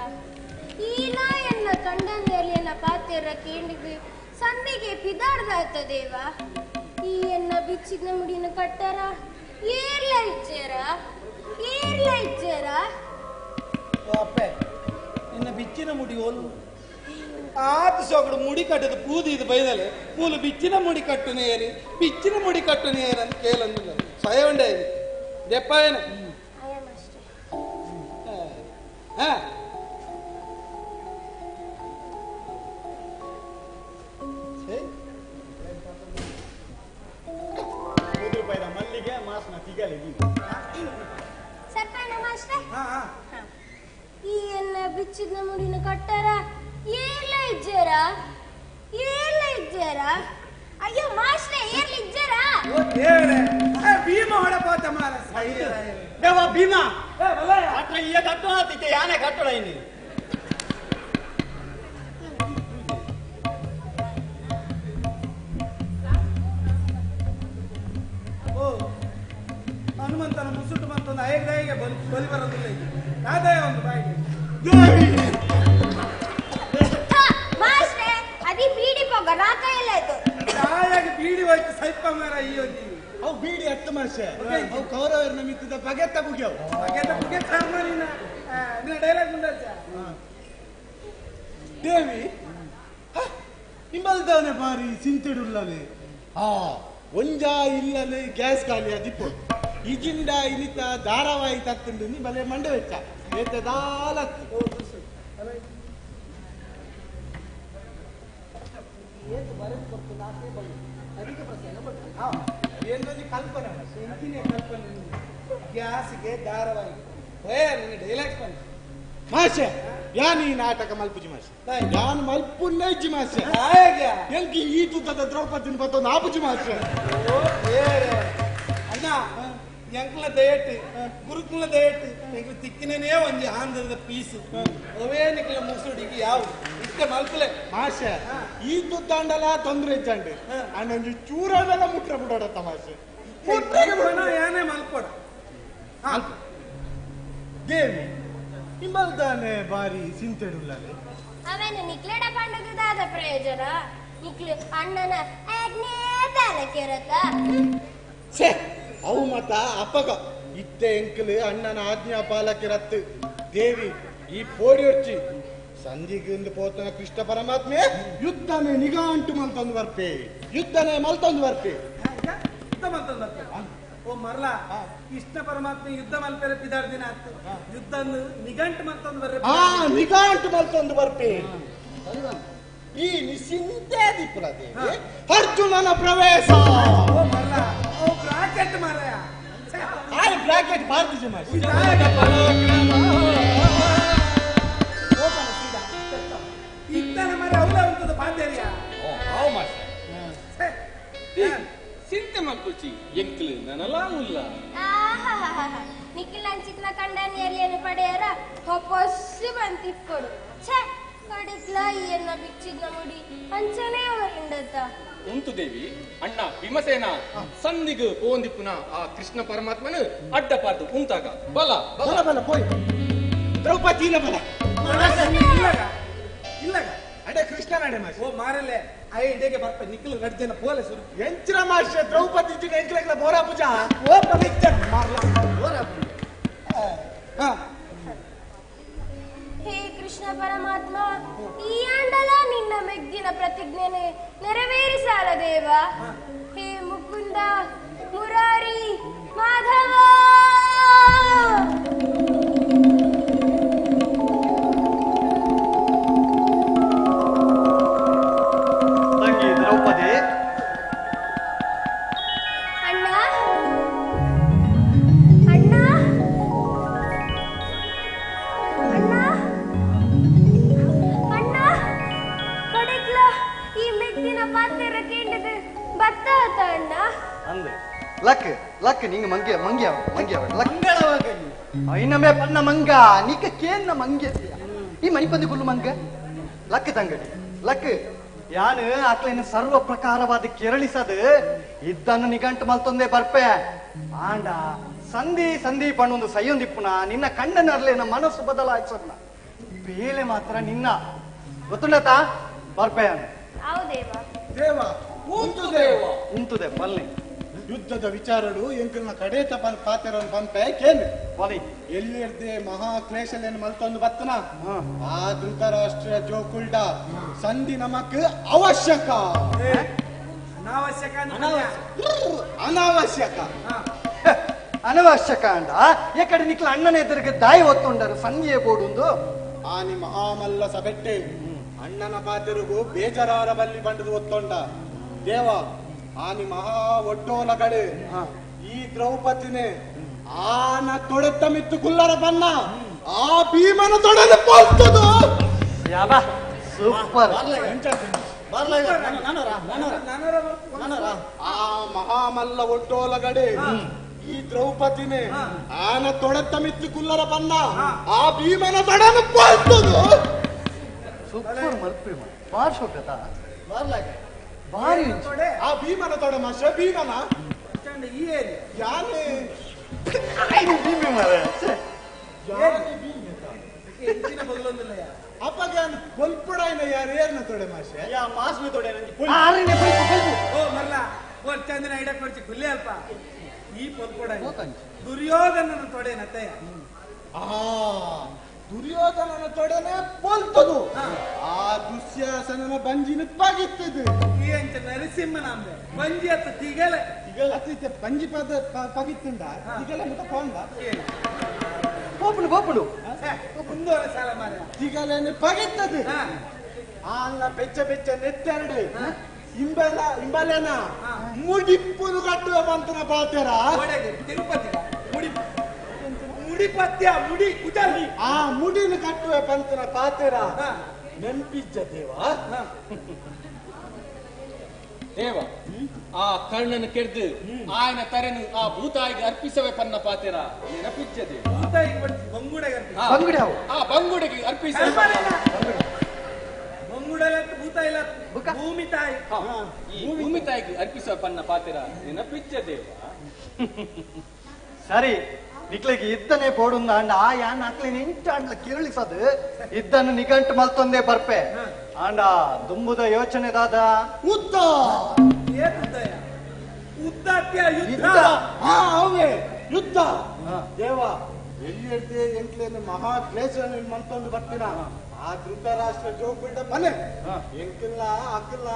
ಈ ನಾಯನ್ನ ಕಂಡಂದೆಯನ್ನ ಪಾತೆರ ಕೇಂಡಿಗೆ ಸಂದಿಗೆ ಪಿದಾರ್ದಾತ ದೇವ ಈ ಎನ್ನ ಬಿಚ್ಚಿದ್ನ ಮುಡಿನ ಕಟ್ಟರ ಏರ್ಲ ಇಚ್ಚೇರ ಏರ್ಲ ಇಚ್ಚೇರ ಓ ಅಪ್ಪೆ ನಿನ್ನ ಬಿಚ್ಚಿನ ಮುಡಿ ಒಲ್ಲು ಆತ ಸೊಗಡು ಮುಡಿ ಕಟ್ಟದು ಪೂದಿ ಇದು ಬೈದಲೆ ಮೂಲು ಬಿಚ್ಚಿನ ಮುಡಿ ಕಟ್ಟು ನೇರಿ ಬಿಚ್ಚಿನ ಮುಡಿ ಕಟ್ಟು ನೇರಿ ಅಂತ ಕೇಳಂದಿಲ್ಲ ಸ್ವಯ ಉಂಡೆ ಇದು ದೆಪ್ಪ ಏನು ಹಾ ರೂಪಾಯಿದ ಮಲ್ಲಿಗೆ ಮಾಸ್ನ ತಿಗಲೆ ಸರ್ಪಣ ಮಾಸ್ಟರ್ ಈ ಎನ್ನ ಬಿಚ್ಚಿದ ಮುಡಿನ ಕಟ್ಟರ ಏರ್ಲ ಇಜ್ಜೇರ ಏರ್ಲ ಇಜ್ಜೇರ ಅಯ್ಯೋ ಮಾಸ್ಟ್ರೆ ಏರ್ಲ ಇಜ್ಜೇರ ಓ ದೇವರೇ ಏ ಭೀಮ ಹೊಡೆಪೋತ ಮಾರ ದೇವ ಭೀಮ ಅಟ್ರ ಈಯ ಕಟ್ಟೋಣ ತಿಕ್ಕೆ ಯಾನೆ ಕಟ್ಟೋಣ ಇನ್ನು ಓ ಹನುಮಂತನ ಮುಸುಟು ಬಂತೊಂದು ಐದಾಯಿಗೆ ಬಲಿ ಬಲಿ ಬರೋದಿಲ್ಲ ಇದು ಆದಾಯ ಒಂದು ಬಾಯಿಗೆ ಮಾಸ್ಟ್ರೆ అది ಬೀಡಿ ಪೊಗ ರಾಕಾಯಲ್ಲ ಇದು ತಾಯಾಗಿ ಬೀಡಿ ಹೋಯ್ತು ಸೈಪ ಮಾರ ಈ ಒಂಜಿ ಅವು ಬೀಡಿ ಹತ್ತು ಮಾಸೆ ಅವು ಕೌರವರನ್ನ ಮಿತ್ತಿದ ಬಗೆತ್ತ ಬುಗ್ಯವು ಬಗೆತ್ತ ಬುಗ್ಗೆ ಕರ್ಮ ನಿನ್ನ ನಿನ್ನ ಡೈಲಾಗ್ ಮುಂದಾಚ ದೇವಿ ನಿಂಬಲ್ದಾನೆ ಬಾರಿ ಸಿಂತೆಡುಲ್ಲನೆ ಆ ಒಂಜಾ ಇಲ್ಲನೆ ಗ್ಯಾಸ್ ಖಾಲಿ ಅದಿಪ್ಪು ಇಜಿಂಡ ಇನಿತ ಧಾರಾವಾಹಿ ತತ್ತುಂಡು ನೀ ಬಲೆ ಮಂಡೆ ವೆಚ್ಚ ಏತ ದಾಲತ್ತು ಏನೊಂದು ಕಲ್ಪನೆ ಇಂಚಿನ ಕಲ್ಪನೆ ಗ್ಯಾಸ್ಗೆ ಧಾರಾವಾಹಿ ಓ ನಿನ್ನ ಡೈಲಾಗ್ ಬಂತು ಮಾಸೆ ಯಾನ್ ಈ ನಾಟಕ ಮಲ್ಪುಜಿ ಮಾಸೆ ಯಾನ್ ಮಲ್ಪುನ್ನೇ ಇಜ್ಜಿ ಮಾಸೆ ಎಂಕಿ ಈ ತುತ್ತದ ದ್ರೌಪದಿನ ಬತ್ತೊಂದು ಆಪುಜಿ ಮಾಸೆ ಓ ಬೇರೆ ಅಣ್ಣ ಎಂಕ್ಲ ದಯಟ್ಟು ಗುರುಕುಲ ದಯಟ್ಟು ಎಂಕ್ಲ ತಿಕ್ಕಿನೇ ಒಂಜಿ ಆಂಧ್ರದ ಪೀಸ್ ಅವೇ ನಿಕ್ಲ ಮುಸುಡಿಗೆ ಯಾವ ಇತ್ತೆ ಮಲ್ಪಲೆ ಮಾಸೆ ಈ ತುತ್ತಾಂಡಲ ತೊಂದ್ರೆ ಇಜ್ಜಂಡು ಅಂಡ ಒಂಜಿ ಚೂರಾದಲ್ಲ ಮುಟ್ರೆ ಬಿಡೋಡತ್ತ ಮಾಸೆ ಮುಟ್ರೆಗೆ ಬಿಡೋಣ ಯಾನೇ ಮಲ್ಪೋಡ ದೇವಿ ನಿಮ್ಮಲ್ದಾನೆ ಬಾರಿ ಸಿಂತೆಡುಲ್ಲನೆ ಅವನ ನಿಕ್ಲೆಡ ಪಂಡಗದಾದ ಪ್ರಯೋಜನ ನಿಕ್ಲು ಅಣ್ಣನ ಆಜ್ಞೆ ತಾಲಕಿರತ್ತ ಛೇ ಅವು ಮತ ಅಪ್ಪಗ ಇತ್ತೆ ಎಂಕಲು ಅಣ್ಣನ ಆಜ್ಞಾ ಪಾಲಕಿರತ್ತು ದೇವಿ ಈ ಪೋಡಿಯೊರ್ಚಿ ಸಂಧಿಗಿಂದು ಪೋತನ ಕೃಷ್ಣ ಪರಮಾತ್ಮೆ ಯುದ್ಧನೆ ನಿಗಾಂಟು ಮಲ್ತೊಂದು ಬರ್ಪೆ ಯುದ್ಧನೆ ಮಲ್ತೊಂದು ಬರ್ಪೆ ಯುದ್ಧ ಮಲ್ತೊಂದು ಬರ್ಪೆ ಓ ಮರ್ಲ ಕೃಷ್ಣ ಪರಮಾತ್ಮ ಯುದ್ಧ ಮಲ್ಪೆರೆ ಪಿದಾರ್ ದಿನ ಆತು ಯುದ್ಧ ನಿಗಂಟು ಮಲ್ತೊಂದು ಬರ್ರೆ ಆ ನಿಗಾಂಟು ಮಲ್ತೊಂದು ಬರ್ಪೆ ಈ ನಿಶ್ಚಿಂತೆ ದಿಪ್ಪುಲ ದೇವಿ ಅರ್ಜುನನ ಪ್ರವೇಶ ಓ ಮರ್ಲ ಓ ಬ್ರಾಕೆಟ್ ಮಾರಾಯ ಆಯ್ ಬ್ರಾಕೆಟ್ ಭಾರತೀಯ ಮಾಸಿ ಇತ್ತನ ಮರ ಅವಲ ಉಂಟದ ಪಾತೇರಿಯ ಅವು ಮಾಸ್ಟರ್ ದೇವಿ ಚಿಂತೆ ಮಲ್ಪುಚಿ ಎಂಕ್ಲು ನನಲಾ ಉಲ್ಲ. ಆಹಾಹಾಹಾ ನಿಖಿಲ್ ಅಂಚಿತ್ನ ಕಂಡನಿಯರ್ಲೇನು ಪಡೆಯರ ಹೊಪೊಸ್ಸು ಬಂತಿಕ್ಕೊಡು. ಛೆ ಕಡಿಕ್ಲ ಎನ್ನ ಬಿಚ್ಚಿದ್ನ ಮುಡಿ ಅಂಚನೆ ಅವರಿಂಡತ. ಉಂತು ದೇವಿ ಅಣ್ಣ ಭೀಮಸೇನ ಸಂದಿಗು ಪೋಂದಿಪ್ಪುನ ಆ ಕೃಷ್ಣ ಪರಮಾತ್ಮನ ಅಡ್ಡ ಪಾರ್ದು ಉಂತಾಗ ಬಲ ಬಲ ಬಲ ಪೋಯ್ ದ್ರೌಪದಿನ ಬಲ ಇಲ್ಲಗ ಇಲ್ಲಗ ಅಡೆ ಕೃಷ್ಣ ನಡೆ ಮಾಷ ಓ ಮಾರಲೆ I ಇಂಡಿಯಾಗೆ ಬರ್ಪ ನಿಖಿಲ್ ರಡ್ಜನ ಪೋಲೆ ಸುರು ಎಂಚಿನ ಮಾಷ ದ್ರೌಪದಿ ಜಿನ ಎಂಕ್ಲೆಗ್ಲ ಬೋರಾ ಪೂಜಾ ಓ ಪವಿತ್ರ ಮಾರ್ಲ ಬೋರಾ ಪೂಜಾ. ಹೇ ಕೃಷ್ಣ ಪರಮಾತ್ಮ, ಈ ಆಂಡಲ ನಿನ್ನ ಮೆಗ್ದಿನ ಪ್ರತಿಜ್ಞೆನೆ ನೆರವೇರಿಸಾಲ ದೇವ. ಹೇ ಮುಕುಂದ ಮುರಾರಿ ಮಾಧವ. ತಂಗಿ ದ್ರೌಪದಿ. ಅಣ್ಣ ಅಣ್ಣ ಅಣ್ಣ ಅಣ್ಣ ಕಡೆಗ್ಲ ಈ ಮೆಗ್ದಿನ ಪಾತ್ರೆ ಕೇಂಡದು ಬತ್ತ ಅಣ್ಣ. ಅಂದೆ ಲಕ್ ಲಕ್ ನಿಂಗೆ ಮಂಗೆ ಮಂಗೆ ಮಂಗೆ ಲಕ್ ಐನಮೆ ಪನ್ನ ಮಂಗ ನಿಕ್ಕ ಕೇನ್ನ ಮಂಗೆ ಈ ಮಣಿಪಂದಿ ಕುಲ್ಲು ಮಂಗ ಲಕ್ ತಂಗಡಿ ಲಕ್ ಯಾನು ಆಕ್ಲೇನು ಸರ್ವ ಪ್ರಕಾರವಾದ ಕೆರಳಿಸದು ಇದ್ದನ್ನು ನಿಗಂಟು ಮಲ್ತೊಂದೇ ಬರ್ಪೆ. ಆಂಡ ಸಂಧಿ ಸಂಧಿ ಪಣ್ಣೊಂದು ಸೈಯೊಂದಿಪ್ಪುನ ನಿನ್ನ ಕಣ್ಣನರ್ಲೇನ ಮನಸ್ಸು ಬದಲಾಯಿಸೋಣ ಬೇಲೆ ಮಾತ್ರ ನಿನ್ನ ಗೊತ್ತುಂಡತಾ ಬರ್ಪೆ. ಹೌದೇವ ದೇವ ಉಂತು ದೇವ ಉಂತುದೆ ಬಲ್ಲೆ ಯುದ್ಧದ ವಿಚಾರಡು ಎಂಕಲ್ನ ಕಡೇತ ಪಾತೆರನ್ ಪಂಪೆ ಕೇನು ಬಲಿ ಎಲ್ಲಿರ್ದೆ ಮಹಾ ಕ್ಲೇಶಲೇನು ಮಲ್ತೊಂದು ಬತ್ತನ ಆ ಧೃತರಾಷ್ಟ್ರ ಜೋಕುಲ್ಡ ಸಂಧಿ ನಮಕ್ ಅವಶ್ಯಕ ಅನಾವಶ್ಯಕ ಅನಾವಶ್ಯಕ ಅನವಶ್ಯಕ ಅಂಡ ಎಕಡೆ ನಿಕ್ಲ ಅಣ್ಣನ ಎದುರಿಗೆ ದಾಯಿ ಒತ್ತುಂಡರು ಸಂಧಿಯೇ ಬೋಡುಂದು ಆ ನಿಮ್ಮ ಆಮಲ್ಲ ಸಬೆಟ್ಟೆ ಅಣ್ಣನ ಪಾತೆರುಗು ಬೇಜಾರ ಬಲ್ಲಿ ಬಂಡದು ಒತ್ತೊಂಡ ದೇವ ಆನಿ ಮಹಾ ಒಡ್ಡೋಲಗಡೆ ಈ ದ್ರೌಪದಿನೇ ಆನ ತೊಡೆತ್ತ ಮಿತ್ತು ಕುಲ್ಲರ ಬನ್ನ ಆ ಭೀಮನ ತೊಡೆದ ಪೋಲ್ತದು. ಯಾಬಾ ಸೂಪರ್. ಆ ಮಹಾಮಲ್ಲ ಒಡ್ಡೋಲಗಡೆ ಈ ದ್ರೌಪದಿನೇ ಆನ ತೊಡೆತ್ತ ಮಿತ್ತು ಕುಲ್ಲರ ಬನ್ನ ಆ ಭೀಮನ ತೊಡೆದ ಪೋಲ್ತದು. ಸೂಪರ್ ಮಲ್ಪಿ ಬಾರ್ ಶೋಕತ ಬಾರಿ ಆ ಭೀಮನ ತೊಡೆ ಮಾಸ್ಟರ್ ಭೀಮನ ಈ ಏರಿಯಾ ಯಾನೇ ಭೀಮೆ ಮಾರ್ರೆ. ಯಾನೇ ಭೀಮೆ ಎಂಚಿನ ಬದಲೊಂದಿಲ್ಲ ಅಪ್ಪಗೆ ಕೊಲ್ಪುಡಾಯಿನ ಯಾರು ಏರ್ನ ತೊಡೆ ಮಾಸ್ಟರ್ ಯಾ ಮಾಸ್ಮಿ ತೊಡೆ ನಂಗೆ ಆರಿನೆ ಬೈಕು ಬೈಕು. ಓ ಮರ್ಲ ಚಂದಿನ ಐಡ ಕೊಡ್ಚಿ ಕುಲ್ಲೆ ಅಲ್ಪ ಈ ಪೊಲ್ಪುಡ ದುರ್ಯೋಧನನ ತೊಡೆ ನತ್ತಯ್ಯ. ಆ ದುರ್ಯೋಧನನ ತೊಡೆನೆ ಪೊಲ್ತದು ಆ ದುಶ್ಯಾಸನನ ಬಂಜಿನ ಪಗಿತ್ತದು. ಈ ಅಂಚ ನರಸಿಂಹನಾಂಬೆ ಬಂಜಿ ಅತ್ತ ತಿಗಲೆ ಅತ್ತಿತ್ತೆ ಬಂಜಿ ಪದ ಪಗಿತ್ತುಂಡ ತಿಗಲೆ ಮುಟ ಕೊಂಡ ಬೋಪುಂಡು ಬೋಪುಂಡು ಮುಂದುವರೆ ಸಾಲ ಮಾರ ತಿಗಲೆನೆ ಪಗಿತ್ತದು. ಆಲ್ನ ಬೆಚ್ಚ ಬೆಚ್ಚ ನೆತ್ತೆರಡು ಇಂಬಲ ಇಂಬಲೆನ ಮುಡಿಪ್ಪುನು ಕಟ್ಟುವ ಮಂತನ ಪಾತೆರ ತಿರುಪತಿ ಮುಡಿ ಮುಡಿಪತ್ಯ ಮುಡಿ ಕುಟಲಿ ಆ ಮುಡಿನ ಕಟ್ಟುವ ಪಂತನ ಪಾತೆರ ನೆನಪಿಜ್ಜ ದೇವ. ದೇವ ಆ ಕರ್ಣನ ಕೆರ್ದು ಆಯನ ತರೆನು ಆ ಭೂತಾಯಿಗೆ ಅರ್ಪಿಸವೆ ಪನ್ನ ಪಾತೆರ ನೆನಪಿಜ್ಜ ದೇವ. ಭೂತಾಯಿಗೆ ಬಂಗುಡೆಗೆ ಬಂಗುಡೆ ಆ ಬಂಗುಡೆಗೆ ಅರ್ಪಿಸ ಬಂಗುಡಲ ಭೂತಾಯಿ ಭೂಮಿ ತಾಯಿ ಈ ಭೂಮಿ ತಾಯಿಗೆ ಅರ್ಪಿಸುವ ಪನ್ನ ಪಾತೆರ ನೆನಪಿಜ್ಜ ದೇವ. ಸರಿ ನಿಕ್ಲಿಗೆ ಇದ್ದನೆ ಬೋಡುಂದ ಅಂಡ ಆ ಯಾನ್ ಅಕ್ಲೆ ನಿಂಟ ಅಂಡ್ಲ ಕಿರಳಿಸದು ಇದ್ದನ್ನು ನಿಗಂಟು ಮಲ್ತೊಂದೇ ಬರ್ಪೆ. ಆಂಡ ದುಂಬುದ ಯೋಚನೆ ದಾದ ಉದ್ದ ಉದ್ದ ಯುದ್ಧ ಅವೇ ಯುದ್ಧ ದೇವ ಎಲ್ಲಿ ಎಂಕ್ಲೇನು ಮಹಾ ಕ್ಲೇಶ ಮಲ್ತೊಂದು ಬರ್ತೀನ ಆ ಧೃತರಾಷ್ಟ್ರ ಜೋಗುಳ್ಡ ಮನೆ ಎಂಕಿಲ್ಲ ಅಕ್ಕಿಲ್ಲ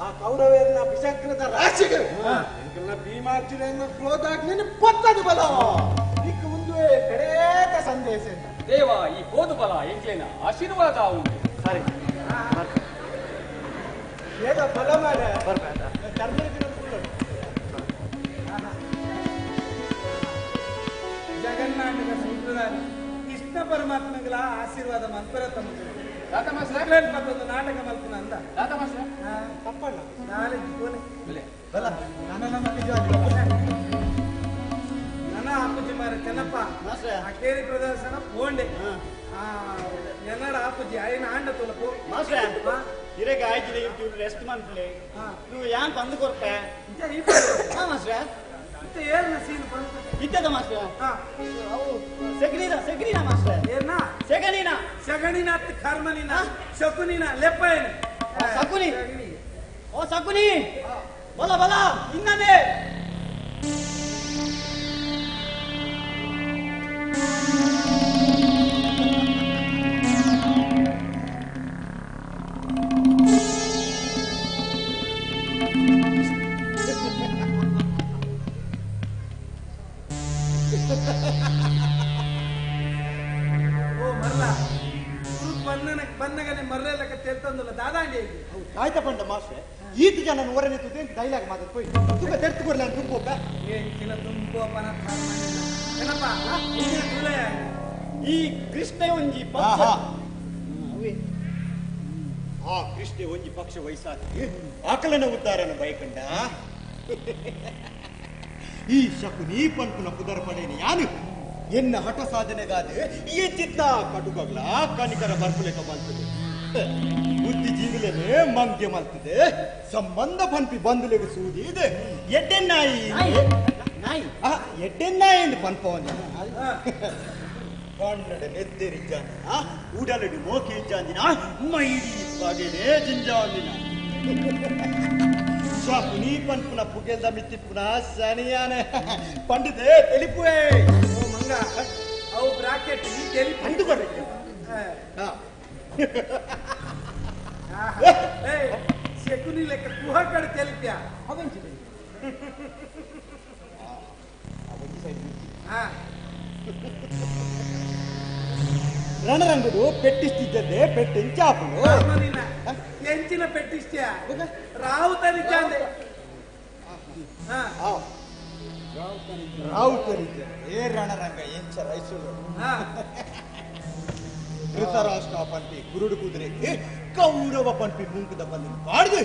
ಆ ಕೌರವೇನ ವಿಷಕ್ರದ ರಾಶಿಗೆ ಎಂಕಿಲ್ಲ ಭೀಮಾರ್ಜುನ ಕ್ರೋಧಾಗ್ನಿ ಪತ್ತದು ಬಲ ಇಕ್ಕ ಮುಂದೆ ಕಡೇತ ಸಂದೇಶ ದೇವ ಈ ಬೋದು ಬಲ ಎಂಕ್ಲೇನ ಆಶೀರ್ವಾದ ಉಂಟು. ಸರಿ ಬೇಗ ಬಲ ಮಾಡ ಬರ್ಬೇಡ ಜಗನ್ನಾಟಕ ಸೂತ್ರಧಾರಿ ಕೃಷ್ಣ ಪರಮಾತ್ಮಗಳ ಆಶೀರ್ವಾದ ಮಂತ್ರ ತಮ್ಮ. ಪತ್ತೊಂದು ನಾಟಕ ಮಲ್ಪುನ ಅಂದ ತಪ್ಪಣ್ಣ ನಾಲೆಜ್ ಕೋಲೆ ನನ್ನ ಆಪುಜಿ ಮಾರ ಚೆನ್ನಪ್ಪ ಅಕೇರಿ ಪ್ರದರ್ಶನ ಪೋಂಡೆ ಎನ್ನಡ ಆಪುಜಿ ಆಯ್ನ ಆಂಡ ತುಲಪು ಮಾಸ್ಟ್ರೆ ಇರೇಗ ಆಯ್ತು ಇವ್ರು ರೆಸ್ಟ್ ಮನ್ಪುಲೆ ನೀವು ಯಾನ್ ಬಂದು ಕೊರ್ಪೆ ಮಾಸ್ಟ್ರೆ ಏರ್ನ ಸೀನ್ ಬಂತು ಇತ್ತದ ಮಾಸ್ಟ್ರೆ ಅವು ಸೆಗಣಿನ ಸೆಗಣಿನ ಮಾಸ್ಟ್ರೆ ಏರ್ನ ಸೆಗಣಿನ ಸಗಣಿನ ಕರ್ಮನಿನ ಶಕುನಿನ ಲೆಪ್ಪ ಏನು ಶಕುನಿ ಓ ಶಕುನಿ ಬಲ ಬಲ ಇನ್ನದೇ ಓ ಮರ್ಲ ಬನ್ನಗನೆ ಮರ್ಲೆಲ್ಲಕ ತೆಲ್ತಂದುಲ್ಲ ದಾದಾಂಡಿ ಆಯ್ತಾ ಪಂಡ ಮಾಸ್ಟ್ರೆ ಈತ ಜನ ಹೊರನೆ ತುದೆ ಅಂತ ಡೈಲಾಗ್ ಮಾತಾಡ್ ಪೋಯ್ ತುಕ ತೆರ್ತು ಕೊಡ್ಲ ಅಂತ ತುಂಬೋಪ ಏ ತುಂಬೋಪನ ಏನಪ್ಪ ಈ ಕೃಷ್ಣ ಒಂಜಿ ಪಕ್ಷ ಆ ಕೃಷ್ಣ ಒಂಜಿ ಪಕ್ಷ ವಯಸ್ಸಾಗಿ ಆಕಲನ ಉದ್ದಾರನ ಬಯಕಂಡ ಈ ಶಕುನಿ ಪನ್ಪುನ ಪುದರ್ ಪಡೆಯನ ಯಾನು ಎನ್ನ ಹಠ ಸಾಧನೆಗಾದ ಈ ಚಿತ್ತ ಕಟುಕಗ್ಲ ಕನಿಕರ ಬರ್ಪುಲೆಕ ಮಲ್ತದೆ ಬುದ್ಧಿಜೀವಿಲೇನೆ ಮಂಗೆ ಮಲ್ತದೆ ಸಂಬಂಧ ಪನ್ಪಿ ಬಂಧುಲೆಗೆ ಸೂದಿ ಇದೆ ಎಡ್ಡೆನ್ನಾಯಿ ನಾಯಿ ಎಡ್ಡೆನ್ನಾಯಿ ಎಂದು ಪನ್ಪವನ ಕನ್ನಡ ನೆತ್ತೆರಿಜ್ಜಾನ ಉಡಲಡಿ ಮೋಕೆ ಇಜ್ಜಾಂದಿನ ಮೈಡಿ ಬಗೆನೇ ಜಿಂಜಾಂದಿನ ಶಕುನಿ ಪನ್ಪುನ ಪುಗೆಲ್ದ ಮಿತ್ತಿಪ್ಪುನ ಸನಿಯಾನೆ ಪಂಡಿತೆ ತೆಲಿಪುವೆ ಓ ಮಂಗ ಅವು ಬ್ರಾಕೆಟ್ ಈ ತೆಲಿಪು ಅಂದು ಬರ್ಬೇಕು ಶಕುನಿ ಲೆಕ್ಕ ಕುಹ ಕಡೆ ತೆಲಿಪ್ಯಾ ರಣರಂಗಡು ಪೆಟ್ಟಿಸ್ತಿದ್ದದ್ದೇ ಪೆಟ್ಟಿಂಚಾಪುನು ಎಂಚಿನ ಪೆಟ್ಟಿಸ್ತ್ಯಾ ರಾವುತನಿದ್ದಾಂದೆ ರಾವುತನಿದ್ದ ಏ ರಣರಂಗ ಎಂಚ ರೈಸುಳು ಧೃತರಾಷ್ಟ್ರ ಪಂಪಿ ಗುರುಡು ಕುದುರೆಗೆ ಕೌರವ ಪಂಪಿ ಮುಂಕುದ ಪಂದಿನ ಪಾಡ್ದು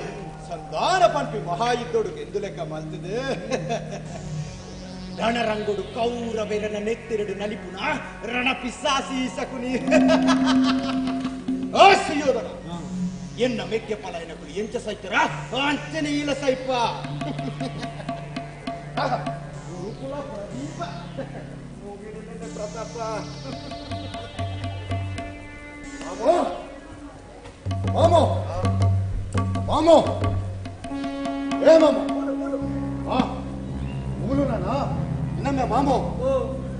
ಸಂಧಾನ ಪಂಪಿ ಮಹಾಯುದ್ಧೋಡು ಎಂದು ಲೆಕ್ಕ ಮಲ್ತದೆ ರಣರಂಗುಡು ಕೌರವೆರನ ನೆತ್ತೆರಡು ನಲಿಪುನ ರಣ ಪಿಸಾಸಿ ಸಕುನಿ ಆ ಸುಯೋಧನ ಎನ್ನ ಮೆಕ್ಕೆ ಪಲಾಯನಕುಲು ಎಂಚ ಸೈತರ ಅಂಚನೆ ಈಲ ಸೈಪ ಗುರುಕುಲ ಪ್ರದೀಪ ಪ್ರತಾಪ ಮಾಮೋ ಮಾಮೋ ಮಾಮೋ ಏ ಮಾಮೋ ಹಾ ಮೂಲು ನಾನಾ ಇನ್ನೊಮ್ಮೆ ಮಾಮೋ ಓ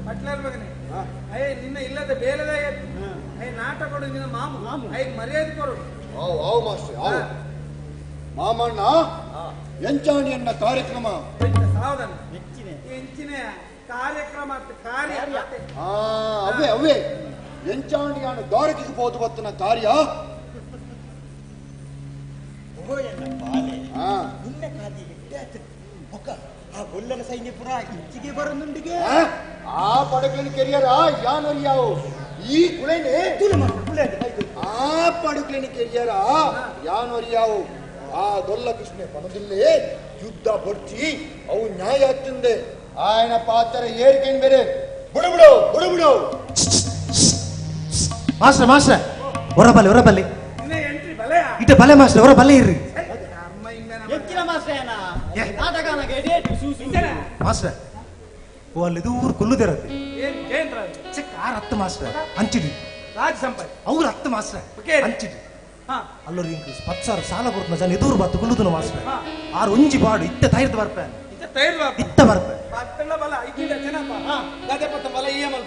ಪಟ್ಲಾರ್ ಮಗನೇ ಅಯ್ಯ ನಿನ್ನ ಇಲ್ಲದ ಬೇಲೆದ ಅಯ್ಯ ನಾಟ ಕೊಡು ನಿನ್ನ ಮಾಮು ಅಯ್ಯ ಮರ್ಯಾದೆ ಕೊಡು ಆವ್ ಆವ್ ಮಾಸ್ಟರ್ ಆವ್ ಮಾಮಣ್ಣ ಎಂಚಾಣಿಯನ್ನ ಕಾರ್ಯಕ್ರಮ ಸಾವಧಾನ ಎಂಚಿನ ಕಾರ್ಯಕ್ರಮ ಕಾರ್ಯ ಆ ಅವೇ ಅವೇ ಎಂಚಾಣಿಯಾನು ದಾರಕಿಗೆ ಹೋದು ಬತ್ತನ ಕಾರ್ಯ ಆ ಗೊಲ್ಲನ ಸೈನ್ಯ ಪುರ ಇಚ್ಚಿಗೆ ಬರನುಂಡಿಗೆ ಆ ಪಡಕಲಿನ ಕೆರಿಯರ ಯಾನೊರಿಯಾವು ಈ ಕುಳೆನೆ ಆ ಪಡುಕ್ಲಿನ ಕೆರಿಯರ ಯಾನೊರಿಯಾವು ಆ ದೊಲ್ಲ ಕೃಷ್ಣೆ ಪಣದಿಲ್ಲೇ ಯುದ್ಧ ಬರ್ಚಿ ಅವು ನ್ಯಾಯ ಹತ್ತಿಂದೆ ಆಯನ ಪಾತ್ರ ಏರಿಕೆನ್ ಬೇರೆ ಬುಡು ಬಿಡು ಬುಡು ಬಿಡು ಮಾಸ್ಟರ್ ಮಾಸ್ಟರ್ ಹೊರಬಲ್ಲೆ ಹೊರಬಲ್ಲೆ ಎಂಟ್ರಿ ಬಲೆಯ ಇಟ್ಟ ಬಲೆ ಮಾಸ್ಟರ್ ಹೊರ ಬಲ್ಲೆ ಇರ್ರಿ ಮಾಸ್ಟರ್ ಓ ಅಲ್ಲಿ ದೂರ ಕುಲ್ಲುದಿರತ್ತೆ ಚೆಕ್ ಆರ್ ಹತ್ತು ಮಾಸ್ಟರ್ ಹಂಚಿಡಿ ರಾಜ್ ಸಂಪತ್ ಅವ್ರ ಹತ್ತು ಮಾಸ್ಟರ್ ಹಂಚಿಡಿ ಅಲ್ಲೋರ್ ಇಂಕ್ 10,000 ಸಾಲ ಕೊಡ್ತು ಜನ ಎದುರು ಬತ್ತು ಕುಲ್ಲುದನು ಮಾಸ್ಟರ್ ಆರ್ ಒಂಜಿ ಬಾಡು ಇತ್ತ ತೈರ್ದು ಬರ್ಪೆ ಇತ್ತ ಬರ್ಪೆ ಬಲ ಇಕ್ಕಿಡ ಚೆನ್ನಪ್ಪ ಗದೆ ಪತ್ತ ಬಲ ಈ ಅಮಲ್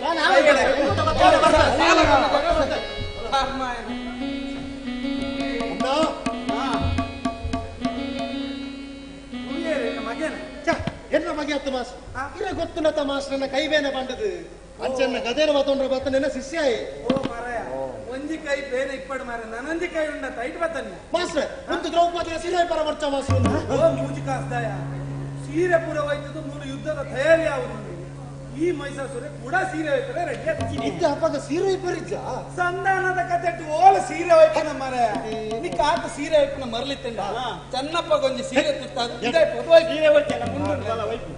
ಎನ್ನ ಮಗೆ ಅತ್ತ ಮಾಸ್ಟರ್ ಇರ ಗೊತ್ತುನತ ಮಾಸ್ಟರ್ನ ಕೈಬೇನ ಬಂಡದು ಅಂಚನ್ನ ಗದೇನ ಬತ್ತೊಂಡ್ರ ಬತ್ತ ನಿನ್ನ ಶಿಷ್ಯ ಓ ಮಾರಾಯ ಒಂಜಿ ಕೈ ಬೇನೆ ಇಪ್ಪಡು ಮಾರ ನನಂಜಿ ಕೈ ಉಂಡ ತೈಟ್ ಬತ್ತನ್ನ ಮಾಸ್ಟರ್ ಒಂದು ದ್ರೌಪದಿಯ ಸೀರೆ ಪರ ಬರ್ಚ ಮಾಸ್ಟರ್ ಓ ಮೂಜಿ ಕಾಸ್ದಾಯ ಸೀರೆ ಪುರ ಹೋಯ್ತದ್ದು ಮೂರು ಯುದ್ಧದ ತಯಾರಿ ಆಗುದು ಈ ಮೈಸಾಸುರೆ ಕೂಡ ಸೀರೆ ಹೋಯ್ತಾರೆ ರೆಡಿ ಇದ್ದ ಅಪ್ಪಗ ಸೀರೆ ಒಯ್ಪರಿಜ್ಜ ಸಂಧಾನದ ಕತೆ ಓಲ ಸೀರೆ ಒಯ್ಪನ ಮರೆ ನಿಕ್ಕ ಆತ ಸೀರೆ ಒಯ್ಪನ ಮರಲಿತ್ತಂಡ ಚನ್ನಪ್ಪ ಗೊಂಜಿ ಸೀರೆ ತುತ್ತಾದ ಸೀರೆ ಒಯ್ತಲ್ಲ ಮುಂದುಂಟಲ್ಲ ಒಯ್ಪು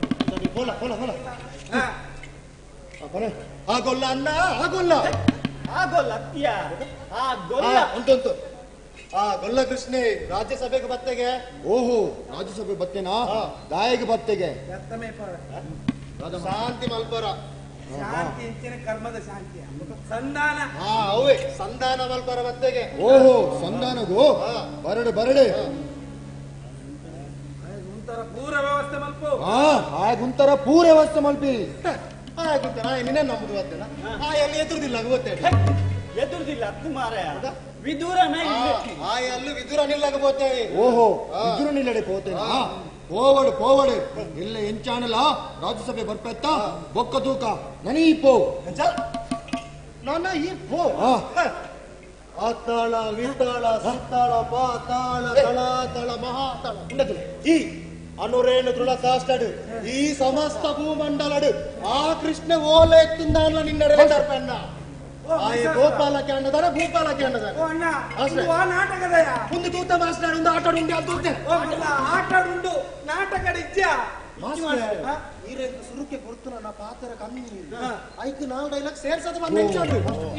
ಹೋಲ ಹೋಲ ಹೋಲ ಆಗೋಲ್ಲ ಅಣ್ಣ ಆಗೋಲ್ಲ ಆಗೋಲ್ಲ ಅತ್ತಿಯ ಆ ಗೊಲ್ಲ ಉಂಟುಂಟು ಆ ಗೊಲ್ಲ ಕೃಷ್ಣೆ ರಾಜ್ಯಸಭೆಗೆ ಬತ್ತೆಗೆ. ಓಹೋ, ರಾಜ್ಯಸಭೆ ಬತ್ತೇನಾ? ದಾಯಿಗೆ ಬತ್ತೆಗೆ ಶಾಂತಿ ಮಲ್ಪರ. ಶಾಂತಿ ಇಂಚಿನ ಕರ್ಮದ ಶಾಂತಿ ಸಂಧಾನ. ಹಾ ಅವೇ ಸಂಧಾನ ಮಲ್ಪರ ಬತ್ತೆಗೆ. ಓಹೋ, ಸಂಧಾನಗೋ ಬರಡು ಬರಡು ಒಂಥರ ಪೂರ ವ್ಯವಸ್ಥೆ ಮಲ್ಪು. ಹಾ ಹಾಗುಂತರ ಪೂರ ವ್ಯವಸ್ಥೆ ಮಲ್ಪಿ. ಹಾಗುಂತರ ನಿನ್ನೆ ನಂಬುದು ಬತ್ತೇನ? ಆ ಎಲ್ಲಿ ಎದುರುದಿಲ್ಲ ಗೊತ್ತೇಳಿ. ಎದುರುದಿಲ್ಲ ಅತ್ತು ಮಾರಾಯ ವಿದೂರನ ಅಲ್ಲೂ ವಿದುರ ನಿಲ್ಲಗ ಪೋತೇವೆ. ಓಹೋ, ವಿದುರ ನಿಲ್ಲಡೆ ಪೋತೇನಾ? ಪೋವಡು ಪೋವಡು ಎಲ್ಲ ಎಂಚಾಣಲ ರಾಜ್ಯಸಭೆ ಬರ್ಪೆತ್ತ ಬೊಕ್ಕ ತೂಕ ನನಿ ಪೋ ನನ್ನ ಈ ಪೋ ಆತಾಳ ವಿತಾಳ ಸುತ್ತಾಳ ಪಾತಾಳ ತಳಾತಳ ಮಹಾತಾಳ ಈ ಅನುರೇಣು ದೃಢ ಸಾಷ್ಟಡು ಈ ಸಮಸ್ತ ಭೂಮಂಡಲಡು ಆ ಕೃಷ್ಣ ಓಲೆ ಎತ್ತಿಂದ ನಿನ್ನಡೆ ತರ್ಪಣ್ಣ. ಗೋಪಾಲಕ್ಕೆ ಅಣ್ಣದಾರ ಭೂಪಾಲಕ್ಕೆ ಅಣ್ಣದಾರ ನಾಟಕದಯ ಒಂದು ತೂತ ಮಾಸ್ಟರ್ ಒಂದು ಆಟ ಉಂಡು ಅದು ತೂತೆ ಆಟ ಉಂಡು ನಾಟಕ ಇಜ್ಜ ಸುರುಕೆ ಕೊಡ್ತು ನನ್ನ ಪಾತ್ರ ಕಮ್ಮಿ ಐಕ್ ನಾಲ್ ಡೈಲಾಗ್ ಸೇರ್ಸದ ಬಂದ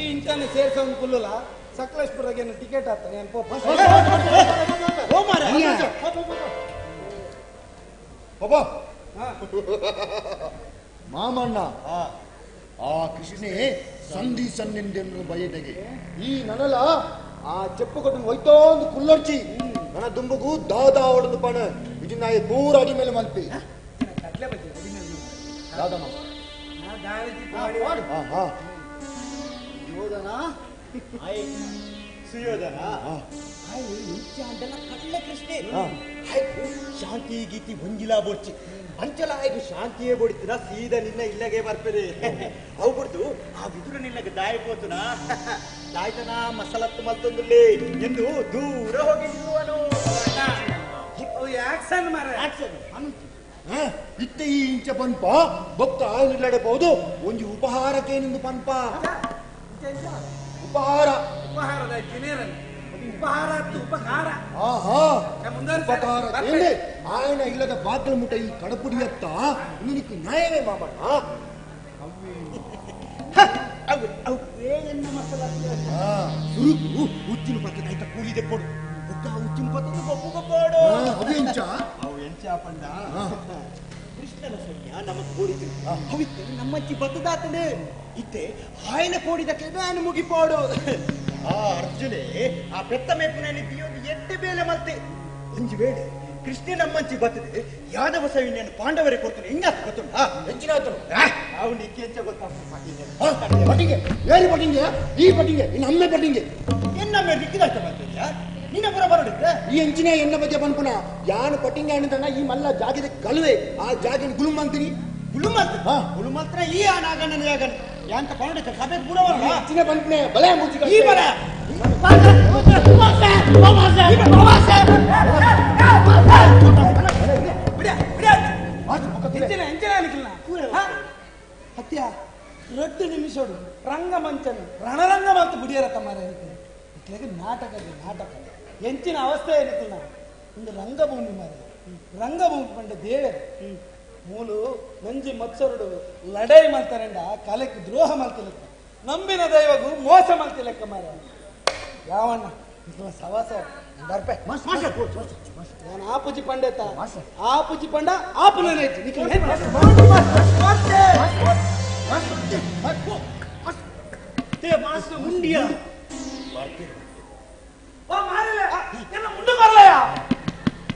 ಈ ಇಂತಾನೆ ಸೇರ್ಸೋನ್ ಕುಲ್ಲುಲ ಸಕಲೇಶ್ಪುರಗೆ ಟಿಕೆಟ್ ಆಗ್ತಾನೆ ಮಾಮಣ್ಣ. ಆ ಕೃಷ್ಣೆ ಸಂಧಿ ಸನ್ನಿಂದೆನ್ನು ಬಯಟೆಗೆ ಈ ನನಲ ಆ ಚೆಪ್ಪು ಕೊಟ್ಟು ಹೋಯ್ತೋ ಒಂದು ಕುಲ್ಲೊಡ್ಚಿ ನನ್ನ ದುಂಬುಗು ದಾದಾ ಅವಳದು ಪಣ ಇದು ನಾಯಿ ಪೂರ ಅಡಿ ಮೇಲೆ ಮಲ್ಪಿ ದಾದಮ್ಮ. ಹಾ ಯೋಧನ ಸುಯೋಧನ ಕಳ್ಳ ಕೃಷ್ಣೆ ಶಾಂತಿ ಗೀತಿ ಒಂಜಿಲಾ ಬೋಡ್ಚಿ ಅಂಚಲ ಆಯ್ತು ಶಾಂತಿಯೇ ಬೋಡಿತನ ಸೀದಾ ನಿನ್ನ ಇಲ್ಲಗೆ ಬರ್ಪದೆ ಅವು ಬಿಡ್ದು ಆ ವಿದುರ ನಿನ್ನಗೆ ದಾಯ ಪೋತುನ ದಾಯ್ತನ ಮಸಲತ್ತು ಮಲ್ತೊಂದುಲ್ಲೇ ಎಂದು ದೂರ ಹೋಗಿ ನಿಲ್ಲುವನು. ಆಕ್ಷನ್ ಮಾರ ಆಕ್ಷನ್ ಇತ್ತೆ ಈ ಇಂಚ ಪನ್ಪ ಬೊಕ್ಕ ನಿಲ್ಲಡೆ ಬಹುದು ಒಂಜಿ ಉಪಹಾರಕ್ಕೆ ನಿಂದು ಪನ್ಪ ಉಪಹಾರ ಉಪಹಾರದ ಉಪಹಾರ ಉಪಕಾರ ಆಹಾ ಉಪಕಾರ ಆಯನ ಇಲ್ಲದ ಬಾಕಲು ಮುಟ್ಟ ಈ ಕಡಪುಡಿಯತ್ತ ನಿನಕ್ಕೆ ನ್ಯಾಯವೇ ಮಾಮಣ್ಣ. ಸುರುಕು ಉಚ್ಚಿನ ಪಕ್ಕದ ಆಯ್ತ ಕೂಲಿದೆ ಕೊಡು ಬೊಕ್ಕ ಉಚ್ಚಿನ ಪಕ್ಕದ ಗೊಪ್ಪು ಗೊಪ್ಪೋಡು ಅವು ಎಂಚ ಅವು ಎಂಚ ಪಂಡ ಕೃಷ್ಣನ ಸೈನ್ಯ ನಮಗ್ ಕೋಡಿತು ಅವಿತ್ತೆ ನಮ್ಮಚ್ಚಿ ಬತ್ತದಾತನೆ ಇತ್ತೆ ಆಯನ ಕೋಡಿದ ಕೆದಾನ ಮುಗಿಪೋಡು. ಆ ಅರ್ಜುನೆ ಆ ಪೆತ್ತ ಮೇಪುನಲ್ಲಿ ಒಂದು ಎಡ್ಡೆ ಬೇಲೆ ಮಲ್ತೆ ಒಂಜಿ ವೇಳೆ ಕೃಷ್ಣ ನಮ್ಮಂಚಿ ಬತ್ತದೆ ಯಾದವ ಸೈನ್ಯನು ಪಾಂಡವರೇ ಕೊಡ್ತಾನೆ ಹಿಂಗಾತ ಗೊತ್ತುಂಟಾ ಹೆಚ್ಚಿನಾತನು ಅವನು ಇಕ್ಕೆ ಗೊತ್ತಾ ಪಟಿಂಗೆ ಏರಿ ಪಟಿಂಗೆ ಈ ಪಟಿಂಗೆ ಇನ್ನು ಅಮ್ಮೆ ಪಟಿಂಗೆ ಎನ್ನಮ್ಮೆ ದಿಕ್ಕಿದಾಯ್ತ ಮಾಡ್ತಿದ್ಯಾ ನಿನ್ನ ಪುರ ಬರೋಡಿದ್ದೆ ಈ ಎಂಚಿನ ಎನ್ನ ಬಗ್ಗೆ ಪನ್ಪುನ ಯಾನು ಪಟಿಂಗೆ ಅಣ್ಣ ಈ ಮಲ್ಲ ಜಾಗದ ಕಲುವೆ ಆ ಜಾಗಿನ ಗುಳುಮ್ ಅಂತೀನಿ ಗುಳುಮ್ ಅಂತ ಗುಳುಮ್ ಹತ್ರ ಈ ನಾಗಣ್ಣನ ಯಾಗಣ್ಣ ಯಾಂತ ಪರೋಡಿದ್ದ ಸಭೆ ಪೂರ ಬರೋಣ ಹೆಚ್ಚಿನ ಪನ್ಪುನೆ ಬಲೆ ಮುಚ್ಚಿ ಈ ಬರ ಹತ್ಯ ರಡ್ಡು ನಿಮಿಷಡು ರಂಗಮಂಚನು ರಣರಂಗ ಮತ್ತು ಬಿಡಿಯರ ತಮ್ಮ ಇಟ್ಲಾಗ ನಾಟಕ ನಾಟಕ ಎಂಚಿನ ಅವಸ್ಥೆ ಏನಿಲ್ಲ ಒಂದು ರಂಗಭೂಮಿ ಮಾರ ರಂಗಭೂಮಿ ಪಂಡ ದೇವರು ಮೂಲು ನಂಜಿ ಮತ್ಸರುಡು ಲಡೈ ಮಲ್ತಾರಂಡ ಕಲೆಕ್ ದ್ರೋಹ ಮಲ್ತಿಲಕ್ಕ ನಂಬಿನ ದೈವಗೂ ಮೋಸ ಮಲ್ತಿಲಕ್ಕ ಮಾರ ಯಾವಣ್ಣ ಸವಾಸ ಬರ್ಪೆ ನಾನು ಆ ಪೂಜಿ ಪಂಡೇತ ಆ ಪೂಜಿ ಪಂಡ ಆ ಪುನಃ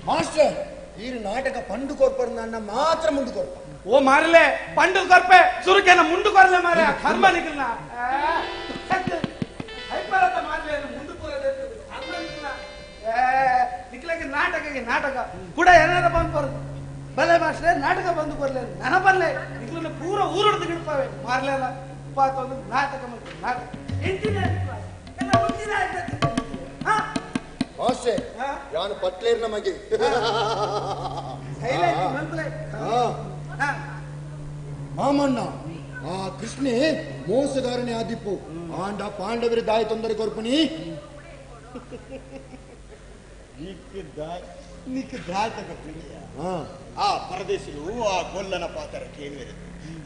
ಮಾಸ್ಟರ್ ಈ ನಾಟಕ ಪಂಡು ಕೊರ್ಪರ್ ನನ್ನ ಮಾತ್ರ ಮುಂಡು ಕೊರ್ಪ ಓ ಮಾರಲೆ ಪಂಡು ಕೊರ್ಪೆ ಸುರುಕೆನ ಮುಂಡು ಕೊರಲೆ ಮಾರೆ ಕರ್ಮ ನಿಖಲ್ನ ಹೈಪರತ ಮಾರಲೆ ಮುಂಡು ಕೊರಲೆ ಕರ್ಮ ನಿಖಲ್ನ ನಿಖಲಕ್ಕೆ ನಾಟಕಕ್ಕೆ ನಾಟಕ ಕೂಡ ಏನಾರ ಬಂದು ಬರೋದು ಬಲೆ ಮಾಸ್ಟ್ರೆ ನಾಟಕ ಬಂದು ಕೊರ್ಲೆ ನನ ಬರ್ಲೆ ನಿಖಲನ್ನ ಪೂರ ಊರುಡ್ದು ಗಿಡ್ಪಾವೆ ಮಾರ್ಲೆ ಅಲ್ಲ ಉಪಾತ ಒಂದು ನಾಟಕ ಮಾಡ್ತಾರೆ ನಾಟಕ ಎಂಟಿನ ಮಾಸ್ಟರ್ ಯಾನು ಪಟ್ಲೇರ್ ನಮಗೆ ಮಾಮಣ್ಣ ಆ ಕೃಷ್ಣೆ ಮೋಸಗಾರನೆ ಆದಿಪ್ಪು ಆಂಡ ಪಾಂಡವರ ದಾಯ ತೊಂದರೆ ಕೊರ್ಪುನಿ ಆ ಪರದೇಶಿಲು ಆ ಗೊಲ್ಲನ ಪಾತ್ರ ಕೇಳುವೆ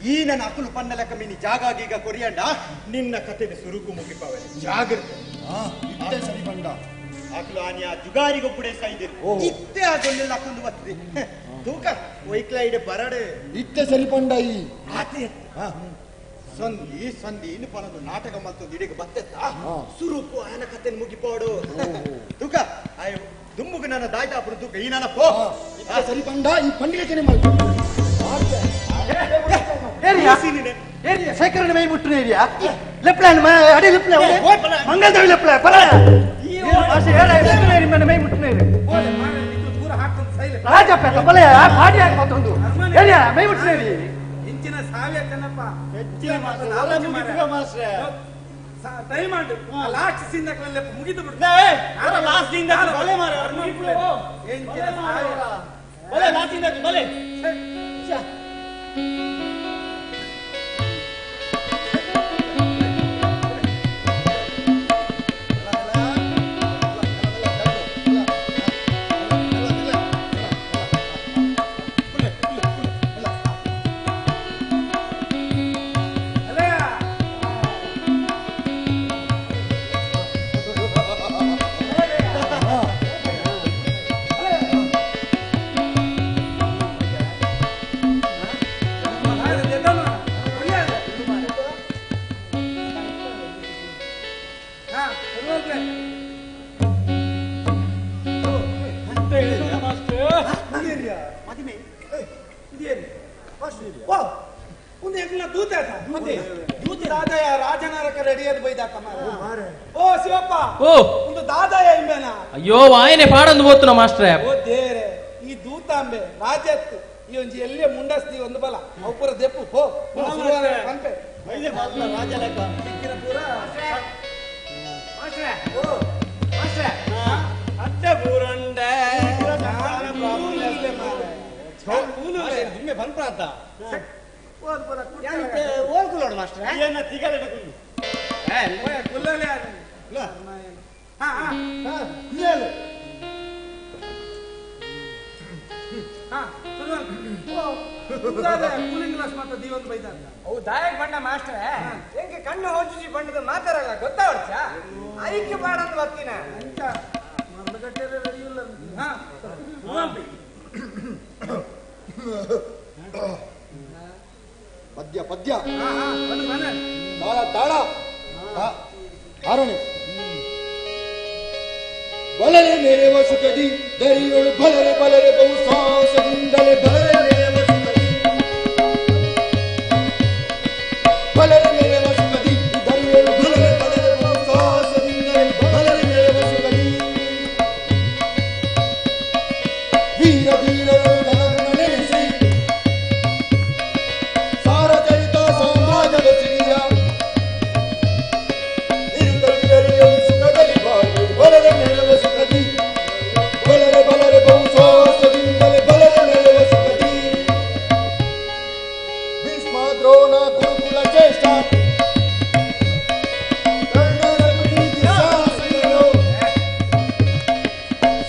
ಈ ನನ್ನ ಅಕುಲು ಪನ್ನ ಲೆಕ್ಕ ಮಿನಿ ಜಾಗ ಗೀಗ ಕೊರಿಯಂಡ ನಿನ್ನ ಕಥೆಗೆ ಸುರುಕು ಮುಗಿಪವೆ ಜಾಗ್ರತೆ ಇತ್ತೆ ಸರಿ ಬಂಡ ಅಕುಲು ಆನಿಯ ಜುಗಾರಿಗೊಬ್ಬುಡೆ ಸೈದಿರು ಇತ್ತೆ ಆ ಗೊಲ್ಲೆಲ್ಲ ಅಕುಲು ಬತ್ತದೆ ತೂಕ ಒಯ್ಕ್ಲ ಇಡೆ ಬರಡೆ ಇತ್ತೆ ಸರಿ ಪಂಡ ಈ ಆತೆ ಸಂಧಿ ಸಂಧಿ ಇನ್ನು ಪನದು ನಾಟಕ ಮಲ್ತೊಂದು ಇಡೀಗ ಬತ್ತೆತ್ತ ಸುರುಕು ಆಯನ ಕಥೆನ ಮುಗಿಪಾಡು ತೂಕ ಆಯ್ ದುಮ್ಮುಗು ನನ್ನ ದಾಯ್ತಾಪುರ ತೂಕ ಈ ನನ್ನ ಪೋ ಸರಿ ಪಂಡ ಈ ಪಂಡಿಗೆ ಮಲ್ಪ ಏರಿಯಾ ಶೇಖರಣೆ ಮೈ ಮುಟ್ಟುನ ಏರಿಯಾ ಲೆಪ್ಲಾನ್ ಅಡಿ ಲೆಪ್ಲಾ ಮಂಗಲದೇವಿ ಲೆಪ್ಲಾ ಪರ ಮೈ ಮುಟ್ಟುನ ರಾಜಪ್ಪ ಬಲೆ ಪಾಡಿ ಹಾಕಿ ಮತ್ತೊಂದು ಏರಿಯಾ ಮೈ ಮುಟ್ಟುನ ಏರಿ ಇಂಚಿನ ಸಾವಿಯ ಕಣಪ್ಪ ಹೆಚ್ಚಿನ ಟೈಮ್ ಆಂಡು ಲಾಸ್ಟ್ ಸೀನ್ ಮುಗಿದು ಬಿಡ್ತು ಲಾಸ್ಟ್ ಸೀನ್ ಬಲೆ ಮಾರ ಎಂಚಿನ ಸಾವಿಯ ಬಲೆ ಲಾಸ್ಟ್ ಸೀನ್ ಬಲೆ ಅಯ್ಯೋ ವಾಯನೆ ಪಾಡಂದು ಹೋಗ್ತುನ ಮಾಸ್ಟ್ರೆ ಓ ದೇರೆ ಈ ದೂತಾಂಬೆ ರಾಜತ್ ಈ ಒಂಜಿ ಎಲ್ಲೇ ಮುಂಡಸ್ತಿ ಒಂದು ಬಲ ಅವು ಪೂರ ದೆಪ್ಪು ಪೋ ಪಂಪೆ ರಾಜ ಲೆಕ್ಕ ಪೂರ ಅತ್ತೆ ಪೂರಂಡೆ ದುಮ್ಮೆ ಬಂದ್ರಾತ ಓಲ್ಕುಲೋಡು ಮಾಸ್ಟ್ರೆ ಏನ ತಿಗಲೆ ಕುಲ್ಲು ಕುಲ್ಲಲೆ ಕೂಲಿಂಗ್ ಗ್ಲಾಸ್ ಮಾತ್ರ ದೀವೊಂದು ಬೈದಾರ ಅವು ದಾಯಕ್ ಬಣ್ಣ ಮಾಸ್ಟ್ರೆ ಹೆಂಗೆ ಕಣ್ಣು ಹೋಜಿ ಬಣ್ಣದ ಮಾತಾರಲ್ಲ ಗೊತ್ತಾವರ್ಚ ಐಕ್ಯ ಬಾಡಂದು ಬರ್ತೀನ ಮರಳುಗಟ್ಟೆ ರೆಡಿ ಇಲ್ಲ ಪದ್ಯ ಪದ್ಯ ತಾಳ ತಾಳ ಆರೋಣಿ ಬಲರೆ ಮೇರೆವ ಸುಖದಿ ದರಿಯೊಳು ಬಲರೆ ಬಲರೆ ಬಹು ಸಾಹಸದಿಂದಲೇ ಬಲರೆ ಮೇರೆವ ಸುಖದಿ ಬಲರೆ ಮೇರೆವ ಸುಖದಿ ದರಿಯೊಳು ಬಲರೆ ಬಲರೆ ಬಹು ಸಾಹಸದಿಂದಲೇ ಬಲರೆ ಮೇರೆವ ಸುಖದಿ ವೀರ ಧೀರರು ಧನಗುಣ ನೆನೆಸಿ ಸಾರಚರಿತ ಸಾಮ್ರಾಜ್ಯದ ಸಿರಿಯ ನಿರುತರಿಯರಿಯು ಸುಖದಲ್ಲಿ ಬಾಳು ಬಲರೆ ಮೇಲವ ಸುಖದಿ ಬಲರೆ ಬಲರೆ ಬಹು ಸಾಹಸದಿಂದಲೇ ಬಲರೆ ಮೇಲವ ಸುಖದಿ ಭೀಷ್ಮ ದ್ರೋಣ ಗುರುಕುಲ ಚೇಷ್ಟ ಕರ್ಣ ರಘುನೀತಿ ಸಾಹಸಿಗಳು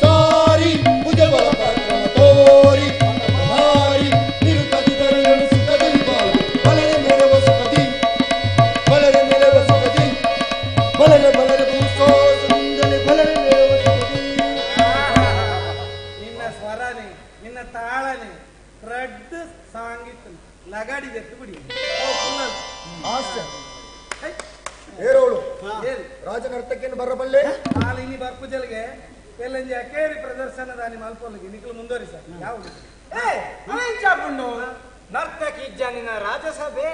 ಸಾರಿ ಭುಜಬಲ ಪರಾಕ್ರಮ ತೋರಿ ಭಾರಿ ನಿರುತರಿಯರಿಯು ಸುಖದಲ್ಲಿ ಬಾಳು ಬಲರೆ ಮೇಲವ ಸುಖದಿ ಬಲರೆ ಮೇಲವ ಸುಖದಿ ಬಲರೆ ಬಲರೆ ಭೂಸಾಸದಿಂದಲೇ ಬಲರೆ ಮೇಲವ ಸುಖದಿ ನಿನ್ನ ಸ್ವರನೆ ನಿನ್ನ ತಾಳನೆ ರಡ್ಡು ಸಾಂಗ್ ಇತ್ತು ಲಗಾಡಿ ಎತ್ತು ಬಿಡಿ ಹಾಸ್ಯ ಏರೋಳು ರಾಜನರ್ತಕೇನು ಬರಬಲ್ಲೆ ಇನಿ ಬರ್ಪುಜಲ್ಗೆ ಎಲ್ಲಂಜಿ ಅಕೇರಿ ಪ್ರದರ್ಶನದಾನಿ ಮಲ್ಪೊಲಗೆ ನಿಕ್ಲು ಮುಂದುವರಿಸ ಯಾವುದು ಏ ಅವೆಂಚಾಪುಂಡು ನರ್ತಕಿ ಇಜ್ಜಾನಿನ ರಾಜಸಭೆ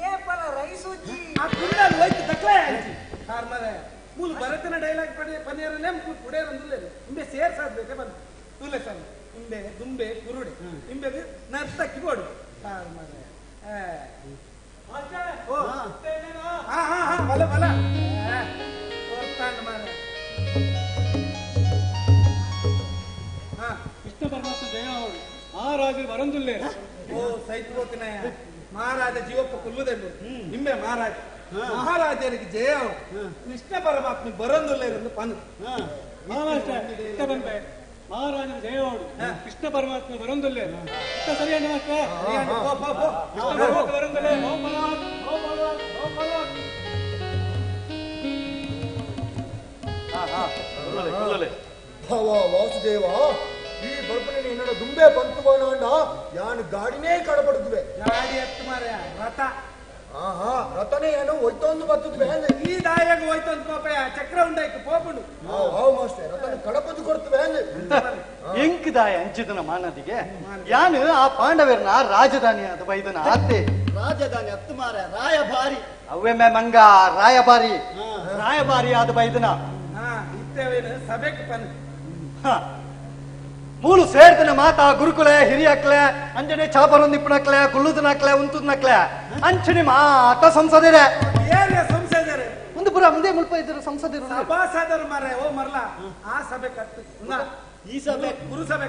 ಏಪಲ ರೈಸುಜ್ಜಿ ಆ ಕುಂಡಲ್ ಹೋಯ್ತು ತಕ್ಲೆ ಆಯ್ತು ಕಾರ್ಮರೆ ಮೂಲು ಭರತನ ಡೈಲಾಗ್ ಪಡೆ ಪನೇರನೇ ಪುಡೇರಂದುಲ್ಲೆ ಇಂಬೆ ಸೇರ್ಸಾದ್ಬೇಕೆ ಬಂದು ತುಲೆ ಸರ್ ಇಂಬೆ ದುಂಬೆ ಕುರುಡೆ ಇಂಬೆ ನರ್ತಕಿ ಬೋಡು ಕಾರ್ಮರೆ ಓ ಹಾ ಹಾ ಹಾ ಬಲ ಬಲ ಮಾರೆ ಹಾ ಕೃಷ್ಣ ಪರಮಾತ್ಮ ಜಯ ಅವಳು ಆ ರಾಜರು ಬರಂದುಲ್ಲೆ ಓ ಸೈತ್ ಹೋಗ್ತೀನಯ್ಯ ಮಹಾರಾಜ ಜೀವಪ್ಪ ಕುಲ್ಲುದೆಂಬು ನಿಮ್ಮೆ ಮಹಾರಾಜ ಮಹಾರಾಜರಿಗೆ ಜಯ ಕೃಷ್ಣ ಪರಮಾತ್ಮ ಬರಂದುಲ್ಲೇರೆಂದು ಪನು ಮಹಾರಾಜನ ಜಯವಾಡು ಕೃಷ್ಣ ಪರಮಾತ್ಮ ಬರಂದುಲ್ಲೆ ಸರಿಯಾದ ಬರಂದುಲ್ಲೆ. ಭವ ವಾಸುದೇವ ಈ ಬರ್ಪಣೆ ಎನ್ನಡ ದುಂಬೆ ಬಂತು ಬಾಣಾಂಡ ಯಾನು ಗಾಡಿನೇ ಕಡಪಡುತ್ತವೆ. ಗಾಡಿ ಎತ್ತು ಮಾರ್ಯ ರಥ. ಆಹಾ ರಥನೇ ಏನು ಹೋಯ್ತೊಂದು ಬರ್ತದ್ವೆ. ಈ ದಾಯಾಗ ಹೋಯ್ತೊಂದು ಪಾಪಯ್ಯ ಚಕ್ರ ಉಂಡಾಯ್ತು ಪೋಪುಂಡು. ಹಾವು ಮಾಸ್ಟರ್ ರಥನ ಕಡಪದು ಕೊಡ್ತವೆ. ಎಂಕ್ ದಾಯ ಅಂಚಿದನ ಮಾನದಿಗೆ ಯಾನು ಆ ಪಾಂಡವರನ ರಾಜಧಾನಿ ಅದು ಬೈದನ ಆತೆ ರಾಜಧಾನಿ ಹತ್ತು ಮಾರ ರಾಯಭಾರಿ ಅವೇ ಮೇ ಮಂಗ ರಾಯಭಾರಿ ರಾಯಭಾರಿ ಆದ ಬೈದನ ಸಭೆಗೆ ಪನ್ ಮೂಲು ಸೇರ್ದನ ಮಾತಾ ಗುರುಕುಲೆ ಹಿರಿಯಕ್ಲೆ ಅಂಜನೆ ಚಾಪರೊಂದಿಪ್ಪನಕ್ಲೆ ಕುಳ್ಳುದನಕ್ಲೆ ಉಂತುದನಕ್ಲೆ ಅಂಚನೆ ಮಾತ ಸಂಸದಿರೆ ಸಂಸದರೆ ಒಂದು ಪುರ ಮುಂದೆ ಮುಲ್ಪ ಇದ್ರು ಸಂಸದರು ಸಭಾಸದರು ಮಾರೆ ಓ ಮರ್ಲ ಆ ಸಭೆ ಕಟ್ಟು ಈ ಸಭೆ ಗುರು ಸಭೆ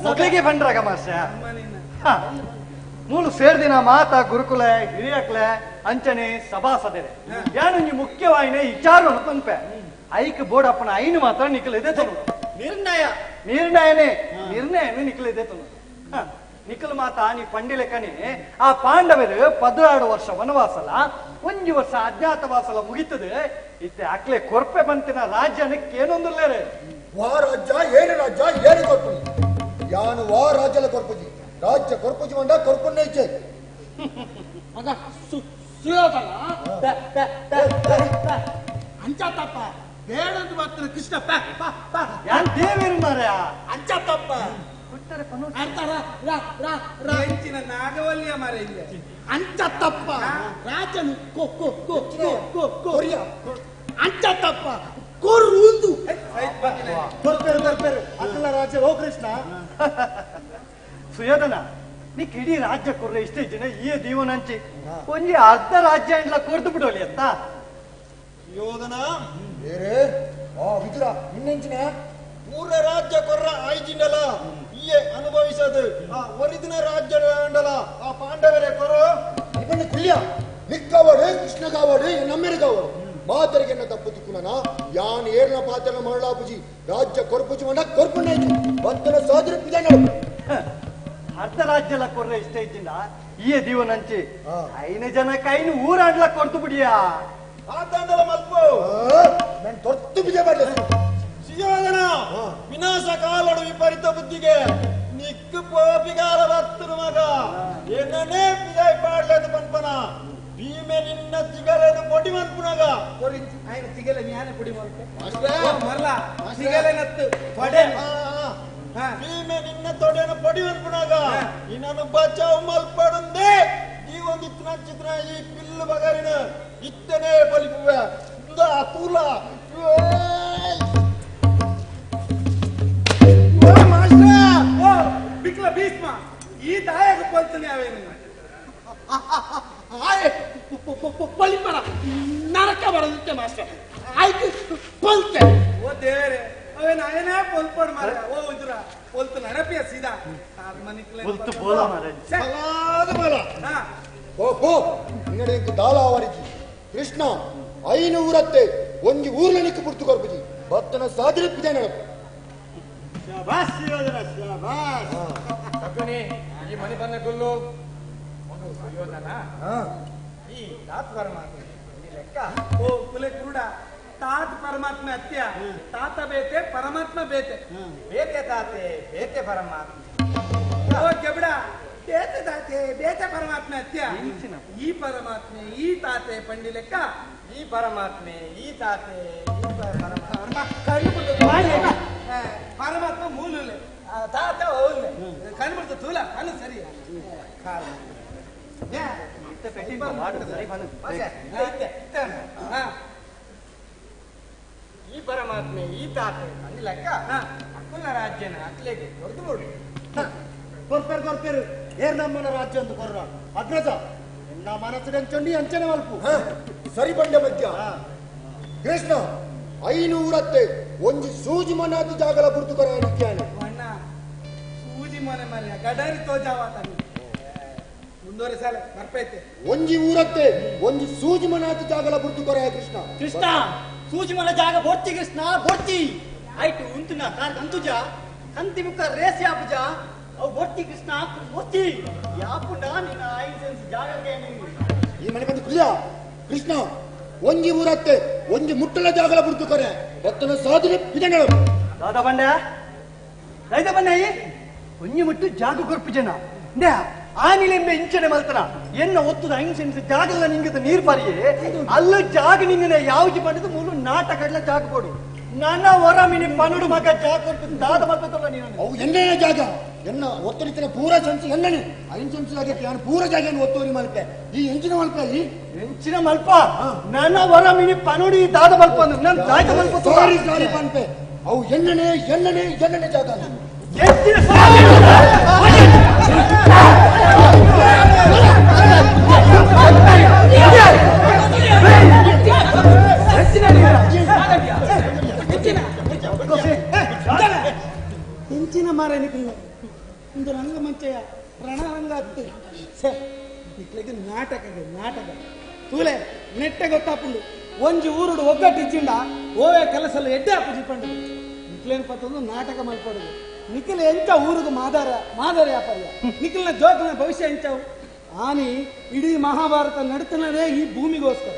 ಮೊದಲಿಗೆ ಬಂಡ್ರಾಗ ಮಾಸ್ಟ ಮೂಲು ಸೇರ್ದಿನ ಮಾತಾ ಗುರುಕುಲೆ ಹಿರಿಯಕ್ಲೆ ಅಂಚನೆ ಸಭಾಸದಿರೆ ಯಾನು ಮುಖ್ಯವಾಯಿನ ವಿಚಾರ ಪನ್ಪೆ ಐಕ್ ಬೋರ್ಡಪ್ಪನ ಐನು ಮಾತ್ರ ನಿಖಲಿದೆ ತನು ನಿರ್ಣಯ ನಿರ್ಣಯನೇ ನಿರ್ಣಯನೇ ನಿಖಲಿದೆ ತನು ನಿಖಲ್ ಮಾತಾ ನೀ ಪಂಡಿಲೆಕ್ಕನೆ ಆ ಪಾಂಡವರು 16 ವರ್ಷ ವನವಾಸಲ 1 ವರ್ಷ ಅಜ್ಞಾತವಾಸಲ ಮುಗಿತದೆ ಇತ್ತೆ ಅಕ್ಲೆ ಕೊರ್ಪೆ ಬಂತಿನ ರಾಜ್ಯನಕ್ಕೇನೊಂದುಲ್ಲೇರೆ ವಾ ರಾಜ್ಯ ಏನು ರಾಜ್ಯ ಏನು ಕೊರ್ಪುನಿ ಯಾನು ವಾ ರಾಜ್ಯಲ ಕೊರ್ಪುಜಿ ರಾಜ್ಯ ಕೊರ್ಪುಜಿ ಮಂಡ ಕೊರ್ಪುನ್ನೇ ಇಚ್ಛೆ ಮಗ ಸುಯೋಧನ ಅಂಚಾತಪ್ಪ ಬೇಡಂದು ಮಾತ್ರ ಕೃಷ್ಣ ಯಾನ್ ದೇವೇರು ಮಾರ್ಯ ಅಂಚಾತಪ್ಪ ಹೆಂಚಿನ ನಾಗವಲ್ಲಿಯ ಮರ ಇಲ್ಲ ಅಂಚತ್ತಪ್ಪ ರಾಜನು ಕೋ ಕೋ ಕೋ ಕೋ ಕೋ ಕೋ ಅಂಚತ್ತಪ್ಪ ಕೊರ್ರುಂದು ಕೊರ್ಪೇರು ಕೊರ್ಪೇರು ಅಕ್ಕಲ ರಾಜ್ಯ ಓ ಕೃಷ್ಣ ಸುಯೋಧನ ನಿಕ್ ಇಡೀ ರಾಜ್ಯ ಕೊರ್ರೆ ಇಷ್ಟೇ ಜನ ಈ ದೀವನಂಚಿ ಒಂಜಿ ಅರ್ಧ ರಾಜ್ಯ ಇಂಡ್ಲ ಕೊರ್ದು ಬಿಡೋಲಿ ಅಂತ ಸುಯೋಧನ ಬೇರೆ ಆ ವಿದುರ ನಿನ್ನೆಂಚಿನ ಪೂರ್ಣ ರಾಜ್ಯ ಕೊರ್ರ ಆಯ್ಜಿಂಡಲ ಇಯೇ ಅನುಭವಿಸದು ಆ ಒರಿದಿನ ರಾಜ್ಯ ಅಂಡಲ ಆ ಪಾಂಡವರೇ ಕೊರು ಇವನ್ನ ಕುಲ್ಯ ನಿಕ್ಕಾವಡು ಕೃಷ್ಣಗಾವಡು ನಮ್ಮೆರಿಗಾವಡು ಮಾತರಿಗೆ ತಪ್ಪು ತಿಕ್ಕುನನ ಯಾನ್ ಏರ್ನ ಪಾತ್ರ ಮಾಡಲಾಪುಜಿ ರಾಜ್ಯ ಕೊರ್ಪುಜಿ ಮಂಡ ಕೊರ್ಪುಣ್ಣೈತಿ ಭಕ್ತನ ಸೋದರ ಪಿದ ನಡು ಅರ್ಧ ರಾಜ್ಯಲ ಕೊರ್ರೆ ಇಷ್ಟ ಇದ್ದಿನ ಈ ದೀವನಂಚಿ ಐನ ಜನ ಕೈನು ಊರಾಡ್ಲ ಕೊರ್ತು ಬಿಡಿಯಾ ಆತಂಡಲ ಮಲ್ಪು ನಾನು ತೊರ್ತು ಬಿಜೆ ಬರಲಿ ಸುಯೋಧನ ವಿನಾಶ ಕಾಲಡು ವಿಪರೀತ ಬುದ್ಧಿಗೆ ನಿಕ್ಕು ಪೋಪಿಗಾಲ ಬತ್ತರು ಮಗ ಏನನೇ ಪಿದಾಯ್ ಪಾಡ್ಲದು ಪನ್ಪನ ಭೀಮೆ ನಿನ್ನ ತಿಗಲೆದು ಪೊಡಿ ಮನ್ಪುನಗ ఆయన ತಿಗಲೆ ಜ್ಞಾನ ಪುಡಿ ಮರ್ಲ ತಿಗಲೆ ನತ್ತು ತೊಡೆ ಭೀಮೆ ನಿನ್ನ ತೊಡೆನ ಪೊಡಿ ಮನ್ಪುನಗ ನಿನ್ನನ್ನು ಬಚಾವ್ ಮಲ್ಪಡುಂದೆ ಈ ಒಂದು ಇತ್ತಿನ ಚಿತ್ರ ಈ ಪಿಲ್ಲು ಬಗರಿನ ಇತ್ತನೇ ಬಲಿಪುವೆ ತೂಲ ಓ ಬಿಕ್ಲ ಭೀಷ್ಮ ಈ ದಾಯಾಗ ಪೋಲ್ತಾನೆ ಅವೇನು ಪಲಿಪರ ನರಕ ಬರೋದಕ್ಕೆ ಮಾಸ್ಟರ್ ಆಯ್ತು ಪಲ್ತೆ ಓ ದೇವರೇ ಅವೇನು ಅಯನೇ ಪೋಲ್ಪಡ್ ಮಾರ ಓ ಉಜ್ರ ಪೋಲ್ತು ನಡಪಿಯ ಸೀದಾ ಪೊಲ್ತು ಬೋಲ ಮಾರ ಬಲ ಓ ಪೋ ನಿನ್ನಡೆ ದಾಲಾವರಿಜಿ ಕೃಷ್ಣ ಐನು ಊರತ್ತೆ ಒಂಜಿ ಊರ್ಲನಿಕ್ಕು ಪುರ್ತು ಕೊರ್ಪುಜಿ ಭಕ್ತನ ಸಾದ್ರೆ ಪಿದೆ ನಡಪು ಶಾಬಾಸ್ ಸುಯೋಧನ ಶಾಬಾಸ್ ಶಕುನಿ ಈ ಮನೆ ಬಂದ ಗುಲ್ಲು ಸುಯೋಧನ ಈ ತಾತ ಪರಮಾತ್ಮ ಈ ಲೆಕ್ಕ ಓ ಕುಲೆ ಕುರುಡ ತಾತ ಪರಮಾತ್ಮ ಅತ್ಯ ತಾತ ಬೇತೆ ಪರಮಾತ್ಮ ಬೇತೆ ಬೇತೆ ತಾತೆ ಬೇತೆ ಪರಮಾತ್ಮ ಓ ಕೆಬಡ ಬೇತೆ ತಾತೆ ಬೇತೆ ಪರಮಾತ್ಮ ಅತ್ಯ ಈ ಪರಮಾತ್ಮೆ ಈ ತಾತೆ ಪಂಡಿ ಲೆಕ್ಕ ಈ ಪರಮಾತ್ಮೆ ಈ ತಾತೆ ಈ ಪರಮಾತ್ಮ ಪರಮಾತ್ಮ ಮೂಲುಲೆ ತಾತ ಓಲ್ಲೆ ಕಣ್ಬಿಡ್ತು ತೂಲ ಕಣ್ಣು ಸರಿ ಈ ಪರಮಾತ್ಮೆ ಈ ತಾತೆ ಅಂದ ಲೆಕ್ಕ ಅಕ್ಕುನ ರಾಜ್ಯನ ಅಕ್ಲೆಗೆ ಕೊರ್ದು ಬಿಡು ಕೊರ್ಪೇರು ಕೊರ್ಪೇರು ಏರ್ ನಮ್ಮನ ರಾಜ್ಯ ಒಂದು ಕೊರ್ರ ಅಗ್ರಜ ನಿನ್ನ ಮನಸ್ಸಿನ ಅಂಚನೆ ಮಲ್ಪು ಸರಿ ಬಂಡೆ ಮಧ್ಯ ಕೃಷ್ಣ ಐನೂರತ್ತೆ ಒಂಜಿ ಸೂಜಿ ಮನಾದ ಜಾಗಲ ಪುರ್ತು ಕರ ನಿತ್ಯಾನೆ ಅಣ್ಣ ಸೂಜಿ ಮನೆ ಮನೆ ಗಡರಿ ತೋಜಾವ ತಾನೆ ಮುಂದುವರೆ ಸಾಲೆ ಬರ್ಪೈತೆ. ಒಂಜಿ ಊರತ್ತೆ ಒಂಜಿ ಸೂಜಿ ಮನಾತ ಜಾಗಲ ಬುರ್ದು ಕೊರೆಯ ಕೃಷ್ಣ. ಕೃಷ್ಣ ಸೂಜಿ ಮನ ಜಾಗ ಬೊರ್ಚಿ ಕೃಷ್ಣ ಬೊರ್ಚಿ. ಆಯ್ತು ಉಂಟುನ ಕಾರ್ ಕಂತುಜ ಕಂತಿ ಮುಖ ರೇಸಿ ಆಪುಜ ಅವು ಬೊರ್ಚಿ ಕೃಷ್ಣ ಬೊರ್ಚಿ ಯಾಪುಂಡ ನಿನ್ನ ಐಸೆನ್ಸ್ ಜಾಗಕ್ಕೆ ಈ ಮನೆ ಬಂದು ಕುಲಿಯ ಕೃಷ್ಣ ಒಂಜಿ ಊರತ್ತೆ ಒಂಜಿ ಮುಟ್ಟಲ ಜಾಗಲ ಬುರ್ದು ಕೊರೆ ಬತ್ತನ ಸಾಧನೆ ಬಿದಗಳು. ದಾದಾ ಬಂಡ ರೈತ ಬಂಡ ಒಂಜಿ ಮುಟ್ಟು ಜಾಗ ಕೊರ್ಪು ಜನ ಆ ನಿಲೆಂಬೆ ಇಂಚನೆ ಮಲ್ತನ ಎನ್ನ ಒತ್ತುದ ಐಸೆನ್ಸ್ ಜಾಗಲ ನಿಂಗದ ನೀರ್ ಪರಿಯೇ ಅಲ್ಲ ಜಾಗ ನಿಂಗನ ಯಾವ್ಜಿ ಬಂದದ್ದು ಮೂಲು ನಾಟಕಡ್ಲ ಜಾಗ ಕೊಡು ನನ್ನ ಹೊರ ಮಿನಿ ಪನುಡು ಮಗ ಜಾಗ ಕೊಟ್ಟು ದಾದ ಮಲ್ಪತ್ತಲ್ಲ ನೀನು. ಅವು ಎಣ್ಣೆಯ ಜಾಗ ಎನ್ನ ಒತ್ತರಿತನ ಪೂರ ಸೆನ್ಸ್ ಎಣ್ಣನೆ ಐನ್ ಸೆನ್ಸ್ ಜಾಗಕ್ಕೆ ನಾನು ಪೂರ ಜಾಗ ಒತ್ತುವರಿ ಮಲ್ಪೆ ಈ ಎಂಚಿನ ಮಲ್ಪ ಈ ಎಂಚಿನ ಮಲ್ಪ ನನ್ನ ಹೊರ ಮಿನಿ ಪನುಡಿ ದಾದ ಮಲ್ಪ ನನ್ನ ದಾದ ಮಲ್ಪ ಸಾರಿ ಸಾರಿ ಪನ್ಪೆ ಅವು ಎಣ್ಣನೆ ಎಣ್ಣನೆ ಎಣ್ಣನೆ ಜಾಗ ಎಂಚಿನ ಎಂಚಿನ ಮಾರ ನಿಕ್ಲು ಒಂದು ರಂಗಮಂಚೆಯ ರಣರಂಗ ಅತ್ತು ಸೆ ನಿಕ್ಲಿಗೆ ನಾಟಕ ನಾಟಕ ತೂಲೆ ನೆಟ್ಟೆ ಗೊತ್ತಾಪುಂಡು ಒಂಜಿ ಊರುಡು ಒಗ್ಗಟ್ಟಿಚ್ಚಿಂಡ ಓವೇ ಕೆಲಸಲ್ಲ ಎಡ್ಡೆ ಅಪ್ಪುಜಿ ಪಂಡು ನಿಕ್ಲೇನು ಪತ್ತೊಂದು ನಾಟಕ ಮಲ್ಪಡುದು ನಿಖಿಲ್ ಎಂಚ ಊರುದು ಮಾದಾರ ಮಾದರಿ ವ್ಯಾಪಾರಿಯ ನಿಖಿಲ್ನ ಜೋಕನ ಭವಿಷ್ಯ ಎಂಚವು ಆನಿ ಇಡೀ ಮಹಾಭಾರತ ನಡತನದೇ ಈ ಭೂಮಿಗೋಸ್ಕರ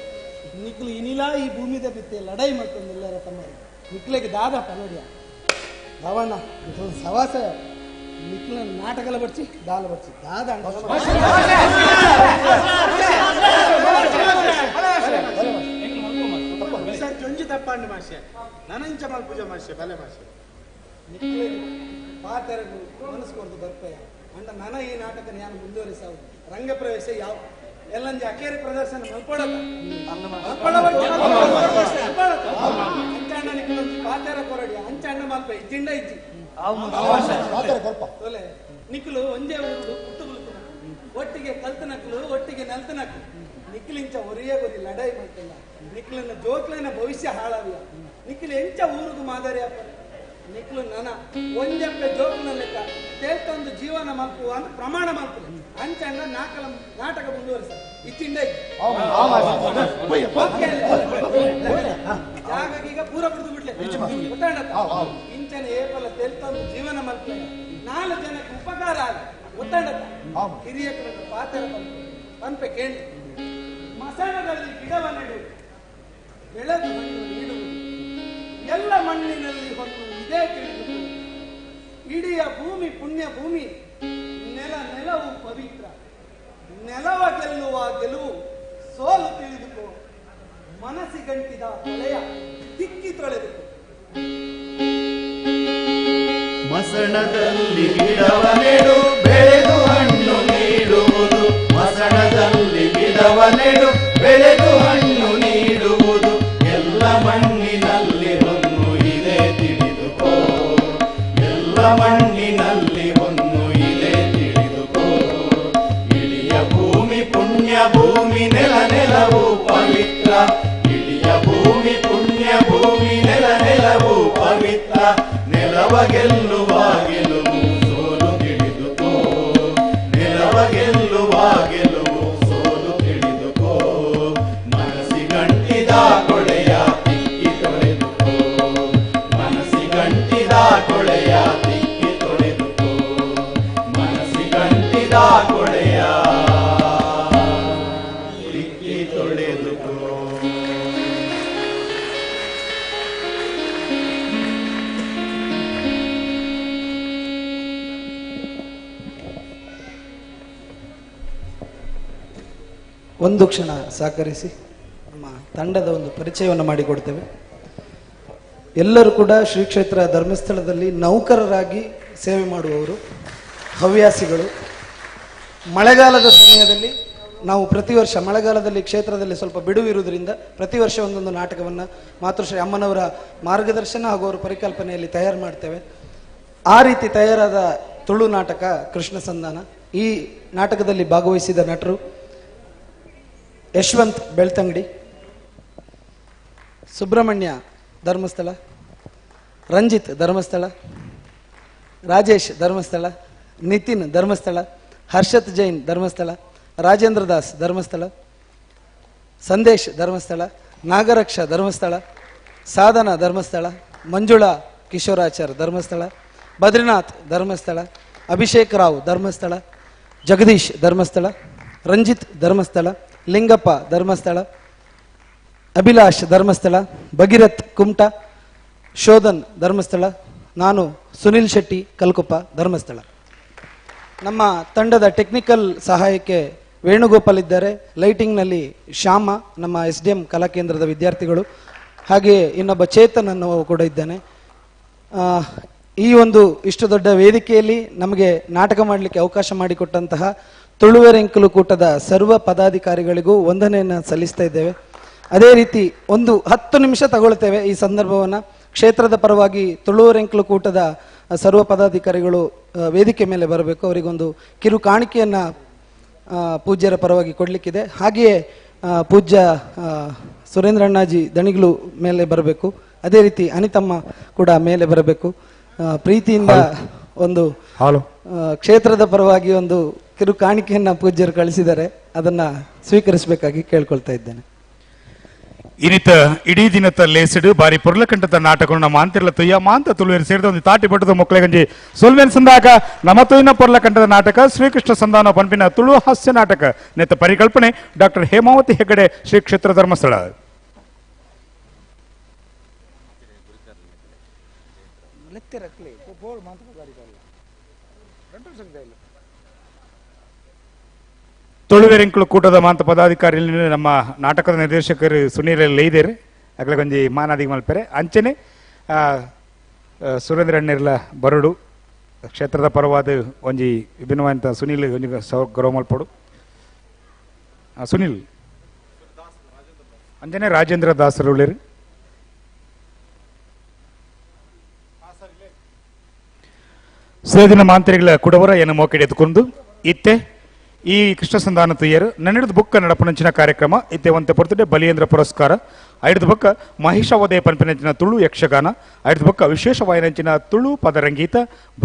ನಿಖಿಲ್ ಇನಿಲ ಈ ಭೂಮಿದ ಬಿತ್ತೆ ಲಡಾಯಿ ಮಾಡ್ಕೊಂಡಿಲ್ಲಾರ ತಮ್ಮರು ನಿಖಿಲಿಗೆ ದಾದ ಪನೋಡಿಯ ರವಣ್ಣ ನಿಖಿಲ್ ಸವಾಸ ನಿಖಿಲ ನಾಟಕಲ ಬಡ್ಚಿ ದಾಲ ಬಡ್ಚಿ ದಾದ ಒಂಜಿ ತಪ್ಪಂಡು ಮಾಷೆ ನನಂಚ ಮಲ್ಪುಜ ಮಾಷೆ ಬಲೆ ಮಾಷೆ ನಿಖಿಲ್ ಪಾತೆರಗು ಮನಸ್ಸು ಕೊರ್ದು ಬರ್ಪೆಯ ಅಂಡ ನನ ಈ ನಾಟಕ ನಾನು ಮುಂದುವರಿಸಾವು ರಂಗಪ್ರವೇಶ ಯಾವ ಎಲ್ಲಂಜಿ ಅಕೇರಿ ಪ್ರದರ್ಶನ ಮಲ್ಪಡತ ಅಂಚಣ್ಣ ನಿಖಿಲೊಂಜಿ ಪಾತೆರ ಕೊರಡಿ ಅಂಚಣ್ಣ ಮಲ್ಪ ಇಜ್ಜಿಂಡ ಇಜ್ಜಿ ತೊಲೆ ನಿಖಿಲು ಒಂದೇ ಊರು ಪುಟ್ಟು ಬುಲ್ಕುನ ಒಟ್ಟಿಗೆ ಕಲ್ತನಕ್ಲು ಒಟ್ಟಿಗೆ ನೆಲ್ತನಕ್ಲು ನಿಖಿಲಿಂಚ ಒರಿಯೇ ಒರಿ ಲಡಾಯಿ ಮಾಡ್ತಿಲ್ಲ ನಿಖಿಲನ ಜೋಕ್ಲಿನ ಭವಿಷ್ಯ ಹಾಳಾವಿಯ ನಿಖಿಲ್ ಎಂಚ ಊರುಗು ಮಾದರಿ ಅಪ್ಪ ನಿಖಿಲು ನನ ಒಂಜಪ್ಪೆ ಜೋಕ್ನ ಲೆಕ್ಕ ತೇಲ್ತೊಂದು ಜೀವನ ಮಲ್ಪು ಅಂತ ಪ್ರಮಾಣ ಮಲ್ಪು ಅಂಚಣ್ಣ ನಾಕಲ ನಾಟಕ ಮುಂದುವರಿಸ ಇಚ್ಚಿಂಡ ಜಾಗೀಗ ಪೂರ ಬಿಡ್ದು ಬಿಡ್ಲೆ ಗೊತ್ತಾಂಡ ಇಂಚನ ಏಪಲ ತೆಲ್ತೊಂದು ಜೀವನ ಮಲ್ಪು ನಾಲ್ಕು ಜನಕ್ಕೆ ಉಪಕಾರ ಆಗ ಗೊತ್ತಾಂಡ ಹಿರಿಯ ಪಾತ್ರ ಪನ್ಪೆ ಕೇಳಿ ಮಸಣದಲ್ಲಿ ಗಿಡವ ನೆಡು ಬೆಳೆದು ಹಣ್ಣು ನೀಡುವುದು ಎಲ್ಲ ಮಣ್ಣಿನಲ್ಲಿ ಹೊನ್ನು ಇದೇ ತಿಳಿದುಕೋ ಇಡೀ ಭೂಮಿ ಪುಣ್ಯ ಭೂಮಿ ನೆಲ ನೆಲವು ಪವಿತ್ರ ನೆಲವ ಗೆಲ್ಲುವ ಗೆಲುವು ಸೋಲು ತಿಳಿದುಕೋ ಮನಸ್ಸಿಗಂಟಿದ ಹೊಳೆಯ ತಿಕ್ಕಿ ತೊಳೆದುಕೋ. ಮಸಣದಲ್ಲಿ ಗಿಡವ ನೆಡು ಬೆಳೆದು ಹಣ್ಣು ನೀಡುವುದು ಮಸಣದಲ್ಲಿ ಗಿಡವ ನೆಡು ಬೆಳೆದು ಹಣ್ಣು ನೀಡುವುದು ಎಲ್ಲ ಮಣ್ಣಿನಲ್ಲಿ ಹೊನ್ನು ಇದೆ ತಿಳಿದುಕೋ ಎಲ್ಲ ಮಣ್ಣಿನಲ್ಲಿ ಹೊನ್ನು ಇದೆ ತಿಳಿದುಕೋ ಇಳಿಯ ಭೂಮಿ ಪುಣ್ಯ ಭೂಮಿ ನೆಲ ನೆಲವು ಪವಿತ್ರ ಇಳಿಯ ಭೂಮಿ ಪುಣ್ಯ ಭೂಮಿ ನೆಲ ನೆಲವು ಪವಿತ್ರ ನೆಲವ ಗೆಲ್ಲುವ ಗೆಲುವು ಸೋಲು ತಿಳಿದುಕೋ ನೆಲವ ಗೆಲ್ಲುವ ಗೆಲುವು ಸೋಲು ತಿಳಿದುಕೋ ಮನಸ್ಸಿಗಂಟಿದ ಕೊಳೆಯ ತಿಕ್ಕಿ ತೊಳೆದುಕೋ ಮನಸ್ಸಿಗಂಟಿದ ಕೊಳೆಯ ತಿಕ್ಕಿ ತೊಳೆದುಕೋ ಮನಸ್ಸಿಗಂಟಿದ ಕೊಳೆಯ ತಿಕ್ಕಿ ತೊಳೆದುಕೋ. ಒಂದು ಕ್ಷಣ ಸಹಕರಿಸಿ ನಮ್ಮ ತಂಡದ ಒಂದು ಪರಿಚಯವನ್ನು ಮಾಡಿಕೊಡ್ತೇವೆ. ಎಲ್ಲರೂ ಕೂಡ ಶ್ರೀ ಕ್ಷೇತ್ರ ಧರ್ಮಸ್ಥಳದಲ್ಲಿ ನೌಕರರಾಗಿ ಸೇವೆ ಮಾಡುವವರು, ಹವ್ಯಾಸಿಗಳು. ಮಳೆಗಾಲದ ಸಮಯದಲ್ಲಿ ನಾವು ಪ್ರತಿ ವರ್ಷ ಮಳೆಗಾಲದಲ್ಲಿ ಕ್ಷೇತ್ರದಲ್ಲಿ ಸ್ವಲ್ಪ ಬಿಡುವಿರುವುದರಿಂದ ಪ್ರತಿ ವರ್ಷ ಒಂದೊಂದು ನಾಟಕವನ್ನು ಮಾತೃಶ್ರೀ ಅಮ್ಮನವರ ಮಾರ್ಗದರ್ಶನ ಹಾಗೂ ಅವರ ಪರಿಕಲ್ಪನೆಯಲ್ಲಿ ತಯಾರು ಮಾಡ್ತೇವೆ. ಆ ರೀತಿ ತಯಾರಾದ ತುಳು ನಾಟಕ ಕೃಷ್ಣ ಸಂಧಾನ. ಈ ನಾಟಕದಲ್ಲಿ ಭಾಗವಹಿಸಿದ ನಟರು Yashwant Belthangady, Subrahmanya Dharmasthala, Ranjith Dharmasthala, Rajesh Dharmasthala, Nitin Dharmasthala, ಹರ್ಷತ್ Jain Dharmasthala, Rajendra Das Dharmasthala, Sandesh Dharmasthala, Nagaraksha Dharmasthala, Sadhana Dharmasthala, Manjula Kishorachar Dharmasthala, Badrinath Dharmasthala, Abhishek Rao Dharmasthala, Jagadish Dharmasthala, Ranjith Dharmasthala, Lingappa Dharmasthala, Abhilash Dharmasthala, Bhagirath Kumta, Shodhan Dharmasthala, ನಾನು ಸುನಿಲ್ ಶೆಟ್ಟಿ ಕಲ್ಕುಪ್ಪ ಧರ್ಮಸ್ಥಳ. ನಮ್ಮ ತಂಡದ technical ಸಹಾಯಕ್ಕೆ ವೇಣುಗೋಪಾಲ್ ಇದ್ದಾರೆ. ಲೈಟಿಂಗ್ನಲ್ಲಿ ಶ್ಯಾಮ, ನಮ್ಮ S D M ಕಲಾಕೇಂದ್ರದ ವಿದ್ಯಾರ್ಥಿಗಳು, ಹಾಗೆಯೇ ಇನ್ನೊಬ್ಬ ಚೇತನ್ ಅನ್ನುವ ಕೂಡ ಇದ್ದಾನೆ. ಈ ಒಂದು ಇಷ್ಟು ದೊಡ್ಡ ವೇದಿಕೆಯಲ್ಲಿ ನಮಗೆ ನಾಟಕ ಮಾಡಲಿಕ್ಕೆ ಅವಕಾಶ ಮಾಡಿಕೊಟ್ಟಂತಹ ತುಳುವೆರೆಂಕಲು ಕೂಟದ ಸರ್ವ ಪದಾಧಿಕಾರಿಗಳಿಗೂ ವಂದನೆಯನ್ನು ಸಲ್ಲಿಸ್ತಾ ಇದ್ದೇವೆ. ಅದೇ ರೀತಿ ಒಂದು 10 ನಿಮಿಷ ತಗೊಳ್ತೇವೆ ಈ ಸಂದರ್ಭವನ್ನು. ಕ್ಷೇತ್ರದ ಪರವಾಗಿ ತುಳುವೆರೆಂಕಲು ಕೂಟದ ಸರ್ವ ಪದಾಧಿಕಾರಿಗಳು ವೇದಿಕೆ ಮೇಲೆ ಬರಬೇಕು. ಅವರಿಗೊಂದು ಕಿರು ಕಾಣಿಕೆಯನ್ನು ಪೂಜ್ಯರ ಪರವಾಗಿ ಕೊಡಲಿಕ್ಕಿದೆ. ಹಾಗೆಯೇ ಪೂಜ್ಯ ಸುರೇಂದ್ರ ಅಣ್ಣಾಜಿ ದಣಿಗಳು ಮೇಲೆ ಬರಬೇಕು. ಅದೇ ರೀತಿ ಅನಿತಮ್ಮ ಕೂಡ ಮೇಲೆ ಬರಬೇಕು. ಪ್ರೀತಿಯಿಂದ ಒಂದು ಕ್ಷೇತ್ರದ ಪರವಾಗಿ ಒಂದು ಕಿರು ಕಾಣಿಕೆಯನ್ನು ಪೂಜ್ಯರು ಕಳಿಸಿದ್ದಾರೆ, ಅದನ್ನು ಸ್ವೀಕರಿಸಬೇಕಾಗಿ ಕೇಳ್ಕೊಳ್ತಾ ಇದ್ದೇನೆ. ಇನ್ನಿತ ಇಡೀ ದಿನದ ಲೇಸಿಡು ಬಾರಿ ಪೊರ್ಲಕಂಠದ ನಾಟಕವನ್ನು ನಮ್ಮ ಅಂತಿರಲ ತುಯ್ಯ ಮಾಂತ ತುಳುವೇರು ಸೇರಿದ ಒಂದು ತಾಟಿ ಪಟ್ಟದ ಮಕ್ಕಳಿಗಂಜಿ ಸೊಲ್ವೆನ್ ಸಂದಾಗ ನಮ್ಮ ತುಯ್ಯನ ಪೊರ್ಲಕಂಠದ ನಾಟಕ ಶ್ರೀಕೃಷ್ಣ ಸಂಧಾನ ಪಂಪಿನ ತುಳು ಹಾಸ್ಯ ನಾಟಕ ನೆತ್ತ ಪರಿಕಲ್ಪನೆ ಡಾಕ್ಟರ್ ಹೇಮಾವತಿ ಹೆಗಡೆ ಶ್ರೀ ಕ್ಷೇತ್ರ ಧರ್ಮಸ್ಥಳ. ತುಳುವೆರೆಂಕುಲು ಕೂಟದ ಮಾಂತ ಪದಾಧಿಕಾರಿ ನಮ್ಮ ನಾಟಕದ ನಿರ್ದೇಶಕರು ಸುನೀಲ್ ಲೈದೇರು ಅಗಲಗೊಂಜಿ ಮಾನಾದಿಗೆ ಮಲ್ಪೆರೆ ಅಂಚನೆ ಸುರೇಂದ್ರ ಅಣ್ಣರ್ಲ ಬರಡು ಕ್ಷೇತ್ರದ ಪರವಾದ ಒಂಜಿ ವಿಭಿನ್ನವಾದಂಥ ಸುನೀಲ್ ಒಂಜಿ ಗೌರವ ಮಲ್ಪಡು ಸುನೀಲ್ ಅಂಚನೆ ರಾಜೇಂದ್ರ ದಾಸರು ಉಳ್ಳೇರು. ಸೇದಿನ ಮಾಂತ್ರಿಗಳ ಕುಡವರ ಏನು ಮೋಕೆಡೆ ಎತ್ಕೊಂಡು ಇತ್ತೆ ಈ ಕೃಷ್ಣ ಸಂಧಾನ ತುಯ್ಯರು ನನ್ನಿಡಿದ ಬುಕ್ಕ ನಡಪನಂಚಿನ ಕಾರ್ಯಕ್ರಮ ಇತ್ತೆ ಒಂತೆ ಪೊರ್ತುಡೆ ಬಲಿಯೇಂದ್ರ ಪುರಸ್ಕಾರ ಐದು ಬೊಕ್ಕ ಮಹಿಷವದಯ ಪನ್ಪಿನಂಚಿನ ತುಳು ಯಕ್ಷಗಾನ ಐದು ಬೊಕ್ಕ ವಿಶೇಷವಾಯಿನಂಚಿನ ತುಳು ಪದರಂಗೀತ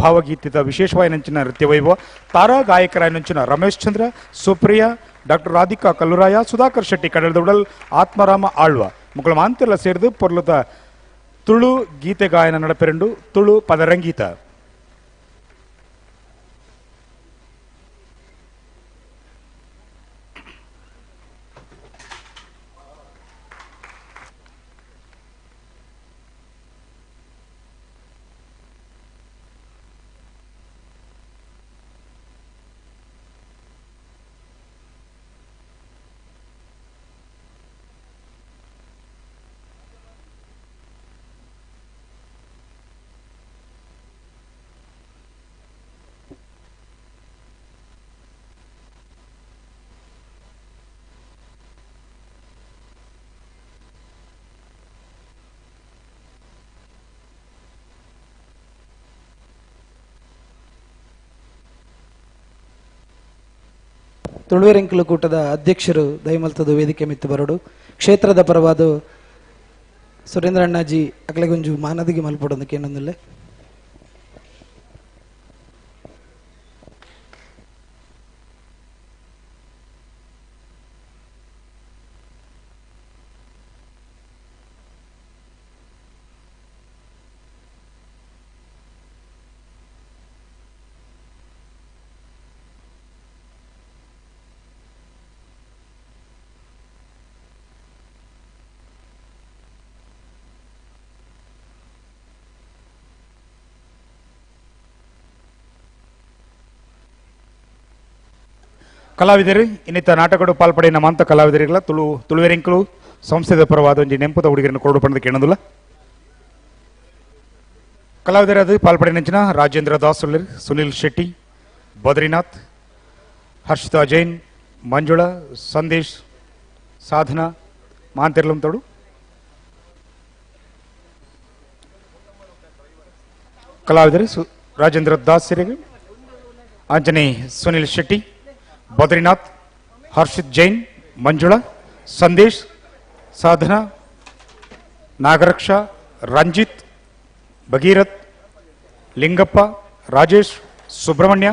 ಭಾವಗೀತದ ವಿಶೇಷವಾಯಿನಂಚಿನ ನೃತ್ಯ ವೈಭವ ತಾರಾ ಗಾಯಕರಾಯನಂಚಿನ ರಮೇಶ್ ಚಂದ್ರ, ಸುಪ್ರಿಯಾ, ಡಾಕ್ಟರ್ ರಾಧಿಕಾ ಕಲ್ಲುರಾಯ, ಸುಧಾಕರ್ ಶೆಟ್ಟಿ ಕಡಲದೊಡಲ್, ಆತ್ಮರಾಮ ಆಳ್ವ ಮುಕ್ಕಳ ಮಾಂತೆಲ್ಲ ಸೇರಿದು ಪೊರ್ಲುದ ತುಳು ಗೀತೆ ಗಾಯನ ನಡಪೆರಂಡು ತುಳು ಪದರಂಗೀತ. ತುಳುವೆರೆಂಕಲು ಕೂಟದ ಅಧ್ಯಕ್ಷರು ದಯಮಲ್ತದ ವೇದಿಕೆ ಮಿತ್ತು ಬರಡು. ಕ್ಷೇತ್ರದ ಪರವಾದ ಸುರೇಂದ್ರ ಅಣ್ಣಾಜಿ ಅಕ್ಲೆಗುಂಜು ಮಾನದಿಗೆ ಮಲ್ಪಡೋದಕ್ಕೆ ಏನೊಂದಿಲ್ಲ. ಕಲಾವಿದರು ಇನ್ನಿತ ನಾಟಕಡು ಪಾಲ್ಪಡೆ ನಮ್ಮಂತ ಕಲಾವಿದರಿಗಳ ತುಳುವೆರೆಂಕಲು ಸಂಸ್ಥೆದ ಪರವಾದ ಒಂಜಿ ನೆಂಪುದ ಹುಡುಗರನ್ನು ಕೊರಡು ಪಣದ ಕೇಳೋದಿಲ್ಲ. ಕಲಾವಿದರಾದ ಪಾಲ್ಪಡೆ ನಂಚಿನ ರಾಜೇಂದ್ರ ದಾಸ್, ಸುನಿಲ್ ಶೆಟ್ಟಿ, ಬದ್ರಿನಾಥ್, ಹರ್ಷಿತಾ ಜೈನ್, ಮಂಜುಳಾ, ಸಂದೇಶ್, ಸಾಧನಾ ಮಾಂತಿರ್ಲಂತೋಡು. ಕಲಾವಿದರು ರಾಜೇಂದ್ರ ದಾಸ್ ಸಿರಿಗೆ, ಆಂಜನೇಯ, ಸುನಿಲ್ ಶೆಟ್ಟಿ, ಬದ್ರಿನಾಥ್, ಹರ್ಷಿತ್ ಜೈನ್, ಮಂಜುಳಾ, ಸಂದೇಶ್, ಸಾಧನಾ, ನಾಗರಕ್ಷಾ, ರಂಜಿತ್, ಭಗೀರಥ್, ಲಿಂಗಪ್ಪ, ರಾಜೇಶ್, ಸುಬ್ರಹ್ಮಣ್ಯ,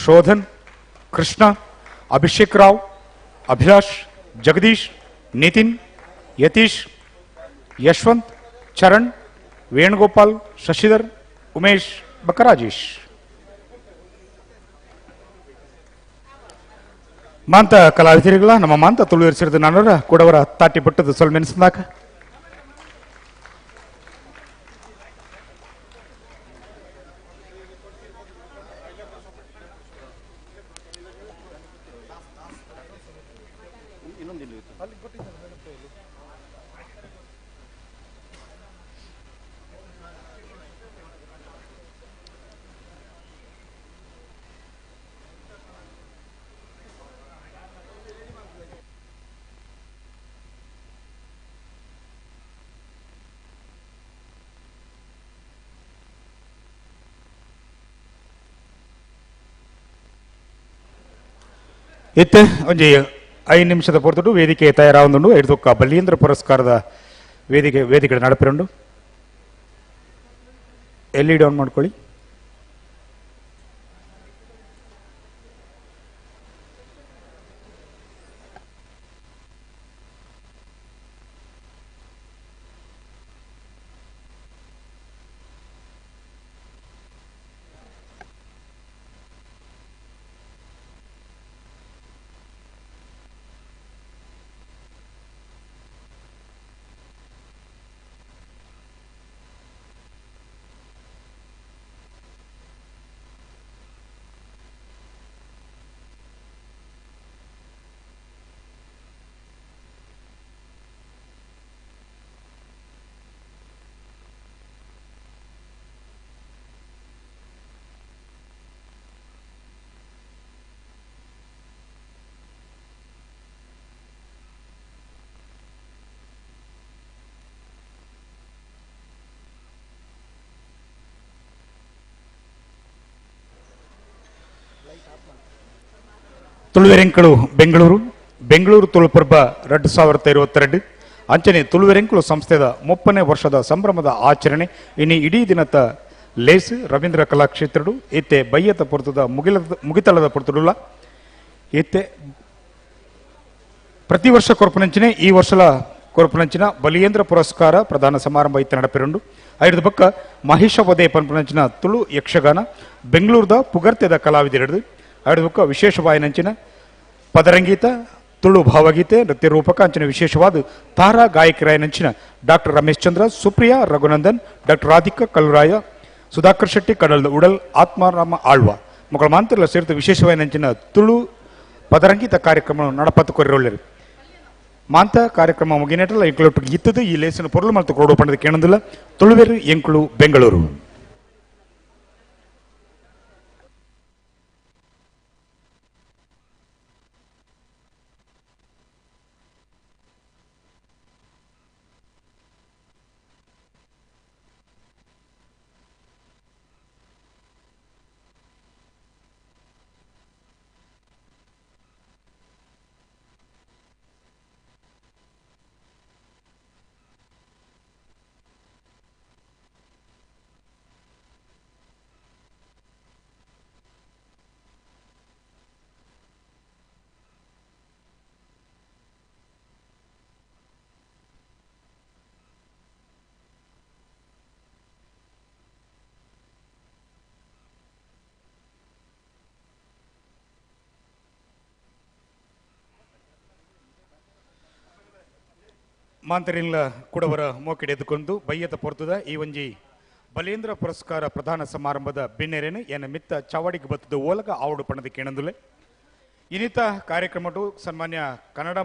ಶೋಧನ್, ಕೃಷ್ಣ, ಅಭಿಷೇಕ್ ರಾವ್, ಅಭಿಲಾಷ್, ಜಗದೀಶ್, ನಿತಿನ್, ಯತೀಶ್, ಯಶವಂತ್, ಚರಣ್, ವೇಣುಗೋಪಾಲ್, ಶಶಿಧರ್, ಉಮೇಶ್ ಬೊಕ್ಕ ರಾಜೇಶ್. ಮಾಂತ ಕಲಾವಿದರಿಗಳ ನಮ್ಮ ಮಾಂತ ತುಳುವರಿಸಿದ ನಾನೂರ ಕೂಡವರ ತಾಟಿ ಪಟ್ಟದ ಸೊಲ್ಮೆನ್ಸಂದಾಕ. ಇತ್ತೆ ಒಂಜಿ 5 ನಿಮಿಷದ ಪೊರ್ತುಡು ವೇದಿಕೆ ತಯಾರಾವೊಂದುಂಡು. ಎಡ್ದೊಕ್ಕ ಬಲೀಂದ್ರ ಪುರಸ್ಕಾರದ ವೇದಿಕೆ ನಡಪಿರುಂಡು. ಎಲ್ ಇ ಡಿ ಆನ್ ಮಾಡ್ಕೊಳ್ಳಿ. ತುಳುವೆರೆಂಕಳು ಬೆಂಗಳೂರು, ಬೆಂಗಳೂರು ತುಳುಪರ್ಬ 2022 ಅಂಚನೆ ತುಳುವೆರೆಂಕಳು ಸಂಸ್ಥೆದ 30ನೇ ವರ್ಷದ ಸಂಭ್ರಮದ ಆಚರಣೆ ಇನ್ನು ಇಡೀ ದಿನದ ಲೇಸ್ ರವೀಂದ್ರ ಕಲಾಕ್ಷೇತ್ರಡು ಇತ್ತೆ ಬಯ್ಯತ ಪೊರ್ತದ ಮುಗಿತಳದ ಪೊರ್ತುಡುಲ್ಲ. ಇತ್ತೆ ಪ್ರತಿ ವರ್ಷ ಕೊರ್ಪುನಂಚಿನೆ ಈ ವರ್ಷಲ ಕೊರ್ಪುನಂಚಿನ ಬಲಿಯೇಂದ್ರ ಪುರಸ್ಕಾರ ಪ್ರಧಾನ ಸಮಾರಂಭ ಇತ್ತೆ ನಡಪಿರುಂಡು. ಐದು ಬಕ್ಕ ಮಹಿಷ ವಧೆ ಪನ್ಪುನಂಚಿನ ತುಳು ಯಕ್ಷಗಾನ ಬೆಂಗಳೂರದ ಪುಗರ್ತೆದ ಕಲಾವಿದರೆಡು ಐದು ಬಕ್ಕ ವಿಶೇಷವಾಯಿನಂಚಿನ ಪದರಂಗೀತ ತುಳು ಭಾವಗೀತೆ ನೃತ್ಯ ರೂಪಕ ಅಂಚಿನ ವಿಶೇಷವಾದ ತಾರಾ ಗಾಯಕರಾಯನಂಚಿನ ಡಾಕ್ಟರ್ ರಮೇಶ್ ಚಂದ್ರ, ಸುಪ್ರಿಯಾ ರಘುನಂದನ್, ಡಾಕ್ಟರ್ ರಾಧಿಕಾ ಕಲ್ಲುರಾಯ, ಸುಧಾಕರ್ ಶೆಟ್ಟಿ ಕಡಲ್ದ ಉಡಲ್, ಆತ್ಮಾರಾಮ ಆಳ್ವ ಮಕ್ಕಳ ಮಾಂತ್ರಲ ಸೇರಿದ ವಿಶೇಷವಾಯಿನಂಚಿನ ತುಳು ಪದರಂಗೀತ ಕಾರ್ಯಕ್ರಮ ನಡಪತ್ತು ಕೊರಿರೋಳ್ಳಿರು. ಮಾಂತ ಕಾರ್ಯಕ್ರಮ ಮುಗಿನೆಟಲ್ಲ ಎಂಕುಲೊಟ್ಟಿಗೆ ಇತ್ತದು ಈ ಲೇಸಿನ ಪೊರುಳು ಮತ್ತು ಕೊಡು ಪಂಡದ ಕೇಣಂದಿಲ್ಲ. ತುಳುವೆರು ಎಂಕುಳು ಬೆಂಗಳೂರು. ಮಾಂತರಿಲ್ಲ ಕುಡವರ ಮೋಕಿಡೆ ಎದ್ದುಕೊಂಡು ಬಯ್ಯದ ಪೊರ್ತದ ಈ ಒಂಜಿ ಬಲೇಂದ್ರ ಪುರಸ್ಕಾರ ಪ್ರಧಾನ ಸಮಾರಂಭದ ಬಿನ್ನೆರೇನು ಎನ್ನ ಮಿತ್ತ ಚಾವಡಿಗೆ ಬತ್ತದ ಓಲಗ ಆವಡು ಪಣದ ಕೇಣಂದುಲೆ. ಇನ್ನಿತ ಕಾರ್ಯಕ್ರಮಟು ಸನ್ಮಾನ್ಯ ಕನ್ನಡ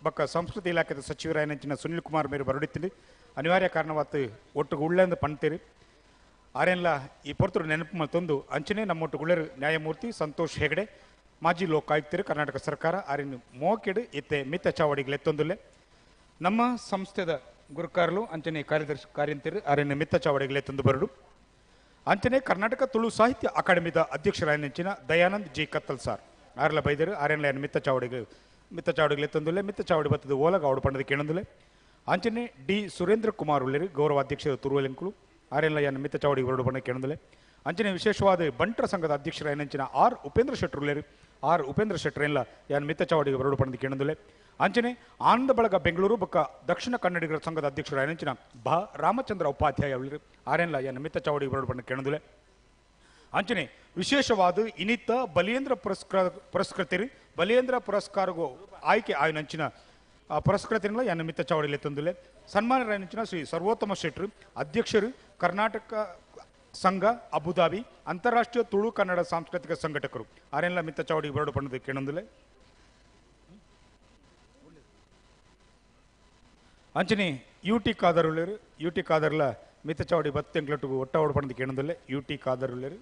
ಬಕ್ಕ ಸಂಸ್ಕೃತಿ ಇಲಾಖೆದ ಸಚಿವರಾಯನಂಚಿನ ಸುನಿಲ್ ಕುಮಾರ್ ಮೇರು ಬರಡಿತ್ತೀನಿ. ಅನಿವಾರ್ಯ ಕಾರಣವಾತು ಒಟ್ಟುಗು ಉಳ್ಳೆಂದು ಪಣ್ತೀರಿ. ಆರೆಲ್ಲ ಈ ಪೊರ್ತರು ನೆನಪು ಮತ್ತೊಂದು ಅಂಚನೆ ನಮ್ಮೊಟ್ಟುಗುಳ್ಳರು ನ್ಯಾಯಮೂರ್ತಿ ಸಂತೋಷ್ ಹೆಗಡೆ ಮಾಜಿ ಲೋಕಾಯುಕ್ತರು ಕರ್ನಾಟಕ ಸರ್ಕಾರ ಆರಿನ ಮೋಕೆಡು ಇತ್ತೆ ಮಿತ್ತ ಚಾವಡಿಗೆ ಎತ್ತೊಂದುಲ್ಲೆ. ನಮ್ಮ ಸಂಸ್ಥೆದ ಗುರುಕಾರ್ಲು ಅಂಚನೆ ಕಾರ್ಯದರ್ಶಿ ಕಾರ್ಯಂತರು ಆರಿನ ಮಿತ್ತ ಚಾವಡಿಗಳೇ ತಂದು ಬರಡು. ಅಂಚನೆ ಕರ್ನಾಟಕ ತುಳು ಸಾಹಿತ್ಯ ಅಕಾಡೆಮಿದ ಅಧ್ಯಕ್ಷರಾಯನಂಚಿನ ದಯಾನಂದ್ ಜಿ ಕತ್ತಲ್ ಸಾರ್ ಆರ್ಲ ಬೈದರು ಆರ್ಎನ್ ಮಿತ್ತ ಚಾವಡಿಗಳೇ ತಂದುಲ್ಲೆ. ಮಿತ್ತ ಚಾವಡಿ ಬತ್ತದ ಓಲಗ ಆವಡು ಪಂಡದ ಕೇಣಂದುಲೆ. ಅಂಚನೆ ಡಿ ಸುರೇಂದ್ರ ಕುಮಾರ್ ಉಳ್ಳೇರು ಗೌರವಾಧ್ಯಕ್ಷರ ತುರುವಲೆಂಕುಲು ಆರ್ಎನ್ ಮಿತ್ತ ಚಾವಡಿ ಹೊರಡು ಬಣ್ಣ ಕೇಣಂದುಲೆ. ಅಂಚನೆ ವಿಶೇಷವಾದ ಬಂಟರ ಸಂಘದ ಅಧ್ಯಕ್ಷರಾಯನಂಚಿನ ಆರ್ ಉಪೇಂದ್ರ ಶೆಟ್ಟರ್ ಉಳ್ಳೇರು ಆರ್ ಉಪೇಂದ್ರ ಶೆಟ್ಟರೆಲ್ಲ ಯಾನ್ ಮಿತ್ತ ಚಾವಡಿಗೆ ಬರಡು ಪಣದ ಕೇಣದುಲೆ. ಅಂಚನೆ ಆನಂದ ಬಳಗ ಬೆಂಗಳೂರು ಬೊಕ್ಕ ದಕ್ಷಿಣ ಕನ್ನಡಿಗರ ಸಂಘದ ಅಧ್ಯಕ್ಷರು ಆಯನಂಚಿನ ಭ ರಾಮಚಂದ್ರ ಉಪಾಧ್ಯಾಯ ಉಳ್ಳರು ಆರೆನ್ಲ ಯಾನ್ ಮಿತ್ತ ಚಾವಡಿಗೆ ಬರಡು ಪಣದ ಕೇಣದುಲೆ. ಅಂಚನೆ ವಿಶೇಷವಾದ ಇನಿತ ಬಲಿಯೇಂದ್ರ ಪುರಸ್ಕೃತರು ಬಲಿಯೇಂದ್ರ ಪುರಸ್ಕಾರಗೂ ಆಯ್ಕೆ ಆಯನಂಚಿನ ಪುರಸ್ಕೃತರಿಲ್ಲ ಯಾನ್ ಮಿತ್ತ ಚಾವಡಿಲೆ ತಂದುಲೆ. ಸನ್ಮಾನರಾಯನಂಚಿನ ಶ್ರೀ ಸರ್ವೋತ್ತಮ ಶೆಟ್ಟರು ಅಧ್ಯಕ್ಷರು ಕರ್ನಾಟಕ ಸಂಘ ಅಬುಧಾಬಿ ಅಂತಾರಾಷ್ಟ್ರೀಯ ತುಳು ಕನ್ನಡ ಸಾಂಸ್ಕೃತಿಕ ಸಂಘಟಕರು ಆರೆಲ್ಲ ಮಿತ್ತ ಚಾವಡಿ ಬರಡು ಪಣದ ಕೇಣಂದುಲೆ. ಅಂಚನೆ ಯು ಟಿ ಖಾದರ್ ಉಳ್ಳರು ಯು ಟಿ ಖಾದರ್ಲ ಮಿತ್ತ ಚಾವಡಿ ಬತ್ತೆಂಕ್ಲೊಟ್ಟಿಗೆ ಒಟ್ಟ ಓಡು ಪಣದ ಕೇಣಂದುಲೆ ಯು ಟಿ ಖಾದರ್ ಉಳ್ಳರು.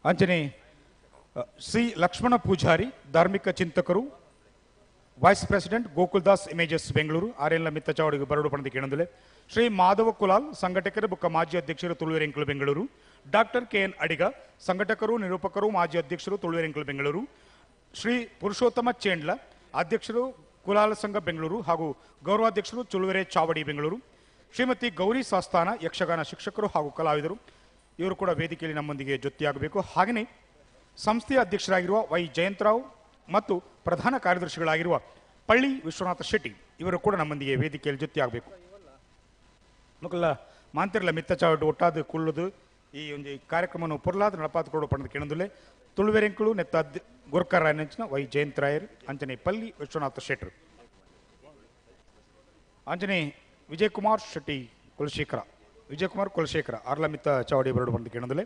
ಅಂಚನೆ ಸಿ ಲಕ್ಷ್ಮಣ ಪೂಜಾರಿ ಧಾರ್ಮಿಕ ಚಿಂತಕರು vice president Gokuldas images Bengaluru ಆರ್ಎಲ್ನ ಮಿತ್ತ ಚಾವಡಿಗೆ ಬರಡು ಪಣದ ಕೇಣಂದುಲೆ. ಶ್ರೀ ಮಾಧವ ಕುಲಾಲ್ ಸಂಘಟಕರು ಬೊಕ್ಕ ಮಾಜಿ ಅಧ್ಯಕ್ಷರು Tuluverenkulu Bengaluru. Doctor K N Adiga ಸಂಘಟಕರು ನಿರೂಪಕರು ಮಾಜಿ ಅಧ್ಯಕ್ಷರು ತುಳುವೆರೆಂಕುಲು ಬೆಂಗಳೂರು. ಶ್ರೀ ಪುರುಷೋತ್ತಮ ಚೇಂಡ್ಲ ಅಧ್ಯಕ್ಷರು ಕುಲಾಲ ಸಂಘ ಬೆಂಗಳೂರು ಹಾಗೂ ಗೌರವಾಧ್ಯಕ್ಷರು ತುಳುವೆರೆ ಚಾವಡಿ ಬೆಂಗಳೂರು. ಶ್ರೀಮತಿ ಗೌರಿ ಸಾಸ್ತಾನ ಯಕ್ಷಗಾನ ಶಿಕ್ಷಕರು ಹಾಗೂ ಕಲಾವಿದರು ಇವರು ಕೂಡ ವೇದಿಕೆಯಲ್ಲಿ ನಮ್ಮೊಂದಿಗೆ ಜೊತೆಯಾಗಬೇಕು. ಹಾಗೆಯೇ ಸಂಸ್ಥೆಯ ಅಧ್ಯಕ್ಷರಾಗಿರುವ ವೈ ಜಯಂತರಾವ್ ಮತ್ತು ಪ್ರಧಾನ ಕಾರ್ಯದರ್ಶಿಗಳಾಗಿರುವ ಪಳ್ಳಿ ವಿಶ್ವನಾಥ ಶೆಟ್ಟಿ ಇವರು ಕೂಡ ನಮ್ಮೊಂದಿಗೆ ವೇದಿಕೆಯಲ್ಲಿ ಜೊತೆಯಾಗಬೇಕು. ಮಕ್ಕಳ ಮಾಂತಿರಲ ಮಿತ್ತ ಚಾವಡಿ ಒಟ್ಟಾದ ಕುಳ್ಳುದು ಈ ಒಂದು ಕಾರ್ಯಕ್ರಮವನ್ನು ಪೊರ್ಲಾದ ನಡಪಾತ ಕೊಡು ಪಣದ ಕೇಣದುಲೆ. ತುಳುವೆರೆಂಕುಳು ನೆತ್ತ ಗುರ್ಕರಾಯನಂಚಿನ ವೈ ಜಯಂತರಾಯರ್ ಅಂಚನೆ ಪಲ್ಲಿ ವಿಶ್ವನಾಥ ಶೆಟ್ಟರು ಅಂಚನೆ ವಿಜಯಕುಮಾರ್ ಶೆಟ್ಟಿ ಕುಲಶೇಖರ ವಿಜಯಕುಮಾರ್ ಕುಲಶೇಖರ ಆರ್ಲ ಮಿತ್ತ ಚಾವಡಿ ಬರಡು ಪಣದ ಕೇಣದುಲೆ.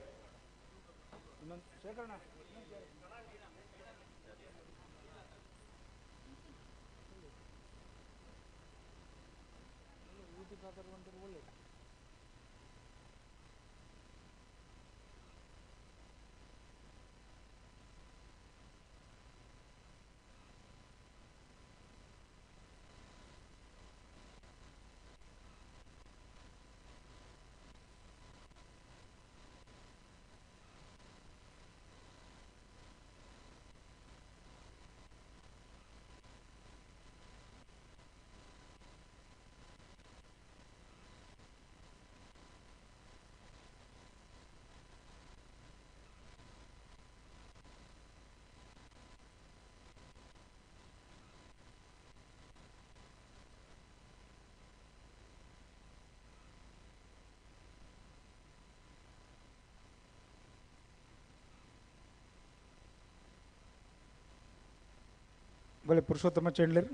ಬಲೆ ಪುರುಷೋತ್ತಮ ಚೇಂಡ್ಲರ್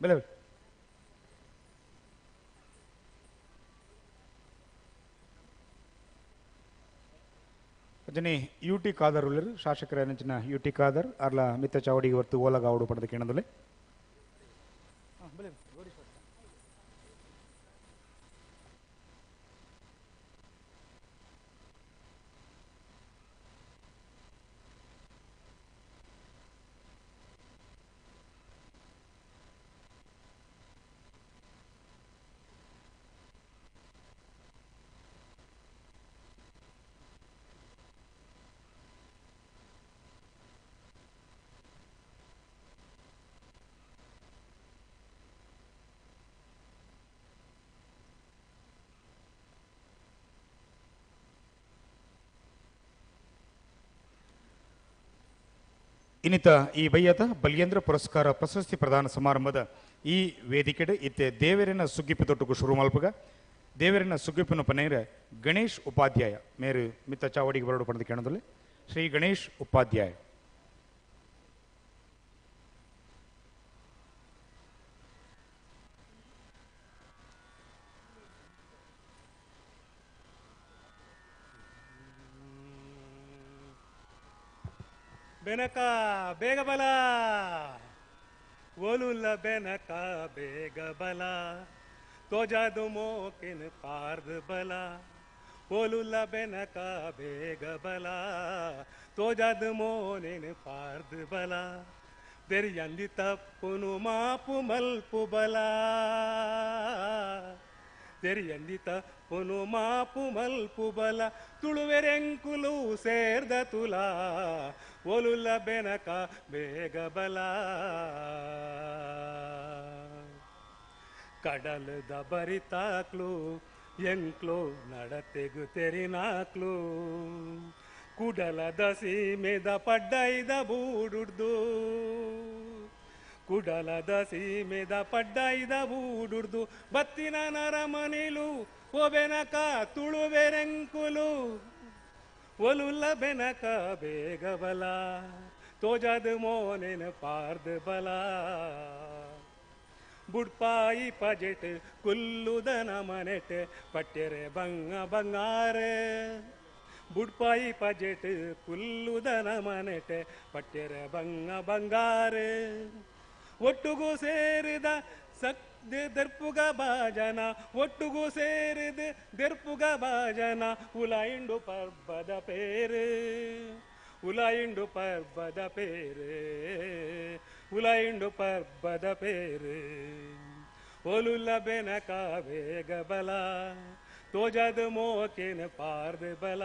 ಬಲೆ ಅಜನೆ ಯು ಟಿ ಖಾದರ್ ಉಳ್ಳರು ಶಾಸಕರ ನೆಂಚಿನ ಯು ಟಿ ಖಾದರ್ ಅರ್ಲ ಮಿತ್ತ ಚಾವಡಿಗೆ ಹೊರ್ತು ಓಲಗಾವಡು ಪಡೆದ ಕೇಣದುಲೆ. ಇನ್ನಿತ ಈ ಬಯ್ಯದ ಬಲಿಯೇಂದ್ರ ಪುರಸ್ಕಾರ ಪ್ರಶಸ್ತಿ ಪ್ರದಾನ ಸಮಾರಂಭದ ಈ ವೇದಿಕೆಡೆ ಇತ್ತೆ ದೇವರಿನ ಸುಗ್ಗಿಪು ತೊಟ್ಟುಕು ಶುರು ಮಲ್ಪಗ ದೇವರಿನ ಸುಗ್ಗಿಪುನ ಪನೇರ ಗಣೇಶ್ ಉಪಾಧ್ಯಾಯ ಮೇರು ಮಿತ್ತ ಚಾವಡಿಗೆ ಬರಡು ಪಡೆದ ಕೇಣದಲ್ಲಿ ಶ್ರೀ ಗಣೇಶ್ ಉಪಾಧ್ಯಾಯ. ಬೆನಕ ಬೇಗ ಬಲ ಓಲುಲ್ಲ ಬೆನಕ ಬೇಗ ಬಲ ತೋಜಾದು ಮೋಕಿನ ಪಾರ್ದ ಬಲ ಓಲುಲ್ಲ ಬೆನಕ ಬೇಗ ಬಲ ತೋಜಾದು ಮೋನಿನ ಪಾರ್ದ ಬಲ ದೆರಿಯಂದಿ ತಪ್ಪುನು ಮಾಪು ಮಲ್ಪು ಬಲ ತೆರಿಯಂದಿತ ಪೊನು ಮಾಪು ಮಲ್ಪು ಬಲ ತುಳುವೆರೆಂಕುಲು ಸೇರ್ದ ತುಲಾ ಒಲುಲ ಬೆನಕ ಬೇಗ ಬಲ ಕಡಲದ ಬರಿತಾಕ್ಲು ಎಂಕ್ಲು ನಡತೆಗು ತೆರಿನಾಕ್ಲು ಕುಡಲದ ಸೀಮೆದ ಪಡ್ಡೈದ ಬೂಡುಡ್ದು ಕುಡಲದ ಸೀಮೆದ ಪಡ್ಡೈದ ಬೂಡುಡ್ದು ಬತ್ತಿನ ನರಮನಿಲು ಓ ಬೆನಕ ತುಳುವೆರೆಂಕುಲು ಒಲುಲ್ಲ ಬೆನಕ ಬೇಗ ಬಲ ತೋಜದ ಮೋನೆನ ಪಾರ್ದ ಬಲ ಬುಡ್ಪಾಯಿ ಪಜೆಟ್ ಕುಲ್ಲುದನ ಮನೆಟ್ ಪಟ್ಟೆರೆ ಬಂಗ ಬಂಗಾರೆ ಬುಡ್ಪಾಯಿ ಪಜೆಟ್ ಕುಲ್ಲುದನ ಮನೆಟ್ ಪಟ್ಟೆರೆ ಬಂಗ ಬಂಗಾರೆ ಒಟ್ಟುಗೂ ಸೇರಿದ ಸಕ್ದ ದರ್ಪುಗ ಭಾಜನ ಒಟ್ಟುಗೂ ಸೇರಿದ ದರ್ಪುಗ ಭಾಜನ ಉಲಾಯಿಂಡು ಪರ್ಬದ ಪೇರು ಉಲಾಯಿಂಡು ಪರ್ಬದ ಪೇರು ಉಲಾಯಿಂಡು ಪರ್ಬದ ಪೇರು ಒಲುಲ್ಲ ಬೆನಕ ಬೇಗ ಬಲ ತೋಜದ ಮೋಕೆನ ಪಾರ್ದ ಬಲ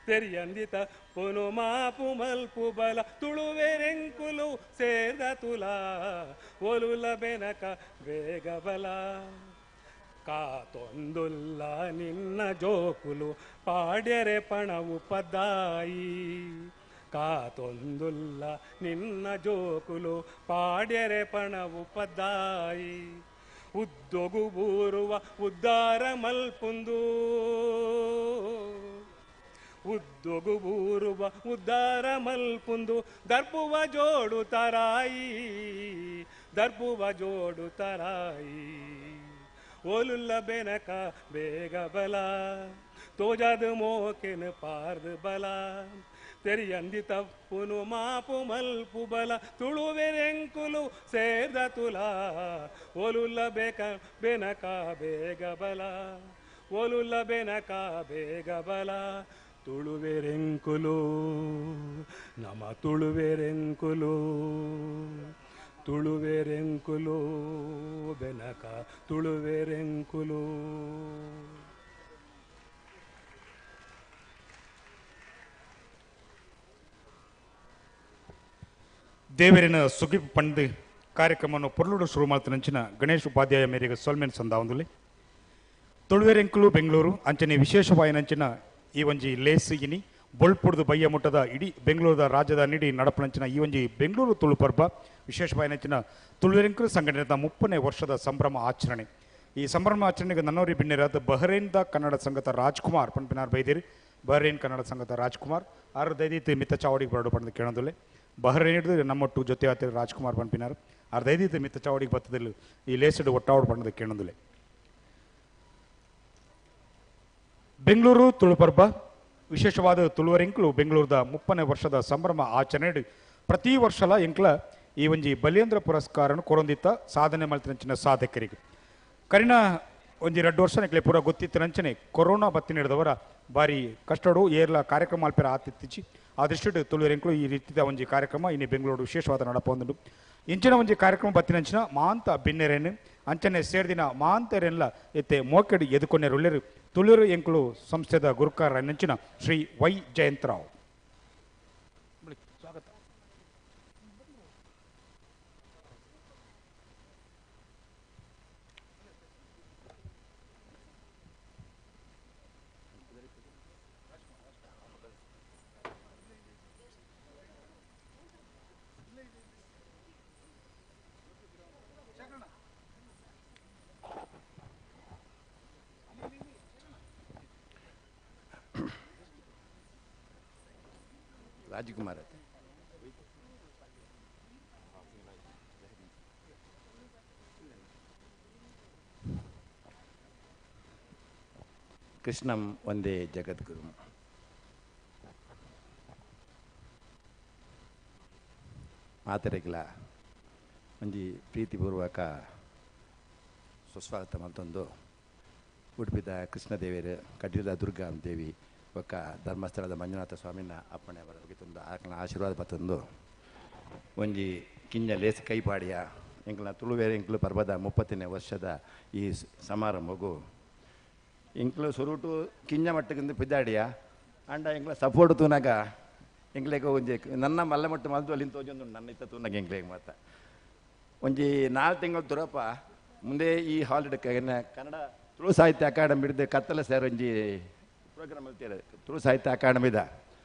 ತೆರಿಯಂದಿತ ಪೊನು ಮಾಪು ಮಲ್ಪು ಬಲ ತುಳುವೆರೆಂಕುಲು ಸೇರ್ದ ತುಲಾ ಒಲುಲ ಬೆನಕ ಬೇಗ ಬಲ ಕಾತೊಂದುಲ್ಲ ನಿನ್ನ ಜೋಕುಲು ಪಾಡ್ಯರೆ ಪಣವು ಪದಾಯಿ ಕಾತೊಂದುಲ್ಲ ನಿನ್ನ ಜೋಕುಲು ಪಾಡ್ಯರೆ ಪಣವು ಪದಾಯಿ ಉದ್ದೊಗು ಬೂರುವ ಉದ್ದಾರ ಮಲ್ಪುಂದು ಉದ್ದೊಗು ಬೂರುವ ಉದ್ದಾರ ಮಲ್ಪುಂದು ದರ್ಪುವ ಜೋಡು ತರಾಯಿ ದರ್ಪುವ ಜೋಡು ತರಾಯಿ ಒಲುಲ್ಲ ಬೆನಕ ಬೇಗ ಬಲ ತೋಜಾದ ಮೋಕೆನ ಪಾರ್ದ ಬಲ ತೆರಿಯಂದಿ ತಪ್ಪುನು ಮಾಪು ಮಲ್ಪು ಬಲ ತುಳುವೆರೆಂಕುಲು ಸೇರ್ದ ತುಲಾ ಒಲುಲ್ಲ ಬೇಕ ಬೆನಕ ಬೇಗ ಬಲ ಒಲುಲ್ಲ ಬೆನಕ ಬೇಗ ಬಲ ತುಳುವೆರೆಂಕುಲು ನಮ ತುಳುವೆರೆಂಕುಲು ತುಳುವೆರೆಂಕುಲು ಬೆನಕ ತುಳುವೆರೆಂಕುಲು. ದೇವರಿನ ಸುಗಿಪ್ ಪಂಡ್ ಕಾರ್ಯಕ್ರಮವನ್ನು ಪೊರ್ಲುಡು ಶುರು ಮಾಡ್ತನಂಚಿನ ಗಣೇಶ್ ಉಪಾಧ್ಯಾಯ ಮೇರೆಗೆ ಸೊಲ್ಮೆನ್ ಸಂದಾವಂದುಲೆ ತುಳುವೆರೆಂಕುಲು ಬೆಂಗಳೂರು ಅಂಚನೆ ವಿಶೇಷವಾಯಿನಂಚಿನ ಈ ಒಂಜಿ ಲೇಸ್ ಇನಿ ಬೊಳ್ಪುಡ್ದು ಬಯ್ಯ ಮುಟ್ಟದ ಇಡೀ ಬೆಂಗಳೂರದ ರಾಜ್ಯದ ನಿಡಿ ನಡಪನಂಚಿನ ಈ ಒಂಜಿ ಬೆಂಗಳೂರು ತುಳು ಪರ್ಬ ವಿಶೇಷವಾಯಿನಂಚಿನ ತುಳುವೆರೆಂಕುಲು ಸಂಘಟನೆದ 30ನೇ ವರ್ಷದ ಸಂಭ್ರಮ ಆಚರಣೆ. ಈ ಸಂಭ್ರಮ ಆಚರಣೆಗೆ ನನ್ನೋರಿ ಬಿನ್ನೆರಾದ ಬಹರೇನ್ದ ಕನ್ನಡ ಸಂಘದ ರಾಜ್ಕುಮಾರ್ ಪನ್ಪಿನಾರ್ ಬೈದಿರಿ. ಬಹರೇನ್ ಕನ್ನಡ ಸಂಘದ ರಾಜ್ಕುಮಾರ್ ಆರು ದೈದಿತ್ತು ಮಿತ್ತ ಚಾವಡಿಗೆ ಬರಡು ಪಂದು ಕೇಳೋದಿಲ್ಲ. ಬಹರೇನ್ ಹಿಡಿದು ನಮ್ಮೊಟ್ಟು ಜೊತೆ ಆತ ರಾಜ್ಕುಮಾರ್ ಪನ್ಪಿನಾರ್ ಆರು ದೈದಿತ್ತು ಮಿತ್ತ ಚಾವಡಿಗೆ ಬತ್ತದಿಲ್ಲ ಈ ಲೇಸಿಡು ಒಟ್ಟಾವಡು ಪಂಡದ ಕೇಳೋದಿಲ್ಲ. ಬೆಂಗಳೂರು ತುಳು ಪರ್ಬ ವಿಶೇಷವಾದ ತುಳುವರೆಂಕ್ಲು ಬೆಂಗಳೂರದ 30ನೇ ವರ್ಷದ ಸಂಭ್ರಮ ಆಚರಣೆ ಪ್ರತಿ ವರ್ಷಲ ಎಂಕ್ಲ ಈ ಒಂಜಿ ಬಲಿಯೇಂದ್ರ ಪುರಸ್ಕಾರನು ಕೊರೊಂದಿತ್ತ ಸಾಧನೆ ಮಲ್ತಿನಂಚಿನ ಸಾಧಕರಿಗೆ ಕರಿನ ಒಂಜಿ 2 ವರ್ಷ ನೆಕ್ಲೆ ಪೂರ ಗೊತ್ತಿತ್ತನಂಚನೆ ಕೊರೋನಾ ಬತ್ತಿ ನೀಡಿದವರ ಭಾರಿ ಕಷ್ಟಡು ಏರ್ಲ ಕಾರ್ಯಕ್ರಮ ಅಲ್ಪೆರ ಆತಿತ್ತಿಚ್ಚಿ ಆ ದೃಷ್ಟಿಡು ತುಳುವರೆಂಕ್ಲು ಈ ರೀತಿಯ ಒಂಜಿ ಕಾರ್ಯಕ್ರಮ ಇನ್ನು ಬೆಂಗಳೂರು ವಿಶೇಷವಾದ ನಡಪೊಂದುಂಡು. ಇಂಚಿನ ಒಂಜಿ ಕಾರ್ಯಕ್ರಮ ಬತ್ತಿನಂಚಿನ ಮಾಂತ ಬಿನ್ನೆರೇನು ಅಂಚನೆ ಸೇರ್ದಿನ ಮಾಂತರೆಲ್ಲ ಎತ್ತೆ ಮೋಕೆಡು ಎದುಕೊನೆರುಳ್ಳೆರು ತುಳುರು ಎಂಕುಲು ಸಂಸ್ಥೆದ ಗುರುಕಾರ ನಂಚಿನ ಶ್ರೀ ವೈ ಜಯಂತರಾವ್. ಸ್ವಾಗತ. ರಾಜ್ಕುಮಾರ್ ಕೃಷ್ಣಂ ಒಂದೇ ಜಗದ್ಗುರು. ಮಾತರೆಗ್ಲ ಒಂಜಿ ಪ್ರೀತಿಪೂರ್ವಕ ಸುಸ್ವಾಗತ ಮತ್ತೊಂದು ಉಡುಪಿದ ಕೃಷ್ಣದೇವಿಯರು ಕಟೀಲ ದುರ್ಗಾ ದೇವಿ ಬೊಕ್ಕ ಧರ್ಮಸ್ಥಳದ ಮಂಜುನಾಥ ಸ್ವಾಮಿನ ಅಪ್ಪಣೆ ಅವರ ತಂದು ಆಕನ ಆಶೀರ್ವಾದ ಪತ್ತೊಂದು ಒಂಜಿ ಕಿಂಜ ಲೇಸ್ ಕೈಪಾಡಿಯ ಎಂಕ್ಲ ತುಳುವೇರೆ ಎಂಕ್ಲು ಪರ್ವದ 30ನೇ ವರ್ಷದ ಈ ಸಮಾರಂಭಗೂ ಎಂಕ್ಲು ಸುರುಟು ಕಿಂಜ ಮಟ್ಟಕ್ಕಿಂದ ಪಿದಾಡಿಯ ಆಂಡ ಎಂಕ್ಲ ಸಪೋರ್ಟ್ ತೂನಾಗ ಎಂಕ್ಲೆಗ್ ಒಂಜಿ ನನ್ನ ಮಲ್ಲ ಮಟ್ಟ ಮಲ್ತು ಅಲ್ಲಿಂದ ತೋಜೊಂದು ನನ್ನ ಇತ್ತ ತೂನಾಗ ಎಂಕ್ಲೆಗ್ ಮಾತ ಒಂಜಿ 4 ತಿಂಗಳು ತುರಪ ಮುಂದೆ ಈ ಹಾಲಿಡೇ ಕನ್ನಡ ತುಳು ಸಾಹಿತ್ಯ ಅಕಾಡೆಮಿ ಹಿಡಿದು ಕತ್ತಲ ಸೇರ್ ಒಂಜಿ ಪ್ರೋಗ್ರಾಮ್ ಹೇಳ್ತಾರೆ ತುಳು ಸಾಹಿತ್ಯ ಅಕಾಡೆಮಿದ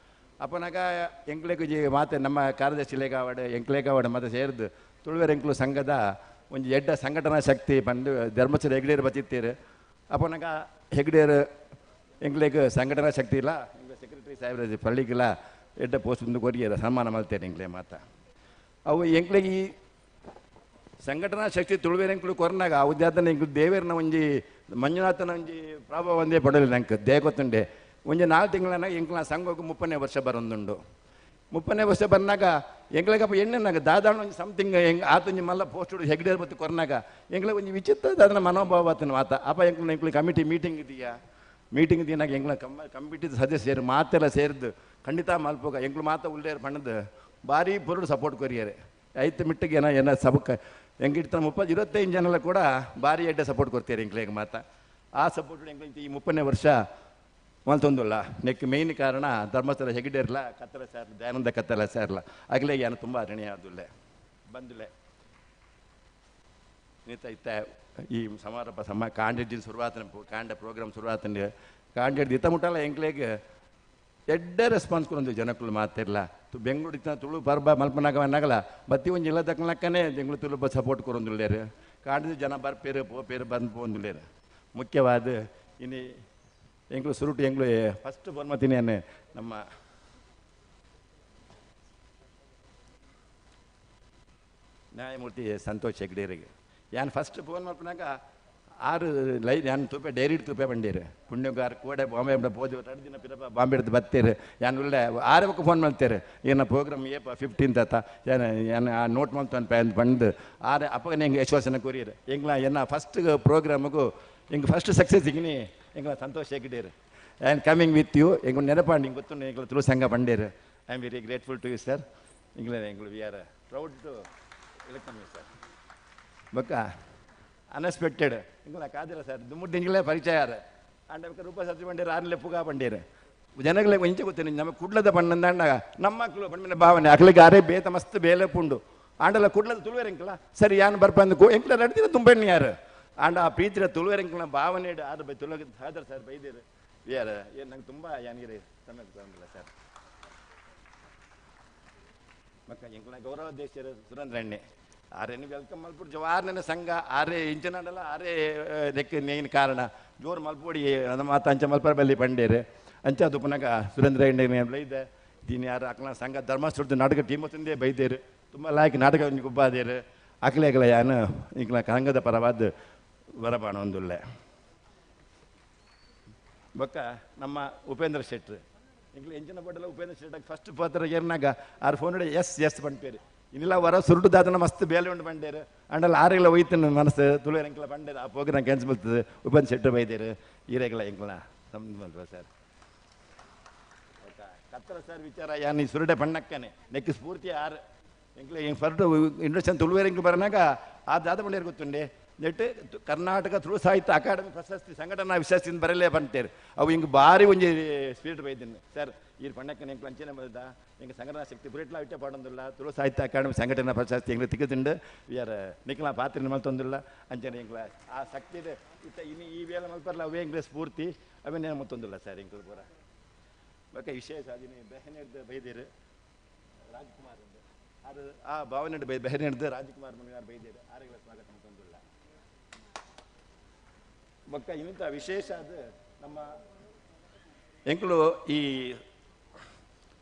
ಅಪ್ಪನಾಗ ಎಂಕ್ಲೆಗ್ ಒಂಜಿ ಮಾತೆ ನಮ್ಮ ಕಾರ್ಯದರ್ಶಿ ಲೇಖಾವಡೆ ಎಂಕ್ಲೇಗಾವಡೆ ಮತ್ತೆ ಸೇರಿದು ತುಳುವೆರ್ ಎಂಕ್ಲು ಸಂಘದ ಒಂಜಿ ಎಡ್ಡ ಸಂಘಟನಾ ಶಕ್ತಿ ಬಂದು ಧರ್ಮಸ್ಥಳ ಹೆಗ್ಡೇರು ಬತ್ತಿತ್ತೀರು ಅಪ್ಪನಾಗ ಹೆಗ್ಡೇರು ಎಂಕ್ಲೆಗ್ ಸಂಘಟನಾ ಶಕ್ತಿ ಇಲ್ಲ ಎಂಕ್ಲೆ ಸೆಕ್ರೆಟರಿ ಸಾಹೇಬ್ರ ಪಳ್ಳಿಗಿಲ್ಲ ಎಡ್ಡ ಪೋಸ್ಟ್ ಒಂದು ಕೊರಿಯರ ಸನ್ಮಾನ ಮಾಡ್ತೇನೆ ಎಂಕ್ಲೆ ಮಾತ ಅವು ಎಂಕ್ಲೆಗ್ ಈ ಸಂಘಟನಾ ಶಕ್ತಿ ತುಳುವೆರ್ ಎಂಕ್ಲು ಕೊರ್ನಾಗ ಉದ್ಯಾತನ ಎಂಕ್ಲು ದೇವೇರ್ನ ಒಂಜಿ ಮಂಜುನಾಥನ ಒಂಜಿ ಪ್ರಭಾವ ಒಂದೇ ಪಡಲಿ ನಂಗೆ ದೇಗೊತ್ತುಂಡೆ ಒಂಜಿ 4 ತಿಂಗಳನಾಗ ಎಂಕ್ಲ ಸಂಘಕ್ಕೆ 30ನೇ ವರ್ಷ ಬರೊಂದುಂಡು 30ನೇ ವರ್ಷ ಬಂದಾಗ ಎಂಕ್ಲೆಗಪ್ಪ ಎಣ್ಣೆನಾಗ ದಾದಾಣ ಒಂಜಿ ಸಮಥಿಂಗ್ ಹೆಂಗೆ ಆತೊಂಜಿ ಮಲ್ಲ ಪೋಸ್ಟ್ ಹೆಗ್ಡೇರ್ ಮತ್ತು ಕೊರ್ನಾಗ ಎಂಕ್ಲೆ ಒಂಜಿ ವಿಚಿತ್ರ ದಾದನ ಮನೋಭಾವ ಆತನ ಮಾತ ಅಪ್ಪ ಎಂಕ್ಲ ಎಂಕ್ಲು ಕಮಿಟಿ ಮೀಟಿಂಗ್ ಇದೆಯಾ ಮೀಟಿಂಗ್ ದಿನಾಗ ಎಂಕ್ಲ ಕಮಿಟಿ ಸದಸ್ಯರು ಮಾತೆಲ್ಲ ಸೇರಿದ್ದು ಖಂಡಿತ ಮಲ್ಪೋಗ ಎಂಕ್ಲು ಮಾತ ಉಳ್ಳೇರು ಬಣ್ಣದ ಭಾರಿ ಪೊರುಡು ಸಪೋರ್ಟ್ ಕೊರಿಯರೆ ಐತು ಮಿಟ್ಟಿಗೆ ಏನೋ ಏನೋ ಸಬಕ್ಕ ಎಂಗಿಡ್ತಾನೆ 30 25 ಜನಲ್ಲ ಕೂಡ ಭಾರಿ ಎಡ್ಡೆ ಸಪೋರ್ಟ್ ಕೊಡ್ತೀರಿ ಎಂಕ್ಲೆಗ್ ಮಾತ ಆ ಸಪೋರ್ಟ್ ಎಂಕ್ಲೆ ಈ 30ನೇ ವರ್ಷ ಮಲ್ತೊಂದುಲ್ಲ ನೆಕ್ ಮೇಯ್ನ್ ಕಾರಣ ಧರ್ಮಸ್ಥಳ ಹೆಗ್ಡೇರ್ಲ ಕತ್ತಲ ಸೇರ್ಲ ದಯಾನಂದ ಕತ್ತಲ ಸೇರ್ಲ ಆಗಲೇ ಏನು ತುಂಬ ಋಣಿಯಾದುಲ್ಲೆ ಬಂದುಲೆ ಇತ್ತ ಇತ್ತ ಈ ಸಮಾರಂಭ ಸಮ ಕಾಂಡೆಡ್ಜಿನ ಶುರುವಾತನ ಕಾಂಡ ಪ್ರೋಗ್ರಾಮ್ ಶುರುವಾತನ ಕಾಂಡೆಡ್ ಇತ್ತ ಮುಟ್ಟಲ್ಲ ಎಂಕ್ಲೆಗ್ ಎಡ್ಡೆ ರೆಸ್ಪಾನ್ಸ್ ಕೊಡೊಂದು ಜನಕ್ಕಳು ಮಾತಿರ್ಲ ಬೆಂಗಳೂರು ಇತ್ತ ತುಳು ಪರ್ಬ ಮಲ್ಪನಾಗ ಅನ್ನಾಗಲ ಬತ್ತಿ ಒಂಜಿ ಇಲ್ಲ ತಕ್ಕನಕ್ಕನೇ ಬೆಂಗಳೂರು ತುಳು ಸಪೋರ್ಟ್ ಕೊರೊಂದುಲ್ಲೇರು ಕಾಂಡಿದ ಜನ ಬರ್ಪೇರು ಪೋಪೇರು ಬಂದು ಪೋಂದುಲ್ಲೇರು ಮುಖ್ಯವಾದ ಇನ್ನು ಎಂಗ್ಳು ಸುರುಟು ಎಂಗ್ಳು ಫಸ್ಟ್ ಫೋನ್ ಮಾಡ್ತೀನಿ ನಮ್ಮ ನ್ಯಾಯಮೂರ್ತಿ ಸಂತೋಷ್ ಹೆಗ್ಡೇರಿಗೆ ಯಾನ್ ಫಸ್ಟ್ ಫೋನ್ ಮಾಡ್ಪನಾಗ 6 ಲೈನ್ ಯಾನ್ ತೂಪೆ ಡೈರಿ ತೂಪೆ ಬಂಡೀರು ಪುಣ್ಯಗಾರ ಕೋಡೆ ಬಾಂಬೆ ಪೋದು 2 ದಿನ ಪಿರಪ ಬಾಂಬೆ ಹಿಡ್ದು ಬತ್ತೀರು ಯಾನ್ ಉಳ್ಳೆ 6 ಫೋನ್ ಮಾಡ್ತೇರು ಏನ ಪ್ರೋಗ್ರಾಮ್ ಏಪ 15 ಆತ ಏನ ಏನ್ ಆ ನೋಟ್ ಮಾಡ್ತಾನೆ ಅಂತ ಬಂದು 6 ಅಪ್ಪಗನೇ ಹೆಂಗೆ ಯಶ್ವಾಸನ ಕೊರಿಯರು ಎಂಗ್ಲ ಎನ್ನ ಫಸ್ಟ್ ಪ್ರೋಗ್ರಾಮಿಗೂ ಹಿಂಗೆ ಫಸ್ಟ್ ಸಕ್ಸಸ್ ಇಗ್ನಿ ಎಂಗ್ಲ ಸಂತೋಷ್ ಹೆಗ್ಡೇರು I am coming with you ಎಂಗ್ ನೆನಪಾಂಡ್ ಹಿಂಗೆ ಗೊತ್ತು ಎಂಗ್ಲ ತುಳು ಸಂಘ ಬಂಡೇರು I am very grateful to you sir ಎಂಗ್ಲ ಎಂಗ್ಳು we are proud to welcome you sir ಬೊಕ್ಕ ಅನ್ಎಕ್ಸ್ಪೆಕ್ಟೆಡ್ ಇಂಗ್ಲ ಕಾದಿರ ಸರ್ ದುಮ್ಮುಡ್ಡು ಇಂಗ್ಲೇ ಪರಿಚಯ ಆರ ಅಂಡ ಬೊಕ್ಕ ರೂಪ ಸತ್ಯ ಬಂಡೇರು ಆರ್ಲೆ ಪುಗಾ ಬಂಡೇರು ಜನಗಳೇ ಒಂಚೆ ಗೊತ್ತೇನೆ ನಮ್ಮ ಕುಡ್ಲದ ಬಣ್ಣಂದಾಂಡ ನಮ್ಮ ಮಕ್ಕಳು ಬಣ್ಣಿನ ಭಾವನೆ ಅಕ್ಲಿಗೆ ಅರೆ ಬೇತ ಮಸ್ತ್ ಬೇಲೆ ಪುಂಡು ಆಂಡಲ ಕುಡ್ಲದ ತುಳುವೆರ್ ಎಂಕ್ಲ ಸರಿ ಯಾನ್ ಬರ್ಪಂದು ಎಂಕ್ಲ 2 ದಿನ ತುಂಬೆಣ್ಣಿ ಯಾರು ಆಂಡ ಆ ಪ್ರೀತಿಯ ತುಳುವೆರ್ ಎಂಕ್ಲ ಭಾವನೆ ಆರು ಬೈ ತುಳುವ ಸಾದರ್ ಸರ್ ಬೈದೇರು ಯಾರ ಏನು ನಂಗೆ ತುಂಬ ಯಾನಿಗೆ ಸಮಯ ತಗೊಂಡಿಲ್ಲ ಸರ್ ಮಕ್ಕ ಎಂಕ್ಲ ಗೌರವ ದೇಶರು ಸುರೇಂದ್ರ ಅಣ್ಣೆ ಆರೇನು welcome ಮಲ್ಪುಡು ಜವಾರ್ನ ಸಂಘ ಆರೇ ಇಂಚನಾಡಲ್ಲ ಆರೇ ಲೆಕ್ಕ ನೇನ್ ಕಾರಣ ಜೋರು ಮಲ್ಪೊಡಿ ನಮ್ಮ ಮಾತು ಅಂಚ ಮಲ್ಪರ ಬಲ್ಲಿ ಪಂಡೇರು ಅಂಚ ಅದು ಪುನಗ ಸುರೇಂದ್ರ ಎಣ್ಣೆ ಬೈದೆ ದೀನ್ ಯಾರು ಅಕ್ಲ ಸಂಘ ಧರ್ಮಸ್ಥಳದ ನಾಟಕ ಟೀಮ್ ತಂದೆ ಬೈದೇರು ತುಂಬ ಲಾಯ್ಕ್ ನಾಟಕ ಗುಬ್ಬಾದೇರು ಅಕ್ಲೆ ಅಕ್ಲ ಯಾನು ಇಂಕ್ಲ ಸಂಘದ ಪರವಾದ ವರಬಾಣ ಒಂದುಲ್ಲೆ ಬೊಕ್ಕ ನಮ್ಮ ಉಪೇಂದ್ರ ಶೆಟ್ರು ಇಂಕ್ಲ ಎಂಚಿನ ಬಡ್ಡಲ ಉಪೇಂದ್ರ ಶೆಟ್ಟಾಗ ಫಸ್ಟ್ ಪಾತ್ರ ಏರ್ನಾಗ ಆರು ಫೋನ್ ಎಸ್ ಎಸ್ ಪಂಪೇರು ಇನ್ನಿಲ್ಲ ವರ ಸುರುಟು ದಾದನ ಮಸ್ತ್ ಬೇಲೆ ಉಂಡು ಬಂಡೇರು ಅಂಡಲ್ಲ ಆರೆಲ್ಲ ಒಯ್ತನ ಮನಸ್ಸು ತುಳುವೆರ್ ಎಂಕ್ಲ ಬಂಡೇರು ಆ ಪ್ರೋಗ್ರಾಮ್ ಕ್ಯಾನ್ಸಲ್ ಬರ್ತದೆ ಉಪೇಂದ್ರ ಶೆಟ್ರು ಬೈದೇರು ಈರೆಗ್ಲ ಎಂಕ್ಲ ನಮ್ಮ ಸರ್ ಕತ್ತಲ ಸರ್ ವಿಚಾರ ಯಾನ್ ಈ ಸುರುಡೆ ಬಣ್ಣಕ್ಕನೆ ನೆಕ್ ಸ್ಫೂರ್ತಿ ಆರು ಎಂಕ್ಲ ಎಂಕ್ ಫಸ್ಟ್ ಇಂಟ್ರೆಸ್ಟ್ ತುಳುವೆರ್ ಎಂಕ್ಲು ಬರನಾಗ ಆ ದಾದ ಬಂಡೇರು ಗೊತ್ತುಂಡೆ ನೆಟ್ ಕರ್ನಾಟಕ ತುಳು ಸಾಹಿತ್ಯ ಅಕಾಡೆಮಿ ಪ್ರಶಸ್ತಿ ಸಂಘಟನಾ ವಿಶಸ್ತಿ ಬರಲೇ ಬಂತೇರು ಅವು ಹಿಂಗೆ ಭಾರಿ ಒಂಜಿ ಸ್ಪೀಡ್ ಬೈದಿನಿ ಸರ್ ಈ ಪಣ್ಣಕ್ಕನ ಎಂಕ್ಲು ಅಂಚನೆ ಬಂದ ಎಂಗೆ ಸಂಘಟನಾ ಶಕ್ತಿ ಬುರೆಟ್ಲಾ ಇಟ್ಟೆ ಪಾಡೊಂದಿಲ್ಲ ತುಳು ಸಾಹಿತ್ಯ ಅಕಾಡೆಮಿ ಸಂಘಟನಾ ಪ್ರಶಸ್ತಿ ಎಂಗ್ಳು ತಿಕ್ಕುದುಂಡು ಯಾರ ನಿಕ್ಲ ಪಾತ್ರ ಮಲ್ತೊಂದಿಲ್ಲ ಅಂಚನೆ ಎಂಕ್ಲ ಆ ಶಕ್ತಿ ಇದೆ ಇತ್ತ ಇನ್ನು ಈ ವೇಳೆ ಮಲ್ಪರ್ಲ ಅವೇ ಎಂಗ್ಲ ಸ್ಫೂರ್ತಿ ಅವನ್ನೇ ಮತ್ತೊಂದಿಲ್ಲ ಸರ್ ಎಂಕ್ಲು ಪೂರ ಬೊಕ್ಕ ವಿಶೇಷ ಅದಿನಿ ಬೆಹನೆಡ್ದು ಬೈದೇರು ರಾಜ್ಕುಮಾರ್ ಅದು ಆ ಭಾವನೆ ಬೆಹನೆಡ್ದು ರಾಜ್ಕುಮಾರ್ ಮನಿಯಾರ್ ಬೈದೇರು ಆರೆಗಳ ಸ್ವಾಗತ ಮತ್ತೊಂದಿಲ್ಲ ಬೊಕ್ಕ ಇನ್ನಿಂತ ವಿಶೇಷ ಅದು ನಮ್ಮ ಎಂಕ್ಲು ಈ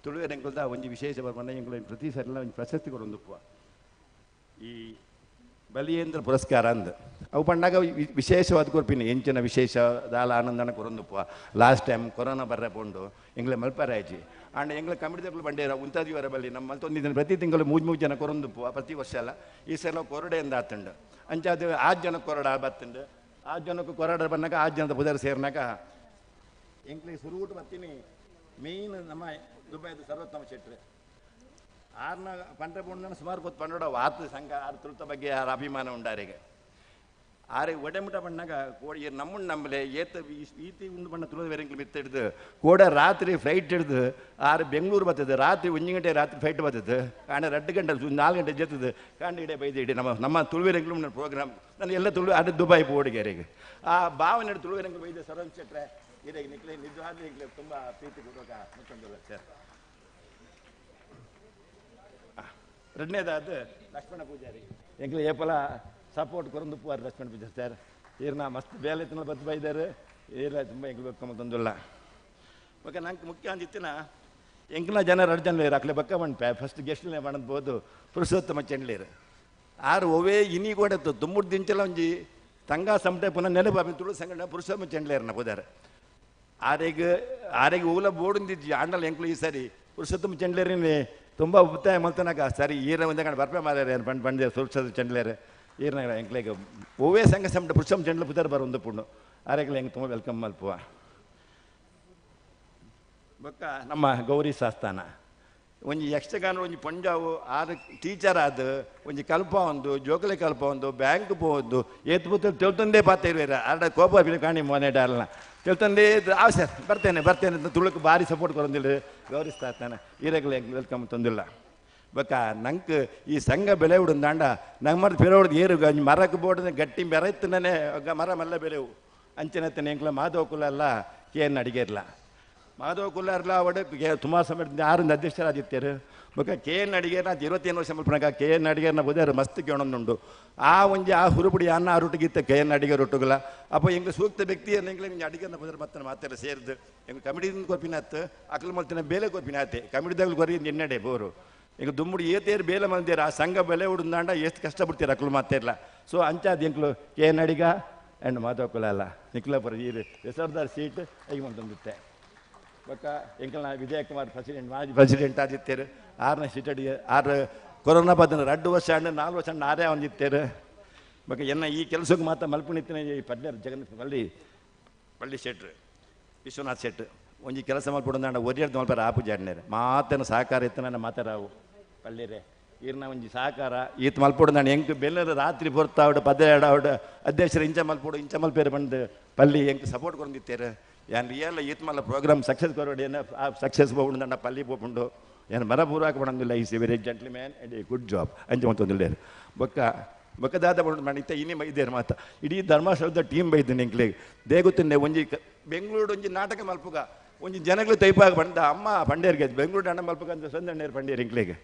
ತುಳುವೆರ್ ಎಂಕುಲ್ದ ಒಂಜಿ ವಿಶೇಷ ಬರ್ಪಂಡ ಎಂಕುಲು ಪ್ರತಿ ಸರಿಲ ಒಂಜಿ ಪ್ರಶಸ್ತಿ ಕೊರೊಂದುಪ್ಪುವ ಈ ಬಲಿಯೇಂದ್ರ ಪುರಸ್ಕಾರ ಅಂದ್ ಅವು ಪಂಡಾಗ ವಿಶೇಷವಾದ ಕೊರ್ಪಿನಿ ಎಂಚಿನ ವಿಶೇಷ ದಾಲ ಆನಂದನ ಕೊರೊಂದುಪ್ಪುವ ಲಾಸ್ಟ್ ಟೈಮ್ ಕೊರೋನಾ ಬರ್ರೆ ಪೋಂಡು ಎಂಗ್ಲೆ ಮಲ್ಪರೆ ಆಯ್ಜಿ ಆಂಡ ಎಂಗ್ಲೆ ಕಮಿಟಿದಕ್ಲು ಬಂಡೇರ ಉಂತಾದಿವರ ಬಲ್ಲಿ ನಮ್ಮ ಮಲ್ತೊಂದಿದ್ದೀನಿ ಪ್ರತಿ ತಿಂಗಳು 3 3 ಜನ ಕೊರೊಂದುಪ್ಪುವ ಪ್ರತಿ ವರ್ಷ ಅಲ್ಲ ಈ ಸಲ ಕೊರಡೆ ಅಂದ ಆತುಂಡು ಅಂಚ ಅದು 6 ಜನ ಕೊರಡ ಬತ್ತುಂಡು 6 ಜನಕ್ಕೂ ಕೊರಡ ಬಂದಾಗ 6 ಜನದ ಪುದರ್ ಸೇರ್ನಾಗ ಎಂಕ್ಲೆ ಸುರುವುಟು ಬತ್ತೀನಿ ಮೇಯ್ನ್ ನಮ್ಮ ದುಬೈದ ಸರ್ವೋತ್ತಮ ಶೆಟ್ರು ಆರ್ನ ಪಂಡ್ರೆ ಪೋಂಡ ಸುಮಾರು ಗೊತ್ತು ಪಂಡೋಡ ಆತ ಸಂಘ ಆರು ತುಳುತ ಬಗ್ಗೆ ಆರ ಅಭಿಮಾನ ಉಂಡಾರಿಗೆ ಆರೆ ಒಡೆಮುಟ ಬಣ್ಣಗ ಕೋಡಿ ನಮ್ಮನ್ನು ನಂಬಲೆ ಏತ ಈತಿ ಉಂಡು ಬಣ್ಣ ತುಳಿದ ಬೇರೆ ಮಿತ್ತ ಹಿಡ್ದು ಕೋಡ ರಾತ್ರಿ ಫ್ಲೈಟ್ ಹಿಡ್ದು ಆರು ಬೆಂಗಳೂರು ಬರ್ತದೆ. ರಾತ್ರಿ 1 ಗಂಟೆ ರಾತ್ರಿ ಫ್ಲೈಟ್ ಬರ್ತದೆ. ಕಾಂಡ 2 ಗಂಟೆ 4 ಗಂಟೆ ಜೊತದೆ ಕಾಂಡ ಇಡೆ ಬೈದು ಇಡಿ ನಮ್ಮ ನಮ್ಮ ತುಳುವೆರೆಂಗ್ಲು ಪ್ರೋಗ್ರಾಮ್ ನಾನು ಎಲ್ಲ ತುಳು ಅದು ದುಬೈ ಬೋರ್ಡ್ಗೆ ಆ ಭಾವನೆ ತುಳುವೆರೆಂಗ್ಲು ಬೈದೆ ಸರೋಜ್ ಶೆಟ್ರೆ ಇದೇ ನಿಕ್ಲೆ ನಿಜವಾದ ನಿಕ್ಲೆ ತುಂಬ ಪ್ರೀತಿ ಪೂರ್ವಕ ಮತ್ತೊಂದು ಸರ್. ಎರಡನೇದಾದ ಲಕ್ಷ್ಮಣ ಪೂಜಾರಿ ಎಂಕ್ಲೆ ಏಪಲ ಸಪೋರ್ಟ್ ಕೊರಂದು ಪೂವಾರು ಲಕ್ಷ್ಮಣ ಪೂಜಾರಿ ಸರ್. ಈರ್ನ ಮಸ್ತ್ ಬೇಲೆ ತಿನ್ನ ಬತ್ತು ಬೈದಾರು ಈರ್ಲ ತುಂಬ ಎಂಕ್ಲು ಬೆಕ್ಕ ಮತ್ತೊಂದುಲ್ಲ. ಬೊಕ್ಕ ನಂಗೆ ಮುಖ್ಯ ಅಂದಿತ್ತಿನ ಎಂಕ್ಲ ಜನ 2 ಜನ ಅಕ್ಲೆ ಬಕ್ಕ ಮಣ್ಪೆ ಫಸ್ಟ್ ಗೆಸ್ಟ್ನೇ ಮಾಡಬಹುದು ಪುರುಷೋತ್ತಮ ಚೆಂಡ್ಲೇರು ಆರು ಒವೇ ಇನಿ ಕೂಡ ದುಮ್ಮುಡ್ ದಿಂಚಲ ಒಂಜಿ ತಂಗ ಸಂಟೆ ಪುನಃ ನೆನಪು ತುಳು ಸಂಘಟನೆ ಪುರುಷೋತ್ತಮ ಚೆಂಡ್ಲೇರ್ನ ಪೂಜಾರ ಆರೆಗ್ ಆರೆಗ್ ಊಲ ಬೋಡುಂದಿಜ್ಜಿ ಆಂಡಲ ಎಂಕ್ಲು ಈ ಸರಿ ಪುರುಷೋತ್ತಮ ಚೆಂಡ್ಲೇರಿನಿ ತುಂಬ ಉತ್ತಾಯ ಮಲ್ತನಕ ಸರಿ ಈರ ಒಂದೇ ಕಡೆ ಬರ್ಪೆ ಮಾರ್ಯಾರ ಏನು ಪಂಡ್ ಪಂಡೆ ಪುರುಷೋತ್ತಮ ಚೆಂಡ್ಲೇರು ಈರ್ನ ಎಂಕ್ಲೆಗ್ ಒವೇ ಸಂಘ ಸಂಟ ಪುರುಷೋತ್ತಮ ಚೆಂಡ್ಲ ಪುದಾರ ಬರ ಒಂದು ಪುಣ್ಣು ಆರೆಗ್ಲ ಎಂಕ್ ತುಂಬ welcome ಮಲ್ಪುವ. ಬೊಕ್ಕ ನಮ್ಮ ಗೌರಿ ಸಾಸ್ತಾನ ಒಂಜಿ ಯಕ್ಷಗಾನ ಒಂಜಿ ಪಂಜಾವು ಆರು ಟೀಚರ್ ಆದ ಒಂಜಿ ಕಲ್ಪ ಒಂದು ಜೋಕಲೆ ಕಲ್ಪ ಒಂದು ಬ್ಯಾಂಕ್ ಪೋವೊಂದು ಏತ್ ಪೂತ ತೆಳ್ತಂದೇ ಪಾತ ಇರುವೆರ ಆರ್ಡ ಕೋಪ ಕಾಣಿ ಮೊನೆ ಡಾಲ್ನ ತೆಳ್ತಂದೇ ಆ ಸರ್ ಬರ್ತೇನೆ ಬರ್ತೇನೆ ಅಂತ ತುಳುಕು ಭಾರಿ ಸಪೋರ್ಟ್ ಕೊರೊಂದಿಲ್ಲ ಗೌರಿ ಸಾಸ್ತಾನ ಈರೆಗ್ಲ welcome ತಂದಿಲ್ಲ. ಬೊಕ್ಕ ನಂಗೆ ಈ ಸಂಘ ಬೆಳೆ ಉಡುಂದಾಂಡ ನಂಗೆ ಪಿರೋಡ್ದು ಏರು ಮರಕ್ಕೆ ಬೋರ್ಡ್ ಗಟ್ಟಿ ಬೆರೆತ್ತನೇ ಮರ ಮಲ್ಲ ಬೆಳೆವು ಅಂಚನೆ ಎಂಕ್ಲ ಮಾಧವ ಕುಲಲ್ಲ ಕೆ ಎನ್ ಅಡಿಗೆರ್ಲ ಮಾಧವ ಕುಲ್ಲಾರ್ಲ ಅವಡು ಸುಮಾರು ಸಮಯದಿಂದ ಆರು ಅಧ್ಯಕ್ಷರಾದಿತ್ಯರು. ಬೊಕ್ಕ ಕೆ ಎನ್ ಅಡಿಗೇರ್ನ 27 ವರ್ಷ ಮಲ್ಪನಕ ಕೆ ಎನ್ ಅಡಿಗೇರ್ನ ಬುಧಾರ ಮಸ್ತ್ ಕೇಳೊಂದುಂಡು ಆ ಒಂಜಿ ಆ ಹುರುಪುಡಿ ಅನ್ನ ಆ ರೊಟ್ಟಿಗಿತ್ತ ಕೆ ಎನ್ ಅಡಿಗೆ ರೊಟ್ಟುಗಲ ಅಪ್ಪ ಎಂಗ್ಲ ಸೂಕ್ತ ವ್ಯಕ್ತಿಯನ್ನು ಎಂಗ್ಲ ಇಂಜ ಅಡಿಗೇರ್ನ ಬುಧಾರ ಮತ್ತೆ ಮಾತೆಲ್ಲ ಸೇರಿದು ಎಂಗ್ ಕಮಿಡಿದಿಂದ ಕೊರ್ಪಿನಾತ್ ಅಕ್ಲು ಮಲ್ತಿನ ಬೇಲೆ ಕೊರ್ಪಿನಾತೆ ಕಮಿಡಿದಾಗಲು ಕೊರಿ ಎನ್ನಡೆ ಬೋರು ಈಗ ದುಮ್ಮುಡಿ ಏತೇರು ಬೇಲೆ ಮಲ್ದೇರು ಆ ಸಂಘ ಬೆಲೆ ಉಡುಂದಾಂಡ ಎಷ್ಟು ಕಷ್ಟಪಡ್ತೀರ ಅಕ್ಲು ಮಾತೇರ್ಲ. ಸೊ ಅಂಚಾದ ಎಂಕ್ಲು K N Adiga and Madhava Kulala ನಿಕ್ಲಪುರ ಈ ಹೆಸರ್ದಾರ್ ಸೀಟ್ ಈಗ ಮಂತಂದಿತ್ತೆ. ಬೊಕ್ಕ ಎಂಕಲ್ನ ವಿಜಯಕುಮಾರ್ ಪ್ರೆಸಿಡೆಂಟ್ ಮಾಜಿ ಪ್ರೆಸಿಡೆಂಟ್ ಆದಿತ್ತೇರು 6ನೇ ಸೀಟಡಿ 6 ಕೊರೋನಾ ಬಂದ 2 ವರ್ಷ ಹಣ್ಣು 4 ವರ್ಷ ಹಣ್ಣು ಆರೇ ಒಂದಿತ್ತೇರು. ಬೊಕ್ಕ ಎನ್ನ ಈ ಕೆಲಸಕ್ಕೆ ಮಾತ್ರ ಮಲ್ಪುಣಿತ್ತಿನ ಈ ಪಡ್ನೇರು ಜಗನ್ನಾಥ ಪಳ್ಳಿ ಪಳ್ಳಿ ಶೆಟ್ರು ವಿಶ್ವನಾಥ್ ಶೆಟ್ರು ಒಂಜಿ ಕೆಲಸ ಮಲ್ಪುಡಂದಾಂಡ ಒರಿಯರ್ದು ಮಲ್ಪಾರ ಆಪು ಜಾಡ್ನೇರು ಮಾತನ ಸಹಕಾರ ಇತ್ತು ನನ್ನ ಮಾತಾರಾವು ಪಳ್ಳಿರೆ ಈರ್ನ ಒಂಜಿ ಸಹಕಾರ ಈತ ಮಲ್ಪುಡಂದಾಂಡ ಎಂಕ್ ಬೆಲ್ಲರ ರಾತ್ರಿ ಪೊರ್ತಾವಡು ಪದ ಅಧ್ಯಕ್ಷರು ಇಂಚ ಮಲ್ಪುಡು ಇಂಚ ಮಲ್ಪೇರು ಬಂದು ಪಲ್ಲಿ ಎಂಕ್ ಸಪೋರ್ಟ್ ಕೊರಂದಿತ್ತೇರು. ಯಾನ್ ರಿಯಲ್ ಈತ್ ಮಲ್ಲ ಪ್ರೋಗ್ರಾಮ್ ಸಕ್ಸಸ್ ಕೊರಡಿ ಏನ ಸಕ್ಸಸ್ ಬೋಂಡ ಪಲ್ಲಿ ಪೋಪುಂಡು ಏನು ಮನಪೂರ್ವಕ ಪಡಂದಿಲ್ಲ is a very gentleman and a good job ಅಂಚ ಮತ್ತೊಂದಿಲ್ಲ. ಬೊಕ್ಕ ಬೊಕ್ಕದಾದ ಬಣ್ಣ ಮಾಡಿತ್ತ ಇನ್ನೇ ಬೈದೇರು ಮಾತ ಇಡೀ ಧರ್ಮಸ್ಥಳದ ಟೀಮ್ ಬೈದ್ದೀನಿ ಎಂಕ್ಲೆಗ್ ದೇಗುತ್ತಿನ್ನೆ ಒಂಜಿ ಬೆಂಗಳೂರು ಒಂಜಿ ನಾಟಕ ಮಲ್ಪುಗ ಒಂಜಿ ಜನಗಳು ತೈಪಾಗ ಬಂದ ಅಮ್ಮ ಪಂಡೇರಿಗೆ ಬೆಂಗಳೂರು ಅಣ್ಣ ಮಲ್ಪುಗ ಅಂತ ಸಂದಣ್ಣೇರು ಪಂಡೇರು ಎಂಕ್ಲೆಗ್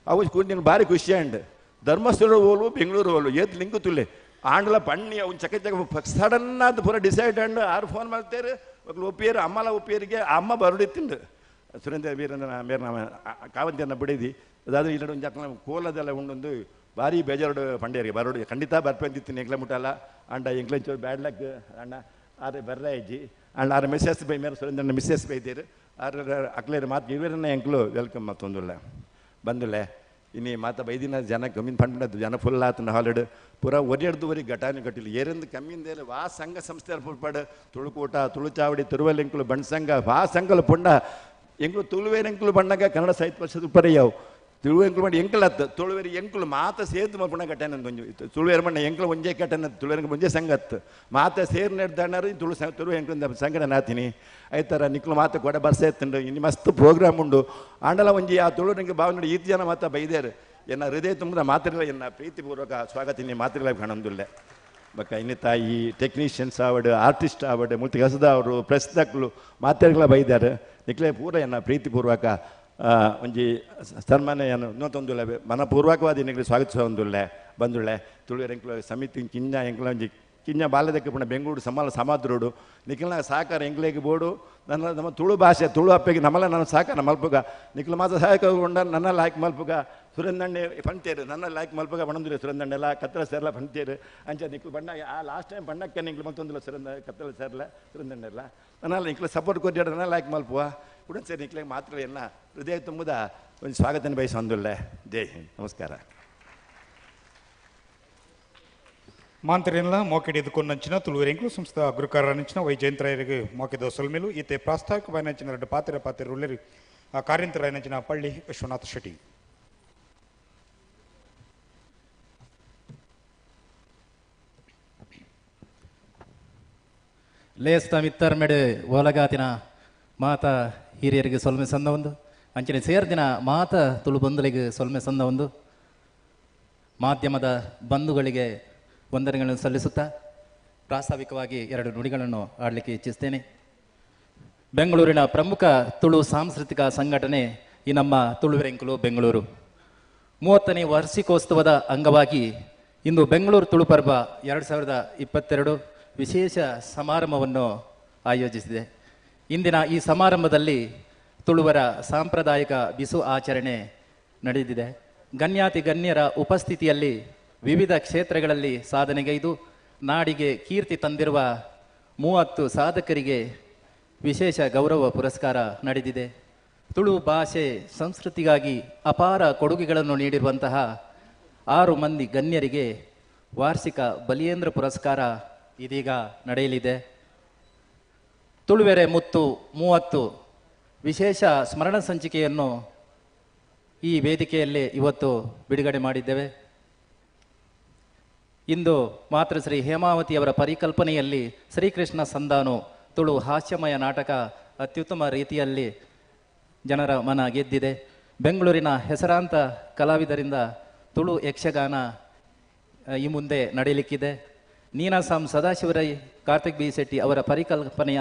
ಅವು ಕೂಡಿನ ಭಾರಿ ಖುಷಿ ಅಂಡ್ ಧರ್ಮಸ್ಥಳ ಹೋಲು ಬೆಂಗಳೂರು ಹೋಲು ಏತ್ ಲಿಂಕು ತುಲ್ಲೆ ಆಂಡಲ ಪಣ್ಣಿ ಅವ್ನು ಚಕ ಚಕ ಸಡನ್ ಆದ ಪೂರ ಡಿಸೈಡ್ ಅಂಡ್ ಆರು ಫೋನ್ ಮಾಡ್ತೇರು ಒಕ್ಲು ಒಪ್ಪಿಯರು ಅಮ್ಮಲ ಒಪ್ಪಿಯರಿಗೆ ಅಮ್ಮ ಬರುಡಿತ್ತಿಂಡು ಸುರೇಂದ್ರ ವೀರನ ಮೇರ್ನ ಕಾವಂತಿಯನ್ನ ಬಿಡಿದಿ ಅದಾದ ಇಲ್ಲ ಒಂದು ಜಕ್ಕನ ಕೋಲದೆಲ್ಲ ಉಂಡೊಂದು ಭಾರಿ ಬೇಜಾರು ಪಂಡೇರಿಗೆ ಬರೋಡು ಖಂಡಿತ ಬರ್ಪಂದಿತ್ತೀನಿ ಎಂಕ್ಲೆ ಮುಟ್ಟಲ್ಲ ಅಂಡ ಎಂಕ್ಲೆ ಚೂರು ಬ್ಯಾಡ್ ಲಕ್ ಅಣ್ಣ ಆರೆ ಬರ್ರ ಇಜ್ಜಿ ಅಂಡ್ ಆರು ಮಿಸ್ಸಸ್ ಬೈ ಮೇರೆ ಸುರೇಂದ್ರನ ಮಿಸ್ಸಸ್ ಬೈದೇರು ಆರು ಅಕ್ಲೇರು ಮಾತು ಇವೇರನ್ನ ಎಂಕ್ಲು welcome ಮತ್ತೊಂದುಲ್ಲ ಬಂದುಲ್ಲೆ ಇನ್ನು ಮಾತ ಬೈದಿನ ಜನ ಕಮ್ಮಿನ ಪಂಡ ಜನ ಫುಲ್ ಆತನ ಹಾಲಿಡ್ ಪೂರ ಒರೆಡ್ದು ಒರಿ ಘಟಾನು ಕಟ್ಟಿಲ್ಲ ಏರಿಂದ ಕಮ್ಮಿಂದ ವಾ ಸಂಘ ಸಂಸ್ಥೆ ಪುರ್ಪಾಡು ತುಳುಕೂಟ ತುಳುಚಾವಡಿ ತುರುವಲೆಂಕುಲು ಬಣ್ಣ ಸಂಘ ವಾ ಸಂಘಲು ಪುಂಡ ಎಂಕ್ಲು ತುಳುವೇರೆಂಕುಲು ಬಣ್ಣಗ ಕನ್ನಡ ಸಾಹಿತ್ಯ ಪರಿಷತ್ ಉಪ್ಪರೆಯಾವು ತುಳುವೆಂಕುಲು ಮಾಡಿ ಎಂಕಲತ್ತು ತುಳುವೇರಿ ಎಂಕುಲು ಮಾತ ಸೇರ್ದು ಮಲ್ಪುಣ ಘಟನೆ ಒಂಜಿ ತುಳುವೇರು ಮಣ್ಣ ಎಂಕುಲು ಒಂಜೇ ಘಟನೆ ತುಳುವೇರು ಒಂಜೇ ಸಂಗತ್ತು ಮಾತ ಸೇರ್ ನೆಡ್ದಾಣರು ತುಳು ತುಳು ಎಂಕುಲು ಸಂಘಟನೆ ಆತೀನಿ ಐತರ ನಿಕ್ಲು ಮಾತ ಕೊಡ ಬರ್ಸೇತ್ತುಂಡು ಇನ್ನು ಮಸ್ತ್ ಪ್ರೋಗ್ರಾಮ್ ಉಂಡು ಆಂಡಲ ಒಂಜಿ ಆ ತುಳು ನಿಂಗೆ ಭಾವನೆ ಈತ ಜನ ಮಾತ ಬೈದೇರು ಎನ್ನ ಹೃದಯ ತುಂಬಿದ ಮಾತಿರಲ್ಲ ಎನ್ನ ಪ್ರೀತಿಪೂರ್ವಕ ಸ್ವಾಗತ ಇನ್ನಿ ಮಾತಿರಲ್ಲ ಕಾಣೊಂದುಲ್ಲೆ. ಬೊಕ್ಕ ಇನ್ನಿತ ಈ ಟೆಕ್ನಿಷಿಯನ್ಸ್ ಆವಡ್ ಆರ್ಟಿಸ್ಟ್ ಆವಡ್ ಮುಲ್ತಿ ಹಸದ ಅವರು ಪ್ರೆಸ್ದಕ್ಲು ಮಾತೆರ್ಗಳ ಬೈದಾರೆ ನಿಕ್ಲೆ ಪೂರ ಎನ್ನ ಪ್ರೀತಿಪೂರ್ವಕ ಒಂಜಿ ಸನ್ಮಾನ ಏನು ಇನ್ನೊಂದೊಂದುಲ್ಲೆ ಮನಪೂರ್ವಕವಾದ ನಿಕ್ಲೆ ಸ್ವಾಗತಿಸೊಂದುಲ್ಲೆ ಬಂದುಳ್ಳೆ ತುಳುವೆರ್ ಎಂಕ್ಲು ಸಮಿತಿ ಕಿಂಜ ಎಂಕ್ಲ ಒಂಜಿ ಕಿಂಜ ಬಾಲ್ಯದಕ್ಕೆ ಪುಣ ಬೆಂಗಳೂರು ಸಮಾಲ ಸಮಾದ್ರೋಡು ನಿಖಿಲ್ನ ಸಹಕಾರ ಎಂಕ್ಲೆಗ್ ಬೋಡು ನನ್ನ ನಮ್ಮ ತುಳು ಭಾಷೆ ತುಳು ಅಪ್ಪೆಗೆ ನಮ್ಮಲ್ಲ ನನ್ನ ಸಹಕಾರ ಮಲ್ಪುಗ ನಿಖಿಲ್ ಮಾತ್ರ ಸಹಾಯಕ ಉಂಡ ನನ್ನ ಲಾಯ್ಕ್ ಮಲ್ಪುಗ ಸುರೇಂದ್ರಣ್ಣೆ ಫಂತೇರು ನನ್ನ ಲಾಯ್ಕ್ ಮಲ್ಪುಗ ಬಣ್ಣಂದಿರು ಸುರೇಂದ್ರಣ್ಣೆಲ್ಲ ಕತ್ತಲ ಸೇರ್ಲ ಫಂತೇರು ಅಂಚ ನಿಖಿಲ್ ಬಣ್ಣ ಆ ಲಾಸ್ಟ್ ಟೈಮ್ ಬಣ್ಣಕ್ಕೆ ನಿಂಕ್ಲು ಮತ್ತೊಂದಿಲ್ಲ ಸುರೇಂದ್ರ ಕತ್ತಲ ಸೇರ್ಲ ಸುರೇಂದ್ರಣ್ಣೆಲ್ಲ ನನ್ನ ನಿಖಿಲ್ ಸಪೋರ್ಟ್ ಕೊಟ್ಟಿರ ನನ್ನ ಲಾಯ್ಕ್ ಮಲ್ಪುವ ಕೂಡ ಸರಿ ನಿಖಿಲಿಗೆ ಮಾತ್ರ ಎಲ್ಲ ಹೃದಯ ತುಂಬುದ ಒಂದು ಸ್ವಾಗತನ ಬಯಸೊಂದುಲ್ಲೆ. ಜೈ ಹಿಂದ್, ನಮಸ್ಕಾರ. ಮಾಂತರೇನಲ ಮೋಕೆಡ್ ಎದುಕೊಂಡಂಚಿನ ತುಳುವೆರೆಂಕ್ಲು ಸಂಸ್ಥಾ ಗುರುಕಾರನಿಂಚಿನ ವೈ ಜಯಂತರಾಯರಿಗೆ ಮೋಕೆದ ಸೊಲ್ಮೇಲು ಈತೆ ಪ್ರಾಸ್ತಾವಿಕವಾಯಿನಂಚಿನ ಎರಡು ಪಾತ್ರ ಪಾತ್ರ ಕಾರ್ಯಂತರಾಯನಂಚಿನ ಪಳ್ಳಿ ವಿಶ್ವನಾಥ ಶೆಟ್ಟಿ. ಲೇಸ್ತ ಮಿತ್ತರ್ಮೆಡು ಓಲಗಾತಿನ ಮಾತ ಹಿರಿಯರಿಗೆ ಸೊಲ್ಮೆ ಸಂದ ಒಂದು ಅಂಚನೆ ಸೇರ್ದಿನ ಮಾತ ತುಳು ಬಂಧುಗಳಿಗೆ ಸೊಲ್ಮೆ ಸಂದ ಒಂದು ಮಾಧ್ಯಮದ ಬಂಧುಗಳಿಗೆ ವಂದನೆಗಳನ್ನು ಸಲ್ಲಿಸುತ್ತಾ ಪ್ರಾಸ್ತಾವಿಕವಾಗಿ ಎರಡು ನುಡಿಗಳನ್ನು ಆಡಲಿಕ್ಕೆ ಇಚ್ಛಿಸ್ತೇನೆ. ಬೆಂಗಳೂರಿನ ಪ್ರಮುಖ ತುಳು ಸಾಂಸ್ಕೃತಿಕ ಸಂಘಟನೆ ಈ ನಮ್ಮ ತುಳುವೆರೆಂಕುಲು ಬೆಂಗಳೂರು 30ನೇ ವಾರ್ಷಿಕೋತ್ಸವದ ಅಂಗವಾಗಿ ಇಂದು ಬೆಂಗಳೂರು ತುಳು ಪರ್ಬ 2022 ವಿಶೇಷ ಸಮಾರಂಭವನ್ನು ಆಯೋಜಿಸಿದೆ. ಇಂದಿನ ಈ ಸಮಾರಂಭದಲ್ಲಿ ತುಳುವರ ಸಾಂಪ್ರದಾಯಿಕ ಬಿಸು ಆಚರಣೆ ನಡೆದಿದೆ. ಗಣ್ಯಾತಿ ಗಣ್ಯರ ಉಪಸ್ಥಿತಿಯಲ್ಲಿ ವಿವಿಧ ಕ್ಷೇತ್ರಗಳಲ್ಲಿ ಸಾಧನೆಗೈದು ನಾಡಿಗೆ ಕೀರ್ತಿ ತಂದಿರುವ 30 ಸಾಧಕರಿಗೆ ವಿಶೇಷ ಗೌರವ ಪುರಸ್ಕಾರ ನಡೆದಿದೆ. ತುಳು ಭಾಷೆ ಸಂಸ್ಕೃತಿಗಾಗಿ ಅಪಾರ ಕೊಡುಗೆಗಳನ್ನು ನೀಡಿರುವಂತಹ 6 ಮಂದಿ ಗಣ್ಯರಿಗೆ ವಾರ್ಷಿಕ ಬಲಿಯೇಂದ್ರ ಪುರಸ್ಕಾರ ಇದೀಗ ನಡೆಯಲಿದೆ. ತುಳುವೆರೆ ಮುತ್ತು 30 ವಿಶೇಷ ಸ್ಮರಣ ಸಂಚಿಕೆಯನ್ನು ಈ ವೇದಿಕೆಯಲ್ಲಿ ಇವತ್ತು ಬಿಡುಗಡೆ ಮಾಡಿದ್ದೇವೆ. ಇಂದು ಮಾತೃಶ್ರೀ ಹೇಮಾವತಿಯವರ ಪರಿಕಲ್ಪನೆಯಲ್ಲಿ ಶ್ರೀಕೃಷ್ಣ ಸಂಧಾನು ತುಳು ಹಾಸ್ಯಮಯ ನಾಟಕ ಅತ್ಯುತ್ತಮ ರೀತಿಯಲ್ಲಿ ಜನರ ಮನ ಗೆದ್ದಿದೆ. ಬೆಂಗಳೂರಿನ ಹೆಸರಾಂತ ಕಲಾವಿದರಿಂದ ತುಳು ಯಕ್ಷಗಾನ ಈ ಮುಂದೆ ನಡೆಯಲಿಕ್ಕಿದೆ. ನೀನಾಸಂ ಸದಾಶಿವರೈ, ಕಾರ್ತಿಕ್ ಬಿ ಶೆಟ್ಟಿ ಅವರ ಪರಿಕಲ್ಪನೆಯ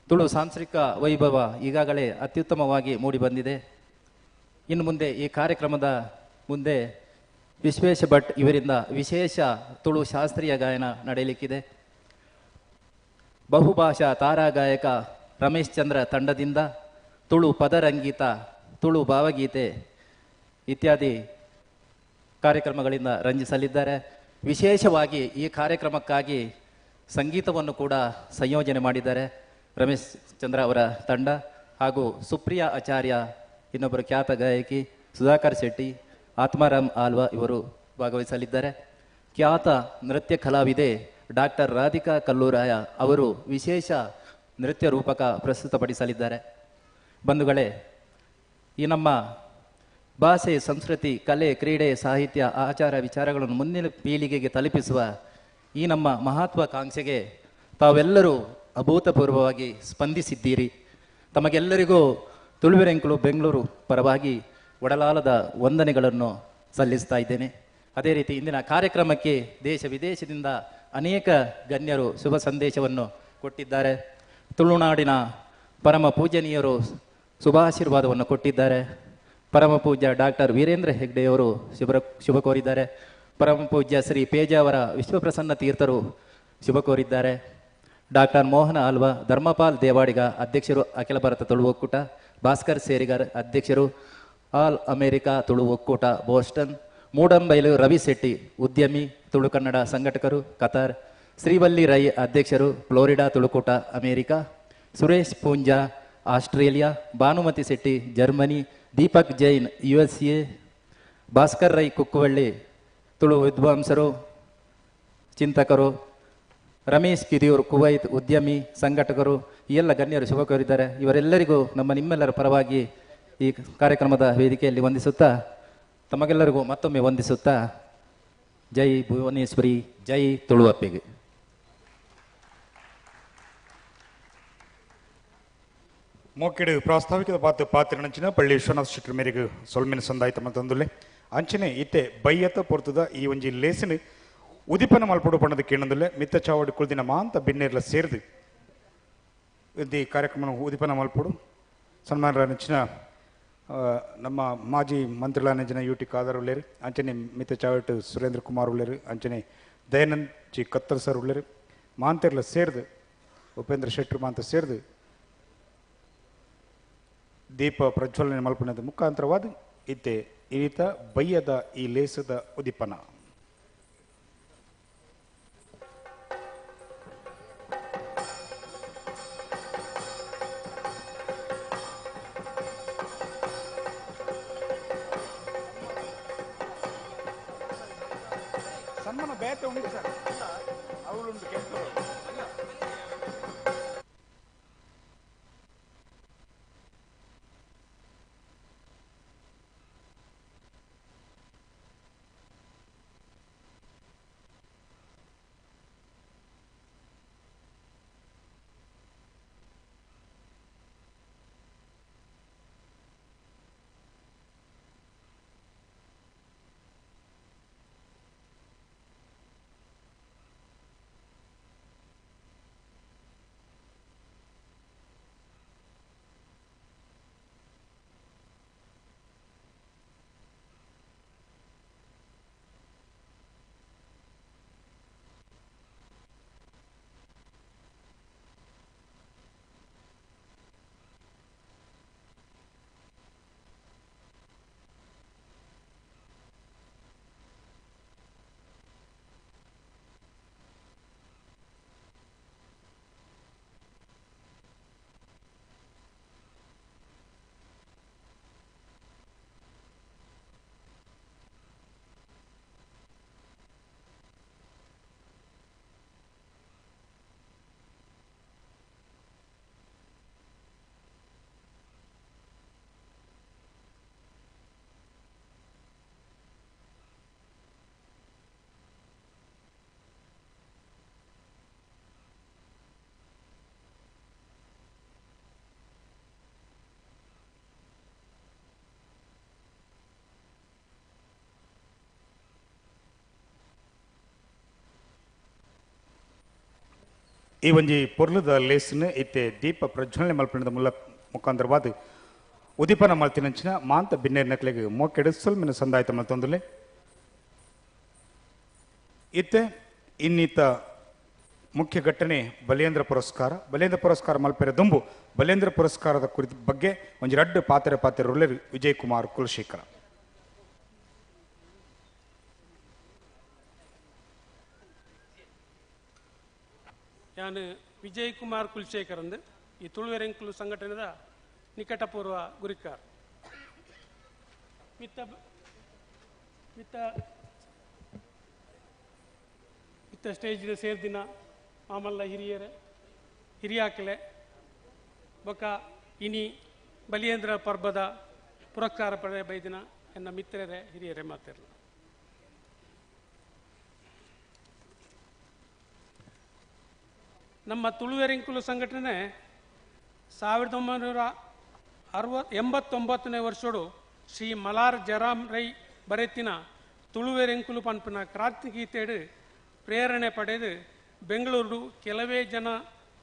ತುಳು ಸಾಂಸ್ಕೃತಿಕ ವೈಭವ ಈಗಾಗಲೇ ಅತ್ಯುತ್ತಮವಾಗಿ ಮೂಡಿಬಂದಿದೆ. ಇನ್ನು ಮುಂದೆ ಈ ಕಾರ್ಯಕ್ರಮದ ಮುಂದೆ ವಿಶ್ವೇಶ ಭಟ್ ಇವರಿಂದ ವಿಶೇಷ ತುಳು ಶಾಸ್ತ್ರೀಯ ಗಾಯನ ನಡೆಯಲಿಕ್ಕಿದೆ. ಬಹುಭಾಷಾ ತಾರಾಗಾಯಕ ರಮೇಶ್ ಚಂದ್ರ ತಂಡದಿಂದ ತುಳು ಪದರಂಗೀತ, ತುಳು ಭಾವಗೀತೆ ಇತ್ಯಾದಿ ಕಾರ್ಯಕ್ರಮಗಳಿಂದ ರಂಜಿಸಲಿದ್ದಾರೆ. ವಿಶೇಷವಾಗಿ ಈ ಕಾರ್ಯಕ್ರಮಕ್ಕಾಗಿ ಸಂಗೀತವನ್ನು ಕೂಡ ಸಂಯೋಜನೆ ಮಾಡಿದ್ದಾರೆ ರಮೇಶ್ ಚಂದ್ರ ಅವರ ತಂಡ ಹಾಗೂ ಸುಪ್ರಿಯಾ ಆಚಾರ್ಯ, ಇನ್ನೊಬ್ಬರು ಖ್ಯಾತ ಗಾಯಕಿ ಸುಧಾಕರ್ ಶೆಟ್ಟಿ, ಆತ್ಮಾರಾಮ್ ಆಲ್ವಾ ಇವರು ಭಾಗವಹಿಸಲಿದ್ದಾರೆ. ಖ್ಯಾತ ನೃತ್ಯ ಕಲಾವಿದೆ ಡಾಕ್ಟರ್ ರಾಧಿಕಾ ಕಲ್ಲೂರಾಯ ಅವರು ವಿಶೇಷ ನೃತ್ಯ ರೂಪಕ ಪ್ರಸ್ತುತಪಡಿಸಲಿದ್ದಾರೆ. ಬಂಧುಗಳೇ, ಈ ನಮ್ಮ ಭಾಷೆ, ಸಂಸ್ಕೃತಿ, ಕಲೆ, ಕ್ರೀಡೆ, ಸಾಹಿತ್ಯ, ಆಚಾರ ವಿಚಾರಗಳನ್ನು ಮುಂದಿನ ಪೀಳಿಗೆಗೆ ತಲುಪಿಸುವ ಈ ನಮ್ಮ ಮಹತ್ವಾಕಾಂಕ್ಷೆಗೆ ತಾವೆಲ್ಲರೂ ಅಭೂತಪೂರ್ವವಾಗಿ ಸ್ಪಂದಿಸಿದ್ದೀರಿ. ತಮಗೆಲ್ಲರಿಗೂ ತುಳುವೆರೆಂಕುಲು ಬೆಂಗಳೂರು ಪರವಾಗಿ ಒಡಲಾಲದ ವಂದನೆಗಳನ್ನು ಸಲ್ಲಿಸ್ತಾ ಇದ್ದೇನೆ. ಅದೇ ರೀತಿ ಇಂದಿನ ಕಾರ್ಯಕ್ರಮಕ್ಕೆ ದೇಶ ವಿದೇಶದಿಂದ ಅನೇಕ ಗಣ್ಯರು ಶುಭ ಸಂದೇಶವನ್ನು ಕೊಟ್ಟಿದ್ದಾರೆ. ತುಳುನಾಡಿನ ಪರಮ ಪೂಜನೀಯರು ಶುಭಾಶೀರ್ವಾದವನ್ನು ಕೊಟ್ಟಿದ್ದಾರೆ. ಪರಮ ಪೂಜ್ಯ ಡಾಕ್ಟರ್ ವೀರೇಂದ್ರ ಹೆಗ್ಡೆಯವರು ಶುಭ ಕೋರಿದ್ದಾರೆ. ಪರಮ ಪೂಜ್ಯ ಶ್ರೀ ಪೇಜಾವರ ವಿಶ್ವಪ್ರಸನ್ನ ತೀರ್ಥರು ಶುಭ ಕೋರಿದ್ದಾರೆ. ಡಾಕ್ಟರ್ ಮೋಹನ ಆಲ್ವಾ, ಧರ್ಮಪಾಲ್ ದೇವಾಡಿಗ ಅಧ್ಯಕ್ಷರು ಅಖಿಲ ಭಾರತ ತುಳು ಒಕ್ಕೂಟ, ಭಾಸ್ಕರ್ ಸೇರಿಗಾರ್ ಅಧ್ಯಕ್ಷರು ಆಲ್ ಅಮೇರಿಕಾ ತುಳು ಒಕ್ಕೂಟ ಬೋಸ್ಟನ್, ಮೂಡಂಬೈಲು ರವಿ ಶೆಟ್ಟಿ ಉದ್ಯಮಿ ತುಳು ಕನ್ನಡ ಸಂಘಟಕರು ಕತಾರ್, ಶ್ರೀವಲ್ಲಿ ರೈ ಅಧ್ಯಕ್ಷರು ಫ್ಲೋರಿಡಾ ತುಳುಕೂಟ America, Suresh Poonja Australia, Bhanumathi Shetty Germany, Deepak Jain USA, Bhaskar Rai Kukkuvalli Tulu ವಿದ್ವಾಂಸರು ಚಿಂತಕರು, ರಮೇಶ್ ಕಿದಿಯೂರ್ ಕುವೈತ್ ಉದ್ಯಮಿ ಸಂಘಟಕರು, ಈ ಎಲ್ಲ ಗಣ್ಯರು ಶುಭ ಕೋರಿದ್ದಾರೆ. ಇವರೆಲ್ಲರಿಗೂ ನಮ್ಮ ನಿಮ್ಮೆಲ್ಲರ ಪರವಾಗಿ ಈ ಕಾರ್ಯಕ್ರಮದ ವೇದಿಕೆಯಲ್ಲಿ ವಂದಿಸುತ್ತಾ, ತಮಗೆಲ್ಲರಿಗೂ ಮತ್ತೊಮ್ಮೆ ವಂದಿಸುತ್ತಾ, ಜೈ ಭುವನೇಶ್ವರಿ, ಜೈ ತುಳುವಪ್ಪಿಗೆ. ಮೋಕೆಡು ಪ್ರಾಸ್ತಾವಿಕದ ಪಾತ್ರ ಪಾತ್ರ ಪಳ್ಳಿ ವಿಶ್ವನಾಥ ಶೆಟ್ಟರ್ ಮೇರೆಗೆ ಸೊಲ್ಮೆನ ಸಂದಾಯ್ತ ಮತ್ತೊಂದುಲ್ಲೆ ಅಂಚನೆ ಇತ್ತೆ ಬೈಯತ ಪೊರ್ತದ ಈ ಒಂಜಿ ಲೇಸಿನ ಉದಿಪನ ಮಲ್ಪಡು ಪಣ್ಣದ ಕೇಣಂದುಲ್ಲೆ ಮಿತ್ತ ಚಾವಡಿ ಕುಳ್ದಿನ ಮಾಂತ ಬಿನ್ನೇರ್ಲ ಸೇರ್ದು ಈ ಕಾರ್ಯಕ್ರಮ ಉದಿಪನ ಮಲ್ಪಡು ಸನ್ಮಾನ ನೆಚ್ಚಿನ ನಮ್ಮ ಮಾಜಿ ಮಂತ್ರಿಗಳ ನೆಂಚಿನ ಯು ಟಿ ಖಾದರ್ ಉಳ್ಳೇರು, ಅಂಚನೆ ಮಿತ್ತ ಚಾವಟ್ಟು ಸುರೇಂದ್ರ ಕುಮಾರ್ ಉಳ್ಳೇರು, ಅಂಚನೆ ದಯಾನಂದ್ ಜಿ ಕತ್ತರ್ ಸರ್ ಉಳ್ಳೇರು, ಮಾಂತೆರ್ಲ ಸೇರ್ದು ಉಪೇಂದ್ರ ಶೆಟ್ಟರ್ ಮಾಂತ ಸೇರ್ದು ದೀಪ ಪ್ರಜ್ವಲನೆ ಮಲ್ಪಣದ ಮುಖಾಂತರವಾದ ಇತ್ತೆ ಇನಿತ ಬಯ್ಯದ ಈ ಲೇಸದ ಉದಿಪನ. ಸನ್ಮಾನ ಬೇತೆ ಉಂಟು ಸರ್, ಅವಳುಂಟು ಕೆಲಸ. ಈ ಒಂಜಿ ಪೊರ್ಲುದ ಲೇಸ್ನ್ ಇತ್ತೆ ದೀಪ ಪ್ರಜ್ವಲನೆ ಮಲ್ಪಣದ ಮುಖಾಂತರವಾದ ಉದೀಪನ ಮಲ್ತಿನಂಚಿನ ಮಾಂತ ಬಿನ್ನೇರ್ ನಕ್ಲೆಗ್ ಮೋಕೆಡ್ ಸೊಲ್ಮೆನ ಸಂದಾಯ್ತ ಮಲ್ತೊಂದುಲ್ಲೆ. ಇತ್ತೆ ಇನ್ನಿತ ಮುಖ್ಯ ಘಟನೆ ಬಲೇಂದ್ರ ಪುರಸ್ಕಾರ. ಬಲೇಂದ್ರ ಪುರಸ್ಕಾರ ಮಲ್ಪೆರೆ ದುಂಬು ಬಲೇಂದ್ರ ಪುರಸ್ಕಾರದ ಕುರಿತ ಬಗ್ಗೆ ಒಂಜಿ ರಡ್ಡು ಪಾತೆರ ಪಾತೆರ ವಿಜಯ್ ಕುಮಾರ್ ಕುಲಶೇಖರ. ನಾನು ವಿಜಯ್ ಕುಮಾರ್ ಕುಲಶೇಖರ್ ಅಂದು ಈ ತುಳುವೆರೆಂಕುಲು ಸಂಘಟನೆದ ನಿಕಟಪೂರ್ವ ಗುರಿಕಾರ್. ಮಿತ್ತ ಮಿತ್ತ ಮಿತ್ತ ಸ್ಟೇಜಿನ ಸೇರ್ದಿನ ಮಾಮಲ್ಲ ಹಿರಿಯರೆ ಹಿರಿಯಾಕಲೆ ಬೊಕ ಇನಿ ಬಲಿಯೇಂದ್ರ ಪರ್ಬದ ಪುರಸ್ಕಾರ ಪಡೆಯ ಬೈದಿನ ಎನ್ನ ಮಿತ್ರರೇ ಹಿರಿಯರೇ ಮಾತಿರಲ್ಲ. ನಮ್ಮ ತುಳುವೆರೆಂಕುಲು ಸಂಘಟನೆ 1989ನೇ ವರ್ಷಡು ಶ್ರೀ ಮಲಾರ್ ಜರಾಮ್ ರೈ ಬರೆತಿನ ತುಳುವೆರೆಂಕುಲು ಪನ್ಪಿನ ಕ್ರಾಂತಿಗೀತೆಡು ಪ್ರೇರಣೆ ಪಡೆದು ಬೆಂಗಳೂರು ಕೆಲವೇ ಜನ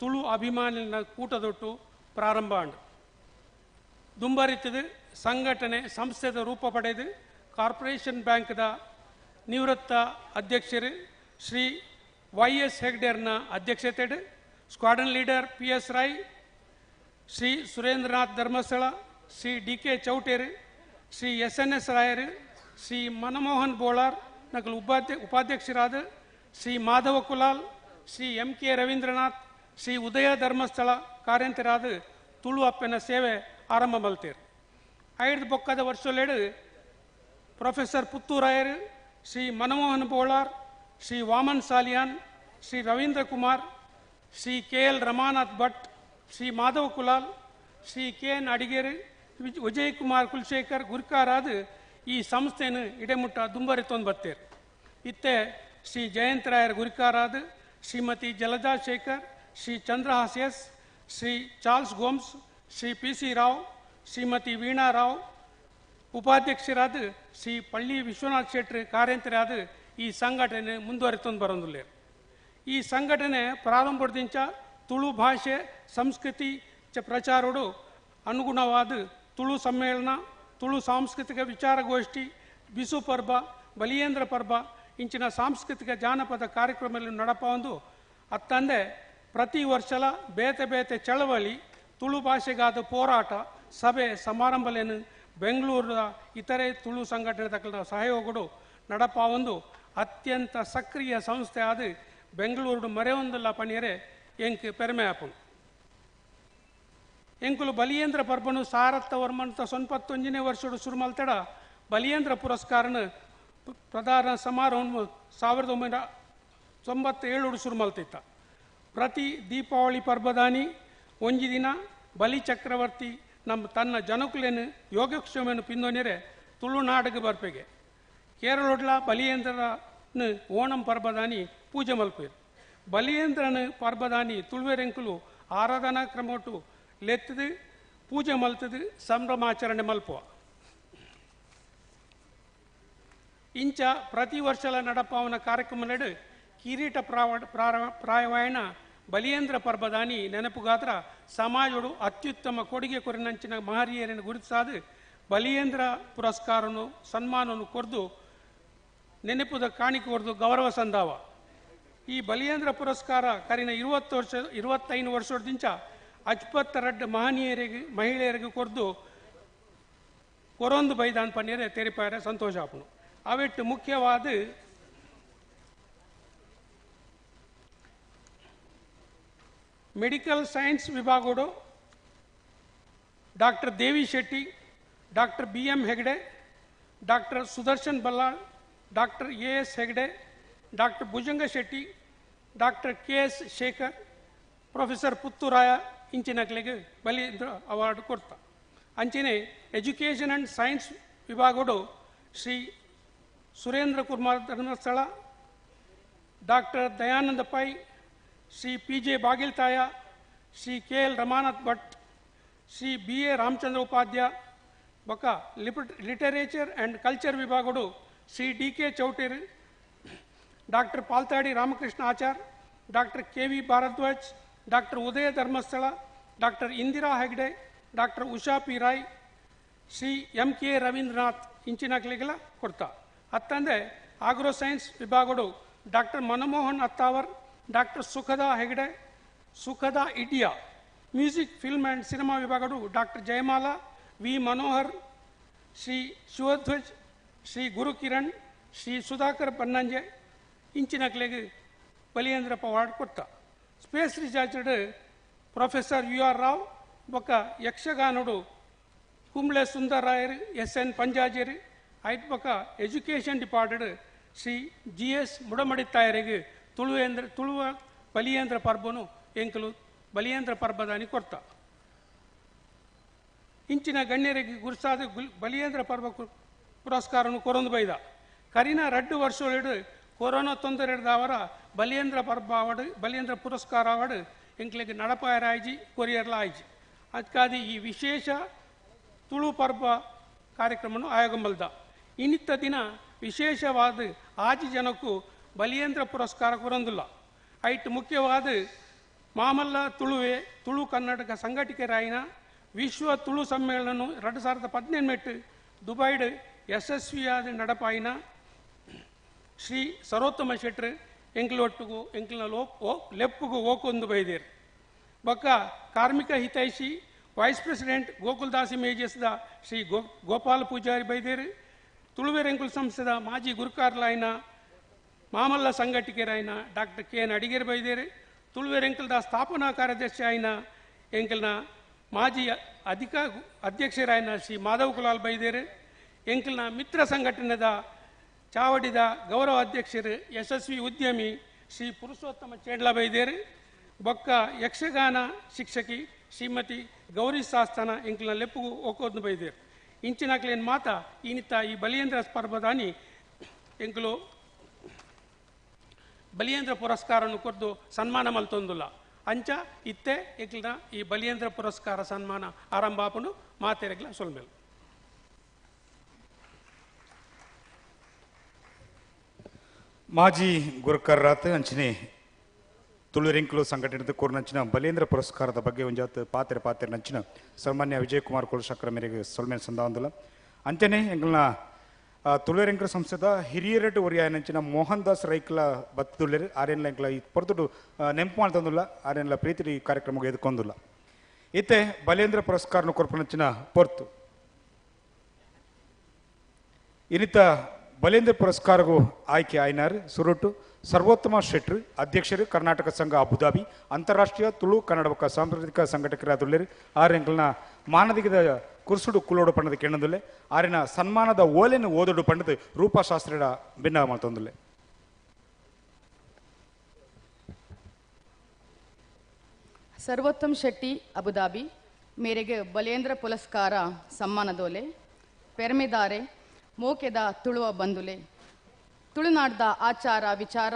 ತುಳು ಅಭಿಮಾನಿನ ಕೂಟದೊಟ್ಟು ಪ್ರಾರಂಭ ಆಂಡ್. ದುಂಬರಿತದು ಸಂಘಟನೆ ಸಂಸ್ಥೆದ ರೂಪ ಪಡೆದು ಕಾರ್ಪೊರೇಷನ್ ಬ್ಯಾಂಕ್ದ ನಿವೃತ್ತ ಅಧ್ಯಕ್ಷರು ಶ್ರೀ ವೈ ಎಸ್ ಹೆಗ್ಡೇರ್ನ ಅಧ್ಯಕ್ಷತೆಡು squadron leader P S Rai, Shri Surendranath Dharmasthala, Shri D K Chowter, Shri S N S ರಾಯರು, ಶ್ರೀ ಮನಮೋಹನ್ ಬೋಳಾರ್ ನಕಲು ಉಪಾಧ್ಯಕ್ಷರಾದ ಶ್ರೀ ಮಾಧವ ಕುಲಾಲ್, ಶ್ರೀ ಎಂ ಕೆ ರವೀಂದ್ರನಾಥ್, ಶ್ರೀ ಉದಯ ಧರ್ಮಸ್ಥಳ ಕಾರ್ಯಂತರಾದ ತುಳು ಅಪ್ಪನ ಸೇವೆ ಆರಂಭ ಮಲ್ತೇರು. ಐದು ಬೊಕ್ಕದ ವರ್ಷಲೆಡು ಪ್ರೊಫೆಸರ್ ಪುತ್ತೂರಾಯರು, Shri Manmohan Bolar, Shri Vaman Saliyan, Shri Ravindra Kumar, Shri K L Ramanath Bhat, Shri Madhava Kulal, Shri K N Adiger, Vijay Kumar Kulashekar ಗುರ್ಕಾರಾದ ಈ ಸಂಸ್ಥೆಯನ್ನು ಇಡೆಮುಟ್ಟ ದುಂಬರಿತೊಂದು ಬರ್ತೇರು. ಇತ್ತೆ Shri ಜಯಂತರಾಯರ್ ಗುರಿಕಾರಾದ Shrimati Jalaja Shekhar, Shri Chandrahas S, Shri Charles Gomes, Shri P C Rao, Shrimati Veena Rao, ಉಪಾಧ್ಯಕ್ಷರಾದ ಶ್ರೀ ಪಳ್ಳಿ ವಿಶ್ವನಾಥ್ ಶೆಟ್ಟರ್ ಕಾರ್ಯಂತರಾದ ಈ ಸಂಘಟನೆ ಮುಂದುವರಿತೊಂದು ಬರೋದಿಲ್ಲ. ಈ ಸಂಘಟನೆ ಪ್ರಾರಂಭದಿಂಚ ತುಳು ಭಾಷೆ ಸಂಸ್ಕೃತಿ ಚ ಪ್ರಚಾರೋಡು ಅನುಗುಣವಾದ ತುಳು ಸಮ್ಮೇಳನ, ತುಳು ಸಾಂಸ್ಕೃತಿಕ ವಿಚಾರಗೋಷ್ಠಿ, ಬಿಸು ಪರ್ಬ, ಬಲಿಯೇಂದ್ರ ಪರ್ಬ ಇಂಚಿನ ಸಾಂಸ್ಕೃತಿಕ ಜಾನಪದ ಕಾರ್ಯಕ್ರಮದಲ್ಲಿ ನಡಪೊಂದು ಅತ್ತಂದೆ ಪ್ರತಿ ವರ್ಷಲ ಬೇತೆ ಬೇತೆ ಚಳವಳಿ, ತುಳು ಭಾಷೆಗಾದ ಹೋರಾಟ ಸಭೆ ಸಮಾರಂಭಲೇನು ಬೆಂಗಳೂರಿನ ಇತರೆ ತುಳು ಸಂಘಟನೆ ತಕ್ಕಲ ಸಹಯೋಗಡು ನಡಪಾವೊಂದು ಅತ್ಯಂತ ಸಕ್ರಿಯ ಸಂಸ್ಥೆ ಆದ ಬೆಂಗಳೂರು ಮರೆಯೊಂದಲ್ಲ ಪಣಿಯರೆ ಎಂಕ್ ಪೆರ್ಮೆ ಆಪುಂಡು. ಎಂಕುಲು ಬಲಿಯೇಂದ್ರ ಪರ್ಬನು ಸಾರತ್ತ ವರ್ಮಂತ 91ನೇ ವರ್ಷಡು ಶುರು ಮಲ್ತಡ ಬಲಿಯೇಂದ್ರ ಪುರಸ್ಕಾರನ ಪ್ರಧಾನ ಸಮಾರೋಹ 1997 ಶುರು ಮಲ್ತಿತ್ತ. ಪ್ರತಿ ದೀಪಾವಳಿ ಪರ್ಬದಾನಿ ಒಂಜಿ ದಿನ ಬಲಿ ಚಕ್ರವರ್ತಿ ನಮ್ಮ ತನ್ನ ಜನಕುಲೇನು ಯೋಗಕ್ಷೇಮನು ಪಿಂದೊನಿರೆ ತುಳುನಾಡಿಗೆ ಬರ್ಪೆಗೆ ಕೇರಳೊಡ್ಲ ಬಲಿಯೇಂದ್ರನ ಓಣಂ ಪರ್ಬದಾನಿ ಪೂಜೆ ಮಲ್ಪೇರು. ಬಲಿಯೇಂದ್ರನ ಪರ್ಬದಾನಿ ತುಳುವೆರೆಂಕುಲು ಆರಾಧನಾ ಕ್ರಮೊಟ್ಟು ಲೆತ್ತದು ಪೂಜೆ ಮಲ್ತದು ಸಂಭ್ರಮಾಚರಣೆ ಮಲ್ಪುವ. ಇಂಚ ಪ್ರತಿ ವರ್ಷಲ ನಡಪಾವನ ಕಾರ್ಯಕ್ರಮ ನಡು ಕಿರೀಟ ಪ್ರಾಯವಾಯಣ ಬಲಿಯೇಂದ್ರ ಪರ್ಬದಾನಿ ನೆನಪುಗಾತ್ರ ಸಮಾಜೋಡು ಅತ್ಯುತ್ತಮ ಕೊಡುಗೆ ಕೊರಿನಂಚಿನ ಮಹರಿಯರನ್ನು ಗುರುತಿಸಾದು ಬಲಿಯೇಂದ್ರ ಪುರಸ್ಕಾರನು ಸನ್ಮಾನವನ್ನು ಕೊರ್ದು ನೆನಪುದ ಕಾಣಿಕೆ ಕೊರ್ದು ಗೌರವ ಸಂದಾವ. ಈ ಬಲಿಯೇಂದ್ರ ಪುರಸ್ಕಾರ ಕರಿನ 25 ವರ್ಷದಿಂಚ ಅಜ್ಪತ್ತರಡ್ಡು ಮಹನೀಯರಿಗೆ ಮಹಿಳೆಯರಿಗೆ ಕೊರ್ದು ಕೊರೊಂದು ಬೈದಾನ್ ಪನ್ನೀರೆ ತೆರಿಪಾರೆ ಸಂತೋಷ ಆಪುನು. ಅವೆಟ್ಟು ಮುಖ್ಯವಾದ ಮೆಡಿಕಲ್ ಸೈನ್ಸ್ ವಿಭಾಗಡು doctor Devi Shetty, doctor B M Hegde, doctor Sudarshan Ballal, doctor A S Hegde, doctor Bhujanga Shetty, doctor K S Shekhar, professor Putturaya ಇಂಚಿನಕ್ಲೆಗ್ ಬಲಿಯೇಂದ್ರ award ಕೊರ್ತ. ಅಂಚನೆ ಎಜುಕೇಷನ್ ಆ್ಯಂಡ್ ಸೈನ್ಸ್ ವಿಭಾಗಡು Shri Surendra Kumar Dharmasthala, doctor Dayananda Pai, Shri P J Bagiltaya, Shri K L Ramanath Bhat, Shri B A Ramachandra Upadhya ಬೊಕ literature and culture ವಿಭಾಗಡು Shri D K Chowter, doctor Paltadi Ramakrishna Achar, Doctor K V Bharadwaj, doctor Udaya Dharmasthala, doctor Indira Hegde, doctor Usha P Rai, Shri M K Ravindranath ಇಂಚಿನಕ್ಲಿಗೆಲ್ಲ ಕೊಡ್ತಾ. ಅತ್ತಂದೆ agro science ವಿಭಾಗಡು doctor Manmohan Attavar, doctor Sukhada Hegde, Sukhada Idya. Music film and cinema ವಿಭಾಗಡು doctor Jayamala, V Manohar, Shri Shivadhwaj, Shri Gurukiran, Shri Sudhakar Bannanje ಇಂಚಿನಕ್ಲೆಗ್ ಬಲಿಯೇಂದ್ರಪ್ಪ award ಕೊಡ್ತ. Space researched professor you are Rao ಬೊಕ್ಕ ಯಕ್ಷಗಾನಡು ಕುಂಬ್ಳೆ ಸುಂದರ್ ರಾಯರ್, S ಎನ್ ಪಂಜಾಜೇರ್. ಐಟ್ ಬೊಕ್ಕ education department Shri G S ಮುಡಮಡಿತ್ತಾಯರಿಗೆ Tuluva Baliyendra ಪರ್ಬನು ಎಂಕಲು Baliyendra ಪರ್ಬದಾನಿ ಕೊರ್ತ. ಇಂಚಿನ ಗಣ್ಯರಿಗೆ ಗುರುಸಾದ ಬಲಿಯೇಂದ್ರ ಪರ್ಬ ಪುರಸ್ಕಾರನು ಕೊರೊಂದು ಬೈದ. ಕರಿನ 2 ವರ್ಷಗಳು ಕೊರೋನಾ ತೊಂದರೆ ಹಿಡ್ದವರ ಬಲಿಯೇಂದ್ರ ಪರ್ಬ ಅವಾರ್ಡ್, ಬಲಿಯೇಂದ್ರ ಪುರಸ್ಕಾರ ಅವಾರ್ಡ್ ಎಂಕ್ಲೆಗ್ ನಡಪಾಯರ ಆಯ್ಜಿ, ಕೊರಿಯರ್ಲ ಆಯ್ಜಿ. ಅದಕ್ಕಾಗಿ ಈ ವಿಶೇಷ ತುಳು ಪರ್ಬ ಕಾರ್ಯಕ್ರಮವನ್ನು ಆಯೋಗ ಮಲ್ದ. ಇನ್ನಿತ್ತ ದಿನ ವಿಶೇಷವಾದ 6 ಜನಕ್ಕೂ ಬಲಿಯೇಂದ್ರ ಪುರಸ್ಕಾರ ಕೊರೊಂದಿಲ್ಲ. ಐಟ್ ಮುಖ್ಯವಾದ ಮಾಮಲ್ಲ ತುಳುವೆ ತುಳು ಕರ್ನಾಟಕ ಸಂಘಟಕರಾಯಿನ ವಿಶ್ವ ತುಳು ಸಮ್ಮೇಳನ 2018 ದುಬೈಡ್ ಯಶಸ್ವಿಯಾದ ನಡಪಾಯಿನ ಶ್ರೀ ಸರ್ವೋತ್ತಮ ಶೆಟ್ರು ಎಂಕ್ಲೊಟ್ಟುಗು ಎಂಕ್ಲಿನ ಲೆಪ್ಪುಗು ಓಕೊಂದು ಬೈದೇರು. ಬೊಕ್ಕ ಕಾರ್ಮಿಕ ಹಿತೈಷಿ ವೈಸ್ ಪ್ರೆಸಿಡೆಂಟ್ ಗೋಕುಲ್ದಾಸಿ ಮೇಜಸ್ದ ಶ್ರೀ ಗೋಪಾಲ ಪೂಜಾರಿ ಬೈದೇರು. ತುಳುವೆರೆಂಕುಲ್ ಸಂಸ್ಥೆದ ಮಾಜಿ ಗುರುಕಾರ್ಲಾಯಿನ ಮಾಮಲ್ಲ ಸಂಘಟಕರಾಯಿನ ಡಾಕ್ಟರ್ ಕೆ ಎನ್ ಅಡಿಗೇರ್ ಬೈದೇರು. ತುಳುವೆರೆಂಕುಲ್ದ ಸ್ಥಾಪನಾ ಕಾರ್ಯದರ್ಶಿ ಆಯಿನ ಎಂಕಲ್ನ ಮಾಜಿ ಅಧಿಕ ಅಧ್ಯಕ್ಷರಾಯಿನ ಶ್ರೀ ಮಾಧವ ಕುಲಾಲ್ ಬೈದೇರು. ಎಂಕಲ್ನ ಮಿತ್ರ ಸಂಘಟನೆದ ಚಾವಡಿದ ಗೌರವ ಅಧ್ಯಕ್ಷರು ಯಶಸ್ವಿ ಉದ್ಯಮಿ ಶ್ರೀ ಪುರುಷೋತ್ತಮ ಚೇಂಡ್ಲ ಬೈದೇರು. ಬೊಕ್ಕ ಯಕ್ಷಗಾನ ಶಿಕ್ಷಕಿ ಶ್ರೀಮತಿ ಗೌರಿ ಸಾಸ್ತಾನ ಎಂಕಲ್ನ ಲೆಪ್ಪುಗು ಒಕ್ಕೋದ್ನು ಬೈದೇರು. ಇಂಚಿನಕ್ಲೇನ್ ಮಾತ ಈನಿತ ಈ ಬಲಿಯೇಂದ್ರ ಪರ್ಬದಾನಿ ಎಂಕಲು ಬಲಿಯೇಂದ್ರ ಪುರಸ್ಕಾರನ್ನು ಕೊರ್ದು ಸನ್ಮಾನ ಮಲ್ತೊಂದುಲ್ಲ. ಅಂಚ ಇತ್ತೆ ಎಂಕಲ್ನ ಈ ಬಲಿಯೇಂದ್ರ ಪುರಸ್ಕಾರ ಸನ್ಮಾನ ಆರಂಭ ಆಪುಂಡು. ಮಾತೆರೆಗ್ಲ ಸೊಲ್ಮೆಲ್. ಮಾಜಿ ಗುರುಕರ್ರಾತ್ ಅಂಚನೆ ತುಳುರೆಂಕುಲು ಸಂಘಟನೆ ಕೋರ್ನಂಚಿನ ಬಲೇಂದ್ರ ಪುರಸ್ಕಾರದ ಬಗ್ಗೆ ಒಂಜಾತ್ ಪಾತ್ರೆ ಪಾತ್ರೆ ನಂಚಿನ ಸನ್ಮಾನ್ಯ ವಿಜಯಕುಮಾರ್ ಕುಲಶಾಖರ ಮೇರೆಗೆ ಸೊಲ್ಮೆನ್ ಸಂದಾವಂದುಲ. ಅಂಚನೆ ಎಂಕಲ್ನ ತುಳುರೆಂಕುಲು ಸಂಸ್ಥೆದ ಹಿರಿಯರೆಡ್ ಒರಿಯಾಯ ನಂಚಿನ ಮೋಹನ್ ದಾಸ್ ರೈಕ್ಲ ಬತ್ತುಳ್ಳೆರು ಆರ್ಯನ್ಲ ಎಂಕಲ ಈ ಪೊರ್ತುಡು ನೆಂಪು ಮಾಡ್ತಂದುಲ್ಲ. ಆರ್ಯನ್ಲ ಪ್ರೀತಿ ಈ ಕಾರ್ಯಕ್ರಮಕ್ಕೆ ಎದುಕೊಂದುಲ್ಲ. ಇತ್ತೆ ಬಲೇಂದ್ರ ಪುರಸ್ಕಾರನ ಕೊರ್ಪುನಂಚಿನ ಪೊರ್ತು ಇನ್ನಿತ ಬಲೇಂದ್ರ ಪುರಸ್ಕಾರಗೂ ಆಯ್ಕೆ ಆಯ್ನಾರ್ ಸುರುಟು ಸರ್ವೋತ್ತಮ ಶೆಟ್ರು ಅಧ್ಯಕ್ಷರು ಕರ್ನಾಟಕ ಸಂಘ ಅಬುದಾಬಿ ಅಂತಾರಾಷ್ಟ್ರೀಯ ತುಳು ಕನ್ನಡ ಬೊಕ್ಕ ಸಾಂಸ್ಕೃತಿಕ ಸಂಘಟಕರಾದುಳ್ಳೆರು. ಆರೆಂಕಲ್ನ ಮಾನದಿಗದ ಕುರ್ಸುಡು ಕುಲೋಡು ಪಂಡದ ಕೆಣ್ಣದುಲ್ಲೆ. ಆರಿನ ಸನ್ಮಾನದ ಓಲೆನು ಓದೋಡು ಪಂಡದು ರೂಪಶಾಸ್ತ್ರದ ಭಿನ್ನ ಮಾಡ್ತೊಂದುಲ್ಲೆ. ಸರ್ವೋತ್ತಮ್ ಶೆಟ್ಟಿ ಅಬುದಾಬಿ ಮೇರೆಗೆ ಬಲೇಂದ್ರ ಪುರಸ್ಕಾರ ಸಮ್ಮಾನದೋಲೆ ಪೆರ್ಮೆದಾರೆ ಮೋಕೆದ ತುಳುವ ಬಂದುಲೆ ತುಳುನಾಡ್ದ ಆಚಾರ ವಿಚಾರ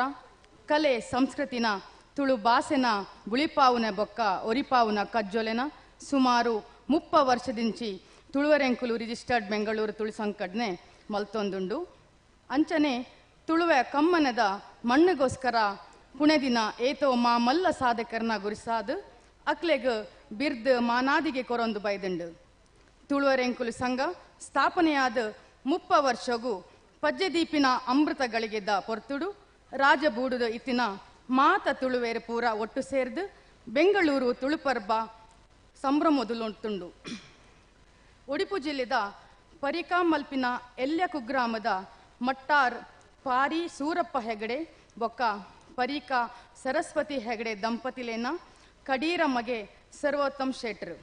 ಕಲೆ ಸಂಸ್ಕೃತಿನ ತುಳು ಬಾಸೆನ ಬುಳಿಪಾವುನ ಬೊಕ್ಕ ಒರಿಪಾವುನ ಕಜ್ಜೊಲೆನ ಸುಮಾರು 30 ವರ್ಷದಿಂಚಿ ತುಳುವರೆಂಕುಲು ರಿಜಿಸ್ಟರ್ಡ್ ಬೆಂಗಳೂರು ತುಳು ಸಂಕಡ್ನೆ ಮಲ್ತೊಂದುಂಡು. ಅಂಚನೆ ತುಳುವೆ ಕಮ್ಮನದ ಮಣ್ಣುಗೋಸ್ಕರ ಪುಣೆದಿನ ಏತೋ ಮಾಮಲ್ಲ ಸಾಧಕರನ ಗುರಿಸಾದು ಅಕ್ಲೆಗ್ ಬಿರ್ದ್ ಮಾನಾದಿಗೆ ಕೊರೊಂದು ಬೈದುಂಡು. ತುಳುವರೆಂಕುಲು ಸಂಘ ಸ್ಥಾಪನೆಯಾದ 30 ವರ್ಷಗೂ ಪಜ್ಜೆದೀಪಿನ ಅಮೃತಗಳಿಗೆದ್ದ ಪೊರ್ತುಡು ರಾಜಬೂಡುದ ಇತ್ತಿನ ಮಾತ ತುಳುವೇರು ಪೂರ ಒಟ್ಟು ಸೇರ್ದು ಬೆಂಗಳೂರು ತುಳುಪರ್ಬ ಸಂಭ್ರಮದುಲುಂಟುಂಡು. ಒಡಿಪು ಜಿಲ್ಲೆದ ಪರಿಕಾಮಲ್ಪಿನ ಎಲ್ಯ ಕುಗ್ರಾಮದ ಮಟ್ಟಾರ್ ಪಾರಿ ಸೂರಪ್ಪ ಹೆಗಡೆ ಬೊಕ್ಕ ಪರೀಕಾ ಸರಸ್ವತಿ ಹೆಗಡೆ ದಂಪತಿಲೇನ ಕಡೀರ ಮಗೆ ಸರ್ವೋತ್ತಮ್ ಶೆಟ್ರು.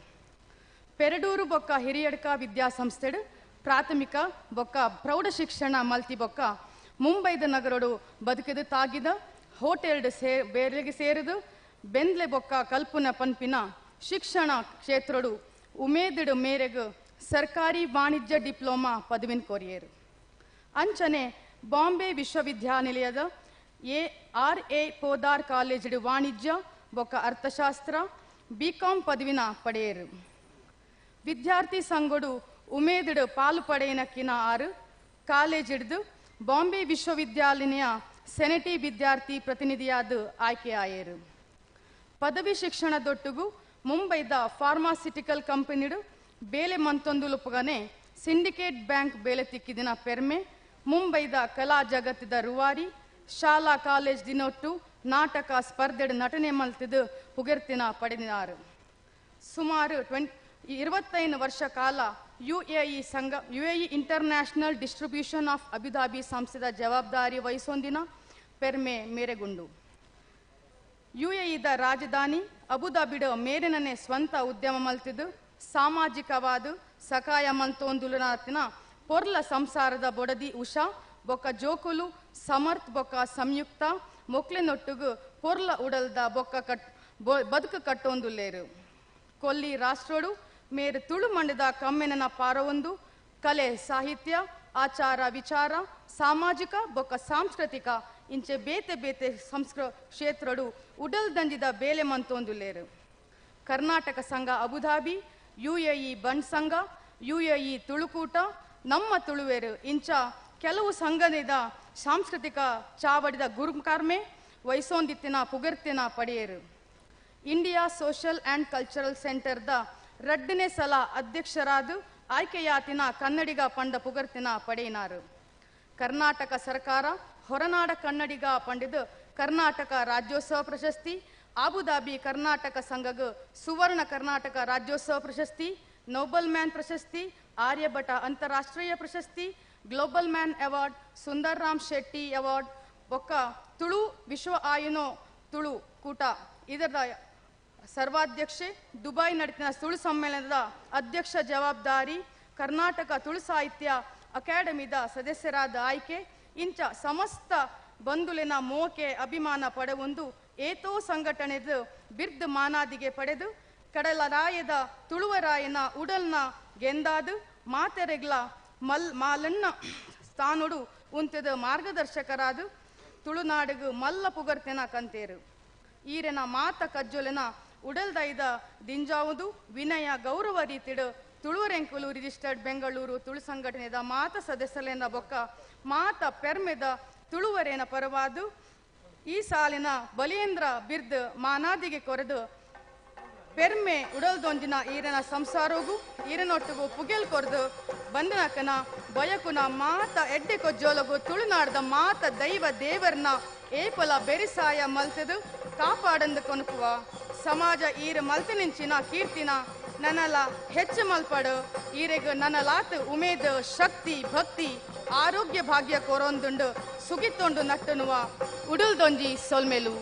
ಪೆರಡೂರು ಬೊಕ್ಕ ಹಿರಿಯಡ್ಕ ವಿದ್ಯಾಸಂಸ್ಥೆಡು ಪ್ರಾಥಮಿಕ ಬೊಕ್ಕ ಪ್ರೌಢ ಶಿಕ್ಷಣ ಮಲ್ತಿ ಬೊಕ್ಕ ಮುಂಬೈದ ನಗರಡು ಬದುಕಿದು ತಾಗಿದ ಹೋಟೆಲ್ಡ್ ಬೇರೆಗೆ ಸೇರಿದು ಬೆಂದ್ಲೆ ಬೊಕ್ಕ ಕಲ್ಪುನ ಪನ್ಪಿನ ಶಿಕ್ಷಣ ಕ್ಷೇತ್ರಡು ಉಮೇದಿಡು ಮೇರೆಗು ಸರ್ಕಾರಿ ವಾಣಿಜ್ಯ ಡಿಪ್ಲೊಮಾ ಪದವಿನ ಕೊರಿಯರು. ಅಂಚನೆ ಬಾಂಬೆ ವಿಶ್ವವಿದ್ಯಾನಿಲಯದ ARA Podar ಕಾಲೇಜಿಡು ವಾಣಿಜ್ಯ ಬೊಕ್ಕ ಅರ್ಥಶಾಸ್ತ್ರ BCom ಪದವಿನ ಪಡೆಯರು. ವಿದ್ಯಾರ್ಥಿ ಸಂಘಡು ಉಮೇದಿಡು ಪಾಲು ಪಡೆಯನ ಕಿನ 6 ಕಾಲೇಜಿಡ್ದು ಬಾಂಬೆ ವಿಶ್ವವಿದ್ಯಾನಿಲಯ ಸೆನೆಟಿ ವಿದ್ಯಾರ್ಥಿ ಪ್ರತಿನಿಧಿಯಾದ ಆಯ್ಕೆಯಾಯರು. ಪದವಿ ಶಿಕ್ಷಣದೊಟ್ಟುಗು ಮುಂಬೈದ ಫಾರ್ಮಾಸ್ಯೂಟಿಕಲ್ ಕಂಪನಿಡು ಬೇಲೆ ಮಂತೊಂದುಲುಪಗನೆ ಸಿಂಡಿಕೇಟ್ ಬ್ಯಾಂಕ್ ಬೇಲೆ ತಿಕ್ಕಿದಿನ ಪೆರ್ಮೆ ಮುಂಬೈದ ಕಲಾ ಜಗತ್ತಿದ ರೂವಾರಿ ಶಾಲಾ ಕಾಲೇಜ್ ದಿನೊಟ್ಟು ನಾಟಕ ಸ್ಪರ್ಧೆಡು ನಟನೆ ಮಲ್ತಿದ್ದು ಪುಗೆರ್ತಿನ ಪಡೆದಿನಾರು. ಸುಮಾರು 25 ವರ್ಷ ಕಾಲ ಯುಎಇ ಸಂಘ UAE international distribution of Abu Dhabi ಸಂಸ್ಥೆದ ಜವಾಬ್ದಾರಿ ವಹಿಸೊಂದಿನ ಪೆರ್ಮೆ ಮೇರೆಗುಂಡು. ಯುಎಇದ ರಾಜಧಾನಿ ಅಬುದಾಬಿಡ ಮೇರೆನನೆ ಸ್ವಂತ ಉದ್ಯಮ ಮಲ್ತಿದ್ದು ಸಾಮಾಜಿಕವಾದ ಸಕಾಯ ಮಂತೊಂದುಲನಾತಿನ ಪೊರ್ಲ ಸಂಸಾರದ ಬೊಡದಿ ಉಷಾ ಬೊಕ್ಕ ಜೋಕುಲು ಸಮರ್ಥ್ ಬೊಕ್ಕ ಸಂಯುಕ್ತ ಮೊಕ್ಲೆನೊಟ್ಟುಗು ಪೊರ್ಲ ಉಡಲ್ದ ಬೊಕ್ಕ ಬದುಕು ಕಟ್ಟೊಂದುಲ್ಲೇರು. ಕೊಲ್ಲಿ ರಾಷ್ಟ್ರೋಡು ಮೇರು ತುಳು ಮಂಡದ ಕಮ್ಮೆನನ ಪಾರವೊಂದು ಕಲೆ ಸಾಹಿತ್ಯ ಆಚಾರ ವಿಚಾರ ಸಾಮಾಜಿಕ ಬೊಕ್ಕ ಸಾಂಸ್ಕೃತಿಕ ಇಂಚೆ ಬೇತೆ ಬೇತೆ ಕ್ಷೇತ್ರಡು ಉಡಲ್ದಂಜಿದ ಬೇಲೆ ಮಂತೊಂದುಲ್ಲೇರು. ಕರ್ನಾಟಕ ಸಂಘ ಅಬುಧಾಬಿ, ಯುಎಇ ಬಂಡ್ ಸಂಘ, ಯುಎಇ ತುಳುಕೂಟ, ನಮ್ಮ ತುಳುವೇರು ಇಂಚ ಕೆಲವು ಸಂಘದ ಸಾಂಸ್ಕೃತಿಕ ಚಾವಡಿದ ಗುರುಕರ್ಮೆ ವಹಿಸೋಂದಿತ್ತಿನ ಪುಗರ್ತಿನ ಪಡೆಯರು. ಇಂಡಿಯಾ ಸೋಷಲ್ ಆ್ಯಂಡ್ ಕಲ್ಚರಲ್ ಸೆಂಟರ್ದ 2ನೇ ಸಲ ಅಧ್ಯಕ್ಷರಾದ ಆಯ್ಕೆಯಾತಿನ ಕನ್ನಡಿಗ ಪಂಡ ಪುಗರ್ತಿನ ಪಡೆಯಿನಾರು. ಕರ್ನಾಟಕ ಸರ್ಕಾರ ಹೊರನಾಡ ಕನ್ನಡಿಗ ಪಂಡಿದು ಕರ್ನಾಟಕ ರಾಜ್ಯೋತ್ಸವ ಪ್ರಶಸ್ತಿ, ಅಬುಧಾಬಿ ಕರ್ನಾಟಕ ಸಂಘಗ್ ಸುವರ್ಣ ಕರ್ನಾಟಕ ರಾಜ್ಯೋತ್ಸವ ಪ್ರಶಸ್ತಿ, ನೋಬಲ್ ಮ್ಯಾನ್ ಪ್ರಶಸ್ತಿ, ಆರ್ಯಭಟ ಅಂತಾರಾಷ್ಟ್ರೀಯ ಪ್ರಶಸ್ತಿ, global man award, Sundar Ram Shetty award ಬೊಕ್ಕ ತುಳು ವಿಶ್ವ ಆಯುನೋ ತುಳು ಕೂಟ ಇದರ ಸರ್ವಾಧ್ಯಕ್ಷೆ, ದುಬೈ ನಡೆತಿನ ತುಳು ಸಮ್ಮೇಳನದ ಅಧ್ಯಕ್ಷ ಜವಾಬ್ದಾರಿ, ಕರ್ನಾಟಕ ತುಳು ಸಾಹಿತ್ಯ ಅಕಾಡೆಮಿದ ಸದಸ್ಯರಾದ ಆಯ್ಕೆ ಇಂಚ ಸಮಸ್ತ ಬಂಧುಲಿನ ಮೋಕೆ ಅಭಿಮಾನ ಪಡೆವೊಂದು ಏತೋ ಸಂಘಟನೆದು ಬಿರ್ದ್ ಮಾನಾದಿಗೆ ಪಡೆದು ಕಡಲರಾಯದ ತುಳುವರಾಯನ ಉಡಲ್ನ ಗೆಂದಾದು ಮಾತೆರೆಗ್ಲ ಮಾಲನ್ನ ಸ್ಥಾನೋಡು ಉಂತದ ಮಾರ್ಗದರ್ಶಕರಾದ ತುಳುನಾಡಿಗು ಮಲ್ಲ ಪುಗರ್ತೆನ ಕಂತೇರು. ಈರೆನ ಮಾತ ಕಜ್ಜೊಲೆನ ಉಡಲ್ದೈದ ದಿಂಜಾವುದು ವಿನಯ ಗೌರವ ರೀತಿಡು ತುಳುವರೆಂಕುಲು ರಿಜಿಸ್ಟರ್ಡ್ ಬೆಂಗಳೂರು ತುಳು ಸಂಘಟನೆದ ಮಾತ ಸದಸ್ಯರೇನ ಬೊಕ್ಕ ಮಾತ ಪೆರ್ಮೆದ ತುಳುವರೇನ ಪರವಾದು ಈ ಸಾಲಿನ ಬಲಿಯೇಂದ್ರ ಬಿರ್ದ್ ಮಾನಾದಿಗೆ ಕೊರೆದು ಪೆರ್ಮೆ ಉಡಲ್ದೊಂಜಿನ ಈರನ ಸಂಸಾರೋಗು ಈರನೊಟ್ಟಿಗೂ ಪುಗೆಲ್ ಕೊರೆದು ಬಂದನಕನ ಬಯಕುನ ಮಾತ ಎಡ್ಡೆ ಕೊಜ್ಜೋಲಗು ತುಳುನಾಡದ ಮಾತ ದೈವ ದೇವರ್ನ ಏಪಲ ಬೆರಿಸಾಯ ಮಲ್ತದು ಕಾಪಾಡಂದು ಕೊನುಕುವ ಸಮಾಜ ಈರ ಮಲ್ತನಿಂಚಿನ ಕೀರ್ತಿನ ನನಲ ಹೆಚ್ಚು ಮಲ್ಪಡು ಈರೆಗ್ ನನಲಾತ್ ಉಮೇದ್ ಶಕ್ತಿ ಭಕ್ತಿ ಆರೋಗ್ಯ ಭಾಗ್ಯ ಕೊರೊಂದುಂಡು ಸುಗಿತ್ತೊಂಡು ನಟ್ಟನುವ ಉಡುಲ್ದೊಂಜಿ ಸೊಲ್ಮೆಲು.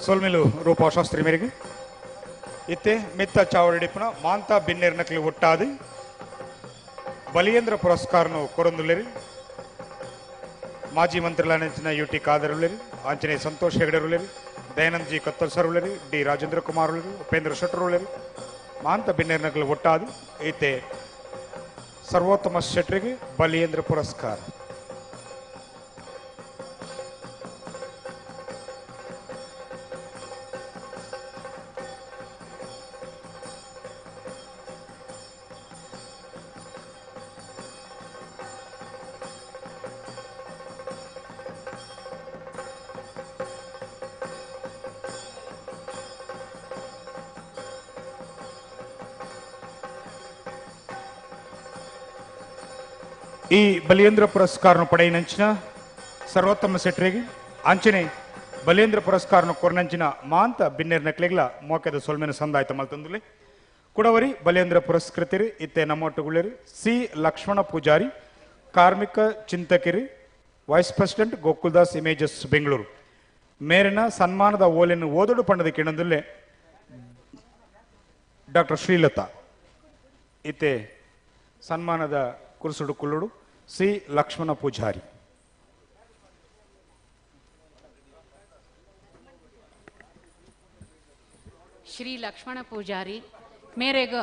ಸೊಲ್ಮೆಲು ರೂಪಾ ಶಾಸ್ತ್ರಿ ಮೇರೆಗೆ ಇತ್ತೆ ಮಿತ್ತ ಚಾವಡಿಪುನ ಮಾಂತಾ ಬಿನ್ನೇರ್ ನಕಲಿ ಒಟ್ಟಾದು ಬಲಿಯೇಂದ್ರ ಪುರಸ್ಕಾರನು ಕೊರೊಂದುಲ್ಲೇರಿ. ಮಾಜಿ ಮಂತ್ರಿಲಾನಿಂಚಿನ ಯು ಟಿ ಖಾದರ್ ಉಳ್ಳೇರಿ, ಆಂಜನೇಯ ಸಂತೋಷ್ ಹೆಗಡೆ ಉಳ್ಳೇರಿ, ದಯಾನಂದ್ ಜಿ ಕತ್ತಲ್ ಸರ್ ಉಳ್ಳೇರಿ, ಡಿ ರಾಜೇಂದ್ರ ಕುಮಾರ್ ಉಳ್ಳೇರಿ, ಉಪೇಂದ್ರ ಶೆಟ್ಟರ್ ಉಳ್ಳೇರಿ, ಮಾಂತ ಬಿನ್ನೇರ್ ನಕಲಿ ಒಟ್ಟಾದು ಇತ್ತೆ ಸರ್ವೋತ್ತಮ ಶೆಟ್ಟರಿಗೆ ಬಲಿಯೇಂದ್ರ ಪುರಸ್ಕಾರ. ಈ ಬಲಿಯೇಂದ್ರ ಪುರಸ್ಕಾರನು ಪಡೆಯಿನಂಚಿನ ಸರ್ವೋತ್ತಮ ಸೆಟ್ರಿಗೆ ಅಂಚನೆ ಬಲಿಯೇಂದ್ರ ಪುರಸ್ಕಾರನು ಕೊರನಂಚಿನ ಮಾಂತ ಬಿನ್ನೇರ್ ನಕ್ಲೆಗ್ಲ ಮೋಕೆದ ಸೊಲ್ಮೆನ ಸಂದಾಯ್ತ ಮಲ್ತಂದುಲೆ. ಕುಡವರಿ ಬಲಿಯೇಂದ್ರ ಪುರಸ್ಕೃತಿರಿ ಇತ್ತೆ ನಮ್ಮೊಟ್ಟುಗುಳ್ಳೇರಿ ಸಿ ಲಕ್ಷ್ಮಣ ಪೂಜಾರಿ, ಕಾರ್ಮಿಕ ಚಿಂತಕಿರಿ, vice president Gokuldas images Bengaluru. ಮೇರಿನ ಸನ್ಮಾನದ ಓಲೆಯನ್ನು ಓದಡು ಪಂಡದ ಕಿಣಂದುಲ್ಲೆ ಡಾಕ್ಟರ್ ಶ್ರೀಲತಾ ಇತ್ತೆ ಸನ್ಮಾನದ ಕುರುಸುಡು ಕುಳ್ಳುಡು ಸಿ ಲಕ್ಷ್ಮಣ ಪೂಜಾರಿ. ಶ್ರೀ ಲಕ್ಷ್ಮಣ ಪೂಜಾರಿ ಮೇರೆಗ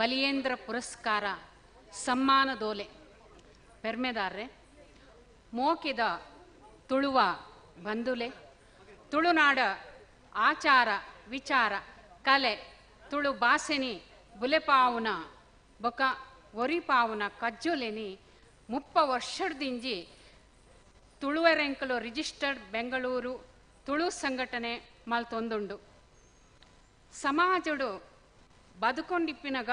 ಬಲಿಯೇಂದ್ರ ಪುರಸ್ಕಾರ ಸಮ್ಮಾನದೋಲೆ ಪೆರ್ಮೆದಾರ್ರೆ ಮೋಕಿದ ತುಳುವ ಬಂಧುಲೆ ತುಳುನಾಡ ಆಚಾರ ವಿಚಾರ ಕಲೆ ತುಳು ಬಾಸೆನಿ ಬುಲೆಪಾವುನ ಬೊಕ ಒರಿಪಾವುನ ಕಜ್ಜೊಲೆನಿ 30 ವರ್ಷದಿಂಜಿ ತುಳುವೆರೆಂಕಲು ರಿಜಿಸ್ಟರ್ಡ್ ಬೆಂಗಳೂರು ತುಳು ಸಂಘಟನೆ ಮಲ್ತೊಂದುಂಡು. ಸಮಾಜಡು ಬದುಕೊಂಡಿಪ್ಪಿನಗ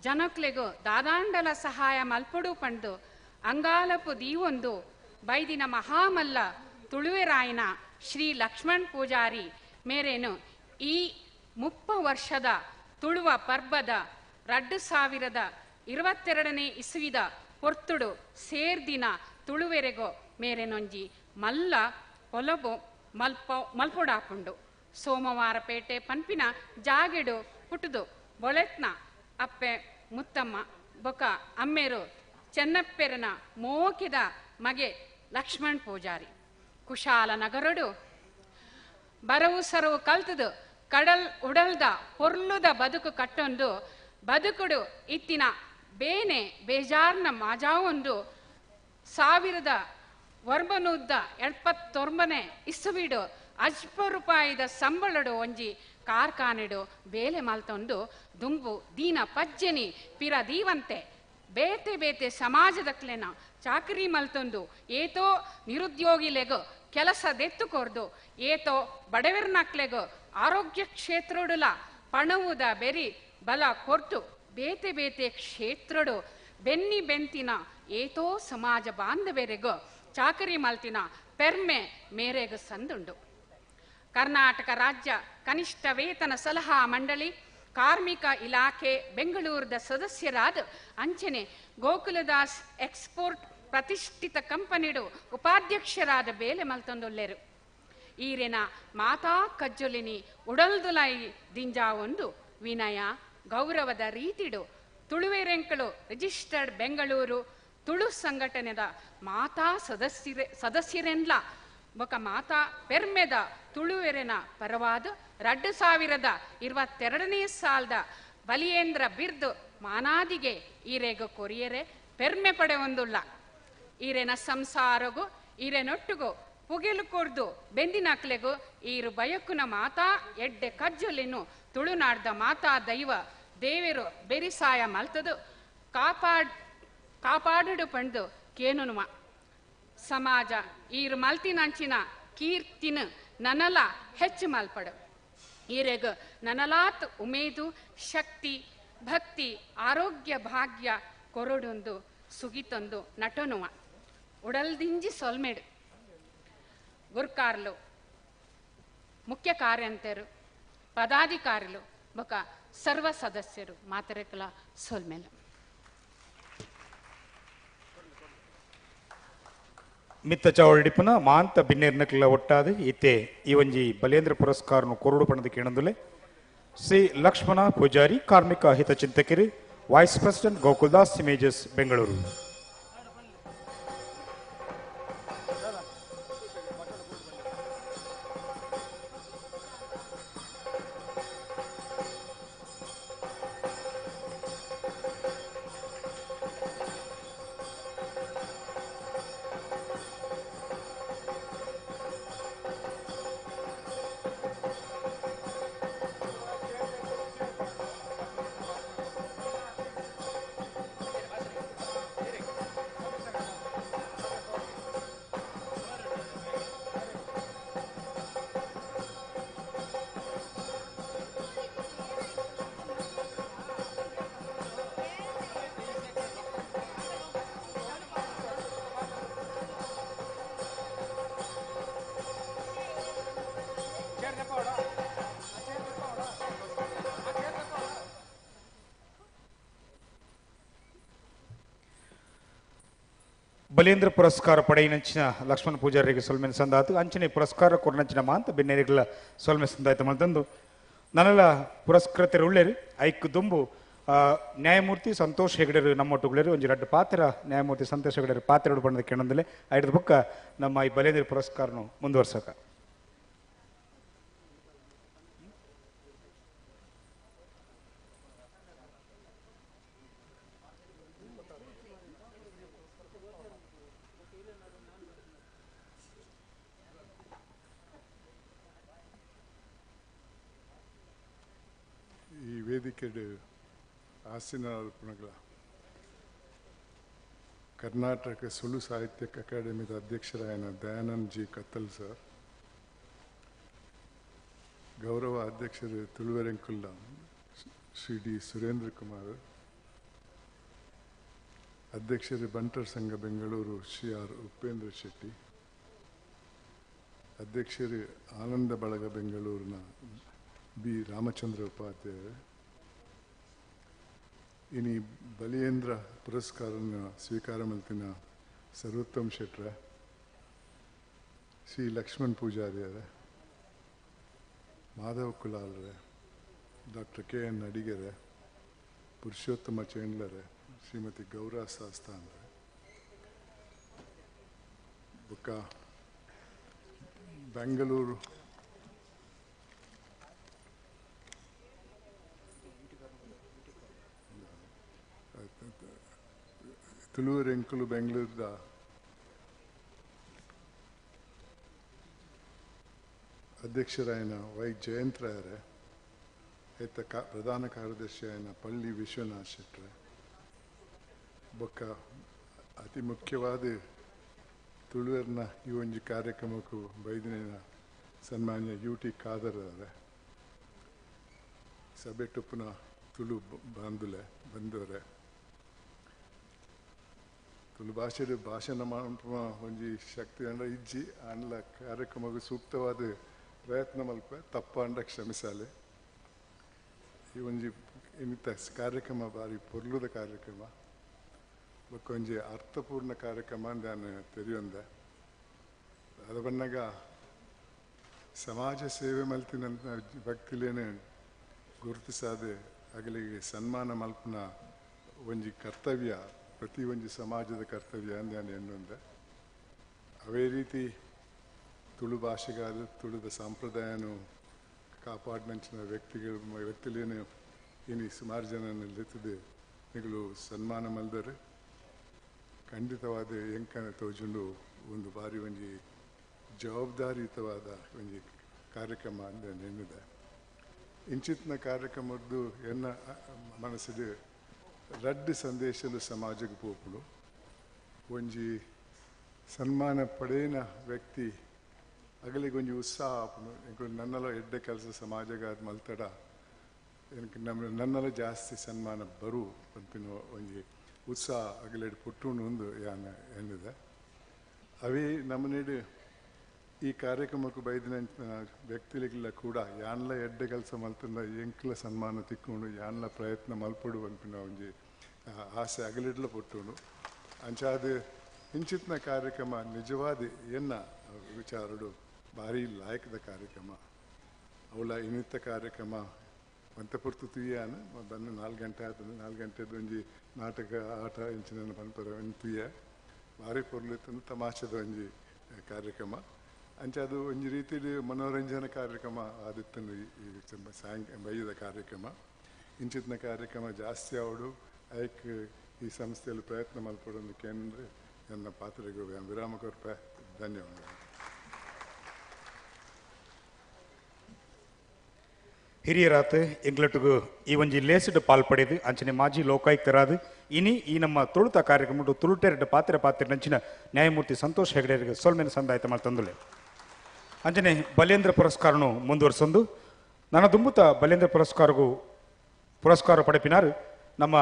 ಜನಕ್ಲೆಗು ದಾದಾಂಡಲ ಸಹಾಯ ಮಲ್ಪಡು ಪಂಡು ಅಂಗಾಲಪು ದೀವೊಂದು ಬೈದಿನ ಮಹಾಮಲ್ಲ ತುಳುವೆರಾಯನ ಶ್ರೀ ಲಕ್ಷ್ಮಣ್ ಪೂಜಾರಿ ಮೇರೇನು ಈ 30 ವರ್ಷದ ತುಳುವ ಪರ್ಬದ 2022ನೇ ಇಸುವಿದ ಪೊರ್ತುಡು ಸೇರ್ದಿನ ತುಳುವೆರೆಗೋ ಮೇರೆನೊಂಜಿ ಮಲ್ಲ ಪೊಲಬು ಮಲ್ಪೊಡಾಪುಂಡು. ಸೋಮವಾರಪೇಟೆ ಪನ್ಪಿನ ಜಾಗೆಡು ಪುಟ್ಟುದು ಬೊಳೆತ್ನ ಅಪ್ಪೆ ಮುತ್ತಮ್ಮ ಬೊಕ ಅಮ್ಮೇರು ಚೆನ್ನಪ್ಪೆರನ ಮೋಕಿದ ಮಗೆ ಲಕ್ಷ್ಮಣ್ ಪೂಜಾರಿ ಕುಶಾಲ ನಗರಡು ಬರವು ಸರವು ಕಲ್ತದು ಕಡಲ್ ಉಡಲ್ದ ಪೊರ್ಲುದ ಬದುಕು ಕಟ್ಟೊಂದು ಬದುಕುಡು ಇತ್ತಿನ ಬೇನೆ ಬೇಜಾರ್ನ ಮಾಜಾವೊಂದು 1979 ಇಸುವಿಡು ಅಜ್ಪ ರೂಪಾಯಿದ ಸಂಬಳಡು ಒಂಜಿ ಕಾರ್ಖಾನೆಡು ಬೇಲೆ ಮಲ್ತೊಂದು ದುಂಬು ದೀನ ಪಜ್ಜೆನಿ ಪಿರ ದೀವಂತೆ ಬೇತೆ ಬೇತೆ ಸಮಾಜದಕ್ಲೆನ ಚಾಕರಿ ಮಲ್ತೊಂದು ಏತೋ ನಿರುದ್ಯೋಗಿಲೆಗು ಕೆಲಸ ದೆತ್ತುಕೊರ್ದು ಏತೋ ಬಡವೆರ್ನಕ್ಲೆಗು ಆರೋಗ್ಯ ಕ್ಷೇತ್ರಡುಲ ಪಣವುದ ಬೆರಿ ಬಲ ಕೊರ್ತು ಬೇತೆ ಬೇತೆ ಕ್ಷೇತ್ರಡು ಬೆನ್ನಿ ಬೆಂತಿನ ಏತೋ ಸಮಾಜ ಬಾಂಧವೆರೆಗು ಚಾಕರಿ ಮಲ್ತಿನ ಪೆರ್ಮೆ ಮೇರೆಗು ಸಂದುಂಡು. ಕರ್ನಾಟಕ ರಾಜ್ಯ ಕನಿಷ್ಠ ವೇತನ ಸಲಹಾ ಮಂಡಳಿ ಕಾರ್ಮಿಕ ಇಲಾಖೆ ಬೆಂಗಳೂರದ ಸದಸ್ಯರಾದ ಅಂಚನೆ ಗೋಕುಲದಾಸ್ ಎಕ್ಸ್ಪೋರ್ಟ್ ಪ್ರತಿಷ್ಠಿತ ಕಂಪನಿಡು ಉಪಾಧ್ಯಕ್ಷರಾದ ಬೇಲೆ ಮಲ್ತೊಂದೊಲ್ಲೆರು. ಈರೆನ ಮಾತಾ ಕಜ್ಜೊಲಿನಿ ಉಡಲ್ದುಲಾಯಿ ದಿಂಜಾವೊಂದು ವಿನಯ ಗೌರವದ ರೀತಿಡು ತುಳುವೆರೆಂಕಳು ರಿಜಿಸ್ಟರ್ಡ್ ಬೆಂಗಳೂರು ತುಳು ಸಂಘಟನೆದ ಮಾತಾ ಸದಸ್ಯರೆನ್ಲ ಬೊಕ ಮಾತಾ ಪೆರ್ಮೆದ ತುಳುವೆರೆನ ಪರವಾದ 2022ನೇ ಸಾಲದ ಬಲಿಯೇಂದ್ರ ಬಿರ್ದು ಮಾನಾದಿಗೆ ಈರೆಗ ಕೊರಿಯರೆ ಪೆರ್ಮೆ ಪಡೆಯೊಂದುಲ್ಲ. ಈರೆನ ಸಂಸಾರಗು ಈರೆನೊಟ್ಟುಗು ಪುಗೆಲು ಕೊರ್ದು ಬೆಂದಿನಕ್ಲೆಗು ಈರು ಬಯಕುನ ಮಾತಾ ಎಡ್ಡೆ ಕಜ್ಜೊಲಿನು ತುಳುನಾಡ್ದ ಮಾತಾ ದೈವ ದೇವರು ಬೆರಿಸಾಯ ಮಲ್ತದು ಕಾಪಾಡುಡು ಪಂಡು ಕೇನುನುಮ. ಸಮಾಜ ಈರು ಮಲ್ತಿನಂಚಿನ ಕೀರ್ತಿನ ನನಲ ಹೆಚ್ಚು ಮಲ್ಪಡು. ಈರೆಗ ನನಲಾತ್ ಉಮೇದು ಶಕ್ತಿ ಭಕ್ತಿ ಆರೋಗ್ಯ ಭಾಗ್ಯ ಕೊರಡೊಂದು ಸುಗಿತೊಂದು ನಟನುವ ಉಡಲ್ದಿಂಜಿ ಸೊಲ್ಮೆಡು. ಗುರ್ಕಾರ್ಲು ಮುಖ್ಯ ಕಾರ್ಯಂತರು ಪದಾಧಿಕಾರಿಲು ಬೊಕ ಸರ್ವ ಸದಸ್ಯರು ಮಾತರೆಕಲ ಸೊಲ್ಮೆಲು. ಮಿತ್ತ ಚಾವಡಿಪುನ ಮಾಂತ ಬಿನ್ನೇರ್ನಕ್ಲ ಒಟ್ಟಾದ ಇತ್ತೆ ಈ ಒಂಜಿ ಬಲೇಂದ್ರ ಪುರಸ್ಕಾರನು ಕೊರಡು ಪಣದ ಕೇಣಂದುಲೆ ಶ್ರೀ ಲಕ್ಷ್ಮಣ ಪೂಜಾರಿ ಕಾರ್ಮಿಕ ಹಿತಚಿಂತಕರು vice president Gokuldas images Bengaluru. Balendra ಪುರಸ್ಕಾರ ಪಡೆಯಿನಂಚಿನ ಲಕ್ಷ್ಮಣ ಪೂಜಾರಿಗೆ ಸೊಲ್ಮೆನ ಸಂದಾತು ಅಂಚನೆ ಪುರಸ್ಕಾರ ಕೊರನಂಚಿನ ಮಾಂತ ಬೆನ್ನೇರಿಗಳ ಸೊಲ್ಮೆ ಸಂದಾಯ್ತು ಮಲ್ತಂದು ನನ್ನೆಲ್ಲ ಪುರಸ್ಕೃತರು ಉಳ್ಳೇರು ಐಕ್ ದುಂಬು ನ್ಯಾಯಮೂರ್ತಿ ಸಂತೋಷ್ ಹೆಗಡೆರು ನಮ್ಮೊಟ್ಟುಗಳೇರು ಒಂಜಿ ರಡ್ಡು ಪಾತ್ರ ನ್ಯಾಯಮೂರ್ತಿ ಸಂತೋಷ್ ಹೆಗಡೆರು ಪಾತ್ರ ಬಣ್ಣದ ಕೆಣಂದಲೆ ಐದು ಬುಕ್ಕ ನಮ್ಮ ಈ ಬಲೇಂದ್ರ ಪುರಸ್ಕಾರನು ಮುಂದುವರ್ಸಕ. ಈ ವೇದಿಕೆ ಆಸಿನ ಪುಣಗಳ ಕರ್ನಾಟಕ ಸುಳು ಸಾಹಿತ್ಯ ಅಕಾಡೆಮಿದ ಅಧ್ಯಕ್ಷರಾಯನ ದಯಾನಂದ್ ಜಿ ಕತ್ತಲ್ ಸರ್, ಗೌರವ ಅಧ್ಯಕ್ಷರು ತುಳುವೆರೆಂಕುಲ್ಲ ಶ್ರೀ ಡಿ ಸುರೇಂದ್ರ ಕುಮಾರ್, ಅಧ್ಯಕ್ಷರು ಬಂಟರ್ ಸಂಘ ಬೆಂಗಳೂರು ಶ್ರೀ ಆರ್ ಉಪೇಂದ್ರ ಶೆಟ್ಟಿ, ಅಧ್ಯಕ್ಷರು ಆನಂದ ಬಳಗ ಬೆಂಗಳೂರಿನ ಬಿ ರಾಮಚಂದ್ರ ಉಪಾಧ್ಯಾಯರು, ಇನಿ ಬಲಿಯೇಂದ್ರ ಪುರಸ್ಕಾರನ ಸ್ವೀಕಾರ ಮಲ್ತಿನ ಸರ್ವೋತ್ತಮ್ ಶೆಟ್ರ, ಶ್ರೀ ಲಕ್ಷ್ಮಣ್ ಪೂಜಾರಿಯರ, ಮಾಧವ ಕುಲಾಲ್ರೆ, ಡಾಕ್ಟರ್ ಕೆ ಎನ್ ಅಡಿಗೆರೆ, ಪುರುಷೋತ್ತಮ ಚೇಂಡ್ಲರೆ, ಶ್ರೀಮತಿ ಗೌರಾ ಸಾಸ್ತಾನ್ರೆ, ಬೊಕ್ಕ ಬೆಂಗಳೂರು ತುಳುವರು ಎಂಕುಲು ಬೆಂಗಳೂರದ ಅಧ್ಯಕ್ಷರಾಯನ ವೈ ಜಯಂತರಾಯರೇ, ಏತ ಪ್ರಧಾನ ಕಾರ್ಯದರ್ಶಿಯಾಯನ ಪಳ್ಳಿ ವಿಶ್ವನಾಥ್ ಶೆಟ್ರೆ, ಬೊಕ್ಕ ಅತಿ ಮುಖ್ಯವಾದ ತುಳುವರ್ನ ಈ ಒಂಜಿ ಕಾರ್ಯಕ್ರಮಕ್ಕೂ ಬೈದಿನ ಸನ್ಮಾನ್ಯ ಯು ಟಿ ಖಾದರ್ ಅವರೇ, ಸಭೆ ಟುಪ್ಪುನ ತುಳು ಬಂಧುಲೆ ಬಂದವರೆ, ತುಳು ಭಾಷೆಡು ಭಾಷಣ ಮಾಡುವ ಒಂಜಿ ಶಕ್ತಿ ಅಂದ್ರೆ ಇಜ್ಜಿ ಆಂಡ್ಲ ಕಾರ್ಯಕ್ರಮಕ್ಕೆ ಸೂಕ್ತವಾದ ಪ್ರಯತ್ನ ಮಲ್ಪ ತಪ್ಪಾಂಡ ಕ್ಷಮಿಸಾಲೆ. ಈ ಒಂಜಿ ಇನ್ನಿತ ಕಾರ್ಯಕ್ರಮ ಬಾರಿ ಪೊರ್ಲುದ ಕಾರ್ಯಕ್ರಮ, ಬೊಕ್ಕ ಒಂಜಿ ಅರ್ಥಪೂರ್ಣ ಕಾರ್ಯಕ್ರಮ ನಾನು ತೆರಿಯೊಂದೆ. ಅದು ಬನ್ನಾಗ ಸಮಾಜ ಸೇವೆ ಮಲ್ತಿನಂತ ಭಕ್ತಿಲೇನೆ ಗುರುತಿಸಾದೆ ಅಗಲಿಗೆ ಸನ್ಮಾನ ಮಲ್ಪನ ಒಂಜಿ ಕರ್ತವ್ಯ, ಪ್ರತಿ ಒಂಜಿ ಸಮಾಜದ ಕರ್ತವ್ಯ ಅಂದ ನಾನು ಎನ್ನೊಂದೆ. ಅವೇ ರೀತಿ ತುಳು ಭಾಷೆಗಾದ ತುಳುದ ಸಂಪ್ರದಾಯನು ಕಾಪಾಡಿನಂಚಿನ ವ್ಯಕ್ತಿಗಳು ವ್ಯಕ್ತಿಲೇನೆ ಇನಿ ಸುಮಾರು ಜನ ನಿಲ್ಲುತ್ತದೆ ನಿಗಳು ಸನ್ಮಾನ ಮಲ್ದರೆ ಖಂಡಿತವಾದ ಎಂಕನ ತೋಜುಂಡು ಒಂದು ಬಾರಿ ಒಂಜಿ ಜವಾಬ್ದಾರಿಯುತವಾದ ಒಂಜಿ ಕಾರ್ಯಕ್ರಮ ಅಂದ ಎನ್ನಿದೆ. ಇಂಚಿತ್ನ ಕಾರ್ಯಕ್ರಮದ್ದು ಎನ್ನ ಮನಸ್ಸಿಗೆ ರಡ್ಡು ಸಂದೇಶಲು ಸಮಾಜಕ್ಕೆ ಪೋಪುಂಡು. ಒಂಜಿ ಸನ್ಮಾನ ಪಡೆಯಿನ ವ್ಯಕ್ತಿ ಅಗಲಿಗೆ ಒಂಜಿ ಉತ್ಸಾಹ ಆಪುಂಡು, ಎಂಕುಲು ನನ್ನಲ ಎಡ್ಡೆ ಕೆಲಸ ಸಮಾಜಗಾದ ಮಲ್ತಡ எனக்கு ನಮ್ಮ ನನ್ನಲ ಜಾಸ್ತಿ ಸನ್ಮಾನ ಬರು ಪನ್ಪಿನ ಒಂಜಿ ಉತ್ಸಾಹ ಅಗಲೆಡ್ ಪುಟ್ಟುಂಡು ಒಂದು ಯಾನ ಎನ್ನಿದೆ. ಅವೇ ನಮ್ಮನೇಡು ಈ ಕಾರ್ಯಕ್ರಮಕ್ಕೆ ಬೈದಿನ ವ್ಯಕ್ತಿಗಳಿಗೆಲ್ಲ ಕೂಡ ಯಾನ್ಲ ಎಡ್ಡೆ ಕೆಲಸ ಮಲ್ತಂದ ಎಂಕ್ಲ ಸನ್ಮಾನ ತಿಕ್ಕೊಂಡು ಯಾನ್ಲ ಪ್ರಯತ್ನ ಮಲ್ಪಡು ಪನ್ಪಿನ ಒಂಜಿ ಆಸೆ ಅಗಲಿಡ್ಲ ಪುಟ್ಟುಂಡು. ಅಂಚಾದ ಇಂಚಿತ್ನ ಕಾರ್ಯಕ್ರಮ ನಿಜವಾದ ಎನ್ನ ವಿಚಾರಡು ಭಾರಿ ಲಾಯಕದ ಕಾರ್ಯಕ್ರಮ. ಅವಳ ಇನ್ನಿತ್ತ ಕಾರ್ಯಕ್ರಮ ಒಂತೆ ಪೊರ್ತು ತುಯ್ಯಾನ ಬಂದು 4 ಗಂಟೆ ಆತಂದು 4 ಗಂಟೆದು ಒಂಜಿ ನಾಟಕ ಆಟ ಇಂಚಿನ ಪನ್ಪರ ಒಂಜಿ ತುಯ್ಯ ಭಾರಿ ಪೊರ್ಲು ತಮಾಷೆದ ಒಂಜಿ ಕಾರ್ಯಕ್ರಮ. ಅಂಚ ಅದು ಒಂಜಿ ರೀತಿಯಲ್ಲಿ ಮನೋರಂಜನಾ ಕಾರ್ಯಕ್ರಮ ಆದಿತ್ತನು ಈ ಸಾಯಂಕಾಲ ಬೈಯದ ಕಾರ್ಯಕ್ರಮ. ಇಂಚಿತ್ನ ಕಾರ್ಯಕ್ರಮ ಜಾಸ್ತಿ ಅವಡು ಐಕ್ ಈ ಸಂಸ್ಥೆಯಲ್ಲಿ ಪ್ರಯತ್ನ ಮಲ್ಪಡೊಂದು ಕೇಂದ್ರ ನನ್ನ ಪಾತ್ರೆಗೆ ವಿರಾಮ ಕೊರ್ಪೆ. ಧನ್ಯವಾದ. ಹಿರಿಯರಾತ ಎಂಗ್ಲಟ್ಟಿಗೂ ಈ ಒಂಜಿ ಲೇಸಿಡ್ ಪಾಲ್ಪಡೆದು ಅಂಚನೆ ಮಾಜಿ ಲೋಕಾಯುಕ್ತರಾದ ಇನಿ ಈ ನಮ್ಮ ತುಳುತ ಕಾರ್ಯಕ್ರಮ ತುಳುಟೆರಡು ಪಾತ್ರೆ ಪಾತ್ರೆ ನಂಚಿನ ನ್ಯಾಯಮೂರ್ತಿ ಸಂತೋಷ್ ಹೆಗಡೆರಿಗೆ ಸೊಲ್ಮೆನ ಸಂದಾಯತ ಮಲ್ತಂದುಲೆ. ಅಂಚನೆ ಬಲೇಂದ್ರ ಪುರಸ್ಕಾರನು ಮುಂದುವರಿಸೊಂದು ನನ್ನ ದುಂಬುತ ಬಲೇಂದ್ರ ಪುರಸ್ಕಾರಗೂ ಪುರಸ್ಕಾರ ಪಡೆಪಿನಾರು ನಮ್ಮ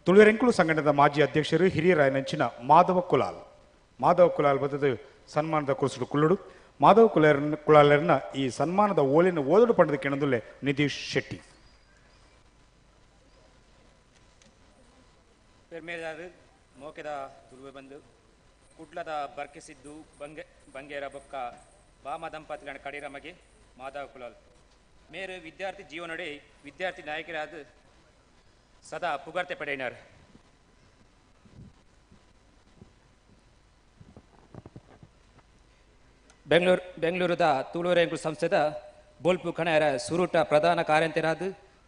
ತುಳುವೆರೆಂಕುಲು ಸಂಘಟನದ ಮಾಜಿ ಅಧ್ಯಕ್ಷರು ಹಿರಿಯರಾಯ ನಂಚಿನ ಮಾಧವ ಕುಲಾಲ್. ಮಾಧವ ಕುಲಾಲ್ ಬದದು ಸನ್ಮಾನದ ಕುರುಸುಡು ಕುಳ್ಳುಡು. ಮಾಧವ ಕುಲಾಲರ್ನ ಈ ಸನ್ಮಾನದ ಓಲಿನ ಓದಡು ಪಡೆದ ಕೆಣದುಲ್ಲೆ ನಿತೀಶ್ ಶೆಟ್ಟಿ. ಪೆರ್ಮೇದಾದ ಮೋಕೆದ ತುಳುವೆ ಬಂದು ಕುಡ್ಲದ ಬರ್ಕಿಸಿದ್ದು ಬಂಗೇರ ಬೊಕ್ಕ ಬಾಮ ದಂಪತಿಗಳ ಕಡೀರ ಮಗೆ ಮಾಧವ ಕುಲಾಲ್ ಮೇರು ವಿದ್ಯಾರ್ಥಿ ಜೀವನಡೆ ವಿದ್ಯಾರ್ಥಿ ನಾಯಕರಾದ ಸದಾ ಪುಗರ್ತೆ ಪಡೆಯಿನಾರ್. ಬೆಂಗಳೂರುದ ತುಳುವೆರೆಂಕುಲು ಸಂಸ್ಥೆದ ಬೊಲ್ಪು ಕಣಯರ ಸುರುಟ ಪ್ರಧಾನ ಕಾರ್ಯಂತರಾದ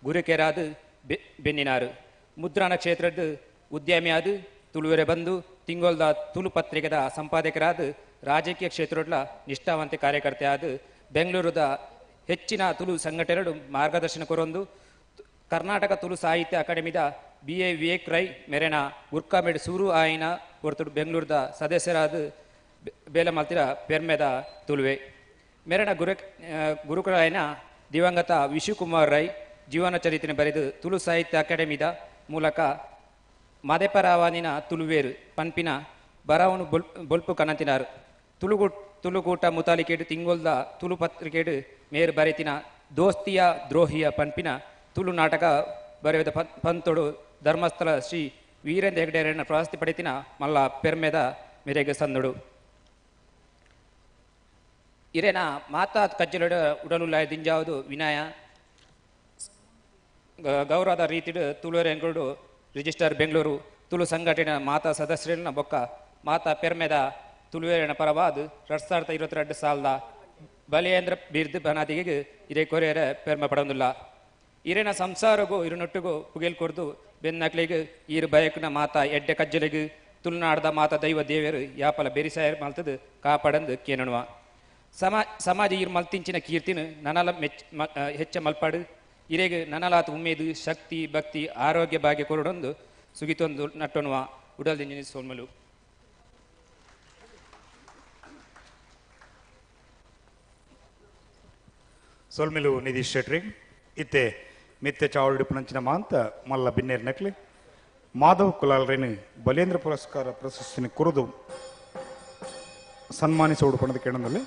ಗುರುಕೆರಾದ ಬೆನ್ನಿನಾರು. ಮುದ್ರಣ ಕ್ಷೇತ್ರದ ಉದ್ಯಮಿಯಾದ ತುಳುವೆರೆ ಬಂದು ತಿಂಗೊಲ್ದ ತುಳು ಪತ್ರಿಕೆದ ಸಂಪಾದಕರಾದ ರಾಜಕೀಯ ಕ್ಷೇತ್ರದ ನಿಷ್ಠಾವಂತ ಕಾರ್ಯಕರ್ತೆಯಾದ ಬೆಂಗಳೂರುದ ಹೆಚ್ಚಿನ ತುಳು ಸಂಘಟನೆಗಳು ಮಾರ್ಗದರ್ಶನ ಕೊರೊಂದು ಕರ್ನಾಟಕ ತುಳು ಸಾಹಿತ್ಯ ಅಕಾಡೆಮಿದ ಬಿ ಎ ವಿವೇಕ್ ರೈ ಮೆರೆನ ಗುರ್ಕಾಮೆಡ್ ಸೂರು ಆಯಿನ ಹೊರತುಡು ಬೆಂಗಳೂರದ ಸದಸ್ಯರಾದ ಬೇಲಮಲ್ತಿರ ಪೆರ್ಮೆದ ತುಳುವೆ ಮೆರೆನ ಗುರುಕುಲಾಯನ ದಿವಂಗತ ವಿಶುಕುಮಾರ್ ರೈ ಜೀವನ ಚರಿತ್ರೆ ಬರೆದು ತುಳು ಸಾಹಿತ್ಯ ಅಕಾಡೆಮಿದ ಮೂಲಕ ಮದೆಪರಾವಾನಿನ ತುಳುವೇರು ಪನ್ಪಿನ ಬರವನು ಬೊಲ್ಪು ಕನತಿನಾರು ತುಳುಗೂಟ ಮುತಾಲಿಕೇಡು ತಿಂಗೊಲ್ದ ತುಳು ಪತ್ರಿಕೇಡು ಮೇರು ಬರೆತಿನ ದೋಸ್ತಿಯ ದ್ರೋಹಿಯ ಪನ್ಪಿನ ತುಳು ನಾಟಕ ಬರೆದ ಪಂತೊಡು ಧರ್ಮಸ್ಥಳ ಶ್ರೀ ವೀರೇಂದ್ರ ಹೆಗ್ಡೆರನ್ನ ಪ್ರಶಸ್ತಿ ಪಡೆತಿನ ಮಲ್ಲ ಪೆರ್ಮೆದ ಮೆರೆಗೆ ಸಂದುಡು ಇರೇನ ಮಾತಾ ಕಜ್ಜಲೊಡ ಉಡಲುಲ್ಲಾಯ ದಿಂಜಾವುದು ವಿನಯ ಗೌರವದ ರೀತಿಡು ತುಳುವೆರೆಂಗುಡು ರಿಜಿಸ್ಟರ್ ಬೆಂಗಳೂರು ತುಳು ಸಂಘಟನೆ ಮಾತಾ ಸದಸ್ಯರನ್ನ ಬೊಕ್ಕ ಮಾತಾ ಪೆರ್ಮೆದ ತುಳುವೆರೆನ ಪರವಾದ 2022 ಸಾಲದ ಬಲಿಯೇಂದ್ರ ಬಿರ್ದು ಬನಾದಿಗೆ ಇದೇ ಕೊರೆಯರ ಪೆರ್ಮೆ ಪಡೊಂದುಲ್ಲ ಇರೇನ ಸಂಸಾರಗೂ ಇರುನೊಟ್ಟಿಗೂ ಪುಗೆಲ್ ಕೊರ್ದು ಬೆನ್ನಕ್ಲಿಗೆ ಈರು ಬಯಕುನ ಮಾತಾ ಎಡ್ಡೆ ಕಜ್ಜಲಿಗೆ ತುಳುನಾಡದ ಮಾತಾ ದೈವ ದೇವರು ಯಾಪಲ ಬೆರಿಸಾಯ ಮಲ್ತದು ಕಾಪಾಡಂದು ಕೇನಣುವ ಸಮಾಜ ಈರು ಮಲ್ತಿಂಚಿನ ಕೀರ್ತಿನ ನನಲ ಹೆಚ್ಚ ಮಲ್ಪಾಡು ಇರೆಗ್ ನನಲಾತ ಉಮೇದು ಶಕ್ತಿ ಭಕ್ತಿ ಆರೋಗ್ಯ ಭಾಗ್ಯ ಕೊರಡೊಂದು ಸುಗಿತೊಂದು ನಟ್ಟೊನುವ ಉಡಲ್ದಿಂಜಿನಿ ಸೋಲ್ಮಲು. ಸೋಲ್ಮೆಲು ನಿಧೀಶ್ ಶೆಟ್ರಿ ಇತ್ತೆ ಮಿತ್ತೆ ಚಾವಡಿ ಪುಣಂಚಿನ ಮಾಂತ ಮಲ್ಲ ಬಿನ್ನೇರ್ ನಕ್ಲಿ ಮಾಧವ್ ಕುಲಾಲ್ರೇನು ಬಲೇಂದ್ರ ಪುರಸ್ಕಾರ ಪ್ರಶಸ್ತಿನ ಕುರಿದು ಸನ್ಮಾನಿಸೋಡು ಪಣದ ಕೇಳದಲ್ಲಿ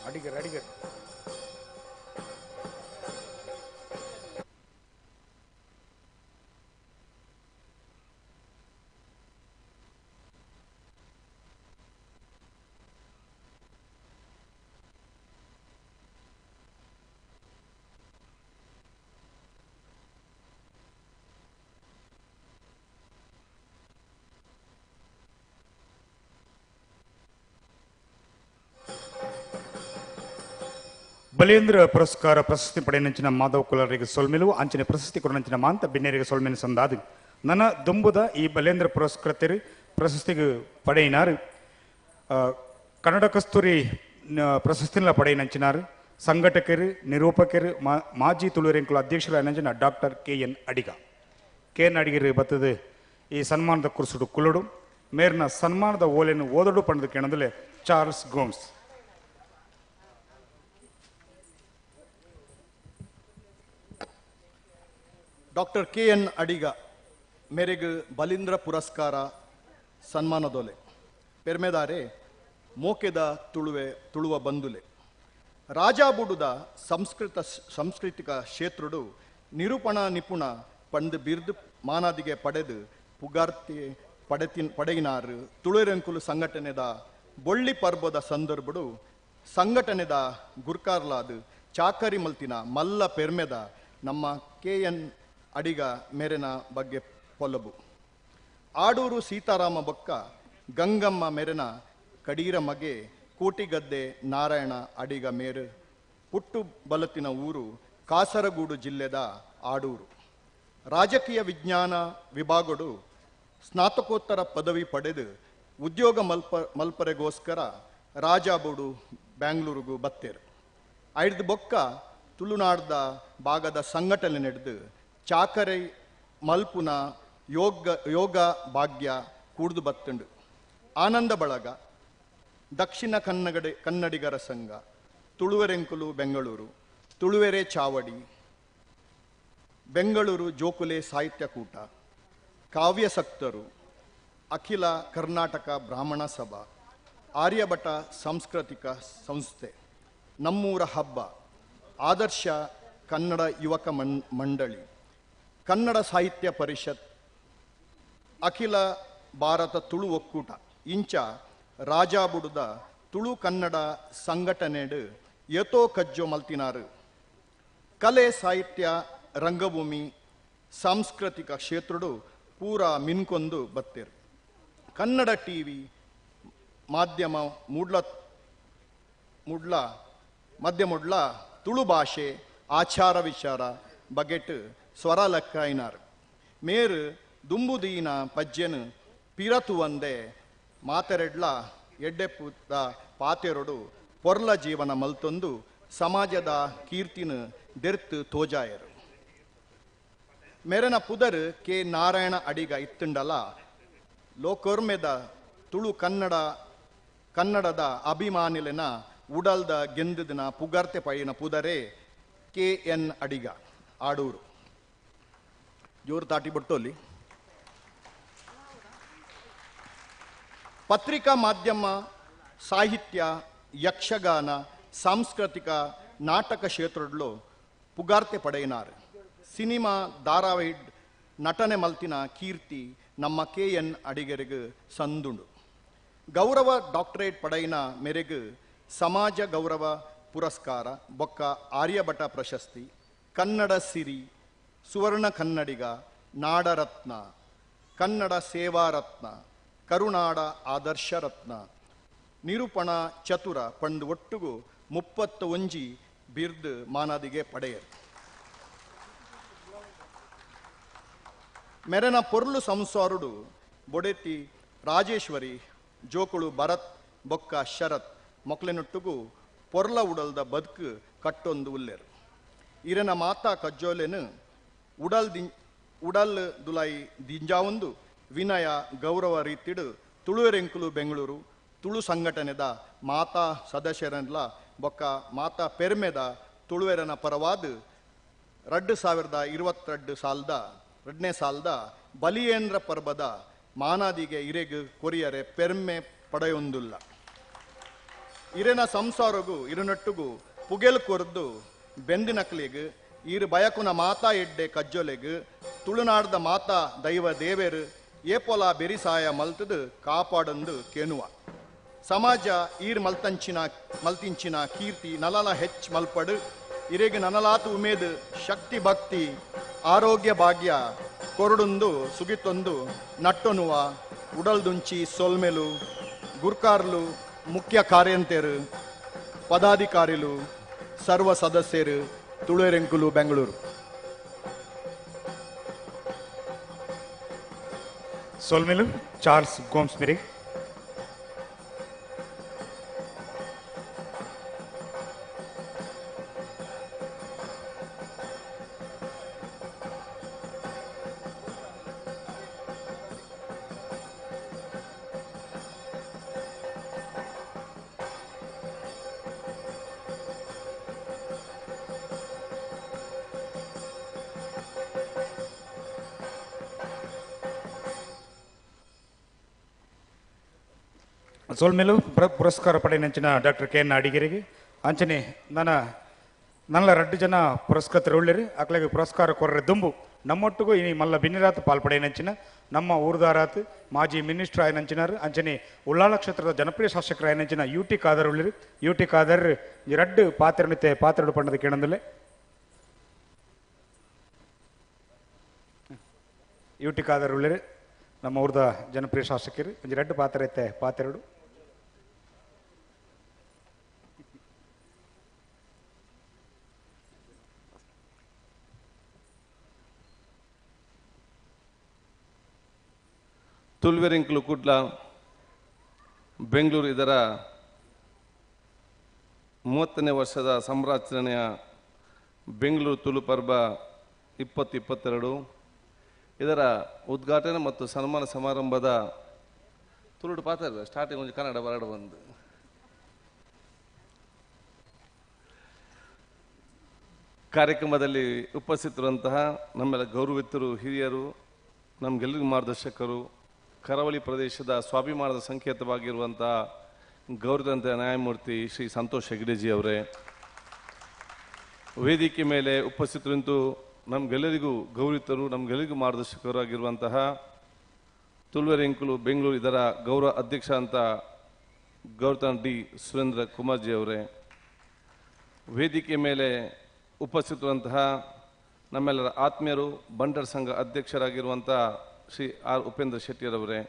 ಅಡಿಗರ್ ಅಡಿಗರ್ ಬಲೇಂದ್ರ ಪುರಸ್ಕಾರ ಪ್ರಶಸ್ತಿ ಪಡೆಯನಂಚಿನ ಮಾಧವ್ ಕುಲಾರಿಗೆ ಸೊಲ್ಮೆಲು ಅಂಚಿನ ಪ್ರಶಸ್ತಿ ಕೊಡನಂಚಿನ ಮಾಂತ ಬಿನ್ನೇರಿಗೆ ಸೊಲ್ಮೆಲು ಸಂದಾದು ನನ್ನ ದುಂಬುದ ಈ ಬಲೇಂದ್ರ ಪುರಸ್ಕೃತರು ಪ್ರಶಸ್ತಿಗೆ ಪಡೆಯಿನಾರು ಕನ್ನಡ ಕಸ್ತೂರಿ ಪ್ರಶಸ್ತಿನ ಪಡೆಯನಂಚಿನಾರು ಸಂಘಟಕರು ನಿರೂಪಕರು ಮಾಜಿ ತುಳುವೆರೆಂಕುಲ ಅಧ್ಯಕ್ಷರ doctor K N Adiga K N ಅಡಿಗರು ಬತ್ತದು ಈ ಸನ್ಮಾನದ ಕುರ್ಸುಡು ಕುಲುಡು ಮೇರ್ನ ಸನ್ಮಾನದ ಓಲೆಯನ್ನು ಓದಡು ಪಣದ ಕೆಣದಲೆ Charles Gomes. Doctor K N Adiga ಮೇರೆಗ್ Balindra ಪುರಸ್ಕಾರ ಸನ್ಮಾನದೊಲೆ ಪೆರ್ಮೆದಾರೆ ಮೋಕೆದ ತುಳುವೆ ತುಳುವ ಬಂದುಲೆ ರಾಜಾಬುಡುದ ಸಂಸ್ಕೃತ ಸಾಂಸ್ಕೃತಿಕ ಕ್ಷೇತ್ರಡು ನಿರೂಪಣಾ ನಿಪುಣ ಪಂದ್ ಬಿರ್ದು ಮಾನಾದಿಗೆ ಪಡೆದು ಪುಗಾರ್ತಿ ಪಡೆಯಿನಾರು ತುಳುವೆರೆಂಕುಲು ಸಂಘಟನೆದ ಬೊಳ್ಳಿ ಪರ್ಬದ ಸಂದರ್ಭಡು ಸಂಘಟನೆದ ಗುರ್ಕಾರ್ಲಾದ ಚಾಕರಿ ಮಲ್ತಿನ ಮಲ್ಲ ಪೆರ್ಮೆದ ನಮ್ಮ ಕೆ ಎನ್ ಅಡಿಗ ಮೇರೆನ ಬಗ್ಗೆ ಪೊಲಬು ಆಡೂರು ಸೀತಾರಾಮ ಬೊಕ್ಕ ಗಂಗಮ್ಮ ಮೇರೆನ ಕಡೀರ ಮಗೆ ಕೋಟಿಗದ್ದೆ ನಾರಾಯಣ ಅಡಿಗ ಮೇರು ಪುಟ್ಟು ಬಲತಿನ ಊರು ಕಾಸರಗೂಡು ಜಿಲ್ಲೆದ ಆಡೂರು ರಾಜಕೀಯ ವಿಜ್ಞಾನ ವಿಭಾಗಡು ಸ್ನಾತಕೋತ್ತರ ಪದವಿ ಪಡೆದು ಉದ್ಯೋಗ ಮಲ್ಪರೆಗೋಸ್ಕರ ರಾಜಾಬೂಡು ಬ್ಯಾಂಗ್ಳೂರಿಗೂ ಬತ್ತೇರು ಐದು ಬೊಕ್ಕ ತುಳುನಾಡ್ದ ಭಾಗದ ಸಂಘಟನೆ ನಡೆದು ಚಾಕರೈ ಮಲ್ಪುನ ಯೋಗ ಭಾಗ್ಯ ಕೂಡ್ದು ಬತ್ತುಂಡು ಆನಂದ ಬಳಗ ದಕ್ಷಿಣ ಕನ್ನಡಿಗರ ಸಂಘ ತುಳುವೆರೆಂಕುಲು ಬೆಂಗಳೂರು ತುಳುವೆರೆ ಚಾವಡಿ ಬೆಂಗಳೂರು ಜೋಕುಲೆ ಸಾಹಿತ್ಯಕೂಟ ಕಾವ್ಯಸಕ್ತರು ಅಖಿಲ ಕರ್ನಾಟಕ ಬ್ರಾಹ್ಮಣ ಸಭಾ ಆರ್ಯಭಟ ಸಾಂಸ್ಕೃತಿಕ ಸಂಸ್ಥೆ ನಮ್ಮೂರ ಹಬ್ಬ ಆದರ್ಶ ಕನ್ನಡ ಯುವಕ ಮಂಡಳಿ ಕನ್ನಡ ಸಾಹಿತ್ಯ ಪರಿಷತ್ ಅಖಿಲ ಭಾರತ ತುಳು ಒಕ್ಕೂಟ ಇಂಚ ರಾಜಾಬುಡುದ ತುಳು ಕನ್ನಡ ಸಂಘಟನೆಡು ಏತೋ ಕಜ್ಜೋ ಮಲ್ತಿನಾರು ಕಲೆ ಸಾಹಿತ್ಯ ರಂಗಭೂಮಿ ಸಾಂಸ್ಕೃತಿಕ ಕ್ಷೇತ್ರಡು ಪೂರಾ ಮಿನ್ಕೊಂದು ಬತ್ತೇರು ಕನ್ನಡ ಟಿ ವಿ ಮಾಧ್ಯಮ ಮಧ್ಯಮುಡ್ಲ ತುಳು ಭಾಷೆ ಆಚಾರ ವಿಚಾರ ಬಗೆಟ್ ಸ್ವರ ಲಕ್ಕಾಯಿನಾರ್ ಮೇರು ದುಂಬುದೀನ ಪಜ್ಜೆನು ಪಿರತುವಂದೆ ಮಾತೆರೆಡ್ಲ ಎಡ್ಡೆಪುತ್ತ ಪಾತೆರೊಡು ಪೊರ್ಲ ಜೀವನ ಮಲ್ತೊಂದು ಸಮಾಜದ ಕೀರ್ತಿನ ದೆರ್ತು ತೋಜಾಯರು. ಮೇರನ ಪುದರ್ ಕೆ ನಾರಾಯಣ ಅಡಿಗ ಇತ್ತುಂಡಲ ಲೋಕೊರ್ಮೆದ ತುಳು ಕನ್ನಡದ ಅಭಿಮಾನಿಲೆನ ಉಡಲ್ದ ಗೆಂದದಿನ ಪುಗರ್ತೆ ಪೈನ ಪುದರೇ ಕೆ ಎನ್ ಅಡಿಗ ಆಡೂರು. ಜೋರು ತಾಟಿ ಬಟ್ಟೋಲಿ. ಪತ್ರಿಕಾ ಮಾಧ್ಯಮ, ಸಾಹಿತ್ಯ, ಯಕ್ಷಗಾನ, ಸಾಂಸ್ಕೃತಿಕ ನಾಟಕ ಕ್ಷೇತ್ರದಲ್ಲೂ ಪುಗಾರ್ತೆ ಪಡೆಯಿನಾರು. ಸಿನಿಮಾ ಧಾರಾವಾಹಿ ನಟನೆ ಮಲ್ತಿನ ಕೀರ್ತಿ ನಮ್ಮ ಕೆ ಎನ್ ಅಡಿಗರಿಗೆ ಸಂದುಂಡು. ಗೌರವ ಡಾಕ್ಟರೇಟ್ ಪಡೆಯಿನ ಮೇರೆಗೆ ಸಮಾಜ ಗೌರವ ಪುರಸ್ಕಾರ, ಬೊಕ್ಕ ಆರ್ಯಭಟ ಪ್ರಶಸ್ತಿ, ಕನ್ನಡ ಸಿರಿ, ಸುವರ್ಣ ಕನ್ನಡಿಗ, ನಾಡರತ್ನ, ಕನ್ನಡ ಸೇವಾರತ್ನ, ಕರುನಾಡ ಆದರ್ಶ ರತ್ನ, ನಿರೂಪಣಾ ಚತುರ ಪಂದು ಒಟ್ಟುಗು 31 ಬಿರ್ದು ಮಾನದಿಗೆ ಪಡೆಯರು. ಮೆರನ ಪೊರ್ಲು ಸಂಸಾರುಡು ಬೊಡೆತಿ ರಾಜೇಶ್ವರಿ, ಜೋಕುಳು ಭರತ್ ಬೊಕ್ಕ ಶರತ್ ಮೊಕ್ಲೆನೊಟ್ಟುಗು ಪೊರ್ಲ ಉಡಲ್ದ ಬದುಕು ಕಟ್ಟೊಂದು ಉಲ್ಲೆರು. ಇರನ ಮಾತಾ ಕಜ್ಜೋಲೆನು ಉಡಲ್ ದುಲಾಯಿ ದಿಂಜಾವೊಂದು ವಿನಯ ಗೌರವ ರೀತಿಡು ತುಳುವೆರೆಂಕುಲು ಬೆಂಗಳೂರು ತುಳು ಸಂಘಟನೆದ ಮಾತಾ ಸದಸ್ಯರನ್ಲ ಬೊಕ್ಕ ಮಾತಾ ಪೆರ್ಮೆದ ತುಳುವೆರನ ಪರವಾದ 2022 ಸಾಲದ 2ನೇ ಸಾಲದ ಬಲಿಯೇಂದ್ರ ಪರ್ಬದ ಮಾನಾದಿಗೆ ಇರೆಗ್ ಕೊರಿಯರೆ ಪೆರ್ಮೆ ಪಡೆಯೊಂದುಲ್ಲ. ಇರೆನ ಸಂಸಾರಗು ಇರನೊಟ್ಟುಗು ಪುಗೆಲ್ ಕೊರ್ದು ಬೆಂದಿನಕ್ಲೆಗ್ ಈರು ಬಯಕುನ ಮಾತಾ ಎಡ್ಡೆ ಕಜ್ಜೊಲೆಗ್ ತುಳುನಾಡ್ದ ಮಾತಾ ದೈವ ದೇವೆರು ಏಪೊಲ ಬೆರಿಸಾಯ ಮಲ್ತದು ಕಾಪಾಡಂದು ಕೇನುವ. ಸಮಾಜ ಈರ್ ಮಲ್ತಿಂಚಿನ ಕೀರ್ತಿ ನಲಲ ಹೆಚ್ಚ್ ಮಲ್ಪಡು. ಇರೆಗ್ ನನಲಾತು ಉಮೇದು ಶಕ್ತಿ ಭಕ್ತಿ ಆರೋಗ್ಯ ಭಾಗ್ಯ ಕೊರಡುಂದು ಸುಗಿತೊಂದು ನಟ್ಟೊನುವ ಉಡಲ್ದುಂಚಿ ಸೊಲ್ಮೆಲು ಗುರ್ಕಾರ್ಲು ಮುಖ್ಯ ಕಾರ್ಯಂತೆರು ಪದಾಧಿಕಾರಿಲು ಸರ್ವ ಸದಸ್ಯರು ತುಳುವೆರೆಂಕುಲು ಬೆಂಗಳೂರು. ಸೊಲ್ಮೆಲು ಚಾರ್ಲ್ಸ್ ಗೋಮ್ಸ್ ಮಿರಿ. ಸೋಲ್ಮೇಲು ಪುರಸ್ಕಾರ ಪಡೆಯಂಚಿನ ಡಾಕ್ಟರ್ ಕೆ ಎನ್ ಅಡಿಗೆರಿಗೆ ಅಂಚನೆ ನನ್ನ 2 ಜನ ಪುರಸ್ಕೃತರು ಉಳ್ಳೇರಿ ಅಕ್ಲೆಗೆ ಪುರಸ್ಕಾರ ಕೊರ್ರೆ ದುಂಬು ನಮ್ಮೊಟ್ಟಿಗೂ ಈ ಮಲ್ಲ ಬಿನ್ನಿರಾತ್ ಪಾಲ್ಪಡೆಯನಂಚಿನ ನಮ್ಮ ಊರ್ದಾರಾತ್ ಮಾಜಿ ಮಿನಿಸ್ಟರ್ ಆಯನಂಚಿನಾರು ಅಂಚನೆ ಉಳ್ಳಾಲ ಕ್ಷೇತ್ರದ ಜನಪ್ರಿಯ ಶಾಸಕರ ಆಯನಂಚಿನ ಯು ಟಿ ಖಾದರ್ ಉಳ್ಳೇರಿ. ಯು ಟಿ ಖಾದರ್ 2 ಪಾತ್ರನಿತೆ ಪಾತ್ರಡು ಪಂಡದ ಕೇಳಂದಲ್ಲೇ ಯು ಟಿ ಖಾದರ್ ಉಳ್ಳೇರಿ ನಮ್ಮ ಊರ್ದ ಜನಪ್ರಿಯ ಶಾಸಕರು 2 ಪಾತ್ರ ಐತೆ ಪಾತ್ರೆಡು. ತುಳುವೆರೆಂಕುಲು ಕುಡ್ಲ ಬೆಂಗಳೂರು ಇದರ 30ನೇ ವರ್ಷದ ಸಂಭ್ರಮಾಚರಣೆಯ ಬೆಂಗಳೂರು ತುಳು ಪರ್ಬ 2022 ಇದರ ಉದ್ಘಾಟನೆ ಮತ್ತು ಸನ್ಮಾನ ಸಮಾರಂಭದ ತುಳುಡು ಪಾತ್ರ ಸ್ಟಾರ್ಟಿಂಗ್ ಒಂದು ಕನ್ನಡ ಬರಡು ಬಂದು ಕಾರ್ಯಕ್ರಮದಲ್ಲಿ ಉಪಸ್ಥಿತರುವಂತಹ ನಮ್ಮೆಲ್ಲ ಗೌರವಿತರು, ಹಿರಿಯರು, ನಮಗೆಲ್ಲರಿಗೂ ಮಾರ್ಗದರ್ಶಕರು, ಕರಾವಳಿ ಪ್ರದೇಶದ ಸ್ವಾಭಿಮಾನದ ಸಂಕೇತವಾಗಿರುವಂಥ ಗೌರವಂತ ನ್ಯಾಯಮೂರ್ತಿ ಶ್ರೀ ಸಂತೋಷ್ ಹೆಗ್ಡೆಜಿ ಅವರೇ, ವೇದಿಕೆ ಮೇಲೆ ಉಪಸ್ಥಿತರಂತೂ ನಮಗೆಲ್ಲರಿಗೂ ಗೌರವಿತರು, ನಮಗೆಲ್ಲರಿಗೂ ಮಾರ್ಗದರ್ಶಕರಾಗಿರುವಂತಹ ತುಳುವೆರೆಂಕುಲು ಬೆಂಗಳೂರು ಇದರ ಗೌರವ ಅಧ್ಯಕ್ಷ ಅಂತ ಗೌರವ ಡಿ ಸುರೇಂದ್ರ ಕುಮಾರ್ಜಿ ಅವರೇ, ವೇದಿಕೆ ಮೇಲೆ ಉಪಸ್ಥಿತರಂತಹ ನಮ್ಮೆಲ್ಲರ ಆತ್ಮೀಯರು ಬಂಡರ್ ಸಂಘ ಅಧ್ಯಕ್ಷರಾಗಿರುವಂಥ ಶ್ರೀ ಆರ್ ಉಪೇಂದ್ರ ಶೆಟ್ಟಿರವರೇ,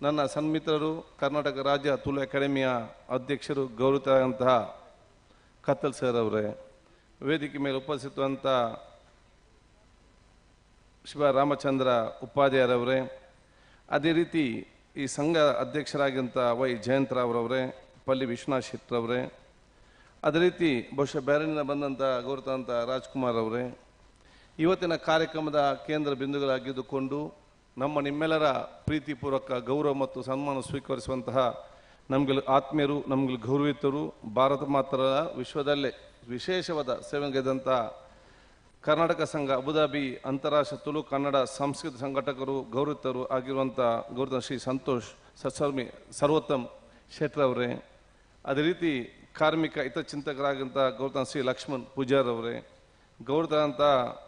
ನನ್ನ ಸನ್ಮಿತ್ರರು ಕರ್ನಾಟಕ ರಾಜ್ಯ ತುಳು ಅಕಾಡೆಮಿಯ ಅಧ್ಯಕ್ಷರು ಗೌರವಿತರಾದಂತಹ ಕತ್ತಲ್ ಸರ್ ಅವರೇ, ವೇದಿಕೆ ಮೇಲೆ ಉಪಸ್ಥಿತವಂಥ ಶಿವ ರಾಮಚಂದ್ರ ಉಪಾಧ್ಯಾಯರವರೇ, ಅದೇ ರೀತಿ ಈ ಸಂಘ ಅಧ್ಯಕ್ಷರಾಗಿಂಥ ವೈ ಜಯಂತರಾವ್ರವರೇ, ಪಲ್ಲಿ ವಿಶ್ವನಾಥ್ ಶೆಟ್ಟರವರೇ, ಅದೇ ರೀತಿ ಬಹುಶಃ ಬೇರೆನಿಂದ ಬಂದಂಥ ಗೌರವಾಂತ ರಾಜ್ಕುಮಾರ್ ಅವರೇ, ಇವತ್ತಿನ ಕಾರ್ಯಕ್ರಮದ ಕೇಂದ್ರ ಬಿಂದುಗಳಾಗಿದ್ದುಕೊಂಡು ನಮ್ಮ ನಿಮ್ಮೆಲ್ಲರ ಪ್ರೀತಿಪೂರ್ವಕ ಗೌರವ ಮತ್ತು ಸನ್ಮಾನ ಸ್ವೀಕರಿಸುವಂತಹ ನಮಗೆಲ್ಲ ಆತ್ಮೀಯರು, ನಮಗೆಲ್ಲ ಗೌರವಿತರು, ಭಾರತ ಮಾತ್ರ ವಿಶ್ವದಲ್ಲೇ ವಿಶೇಷವಾದ ಸೇವೆಗೈದಂಥ ಕರ್ನಾಟಕ ಸಂಘ ಅಬುಧಾಬಿ ಅಂತಾರಾಷ್ಟ್ರೀಯ ತುಳು ಕನ್ನಡ ಸಂಸ್ಕೃತಿ ಸಂಘಟಕರು, ಗೌರವಿತರು ಆಗಿರುವಂಥ ಗೌರವ ಶ್ರೀ ಸಂತೋಷ್ ಸತ್ಸರ್ಮಿ ಸರ್ವೋತ್ತಮ್ ಶೆಟ್ಟರವರೇ, ಅದೇ ರೀತಿ ಕಾರ್ಮಿಕ ಹಿತಚಿಂತಕರಾಗಂಥ ಗೌರವ ಶ್ರೀ ಲಕ್ಷ್ಮಣ್ ಪೂಜಾರವರೇ, ಗೌರವಾಂತ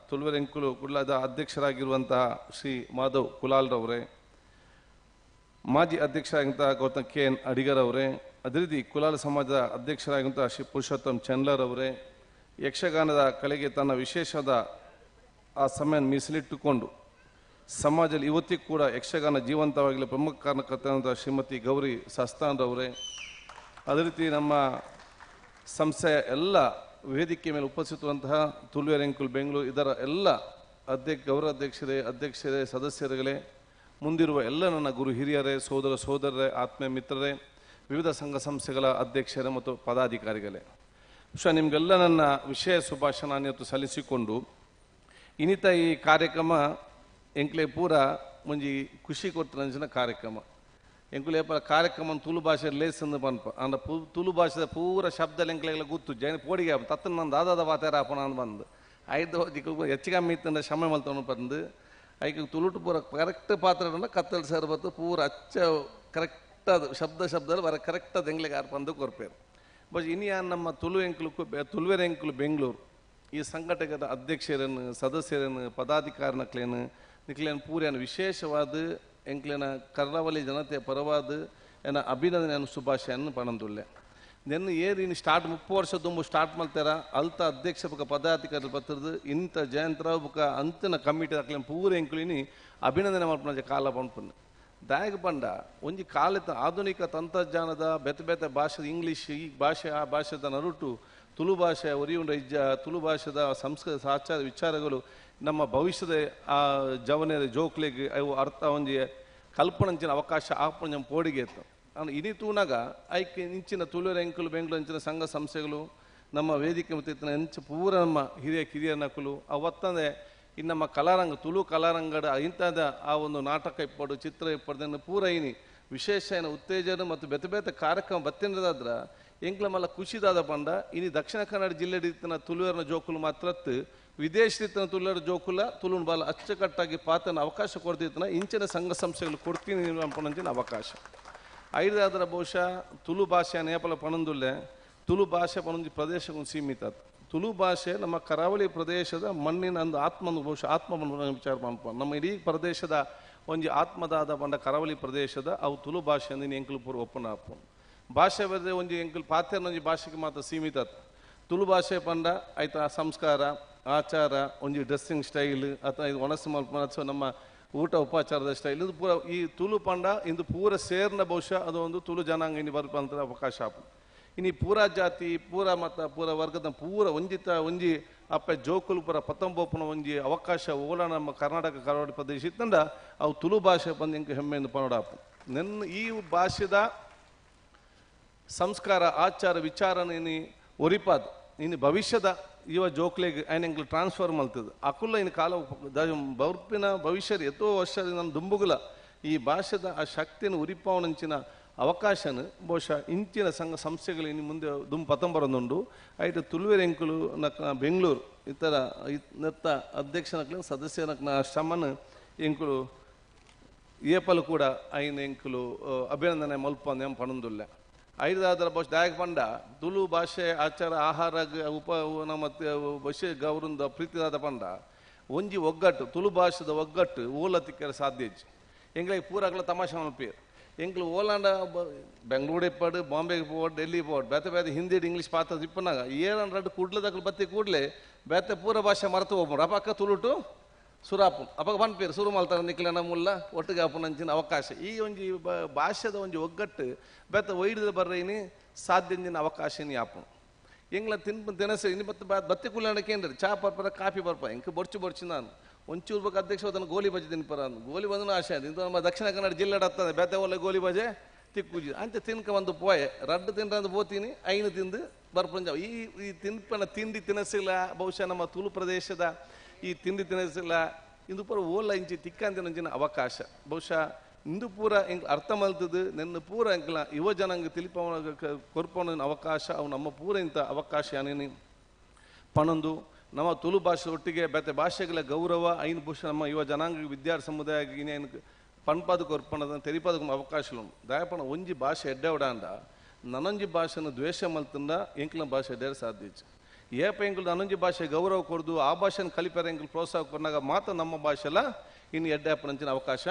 ತುಳುವೆರೆಂಕುಲು ಕುಳ್ಳದ ಅಧ್ಯಕ್ಷರಾಗಿರುವಂತಹ ಶ್ರೀ ಮಾಧವ್ ಕುಲಾಲ್ರವರೇ, ಮಾಜಿ ಅಧ್ಯಕ್ಷರಾಗಿಂಥ ಗೌತಮ್ ಕೆ ಎನ್ ಅಡಿಗರವರೇ, ಅದೇ ರೀತಿ ಕುಲಾಲ ಸಮಾಜದ ಅಧ್ಯಕ್ಷರಾಗಿರುವಂಥ ಶ್ರೀ ಪುರುಷೋತ್ತಮ್ ಚಂದ್ಲರ್ ಅವರೇ, ಯಕ್ಷಗಾನದ ಕಲೆಗೆ ತನ್ನ ವಿಶೇಷವಾದ ಆ ಸಮಯ ಮೀಸಲಿಟ್ಟುಕೊಂಡು ಸಮಾಜದಲ್ಲಿ ಇವತ್ತಿಗೂ ಕೂಡ ಯಕ್ಷಗಾನ ಜೀವಂತವಾಗಿಲ್ಲ ಪ್ರಮುಖ ಕಾರಣಕರ್ತಂಥ ಶ್ರೀಮತಿ ಗೌರಿ ಸಸ್ತಾನ್ರವರೇ, ಅದೇ ರೀತಿ ನಮ್ಮ ಸಂಸ್ಥೆಯ ಎಲ್ಲ ವೇದಿಕೆ ಮೇಲೆ ಉಪಸ್ಥಿತರುವಂತಹ ತುಳುವೆರೆಂಕುಲ್ ಬೆಂಗಳೂರು ಇದರ ಎಲ್ಲ ಗೌರವ ಅಧ್ಯಕ್ಷರೇ, ಅಧ್ಯಕ್ಷರೇ, ಸದಸ್ಯರುಗಳೇ, ಮುಂದಿರುವ ಎಲ್ಲ ನನ್ನ ಗುರು ಹಿರಿಯರೇ, ಸೋದರ ಸೋದರರೇ, ಆತ್ಮೀಯ ಮಿತ್ರರೇ, ವಿವಿಧ ಸಂಘ ಸಂಸ್ಥೆಗಳ ಅಧ್ಯಕ್ಷರೇ ಮತ್ತು ಪದಾಧಿಕಾರಿಗಳೇ, ಬಹುಶಃ ನಿಮಗೆಲ್ಲ ನನ್ನ ವಿಷಯ ಸುಭಾಷಣ ಇವತ್ತು ಸಲ್ಲಿಸಿಕೊಂಡು ಇನ್ನಿತ ಈ ಕಾರ್ಯಕ್ರಮ ಎಂಕ್ಲೆ ಪೂರ ಮುಂಜಿ ಖುಷಿ ಕೊಟ್ಟರಂಚಿನ ಕಾರ್ಯಕ್ರಮ. ಎಂಕುಲೆ ಕಾರ್ಯಕ್ರಮ ತುಳು ಭಾಷೆ ಲೇಸ್ ಅಂದು ಪನ್ಪ ಅಂಡ ತುಳು ಭಾಷೆದ ಪೂರ ಶಬ್ದ ಎಂಕ್ಲೆಲ್ಲ ಗೊತ್ತು ಜನ ಪೋಡಿಗೆ ತತ್ತ ನಾನು ದಾದಾದ ವಾತಾರ ಅಪ್ಪನ ಅಂದ್ ಬಂದು ಐದು ಹೆಚ್ಚಿಗೆ ಇತ್ತಂದ್ರೆ ಶ್ರಮ ಮಲ್ತವನು ಬಂದು ಐಕೆ ತುಳುಟು ಪೂರ ಕರೆಕ್ಟ್ ಪಾತ್ರ ಕತ್ತಲ್ ಸರ್ ಬತ್ತು ಪೂರ ಅಚ್ಚ ಕರೆಕ್ಟ್ ಅದು ಶಬ್ದ ಶಬ್ದ ಬರ ಕರೆಕ್ಟ್ ಅದು ಎಂಗ್ಲಿಗೆ ಆರ್ಪಂದು ಕೊರ್ಪೇರು. ಬಟ್ ಇನಿಯ ನಮ್ಮ ತುಳು ಎಂಕ್ಲು ತುಳುವೆರ ಎಂಕ್ಲು ಬೆಂಗಳೂರು ಈ ಸಂಘಟಕದ ಅಧ್ಯಕ್ಷರನ್ನು, ಸದಸ್ಯರನ್ನು, ಪದಾಧಿಕಾರಿನಕ್ಲೇನು ನಿಕ್ಲೇನು ಪೂರ್ಯನ ವಿಶೇಷವಾದ ಎಂಕ್ಲೇನ ಕರಾವಳಿ ಜನತೆಯ ಪರವಾದ ಏನ ಅಭಿನಂದನೆಯನ್ನು ಶುಭಾಶಯನ್ನು ಪಣಂದುಲ್ಲೆ. ನೆನ್ನು ಏರಿ ಇನ್ನು ಸ್ಟಾರ್ಟ್ 30 ವರ್ಷ ದುಂಬು ಸ್ಟಾರ್ಟ್ ಮಾಡ್ತಾರ ಅಲ್ತ ಅಧ್ಯಕ್ಷ ಬುಕ್ಕ ಪದಾಧಿಕಾರಿ ಬತ್ತದ ಇಂಥ ಜಯಂತರಾವ್ ಬುಕ್ಕ ಅಂತಿನ ಕಮಿಟಿ ಅಕ್ಲೇನು ಪೂರ ಎಂಕ್ಲಿನಿ ಅಭಿನಂದನೆ ಮಲ್ಪುನ ಕಾಲ ಪನ್ಪುನ ದಾಯಕ ಪಂಡ ಒಂಜಿ ಕಾಲದ ಆಧುನಿಕ ತಂತ್ರಜ್ಞಾನದ ಬೆತೆ ಬೆತೆ ಭಾಷೆ ಇಂಗ್ಲೀಷ್ ಈ ಭಾಷೆ ಆ ಭಾಷೆದ ನರುಟು ತುಳು ಭಾಷೆ ಒರಿಯುಂಡ ಇಜ್ಜ ತುಳು ಭಾಷೆದ ಸಂಸ್ಕೃತ ಆಚಾರ ವಿಚಾರಗಳು ನಮ್ಮ ಭವಿಷ್ಯದ ಆ ಜವನೆಯ ಜೋಕ್ಲೆಗ್ ಅವು ಅರ್ಥ ಒಂಜಿ ಕಲ್ಪನಂಚಿನ ಅವಕಾಶ ಆಪುನ ಪೋಡಿಗೆ ಇತ್ತು. ಇನಿ ತೂನಾಗ ಐಕೆ ಇಂಚಿನ ತುಳುವೆರ ಎಂಕುಲು ಬೆಂಗಳೂರು ಅಂಚಿನ ಸಂಘ ಸಂಸ್ಥೆಗಳು ನಮ್ಮ ವೇದಿಕೆ ಮತ್ತು ಇತ್ತಿನ ಎಂಚ ಪೂರ ನಮ್ಮ ಹಿರಿಯ ಕಿರಿಯ ನಕಲು ಅವತ್ತಂದೆ ಇನ್ನು ನಮ್ಮ ಕಲಾರಂಗ ತುಳು ಕಲಾರಂಗದ ಇಂಥದ ಆ ಒಂದು ನಾಟಕ ಇಪ್ಪಡು ಚಿತ್ರ ಇಪ್ಪಡು ಪೂರ ಇನಿ ವಿಶೇಷ ಏನು ಉತ್ತೇಜನ ಮತ್ತು ಬೆತೆ ಬೆತೆ ಕಾರ್ಯಕ್ರಮ ಬತ್ತಿನದಾದ್ರ ಎಂಕ್ಲ ಮಲ್ಲ ಖುಷಿದಾದ ಪಂಡ ಇನಿ ದಕ್ಷಿಣ ಕನ್ನಡ ಜಿಲ್ಲೆ ಇತ್ತಿನ ತುಳುವೆರನ ಜೋಕುಲು ಮಾತ್ರ ವಿದೇಶದಿತ್ತಿನ ತುಳುವರ ಜೋಕುಲ ತುಳುನ್ ಬಾಲ ಅಚ್ಚುಕಟ್ಟಾಗಿ ಪಾತನ ಅವಕಾಶ ಕೊಡ್ತಿತ್ತನ ಇಂಚಿನ ಸಂಘ ಸಂಸ್ಥೆಗಳು ಕೊಡ್ತೀನಿ ಅನ್ಪನಂಚಿನ ಅವಕಾಶ ಐದಾದ್ರ ಬಹುಶಃ ತುಳು ಭಾಷೆ ನೇಪಲ ಪಣಂದುಲ್ಲೆ ತುಳು ಭಾಷೆ ಪಣಂಜಿ ಪ್ರದೇಶಕ್ಕೆ ಸೀಮಿತ. ತುಳು ಭಾಷೆ ನಮ್ಮ ಕರಾವಳಿ ಪ್ರದೇಶದ ಮಣ್ಣಿನ ಒಂದು ಆತ್ಮ ಬಹುಶಃ ಆತ್ಮ ವಿಚಾರ ಪನ್ಪ ನಮ್ಮ ಇಡೀ ಪ್ರದೇಶದ ಒಂಜಿ ಆತ್ಮದಾದ ಪಂಡ ಕರಾವಳಿ ಪ್ರದೇಶದ ಅವು ತುಳು ಭಾಷೆ ಅಂದ್ರೆ ಎಂಕುಲು ಪೂರ ಒಪ್ಪನ ಅಪ್ಪು ಭಾಷೆ ಬರೆದ ಒಂಜಿ ಎಂಕುಲು ಪಾತ್ರ ಒಂಜಿ ಭಾಷೆಗೆ ಮಾತ್ರ ಸೀಮಿತ. ತುಳು ಭಾಷೆ ಪಂಡ ಆಯ್ತಾ ಸಂಸ್ಕಾರ ಆಚಾರ ಒಂಜಿ ಡ್ರೆಸ್ಸಿಂಗ್ ಸ್ಟೈಲ್ ಅಥವಾ ಇದು ಒಣಸು ಮಲ್ಪ ಅಥವಾ ನಮ್ಮ ಊಟ ಉಪಚಾರದ ಸ್ಟೈಲ್ ಇದು ಪೂರ ಈ ತುಳು ಪಂಡ ಇಂದು ಪೂರ ಸೇರ್ನ ಬಹುಶಃ ಅದು ಒಂದು ತುಳು ಜನಾಂಗ ಇನ್ನು ಬರ್ಪಂತ ಅವಕಾಶ ಆಪು. ಇನ್ನು ಪೂರಾ ಜಾತಿ ಪೂರ ಮತ ಪೂರ ವರ್ಗದ ಪೂರ ಒಂಜಿತ ಒಂಜಿ ಅಪ್ಪ ಜೋಕುಲು ಪೂರ ಪತ್ತಂಬೋಪನ ಒಂಜಿ ಅವಕಾಶ ಓಲ ನಮ್ಮ ಕರ್ನಾಟಕ ಕರಾವಳಿ ಪ್ರದೇಶ ಇತ್ತಂಡ ಅವು ತುಳು ಭಾಷೆ ಬಂದು ಎಂಕ ಹೆಮ್ಮೆಯಿಂದ ಪನೋಡಾಪು. ನೆನ್ನ ಈ ಭಾಷೆದ ಸಂಸ್ಕಾರ ಆಚಾರ ವಿಚಾರ ನೀನು ಒರಿಪಾದ್ ಇನ್ನು ಭವಿಷ್ಯದ ಇವ ಜೋಕ್ಲೆಗ್ ಐನ್ ಎಂಕ್ಲು ಟ್ರಾನ್ಸ್ಫರ್ ಮಲ್ತದ ಅಕುಲ್ಲ ಇನ್ನು ಕಾಲ ಬರ್ಪಿನ ಭವಿಷ್ಯದ ಎತ್ತೋ ವರ್ಷದ ನನ್ನ ದುಂಬುಗುಲ ಈ ಭಾಷೆದ ಆ ಶಕ್ತಿಯನ್ನು ಉರಿಪಾವನಂಚಿನ ಅವಕಾಶನ ಬಹುಶಃ ಇಂಚಿನ ಸಂಘ ಸಂಸ್ಥೆಗಳು ಇನ್ನು ಮುಂದೆ ದುಂಬು ಪತ್ತಂಬರೊಂದುಂಡು. ಐಟ್ ತುಳುವೆರ ಎಂಕುಲು ನಕ್ಕ ಬೆಂಗಳೂರು ಇತರ ನೆತ್ತ ಅಧ್ಯಕ್ಷನಕ್ಲು ಸದಸ್ಯನಕ್ನ ಶ್ರಮನ ಎಂಕುಲು ಏಪಲು ಕೂಡ ಐನ ಎಂಕುಲು ಅಭಿನಂದನೆ ಮಲ್ಪ ಎಂ ಪಣಂದುಲ್ಲೆ. ಐದಾದ್ರ ಬಹುಶಃ ದಾಯಕ ಪಂಡ ತುಳು ಭಾಷೆ ಆಚಾರ ಆಹಾರ ಉಪ ನಮ್ಮ ಭಾಷೆ ಗೌರಂದ ಪ್ರೀತಿದಾದ ಪಂಡ ಒಂಜಿ ಒಗ್ಗಟ್ಟು ತುಳು ಭಾಷೆದ ಒಗ್ಗಟ್ಟು ಓಲ ತಿಕ್ಕರೆ ಸಾಧ್ಯ ಇಜ್ಜಿ. ಎಂಗ್ಲಿಗೆ ಪೂರಾಗ್ಲ ತಮಾಷೆ ಮಲ್ಪೇರು ಎಂಕ್ಲು ಓಲಾಂಡ ಬೆಂಗಳೂರು ಇಪ್ಪಾಡು ಬಾಂಬೆಗೆ ಪೋಡು ಡೆಲ್ಲಿ ಪೋಡು ಬೇತೆ ಬೇತೆ ಹಿಂದಿ ಇಂಗ್ಲೀಷ್ ಪಾತ್ರ ಇಪ್ಪನಾಗ ಏಳಂಡ್ರಡ್ಡು ಕೂಡ್ಲದಕ್ಲು ಬತ್ತಿ ಕೂಡಲೇ ಬೇತೆ ಪೂರ ಭಾಷೆ ಮರೆತು ಹೋಗ್ಬೋದು. ಅಪಕ್ಕ ತುಳುಟು ಸುರಾಪು ಅಪಗ ಪನ್ಪೇರು ಸುರು ಮಲ್ತಾರ ನಿಕ್ಲೆನ ಮುಲ್ಲ ಒಟ್ಟಿಗೆ ಅಪ್ಪನಂಚಿನ ಅವಕಾಶ ಈ ಒಂಜಿ ಭಾಷೆದ ಒಂಜಿ ಒಗ್ಗಟ್ಟು ಬೇತೆ ಒಯ್ದು ಬರ್ರೇನಿ ಸಾಧ್ಯ ಅವಕಾಶ ನೀ ಆಪು. ಎಂಗ್ಲ ತಿನ್ಪ ತಿನಸ ಇನ್ನು ಬತ್ತಿ ಬತ್ತಿ ಕೂಡಲೇ ಕೇಂದ್ರ ಚಾ ಪರ್ಪರ ಕಾಫಿ ಬರ್ಪ ಎಂಕ್ ಬೊರ್ಚು ಬೊರ್ಚು ನಾನು ಒಂಚೂರು ಬಗ್ಗೆ ಅಧ್ಯಕ್ಷ ಅದನ್ನು ಗೋಲಿ ಬಜೆ ತಿನ್ಪರ ಗೋಲಿ ಬಂದನು ಆಶೆ ಇಂದು ನಮ್ಮ ದಕ್ಷಿಣ ಕನ್ನಡ ಜಿಲ್ಲೆ ಹತ್ತದೆ ಬೇತೆ ಒಳ್ಳೆ ಗೋಲಿ ಬಜೆ ತಿಕ್ಕುಜಿ ಅಂಚ ತಿನ್ಕ ಒಂದು ಪೋಯೆ ರಡ್ಡು ತಿನ್ರಂದು ಪೋತೀನಿ ಐನು ತಿಂದು ಬರ್ಪಂಜ ಈ ಈ ತಿನ್ಪನ ತಿಂಡಿ ತಿನಸಿಲ್ಲ ಬಹುಶಃ ನಮ್ಮ ತುಳು ಪ್ರದೇಶದ ಈ ತಿಂಡಿ ತಿನಸಿಲ್ಲ ಇಂದು ಪೂರ ಓಲ ಇಂಚಿ ತಿಕ್ಕಂತಿನ ಅವಕಾಶ ಬಹುಶಃ ಇಂದು ಪೂರ ಎಂಕ್ ಅರ್ಥ ಮಲ್ತದು ನೆನ್ನ ಪೂರ ಎಂಕ್ಲ ಯುವ ಜನಾಂಗ ತಿಳಿಪವನ ಕೊರ್ಪವನ ಅವಕಾಶ ಅವು ನಮ್ಮ ಪೂರ ಇಂಥ ಅವಕಾಶ ಏನೇನು ಪಣೊಂದು ನಮ್ಮ ತುಳು ಭಾಷೆ ಒಟ್ಟಿಗೆ ಬೇತೆ ಭಾಷೆಗಳ ಗೌರವ ಐನು ಬಹುಶಃ ನಮ್ಮ ಯುವ ಜನಾಂಗ ವಿದ್ಯಾರ್ಥಿ ಸಮುದಾಯ ಇನ್ನೇನು ಪಣ್ಪಾದ ಕೊರ್ಪಣದ ತೆರಿಪಾದ ಅವಕಾಶಗಳು ದಯಪಣ ಒಂಜಿ ಭಾಷೆ ಎಡ್ಡೆ ಉಡಾಂಡ ನನೊಂಜಿ ಭಾಷೆನ ದ್ವೇಷ ಮಲ್ತಂದ ಎಂಕ್ಲ ಭಾಷೆ ಎಡ್ಡೆ ಸಾಧ್ಯ ಏಪ ಎಂಕ್ಲು ನನೊಂಜಿ ಭಾಷೆ ಗೌರವ ಕೊಡ್ದು ಆ ಭಾಷೆನ ಕಲಿಪಾರ ಎಂಕ್ಲು ಪ್ರೋತ್ಸಾಹ ಕೊಡ್ನಾಗ ಮಾತ್ರ ನಮ್ಮ ಭಾಷೆಲ ಇನ್ನು ಎಡ್ಡೆ ಆಪನಂಚಿನ ಅವಕಾಶ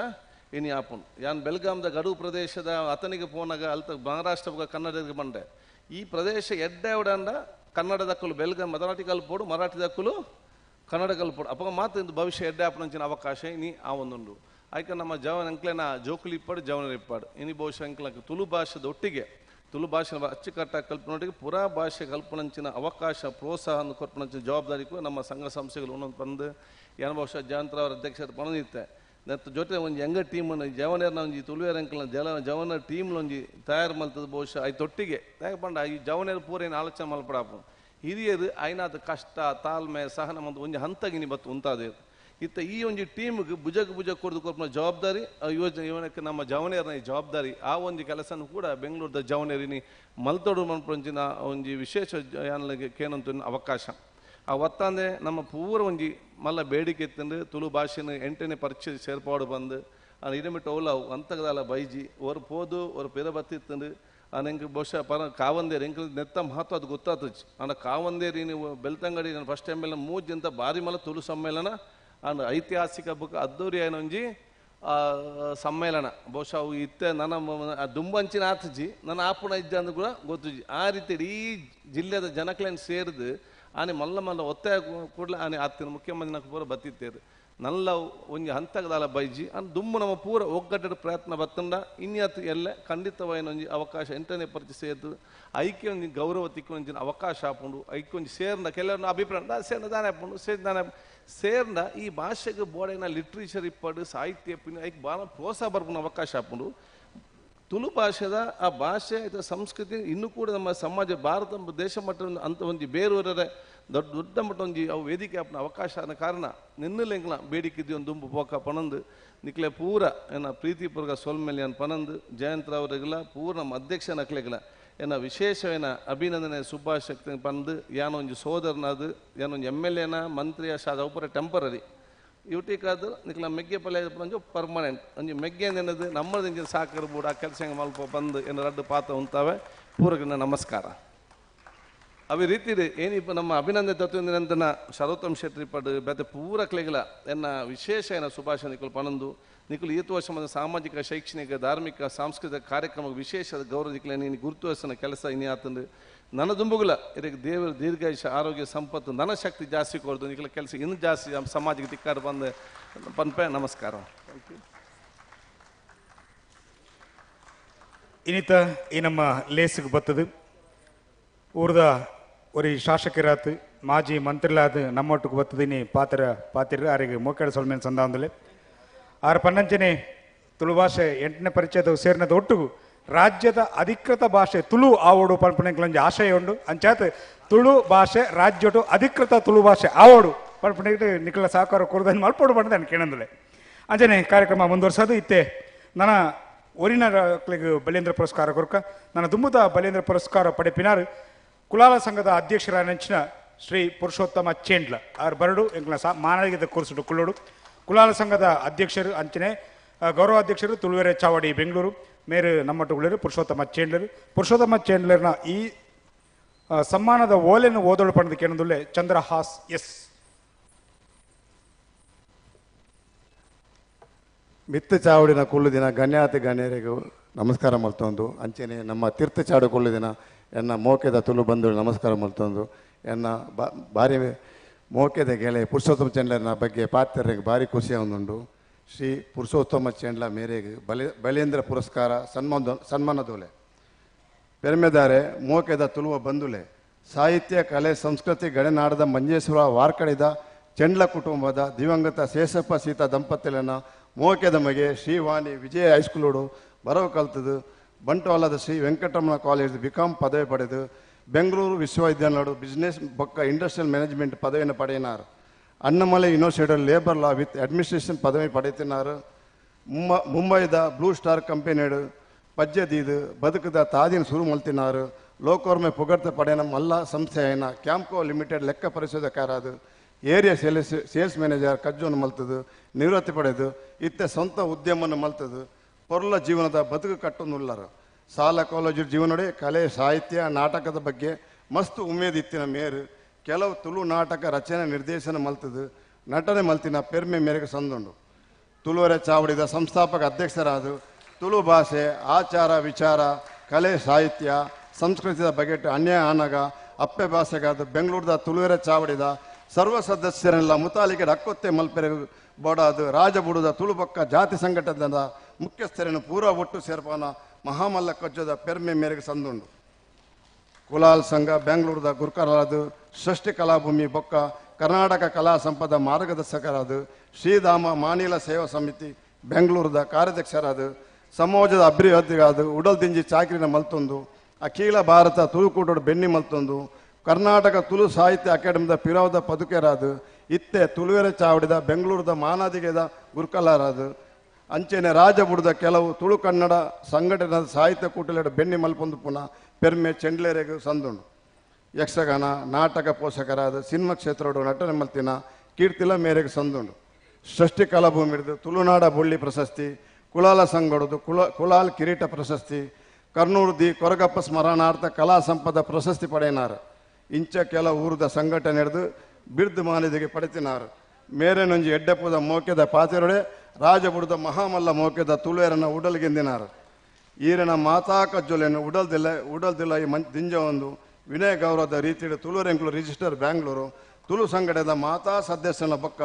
ಇನ್ನು ಆಪನ್ ಯಾನ್ ಬೆಲ್ಗಾಮ್ದ ಗಡುವು ಪ್ರದೇಶದ ಅತನಿಗೆ ಪೋನಾಗ ಅಲ್ತ ಮಹಾರಾಷ್ಟ್ರ ಕನ್ನಡಕ್ಕೆ ಬಂಡೆ ಈ ಪ್ರದೇಶ ಎಡ್ಡೆ ಉಡಾಂಡ ಕನ್ನಡ ದಕ್ಕಲು ಬೆಲ್ಗಾಮ್ ಮರಾಠಿ ಕಲ್ಪೋಡು ಮರಾಠಿ ದಕ್ಕಲು ಕನ್ನಡ ಕಲ್ಪೋಡು ಅಪ್ಪ ಮಾತ್ರ ಇಂದು ಭವಿಷ್ಯ ಎಡ್ಡೆ ಆಪನಂಚಿನ ಅವಕಾಶ ಇನಿ ಆ ಒಂದುಂಡು ಆಯ್ಕೆ ನಮ್ಮ ಜವನ ಅಂಕ್ಲೆನ ಜೋಕುಲಿ ಇಪ್ಪಾಡು ಜವನರು ಇಪ್ಪಾಡು ಇನಿ ಬಹುಶಃ ಅಂಕ್ಲಕ್ಕೆ ತುಳು ಭಾಷೆದ ಒಟ್ಟಿಗೆ ತುಳು ಭಾಷೆ ಅಚ್ಚುಕಟ್ಟಾಗಿ ಕಲ್ಪನೊಟ್ಟಿಗೆ ಪುರಾ ಭಾಷೆ ಕಲ್ಪನಂಚಿನ ಅವಕಾಶ ಪ್ರೋತ್ಸಾಹ ಕೊರ್ಪನಂಚಿನ ಜವಾಬ್ದಾರಿ ಕೂಡ ನಮ್ಮ ಸಂಘ ಸಂಸ್ಥೆಗಳು ಒಂದೊಂದು ಬಂದು ಏನು ಬಹುಶಃ ಜಯಂತರವರ ಅಧ್ಯಕ್ಷರು ಪಣದಿತ್ತೆ ಮತ್ತು ಜೊತೆ ಒಂದು ಯಂಗ ಟೀಮನ್ನು ಜವನರ್ನ ಒಂಜಿ ತುಳುವೇರ್ ಅಂಕಲ್ನ ಜಲ ಜವನ ಟೀಮ್ಲ ಒಂಜಿ ತಯಾರು ಮಲ್ತದ ಬಹುಶಃ ಐತೊಟ್ಟಿಗೆ ಪಂಡ ಈ ಜವನರು ಪೂರ ಏನು ಆಲೋಚನೆ ಮಲ್ಪಡಾಪು ಹಿರಿಯರು ಐನಾದ ಕಷ್ಟ ತಾಳ್ಮೆ ಸಹನ ಮತ್ತು ಒಂಜಿ ಹಂತಗಿನಿ ಬತ್ತು ಉಂತಾದೆ ಇತ್ತ ಈ ಒಂಜಿ ಟೀಮ್ಗೆ ಭುಜಕ್ಕೆ ಭುಜ ಕೊಡ್ದು ಕೊರ್ಪುನ ಜವಾಬ್ದಾರಿ ಯೋಜನೆ ಇವನಕ್ಕೆ ನಮ್ಮ ಜವನೇರ್ನ ಈ ಜವಾಬ್ದಾರಿ ಆ ಒಂದು ಕೆಲಸನೂ ಕೂಡ ಬೆಂಗಳೂರದ ಜವನೇರಿನಿ ಮಲ್ತೋಡು ಮನ್ಪಂಚಿನ ಒಂಜಿ ವಿಶೇಷ ಕೇನಂತ ಅವಕಾಶ ಆ ಒತ್ತಂದೆ ನಮ್ಮ ಪೂರ ಒಂಜಿ ಮಲ್ಲ ಬೇಡಿಕೆ ಇತ್ತಂದು ತುಳು ಭಾಷೆನ ಎಂಟನೇ ಪರಿಚಯ ಸೇರ್ಪಾಡು ಬಂದು ಆ ಇಡಮಿಟ್ಟು ಓಲಾವು ಅಂತಗದಾಲ ಬೈಜಿ ಒರು ಪೋದು ಒರು ಪಿರ ಬತ್ತಿತ್ತಂದು ಆ ನಂಗೆ ಬಹುಶಃ ಪರ ಕಾವಂದೇರು ಎಂಕ್ ನೆತ್ತ ಮಹತ್ವ ಅದು ಗೊತ್ತಾತುಜಿ ಆಂಡ ಕಾವಂದೇರಿ ನೀವು ಬೆಳ್ತಂಗಡಿ ನಾನು ಫಸ್ಟ್ ಟೈಮ್ ಎಲ್ಲ ಮೂಜಿ ಭಾರಿ ಮಲ್ಲ ತುಳು ಸಮ್ಮೇಳನ ಅಂಡ್ ಐತಿಹಾಸಿಕ ಬುಕ್ ಅದ್ದೂರಿ ಏನೊಂಜಿ ಸಮ್ಮೇಳನ ಬಹುಶಃ ಅವು ಇತ್ತೆ ನನ್ನ ದುಂಬಂಚಿನ ಆತಜಿ ನನ್ನ ಆಪುಣ ಇಜ್ಜ ಅಂದ್ ಕೂಡ ಗೊತ್ತುಜಿ ಆ ರೀತಿ ಇಡೀ ಜಿಲ್ಲೆದ ಜನಕ್ಲೇನು ಸೇರಿದು ಆನೆ ಮಲ್ಲ ಮಲ್ಲ ಒತ್ತಾಯ ಕೂಡಲೇ ಆನೆ ಆತಿನ ಮುಖ್ಯಮಂತ್ರಿ ಪೂರ ಬತ್ತಿತ್ತೇರು ನಲ್ಲ ಒಂಜಿ ಹಂತಗದಾಲ ಬೈಜಿ ಅನ್ ದುಮ್ಮು ನಮ್ಮ ಪೂರ ಒಗ್ಗಟ್ಟದ ಪ್ರಯತ್ನ ಬತ್ತಂಡ ಇನ್ಯಾತು ಎಲ್ಲ ಖಂಡಿತವಾಯಿನ ಒಂಜಿ ಅವಕಾಶ ಎಂಟನೇ ಪರಿಚಯ ಸೇರ್ದು ಐಕ್ಯ ಒಂಜಿ ಗೌರವ ತಿಕ್ಕೊಂಜಿನ ಅವಕಾಶ ಆಪುಂಡು ಐಕ್ಯ ಒಂಜಿ ಸೇರ್ನ ಕೆಲವೊಂದು ಅಭಿಪ್ರಾಯ ಸೇರ್ನ ದಾನೆ ಆಪುಂಡು ಸೇರ್ ದಾನೆ ಸೇರ್ನ ಈ ಭಾಷೆಗೆ ಬೋಡೆನ ಲಿಟ್ರೇಚರ್ ಇಪ್ಪಡು ಸಾಹಿತ್ಯ ಐಕ್ ಭಾಳ ಪ್ರೋತ್ಸಾಹ ಬರ್ಪುನ ಅವಕಾಶ ಆಪುಂಡು ತುಳು ಭಾಷೆದ ಆ ಭಾಷೆ ಅಥವಾ ಸಂಸ್ಕೃತಿ ಇನ್ನೂ ಕೂಡ ನಮ್ಮ ಸಮಾಜ ಭಾರತ ದೇಶ ಮಟ್ಟ ಅಂತ ಒಂಜಿ ಬೇರೂರರ ದೊಡ್ಡ ದೊಡ್ಡ ಮಟ್ಟ ಒಂಜಿ ಅವು ವೇದಿಕೆ ಆಪುನ ಅವಕಾಶ ಅನ್ನೋ ಕಾರಣ ನಿನ್ನೆಲ್ಲ ಬೇಡಿಕೆ ಇದ್ದು ಒಂದು ದುಂಬು ಪೋಕ ಪಣಂದು ನಿಕ್ಲೆ ಪೂರ ಏನ ಪ್ರೀತಿಪೂರ್ವಕ ಸೊಲ್ಮೆಲೆ ಅನ್ ಪಣಂದು ಜಯಂತರವರಿಗೆಲ್ಲ ಪೂರ ನಮ್ಮ ಅಧ್ಯಕ್ಷ ನಕ್ಲೆಗಳ ಏನ ವಿಶೇಷವೇನ ಅಭಿನಂದನೆ ಸುಭಾಷ್ ಪಂದು ಯಾನೊಂಜಿ ಸೋದರನಾದು ಯಾನೊಂಜಿ ಎಮ್ ಎಲ್ ಎನ ಮಂತ್ರಿಯ ಶಾದ ಒಬ್ಬರ ಟೆಂಪರರಿ ಯೂಟಿಕಾದ್ರು ನಿಕ್ಲ ಮೆಗ್ಗೆ ಪಲ್ಯ ಒಂಜಿ ಪರ್ಮನೆಂಟ್ ಒಂಜಿ ಮೆಗ್ಗೆ ನೆನದು ನಮ್ಮದು ಇಂಜಿನ ಸಾಕರ್ ಬೂಡ ಆ ಕೆಲಸ ಹೆಂಗೆ ಮಲ್ಪ ಬಂದು ಏನು ರಡ್ಡು ಪಾತ್ರ ಉಂತಾವೆ ಪೂರಕನ ನಮಸ್ಕಾರ. ಅವಿ ರೀತಿ ಏನಿಪ್ಪ ನಮ್ಮ ಅಭಿನಂದನೆ ತತ್ವ ಶರೋತ್ತಮ್ ಶೆಟ್ಟಿ ಪಡ್ ಬೇತೆ ಪೂರ ಕ್ಲೆಗಳ ಎನ್ನ ವಿಶೇಷ ಏನ ಸುಭಾಷ ನಿಕುಲ್ ಪಣಂದು ನಿಕುಲ್ ಈತು ವರ್ಷ ಮತ್ತು ಸಾಮಾಜಿಕ ಶೈಕ್ಷಣಿಕ ಧಾರ್ಮಿಕ ಸಾಂಸ್ಕೃತಿಕ ಕಾರ್ಯಕ್ರಮ ವಿಶೇಷ ಗೌರವ ನಿಕ್ಲೆ ನೀನು ಗುರುತುವರ್ಸನ ಕೆಲಸ ಇನಿ ಆತಂದು ನನ್ನ ದುಂಬುಗುಲ ಇದಕ್ಕೆ ದೇವರ ದೀರ್ಘಾಯುಷ ಆರೋಗ್ಯ ಸಂಪತ್ತು ನನ್ನ ಶಕ್ತಿ ಜಾಸ್ತಿ ಕೊಡ್ದು ನಿಕಲ ಕೆಲಸ ಇನ್ನೂ ಜಾಸ್ತಿ ನಮ್ಮ ಸಮಾಜಕ್ಕೆ ತಿಕ್ಕಾರು ಬಂದು ಪನ್ಪೆ ನಮಸ್ಕಾರ. ಇನ್ನಿತ ಈ ನಮ್ಮ ಲೇಸಿಗೆ ಬರ್ತದೆ ಊರ್ದ ஒரு ಶಾಸಕರಾತು ಮಾಜಿ ಮಂತ್ರಿಲಾದ ನಮ್ಮೊಟ್ಟಿಗೆ ಬರ್ತದೀನಿ ಪಾತ್ರ ಪಾತಿರ ಆರಿಗೆ ಮೋಕೇಡ ಸೊಲ್ಮೇನ್ ಸಂದಾಂದಲೆ ಆರು ಪನ್ನಂಚನೆ ತುಳು ಭಾಷೆ ಎಂಟನೇ ಪರಿಚಯದ ಸೇರಿನದ ಒಟ್ಟಿಗೂ ರಾಜ್ಯದ ಅಧಿಕೃತ ಭಾಷೆ ತುಳು ಆವೋಡು ಪನ್ಪಣೆಗಳೊಂಜಿ ಆಶಯ ಉಂಡು ಅಂಚಾತ್ ತುಳು ಭಾಷೆ ರಾಜ್ಯಟು ಅಧಿಕೃತ ತುಳು ಭಾಷೆ ಆವೋಡು ಪನ್ಪಣೆಗೆ ನಿಖಲ ಸಹಕಾರ ಕೊರದನ್ನು ಮಲ್ಪೋಡು ಪಂಡ ನಾನು ಕೇಳಂದಲೆ ಅಂಚನೆ ಕಾರ್ಯಕ್ರಮ ಮುಂದುವರ್ಸೋದು ಇತ್ತೆ ನನ್ನ ಒರಿನ ಬಲೇಂದ್ರ ಪುರಸ್ಕಾರ ಕೊರಕ ನನ್ನ ದುಂಬುದ ಬಲೇಂದ್ರ ಪುರಸ್ಕಾರ ಪಡೆಪಿನಾರು ಕುಲಾಲ ಸಂಘದ ಅಧ್ಯಕ್ಷರ ನೆಂಚಿನ ಶ್ರೀ ಪುರುಷೋತ್ತಮ ಚೇಂಡ್ಲ ಆರ್ ಬರಡು ಎಂಕ್ಲ ಸಾ ಮಾನವಿಕತೆ ಕೂರಿಸಿಡು ಕುಳ್ಳೋಡು ಕುಲಾಲ ಸಂಘದ ಅಧ್ಯಕ್ಷರು ಅಂಚನೆ ಗೌರವ ಅಧ್ಯಕ್ಷರು ತುಳುವೆರೆ ಚಾವಡಿ ಬೆಂಗಳೂರು ಮೇರು ನಮ್ಮಟ್ಟುಗಳರು ಪುರುಷೋತ್ತಮ ಚೇಂಡ್ಲರು ಪುರುಷೋತ್ತಮ ಚೇಂಡ್ಲರ್ನ ಈ ಸಮ್ಮಾನದ ಓಲೆಯನ್ನು ಓದೋಳು ಪಡೆದ ಕೇಳದುಳ್ಳೆ ಚಂದ್ರಹಾಸ್ ಎಸ್. ಮಿತ್ತ ಚಾವಡಿನ ಕುಳ್ಳುದಿನ ಗಣ್ಯಾತಿ ಗಣ್ಯರಿಗೂ ನಮಸ್ಕಾರ ಮಲ್ತೊಂದು ಅಂಚನೆ ನಮ್ಮ ತೀರ್ಥ ಚಾಡು ಕುಳ್ಳುದಿನ ಎನ್ನ ಮೋಕೆದ ತುಳು ಬಂಧುಗಳು ನಮಸ್ಕಾರ ಮಲ್ತೊಂದು ಎನ್ನ ಭಾರಿ ಮೋಕೆದ ಗೆಳೆಯ ಪುರುಷೋತ್ತಮ ಚಂಡ್ಲನ ಬಗ್ಗೆ ಪಾತ್ರರಿಗೆ ಭಾರಿ ಖುಷಿಯಾಗುಂಡು. ಶ್ರೀ ಪುರುಷೋತ್ತಮ ಚಂಡ್ಲ ಮೇರೆಗೆ ಬಲೇಂದ್ರ ಪುರಸ್ಕಾರ ಸನ್ಮಾನದೋಲೆ ಪೆರ್ಮೆದಾರೆ ಮೋಕೆದ ತುಳುವ ಬಂಧುಲೆ ಸಾಹಿತ್ಯ ಕಲೆ ಸಂಸ್ಕೃತಿ ಗಣನಾಡದ ಮಂಜೇಶ್ವರ ವಾರ್ಕಡಿದ ಚೆಂಡ್ಲ ಕುಟುಂಬದ ದಿವಂಗತ ಶೇಷಪ್ಪ ಸೀತಾ ದಂಪತಿಲನ ಮೋಕೆದ ಮಗೆ ಶ್ರೀವಾಣಿ ವಿಜಯ ಹೈಸ್ಕೂಲೋಡು ಬರವು ಕಲ್ತದು ಬಂಟ್ವಾಳದ ಶ್ರೀ ವೆಂಕಟರಮಣ ಕಾಲೇಜ್ ಬಿಕಾಂ ಪದವಿ ಪಡೆದು ಬೆಂಗಳೂರು ವಿಶ್ವವಿದ್ಯಾಲಯಡು ಬಿಸ್ನೆಸ್ ಬೊಕ್ಕ ಇಂಡಸ್ಟ್ರಿಯಲ್ ಮ್ಯಾನೇಜ್ಮೆಂಟ್ ಪದವಿಯನ್ನು ಪಡೆಯಿನಾರು. Annamalai university labour law with administration ಪದವಿ ಪಡೆಯುತ್ತಿన్నారు. ಮುಂಬೈದ ಬ್ಲೂ ಸ್ಟಾರ್ ಕಂಪನಿಯಡು ಪಜ್ಜದೀದು ಬದುಕದ ತಾದಿನ ಸುರು ಮಲ್ತಿನಾರು. ಲೋಕೋರ್ಮೆ ಪುಗರ್ತ ಪಡೆಯನ ಮಲ್ಲ ಸಂಸ್ಥೆಯನ ಕ್ಯಾಂಪ್ಕೋ ಲಿಮಿಟೆಡ್ ಲೆಕ್ಕ ಪರಿಶೋಧಕರಾದ ಏರಿಯಾ ಸೇಲ್ಸ್ ಮ್ಯಾನೇಜರ್ ಕಜ್ಜೋನು ಮಲ್ತದು ನಿವೃತ್ತಿ ಪಡೆದು ಇತ್ತೆ ಸ್ವಂತ ಉದ್ಯಮವನ್ನು ಮಲ್ತದು ಪೊರ್ಲ ಜೀವನದ ಬದುಕು ಕಟ್ಟೊಂದುಳ್ಳರು. ಸಾಲ ಕಾಲೇಜು ಜೀವನಡೆ ಕಲೆ ಸಾಹಿತ್ಯ ನಾಟಕದ ಬಗ್ಗೆ ಮಸ್ತ್ ಉಮೇದು ಇತ್ತಿನ ಮೇರು ಕೆಲವು ತುಳು ನಾಟಕ ರಚನೆ ನಿರ್ದೇಶನ ಮಲ್ತದು ನಟನೆ ಮಲ್ತಿನ ಪೆರ್ಮೆ ಮೇರೆಗೆ ಸಂದುಂಡು. ತುಳುವರೆ ಚಾವಡಿದ ಸಂಸ್ಥಾಪಕ ಅಧ್ಯಕ್ಷರಾದ ತುಳು ಭಾಷೆ ಆಚಾರ ವಿಚಾರ ಕಲೆ ಸಾಹಿತ್ಯ ಸಂಸ್ಕೃತಿಯ ಬಗೆಟ್ ಅನ್ಯಾಯ ಆನಗ ಅಪ್ಪೆ ಭಾಷೆಗಾದ ಬೆಂಗಳೂರದ ತುಳುವೆರೆ ಚಾವಡಿದ ಸರ್ವ ಸದಸ್ಯರೆಲ್ಲ ಮುತಾಲಿಕೆ ಹಕ್ಕೊತ್ತೆ ಮಲ್ಪೆರೆ ಬೋಡಾದ ರಾಜಬುಡುದ ತುಳುಬೊಕ್ಕ ಜಾತಿ ಸಂಘಟನದ ಮುಖ್ಯಸ್ಥರನ್ನು ಪೂರ್ವ ಒಟ್ಟು ಸೇರ್ಪಾನ ಮಹಾಮಲ್ಲ ಕಜ್ಜದ ಪೆರ್ಮೆ ಮೇರೆಗೆ ಸಂದುಂಡು. ಕುಲಾಲ್ ಸಂಘ ಬೆಂಗಳೂರದ ಗುರುಕರಾದ ಷಷ್ಠಿ ಕಲಾಭೂಮಿ ಬೊಕ್ಕ ಕರ್ನಾಟಕ ಕಲಾ ಸಂಪದ ಮಾರ್ಗದರ್ಶಕರಾದ ಶ್ರೀಧಾಮ ಮಾನಿಲ ಸೇವಾ ಸಮಿತಿ ಬೆಂಗಳೂರದ ಕಾರ್ಯಾಧ್ಯಕ್ಷರಾದ ಸಮಾಜದ ಅಭಿವೃದ್ಧಿಗಾದ ಉಡಲ್ದಿಂಜಿ ಚಾಕ್ರಿನ ಮಲ್ತೊಂದು ಅಖಿಲ ಭಾರತ ತುಳುಕೂಟೋಡು ಬೆನ್ನಿ ಮಲ್ತೊಂದು ಕರ್ನಾಟಕ ತುಳು ಸಾಹಿತ್ಯ ಅಕಾಡೆಮಿದ ಪಿರಾವದ ಪದುಕೆರಾದ ಇತ್ತೆ ತುಳುವೆರೆ ಚಾವಡಿದ ಬೆಂಗಳೂರದ ಮಾನಾದಿಗೆದ ಗುರುಕಲಾರಾದ ಅಂಚೆನೆ ರಾಜಬುಡದ ಕೆಲವು ತುಳು ಕನ್ನಡ ಸಂಘಟನೆದ ಸಾಹಿತ್ಯ ಕೂಟಲೆಡು ಬೆನ್ನಿ ಮಲ್ಪೊಂದು ಪುನಃ ಪೆರ್ಮೆ ಚೆಂಡ್ಲೇರೆಗೂ ಸಂದುಂಡು. ಯಕ್ಷಗಾನ ನಾಟಕ ಪೋಷಕರಾದ ಸಿನಿಮಾ ಕ್ಷೇತ್ರೋಡು ನಟನೆ ಮಲ್ತಿನ ಕೀರ್ತಿಲ ಮೇರೆಗೆ ಸಂದುಂಡು. ಷಷ್ಠಿ ಕಲಾಭೂಮಿ ಹಿಡಿದು ತುಳುನಾಡ ಬೊಳ್ಳಿ ಪ್ರಶಸ್ತಿ, ಕುಲಾಲ ಸಂಗಡದು ಕುಲಾಲ್ ಕಿರೀಟ ಪ್ರಶಸ್ತಿ, ಕರ್ನೂರು the Koragappa ಸ್ಮರಣಾರ್ಥ ಕಲಾ ಸಂಪದ ಪ್ರಶಸ್ತಿ ಪಡೆಯಿನಾರು. ಇಂಚ ಕೆಲ ಊರದ ಸಂಘಟನೆ ಹಿಡಿದು ಬಿರ್ದು ಮಾನಿದಿಗೆ ಪಡೆತಿನಾರು. ಮೇರೆನೊಂಜಿ ಎಡ್ಡೆಪುದ ಮೋಕೆದ ಪಾತೆರೊಡೆ ರಾಜಬುಡದ ಮಹಾಮಲ್ಲ ಮೋಕೆದ ತುಳುವೆರನ ಉಡಲ್ಗೆಂದಿನಾರು. ಈರನ ಮಾತಾ ಕಜ್ಜೊಲೆಯನ್ನು ಉಡಲ್ದಿಲ್ಲ ಈ ದಿಂಜ ಒಂದು ವಿನಯ ಗೌರವದ ರೀತಿಯಲ್ಲಿ ತುಳುವೆರೆಂಕುಲು ರಿಜಿಸ್ಟರ್ ಬ್ಯಾಂಗ್ಳೂರು ತುಳು ಸಂಘಟನೆದ ಮಾತಾ ಸದಸ್ಯನ ಬೊಕ್ಕ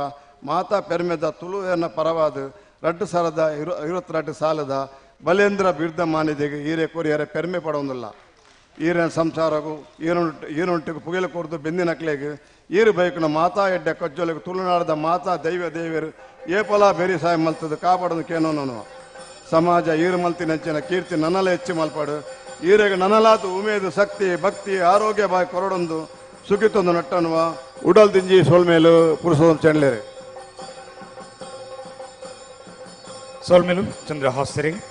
ಮಾತಾ ಪೆರ್ಮೆದ ತುಳುವೆರನ ಪರವಾದ 2022 ಸಾಲದ ಬಲೇಂದ್ರ ಬಿರ್ದ ಮಾನಿದೆಗೆ ಈರೆ ಕೊರಿಯರೆ ಪೆರ್ಮೆ ಪಡೋದಿಲ್ಲ. ಈರನ ಸಂಸಾರಗೂ ಈರೊಂಟಿಗೆ ಪುಗೆಲ ಕೊರ್ದು ಬೆಂದಿನಕ್ಲೆಗೆ ಈರು ಬೈಕುನ ಮಾತಾ ಎಡ್ಡೆ ಕಜ್ಜೊಲೆಗೆ ತುಳುನಾಡದ ಮಾತಾ ದೈವ ದೇವರು ಏಪಲ ಬೆರಿ ಸಾಯ ಮಲ್ತದ ಕಾಪಾಡೋದು ಕೇನೋನು. ಸಮಾಜ ಈರು ಮಲ್ತಿನಂಚಿನ ಕೀರ್ತಿ ನನ್ನಲ ಹೆಚ್ಚು ಮಲ್ಪಾಡು. ಈರೆಗೆ ನನಲಾತು ಉಮೇದು ಶಕ್ತಿ ಭಕ್ತಿ ಆರೋಗ್ಯ ಬಾಯ್ ಕೊರಡೊಂದು ಸುಖಿತೊಂದು ನಟ್ಟನುವ ಉಡಲ್ ದಿಂಜಿ ಸೋಲ್ಮೇಲು ಪುರುಷೋತ್ತಮ ಚೆಂಡ್ಲೇರೆ. ಸೋಲ್ಮೇಲು ಚಂದ್ರ ಹಾಸ್ಯರಿಗೆ.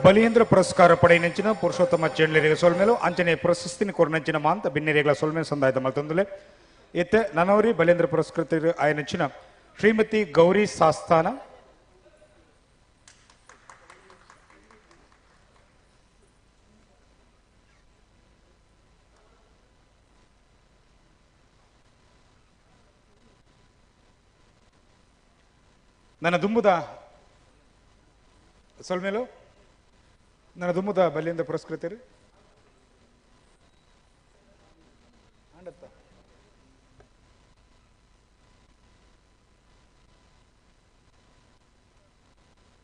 ಬಲಿಯೇಂದ್ರ ಪುರಸ್ಕಾರ ಪಡೆಯಿನಂಚಿನ ಪುರುಷೋತ್ತಮ ಚೆಂಡ್ಲೇರಿಗೆ ಸೊಲ್ಮೇಲು ಅಂಚನೆ ಪ್ರಶಸ್ತಿನ ಕೊರನಂಚಿನ ಮಾಂತ ಬಿನ್ನೆರೆಗಳ ಸೊಲ್ಮೇಲು ಸಂದಾಯದ ಮಲ್ತೊಂದುಲೆ. ಇತ್ತೆ ನನವರಿ ಬಲಿಯೇಂದ್ರ ಪುರಸ್ಕೃತರು ಆಯನಂಚಿನ ಶ್ರೀಮತಿ ಗೌರಿ ಸಾಸ್ತಾನ ನನ್ನ ದುಂಬುದ ಸೊಲ್ಮೇಲು ನನ್ನ ದುಮ್ಮುದ ಬಲಿಯಿಂದ ಪುರಸ್ಕೃತರು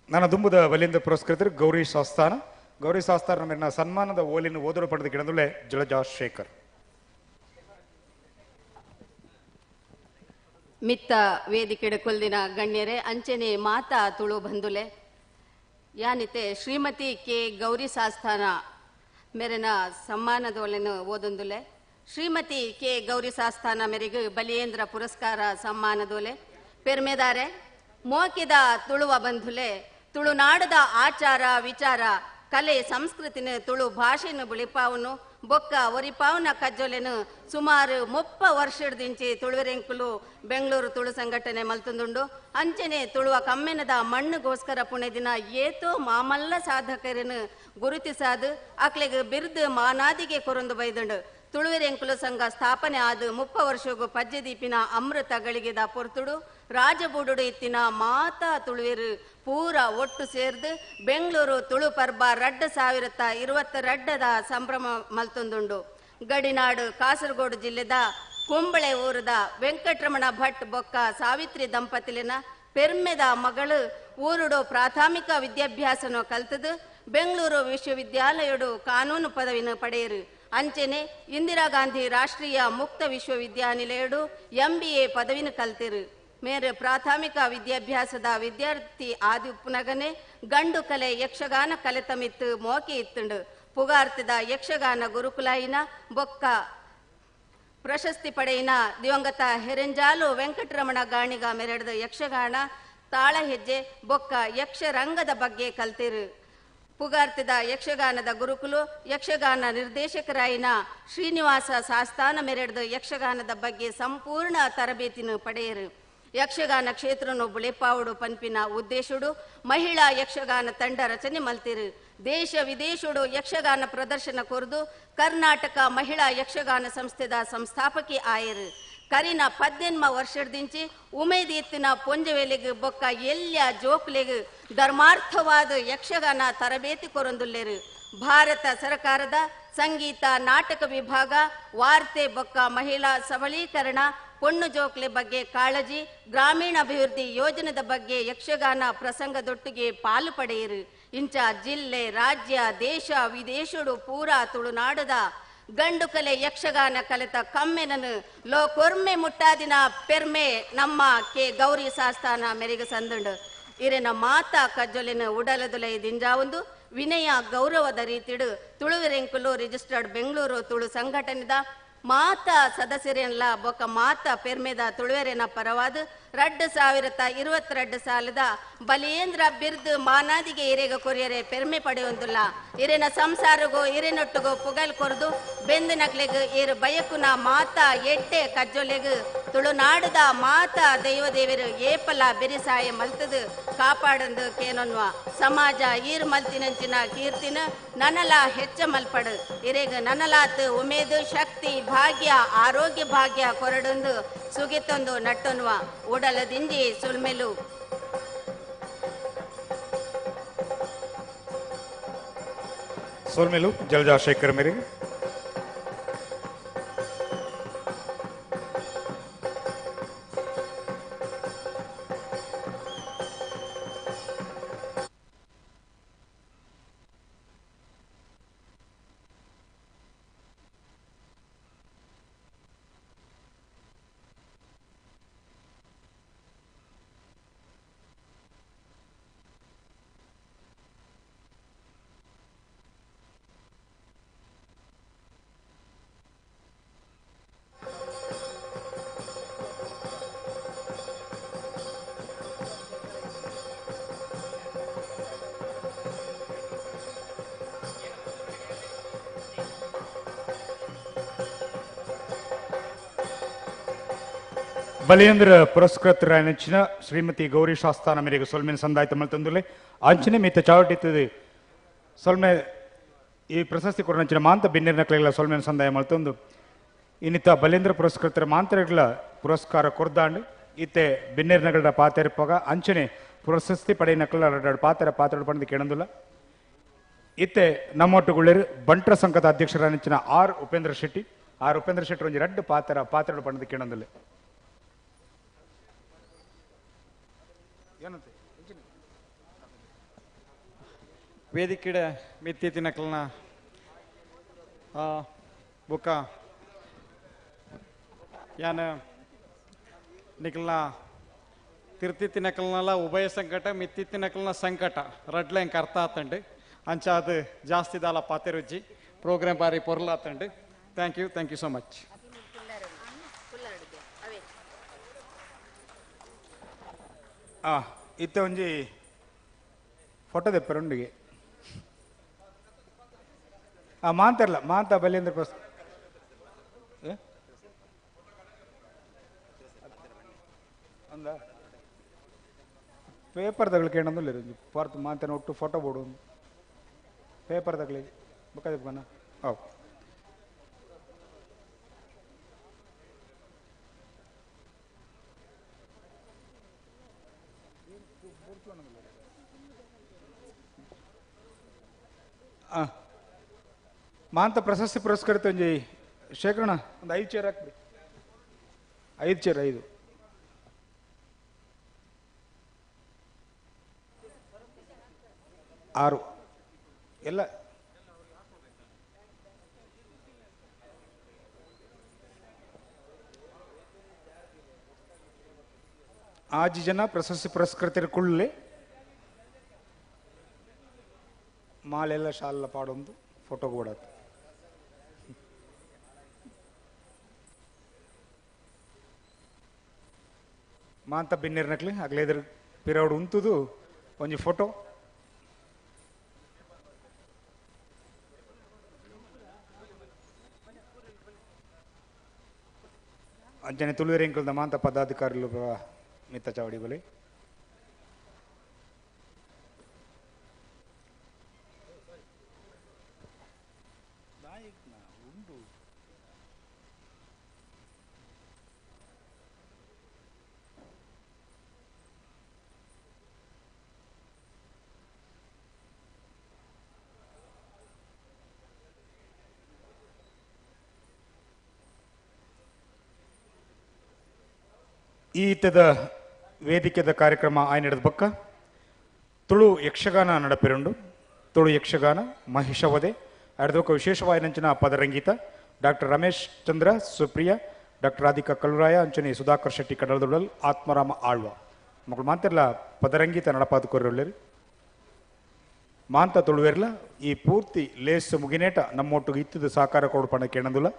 ನನ್ನ ದುಂಬುದ ಬಲಿಯಿಂದ ಪುರಸ್ಕೃತರು ಗೌರಿ ಸಾಸ್ತಾನ. ಗೌರಿ ಸಾಸ್ತಾನ ಮೇಲಿನ ಸನ್ಮಾನದ ಓಲಿನ ಓದಲು ಪಡೆದ ಗಿಡದುಳ್ಳೆ ಜಲಜಾ ಶೇಖರ್. ಮಿತ್ತ ವೇದಿಕೆಡ ಕೊಲ್ದಿನ ಗಣ್ಯರೇ ಅಂಚನೆ ಮಾತಾ ತುಳು ಬಂಧುಲೆ ಯಾನಿತೆ ಶ್ರೀಮತಿ ಕೆ ಗೌರಿ ಸಾಸ್ಥಾನ ಮೇರೆನ ಸಮ್ಮಾನದೊಲೆನು ಓದೊಂದುಲೆ. ಶ್ರೀಮತಿ ಕೆ ಗೌರಿ ಸಾಸ್ಥಾನ ಮೇರೆಗೆ ಬಲಿಯೇಂದ್ರ ಪುರಸ್ಕಾರ ಸಮ್ಮಾನದೊಲೆ ಪೆರ್ಮೆದಾರೆ ಮೋಕಿದ ತುಳುವ ಬಂಧುಲೆ ತುಳುನಾಡದ ಆಚಾರ ವಿಚಾರ ಕಲೆ ಸಂಸ್ಕೃತಿನ ತುಳು ಭಾಷೆನು ಬುಳಿಪಾವನು ಬೊಕ್ಕ ಒರಿಪಾವನ ಕಜ್ಜೊಲೆನು ಸುಮಾರು 30 ವರ್ಷದಿಂಚಿ ತುಳುವೆರೆಂಕುಲು ಬೆಂಗಳೂರು ತುಳು ಸಂಘಟನೆ ಮಲ್ತುಂದುಂಡು. ಅಂಚನೆ ತುಳುವ ಕಮ್ಮೆನದ ಮಣ್ಣುಗೋಸ್ಕರ ಪುಣೆದಿನ ಏತೋ ಮಾಮಲ್ಲ ಸಾಧಕರನ್ನು ಗುರುತಿಸಾದು ಅಕ್ಲೆಗ್ ಬಿರ್ದು ಮಾನಾದಿಗೆ ಕೊರೊಂದು ಬೈದುಂಡು. ತುಳುವೆರೆಂಕುಲು ಸಂಘ ಸ್ಥಾಪನೆ ಆದ 30 ವರ್ಷಗೂ ಪಜ್ಜೆದೀಪಿನ ಅಮೃತ ಗಳಿಗೆದ ಪೊರ್ತುಡು ರಾಜಬೂಡುಡು ಇತ್ತಿನ ಮಾತಾ ತುಳುವೆರು ಪೂರ ಒಟ್ಟು ಸೇರ್ದು ಬೆಂಗಳೂರು ತುಳು ಪರ್ಬ 2022 ಸಂಭ್ರಮ ಮಲ್ತೊಂದುಂಡು. ಗಡಿನಾಡು ಕಾಸರಗೋಡು ಜಿಲ್ಲೆದ ಕುಂಬಳೆ ಊರದ ವೆಂಕಟರಮಣ ಭಟ್ ಬೊಕ್ಕ ಸಾವಿತ್ರಿ ದಂಪತಿಲಿನ ಪೆರ್ಮೆದ ಮಗಳು ಊರುಡು ಪ್ರಾಥಮಿಕ ವಿದ್ಯಾಭ್ಯಾಸನ ಕಲ್ತದು ಬೆಂಗಳೂರು ವಿಶ್ವವಿದ್ಯಾಲಯಡು ಕಾನೂನು ಪದವಿನ ಪಡೆಯರು. ಅಂಚನೆ ಇಂದಿರಾ ಗಾಂಧಿ ರಾಷ್ಟ್ರೀಯ ಮುಕ್ತ ವಿಶ್ವವಿದ್ಯಾನಿಲಯಡು MBA ಪದವಿನ ಕಲ್ತಿರು. ಮೇರೆ ಪ್ರಾಥಮಿಕ ವಿದ್ಯಾಭ್ಯಾಸದ ವಿದ್ಯಾರ್ಥಿ ಆದಿ ಉಪ್ಪುನಗನೆ ಗಂಡು ಕಲೆ ಯಕ್ಷಗಾನ ಕಲೆತಮಿತ್ತು ಮೋಕೆ ಇತ್ತುಂಡು. ಪುಗಾರ್ತಿದ ಯಕ್ಷಗಾನ ಗುರುಕುಲಾಯಿನ ಬೊಕ್ಕ ಪ್ರಶಸ್ತಿ ಪಡೆಯಿನ ದಿವಂಗತ ಹೆರೆಂಜಾಲು ವೆಂಕಟರಮಣ ಗಾಣಿಗ ಮೆರೆಡ್ದ ಯಕ್ಷಗಾನ ತಾಳಹೆಜ್ಜೆ ಬೊಕ್ಕ ಯಕ್ಷರಂಗದ ಬಗ್ಗೆ ಕಲ್ತಿರು. ಪುಗಾರ್ತಿದ ಯಕ್ಷಗಾನದ ಗುರುಕುಲು ಯಕ್ಷಗಾನ ನಿರ್ದೇಶಕರಾಯಿನ ಶ್ರೀನಿವಾಸ ಸಾಸ್ತಾನ ಮೆರೆಡ್ದ ಯಕ್ಷಗಾನದ ಬಗ್ಗೆ ಸಂಪೂರ್ಣ ತರಬೇತಿನ ಪಡೆಯರು. ಯಕ್ಷಗಾನ ಕ್ಷೇತ್ರನು ಬುಳೆಪಾವುಡು ಪನ್ಪಿನ ಉದ್ದೇಶುಡು ಮಹಿಳಾ ಯಕ್ಷಗಾನ ತಂಡ ರಚನೆ ಮಲ್ತಿರು. ದೇಶ ವಿದೇಶುಡು ಯಕ್ಷಗಾನ ಪ್ರದರ್ಶನ ಕೊರ್ದು ಕರ್ನಾಟಕ ಮಹಿಳಾ ಯಕ್ಷಗಾನ ಸಂಸ್ಥೆದ ಸಂಸ್ಥಾಪಕಿ ಆಯರು. ಕರಿನ 18 ವರ್ಷದಿಂಚಿ ಉಮೇದ್ ಎತ್ತಿನ ಪೊಂಜವೇಲಿಗೆ ಬೊಕ್ಕ ಎಲ್ಯ ಜೋಕ್ಲೆಗ್ ಧರ್ಮಾರ್ಥವಾದ ಯಕ್ಷಗಾನ ತರಬೇತಿ ಕೊರೊಂದುಲ್ಲೆರು. ಭಾರತ ಸರ್ಕಾರದ ಸಂಗೀತ ನಾಟಕ ವಿಭಾಗ ವಾರ್ತೆ ಬೊಕ್ಕ ಮಹಿಳಾ ಸಬಲೀಕರಣ ಪೊಣ್ಣು ಜೋಕ್ಲೆ ಬಗ್ಗೆ ಕಾಳಜಿ ಗ್ರಾಮೀಣ ಅಭಿವೃದ್ಧಿ ಯೋಜನೆದ ಬಗ್ಗೆ ಯಕ್ಷಗಾನ ಪ್ರಸಂಗದೊಟ್ಟಿಗೆ ಪಾಲು ಪಡೆಯಿರು. ಇಂಚ ಜಿಲ್ಲೆ ರಾಜ್ಯ ದೇಶ ವಿದೇಶಡು ಪೂರಾ ತುಳುನಾಡದ ಗಂಡು ಕಲೆ ಯಕ್ಷಗಾನ ಕಲಿತ ಕಮ್ಮೆನನು ಲೋಕೊರ್ಮೆ ಮುಟ್ಟಾದಿನ ಪೆರ್ಮೆ ನಮ್ಮ ಕೆ ಗೌರಿ ಸಾಸ್ತಾನ ಮೆರೆಗೆ ಸಂದುಂಡು. ಇರೆನ ಮಾತಾ ಕಜ್ಜೊಲಿನ ಉಡಲದುಲೈ ದಿಂಜಾವೊಂದು ವಿನಯ ಗೌರವದ ರೀತಿಡು ತುಳುವೆರೆಂಕುಲು ರಿಜಿಸ್ಟರ್ಡ್ ಬೆಂಗಳೂರು ತುಳು ಸಂಘಟನೆದ ಮಾತಾ ಸದಸ್ಯರೆಲ್ಲ ಬೊಕ್ಕ ಮಾತಾ ಪೆರ್ಮೆದ ತುಳುವೆರೆನ ಪರವಾದ 2022 ಸಾಲದ ಬಲಿಯೇಂದ್ರ ಬಿರ್ದು ಮಾನಾದಿಗೆ ಇರೆಗ ಕೊರಿಯರೆ ಪೆರ್ಮೆ ಪಡೆಯೊಂದುಲ್ಲ. ಇರೆನ ಸಂಸಾರಗೋ ಇರೆನೊಟ್ಟುಗೋ ಪುಗಲ್ ಕೊರ್ದು ಬೆಂದನಕ್ಲೆಗ್ ಇರು ಬಯಕುನ ಮಾತಾ ಎಡ್ಡೆ ಕಜ್ಜೊಲೆಗ್ ತುಳುನಾಡದ ಮಾತಾ ದೈವದೇವರು ಏಪಲ ಬೆರಿಸಾಯ ಮಲ್ತದು ಕಾಪಾಡಂದು ಕೇನೊನ್ವ. ಸಮಾಜ ಈರು ಮಲ್ತಿನಂಚಿನ ಕೀರ್ತಿನ ನನಲ ಹೆಚ್ಚ ಮಲ್ಪಡು. ಇರೆಗ ನನಲಾತ್ ಉಮೇದು ಶಕ್ತಿ ಭಾಗ್ಯ ಆರೋಗ್ಯ ಭಾಗ್ಯ ಕೊರಡೊಂದು ಸುಗಿತೊಂದು ನಟ್ಟೊನ್ವ. ಉಡಲದಿಂಜಿ ಸುಲ್ಮೆಲು. ಸೊಲ್ಮೆಲು ಜಲಜಾ ಶೇಖರ್ ಮೇರೆಗೆ. ಬಲಿಯೇಂದ್ರ ಪುರಸ್ಕೃತರಾಯನಂಚಿನ ಶ್ರೀಮತಿ ಗೌರಿ ಶಾಸ್ತಾನ ಮೇರೆಗೆ ಸೊಲ್ಮೆನ ಸಂದಾಯ್ತ ಮಲ್ತಂದುಲೆ ಅಂಚನೆ ಮಿತ್ತ ಚಾವಟಿತ್ತದೆ ಸೊಲ್ಮೆ ಈ ಪ್ರಶಸ್ತಿ ಕೊರನಂಚಿನ ಮಾಂತ ಬಿನ್ನಿರ್ನಕ್ಲೆಗಳ ಸೊಲ್ಮೆನ ಸಂದಾಯ ಮಲ್ತಂದು ಇನ್ನಿತ ಬಲೇಂದ್ರ ಪುರಸ್ಕೃತರ ಮಾಂತರಗಳ ಪುರಸ್ಕಾರ ಕೊರ್ದಾಂಡು ಇತ್ತೆ ಬಿನ್ನಿರ್ನಗಳ ಪಾತೆರಪಗ ಅಂಚನೆ ಪ್ರಶಸ್ತಿ ಪಡೆಯನಕ್ಲ ಪಾತ್ರ ಪಾತ್ರ ಪಡೆದು ಕೇಳಂದುಲ್ಲ. ಇತ್ತೆ ನಮ್ಮೊಟ್ಟುಗುಳ್ಳೇರು ಬಂಟ್ರ ಸಂಘದ ಅಧ್ಯಕ್ಷರಾಯನಂಚಿನ ಆರ್ ಉಪೇಂದ್ರ ಶೆಟ್ಟಿ. ಆರ್ ಉಪೇಂದ್ರ ಶೆಟ್ಟಿ ಒಂಜಿ ರಡ್ಡು ಪಾತ್ರ ಪಾತ್ರ ಪಡೆದು ಕೇಳಂದುಲ್ಲೆ. ವೇದಿಕೆಡ ಮಿತ್ತಿತ್ತಿನಕ್ಲನ ಬೊಕ್ಕ ಯಾನ ನಿಕ್ಲನ ತಿರ್ತಿತ್ತಿನಕ್ಲನಲ ಉಭಯ ಸಂಕಟ ಮಿತ್ತಿತ್ತಿನಕ್ಲನ ಸಂಕಟ ರಡ್ಲ ಎಂಕ್ ಅರ್ಥ ಆತಂಡು. ಅಂಚ ಅದು ಜಾಸ್ತಿ ದಾಲ ಪಾತೆರುಜ್ಜಿ ಪ್ರೋಗ್ರಾಮ್ ಬಾರಿ ಪೊರ್ಲಾತಂಡು. Thank you, thank you so much. ಇತ್ತೆ ಒಂಜಿ ಫೋಟೋ ದೆಪ್ಪರುಂಡಿಗೆ ಆ ಮಾಂತರ್ಲ ಮಾಂತ ಬಲಿಯೇಂದ್ರ ಪ್ರಸಾದ್ ಅಂದ ಪೇಪರ್ ತಗೊಳ್ಕೆ ಕೇಳೊಂದಿಲ್ಲ ಪಾರ್ತ್ ಮಾಂತನ ಒಟ್ಟು ಫೋಟೋ ಬೋಡು ಪೇಪರ್ ತಗೊಳ್ಳಿ ಬೊಕ್ಕ ಅವು ಮಾಂತ ಪ್ರಶಸ್ತಿ ಪುರಸ್ಕೃತ ಒಂಜಿ ಶೇಖರಣ ಒಂದು 5 ಚೇರ್ ಹಾಕ್ಬಿಡಿ 5 ಚೇರ್ 5 6 ಎಲ್ಲ ಆಜಿ ಜನ ಪ್ರಶಸ್ತಿ ಪುರಸ್ಕೃತರ ಕುಳ್ಳೆ ಮಾಲೆಲ್ಲ ಶಾಲ ಪಾಡೊಂದು ಫೋಟೋ ಕೊಡತ್ತೆ ಮಾಂತ ಬಿನ್ನಿರ್ನಕ್ಲಿ ಅಗ್ಲೇದ್ರ ಪಿರೌಡ್ ಉಂತುದು ಒಂಜಿ ಫೋಟೋ ಅಂಚನೆ ತುಳುವೆರೆಂಕುಲ್ದ ಮಾಂತ ಪದಾಧಿಕಾರಿಲು ಮಿತ್ತ ಚಾವಡಿ ಬಲೆ ಈತದ ವೇದಿಕೆದ ಕಾರ್ಯಕ್ರಮ ಆಯ್ನೆಡೆದ ಬಕ್ಕ ತುಳು ಯಕ್ಷಗಾನ ನಡಪಿರುಂಡು ತುಳು ಯಕ್ಷಗಾನ ಮಹಿಷವದೆ ಅರ್ಧಕ ವಿಶೇಷವಾಯಿನಂಚಿನ ಪದರಂಗೀತ ಡಾಕ್ಟರ್ ರಮೇಶ್ ಚಂದ್ರ ಸುಪ್ರಿಯ ಡಾಕ್ಟರ್ ರಾಧಿಕಾ ಕಲ್ಲುರಾಯ ಅಂಚನೆ ಸುಧಾಕರ್ ಶೆಟ್ಟಿ ಕಡಲದುಡಲ್ ಆತ್ಮರಾಮ ಆಳ್ವ ಮಕ್ಕಳು ಮಾಂತಿರ್ಲ ಪದರಂಗೀತ ನಡಪಾದ ಕೊರೊಳ್ಳಿರಿ ಮಾಂತ ತುಳುವೆರ್ಲ ಈ ಪೂರ್ತಿ ಲೇಸ್ ಮುಗಿನೇಟ ನಮ್ಮೊಟ್ಟಿಗೆ ಇತ್ತದ ಸಹಕಾರ ಕೊಡುಪಣ ಕೇಣಂದುಲ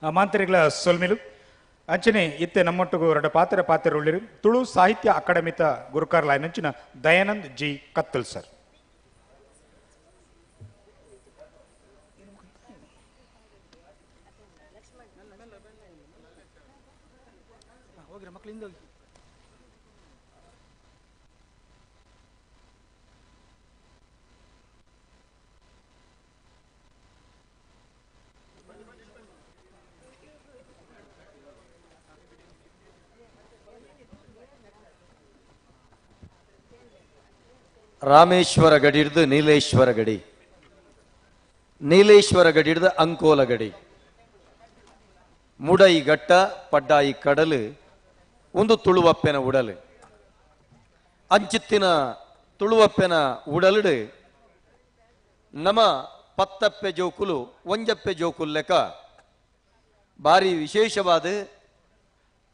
ಮಾಂತರಿಗಳ ಸೊಲ್ಮಿಲು ಅಂಚನೆ ಇತ್ತೆ ನಮ್ಮೊಟ್ಟಿಗೂ ಎರಡು ಪಾತ್ರ ಪಾತ್ರರುಳ್ಳಿರು ತುಳು ಸಾಹಿತ್ಯ ಅಕಾಡೆಮಿತ ಗುರುಕಾರ್ಲಾಯನಂಚಿನ ದಯಾನಂದ್ ಜಿ ಕತ್ತಲ್ ಸರ್. ರಾಮೇಶ್ವರ ಗಡಿ ಹಿಡಿದು ನೀಲೇಶ್ವರ ಗಡಿ, ನೀಲೇಶ್ವರ ಗಡಿ ಹಿಡಿದು ಅಂಕೋಲ ಗಡಿ, ಮುಡೈ ಘಟ್ಟ ಪಡ್ಡಾಯಿ ಕಡಲು ಒಂದು ತುಳುವಪ್ಪೆನ ಉಡಲು, ಅಂಚಿತ್ತಿನ ತುಳುವಪ್ಪೆನ ಉಡಲುಡು ನಮ ಪತ್ತಪ್ಪೆ ಜೋಕುಲು ಒಂಜಪ್ಪೆ ಜೋಕುಲ್ಲೆಕ ಭಾರಿ ವಿಶೇಷವಾದ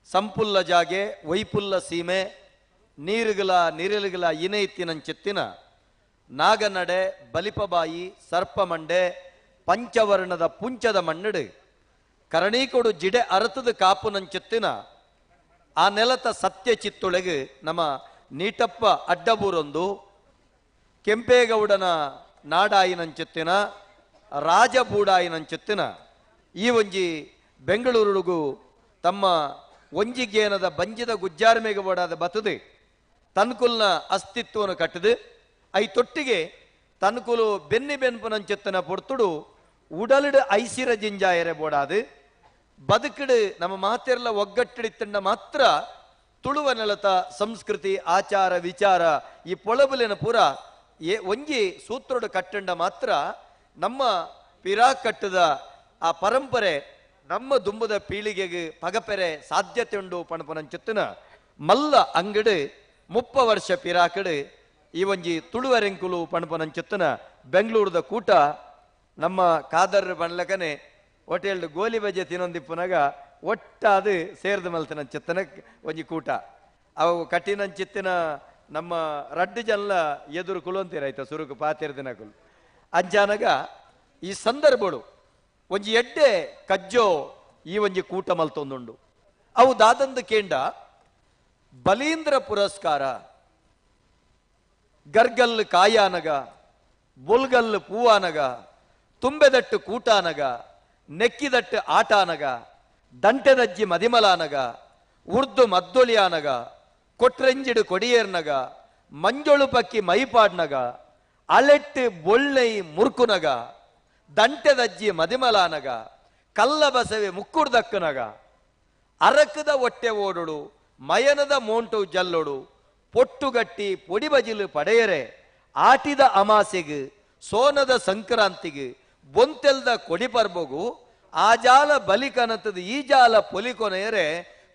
ಸಂಪುಲ್ಲ ಜಾಗೆ ವೈಪುಲ್ಲ ಸೀಮೆ ನೀರುಗಳ ನೀರಲುಗಳ ಇನೈತಿನಂಚಿತ್ತಿನ ನಾಗನಡೆ ಬಲಿಪಬಾಯಿ ಸರ್ಪಮಂಡೆ ಪಂಚವರ್ಣದ ಪುಂಚದ ಮಣ್ಣಡು ಕರಣೀಕೊಡು ಜಿಡೆ ಅರತದ ಕಾಪುನಂಚಿತ್ತಿನ ಆ ನೆಲತ ಸತ್ಯ ಚಿತ್ತೊಳಗೆ ನಮ್ಮ ನೀಟಪ್ಪ ಅಡ್ಡಬೂರೊಂದು ಕೆಂಪೇಗೌಡನ ನಾಡಾಯಿನಂಚಿತ್ತಿನ ರಾಜಬೂಡಾಯಿನಂಚಿತ್ತಿನ ಈ ಒಂಜಿ ಬೆಂಗಳೂರುಗೂ ತಮ್ಮ ಒಂಜಿಗೇನದ ಬಂಜಿದ ಗುಜ್ಜಾರ್ಮೆಗೆ ಓಡಾದ ಬತದೆ ತನ್ಕುಲ್ನ ಅಸ್ತಿತ್ವವನ್ನು ಕಟ್ಟದು I ತೊಟ್ಟಿಗೆ ತನ್ಕುಲು ಬೆನ್ನಿ ಬೆನ್ಪುನಂಚಿತ್ತನ ಪೊರ್ತುಡು ಉಡಲಿಡು ಐಸಿರ ಜಿಂಜಾಯರೆ ಬೋಡಾದು ಬದುಕಿಡು ನಮ್ಮ ಮಾತೆರ್ಲ ಒಗ್ಗಟ್ಟಿಡಿತ್ತಂಡ ಮಾತ್ರ ತುಳುವ ನೆಲತ ಸಂಸ್ಕೃತಿ ಆಚಾರ ವಿಚಾರ ಈ ಪೊಳಬುಲಿನ ಪೂರ ಒಂಜಿ ಸೂತ್ರಡು ಕಟ್ಟಂಡ ಮಾತ್ರ ನಮ್ಮ ಪಿರಾ ಕಟ್ಟದ ಆ ಪರಂಪರೆ ನಮ್ಮ ದುಂಬದ ಪೀಳಿಗೆಗೆ ಪಗಪೆರೆ ಸಾಧ್ಯತೆ ಉಂಡು ಪಣಪನಂಚಿತ್ತಿನ ಮಲ್ಲ ಅಂಗಡು 30 ವರ್ಷ ಪಿರಾಕಡು ಈ ಒಂಜಿ ತುಳುವರೆಂಕುಲು ಪಣಪನಂಚಿತ್ತಿನ ಬೆಂಗಳೂರದ ಕೂಟ ನಮ್ಮ ಕಾದರ್ ಬಣ್ಲಕನೆ ಹೋಟೆಲ್ ಗೋಲಿ ಬಜೆ ತಿನ್ನೊಂದಿಪ್ಪುನಾಗ ಒಟ್ಟಾದು ಸೇರ್ದು ಮಲ್ತಿನ ಚಿತ್ತನ ಒಂಜಿ ಕೂಟ ಅವು ಕಟ್ಟಿನಂಚಿತ್ತಿನ ನಮ್ಮ ರಡ್ಡು ಜನ ಎದುರು ಕುಲೊಂತೀರಾಯ್ತ ಸುರುಕು ಪಾತಿರ್ದಿನಕುಲು ಅಂಚಾನಗ ಈ ಸಂದರ್ಭಡು ಒಂಜಿ ಎಡ್ಡೆ ಕಜ್ಜೋ ಈ ಒಂಜಿ ಕೂಟ ಮಲ್ತೊಂದುಂಡು. ಅವು ದಾದಂದು ಕೇಂಡ ಬಲೀಂದ್ರ ಪುರಸ್ಕಾರ ಗರ್ಗಲ್ ಕಾಯಾನಗ ಬೊಲ್ಗಲ್ ಪೂವಾನಗ ತುಂಬೆದಟ್ಟು ಕೂಟಾನಗ ನೆಕ್ಕಿದಟ್ಟು ಆಟಾನಗ ದಂಟೆದಜ್ಜಿ ಮದಿಮಲಾನಗ ಉರ್ದು ಮದ್ದೊಲಿಯಾನಗ ಕೊಟ್ರೆಂಜಿಡು ಕೊಡಿಯೇರ್ನಗ ಮಂಜೊಳು ಪಕ್ಕಿ ಮೈಪಾಡ್ನಗ ಅಲೆಟ್ಟು ಬೊಳ್ಳೆೈ ಮುರ್ಕುನಗ ದಂಟೆದಜ್ಜಿ ಮದಿಮಲಾನಗ ಕಲ್ಲ ಬಸವೆ ಮುಕ್ಕುರ್ದಕ್ಕನಗ ಅರಕದ ಒಟ್ಟೆ ಓಡೋಡು ಮಯನದ ಮೋಂಟು ಜಲ್ಲೋಡು ಪೊಟ್ಟುಗಟ್ಟಿ ಪೊಡಿ ಬಜಿಲು ಪಡೆಯರೆ ಆಟಿದ ಅಮಾಸೆಗು ಸೋನದ ಸಂಕ್ರಾಂತಿಗೆ ಬೊಂತೆಲ್ದ ಕೊಡಿ ಪರ್ಬಗು ಆ ಜಾಲ ಬಲಿ ಕನತದ ಈ ಜಾಲ ಪೊಲಿಕೊನೆಯರೆ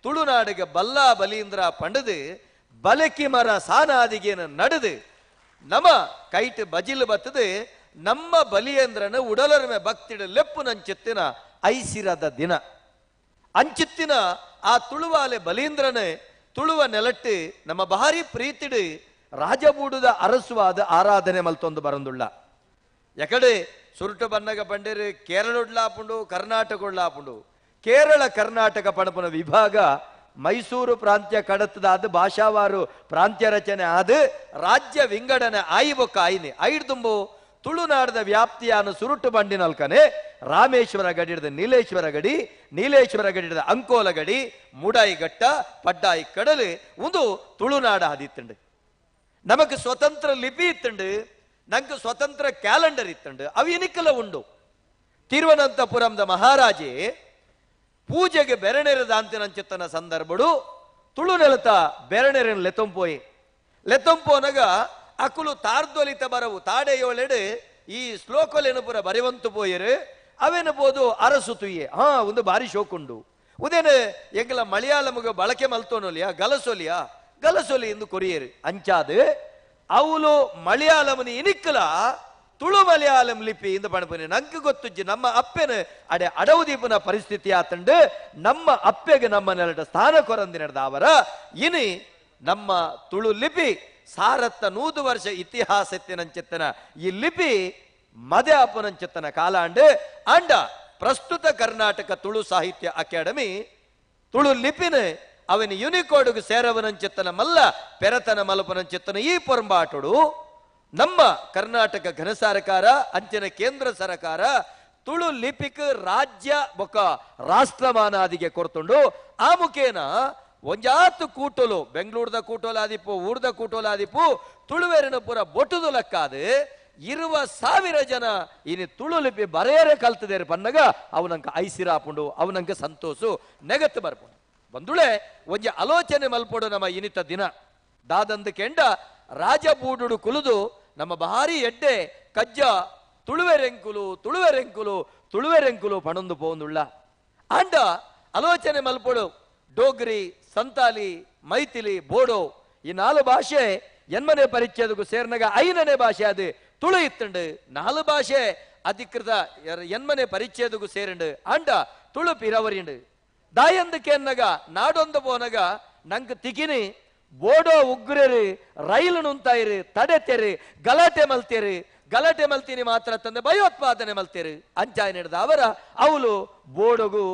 ತುಳುನಾಡಿಗೆ ಬಲ್ಲ ಬಲೀಂದ್ರ ಪಂಡದು ಬಲಕಿ ಮರ ಸಾನಾದಿಗೇನು ನಡೆದು ನಮ ಕೈಟ್ ಬಜಿಲು ಬತ್ತದು ನಮ್ಮ ಬಲಿಯೇಂದ್ರನ ಉಡಲರ್ಮೆ ಭಕ್ತಿಡ ಲೆಪ್ಪು ನಂಚಿತ್ತಿನ ಐಸಿರದ ದಿನ ಅಂಚಿತ್ತಿನ ಆ ತುಳುವಾಲೆ ಬಲೀಂದ್ರನೇ ತುಳುವ ನೆಲಟ್ಟು ನಮ್ಮ ಭಾರಿ ಪ್ರೀತಿಡು ರಾಜಬೂಡುದ ಅರಸುವಾದ ಆರಾಧನೆ ಮಲ್ತೊಂದು ಬರಂದುಳ್ಳ. ಎಕಡೆ ಸುರುಟು ಬನ್ನಗ ಬಂಡೇರು ಕೇರಳೊಡ್ಲಾಪುಂಡು ಕರ್ನಾಟಕೊಡ್ಲಾಪುಂಡು ಕೇರಳ ಕರ್ನಾಟಕ ಪಣಪುನ ವಿಭಾಗ ಮೈಸೂರು ಪ್ರಾಂತ್ಯ ಕಡತದಾದ ಭಾಷಾವಾರು ಪ್ರಾಂತ್ಯ ರಚನೆ ಆದ ರಾಜ್ಯ ವಿಂಗಡಣೆ ಆಯಿಬೊಕ್ಕ ಆಯಿನಿ ಐಡ್ದುಂಬು ತುಳುನಾಡದ ವ್ಯಾಪ್ತಿಯಾನು ಸುರುಟು ಬಂಡಿನಲ್ಕನೆ ರಾಮೇಶ್ವರ ಗಡಿಡ್ದ ನೀಲೇಶ್ವರ ಗಡಿ, ನೀಲೇಶ್ವರ ಗಡಿಡ್ದ ಅಂಕೋಲ ಗಡಿ, ಮುಡಾಯಿ ಘಟ್ಟ ಪಡ್ಡಾಯಿ ಕಡಲು ಒಂದು ತುಳುನಾಡ ಹದಿತ್ತುಂಡು. ನಮಕ್ ಸ್ವತಂತ್ರ ಲಿಪಿ ಇತ್ತುಂಡು, ನಂಗೆ ಸ್ವತಂತ್ರ ಕ್ಯಾಲೆಂಡರ್ ಇತ್ತುಂಡು, ಅವು ಇನಿಕಲ ಉಂಡು. ತಿರುವನಂತಪುರಂದ ಮಹಾರಾಜೆ ಪೂಜೆಗೆ ಬೆರಣೆರದಾಂತಿನಂಚಿತ್ತನ ಸಂದರ್ಭಡು ತುಳು ನೆಲತ ಬೆರಣೆರನ್ ಲೆತೊಂಪೋಯಿ ಲೆತೊಂಪೋನಗ ಅಕುಲು ತಾರ್ದೊಲಿತ ಬರವು ತಾಡೆಯೋಳೆಡು ಈ ಶ್ಲೋಕೊಲೆನು ಪುರ ಬರೆವಂತು ಪೋಯರು ಅವೇನು ಬೋದು ಅರಸು ತುಯ್ಯೆ ಹಾ ಒಂದು ಭಾರಿ ಶೋಕುಂಡು ಉದೇನು ಎಂಗಲ ಮಲಯಾಳముಗ ಬಳಕೆ ಮಲ್ತೋನೊಲಿಯಾ ಗಲಸೊಲಿಯಾ ಗಲಸೊಲಿ ಎಂದು ಕೊರಿಯರು ಅಂಚಾದು ಅವಳು ಮಲಯಾಳಮನ ಇನಿಕ್ಕಲ ತುಳು ಮಲಯಾಳಂ ಲಿಪಿ ಇಂದ ಪಣಪುನಿ ನಂಗೆ ಗೊತ್ತುಜ್ಜಿ ನಮ್ಮ ಅಪ್ಪೆನ ಅಡೆ ಅಡವು ದೀಪನ ಪರಿಸ್ಥಿತಿ ಆತಂಡು ನಮ್ಮ ಅಪ್ಪೆಗೆ ನಮ್ಮ ನೆಲಟ ಸ್ಥಾನ ಕೊರಂದಿನದ ಅವರ ಇನಿ ನಮ್ಮ ತುಳು ಲಿಪಿ ಸಾರತ್ತ 100 ವರ್ಷ ಇತಿಹಾಸತ್ತಿನಂಚಿತ್ತನ ಈ ಲಿಪಿ ಮದೆ ಅಪ್ಪನಂಚಿತ್ತನ ಕಾಲಾಂಡು ಅಂಡ ಪ್ರಸ್ತುತ ಕರ್ನಾಟಕ ತುಳು ಸಾಹಿತ್ಯ ಅಕಾಡೆಮಿ ತುಳು ಲಿಪಿನ ಅವನ ಯುನಿಕೋಡ್ಗೆ ಸೇರವನಂಚಿತ್ತನ ಮಲ್ಲ ಪೆರತನ ಮಲಪನಂಚಿತ್ತನ ಈ ಪೊರಂಬಾಟುಡು ನಮ್ಮ ಕರ್ನಾಟಕ ಘನ ಸರ್ಕಾರ ಅಂಚಿನ ಕೇಂದ್ರ ಸರ್ಕಾರ ತುಳು ಲಿಪಿಕ್ ರಾಜ್ಯ ಬೊಕ್ಕ ರಾಷ್ಟ್ರಮಾನಾದಿಗೆ ಕೊರ್ತುಂಡು. ಆ ಮುಖೇನ ಒಂಜಾತು ಕೂಟೋಲು ಬೆಂಗಳೂರ್ದ ಕೂಟೋಲಾದಿಪ್ಪು ಊರ್ದ ಕೂಟೋಲಾದಿಪ್ಪು ತುಳುವೇರಿನ ಪುರ ಬೊಟ್ಟುದು ಲಕ್ಕಾದು 20,000 ಜನ ಇನಿ ತುಳು ಲಿಪಿ ಬರೆಯರೆ ಕಲ್ತದೇರು ಪನ್ನಗ ಅವನಂಕ ಐಸಿರಾಪುಂಡು ಅವನಂಕ ಸಂತೋಷು ನೆಗತ್ತು ಬರ್ಪುಂಡು. ಬಂದುಳೆ ಒಂಜಿ ಆಲೋಚನೆ ಮಲ್ಪೊಡು ನಮ್ಮ ಇನಿತ ದಿನ ದಾದಂದು ಕೆಂಡ ರಾಜಬೂಡುಡು ಕುಲುದು ನಮ್ಮ ಭಾರಿ ಎಡ್ಡೆ ಕಜ್ಜ ತುಳುವೆರೆಂಕುಲು ತುಳುವೆರೆಂಕುಲು ತುಳುವೆರೆಂಕುಲು ಪಣೊಂದು ಪೋಂದುಳ್ಳ ಆಂಡ ಆಲೋಚನೆ ಮಲ್ಪೊಡು. ಡೋಗ್ರಿ ಸಂತಾಲಿ ಮೈಥಿಲಿ ಬೋಡೋ ಈ 4 ಭಾಷೆ ಎನ್ಮನೆ ಪರಿಚ್ಛೇದಕ್ಕೂ ಸೇರ್ನಾಗ 5ನೇ ಭಾಷೆ ಅದು ತುಳು ಇತ್ತುಂಡು. 4 ಭಾಷೆ ಅಧಿಕೃತ ಎನ್ಮನೆ ಪರಿಚ್ಛೇದಕ್ಕೂ ಸೇರಿಂಡು ಆಂಡ ತುಳು ಪಿರವರಿಂಡು ದಾಯಂದಕ್ಕೆ ನಾಡೊಂದು ಪೋನಗ ನಂಗೆ ತಿಕಿನಿ ಬೋಡೋ ಉಗ್ರರು ರೈಲು ನುಂತಾಯಿರು ತಡೆತೇರು ಗಲಾಟೆ ಮಲ್ತೇರು ಗಲಾಟೆ ಮಲ್ತೀನಿ ಮಾತ್ರ ತಂದೆ ಭಯೋತ್ಪಾದನೆ ಮಲ್ತೇರು ಅಂಚಾಯ ನಡೆದ ಅವರ ಅವಳು ಬೋಡೋಗು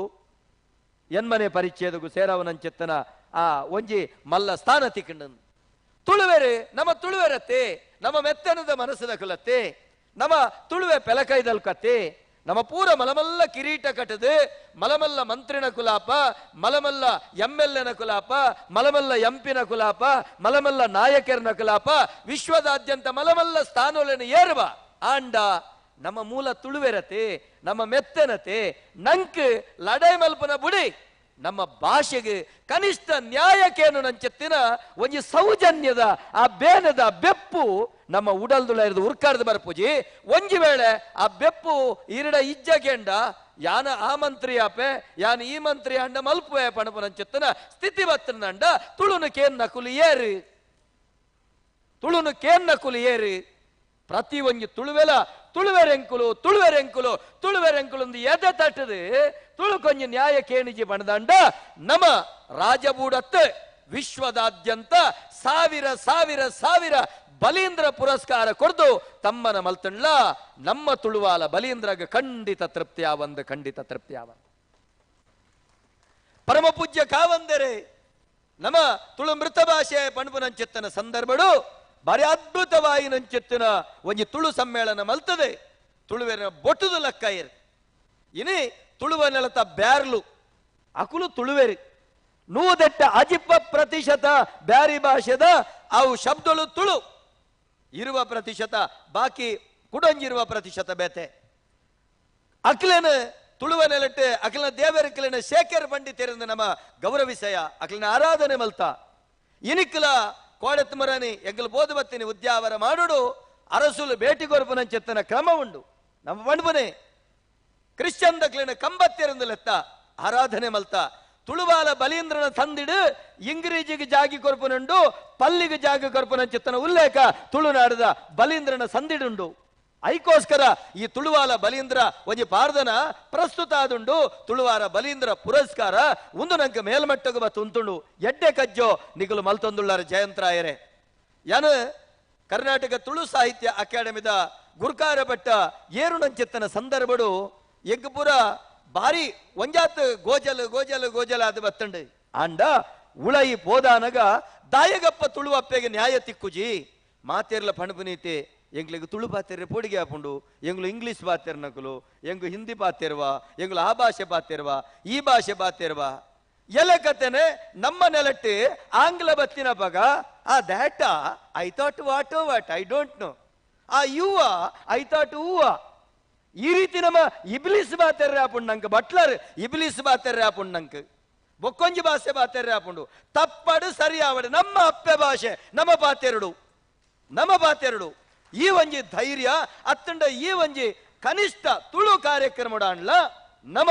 ಎನ್ಮನೆ ಪರಿಚ್ಛೇದಗೂ ಸೇರವನಂಚಿತ್ತನ ಆ ಒಂಜಿ ಮಲ್ಲ ಸ್ಥಾನ ತಿಕ್ಕಂಡ ತುಳುವೆರು ನಮ್ಮ ತುಳುವೆರತ್ತೆ ನಮ್ಮ ಮೆತ್ತನದ ಮನಸ್ಸದ ಕುಲತ್ತೆ ನಮ್ಮ ತುಳುವೆ ಪೆಲಕೈದಲ್ ಕತ್ತೆ ನಮ್ಮ ಪೂರ ಮಲಮಲ್ಲ ಕಿರೀಟ ಕಟ್ಟದು ಮಲಮಲ್ಲ ಮಂತ್ರಿನ ಕುಲಾಪ ಮಲಮಲ್ಲ ಎಂ ಎಲ್ ಎನ ಕುಲಾಪ ಮಲಮಲ್ಲ ಎಂಪಿನ ಕುಲಾಪ ಮಲಮಲ್ಲ ನಾಯಕರನ ಕುಲಾಪ ವಿಶ್ವದಾದ್ಯಂತ ಮಲಮಲ್ಲ ಸ್ಥಾನಗಳನ್ನು ಏರುವ ಆಂಡ ನಮ್ಮ ಮೂಲ ತುಳುವೆರತೆ ನಮ್ಮ ಮೆತ್ತನತೆ ನಂಕ್ ಲಡೈ ಮಲ್ಪನ ಬುಡಿ ನಮ್ಮ ಭಾಷೆಗೆ ಕನಿಷ್ಠ ನ್ಯಾಯಕ್ಕೇನು ನಂచెತ್ತಿನ ಒಂಜಿ ಸೌಜನ್ಯದ ಆ ಬೇನದ ಬೆಪ್ಪು ನಮ್ಮ ಉಡಲ್ದುಳ ಇರಿದು ಉರ್ಕಾರ್ದು ಬರ್ಪೂಜಿ ಒಂಜಿ ವೇಳೆ ಆ ಬೆಪ್ಪು ಇರಡ ಇಜ್ಜಗೆಂಡ ಯಾನ ಆ ಮಂತ್ರಿ ಆಪೆ ಯಾನ ಈ ಮಂತ್ರಿ ಅಂಡ ಮಲ್ಪುವೆ ಪಣಪು ನಂచెತ್ತನ ಸ್ಥಿತಿ ಬತ್ತನಂಡ ತುಳುನು ಕೇನ್ನ ಕುಲಿ ಏರು ತುಳುನು ಕೇನ್ನ ಕುಲಿ ಏರು. ಪ್ರತಿ ಒಂಜಿ ತುಳುವೆಲ ತುಳುವೆರೆಂಕುಲು ತುಳುವೆರೆಂಕುಲು ತುಳುವೆರೆಂಕುಲು ಎದೆ ತಟ್ಟದು ತುಳುಕೊಂಜಿ ನ್ಯಾಯ ಕೇಣಿಜಿ ಬಣದಂಡ ನಮ ರಾಜಬೂಡತ್ ವಿಶ್ವದಾದ್ಯಂತ ಸಾವಿರ ಸಾವಿರ ಸಾವಿರ ಬಲೀಂದ್ರ ಪುರಸ್ಕಾರ ಕೊಡ್ದು ತಮ್ಮನ ಮಲ್ತಂಡ್ಲ ನಮ್ಮ ತುಳುವಾಲ ಬಲೀಂದ್ರಗ ಖಂಡಿತ ತೃಪ್ತಿಯಾವಂದು, ಖಂಡಿತ ತೃಪ್ತಿಯಾವಂದು. ಪರಮ ಪೂಜ್ಯ ಕಾವಂದರೆ ನಮ್ಮ ತುಳು ಮೃತ ಭಾಷೆ ಪಣಪುನಂಚಿತ್ತನ ಸಂದರ್ಭಡು ಭಾರಿ ಅದ್ಭುತವಾಗಿ ನಂಚಿತ್ತಿನ ಒಂಜಿ ತುಳು ಸಮ್ಮೇಳನ ಮಲ್ತದೆ. ತುಳುವಿನ ಬೊಟ್ಟುದು ಲಕ್ಕಯ್ಯರ್ ಇನಿ ತುಳುವ ನೆಲತ ಬ್ಯಾರ್ಲು ಅಕುಲು ತುಳುವೆರಿ ನೂದೆಟ್ಟ ಅಜಿಪ್ಪ ಪ್ರತಿಶತ ಬ್ಯಾರಿ ಭಾಷೆದ ಅವು ಶಬ್ದಗಳು ತುಳು ಇರುವ ಪ್ರತಿಶತ, ಬಾಕಿ ಕುಡಂಜಿರುವ ಪ್ರತಿಶತ ಬೇತೆ. ಅಕ್ಲೇನ ತುಳುವ ನೆಲಟ್ಟೆ ಅಖಿಲ ದೇವರಕ್ಲೇನ ಶೇಖರ್ ಪಂಡಿತರಿಂದ ನಮ್ಮ ಗೌರವಿಸಯ ಅಖಿಲನ ಆರಾಧನೆ ಮಲ್ತ ಇನಿಕ್ಲ ಕೋಡೆತ್ ಮರನಿ ಎಂಗಲ್ ಬೋಧಬತ್ತಿನಿ ಉದ್ಯಾವರ ಮಾಡುಡು ಅರಸುಲು ಭೇಟಿ ಕೊರಪುನಂచెತ್ತನ ಕ್ರಮ ಉಂಡು. ನಮ್ಮ ಪಂಡ್ಪುನೆ ಕ್ರಿಶ್ಚಿಯನ್ ದಕ್ಲಿನ ಕಂಬತ್ತಿರಂದು ಲೆತ್ತ ಆರಾಧನೆ ಮಲ್ತ ತುಳುವಾಲ ಬಲೀಂದ್ರನ ತಂದಿಡು ಇಂಗ್ರೀಜಿಗೆ ಜಾಗಿ ಕೊರಪುನುಂಡು ಪಲ್ಲಿಗೆ ಜಾಗಿ ಕೊರಪುನಂಚಿತ್ತನ ಉಲ್ಲೇಖ ತುಳುನಾಡದ ಬಲೀಂದ್ರನ ಸಂದಿಡುಂಡು. ಐಕೋಸ್ಕರ ಈ ತುಳುವಾಲ ಬಲೀಂದ್ರ ಒಂಜಿ ಪಾರ್ದನ ಪ್ರಸ್ತುತ ಆದುಂಡು. ತುಳುವಾರ ಬಲೀಂದ್ರ ಪುರಸ್ಕಾರ ಒಂದು ನಂಗೆ ಮೇಲ್ಮಟ್ಟಗ ಬತ್ತು ಎಡ್ಡೆ ಕಜ್ಜೋ ನಿಗಲು ಮಲ್ತೊಂದುಳ್ಳಾರ ಜಯಂತರಾಯರೇ. ಯಾನು ಕರ್ನಾಟಕ ತುಳು ಸಾಹಿತ್ಯ ಅಕಾಡೆಮಿದ ಗುರ್ಕಾರ ಭಟ್ಟ ಏರುನಂಚಿತ್ತನ ಸಂದರ್ಭಡು ಎಗ್ಗಪುರ ಭಾರಿ ಒಂಜಾತ್ ಗೋಜಲ್ ಗೋಜಲ್ ಗೋಜಲ್ ಅದು ಬತ್ತಂಡು ಆಂಡ ಉಳಯಿ ಪೋದಾನಗ ದಾಯಗಪ್ಪ ತುಳುವಪ್ಪೆಗೆ ನ್ಯಾಯ ತಿಕ್ಕುಜಿ ಮಾತೇರ್ಲ ಪಣಪುನೀತೆ ಎಂಗ್ಲಿಗೆ ತುಳು ಪಾತೆರೆ ಪೋಡಿಗೆ ಆಪುಂಡು, ಎಂಗ್ಲು ಇಂಗ್ಲೀಷ್ ಪಾತೆರ್ನಕುಲು, ಎಂಗು ಹಿಂದಿ ಪಾತೆರ್ವ, ಎಂಗ್ಲು ಆ ಭಾಷೆ ಪಾತೆರ್ವ, ಈ ಭಾಷೆ ಪಾತೆರ್ವ ಎಲ್ಲ ಕತೆನೆ ನಮ್ಮ ನೆಲಟ್ಟು ಆಂಗ್ಲ ಬತ್ತಿನ ಪಗ ಆ that I thought what what I don't know, ಆ ಯುವ I thought ಹೂವ, ಈ ರೀತಿ ನಮ್ಮ ಇಬ್ಲಿಸ್ ಬಾತೆರ್ರೆ ಆಪುಂಡು ನಂಗೆ ಬಟ್ಲರ್ ಇಬ್ಲಿಸ್ ಬಾತೆರ್ರೆ ಆಪುಂಡು ನಂಗೆ ಬೊಕ್ಕೊಂಜಿ ಭಾಷೆ ಬಾತೆರ್ರೆ ಆಪುಂಡು ತಪ್ಪಡು ಸರಿ ಆವಡು ನಮ್ಮ ಅಪ್ಪೆ ಭಾಷೆ ನಮ್ಮ ಪಾತೆರಡು ನಮ್ಮ ಪಾತೆರಡು. ಈ ಒಂಜಿ ಧೈರ್ಯ ಅತ್ತಂಡ ಈ ಒಂಜಿ ಕನಿಷ್ಠ ತುಳು ಕಾರ್ಯಕ್ರಮ ನಮ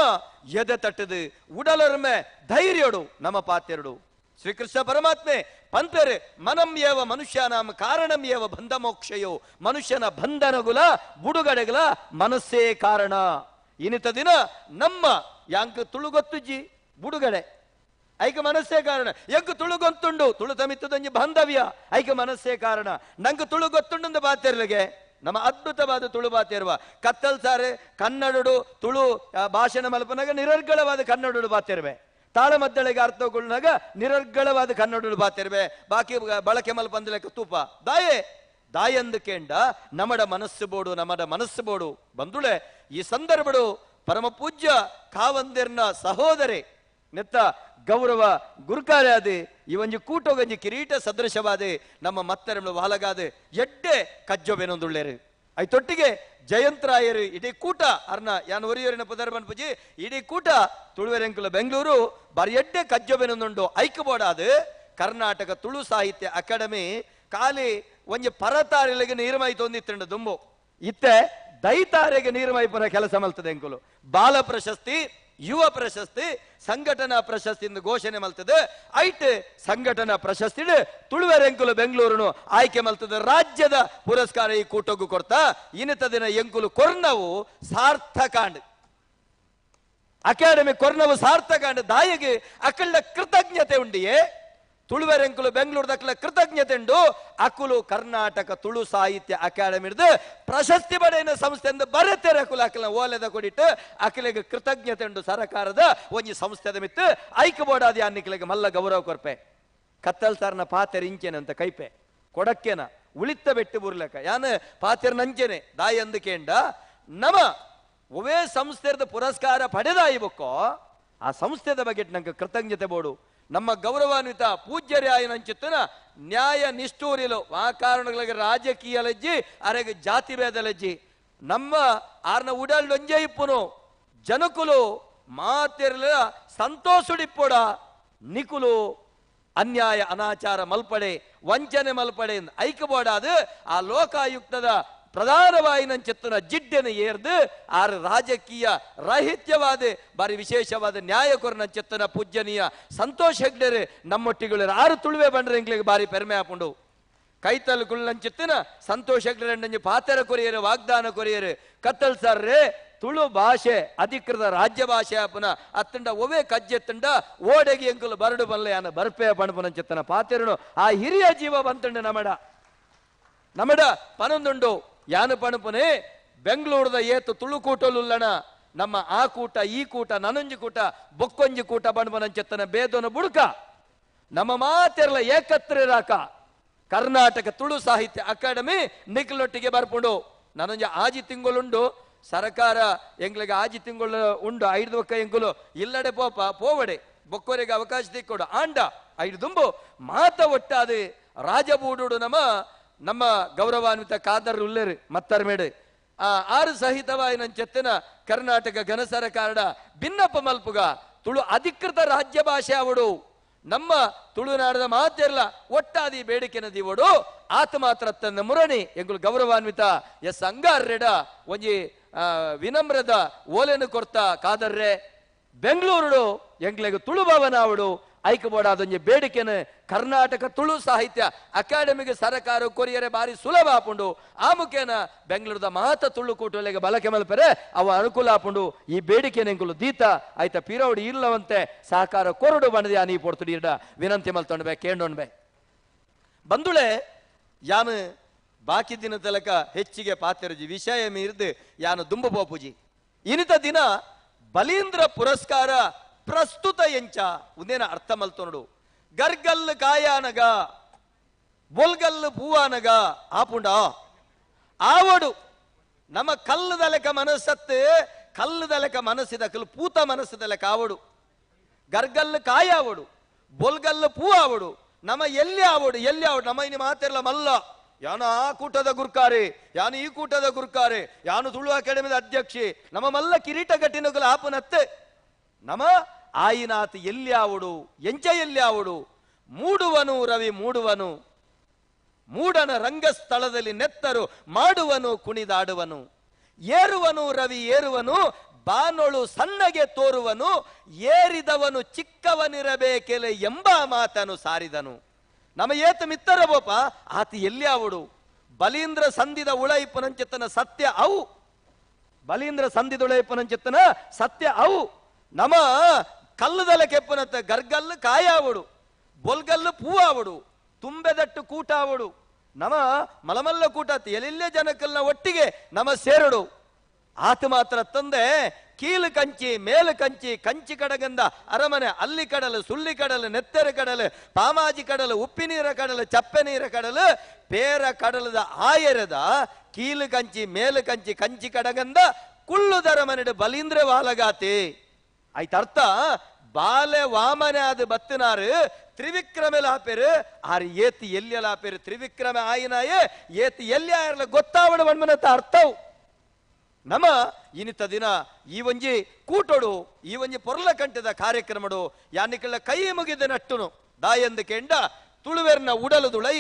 ಎದೆ ತಟ್ಟದು ಉಡಲರ್ಮೆ ಧೈರ್ಯಡು ನಮ ಪಾತೆರಡು. ಶ್ರೀಕೃಷ್ಣ ಪರಮಾತ್ಮೆ ಪಂತರೆ ಮನಂ ಏವ ಮನುಷ್ಯನಾಮ ಕಾರಣಂ ಏವ ಬಂಧ ಮೋಕ್ಷಯೋ, ಮನುಷ್ಯನ ಬಂಧನಗುಲ ಬುಡುಗಡೆಗಳ ಮನಸ್ಸೇ ಕಾರಣ. ಇನಿತ ದಿನ ನಮ್ಮ ಯಾಂಕ ತುಳು ಗೊತ್ತುಜ್ಜಿ ಬುಡುಗಡೆ ಐಕ ಮನಸ್ಸೇ ಕಾರಣ. ಎಂಕ್ ತುಳು ಗೊತ್ತುಂಡು ತುಳು ತಮಿತ್ತದೊಂಜಿ ಬಾಂಧವ್ಯ ಐಕ ಮನಸ್ಸೇ ಕಾರಣ. ನಂಗೆ ತುಳು ಗೊತ್ತುಂಡು ಬಾತೆರ್ಲಿಗೆ ನಮ್ಮ ಅದ್ಭುತವಾದ ತುಳು ಬಾತೆರುವ ಕತ್ತಲ್ ಸಾರೆ ಕನ್ನಡಡು ತುಳು ಭಾಷಣ ಮಲ್ಪನಾಗ ನಿರರ್ಗಳವಾದ ಕನ್ನಡಡು ಬಾತೆರುವೆ, ತಾಳಮದ್ದಳೆಗೆ ಅರ್ಥಗೊಳ್ಳುನಾಗ ನಿರರ್ಗಳವಾದ ಕನ್ನಡಡು ಬಾತೆರುವೆ, ಬಾಕಿ ಬಳಕೆ ಮಲ್ಪಂದಲೆಕ್ಕ ತೂಪ ದಾಯೆ ದಾಯಂದು ಕೇಂಡ ನಮಡ ಮನಸ್ಸು ಬೋಡು ನಮಡ ಮನಸ್ಸು ಬೋಡು ಬಂದುಳೆ. ಈ ಸಂದರ್ಭಡು ಪರಮ ಪೂಜ್ಯ ಕಾವಂದಿರ್ನ ಸಹೋದರಿ ನೆತ್ತ ಗೌರವ ಗುರುಕಾರ್ಯಾದಿ ಈ ಒಂಜಿ ಕೂಟೊಗಂಜಿ ಕಿರೀಟ ಸದೃಶವಾದೆ ನಮ್ಮ ಮತ್ತೆರಳು ವಾಲಗಾದೆ ಎಡ್ಡೆ ಕಜ್ಜೊಬೆನೊಂದುಳ್ಳೇರು. ಐತೊಟ್ಟಿಗೆ ಜಯಂತರಾಯರು ಇಡೀ ಕೂಟ ಅರ್ನ ಯಾನ್ ಒರಿಯೋರಿನ ಪುದರ್ಬನ್ ಪೂಜಿ ಇಡೀ ಕೂಟ ತುಳುವೆರೆಂಕುಲ ಬೆಂಗಳೂರು ಬಾರಿ ಎಡ್ಡೆ ಕಜ್ಜೊಬೆನೊಂದುಂಡು. ಐಕ್ಯಬೋಡಾದ ಕರ್ನಾಟಕ ತುಳು ಸಾಹಿತ್ಯ ಅಕಾಡೆಮಿ ಖಾಲಿ ಒಂಜಿ ಪರತಾರೆಲೆಗೆ ನೀರ್ಮೈ ತೊಂದಿತ್ತಂಡು ದುಂಬು ಇತ್ತೆ ದೈತಾರೆಗೆ ನೀರ್ಮೈಪುನ ಕೆಲಸ ಮಲ್ತದೆ ಎಂಕುಲು. ಬಾಲ ಪ್ರಶಸ್ತಿ, ಯುವ ಪ್ರಶಸ್ತಿ, ಸಂಘಟನಾ ಪ್ರಶಸ್ತಿ ಎಂದು ಘೋಷಣೆ ಮಲ್ತದೆ. ಐಟ್ ಸಂಘಟನಾ ಪ್ರಶಸ್ತಿ ತುಳುವೆರೆಂಕುಲು ಬೆಂಗಳೂರುನು ಆಯ್ಕೆ ಮಲ್ತದೆ. ರಾಜ್ಯದ ಪುರಸ್ಕಾರ ಈ ಕೂಟಕ್ಕೂ ಕೊಡ್ತಾ ಇನ್ನಿತ ದಿನ ಎಂಕುಲು ಕೊರ್ನವು ಸಾರ್ಥಕಾಂಡ್ ಅಕಾಡೆಮಿ ಕೊರ್ನವು ಸಾರ್ಥಕಾಂಡ್ ದಾಯಿಗೆ ಅಕಳ್ಳ ಕೃತಜ್ಞತೆ ಉಂಡಿಯೇ ತುಳುವೆರೆಂಕುಲು ಬೆಂಗಳೂರು ದಕ್ಕಲ ಕೃತಜ್ಞತೆ ಉಂಡು. ಅಕುಲು ಕರ್ನಾಟಕ ತುಳು ಸಾಹಿತ್ಯ ಅಕಾಡೆಮಿ ಪ್ರಶಸ್ತಿ ಪಡೆಯಿನ ಸಂಸ್ಥೆ ಎಂದು ಬರೆತೆರೆ ಅಕುಲು ಅಕಲ ಓಲೆದ ಕೊಡಿಟ್ಟು ಅಕಲಿಗೆ ಕೃತಜ್ಞತೆ ಉಂಡು ಸರಕಾರದ ಒಂಜಿ ಸಂಸ್ಥೆದ ಮಿತ್ತು ಐಕ್ಯ ಬೋಡಾದಿ ಅನ್ನಿಕಲಿಗೆ ಮಲ್ಲ ಗೌರವ ಕೊರ್ಪೆ. ಕತ್ತಲ್ ಸಾರ್ನ ಪಾತೆರ್ ಇಂಚೆನೆ ಅಂತ ಕೈಪೆ ಕೊಡಕ್ಕೆನ ಉಳಿತ ಬೆಟ್ಟು ಬುರ್ಲಕ ಯಾನ್ ಪಾತೆರ್ ನಂಚೆನೆ ದಾಯಿ ಅಂದು ಕೇಂಡ ನಮ ಒವೇ ಸಂಸ್ಥೆದ ಪುರಸ್ಕಾರ ಪಡೆದಾಯಿಬಕ್ಕೋ ಆ ಸಂಸ್ಥೆದ ಬಗ್ಗೆ ನಂಗೆ ಕೃತಜ್ಞತೆ ಬೋಡು. ನಮ್ಮ ಗೌರವಾನ್ವಿತ ಪೂಜ್ಯರ್ಯಾಯನಂಚಿತ್ತನ ನ್ಯಾಯ ನಿಷ್ಠೂರಿಲು ಆ ಕಾರಣಗಳಿಗೆ ರಾಜಕೀಯ ಲಜ್ಜಿ ಅರೆಗೆ ಜಾತಿ ಭೇದ ಲಜ್ಜಿ ನಮ್ಮ ಆರ್ನ ಉಡಲ್ ಒಂಜೆ ಇಪ್ಪುನು ಜನಕುಲು ಮಾತಿರ್ಲ ಸಂತೋಷಡಿಪ್ಪೊಡ ನಿಕುಲು ಅನ್ಯಾಯ ಅನಾಚಾರ ಮಲ್ಪಡೆ ವಂಚನೆ ಮಲ್ಪಡೆ ಐಕ್ಯಬೋಡಾದ ಆ ಲೋಕಾಯುಕ್ತದ ಪ್ರಧಾನವಾಯಿನಂಚಿತ್ತನ ಜಿಡ್ಡನ್ನು ಏರ್ದು ಆರು ರಾಜಕೀಯ ರಾಹಿತ್ಯವಾದ ಬಾರಿ ವಿಶೇಷವಾದ ನ್ಯಾಯ ಕೊರನಂಚಿತ್ತನ ಪೂಜ್ಯನೀಯ ಸಂತೋಷ್ ಹೆಗ್ಡೆರೆ ನಮ್ಮೊಟ್ಟಿಗಳು ಆರು ತುಳುವೆ ಬಂಡ್ರೆ ಎಂಗ್ಲಿಗೆ ಬಾರಿ ಪೆರ್ಮೆ ಹಾಕೊಂಡು. ಕೈತಲ್ ಕುಳ್ಳಂಚಿತ್ತಿನ ಸಂತೋಷ ಹೆಗ್ಡೆ ಪಾತೆರ ಕೊರಿಯರು ವಾಗ್ದಾನ ಕೊರಿಯರು ಕತ್ತಲ್ ಸರ್ರೆ ತುಳು ಭಾಷೆ ಅಧಿಕೃತ ರಾಜ್ಯ ಭಾಷೆ ಆಪುನ ಅತ್ತಂಡ ಒವೇ ಕಜ್ಜೆತ್ತಂಡ ಓಡೆಗೆ ಎಂಕುಲು ಬರಡು ಬಲ್ಲೆ ಯಾನ ಬರ್ಪೆ ಪಣಪುನಂಚಿತ್ತನ ಪಾತೆರನು ಆ ಹಿರಿಯ ಜೀವ ಬಂತಂಡ ನಮಡ ನಮಡ ಪನೊಂದುಂಡು ಯಾನು ಪಣಪುನೆ ಬೆಂಗಳೂರದ ಏತು ತುಳು ಕೂಟಲುಲ್ಲಣ ನಮ್ಮ ಆ ಕೂಟ ಈ ಕೂಟ ನನೊಂಜಿ ಕೂಟ ಬೊಕ್ಕೊಂಜಿ ಕೂಟ ಬಣ್ಬನಂచెತ್ತನ ಬೇದೋನ ಬುಡುಕ ನಮ್ಮ ಮಾತೆರ್ಲ ಏಕತ್ರ ಕರ್ನಾಟಕ ತುಳು ಸಾಹಿತ್ಯ ಅಕಾಡೆಮಿ ನಿಖಲೊಟ್ಟಿಗೆ ಬರ್ಪುಂಡು ನಾನೊಂಜಿ ಆಜಿ ತಿಂಗಳುಂಡು ಸರಕಾರ ಎಂಗ್ಲಿಗೆ ಆಜಿ ತಿಂಗಳು ಉಂಡು ಐದು ಒಕ್ಕ ಎಂಗುಲು ಇಲ್ಲಡೆ ಪೋಪ ಪೋವಡೆ ಬೊಕ್ಕೋರಿಗೆ ಅವಕಾಶ ತಿಕ್ಕೊಡು ಆಂಡ ಐದು ದುಂಬು ಮಾತ ಒಟ್ಟಾದ ರಾಜಬೂಡುಡು ನಮ್ಮ ನಮ್ಮ ಗೌರವಾನ್ವಿತ ಕಾದರ್ ಉಲ್ಲೇರು ಮತ್ತರ್ ಮೇಡು ಆ ಆರು ಸಹಿತವಾಯಿನ ಚೆತ್ತನ ಕರ್ನಾಟಕ ಘನ ಸರಕಾರ ಭಿನ್ನಪ ಮಲ್ಪುಗ ತುಳು ಅಧಿಕೃತ ರಾಜ್ಯ ಭಾಷೆ ಅವಡು ನಮ್ಮ ತುಳುನಾಡದ ಮಾತಿರಲ್ಲ ಒಟ್ಟಾದಿ ಬೇಡಿಕೆ ನದಿವಡು ಆತ ಮಾತ್ರ ತನ್ನ ಮುರಣಿ ಎಂಗುಲು ಗೌರವಾನ್ವಿತ ಎಸ್ ಅಂಗಾರ್ರೆಡ ಒಂಜಿ ವಿನಮ್ರದ ಓಲೆನು ಕೊರ್ತ ಕಾದರ್ರೆ ಬೆಂಗಳೂರುಡು ಎಂಗ್ಲೆಗ್ ತುಳು ಭವನ ಅವಡು ಐಕಬೋಡ ಅದೊಂಜಿ ಬೇಡಿಕೆನ ಕರ್ನಾಟಕ ತುಳು ಸಾಹಿತ್ಯ ಅಕಾಡೆಮಿಗೆ ಸರಕಾರ ಕೊರಿಯರೆ ಬಾರಿ ಸುಲಭ ಆಪುಂಡು ಆ ಮುಖೇನ ಬೆಂಗಳೂರದ ಮಾತ ತುಳು ಕೂಟೊಲೆಗೆ ಬಲಕೆ ಮಲ್ಪರೆ ಅವ ಅನುಕೂಲ ಆಪುಂಡು ಈ ಬೇಡಿಕೆ ಎಂಕುಲು ದೀತ ಆಯ್ತ ಪಿರೌಡು ಇಲ್ಲವಂತೆ ಸಹಕಾರ ಕೊರಡು ಬಣದಿ ನೀ ಪೊಡ್ತುಡಿ ಇಡ ವಿನಂತಿ ಮಲ್ತೊಂಡ್ಬೆ ಕೇಂಡೊಂಡ್ಬೆ ಬಂದುಳೆ ಯಾನು ಬಾಕಿ ದಿನ ತಲಕ ಹೆಚ್ಚಿಗೆ ಪಾತೆರಜಿ ವಿಷಯ ಮೀರ್ದು ಯಾನು ದುಂಬು ಪೋಪುಜಿ ಇನಿತ ದಿನ ಬಲೀಂದ್ರ ಪುರಸ್ಕಾರ ಪ್ರಸ್ತುತ ಎಂಚ ಉಂದೇನ ಅರ್ಥ ಮಲ್ತೊಂಡು ಗರ್ಗಲ್ಲು ಕಾಯಾನಗ ಬೊಲ್ಗಲ್ಲು ಪೂವಾನಗ ಆಪುಂಡ ಆವಡು ನಮ್ಮ ಕಲ್ಲುದಲೆಕ ಮನಸ್ಸತ್ತು ಕಲ್ಲುದಲೆಕ ಮನಸ್ಸಿದಕಲು ಪೂತ ಮನಸ್ಸದಲೆಕ ಆವಡು ಗರ್ಗಲ್ಲು ಕಾಯಾವಡು ಬೊಲ್ಗಲ್ಲು ಪೂ ಆವಡು ನಮ್ಮ ಎಲ್ಲಿ ಆವಡು ಎಲ್ಲಿ ಆವಡು ನಮ್ಮ ಇನಿ ಮಾತಿರಲ್ಲ ಮಲ್ಲ ಯಾನು ಆ ಕೂಟದ ಗುರ್ಕಾರೆ ಯಾನು ಈ ಕೂಟದ ಗುರ್ಕಾರೆ ಯಾನು ತುಳು ಅಕಾಡೆಮಿದ ಅಧ್ಯಕ್ಷೆ ನಮ್ಮ ಮಲ್ಲ ಕಿರೀಟ ಗಟ್ಟಿನಗಲು ಆಪುನತ್ತೆ ನಮ ಆಯಿನಾತ್ ಎಲ್ಲಿ ಆವಡು ಎಂಚ ಎಲ್ಲಿ ಆವಡು ಮೂಡುವನು ರವಿ ಮೂಡುವನು ಮೂಡನ ರಂಗಸ್ಥಳದಲ್ಲಿ ನೆತ್ತರು ಮಾಡುವನು ಕುಣಿದಾಡುವನು ಏರುವನು ರವಿ ಏರುವನು ಬಾನೊಳು ಸಣ್ಣಗೆ ತೋರುವನು ಏರಿದವನು ಚಿಕ್ಕವನಿರಬೇಕೆಲೆ ಎಂಬ ಮಾತನು ಸಾರಿದನು ನಮ್ಮ ಏತ ಮಿತ್ತರ ಬೋಪ ಆತ ಎಲ್ಲಿ ಆವಡು ಬಲೀಂದ್ರ ಸಂಧಿದ ಉಳೈಪುನಂಚಿತ್ತನ ಸತ್ಯ ಅವು ಬಲೀಂದ್ರ ಸಂಧಿದ ಉಳೈಪುನಂಚಿತ್ತನ ಸತ್ಯ ಅವು ನಮ ಕಲ್ಲುದಲ ಕೆಪ್ಪನತ್ತ ಗರ್ಗಲ್ಲು ಕಾಯಾವಡು ಬೊಲ್ಗಲ್ಲು ಪೂವಾವಡು ತುಂಬೆದಟ್ಟು ಕೂಟಾವಡು ನಮ ಮಲಮಲ್ಲ ಕೂಟ ಎಲ್ಲೆಲ್ಲೇ ಜನಕ್ಕಲ್ನ ಒಟ್ಟಿಗೆ ನಮ ಸೇರಡು ಆತ ಮಾತ್ರ ತಂದೆ ಕೀಲು ಕಂಚಿ ಮೇಲು ಕಂಚಿ ಕಂಚಿ ಕಡಗಂದ ಅರಮನೆ ಅಲ್ಲಿ ಕಡಲು ಸುಳ್ಳಿ ಕಡಲು ನೆತ್ತೆರ ಕಡಲು ಪಾಮಾಜಿ ಕಡಲು ಉಪ್ಪಿನೀರ ಕಡಲು ಚಪ್ಪೆ ನೀರ ಕಡಲು ಪೇರ ಕಡಲದ ಆಯರದ ಕೀಲು ಕಂಚಿ ಮೇಲು ಕಂಚಿ ಕಂಚಿ ಕಡಗಂದ ಕುಳ್ಳುದರ ಮನೆಡು ಬಲೀಂದ್ರ ವಾಲಗಾತಿ ಆಯ್ತರ್ಥ ಬಾಲೆ ವಾಮನೆ ಅದು ಬತ್ತಿನಾರು ತ್ರಿವಿಕ್ರಮೆಲ ಆಪೇರು ಆರು ಏತಿ ಎಲ್ಲಿ ಆಪೇರು ತ್ರಿವಿಕ್ರಮ ಆಯಿನಾಯೇ ಏತಿ ಎಲ್ಲಿ ಆಯರ್ಲ ಗೊತ್ತಾವಣ ಮಣ್ಮನತ್ತ ಅರ್ಥವು ನಮ ಇನಿತ ದಿನ ಈ ಒಂಜಿ ಕೂಟೋಡು ಈ ಒಂಜಿ ಪೊರ್ಲ ಕಂಠದ ಕಾರ್ಯಕ್ರಮಡು ಯಾನಿಕಳ್ಳ ಕೈ ಮುಗಿದ ನಟ್ಟುನು ದಾಯಂದು ಕೆಂಡ ತುಳುವೆರ್ನ ಉಡಲುದುಳೈ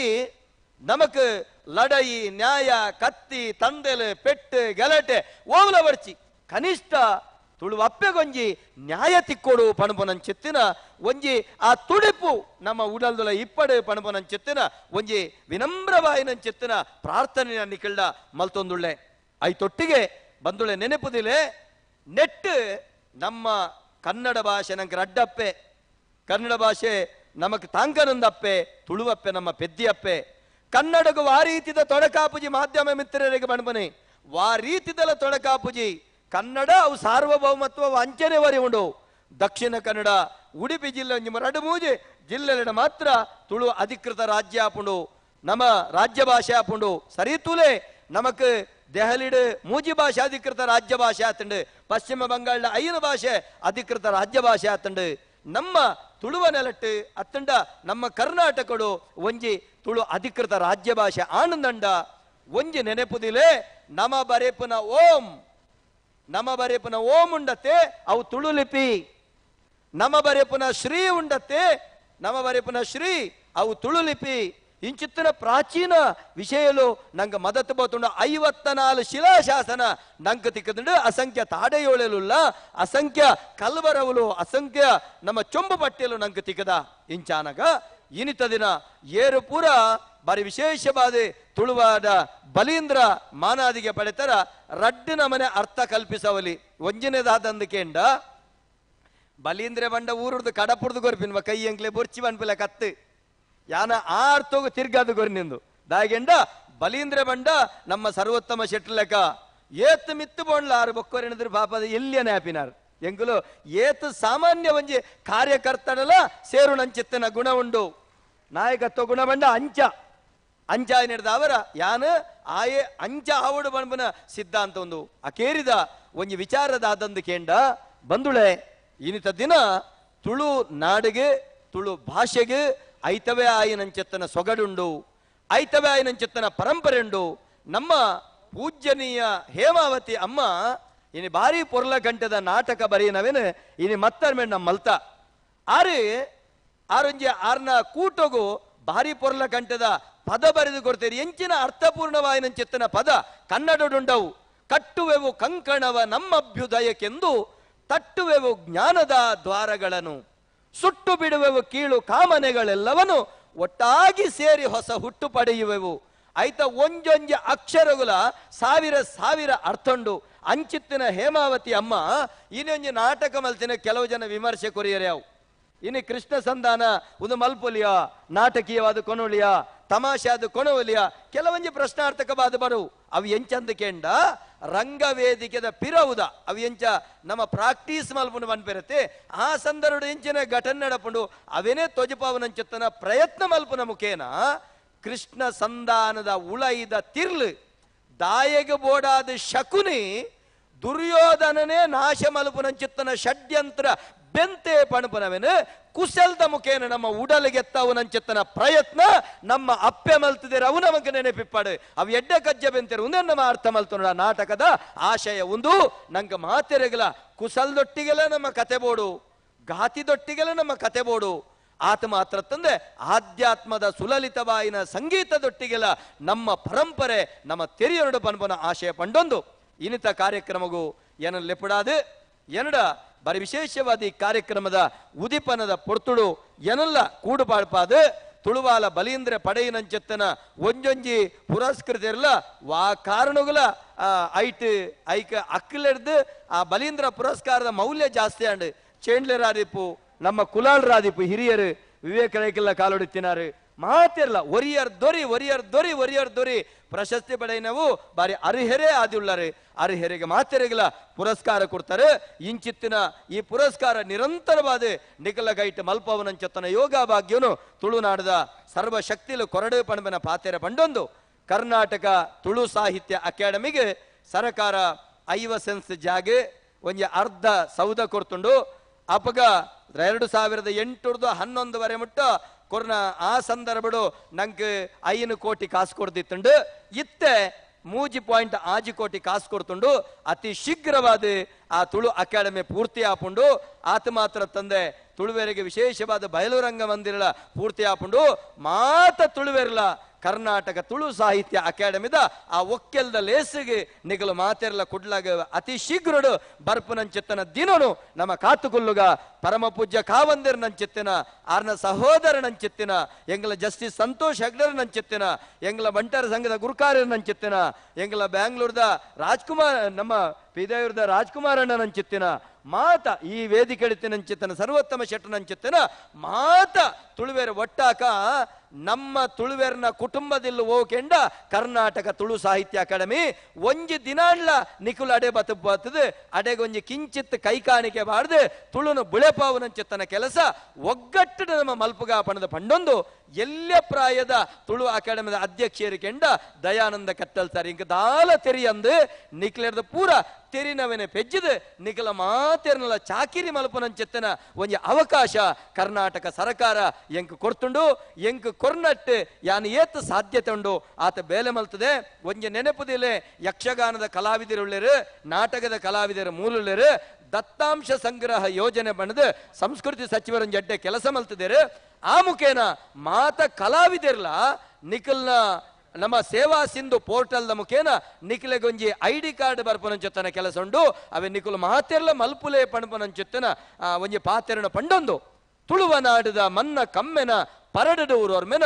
ನಮಕ್ ಲಡೈ ನ್ಯಾಯ ಕತ್ತಿ ತಂದೆಲು ಪೆಟ್ಟು ಗಲಾಟೆ ಓವಲ ವರ್ಚಿ ಕನಿಷ್ಠ ತುಳು ಅಪ್ಪೆಗೊಂಜಿ ನ್ಯಾಯ ತಿಕ್ಕೋಡು ಪಣಪುನಂಚಿತ್ತಿನ ಒಂಜಿ ಆ ತುಡಿಪು ನಮ್ಮ ಉಡಲ್ದುಲ ಇಪ್ಪಡು ಪಣಪುನಂಚಿತ್ತಿನ ಒಂಜಿ ವಿನಮ್ರವಾಯಿನಂಚಿತ್ತಿನ ಪ್ರಾರ್ಥನೆ ನಿಕಳ್ಳ ಮಲ್ತೊಂದುಳ್ಳೆ ಐತೊಟ್ಟಿಗೆ ಬಂದುಳೆ ನೆನಪುದಿಲೆ ನೆಟ್ಟು ನಮ್ಮ ಕನ್ನಡ ಭಾಷೆ ನಂಗೆ ರಡ್ಡಪ್ಪೆ ಕನ್ನಡ ಭಾಷೆ ನಮಕ್ ತಾಂಕನಂದಪ್ಪೆ ತುಳುವಪ್ಪೆ ನಮ್ಮ ಪೆದ್ದಿಯಪ್ಪೆ ಕನ್ನಡಗೂ ಆ ರೀತಿದ ತೊಡಕಾಪುಜಿ ಮಾಧ್ಯಮ ಮಿತ್ರರಿಗೆ ಬಣ್ಬನೆ ವಾ ರೀತಿದಲ ತೊಡಕಾಪುಜಿ ಕನ್ನಡ ಅವು ಸಾರ್ವಭೌಮತ್ವ ಅಂಚನೆ ವರಿ ಉಂಡು ದಕ್ಷಿಣ ಕನ್ನಡ ಉಡುಪಿ ಜಿಲ್ಲೆ ನಿಮ್ಮ ರಡು ಮೂಜಿ ಜಿಲ್ಲೆಗಳ ಮಾತ್ರ ತುಳು ಅಧಿಕೃತ ರಾಜ್ಯ ಆಪುಂಡು ನಮ್ಮ ರಾಜ್ಯ ಭಾಷೆ ಆಪುಂಡು ಸರಿ ತುಲೆ ನಮಕ್ ದೆಹಲಿಡು ಮೂಜಿ ಭಾಷೆ ಅಧಿಕೃತ ರಾಜ್ಯ ಭಾಷೆ ಆತಂಡು ಪಶ್ಚಿಮ ಬಂಗಾಳ ಐನು ಭಾಷೆ ಅಧಿಕೃತ ರಾಜ್ಯ ಭಾಷೆ ಆತಂಡು ನಮ್ಮ ತುಳುವ ನೆಲಟ್ಟು ಅತ್ತಂಡ ನಮ್ಮ ಕರ್ನಾಟಕಡು ಒಂಜಿ ತುಳು ಅಧಿಕೃತ ರಾಜ್ಯ ಭಾಷೆ ಆನಂದಂಡ ಒಂಜಿ ನೆನೆಪುದಿಲೆ ನಮ ಬರೆಪುನ ಓಂ ನಮ ಬರೆಪುನ ಓಂ ಉಂಡತೆ ಅವು ತುಳು ಲಿಪಿ ನಮ ಬರೆಪುನ ಶ್ರೀ ಉಂಡತೆ ನಮ ಬರೆಪುನ ಶ್ರೀ ಅವು ತುಳು ಲಿಪಿ ಇಂಚಿತ್ತಿನ ಪ್ರಾಚೀನ ವಿಷಯಲು ನಂಗೆ ಮದತ್ ಬೋತುಂಡು 54 ಶಿಲಾಶಾಸನ ನಂಗೆ ತಿಕ್ಕದುಂಡು ಅಸಂಖ್ಯ ತಾಡೆಯೋಳೆಲುಲ್ಲ ಅಸಂಖ್ಯ ಕಲ್ವರವಲು ಅಸಂಖ್ಯ ನಮ್ಮ ಚೊಂಬು ಪಟ್ಟಿಯಲು ನಂಗೆ ತಿಕ್ಕದ ಇಂಚಾನಗ ಇನಿತ ದಿನ ಏರು ಪೂರ ಬಾರಿ ವಿಶೇಷವಾದ ತುಳುವಾದ ಬಲೀಂದ್ರ ಮಾನಾದಿಗೆ ಪಡೆತರ ರಡ್ಡು ನಮನೆ ಅರ್ಥ ಕಲ್ಪಿಸವಲಿ. ಒಂಜಿನದಾದಂದು ಕೇಂಡ ಬಲೀಂದ್ರೆ ಬಂಡ ಊರುಡ್ದು ಕಡಪುಡ್ದು ಗೊರ್ಪಿನ್ವ ಕೈ ಎಂಕ್ಲೆ ಬೊರ್ಚಿ ಬನ್ಪಿಲ ಕತ್ತು ಯಾನ ಆ ಅರ್ಥೋಗು ತಿರ್ಗಾದು ಗೊರ್ನಿಂದು ದಾಗೆಂಡ ಬಲೀಂದ್ರೆ ಬಂಡ ನಮ್ಮ ಸರ್ವೋತ್ತಮ ಶೆಟ್ಲೆಕ ಏತ್ ಮಿತ್ತು ಬೋಂಡ್ಲ ಆರು ಬೊಕ್ಕೊರೆಣಿದ್ರು ಪಾಪದ ಎಲ್ಲಿಯ ನ್ಯಾಪಿನಾರ್ ಎಂಕುಲು ಏತ್ ಸಾಮಾನ್ಯ ಒಂಜಿ ಕಾರ್ಯಕರ್ತಡಲ ಸೇರು ನಂಚಿತ್ತನ ಗುಣ ಉಂಡು ನಾಯಕತ್ವ ಗುಣ ಬಂಡ ಅಂಚ ಅಂಚ ನಡೆದ ಅವರ ಯಾನು ಆಯೆ ಅಂಚ ಆವಡು ಬಣ್ಬನ ಸಿದ್ಧಾಂತ ಒಂದು ಅಕೇರಿದ ಒಂಜಿ ವಿಚಾರದಾದಂದು ಕೇಂಡ ಬಂದುಳೆ ಇನಿತ ದಿನ ತುಳು ನಾಡಿಗೆ ತುಳು ಭಾಷೆಗೆ ಐತವೇ ಆಯಿನಂచెತ್ತನ ಸೊಗಡುಂಡು, ಐತವೇ ಆಯಿನಂచెತ್ತನ ಪರಂಪರೆ ಉಂಡು. ನಮ್ಮ ಪೂಜ್ಯನೀಯ ಹೇಮಾವತಿ ಅಮ್ಮ ಇನಿ ಭಾರಿ ಪೊರ್ಲ ಗಂಟೆದ ನಾಟಕ ಬರೀನವೇನು ಇನಿ ಮತ್ತರ್ಮೆ ನಮ್ಮ ಮಲ್ತ ಆರು ಆರೊಂಜಿ ಆರ್ನ ಕೂಟಗು ಭಾರಿ ಪೊರ್ಲ ಗಂಟೆದ ಪದ ಬರೆದು ಕೊಡ್ತೇರಿ. ಎಂಚಿನ ಅರ್ಥಪೂರ್ಣವಾಯಿನಂచెತ್ತನ ಪದ ಕನ್ನಡಡುಂಡವು. ಕಟ್ಟುವೆವು ಕಂಕಣವ ನಮ್ಮಭ್ಯುದಯಕ್ಕೆಂದು ತಟ್ಟುವೆವು ಜ್ಞಾನದ ದ್ವಾರಗಳನ್ನು, ಸುಟ್ಟು ಬಿಡುವೆವು ಕೀಳು ಕಾಮನೆಗಳೆಲ್ಲವನು ಒಟ್ಟಾಗಿ ಸೇರಿ ಹೊಸ ಹುಟ್ಟು ಪಡೆಯುವೆವು. ಐತ ಒಂಜೊಂಜಿ ಅಕ್ಷರಗುಲ ಸಾವಿರ ಸಾವಿರ ಅರ್ಥಂಡು. ಅಂಚಿತ್ತಿನ ಹೇಮಾವತಿ ಅಮ್ಮ ಇನ್ನೊಂಜಿ ನಾಟಕ ಮಲ್ತಿನ ಕೆಲವು ಜನ ವಿಮರ್ಶೆ ಕೊರಿಯರ್ಯಾವು. ಇನ್ನು ಕೃಷ್ಣ ಸಂಧಾನ ಒಂದು ಮಲ್ಪೊಲಿಯ ನಾಟಕೀಯವಾದ ಕೊನೊಲಿಯ ತಮಾಷೆಯಾದ ಕೊನೊಲಿಯ ಕೆಲವೊಂಜಿ ಪ್ರಶ್ನಾರ್ಥಕವಾದ ಬರುವು. ಅವು ಎಂಚಂದ ಕೇಂಡ ರಂಗವೇದಿಕೆದ ಪಿರವುದ ಅವು ಎಂಚ ನಮ್ಮ ಪ್ರಾಕ್ಟೀಸ್ ಮಲ್ಪುಂಡು ಮನ್ಪಿರತ್ತೆ ಆ ಸಂದರ್ಭ ಎಂಚಿನ ಘಟನೆ ನಡಪುಂಡು ಅವೇನೇ ತೊಜಪಾವನಂಚೆತ್ತನ ಪ್ರಯತ್ನ ಮಲ್ಪುನ ಮುಖೇನ ಕೃಷ್ಣ ಸಂಧಾನದ ಉಳೈದ ತಿರ್ಲು ದಾಯಗ ಬೋಡಾದ ಶಕುನಿ ದುರ್ಯೋಧನನೇ ನಾಶ ಮಲ್ಪುನಂಚಿತ್ತನ ಷಡ್ಯಂತ್ರ ಬೆಂತೆ ಪಣಪನವೇನು ಕುಶಲ್ದ ಮುಖೇನ ನಮ್ಮ ಉಡಲಿಗೆತ್ತವನಂಚಿತ್ತನ ಪ್ರಯತ್ನ ನಮ್ಮ ಅಪ್ಪೆ ಮಲ್ತಿದ್ದೀರ ಅವು ನಮಗೆ ನೆನಪಿಪ್ಪಾಡು. ಅವು ಎಡ್ಡೆ ಕಜ್ಜೆ ಬೆಂತಿರು ಒಂದೇ ನಮ್ಮ ಅರ್ಥ ಮಲ್ತುನ ನಾಟಕದ ಆಶಯ ಒಂದು. ನಂಗೆ ಮಾತೆರೆಗಲ ಕುಸಲ್ದೊಟ್ಟಿಗೆಲ್ಲ ನಮ್ಮ ಕತೆ ಬೋಡು, ಗಾತಿದೊಟ್ಟಿಗೆಲ್ಲ ನಮ್ಮ ಕತೆ ಬೋಡು. ಆತ ಮಾತ್ರ ತಂದೆ ಆಧ್ಯಾತ್ಮದ ಸುಲಲಿತವಾಯಿನ ಸಂಗೀತದೊಟ್ಟಿಗೆಲ್ಲ ನಮ್ಮ ಪರಂಪರೆ ನಮ್ಮ ತೆರೆಯೊರಡು ಪನ್ಪನ ಆಶಯ ಪಂಡೊಂದು ಇನಿತ ಕಾರ್ಯಕ್ರಮಗೂ ಏನ ಲೆಪಡಾದು ಎನ್ನಡ ಬರಿ ವಿಶೇಷವಾದ ಈ ಕಾರ್ಯಕ್ರಮದ ಉದಿಪನದ ಪೊರ್ತುಡು ಎನಲ್ಲ ಕೂಡುಪಾಡ್ಪಾದು ತುಳುವಾಲ ಬಲೀಂದ್ರ ಪಡೆಯಿನಂಚೆತ್ತನ ಒಂಜೊಂಜಿ ಪುರಸ್ಕೃತಿರಲ್ಲ ವಾ ಕಾರಣಗಳ ಐಟ್ ಐಕ ಅಕ್ಕಲೆಡ್ದು ಆ ಬಲೀಂದ್ರ ಪುರಸ್ಕಾರದ ಮೌಲ್ಯ ಜಾಸ್ತಿ ಅಂಡು. ಚೇಂಡ್ಲೆರಾದಿಪ್ಪು ನಮ್ಮ ಕುಲಾಲ್ ರಾದಿಪ್ಪು ಹಿರಿಯರು ವಿವೇಕ ರೈಕೆಲ್ಲ ಕಾಲೊಡಿತಿನಾರು ಮಾತಿರಲ್ಲ ಒರಿಯರ್ ದೊರಿ ಒರಿಯರ್ ದೊರಿ ಒರಿಯರ್ ದೊರಿ ಪ್ರಶಸ್ತಿ ಪಡೆಯಿನವು ಬಾರಿ ಅರ್ಹರೇ ಆದಿಯುಳ್ಳಾರೆ. ಅರ್ಹರಿಗೆ ಮಾತೆರೆಗಲ ಪುರಸ್ಕಾರ ಕೊಡ್ತಾರೆ. ಇಂಚಿತ್ತಿನ ಈ ಪುರಸ್ಕಾರ ನಿರಂತರವಾದ ನಿಖಲ ಗೈಟ್ ಮಲ್ಪವನಂಚತ್ತನ ಯೋಗ ಭಾಗ್ಯನು ತುಳುನಾಡದ ಸರ್ವಶಕ್ತಿಲು ಕೊರಡು ಪಣಬನ ಪಾತೆರ ಪಂಡೊಂದು ಕರ್ನಾಟಕ ತುಳು ಸಾಹಿತ್ಯ ಅಕಾಡೆಮಿಗೆ ಸರಕಾರ 50 ಸೆನ್ಸ್ ಜಾಗೆ ಒಂಜಿ ಅರ್ಧ ಸೌಧ ಕೊಡ್ತುಂಡು. ಅಪಗ 2008 11 ಮುಟ್ಟ ಕೊರ್ನ ಆ ಸಂದರ್ಭಡು ನಂಗೆ 5 ಕೋಟಿ ಕಾಸು ಕೊಡ್ದಿತ್ತುಂಡು. ಇತ್ತೆ 3.6 ಕೋಟಿ ಕಾಸು ಕೊಡ್ತುಂಡು. ಅತಿ ಶೀಘ್ರವಾದ ಆ ತುಳು ಅಕಾಡೆಮಿ ಪೂರ್ತಿ ಆಪುಂಡು. ಆತ ಮಾತ್ರ ತಂದೆ ತುಳುವೆರಿಗೆ ವಿಶೇಷವಾದ ಬಯಲುರಂಗ ಮಂದಿರ ಪೂರ್ತಿ ಆಪುಂಡು. ಮಾತ ತುಳುವೆರ್ಲ ಕರ್ನಾಟಕ ತುಳು ಸಾಹಿತ್ಯ ಅಕಾಡೆಮಿದ ಆ ಒಕ್ಕೆಲ್ದ ಲೇಸಿಗೆ ನಿಗಲು ಮಾತೆರ್ಲ ಕುಡ್ಲಾಗ ಅತಿ ಶೀಘ್ರಡು ಬರ್ಪುನಂಚಿತ್ತನ ದಿನನು ನಮ್ಮ ಕಾತುಕೊಲ್ಲುಗ ಪರಮ ಪೂಜ್ಯ ಕಾವಂದಿರ್ ನಂಚಿತ್ತಿನ ಆರ್ನ ಸಹೋದರ ನಂಚಿತ್ತಿನ ಎಂಗ್ಲ ಜಸ್ಟಿಸ್ ಸಂತೋಷ್ ಹೆಗ್ಡರ್ ನಂಚಿತ್ತಿನ ಎಂಗ್ಲ ಬಂಟರ ಸಂಘದ ಗುರುಕಾರ್ಯರ್ ನಂಚಿತ್ತಿನ ಎಂಗ್ಲ ಬ್ಯಾಂಗ್ಳೂರ್ದ ರಾಜ್ಕುಮಾರ್ ನಮ್ಮ ಪಿದಾಯೂರ್ದ ರಾಜ್ಕುಮಾರ್ ಅಣ್ಣ ನಂಚಿತ್ತಿನ ಮಾತ ಈ ವೇದಿಕೆ ನಂಚಿತ್ತನ ಸರ್ವೋತ್ತಮ ಶೆಟ್ಟ ನಂಚಿತ್ತಿನ ಮಾತ ತುಳುವೇರ ಒಟ್ಟಾಕ ನಮ್ಮ ತುಳುವೇರ್ನ ಕುಟುಂಬದಲ್ಲಿ ಹೋಗೆಂಡ ಕರ್ನಾಟಕ ತುಳು ಸಾಹಿತ್ಯ ಅಕಾಡೆಮಿ ಒಂಜಿ ದಿನಾಂಡ್ಲ ನಿಕುಲು ಅಡೆ ಬತ್ತು ಬತ್ತದು ಅಡೆಗೊಂಜಿ ಕಿಂಚಿತ್ ಕೈಕಾಣಿಕೆ ಬಾರ್ದು ತುಳುನು ಬುಳೆಪಾವನಂಚಿತ್ತನ ಕೆಲಸ ಒಗ್ಗಟ್ಟು ನಮ್ಮ ಮಲ್ಪುಗ ಪಣದ ಪಂಡೊಂದು ಎಲ್ಲ ಪ್ರಾಯದ ತುಳು ಅಕಾಡೆಮಿದ ಅಧ್ಯಕ್ಷರು ಕೆಂಡ ದಯಾನಂದ ಕತ್ತಲ್ ಸರ್ ಇಂಕ ದಾಲ ತೆರಿಯಂದು ನಿಕ್ಲೆರ್ದ ಪೂರ ತೆರಿನವನೆ ಪೆಜ್ಜದು ನಿಕಲ ಮಾತೆರ್ನಲ ಚಾಕಿರಿ ಮಲ್ಪನಂಚಿತ್ತನ ಒಂಜಿ ಅವಕಾಶ ಕರ್ನಾಟಕ ಸರ್ಕಾರ ಎಂಕ್ ಕೊರ್ತುಂಡು. ಎಂಕ್ ಕೊರ್ನಟ್ಟು ಯಾನು ಏತ್ ಸಾಧ್ಯತೆ ಉಂಡು ಆತ ಬೇಲೆ ಮಲ್ತದೆ. ಒಂಜಿ ನೆನಪುದಿಲೆ ಯಕ್ಷಗಾನದ ಕಲಾವಿದರುಳ್ಳರು ನಾಟಕದ ಕಲಾವಿದರು ಮೂಲುಳ್ಳರು ದತ್ತಾಂಶ ಸಂಗ್ರಹ ಯೋಜನೆ ಬಣ್ಣದ ಸಂಸ್ಕೃತಿ ಸಚಿವರ ಜಡ್ಡೆ ಕೆಲಸ ಮಲ್ತಿದ್ದೇರು. ಆ ಮುಖೇನ ಮಾತ ಕಲಾವಿದರ್ಲ ನಿಖಲ್ನ ನಮ್ಮ ಸೇವಾ ಸಿಂಧು ಪೋರ್ಟಲ್ದ ಮುಖೇನ ನಿಖಿಲೆಗೊಂಜಿ ಐಡಿ ಕಾರ್ಡ್ ಬರ್ಪನಂಚೊತ್ತನ ಕೆಲಸ ಉಂಡು. ಅವೇ ನಿಖಲು ಮಾತೆರ್ಲ ಮಲ್ಪುಲೆ ಪಣಪನಂಚೊತ್ತನ ಒಂಜಿ ಪಾತೆರನ ಪಂಡೊಂದು ತುಳುವ ನಾಡದ ಮನ್ನ ಕಮ್ಮೆನ ಪರಡಡು ಊರೋರ್ಮೆನ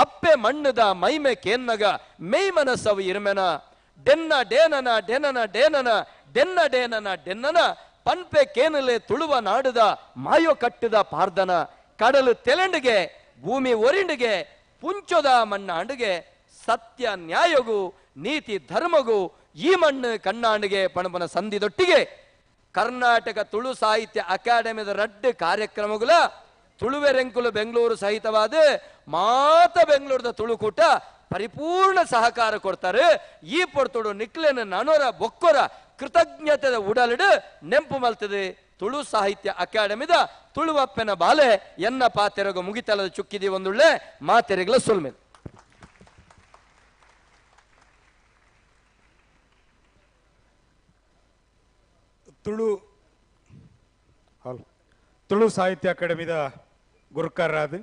ಅಪ್ಪೆ ಮಣ್ಣದ ಮೈಮೆ ಕೇನ್ನಗ ಮೇಯ್ ಮನಸ್ಸವು ಇರ್ಮೆನ ಡೆನ್ನ ಡೇನನ ಡೆನನ ಡೇನನ ಡೆನ್ನ ಡೇನನ ಡೆನ್ನನ ಪನ್ಪೆ ಕೇನಲೆ ತುಳುವ ನಾಡುದ ಮಾಯೋ ಕಟ್ಟದ ಪಾರ್ದನ ಕಡಲು ತೆಲೆಂಡಿಗೆ ಭೂಮಿ ಒರಿಂಡಿಗೆ ಪುಂಚೊದ ಮಣ್ಣಾಂಡಿಗೆ ಸತ್ಯ ನ್ಯಾಯಗೂ ನೀತಿ ಧರ್ಮಗೂ ಈ ಮಣ್ಣು ಕಣ್ಣಾಂಡಿಗೆ ಪಣಪನ ಸಂಧಿದೊಟ್ಟಿಗೆ ಕರ್ನಾಟಕ ತುಳು ಸಾಹಿತ್ಯ ಅಕಾಡೆಮಿದ ರಡ್ಡು ಕಾರ್ಯಕ್ರಮಗಳ ತುಳುವೆರೆಂಕುಲು ಬೆಂಗಳೂರು ಸಹಿತವಾದ ಮಾತ ಬೆಂಗಳೂರದ ತುಳುಕೂಟ ಪರಿಪೂರ್ಣ ಸಹಕಾರ ಕೊಡ್ತಾರೆ. ಈ ಪೊರ್ತುಡು ನಿಕ್ಲೆನ ನನೊರ ಬೊಕ್ಕೊರ ಕೃತಜ್ಞತೆದ ಉಡಲಿಡು ನೆಂಪು ಮಲ್ತದೆ ತುಳು ಸಾಹಿತ್ಯ ಅಕಾಡೆಮಿದ ತುಳುವಪ್ಪನ ಬಾಲೆ ಎನ್ನ ಪಾತೆರಗು ಮುಗಿತಲದ ಚುಕ್ಕಿದಿ ಒಂದುಳ್ಳೆ ಮಾತೆರೆಗಳ ಸೊಲ್ಮೆಲ್. ತುಳು ತುಳು ಸಾಹಿತ್ಯ ಅಕಾಡೆಮಿದ ಗುರುಕಾರರಾದ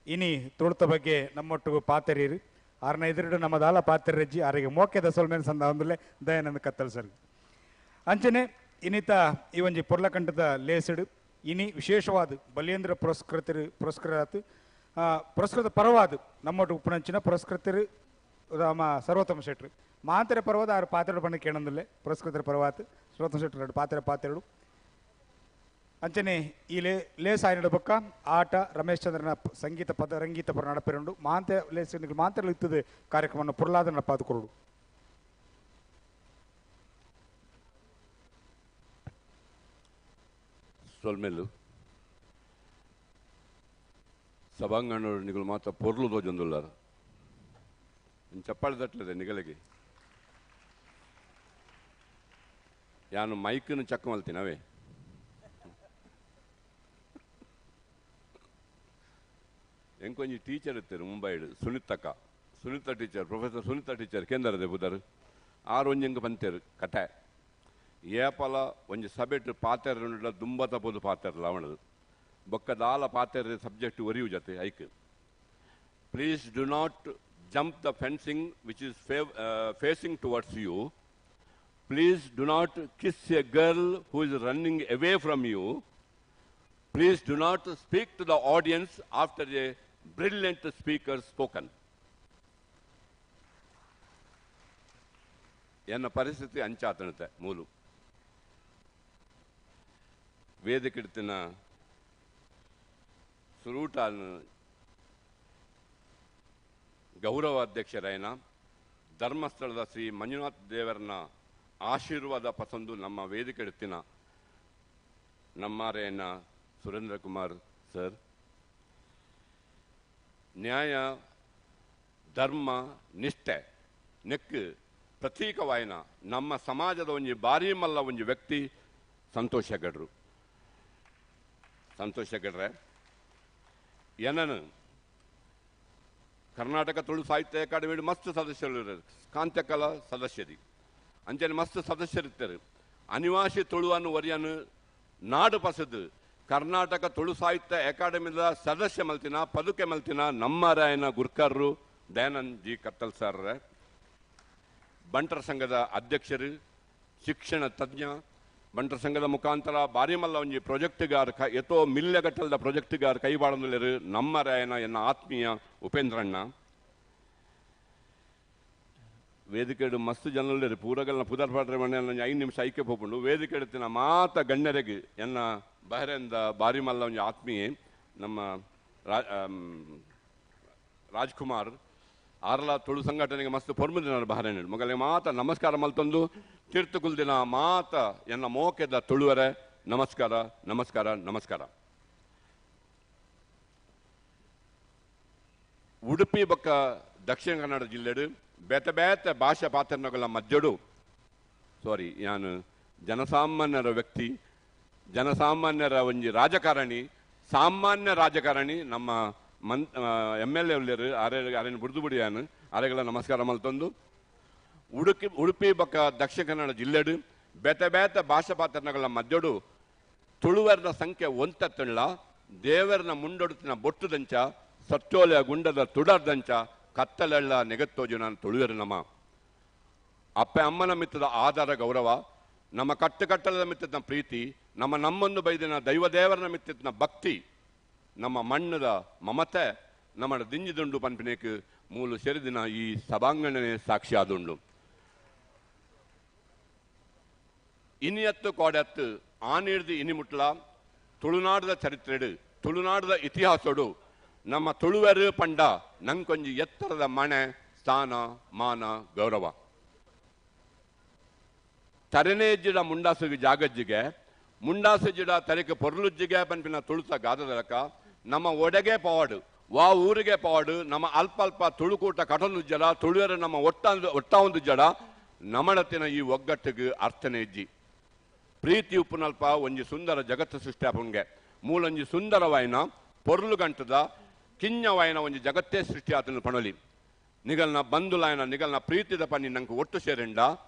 ಇನಿ ತುಳುತ ಬಗ್ಗೆ ನಮ್ಮೊಟ್ಟಿಗೂ ಪಾತೆರೀರು ಆರನ ಎದುರುಡು ನಮ್ಮ ದಾಲ ಪಾತೆರಜ್ಜಿ ಆರಿಗೆ ಮೋಕೆದ ಸೊಲ್ಮೇಲೆ ಸಂದ ಒಂದುಲೆ ದಯಾನಂದ ಕತ್ತಲ್ ಸರ್. ಅಂಚನೆ ಇನ್ನಿತ ಈ ಒಂಜಿ ಪೊರ್ಲಕಂಠದ ಲೇಸಿಡು ಇನಿ ವಿಶೇಷವಾದ ಬಲಿಯೇಂದ್ರ ಪುರಸ್ಕೃತರು ಪುರಸ್ಕೃತ ಪುರಸ್ಕೃತ ಪರವಾದ ನಮ್ಮೊಟ್ಟು ಉಪ್ಪುನಂಚಿನ ಪುರಸ್ಕೃತರು ನಮ್ಮ ಸರ್ವೋತ್ತಮ ಶೆಟ್ರು ಮಾಂತರ ಪರ್ವದ ಆರು ಪಾತ್ರೆ ಬಣ್ಣ ಕೇಳಂದಿಲ್ಲ ಪುರಸ್ಕೃತರ ಪರ್ವಾತ್ ಸರ್ವೋತ್ತಮ ಶೆಟ್ರು ಎರಡು ಪಾತ್ರೆ ಪಾತ್ರೆಗಳು. ಅಂಚನೆ ಈ ಲೇಸ್ ಆಯ್ನಡ ಬೊಕ್ಕ ಆಟ ರಮೇಶ್ ಚಂದ್ರನ ಸಂಗೀತ ಪದ ರಂಗೀತ ಪರ ನಡಪೆರುಂಡು ಮಾಂತೆ ಲೇಸ್ ಮಾಂತೆಲ್ಲ ಇತ್ತದ ಕಾರ್ಯಕ್ರಮವನ್ನು ಪುರ್ಲಾದ ನಡಪಾದು ಕೊರಡು. ಸೊಲ್ಮೆಲ್ಲು ಸಭಾಂಗಣ ನಿಗಲು ಮಾತ್ರ ಪೊರ್ಲು ದೋಜೊಂದುಲ್ಲಾರ ಚಪ್ಪಾಳೆ ತಟ್ಟಲಿದೆ ನಿಗಲಿಗೆ ಯಾನು ಮೈಕನ್ನು ಚಕ್ ಮಲ್ತೀನಿ ಅವೇ ಎಂಕೊಂಜಿ ಟೀಚರ್ ಇರ್ತಾರೆ ಮುಂಬೈಡ್ ಸುನಿತಕ್ಕ Sunita teacher professor Sunita teacher ಕೇಂದ್ರದೆ ಬುದರು ಆರು ಒಂಜಿ ಪಂತೇರು ಕತೆ ಏಪಲ ಒಂಜಿ ಸಬೆಟ್ ಪಾತೆರ ದುಂಬ ತಪೋದು ಪಾತೆರಲ್ಲ ಅವಣದು ಬೊಕ್ಕ ದಾಲ ಪಾತೆರ ಸಬ್ಜೆಕ್ಟ್ ಒರಿಯು ಜೊತೆ ಐಕ್ please do not jump the fencing which is facing towards you. Please do not kiss a girl who is running away from you. Please do not speak to the audience after a brilliant speaker spoken. ಎನ್ನ ಪರಿಸ್ಥಿತಿ ಅಂಚಾತನತೆ ಮೂಲು ವೇದಿಕೆಡ್ತಿನ ಸುರೂಟಾನ್ ಗೌರವಾಧ್ಯಕ್ಷರಾಯನ ಧರ್ಮಸ್ಥಳದ ಶ್ರೀ ಮಂಜುನಾಥ್ ದೇವರನ ಆಶೀರ್ವಾದ ಪಸಂದು ನಮ್ಮ ವೇದಿಕೆ ಎಡ್ತಿನ ನಮ್ಮಾರೆಯನ್ನ Surendra Kumar sir, ನ್ಯಾಯ ಧರ್ಮ ನಿಷ್ಠೆ ನೆಕ್ ಪ್ರತೀಕವಾಯನ ನಮ್ಮ ಸಮಾಜದ ಒಂಜಿ ಭಾರೀ ಮಲ್ಲ ಒಂಜಿ ವ್ಯಕ್ತಿ ಸಂತೋಷ್ ಹೆಗಡ್ರು. ಸಂತೋಷ್ ಹೆಗಡ್ರೆ ಏನನು ಕರ್ನಾಟಕ ತುಳು ಸಾಹಿತ್ಯ ಅಕಾಡೆಮಿ ಮಸ್ತ್ ಸದಸ್ಯರು, ಕಾಂತ್ಯಕಲ ಸದಸ್ಯರಿ ಅಂಚನೆ ಮಸ್ತ್ ಸದಸ್ಯರಿರ್ತಾರೆ. ಅನಿವಾಸಿ ತುಳುವನ್ನು ಒರಿಯನು ನಾಡು ಪಸದು ಕರ್ನಾಟಕ ತುಳು ಸಾಹಿತ್ಯ ಅಕಾಡೆಮಿದ ಸದಸ್ಯ ಮಲ್ತಿನ ಪದುಕೆ ಮಲ್ತಿನ ನಮ್ಮ ರಾಯನ ಗುರ್ಕರ್ರು ದಯಾನಂದ್ ಜಿ ಕತ್ತಲ್ ಸರ್, ಬಂಟರ ಸಂಘದ ಅಧ್ಯಕ್ಷರು, ಶಿಕ್ಷಣ ತಜ್ಞ, ಬಂಟರ ಸಂಘದ ಮುಖಾಂತರ ಭಾರಿ ಮಲ್ಲ ಒಂಜಿ ಪ್ರಾಜೆಕ್ಟ್ಗಾರ್ ಎತೋ ಮಿಲ್ಯಗಟ್ಟಲದ ಪ್ರಾಜೆಕ್ಟ್ಗಾರ್ ಕೈಬಾಡೊಂದುಲ್ಲೆರ್ ನಮ್ಮ ರಾಯನ ಎನ್ನ ಆತ್ಮೀಯ ಉಪೇಂದ್ರಣ್ಣ. ವೇದಿಕೆಡು ಮಸ್ತ್ ಜನರುಲ್ಲೆರ್ ಪೂರಗಲ್ನ ಪುದರ್ ಪಾಡ್ರೆ ಮಣ್ಣೆ 5 ನಿಮಿಷ ಐಕ್ಯ ಪೋಪುಂಡು. ವೇದಿಕೆ ಎಡ್ತಿನ ಮಾತ ಗಣ್ಯರೆಗ್ ಎನ್ನ ಬಹರೇಂದ ಭಾರಿ ಮಲ್ಲ ಒಂಜಿ ಆತ್ಮೀಯ ನಮ್ಮ ರಾಜ್ಕುಮಾರ್ ಆರ್ಲ ತುಳು ಸಂಘಟನೆಗೆ ಮಸ್ತ್ ಪೊರ್ಮುದಿನ ಬಹರೇನ್ ಮೊಗಲೆ ಮಾತ ನಮಸ್ಕಾರ ಮಲ್ತೊಂದು ತೀರ್ಥಕುಲ್ದಿನ ಮಾತ ಎನ್ನ ಮೋಕೆದ ತುಳುವರೆ ನಮಸ್ಕಾರ ನಮಸ್ಕಾರ ನಮಸ್ಕಾರ. ಉಡುಪಿ ಬೊಕ್ಕ ದಕ್ಷಿಣ ಕನ್ನಡ ಜಿಲ್ಲೆಡು ಬೇತೆ ಬೇತೆ ಭಾಷೆ ಪಾತ್ರಗಳ ಮಧ್ಯಡು ಸಾರಿ ಯಾನು ಜನಸಾಮಾನ್ಯರ ವ್ಯಕ್ತಿ, ಜನಸಾಮಾನ್ಯರ ಒಂಜಿ ರಾಜಕಾರಣಿ, ಸಾಮಾನ್ಯ ರಾಜಕಾರಣಿ ನಮ್ಮ ಎಮ್ ಎಲ್ ಎ ಉಲ್ಲೇರು ಆರೆ ಅರೆನ ಬುಡ್ದು ಬುಡಿಯಾನು ಅರೆಗಳ ನಮಸ್ಕಾರ ಮಲ್ತೊಂದು ಉಡುಪಿ ಬೊಕ್ಕ ದಕ್ಷಿಣ ಕನ್ನಡ ಜಿಲ್ಲೆಡು ಬೇತೆ ಬೇತೆ ಭಾಷೆ ಪಾತ್ರಗಳ ಮಧ್ಯಡು ತುಳುವರ್ನ ಸಂಖ್ಯೆ ಒಂತತ್ತುಳ್ಳ ದೇವರನ ಮುಂಡೊಡುತ್ತಿನ ಬೊಟ್ಟುದಂಚ ಸತ್ತೋಲೆಯ ಗುಂಡದ ತುಡರ್ದಂಚ ಕತ್ತಲೆಳ್ಳ ನೆಗತ್ತೋಜು ನಾನು ತುಳುವೆರು ನಮ್ಮ ಅಪ್ಪೆ ಅಮ್ಮನ ಮಿತ್ತದ ಆಧಾರ ಗೌರವ, ನಮ್ಮ ಕಟ್ಟುಕಟ್ಟಲದ ಮಿತ್ತದ ಪ್ರೀತಿ, ನಮ್ಮ ನಮ್ಮನ್ನು ಬೈದಿನ ದೈವದೇವರನ ಮಿತ್ತಿನ ಭಕ್ತಿ, ನಮ್ಮ ಮಣ್ಣದ ಮಮತೆ ನಮ್ಮ ದಿಂಜಿದುಂಡು ಪನ್ಪಿನೇಕ್ ಮೂಲು ಸೆರಿದಿನ ಈ ಸಭಾಂಗಣನೆ ಸಾಕ್ಷಿ ಆದುಂಡು. ಇನಿಯತ್ತು ಕೋಡತ್ತು ಆನಿರ್ದು ಇನಿಮುಟ್ಲ ತುಳುನಾಡದ ಚರಿತ್ರೆಡು ತುಳುನಾಡದ ಇತಿಹಾಸೋಡು ನಮ್ಮ ತುಳುವರು ಪಂಡ ನಂಕೊಂಜಿ ಎತ್ತರದ ಮಣೆ ಸ್ಥಾನ ಮಾನ ಗೌರವ. ತರನೇಜಿಡ ಮುಂಡಾಸುಗೆ ಜಾಗಜ್ಜಿಗೆ ಮುಂಡಾಸು ಜಿಡ ತರೆಗೆ ಪೊರ್ಲುಜ್ಜಿಗೆ ಪನ್ಪಿನ ತುಳುತ ಗಾದದಲಕ ನಮ್ಮ ಒಡೆಗೆ ಪವಾಡು ವಾ ಊರಿಗೆ ಪವಾಡು ನಮ್ಮ ಅಲ್ಪ ಅಲ್ಪ ತುಳುಕೂಟ ಕಟೊಂದು ಜಡ ತುಳುವರು ನಮ್ಮ ಒಟ್ಟ ಒಂದು ಜಡ ನಮಣತಿನ ಈ ಒಗ್ಗಟ್ಟಿಗೆ ಅರ್ಥನೆ ಇಜ್ಜಿ. ಪ್ರೀತಿ ಉಪ್ಪುನಲ್ಪ ಒಂಜಿ ಸುಂದರ ಜಗತ್ತು ಸೃಷ್ಟಿ ಆಪುಂಗೆ ಮೂಲೊಂಜಿ ಸುಂದರವಾಯಿನ ಪೊರ್ಲು ಗಂಟದ ಕಿഞ്ഞವಾಯಿನ ಒಂಜಿ ಜಗತ್ತೇ ಸೃಷ್ಟಿ ಆತನ ಪಣೊಲಿ. ನಿಗಲ್ನ ಬಂಧುಲಾಯನ ನಿಗಲ್ನ ಪ್ರೀತಿದ ಪನ್ನಿ ನಂಗೆ ಒಟ್ಟು ಸೇರಿಂಡ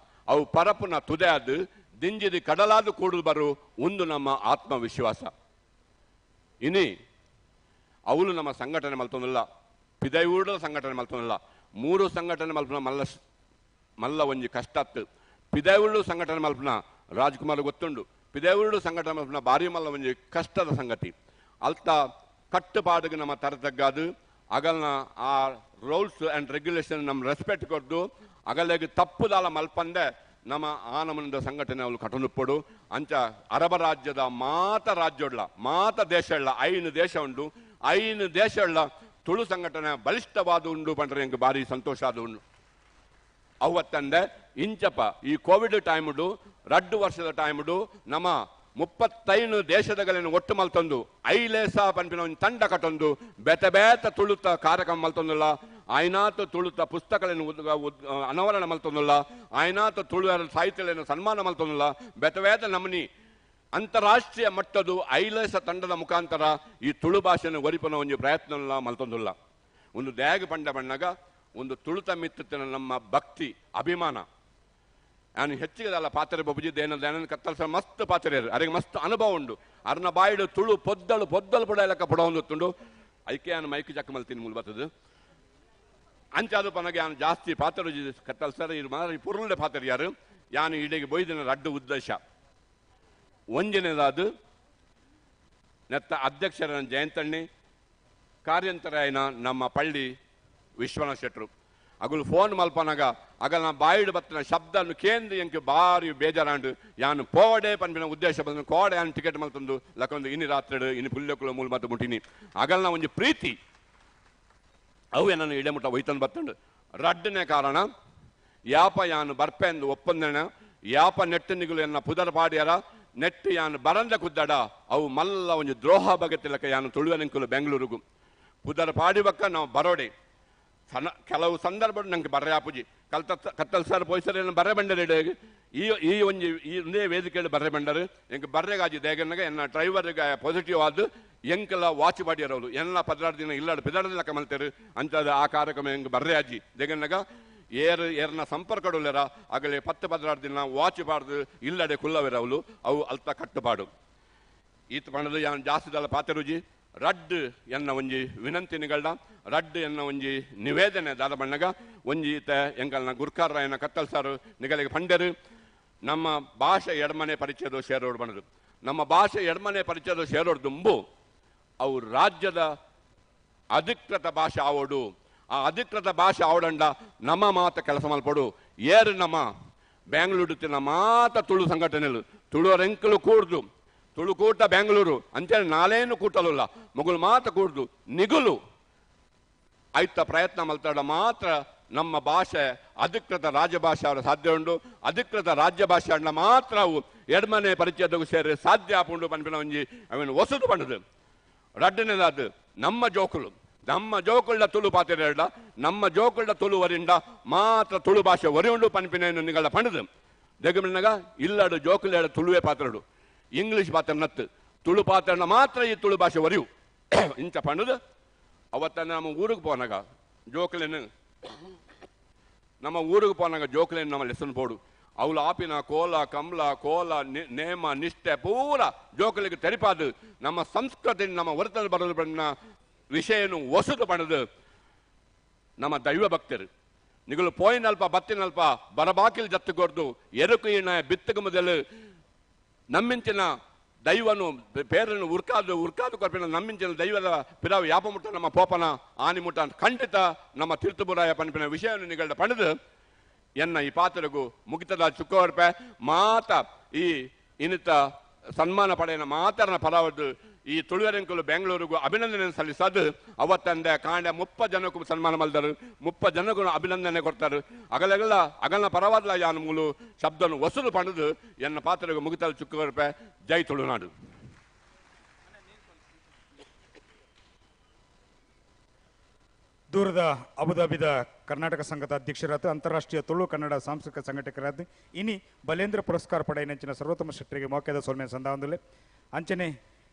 ಅವು ಪರಪುನ ತುದೆ ದಿಂಜಿದಿ ಕಡಲಾದ ಕೂಡಲು ಬರು ಒಂದು ನಮ್ಮ ಆತ್ಮವಿಶ್ವಾಸ. ಇನಿ ಅವಳು ನಮ್ಮ ಸಂಘಟನೆ ಮಲ್ತೊಂದಿಲ್ಲ, ಪಿದೈವೂಡ ಸಂಘಟನೆ ಮಲ್ತೊಂದಿಲ್ಲ, ಮೂರು ಸಂಘಟನೆ ಮಲ್ಪನ ಮಲ್ಲ ಮಲ್ಲ ಒಂಜಿ ಕಷ್ಟತ್ತು. ಪಿದೈವುಳ್ಳು ಸಂಘಟನೆ ಮಲ್ಪನ ರಾಜ್ಕುಮಾರ್ ಗೊತ್ತುಂಡು, ಪಿದೈವುಳ್ಳು ಸಂಘಟನೆ ಮಲ್ಪನ ಭಾರಿ ಮಲ್ಲ ಒಂಜಿ ಕಷ್ಟದ ಸಂಗತಿ. ಅಲ್ತ ಕಟ್ಟುಪಾಡಿಗೆ ನಮ್ಮ ತರತಗ್ಗಾದು ಅಗಲ್ನ ಆ ರೂಲ್ಸ್ ಆ್ಯಂಡ್ ರೆಗ್ಯುಲೇಷನ್ ನಮ್ಮ ರೆಸ್ಪೆಕ್ಟ್ ಕೊಡ್ದು ಅಗಲಿಗೆ ತಪ್ಪುದಾಲ ಮಲ್ಪಂದೆ ನಮ್ಮ ಆ ನಮನದ ಸಂಘಟನೆ ಅವಳು ಕಟನುಪ್ಪಡು. ಅಂಚ ಅರಬ ರಾಜ್ಯದ ಮಾತ ರಾಜ್ಯೊಡ್ಲ ಮಾತ ದೇಶ 5 ದೇಶ ಉಂಡು, 5 ದೇಶ ತುಳು ಸಂಘಟನೆ ಬಲಿಷ್ಠವಾದ ಉಂಡು ಪಂಡ್ರೆ ಎಂಕ್ ಭಾರಿ ಸಂತೋಷ ಆದ ಉಂಡು. ಅವತ್ತಂದೆ ಇಂಚಪ ಈ ಕೋವಿಡ್ ಟೈಮುಡು 2 ವರ್ಷದ ಟೈಮುಡು ನಮ್ಮ 35 ದೇಶದಗಳನ್ನು ಒಟ್ಟು ಮಲ್ತೊಂದು ಐಲೇಸ ಪನ್ಪಿನ ಒಂದು ತಂಡ ಕಟ್ಟೊಂದು ಬೇತೆ ಬೇತೆ ತುಳುತ ಕಾರ್ಯಕ್ರಮ ಮಲ್ತೊಂದುಲ್ಲ, ಆಯ್ನಾತ ತುಳುತ ಪುಸ್ತಕಗಳನ್ನು ಅನಾವರಣ ಮಲ್ತೊಂದುಲ್ಲ, ಆಯ್ನಾತ ತುಳುವರ ಸಾಹಿತ್ಯಗಳನ್ನು ಸನ್ಮಾನ ಮಲ್ತೊಂದುಲ್ಲ. ಬೇತೆ ಬೇತೆ ನಮನಿ ಅಂತಾರಾಷ್ಟ್ರೀಯ ಮಟ್ಟದ ಐಲೇಸ ತಂಡದ ಮುಖಾಂತರ ಈ ತುಳು ಭಾಷೆಯನ್ನು ಒರಿಪನ ಒಂದು ಪ್ರಯತ್ನ ಮಲ್ತೊಂದುಲ್ಲ. ಒಂದು ದ್ಯಾಗ ಪಂಡ ಬಣ್ಣಗ ಒಂದು ತುಳುತ ಮಿತ್ತುತ್ತಿನ ನಮ್ಮ ಭಕ್ತಿ ಅಭಿಮಾನ. ನಾನು ಹೆಚ್ಚಿಗೆದಲ್ಲ ಪಾತ್ರೆ ಬೊಬ್ಬುಜಿ ದೇನ ದೇನಂದ ಕತ್ತಲ್ಸ ಮಸ್ತ್ ಪಾತ್ರೆ ಅರಿಗೆ ಮಸ್ತ್ ಅನುಭವ ಉಂಡು. ಅರ್ನ ಬಾಯಿಡು ತುಳು ಪೊದ್ದಳು ಪೊದ್ದಲು ಪುಡ ಲೆಕ್ಕ ಪುಡ ಹೊಂದುತ್ತುಂಡು. ಐಕೆ ನಾನು ಮೈಕ್ ಜಕ್ಕ ಮಲ್ತೀನಿ ಮೂಲ ಬರ್ತದೆ ಅಂಚಾದು ಪನಗೆ ನಾನು ಜಾಸ್ತಿ ಪಾತ್ರೆ ಕತ್ತಲ್ಸರ ಇದು ಮಾತ್ರ ಪುರುಳ್ಳೆ ಪಾತ್ರೆ ಯಾರು ಯಾನು ಇಡೆಗೆ ಬೊಯ್ದಿನ ರಡ್ಡು ಉದ್ದೇಶ. ಒಂಜನೇದಾದು ನೆತ್ತ ಅಧ್ಯಕ್ಷರ ಜಯಂತಣ್ಣಿ ಕಾರ್ಯಂತರಾಯನ ನಮ್ಮ ಪಳ್ಳಿ ವಿಶ್ವನಾಥ ಶೆಟ್ಟರು ಅಗುಲು ಫೋನ್ ಮಲ್ಪನಾಗ ಅಗಲ್ನ ಬಾಯಿಡು ಬತ್ತಿನ ಶಬ್ದನ್ನು ಕೇಂದ್ರ ಎಂಕ್ ಭಾರಿ ಬೇಜಾರಾಂಡು ಯಾನು ಪೋಡೆ ಪನ್ಪಿನ ಉದ್ದೇಶ ಬಂದು ಕೋಡೆ ಯಾನು ಟಿಕೆಟ್ ಮಲ್ತಂದು ಲಕೊಂದು ಇನಿ ರಾತ್ರಿ ಇನಿ ಪುಲ್ಯಕುಲ ಮೂಲ ಮತ್ತು ಮುಟ್ಟಿನಿ ಅಗಲ್ನ ಒಂಜಿ ಪ್ರೀತಿ ಅವು ನನ್ನ ಇಡೆ ಮುಟ್ಟ ಒಯ್ತಂದು ಬತ್ತಂಡು. ರಡ್ಡನೇ ಕಾರಣ ಯಾಪ ಯಾನು ಬರ್ಪೆಂದು ಒಪ್ಪಂದಣ ಯಾಪ ನೆಟ್ಟು ಎನ್ನ ಪುದರ ಪಾಡ್ಯಾರ ನೆಟ್ಟು ಯಾನು ಬರಂದ ಕುದ್ದಡ ಅವು ಮಲ್ಲ ಒಂಜಿ ದ್ರೋಹ ಬಗೆತಿಲಕ ಯಾನು ತುಳುವನೆಂಕುಲು ಬೆಂಗಳೂರಿಗೂ ಪುದರ ಪಾಡಿಬಕ್ಕ ನಾವು ಬರೋಡೆ ಸಣ್ಣ ಕೆಲವು ಸಂದರ್ಭ ನಂಗೆ ಬರ್ರೆ ಆಪುಜಿ ಕಲ್ತ ಕತ್ತಲ್ ಸರ್ ಪೊಯ್ಸರ್ ಬರ್ರೆ ಬಂಡರೆ ಈ ಈ ಒಂಜಿ ಈ ಒಂದೇ ವೇದಿಕೆಯಲ್ಲಿ ಬರ್ರೆ ಬಂಡರು ಎಂಕ್ ಬರ್ರೆಗಾಜಿ ದೇಗನ್ನಾಗ ಎನ್ನ ಡ್ರೈವರ್ಗೆ ಪಾಸಿಟಿವ್ ಆದ್ದು ಎಂಕೆಲ್ಲ ವಾಚ್ ಬಾಡಿಯರವರು ಎಲ್ಲ 16 ದಿನ ಇಲ್ಲಾಡು ಪಿದಾಡದ ಮಲ್ತೇರು ಅಂಥದ್ದು ಆ ಕಾರ್ಯಕ್ರಮ ಎಂಕ್ ಬರ್ರೆ ಆಜಿ ದೇಗನ್ನಾಗ ಏರ್ ಏರ್ನ ಸಂಪರ್ಕಡುಲ್ಲೆರ ಆಗಲೇ 10 16 ದಿನ ವಾಚ್ ಬಾರ್ದು ಇಲ್ಲಡೆ ಕುಲ್ಲವೆರವಳು ಅವು ಅಲ್ತ ಕಟ್ಟುಪಾಡು. ಈತ ಪಣದು ಯಾನ್ ಜಾಸ್ತಿದಲ್ಲ ಪಾತೆರುಜಿ ರಡ್ಡು ಎನ್ನ ಒಂಜಿ ವಿನಂತಿ ನಿಗಳ್ದ ರಡ್ಡು ಎನ್ನ ಒಂಜಿ ನಿವೇದನೆ ದಾದ ಬಣ್ಣಗ ಒಂಜಿ ಈತ ಎಂಕಲ್ನ ಗುರ್ಕಾರರಾಯನ ಕತ್ತಲ್ ಸಾರು ನಿಗಲಿಗೆ ಪಂಡರು ನಮ್ಮ ಭಾಷೆ ಎಡಮನೆ ಪರಿಚಯದ ಶೇರೋಡು ಬಣ್ಣದು ನಮ್ಮ ಭಾಷೆ ಎಡಮನೆ ಪರಿಚಯದ ಶೇರೋಡು ದುಂಬು ಅವು ರಾಜ್ಯದ ಅಧಿಕೃತ ಭಾಷೆ ಆವೋಡು. ಆ ಅಧಿಕೃತ ಭಾಷೆ ಆವಡಂಡ ನಮ್ಮ ಮಾತ ಕೆಲಸ ಮಲ್ಪಡು ಏರು ನಮ್ಮ ಬೆಂಗಳೂರು ತಿನ್ನ ಮಾತ ತುಳು ಸಂಘಟನೆಲು ತುಳುವರೆಂಕಲು ಕೂಡ್ದು ತುಳುಕೂಟ ಬೆಂಗಳೂರು ಅಂತೇಳಿ ನಾಲೇನು ಕೂಟಲಲ್ಲ ಮಗುಲು ಮಾತ ಕೂಡ್ದು ನಿಗುಲು ಆಯ್ತ ಪ್ರಯತ್ನ ಮಲ್ತಾಡ ಮಾತ್ರ ನಮ್ಮ ಭಾಷೆ ಅಧಿಕೃತ ರಾಜ್ಯಭಾಷೆ ಅವರ ಸಾಧ್ಯ ಉಂಡು. ಅಧಿಕೃತ ರಾಜ್ಯ ಭಾಷೆ ಅಣ್ಣ ಮಾತ್ರ ಅವು ಎಡಮನೆ ಪರಿಚಯದ ಸೇರಿ ಸಾಧ್ಯ ಆಪುಂಡು ಪನ್ಪಿನ ಒಂಜಿ ಅವೇನು ಹೊಸದು ಪಂಡದು. ರಡ್ಡನೇದಾದ ನಮ್ಮ ಜೋಕುಲು ನಮ್ಮ ಜೋಕುಳ್ಳ ತುಳು ಪಾತಿರ ನಮ್ಮ ಜೋಕುಳ್ಳ ತುಳು ವರಿಂಡ ಮಾತ್ರ ತುಳು ಭಾಷೆ ಒರಿ ಉಂಡು ಪನ್ಪಿನ ನಿಗಳ ಪಂಡದು. ದೆಗಮಿನಗ ಇಲ್ಲಡು ಜೋಕುಲೇಡ ತುಳುವೆ ಪಾತ್ರಡು ಇಂಗ್ಲೀಷ್ ಪಾತ್ರ ನತ್ತು ತುಳು ಪಾತ್ರನ ಮಾತ್ರ ಈ ತುಳು ಭಾಷೆ ಒರಿಯು ಇಂಚ ಪಂಡದು. ಅವತ್ತ ನಮ್ಮ ಊರಿಗೆ ಪೋನಾಗ ಜೋಕುಲೇನು ನಮ್ಮ ಊರಿಗೆ ಪೋನಾಗ ಜೋಕುಲೇನು ನಮ್ಮ ಲೆಸನ್ ಪೋಡು ಅವಳು ಆಪಿನ ಕೋಲ ಕಮಲ ಕೋಲ ನೇಮ ನಿಷ್ಠೆ ಪೂರ ಜೋಕುಲಿಗೆ ತೆರಿಪಾದು ನಮ್ಮ ಸಂಸ್ಕೃತಿ ನಮ್ಮ ಹೊರತಲ್ಲಿ ಬರೋದು ಬಣ್ಣ ವಿಷಯನು ಹೊಸದು ಬಣ್ಣದು ನಮ್ಮ ದೈವ ಭಕ್ತರು ನಿಗಳು ಪೋಯಿನಲ್ಪ ಬತ್ತಿನಲ್ಪ ಬರಬಾಕಿಲ್ ಜತ್ತುಕೊರ್ದು ಎರುಕು ಇಣ ಬಿತ್ತಕ ಮೊದಲು ನಮ್ಮಿಂಚಿನ ದೈವನು ಪೇರನ್ನು ಉರ್ಕಾದು ಉರ್ಕಾದು ಕೊರ್ಪಿನ ನಮ್ಮಿಂಚಿನ ದೈವದ ಪಿರಾವು ಯಾಪ ಮುಟ್ಟ ನಮ್ಮ ಪೋಪನ ಆನಿ ಮುಟ್ಟ ಖಂಡಿತ ನಮ್ಮ ತೀರ್ಥಪುರಾಯ ಪನ್ಪಿನ ವಿಷಯವನ್ನು ನಿಗಳ್ದ ಪಡೆದು ಎನ್ನ ಈ ಪಾತ್ರಗೂ ಮುಗಿತದ ಚುಕ್ಕವರ್ಪೆ ಮಾತ ಈ ಇನ್ನಿತ ಸನ್ಮಾನ ಪಡೆಯನ ಮಾತರನ ಪರವದ್ದು ಈ ತುಳುವೆರೆಂಕುಲು ಬೆಂಗಳೂರಿಗೂ ಅಭಿನಂದನೆ ಸಲ್ಲಿಸೋದು ಅವತ್ತಂದೆ ಕಾಂಡ 30 ಜನಕ್ಕೂ ಸನ್ಮಾನ ಮಲ್ದರು 30 ಜನಕ್ಕೂ ಅಭಿನಂದನೆ ಕೊಡ್ತಾರೆ ಅಗಲಗಲ ಅಗಲನ ಪರವಾದಲ ಯಾನು ಮೂಲು ಶಬ್ದನು ವಸೂಲು ಪಡೆದು ಎನ್ನ ಪಾತ್ರಗೂ ಮುಗಿತಲು ಚುಕ್ಕವರ್ಪೆ. ಜೈ ತುಳುನಾಡು. ದೂರದ ಅಬುಧಾಬಿದ ಕರ್ನಾಟಕ ಸಂಘದ ಅಧ್ಯಕ್ಷರಾದ ಅಂತಾರಾಷ್ಟ್ರೀಯ ತುಳು ಕನ್ನಡ ಸಾಂಸ್ಕೃತಿಕ ಸಂಘಟಕರಾದ ಇನಿ ಬಲೇಂದ್ರ ಪುರಸ್ಕಾರ ಪಡೆಯನಂಚಿನ ಸರ್ವೋತ್ತಮ ಶೆಟ್ಟರಿಗೆ ಮೌಕ್ಯದ ಸೊಲ್ಮೆ ಸಂದಾವಂದುಲೆ ಅಂಚನೆ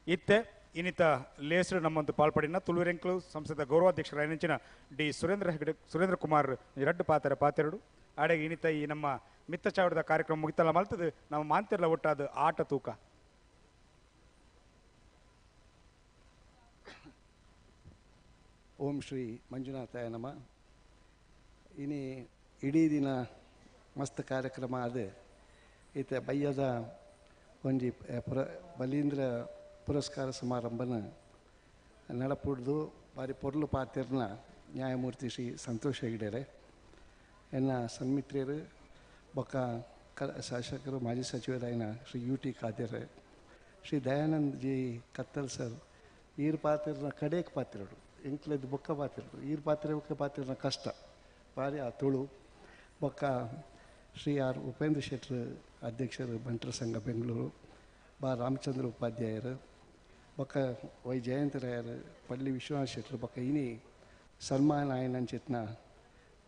ಇತ್ತೆ ಇನ್ನಿತ ಲೇಸರು ನಮ್ಮಂತು ಪಾಲ್ಪಡಿನ ತುಳುವೆರೆಂಕಲು ಸಂಸ್ಥೆದ ಗೌರವಾಧ್ಯಕ್ಷರಾಯನಂಚಿನ ಡಿ ಸುರೇಂದ್ರ ಹೆಗಡೆ ಸುರೇಂದ್ರ ಕುಮಾರ್ ರಡ್ಡು ಪಾತ್ರ ಪಾತೆರಡು ಆಡೆಗೆ ಇನ್ನಿತ ಈ ನಮ್ಮ ಮಿತ್ತ ಚಾವಡದ ಕಾರ್ಯಕ್ರಮ ಮುಗಿತಲ್ಲ ಮಲ್ತದು ನಮ್ಮ ಮಾಂತಿರ್ಲ ಒಟ್ಟಾದ ಆಟ ತೂಕ. ಓಂ ಶ್ರೀ ಮಂಜುನಾಥಾಯ ನಮಃ. ಇನಿ ಇಡೀ ದಿನ ಮಸ್ತ್ ಕಾರ್ಯಕ್ರಮ ಅದು ಈತ ಬಯ್ಯದ ಒಂಜಿ ಬಲೀಂದ್ರ ಪುರಸ್ಕಾರ ಸಮಾರಂಭನ ನಡಪುಡ್ದು ಬಾರಿ ಪೊರ್ಲು ಪಾತಿರ್ನ ನ್ಯಾಯಮೂರ್ತಿ ಶ್ರೀ ಸಂತೋಷ್ ಹೆಗ್ಡೆರೆ, ಎನ್ನ ಸನ್ಮಿತ್ರಿಯರು ಬೊಕ್ಕ ಶಾಸಕರು ಮಾಜಿ ಸಚಿವರಾಯಿನ Shri U T Khader, Shri Dayanand G Kattal sir, ಈರ್ ಪಾತಿರ್ನ ಕಡೇಕ್ ಪಾತಿರಡು ಎಂಕ್ಲೆದ್ದು ಬೊಕ್ಕ ಪಾತಿರಡು ಈರ್ ಪಾತ್ರೆ ಬೊಕ್ಕ ಪಾತಿರ್ನ ಕಷ್ಟ ಬಾರಿ ಆ ತುಳು ಬೊಕ್ಕ ಶ್ರೀ ಆರ್ ಉಪೇಂದ್ರ ಶೆಟ್ಟರು ಅಧ್ಯಕ್ಷರು ಬಂಟರ ಸಂಘ ಬೆಂಗಳೂರು, ಬಾ ರಾಮಚಂದ್ರ ಉಪಾಧ್ಯಾಯರು ಬೊಕ್ಕ ವೈ ಜಯಂತರಾಯರು, ಪಳ್ಳಿ ವಿಶ್ವನಾಥ್ ಶೆಟ್ಟರು ಬೊಕ್ಕ ಇನಿ ಸನ್ಮಾನ ಆಯನಂಚಿತ್ನ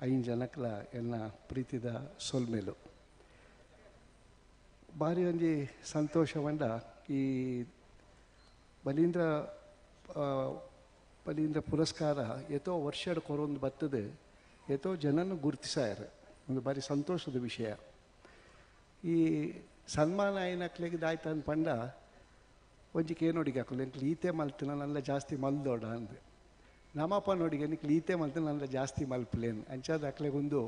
5 ಜನಕ್ಲ ಎನ್ನ ಪ್ರೀತಿದ ಸೊಲ್ಮೇಲು. ಬಾರಿ ಒಂಜಿ ಸಂತೋಷವಂಡ ಈ ಬಲೀಂದ್ರ ಬಲೀಂದ್ರ ಪುರಸ್ಕಾರ ಏತೋ ವರ್ಷಡ್ ಕೊರೊಂದು ಬರ್ತದೆ, ಏತೋ ಜನನ್ನು ಗುರುತಿಸಾಯರು, ಒಂದು ಬಾರಿ ಸಂತೋಷದ ವಿಷಯ. ಈ ಸನ್ಮಾನ ಆಯ್ನಕ್ಲೆಗ್ ದಾಯ್ತ ಅಂದ್ ಪಂಡ ಒಂಜಿ ಕೇನೋಡಿಗೆ ಹಾಕಲು ಎಂಕ್ಲು ಈತೆ ಮಲ್ತಿನ ನಲ್ಲ ಜಾಸ್ತಿ ಮಲ್ದೋಡ ಅಂದ್ ನಮ್ಮಪ್ಪ ನೋಡಿಗೆ ನಿಕ್ಲು ಈತೆ ಮಲ್ತಿನ ನಲ್ಲ ಜಾಸ್ತಿ ಮಲ್ಪಲೇನು ಅಂಚಾದ ಅಕ್ಲೆಗೊಂದು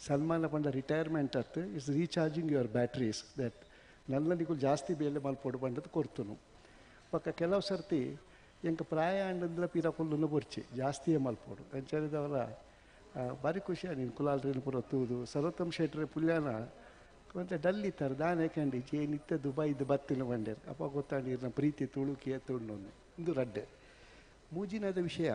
ಸನ್ಮಾನ ಪಂಡ ರಿಟೈರ್ಮೆಂಟ್ ಅತ್ತು it's recharging your batteries that ನನ್ನ ನಿಕುಲು ಜಾಸ್ತಿ ಬೇಲೆ ಮಲ್ಪೋಡು ಪಂಡದು ಕೊರ್ತುನು. ಪಕ್ಕ ಕೆಲವು ಸರ್ತಿ ಎಂಕ್ ಪ್ರಾಯ ಅಂಡಂದ್ಲ ಪಿರ ಕುಲ್ಲುನು ಬೊರ್ಚಿ ಜಾಸ್ತಿಯೇ ಮಲ್ಪೋಡು ಅಂಚಾದಿದವರ ಭಾರಿ ಖುಷಿ ನೀನು ಕುಲಾಲ್ರಿನ ಪೂರ ತೂದು ಸರ್ವೋತ್ತಮ ಶೆಟ್ರೆ ಪುಲ್ಯಾನ ಮತ್ತೆ ಡಲ್ ಇತ್ತಾರೆ ದಾನೆ ಕಂಡಿ ಏನಿತ್ತ ದುಬೈದು ಬತ್ತಿನ ಬಂಡೇರು ಅಪ್ಪ ಗೊತ್ತಾಂಡಿ ಇರ್ನ ಪ್ರೀತಿ ತುಳುಕಿ ಎತ್ತುಂಡು ಒಂದು ರಡ್ಡೆ. ಮೂಜಿನದ ವಿಷಯ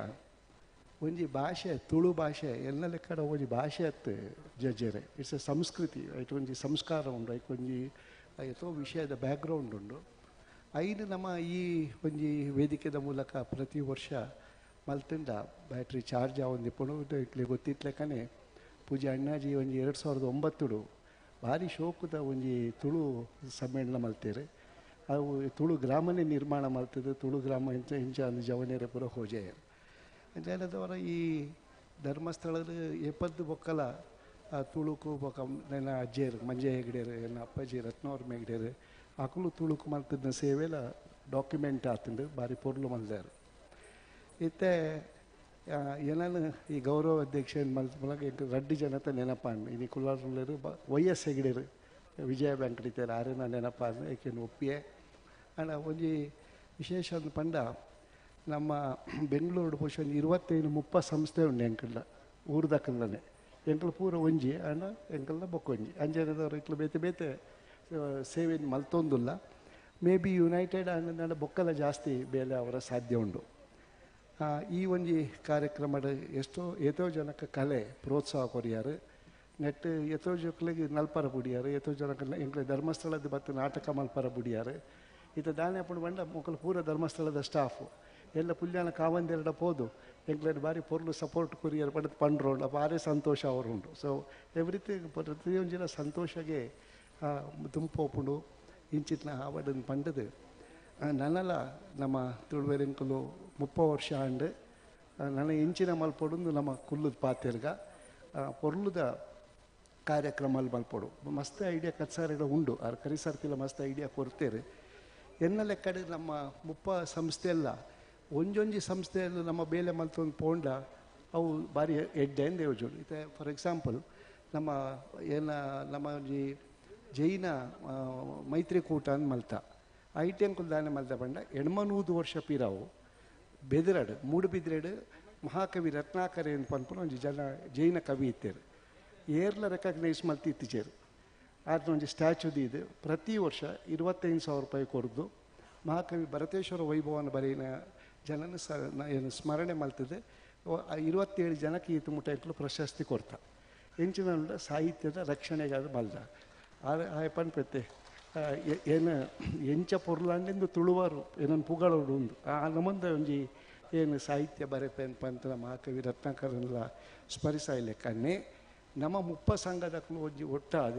ಒಂಜಿ ಭಾಷೆ ತುಳು ಭಾಷೆ ಎಲ್ಲ ಲೆಕ್ಕಡ ಒಂಜಿ ಭಾಷೆ ಅತ್ತು ಜಜ್ಜೆರೆ it's A ಸಂಸ್ಕೃತಿ ಐಟ್ ಒಂಜಿ ಸಂಸ್ಕಾರ ಉಂಡು ಐಕ್ ಒಂಜಿ ಏತೋ ವಿಷಯದ ಬ್ಯಾಕ್ಗ್ರೌಂಡ್ ಉಂಡು. ಐನು ನಮ್ಮ ಈ ಒಂಜಿ ವೇದಿಕೆದ ಮೂಲಕ ಪ್ರತಿ ವರ್ಷ ಮಲ್ತಿಂಡ ಬ್ಯಾಟ್ರಿ ಚಾರ್ಜ್ ಆವೊಂದಿಪ್ಪುಂಡು ಇಕ್ಲೆ ಗೊತ್ತಿತ್ಲೆಕ್ಕನೆ ಪೂಜೆ ಅಣ್ಣಾಜಿ ಒಂಜಿ 2009 ಭಾರಿ ಶೋಕದ ಒಂಜಿ ತುಳು ಸಮ್ಮೇಳನ ಮಲ್ತೇರು. ಅವು ತುಳು ಗ್ರಾಮನೇ ನಿರ್ಮಾಣ ಮಲ್ತದೆ, ತುಳು ಗ್ರಾಮ ಇಂಚ ಇಂಚ ಅಂದ್ ಜವನೇರೆ ಪೂರ ಹೋಜೆಯರು ಅಂಚಾನದವರ ಈ ಧರ್ಮಸ್ಥಳದ ಏಪದ್ದು ಬೊಕ್ಕಲ ಆ ತುಳುಕು ಬೊಕ್ಕ ನನ್ನ ಅಜ್ಜಿಯರು ಮಂಜೆ ಹೆಗ್ಡೇರು ನನ್ನ ಅಪ್ಪಾಜಿ ರತ್ನವ್ರ ಹೆಗ್ಡೇರು ಅಕುಲು ತುಳುಕು ಮಲ್ತದ ಸೇವೆಲ ಡಾಕ್ಯುಮೆಂಟ್ ಆತಂಡು ಭಾರಿ ಪೊರ್ಲು ಮಲ್ದಾರು. ಇತ್ತೆ ಏನಾನು ಈ ಗೌರವ ಅಧ್ಯಕ್ಷ ಮಲ್ತ ರಡ್ಡು ಜನತ ನೆನಪಾಂಡ್ ಇನಿ ಕುಲ್ಲಾರುಳ್ಳರು ವೈ ಎಸ್ ಹೆಗ್ಡೇರು ವಿಜಯ ಬ್ಯಾಂಕ್ ಇತ್ತಾರೆ ಆರೇನ ನೆನಪಾಂಡ್ ಏಕೆಂದು ಒಪ್ಪಿಯೆ. ಆಂಡ ಒಂಜಿ ವಿಶೇಷ ಅಂದ್ ಪಂಡ ನಮ್ಮ ಬೆಂಗಳೂರು ಬಹುಶಃ ಒಂಜಿ 25-30 ಸಂಸ್ಥೆ ಉಂಡು ಎಂಕಲ್ನ ಊರ್ದಕ್ಕಲ್ದನೆ ಎಂಕಲ್ ಪೂರ ಒಂಜಿ ಆಂಡ ಎಂಕಲ್ನ ಬೊಕ್ಕೊಂಜಿ ಅಂಜನದವ್ರು ಇಕ್ಲು ಬೇತೆ ಬೇತೆ ಸೇವೆ ಮಲ್ತೊಂದುಲ್ಲ ಮೇ ಬಿ ಯುನೈಟೆಡ್ ಆಂಡ ಬೊಕ್ಕಲ ಜಾಸ್ತಿ ಬೇಲೆ ಅವರ ಸಾಧ್ಯ ಉಂಡು. ಈ ಒಂಜಿ ಕಾರ್ಯಕ್ರಮದ ಎಷ್ಟೋ ಏತೋ ಜನಕ್ಕೆ ಕಲೆ ಪ್ರೋತ್ಸಾಹ ಕೊರಿಯಾರು ನೆಟ್ ಏತೋ ಜೋಕ್ಲಿಗೆ ನಲ್ಪರ ಬುಡಿಯಾರು ಏತೋ ಜನಕ್ಕೆ ಎಂಕ್ಲೆ ಧರ್ಮಸ್ಥಳದ ಬತ್ತು ನಾಟಕ ಮಲ್ಪರ ಬುಡಿಯಾರು ಈತ ದಾನೆ ಅಪ್ಪಣ ಬಂಡ ಮೊಕಲು ಪೂರ ಧರ್ಮಸ್ಥಳದ ಸ್ಟಾಫು ಎಲ್ಲ ಪುಲ್ಯಾನ ಕಾವಂದೆರಡ ಪೋದು ಎಂಕ್ಲೆ ಬಾರಿ ಪೊರ್ಲು ಸಪೋರ್ಟ್ ಕೊರಿಯರ್ ಪಡೆದು ಪಂಡ್ರೋಂಡು ಭಾರಿ ಸಂತೋಷ ಅವರು ಉಂಟು. ಸೊ ಎವ್ರಿಥಿಂಗ್ ಪ್ರತಿಯೊಂಜಿನ ಸಂತೋಷಗೆ ತುಂಪೋಪುಂಡು ಇಂಚಿತ್ನ ಆವಡನ್ನು ಪಂಡದು ನನ್ನಲ ನಮ್ಮ ತುಳುವೆರೆಂಕುಲು 30 ವರ್ಷ ಆಂಡ್ ನನ್ನ ಇಂಚಿನ ಮಲ್ಪೊಡೊಂದು ನಮ್ಮ ಕುಲ್ಲುದ ಪಾತೆರ್ಗ ಪೊರ್ಲುದ ಕಾರ್ಯಕ್ರಮ ಅಲ್ಲಿ ಮಲ್ಪೊಡು ಮಸ್ತ್ ಐಡಿಯಾ ಕತ್ಸಾರಿಡ ಉಂಡು ಆರ್ ಕರಿಸರ್ತಿಲ್ಲ ಮಸ್ತ್ ಐಡಿಯಾ ಕೊಡ್ತೇವೆ. ಎನ್ನ ಲೆಕ್ಕಡೆ ನಮ್ಮ 30 ಸಂಸ್ಥೆ ಎಲ್ಲ ಒಂಜೊಂಜಿ ಸಂಸ್ಥೆಯಲ್ಲಿ ನಮ್ಮ ಬೇಲೆ ಮಲ್ತೊಂದು ಪೋಂಡ ಅವು ಭಾರಿ ಎಡ್ಡೆ ಅಂದ್ ಯೋಜನೆ. ಇತ್ತೆ ಫಾರ್ ಎಕ್ಸಾಂಪಲ್ ನಮ್ಮ ಏನ ನಮ್ಮ ಒಂಜಿ ಜೈನ ಮೈತ್ರಿಕೂಟ ಅಂದ್ ಮಲ್ತ ಐಟೆಂಕುಲು ದಾನೆ ಮಲ್ದ ಪಂಡ 800 ವರ್ಷ ಪಿರಾವು ಬೆದರಡು ಮೂಡುಬಿದ್ರೆಡು ಮಹಾಕವಿ ರತ್ನಾಕರೆ ಅಂತ ಪನ್ಪುನ ಒಂಜಿ ಜನ ಜೈನ ಕವಿ ಇತ್ತೇರು ಏರ್ಲ ರೆಕಗ್ನೈಸ್ ಮಲ್ತಿ ಇತ್ತೀಚೇರು ಆದ್ರೆ ಒಂಜಿ ಸ್ಟ್ಯಾಚು ದೀದು ಪ್ರತಿ ವರ್ಷ 25,000 ರೂಪಾಯಿ ಕೊರ್ದು ಮಹಾಕವಿ ಭರತೇಶ್ವರ ವೈಭವನ ಬರೆಯಿನ ಜನನ ಏನು ಸ್ಮರಣೆ ಮಲ್ತದೆ 27 ಜನಕ್ಕೆ ಈತ ಮುಟ್ಟ ಪ್ರಶಸ್ತಿ ಕೊಡ್ತ ಎಂಚಿನ ಸಾಹಿತ್ಯದ ರಕ್ಷಣೆಗಾದ ಮಲ್ದ ಆಯ್ ಪನ್ಪೆತ್ತೆ ಏನು ಎಂಚ ಪೊರ್ಲಾಂಡೆಂದು ತುಳುವಾರು ಏನನ್ನು ಪುಗಳೋಡು ಉಂದು ಆ ನಮ್ಮಂದ ಒಂಜಿ ಏನು ಸಾಹಿತ್ಯ ಬರೆಪೆನ್ ಪಂತನ ಮಹಾಕವಿ ರತ್ನಾಕರನ್ಲ ಸ್ಮರಿಸಾಯಿಲೆಕ್ಕನ್ನೇ ನಮ್ಮ ಮುಪ್ಪ ಸಂಘದಕ್ಕೂ ಒಂಜಿ ಒಟ್ಟಾದ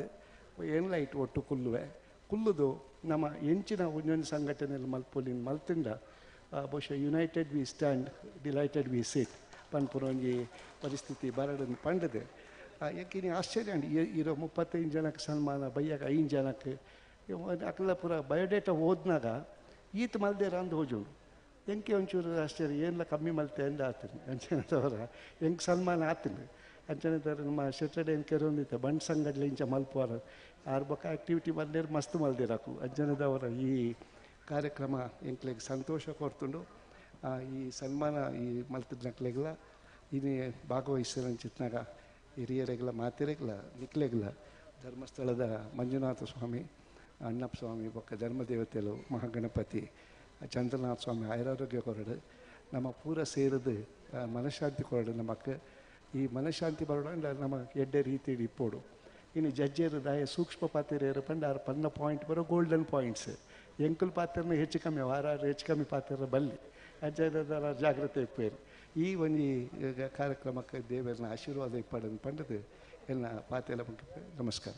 ಏನ್ಲೈಟ್ ಒಟ್ಟು ಕುಲ್ಲುವೆ ಕುಲ್ಲುದು ನಮ್ಮ ಎಂಚಿನ ಒಂದೊಂದು ಸಂಘಟನೆಯಲ್ಲಿ ಮಲ್ಪೊಲಿನ ಮಲ್ತಿಂದ ಬಹುಶಃ united we stand delighted we sit ಪನ್ಪುರ ಒಂಜಿ ಪರಿಸ್ಥಿತಿ ಬರಡನ್ನು ಪಂಡದೆ ಯಾಕೆ ನೀ ಆಶ್ಚರ್ಯ ಇರೋ 35 ಜನಕ್ಕೆ ಸನ್ಮಾನ ಬಯ್ಯಾಗ 5 ಜನಕ್ಕೆ ಅಕಲ ಪೂರ ಬಯೋಡೇಟಾ ಓದ್ನಾಗ ಈತ ಮಲ್ದೇರ ಅಂದು ಹೋಜುಂಡು ಎಂಕೆ ಒಂಚೂರು ಆಶ್ಚರ್ಯ ಏನೆಲ್ಲ ಕಮ್ಮಿ ಮಲ್ತೆ ಅಂದ ಆತೀನಿ ಅಂಚನದವರ ಹೆಂಗೆ ಸನ್ಮಾನ ಆತೀನಿ ಅಂಚನದವ್ರ ನಮ್ಮ ಶೆಟರ್ಡೆ ಏನು ಕೆರೊಂದಿತ್ತೆ ಬಂಡ್ ಸಂಗಡ್ಲೆ ಇಂಚ ಮಲ್ಪುವಾರ ಆರು ಬೊಕ್ಕ ಆ್ಯಕ್ಟಿವಿಟಿ ಮಲ್ದೇರು ಮಸ್ತ್ ಮಲ್ದಿರಾಕು ಅಂಚನದವರ ಈ ಕಾರ್ಯಕ್ರಮ ಎಂಕ್ಲೆಗ್ ಸಂತೋಷ ಕೊರ್ತುಂಡು ಈ ಸನ್ಮಾನ ಈ ಮಲ್ತಿದ್ನಕ್ಲೆಗ್ಲ ಇನ್ನು ಭಾಗವಹಿಸಿರಂಚಿತ್ನಾಗ ಹಿರಿಯರೆಗ್ಲ ಮಾತೆರೆಗ್ಲ ನಿಕ್ಲೆಗ್ಲ ಧರ್ಮಸ್ಥಳದ ಮಂಜುನಾಥ ಸ್ವಾಮಿ ಅಣ್ಣಪ್ಪ ಸ್ವಾಮಿ ಬೊಕ್ಕ ಧರ್ಮದೇವತೆಲು ಮಹಾಗಣಪತಿ ಚಂದ್ರನಾಥ ಸ್ವಾಮಿ ಆಯುರಾರೋಗ್ಯ ಕೊರಡು ನಮ್ಮ ಪೂರ ಸೇರಿದು ಮನಃಶಾಂತಿ ಕೊರಡು ನಮಕ್ ಈ ಮನಃಶಾಂತಿ ಬರೋಣ ನಮ್ಮ ಎಡ್ಡೆ ರೀತಿ ಇಪ್ಪೋಡು ಇನ್ನು ಜಡ್ಜರು ದಾಯ ಸೂಕ್ಷ್ಮ ಪಾತ್ರೆಯರು ಪಂಡ ಆರು ಪನ್ನ ಪಾಯಿಂಟ್ ಬರೋ ಗೋಲ್ಡನ್ ಪಾಯಿಂಟ್ಸ್ ಎಂಕುಲ್ ಪಾತ್ರನ ಹೆಚ್ಚು ಕಮ್ಮಿ ವಾರಾರು ಹೆಚ್ಚು ಕಮ್ಮಿ ಪಾತ್ರ ಬಲ್ಲಿ ಅಜ್ಜರ ಜಾಗ್ರತೆ ಇಪ್ಪೇರು ಈ ಒಂಜಿ ಕಾರ್ಯಕ್ರಮಕ್ಕೆ ದೇವರನ್ನ ಆಶೀರ್ವಾದ ಇಪ್ಪಡನ್ನು ಪಂಡದು ಎಲ್ಲ ಪಾತೆಲ್ಲ ನಮಸ್ಕಾರ.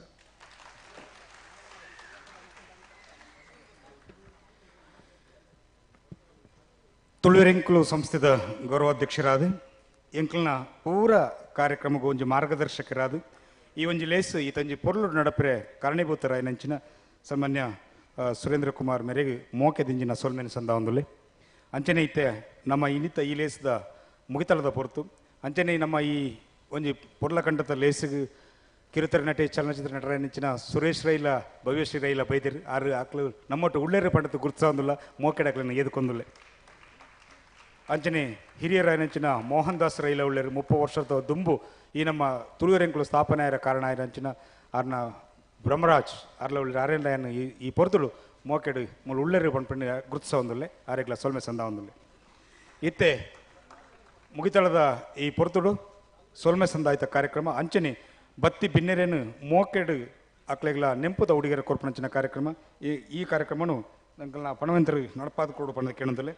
ತುಳುವೆರೆಂಕುಲು ಸಂಸ್ಥೆದ ಗೌರವಾಧ್ಯಕ್ಷರಾದ ಎಂಕಲ್ನ ಪೂರ ಕಾರ್ಯಕ್ರಮಕ್ಕೆ ಒಂಜಿ ಮಾರ್ಗದರ್ಶಕರಾದ ಈ ಒಂಜಿ ಲೇಸು ಈ ತಂಜಿ ಪೊರ್ಲು ನಡಪರೆ ಕಾರಣೀಭೂತರಾಯಿನಂಚಿನ ಸನ್ಮಾನ್ಯ ಸುರೇಂದ್ರ ಕುಮಾರ್ ಮೇರೆಗೆ ಮೋಕೆ ದಿಂಜಿನ ಸೊಲ್ಮೆನ ಸಂದ ಒಂದುಲ್ಲೆ ಅಂಚನೆ ಇತ್ತೆ ನಮ್ಮ ಇನ್ನಿತ ಈ ಲೇಸದ ಮುಗಿತಳದ ಪೊರ್ತು ಅಂಚನೆ ನಮ್ಮ ಈ ಒಂಜಿ ಪೊರ್ಲಕಂಠದ ಲೇಸಿಗೆ ಕಿರುತೆರೆ ನಟೆ ಚಲನಚಿತ್ರ ನಟರಾಯಿನಂಚಿನ ಸುರೇಶ್ ರೈಲ ಭವ್ಯಶ್ರೀ ರೈಲ ಬೈದಿರು ಆರು ಆಕ್ಲು ನಮ್ಮೊಟ್ಟು ಉಳ್ಳೇರು ಪಂಡದ ಗುರುತಿಸೊಂದುಲ್ಲ ಮೋಕೆಡಕ್ಲನ್ನ ಎದುಕೊಂದುಲ್ಲೆ ಅಂಚನೆ ಹಿರಿಯರಾಯನಂಚಿನ ಮೋಹನ್ ದಾಸ್ ರೈಲ ಉಳ್ಳೇರು 30 ವರ್ಷದ ದುಂಬು ಈ ನಮ್ಮ ತುಳುವೆರೆಂಕುಲು ಸ್ಥಾಪನೆ ಆಯಿರ ಕಾರಣ ಆಯಿರಂಚಿನ ಆರ್ನ ಬ್ರಹ್ಮರಾಜ್ ಅರ್ಲ ಉಳ್ಳೇರು ಆರೇನ ಈ ಪೊರ್ತುಳು ಮೋಕೆಡು ಮೂಲು ಉಳ್ಳೇರು ಪಂಡ್ಪಂಡು ಗುರುತಿಸ ಒಂದುಲ್ಲೆ ಆರೆಗ್ಲ ಸೊಲ್ಮೆ ಸಂದ ಒಂದುಲ್ಲೆ ಇತ್ತೆ ಮುಗಿತಳದ ಈ ಪೊರ್ತುಡು ಸೊಲ್ಮೆ ಸಂದಾಯಿತ ಕಾರ್ಯಕ್ರಮ ಅಂಚನೆ ಬತ್ತಿ ಬಿನ್ನೆರೇನು ಮೋಕೆಡು ಅಕ್ಲೆಗ್ಲ ನೆಂಪುದ ಹುಡುಗಿಯರ ಕೊರ್ಪಣಂಚಿನ ಕಾರ್ಯಕ್ರಮ ಈ ಈ ಕಾರ್ಯಕ್ರಮನು ನಂಗಲ್ನ ಪಣವಂತರು ನಡಪಾದ ಕೊಡು ಪಣದ ಕೇಳಂದಲೆ.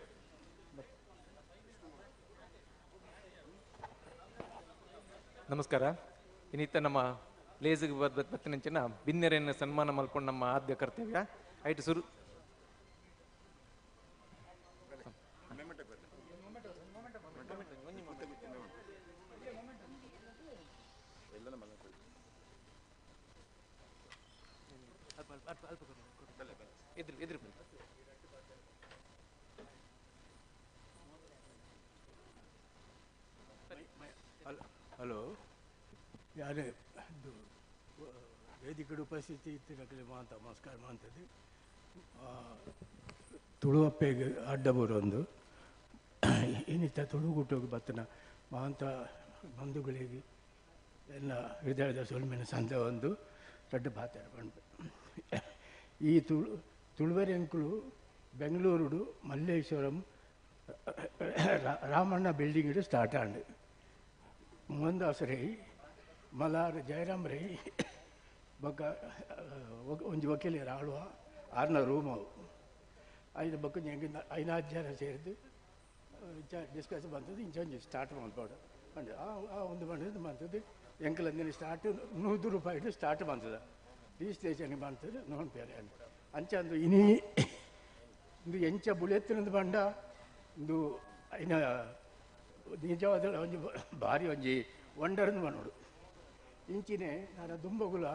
ನಮಸ್ಕಾರ. ಇನ್ನಿತ ನಮ್ಮ ಲೇಸಿಗೆ ಬತ್ತಿನಂಚಿನ ಬಿನ್ನೆರೆಯನ್ನು ಸನ್ಮಾನ ಮಲ್ಕೊಂಡು ನಮ್ಮ ಆದ್ಯ ಕರ್ತವ್ಯ ಐಟ್ ಸುರು ಹಲೋ ಯಾರೇ ವೇದಿಕೆ ಉಪಸ್ಥಿತಿ ಇತ್ತಿನಕಲೆ ಮಾತ ನಮಸ್ಕಾರ ಮಾಡ್ತದೆ. ತುಳುವಪ್ಪೆಗೆ ಅಡ್ಡ ಬರೋಂದು ಇನ್ನಿತ ತುಳುಗುಟ್ಟೋಗಿ ಬತ್ತನ ಮಹಾಂತ ಬಂಧುಗಳಿಗೆ ಎಲ್ಲ ಹೃದಯದ ಸೊಲ್ಮೆನ ಸಂದ ಒಂದು ದೊಡ್ಡ ಪಾತ್ರ ಪಂಡು. ಈ ತುಳುವೆರೆಂಕುಲು ಬೆಂಗಳೂರುಡು ಮಲ್ಲೇಶ್ವರಂ ರಾಮಣ್ಣ ಬಿಲ್ಡಿಂಗ್ ಸ್ಟಾರ್ಟ್ ಆಂಡ್ ಮೋಹನ್ದಾಸ್ ರೈ ಮಲಾರ್ ಜಯರಾಮ್ ರೈ ಬೊಕ್ಕ ಒಂಜಿ ವಕೀಲರು ಆಳುವ ಆರ್ನ ರೂಮ್ ಅವು ಐದು ಬೊಕ್ಕ ಐನಾರು ಜನ ಸೇರಿದು ಡಿಸ್ಕಸ್ ಬಂತದ್ದು ಇಂಚ ಒಂಜಿ ಸ್ಟಾರ್ಟ್ ಮಲ್ಪೋಡು ಪಂಡ ಆ ಒಂದು ಬಂದದ್ದು ಬಂತದ್ದು ಎಂಕಲಂದಿನ ಸ್ಟಾರ್ಟ್ 100 ರೂಪಾಯಿ ಸ್ಟಾರ್ಟ್ ಬಂತದ ರಿಜಿಸ್ಟ್ರೇಷನ್ಗೆ ಬಂತದ್ದು ನೋಡ್ಪೇರೆ ಅಂಚ ಅಂದು ಇನಿ ಇಂದು ಎಂಚ ಬುಳೆತ್ತಿನದು ಬಂಡ ಇಂದು ಐನ ನಿಜವಾದ ಒಂಜಿ ಭಾರಿ ಒಂಜಿ ವಂಡರ್ದು ಮನೋಡು ಇಂಚಿನೆ ನಾನು ದುಂಬಗುಲ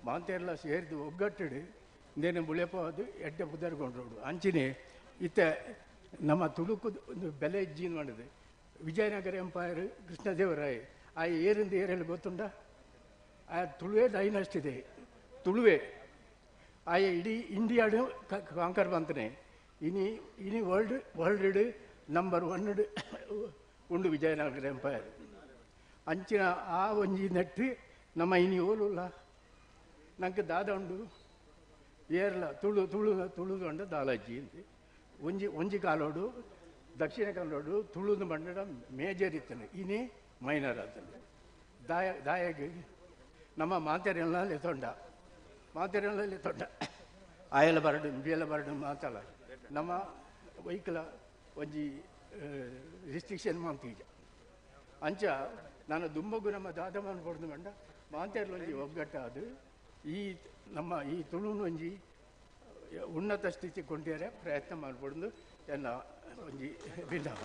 ಮಾಂತೆಲ್ಲ ಸೇರಿದು ಒಗ್ಗಟ್ಟಿಡು ಇಂದೇನೆ ಬುಳೆಪೋದು ಎಡ್ಡೆ ಪುದರ್ಕೊಂಡ್ರೋಡು ಅಂಚಿನೆ ಇತ್ತ ನಮ್ಮ ತುಳುಕು ಒಂದು ಬೆಲೆ ಇಜ್ಜಿನ ಮಾಡಿದೆ ವಿಜಯನಗರ ಎಂಪೈರ್ ಕೃಷ್ಣದೇವರಾಯ ಆ ಏರಿಂದ ಏರಲ್ಲಿ ಗೊತ್ತುಂಡ ಆ ತುಳುವೆ ಡೈನಷ್ಟಿದೆ ತುಳುವೆ ಆಯ ಇಡೀ ಇಂಡಿಯಾಡು ಕಾಂಕರ್ ಬಂತನೆ. ಇನಿ ಇನಿ ವರ್ಲ್ಡ್ ವರ್ಲ್ಡ್ ನಂಬರ್ 1 ಉಂಡು ವಿಜಯನಗರ ಎಂಪೈರ್. ಅಂಚಿನ ಆ ಒಂಜಿ ನೆಟ್ಟು ನಮ್ಮ ಇನಿ ಓಲುಲ್ಲ ನಂಗೆ ದಾದ ಉಂಡು ಏರ್ಲ ತುಳು ತುಳು ತುಳುದು ದಾಲಜ್ಜಿ ಅಂತ ಒಂಜಿ ಒಂಜಿ ಕಾಲೋಡು ದಕ್ಷಿಣ ಕನ್ನಡೋಡು ತುಳುದು ಬಂಡ ಮೇಜರ್ ಇತ್ತನೆ, ಇನಿ ಮೈನರ್ ಆತನೆ. ದಾಯ ದಾಯಗೆ ನಮ್ಮ ಮಾತೆರೆಲ್ಲ ತೊಂಡ ಮಾತೆರೆಲ್ಲ ತೊಂಡ ಆಯಲ ಬರಡು ಬೇಲ ಬರಡು ಮಾತಲ್ಲ ನಮ್ಮ ವೈಕಲ ಒಂಜಿ ರಿಸ್ಟ್ರಿಕ್ಷನ್ ಮಾಡ್ತೀಜ. ಅಂಚ ನಾನು ದುಂಬಗು ನಮ್ಮ ದಾದಮನ ಕೊಡ್ದು ಬಂಡ ಮಾತೆರ್ಲ ಒಂಜಿ ಒಗ್ಗಟ್ಟಾದು ಈ ನಮ್ಮ ಈ ತುಳುನು ಒಂಜಿ ಉನ್ನತ ಸ್ಥಿತಿ ಕೊಂಡೇರೆ ಪ್ರಯತ್ನ ಮಾಡ್ಬಾರ್ದು ಎನ್ನ ಒಂಜಿ ಬಿನ್ನವ.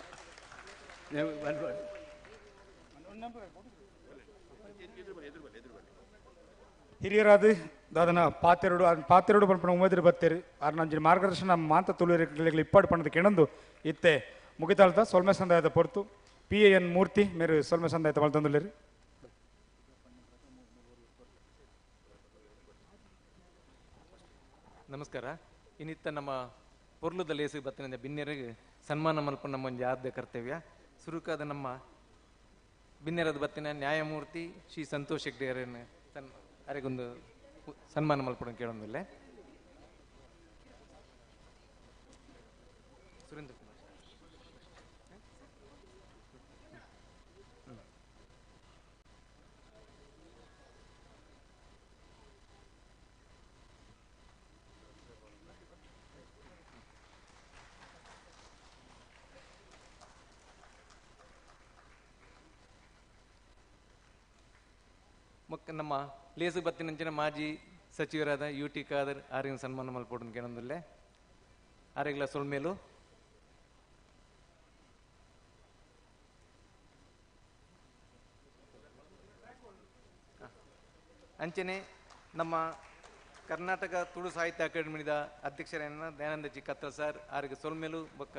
ಹಿರಿಯರಾದ ದಾದನ ಪಾತೆರಡು ಪಾತೆರಡು ಪನ್ಪಣ ಉಮೇದಿರು ಬತ್ತೇರು ಆರ್ನಂಜಿನ ಮಾರ್ಗದರ್ಶನ ಮಾಂತ ತುಳುವರಿಗೆ ಇಪ್ಪಾಡು ಪಣದ ಕೆಣಂದು ಇತ್ತೆ ಮುಗಿತಾಳ್ದ ಸೊಲ್ಮೆ ಸಂದಾಯದ ಪೊರ್ತು PAN ಮೂರ್ತಿ ಮೇರು ಸೊಲ್ಮೆ ಸಂದಾಯತ ಮಲ್ತಂದುಲ್ಲೇರು. ನಮಸ್ಕಾರ. ಇನ್ನಿತ್ತ ನಮ್ಮ ಪೊರ್ಲುದ ಲೇಸು ಬತ್ತಿನ ಬಿನ್ನೆರಿಗೆ ಸನ್ಮಾನ ಮಲ್ಪು ನಮ್ಮ ಒಂಜಿ ಆದ್ಯ ಕರ್ತವ್ಯ. ಸುರುಕಾದ ನಮ್ಮ ಬಿನ್ನೆರದ ಬತ್ತಿನ ನ್ಯಾಯಮೂರ್ತಿ ಶ್ರೀ ಸಂತೋಷ್ ಹೆಗ್ಡೆ ಅವರನ್ನು ಅರೆಗೊಂದು ಸನ್ಮಾನ ಮಲ್ಪಡ ಕೇಳೊಂದಿಲ್ಲ. ಸುರೇಂದ್ರ ಕುಮಾರ್. ನಮ್ಮ ಲೇಸು ಬತ್ತಿನಂಚಿನ ಮಾಜಿ ಸಚಿವರಾದ UT Khader ಆರ್ಯನ ಸನ್ಮಾನ ಮಲ್ಪೊಡು ಕೇಳೊಂದುಲ್ಲೆ. ಆರೆಗ್ಲ ಸೊಲ್ಮೇಲು. ಅಂಚನೆ ನಮ್ಮ ಕರ್ನಾಟಕ ತುಳು ಸಾಹಿತ್ಯ ಅಕಾಡೆಮಿದ ಅಧ್ಯಕ್ಷರಾದ ದಯಾನಂದ ಜಿ ಕತ್ತಲ್ ಸರ್ ಆರಿಗೆ ಸೊಲ್ಮೇಲು ಬೊಕ್ಕ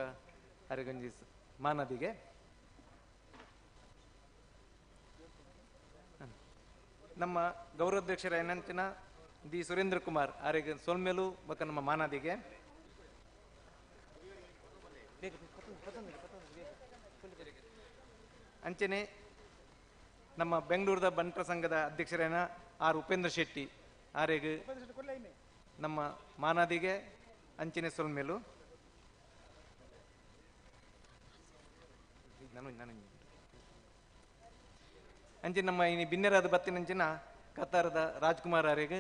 ಆರಿಗೊಂಜಿ ಮಾನದಿಗೆ. ನಮ್ಮ ಗೌರವಾಧ್ಯಕ್ಷರ ದಿ ಸುರೇಂದ್ರ ಕುಮಾರ್ ಆರಿಗೆ ಸೊಲ್ಮೇಲು ಬೊಕ್ಕ ನಮ್ಮ ಮಾನಾದಿಗೆ. ಅಂಚನೆ ನಮ್ಮ ಬೆಂಗಳೂರದ ಬಂಟರ ಸಂಘದ ಅಧ್ಯಕ್ಷರೇನ ಆರ್ ಉಪೇಂದ್ರ ಶೆಟ್ಟಿ ಆರಿಗೆ ನಮ್ಮ ಮಾನಾದಿಗೆ ಅಂಚನೆ ಸೊಲ್ಮೇಲು. ನಾನು ನಾನು ಅಂಚೆ ನಮ್ಮ ಇನಿ ಬಿನ್ನೆರಾದ ಬತ್ತಿನಂಚಿನ ಕತಾರದ ರಾಜ್ಕುಮಾರ್ ಆರಿಗೆ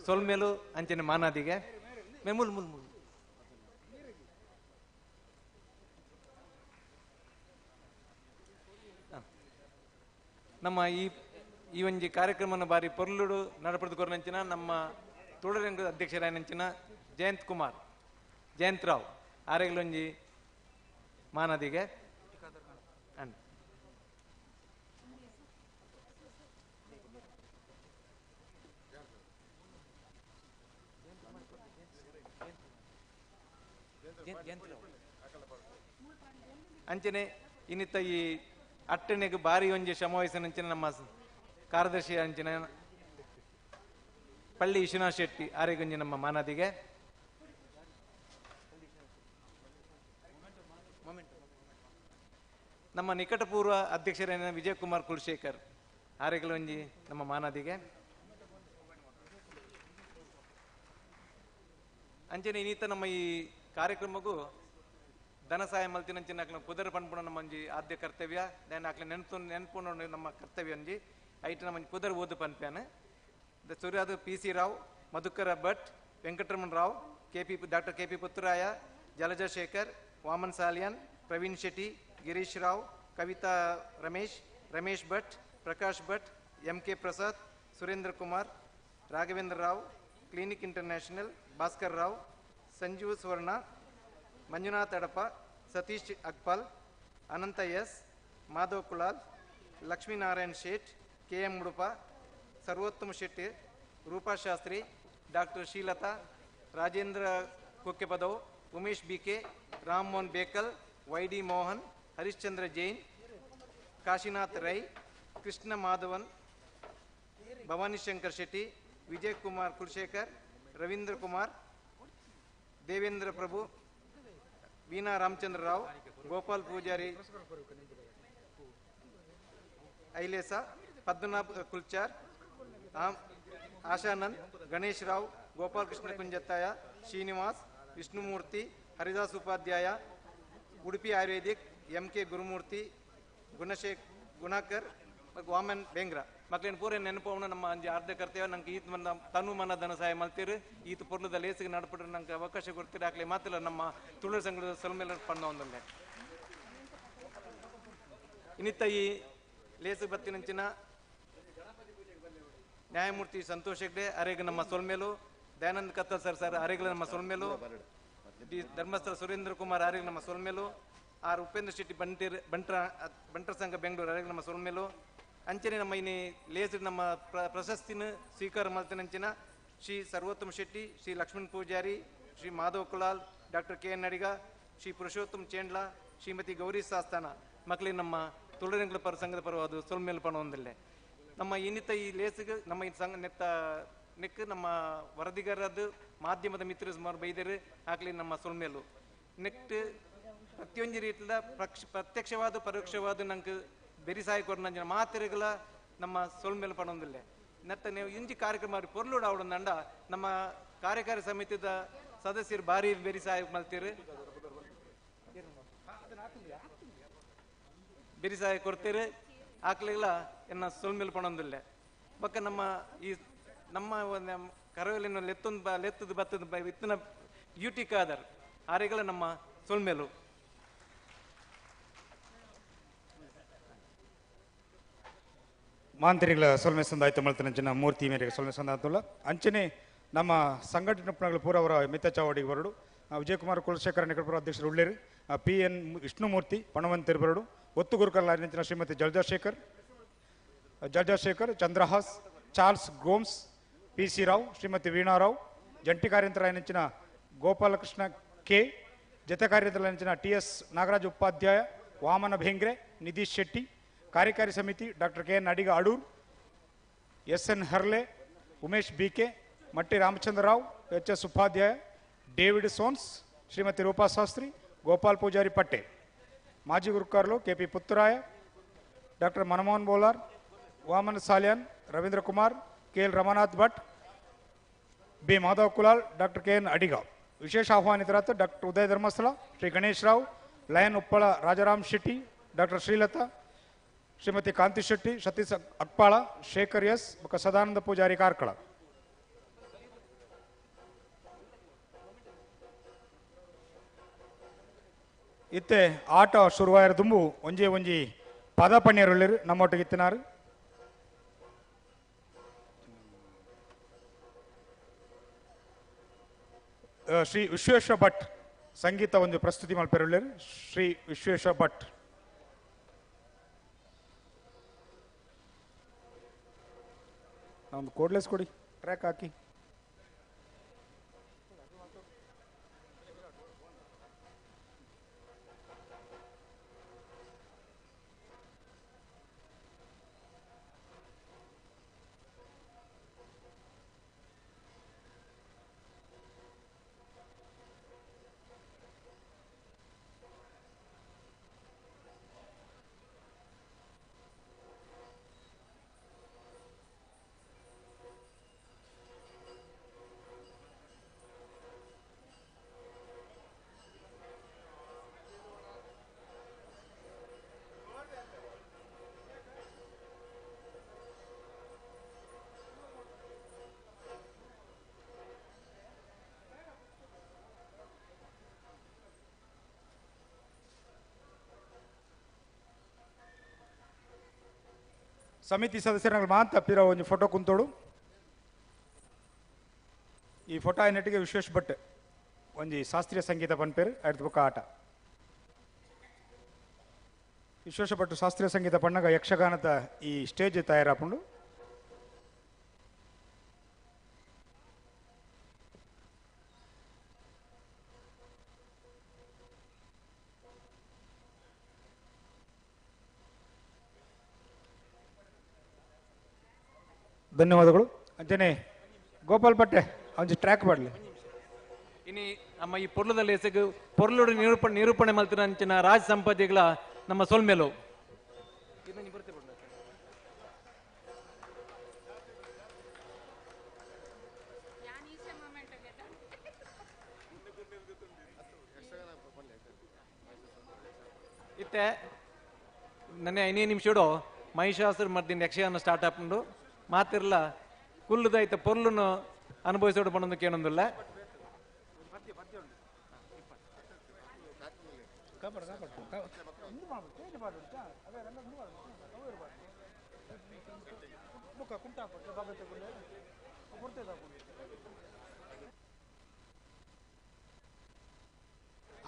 ಸೊಲ್ಮೇಲು ಅಂಚಿನ ಮಾನಾದಿಗೆ. ಮುಲ್ ಮುಲ್ ಮುಲ್ ನಮ್ಮ ಈ ಈ ಒಂಜಿ ಕಾರ್ಯಕ್ರಮನ ಬಾರಿ ಪೊರ್ಲುಡು ನಡಪಡೆದು ಕೊರನಂಚಿನ ನಮ್ಮ ತುಳುರಂಗ ಅಧ್ಯಕ್ಷರಾಯನಂಚಿನ ಜಯಂತ್ ಕುಮಾರ್ ಜಯಂತ್ ರಾವ್ ಆರೆಗ್ಲೊಂಜಿ ಮಾನದಿಗೆ. ಅಂಚನೆ ಇನ್ನಿತ್ತ ಈ ಅಟ್ಟಣೆಗೆ ಬಾರಿ ಒಂಜಿ ಶ್ರಮವಹಿಸಿನಂಚಿನ ನಮ್ಮ ಕಾರ್ಯದರ್ಶಿ ಅಂಚಿನ ಪಳ್ಳಿ ವಿಶ್ವನಾಥ್ ಶೆಟ್ಟಿ ಆರೆಗೊಂಜಿ ನಮ್ಮ ಮಾನದಿಗೆ. ನಮ್ಮ ನಿಕಟಪೂರ್ವ ಅಧ್ಯಕ್ಷರೇನ ವಿಜಯಕುಮಾರ್ ಕುಲಶೇಖರ್ ಆರೆಗಳೊಂಜಿ ನಮ್ಮ ಮಾನದಿಗೆ. ಅಂಚನೆ ಇನ್ನಿತ ನಮ್ಮ ಈ ಕಾರ್ಯಕ್ರಮಕ್ಕೂ ಧನ ಸಹಾಯ ಮಲ್ತಿನಂಚಿನ ಅಕ್ಲ ಪುದರ್ ಪನ್ಪುಣ ನಮ್ಮ ಒಂಜಿ ಆದ್ಯ ಕರ್ತವ್ಯ. ದಾನ ಅಕ್ಲ ನೆನಪು ನೆನಪುಣ ನಮ್ಮ ಕರ್ತವ್ಯ ಒಂಜಿ ಐಟ್ ನಮ್ಮ ಒಂಜಿ ಪುದರ್ ಓದು ಪನ್ಪ್ಯಾನ. ಸೂರ್ಯಾದ PC Rao, Madhukara Bhat, Venkataraman Rao, KP doctor KP Puttaraya, Jalaja Shekhar, Vaman Salian, Praveen Shetty, Girish Rao, Kavitha Ramesh, Ramesh Bhat, Prakash Bhat, MK Prasad, Surendra Kumar, Raghavendra Rao, clinic international, Bhaskar Rao, Sanjeev Suvarna, Manjunath Adapa, Satish Akpal, Anantha S, Madhav Kulal, Lakshminarayan Shet, KM Udupa, Sarvottama Shetty, Roopa Shastri, doctor Srilatha, Rajendra Kokkepadavu, Umesh BK, Rammohan Bekal, YD Mohan, Harishchandra Jain, Kashinath Rai, Krishna Madhavan, Bhavanishankar Shetty, Vijay Kumar Kulashekar, Ravindra Kumar, Devendra Prabhu, Veena Ramachandra Rao, Gopal Poojary Ailesa, Padmanabha Kulchar, Ashanand, Ganesh Rao, Gopalakrishna Kunjathaya, Srinivas, Vishnumurthy, Haridas Upadhyaya, Udupi Ayurvedic, M K Gurumurthy, Gunakar, Vaman Bengra ಮಕ್ಕಳೇನು ಪೂರ ನೆನಪವನು ನಮ್ಮ ಅಂಜಿ ಅರ್ಧ ಕರ್ತೇವೆ. ನಂಗೆ ಈತ ಬಂದ ತನು ಮನ ಧನ ಸಹಾಯ ಮಲ್ತೀರು. ಈತ ಪೊರ್ಲದ ಲೇಸಿಗೆ ನಡಪಟ್ರೆ ನಂಗೆ ಅವಕಾಶ ಕೊಡ್ತೀರಿ. ಆಗ್ಲಿ ಮಾತಿಲ್ಲ ನಮ್ಮ ತುಳು ಸಂಘದ ಸೊಲ್ಮೇಲೆ ಪಣ್ಣ ಒಂದೊಂದೆ ಇನ್ನಿತ್ತ ಈ ಲೇಸಿಗೆ ಬತ್ತಿನಂಚಿನ ನ್ಯಾಯಮೂರ್ತಿ ಸಂತೋಷ್ ಹೆಗ್ಡೆ ಅರೆಗೆ ನಮ್ಮ ಸೊಲ್ಮೇಲು, ದಯಾನಂದ್ ಕತ್ತಲ್ ಸರ್ ಸರ್ ಅರೆಗಳ ನಮ್ಮ ಸೊಲ್ಮೇಲು, ಡಿ ಧರ್ಮಸ್ಥಳ ಸುರೇಂದ್ರ ಕುಮಾರ್ ಅರೆಗೆ ನಮ್ಮ ಸೊಲ್ಮೇಲು, ಆರ್ ಉಪೇಂದ್ರ ಶೆಟ್ಟಿ ಬಂಟರ ಸಂಘ ಬೆಂಗಳೂರು ಅರೆಗೆ ನಮ್ಮ ಸೊಲ್ಮೇಲು. ಅಂಚನೆ ನಮ್ಮ ಇನ್ನಿ ಲೇಸ್ ನಮ್ಮ ಪ್ರಶಸ್ತಿನ ಸ್ವೀಕಾರ ಮಲ್ತಿನಂಚಿನ Shri Sarvottama Shetty, Shri Lakshman Poojary, Shri Madhav Kulal, doctor K N Adiga, Shri Purushottam Chendla, Shrimati Gauri Sasthana ಮಕ್ಕಳಿಗೆ ನಮ್ಮ ತುಳುರಿಂಗ್ಲ ಪರ ಸಂಘದ ಪರವಾದ ಸೊಲ್ಮೇಲು ಪಣ ಒಂದಿಲ್ಲ. ನಮ್ಮ ಇನ್ನಿತ ಈ ಲೇಸಿಗೆ ನಮ್ಮ ಈ ಸಂಘ ನೆತ್ತ ನೆಕ್ ನಮ್ಮ ವರದಿಗಾರದ್ದು ಮಾಧ್ಯಮದ ಮಿತ್ರರು ಸುಮಾರು ಬೈದರು ಆಗ್ಲಿ ನಮ್ಮ ಸೊಲ್ಮೇಲು. ನೆಕ್ಸ್ಟ್ ಪ್ರತಿಯೊಂದು ರೀತಿಯ ಪ್ರತ್ಯಕ್ಷವಾದ ಪರೋಕ್ಷವಾದ ನಂಗೆ ಬೆರಿಸಾಯ ಕೊರ್ನಂಜಿನ ಮಾತೆರೆಗಳ ನಮ್ಮ ಸೊಲ್ಮೇಲು ಪಣೊಂದಿಲ್ಲ. ನೆತ್ತ ನೀವು ಇಂಜಿ ಕಾರ್ಯಕ್ರಮ ಪೊರ್ಲುಡು ಅವಡಂದಂಡ ನಮ್ಮ ಕಾರ್ಯಕಾರಿ ಸಮಿತಿದ ಸದಸ್ಯರು ಭಾರಿ ಬೆರಿಸಾಯ ಮಲ್ತೀರು, ಬೆರಿಸಾಯ ಕೊಡ್ತೀರಿ ಆಕ್ಲಿಲ್ಲ ಎನ್ನ ಸೊಲ್ಮೇಲು ಪಣೊಂದಿಲ್ಲ. ಬಕ್ಕ ನಮ್ಮ ಈ ನಮ್ಮ ಕರವಲಿನ ಲೆತ್ತೊಂದು ಲೆತ್ತದ ಬತ್ತದ ಇತ್ತಿನ ಯುಟಿ ಕಾದರ್ ಆರೆಗಳ ನಮ್ಮ ಸೊಲ್ಮೇಲು. ಮಾಂತ್ರಿಗಳ ಸೊಲ್ಮೆ ಸಂದಾಯ್ತು ಮಲ್ತನಂಚಿನ ಮೂರ್ತಿ ಮೇರೆಗೆ ಸೊಲ್ಮೆ ಸಂದಾಯ್ತಲ್ಲ. ಅಂಚನೆ ನಮ್ಮ ಸಂಘಟನೆ ಪೂರ ಅವರ ಮಿತ್ತ ಚಾವಡಿಗೆ ಬರಡು ವಿಜಯಕುಮಾರ್ ಕುಲಶೇಖರ ನಿಕಟಪುರ ಅಧ್ಯಕ್ಷರು ಉಳ್ಳೇರಿ, ಪಿ ಎನ್ ವಿಷ್ಣುಮೂರ್ತಿ ಪಣವಂತಿರು ಬರಡು, ಒತ್ತು ಗುರುಕಲ್ಲಾರಿನಂಚಿನ Shrimati Jalja Shekhar, Chandrahas, Charles Gomes, P C Rao, Shrimati Veena Rao, ಜಂಟಿ ಕಾರ್ಯಂತರಾಯನಂಚಿನ ಗೋಪಾಲಕೃಷ್ಣ ಕೆ, ಜತೆ ಕಾರ್ಯಂತರಾಯನಂಚಿನ T S Nagaraj Upadhyaya, Vamana Bhengre, Nidhish Shetty, ಕಾರ್ಯಕಾರಿ ಸಮಿತಿ doctor K N Adiga Adoor, S N Harle, Umesh B K, Matti Ramachandra Rao, H S Upadhyaya, David Sons, Shrimati Roopa Shastri, Gopal Poojary Patte, ಮಾಜಿ ಗುರುಕಾರ್ಲು K P Putturaya, doctor Manmohan Bolar, Vaman Salian, Ravindra Kumar, K L Ramanath Bhat, B Madhav Kulal, doctor K N Adiga. ವಿಶೇಷ ಆಹ್ವಾನಿತರಾದ doctor Udaya Dharmasthala, Shri Ganesh Rao, lion Uppala Rajaram Shetty, doctor Srilatha, Shrimati Kanti Shetty, Satish Akpala, Shekhar S ಬೊಕ್ಕ ಸದಾನಂದ ಪೂಜಾರಿ ಕಾರ್ಕಳ. ಇತ್ತೆ ಆಟ ಶುರುವಾಯರ ದುಂಬು ಒಂಜಿ ಒಂಜಿ ಪದ ಪಣ್ಯರುಳ್ಳಿರು ನಮ್ಮೊಟ್ಟಿಗೆ ಇತ್ತಿನಾರು. ಶ್ರೀ ವಿಶ್ವೇಶ್ವರ ಭಟ್ ಸಂಗೀತ ಒಂದು ಪ್ರಸ್ತುತಿ ಮಲ್ಪೆರುಳ್ಳಿರು. ಶ್ರೀ ವಿಶ್ವೇಶ್ವರ ಭಟ್. ಒಂದು ಕೋಡ್ಲೆಸ್ ಕೊಡಿ, ಟ್ರ್ಯಾಕ್ ಹಾಕಿ. ಸಮಿತಿ ಸದಸ್ಯರ ಮಾತ ಪಿರ ಒಂದು ಫೋಟೋ ಕುಂತೋಡು. ಈ ಫೋಟೋ ಐನಟ್ಟಿಗೆ ವಿಶ್ವೇಶ್ ಭಟ್ ಒಂಜಿ ಶಾಸ್ತ್ರೀಯ ಸಂಗೀತ ಪನ್ಪೇರು ಅಡ್ತ ಬೊಕ್ಕ ಆಟ. ವಿಶ್ವೇಶ ಭಟ್ ಶಾಸ್ತ್ರೀಯ ಸಂಗೀತ ಪಣ್ಣಗ ಯಕ್ಷಗಾನದ ಈ ಸ್ಟೇಜ್ ತಯಾರಾಪುಂಡು. ಧನ್ಯವಾದಗಳು. ಅಂಚನೆ ಗೋಪಾಲ್ ಪಟ್ಟೆ ಒಂಜಿ ಟ್ರ್ಯಾಕ್ ಪಾಡ್ಲೆ. ಇನಿ ನಮ್ಮ ಈ ಪೊರ್ಲುದ ಲೇಸಗ್ ಪೊರ್ಲುಡು ನಿರೂಪಣೆ ಮಲ್ತಿನ ಅಂಚಿನ ರಾಜ್ ಸಂಪತಿಗಳ ನಮ್ಮ ಸೊಲ್ಮೆಲು. ಇತ್ತೆ ನನ್ನೆ ಐನೇ ನಿಮಿಷಡು ಮಹಿಷಾಸುರ ಮರ್ದಿನ ಯಕ್ಷಗಾನ ಸ್ಟಾರ್ಟ್ ಆಪುಂಡು. ಮಾತಿರ್ಲ ಕುಲ್ಲುದೈತ ಪೊರ್ಲುನು ಅನುಭವಿಸೋಡು ಪಂಡೊಂದು ಕೇನೊಂದುಲ್ಲ.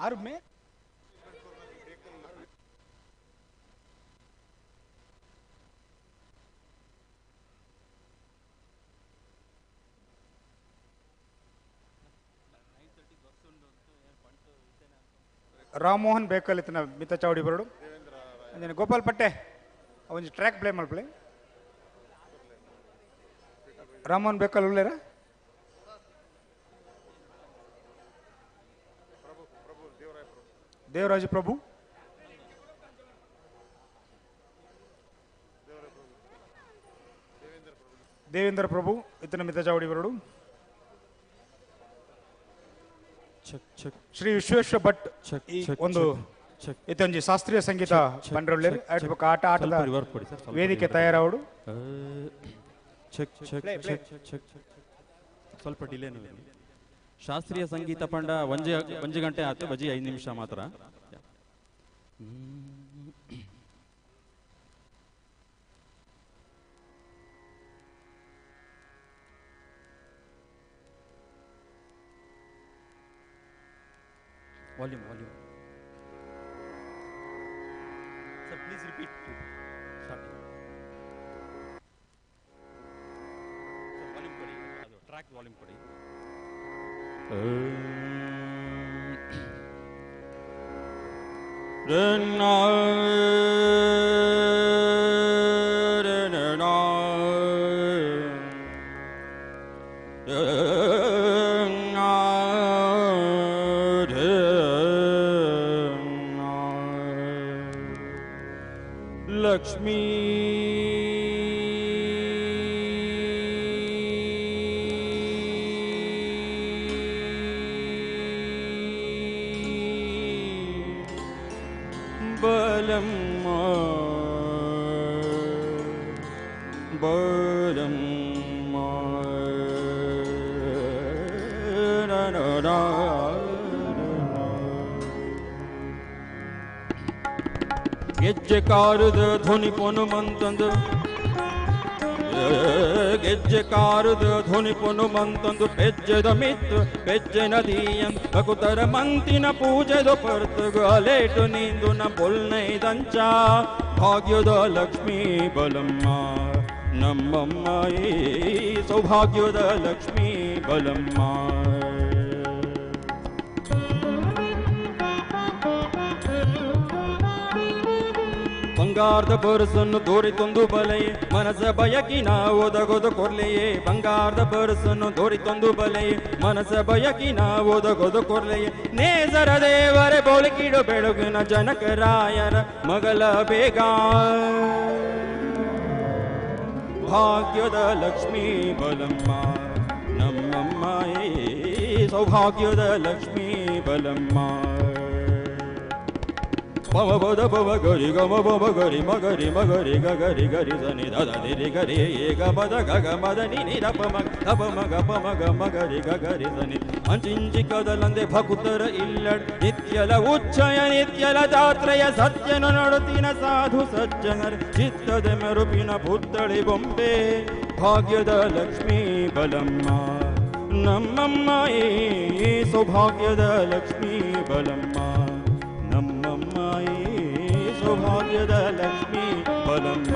ಆರು ಮೇ ರಾಮಮೋಹನ್ ಬೇಕಲ್ ಇತ್ತಿನ ಮಿತ್ತ ಚಾವಡಿ ಬರಡು. ಅಂಜನೆ ಗೋಪಾಲ್ ಪಟ್ಟೆ ಒಂಜಿ ಟ್ರ್ಯಾಕ್ ಪ್ಲೇ ಮಲ್ಪಲೆ. ರಾಮಮೋಹನ್ ಬೇಕಲ್ ಉಲ್ಲೇರ? ದೇವರಾಜ ಪ್ರಭು, ದೇವೇಂದ್ರ ಪ್ರಭು ಇತ್ತಿನ ಮಿತ್ತ ಚಾವಡಿ ಬರಡು. ಶ್ರೀ ವಿಶ್ವೇಶ್ವರ ಭಟ್ ಒಂದು ಇತ್ತೊಂಜಿ ಶಾಸ್ತ್ರೀಯ ಸಂಗೀತ ಬಂಡ್ರೊಳ್ಳೆರ್ ಆಟ ಆಟದ ವೇದಿಕೆ ತಯಾರಾವಡು. ಚೆಕ್ ಚೆಕ್ ಚೆಕ್ ಚೆಕ್ ಸ್ವಲ್ಪ ಡಿಲೇ. ಶಾಸ್ತ್ರೀಯ ಸಂಗೀತ ಪಂಡ ಒಂಜಿ ಗಂಟೆ ಆತು ಬಜಿ 5 ನಿಮಿಷ ಮಾತ್ರ. Volume, volume. Sir, please repeat. Starting. Sir, volume ಕೊಡಿ. ಅದು ಟ್ರ್ಯಾಕ್ ವಾಲ್ಯೂಮ್ ಕೊಡಿ. ಲಕ್ಷ್ಮೀ ಬಲಮ್ಮ ಬಲಮ್ಮ ಗೆಜ್ಜೆ ಕಾರುದ ಧ್ವನಿ ಪೊನು ಮಂತಂದು ಗೆಜ್ಜೆ ಕಾರುದ ಧ್ವನಿ ಪೊನು ಮಂತಂದು ಪೆಜ್ಜೆದ ಮಿತ್ತು ಪೆಜ್ಜೆ ನದಿಯನ್ ಬಕುತರ ಮಂತಿನ ಪೂಜೆದ ಪರ್ತಗು ಅಲೇಟು ನೀಂದು ನ ಬೊಲ್ನೈದಂಚ ಭಾಗ್ಯದ ಲಕ್ಷ್ಮೀ ಬಲಮ್ಮ ನಮ್ಮಮ್ಮ ಈ ಸೌಭಾಗ್ಯದ ಲಕ್ಷ್ಮೀ ಬಲಮ್ಮ. ಬಂಗಾರದ ಪರ್ಸನ್ನು ತೋರಿತೊಂದು ಬಲೆಯೇ ಮನಸ ಬಯಕಿನ ಒದಗೊದು ಕೊರ್ಲೆಯೇ. ಬಂಗಾರದ ಪರ್ಸನ್ನು ತೋರಿತೊಂದು ಬಲೆಯೇ ಮನಸ ಬಯಕಿನ ಒದಗೊದು ಕೊರ್ಲೆಯೇ. ನೇಸರ ದೇವರೇ ಬೋಳಿಕಿಡು ಬೆಳಗಿನ ಜನಕರಾಯರ ಮಗಳ ಬೇಗ ಭಾಗ್ಯದ ಲಕ್ಷ್ಮೀ ಬಲಮ್ಮ ನಮ್ಮಮ್ಮ ಸೌಭಾಗ್ಯದ ಲಕ್ಷ್ಮೀ ಬಲಮ್ಮ. ಪವ ಪದ ಪವ ಗರಿ ಗಮ ಪವ ಗರಿ ಮಗರಿ ಮಗರಿ ಗರಿ ಗರಿ ಸನಿ ದದ ನಿರಿ ಗರಿ ಏ ಗ ಮದ ಗ ಗ ಮದ ನಿ ನಿ the ಪ ಮ the ಪ ಮ ಗ ಪ ಮ ಗ ಮಗರಿ ಗ ಗರಿ ಸನಿ. ಅಂಚಿಂಚಿ ಕದಲಂದೆ ಭಕುತರ ಇಲ್ಲಡ್ ನಿತ್ಯಲ ಉಚ್ಚಯ ನಿತ್ಯಲ ಜಾತ್ರೆಯ ಸತ್ಯನ ನಡುತ್ತಿನ ಸಾಧು ಸಜ್ಜನರ ಚಿತ್ತದ ಮೆರುಪಿನ ಪುತ್ತಳಿ ಬೊಂಬೆ ಭಾಗ್ಯದ ಲಕ್ಷ್ಮೀ ಬಲಮ್ಮ ನಮ್ಮಮ್ಮ ಈ ಸೌಭಾಗ್ಯದ ಲಕ್ಷ್ಮೀ ಬಲಮ್ಮ ನಮ್ಮಮ್ಮ ಸೌಭಾಗ್ಯದ ಲಕ್ಷ್ಮೀ ಬಲಮ್ಮ.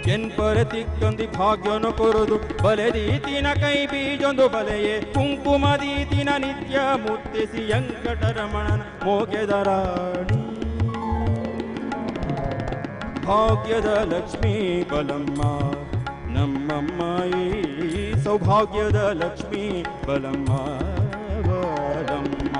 ಕೆನ್ಪರ ತಿಕ್ಕಂದಿ ಭಾಗ್ಯನು ಕೊರದು ಬಲೆದೀತಿನ ಕೈ ಬೀಜೊಂದು ಬಲೆಯೇ ಕುಂಕುಮದೀತಿನ ನಿತ್ಯ ಮುತ್ತಿಸಿ ವೆಂಕಟರಮಣನ ಮೋಗೆದ ರಾಣಿ ಭಾಗ್ಯದ ಲಕ್ಷ್ಮೀ ಬಲಮ್ಮ ನಮ್ಮಮ್ಮ ಈ ಸೌಭಾಗ್ಯದ ಲಕ್ಷ್ಮೀ ಬಲಮ್ಮ ಬಲಮ್ಮ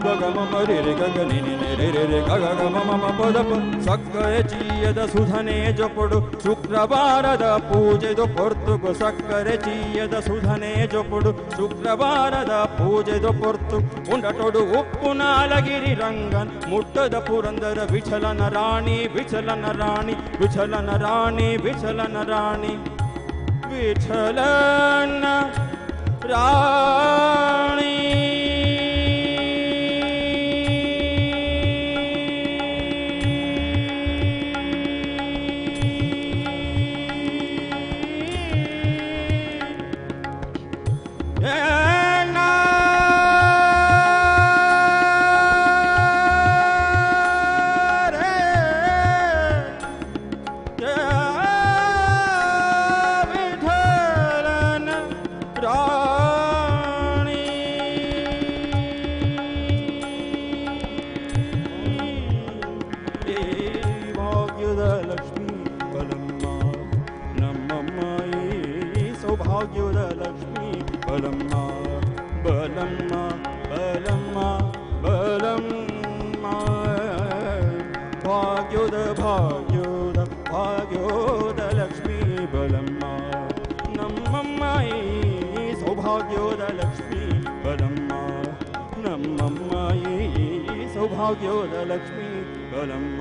ಗಗಮ ಮರಿ ರೆ ಗಗ ನಿ ನಿ ರೆ ರೆ ರೆ ಗ ಗ ಮ ಮ ಪದ ಪ ಸಕ್ಕರೆ ಚೀಯದ ಸುಧನೆ ಜೊಪಡು ಶುಕ್ರವಾರದ ಪೂಜೆದು ಪೊರ್ತುಗು ಸಕ್ಕರೆ ಚೀಯದ ಸುಧನೆ ಜೊಪಡು ಶುಕ್ರವಾರದ ಪೂಜೆದು ಪೊರ್ತು ಉಂಡಟೊಡು ಉಪ್ಪು ನಾಲಗಿರಿ ರಂಗನ್ ಮುಟ್ಟದ ಪುರಂದರ ವಿಠಲನ ರಾಣಿ ವಿಠಲನ ರಾಣಿ ವಿಠಲನ ರಾಣಿ ವಿಠಲನ ರಾಣಿ ವಿಠಲನ ರಾಣಿ. ಸೌಭಾಗ್ಯೋದ ಲಕ್ಷ್ಮೀ ಬಲಮ್ಮ.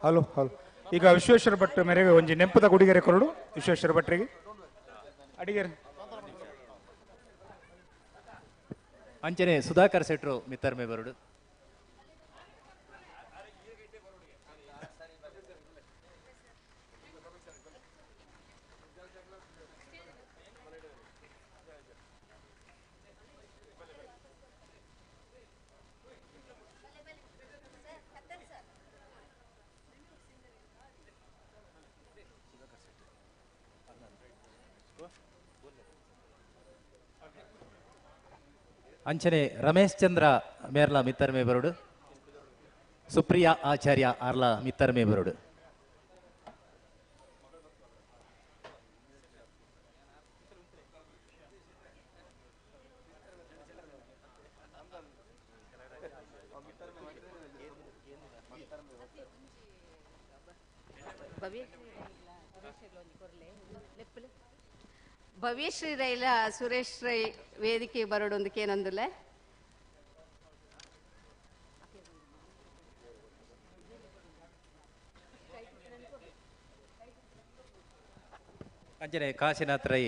ಹಲೋ ಹಲೋ, ಈಗ ವಿಶ್ವೇಶ್ವರ ಭಟ್ ಮೇರೆಗೆ ಒಂಜಿ ನೆಂಪದ ಗುಡಿಗೆರೆ ಕೊರಡು ವಿಶ್ವೇಶ್ವರ ಭಟ್ರಿಗೆ ಅಡಿಗೆರೆ ಅಂಚನೆ ಸುಧಾಕರ್ ಶೆಟ್ರು ಮಿತ್ತರ್ಮೆ ಬರುಡು. ಅಂಚನೆ ರಮೇಶ್ ಚಂದ್ರ ಮೇರ್ಲ ಮಿತ್ತರ್ಮೆ ಬರುಡು, ಸುಪ್ರಿಯಾ ಆಚಾರ್ಯ ಆರ್ಲ ಮಿತ್ತರ್ಮೆ ಬರುಡು. ಭವ್ಯಶ್ರೀ ರೈಲ ಸುರೇಶ್ ರೈ ವೇದಿಕೆ ಬರೋಡೊಂದಕ್ಕೇನೊಂದುಲೆ ಅಂಚನೆ ಕಾಶಿನಾಥ್ ರೈ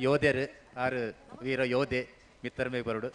ಯೋಧೆರು ಆರು ವೀರ ಯೋಧೆ ಮಿತ್ತರ್ಮೆ ಬರುಡು.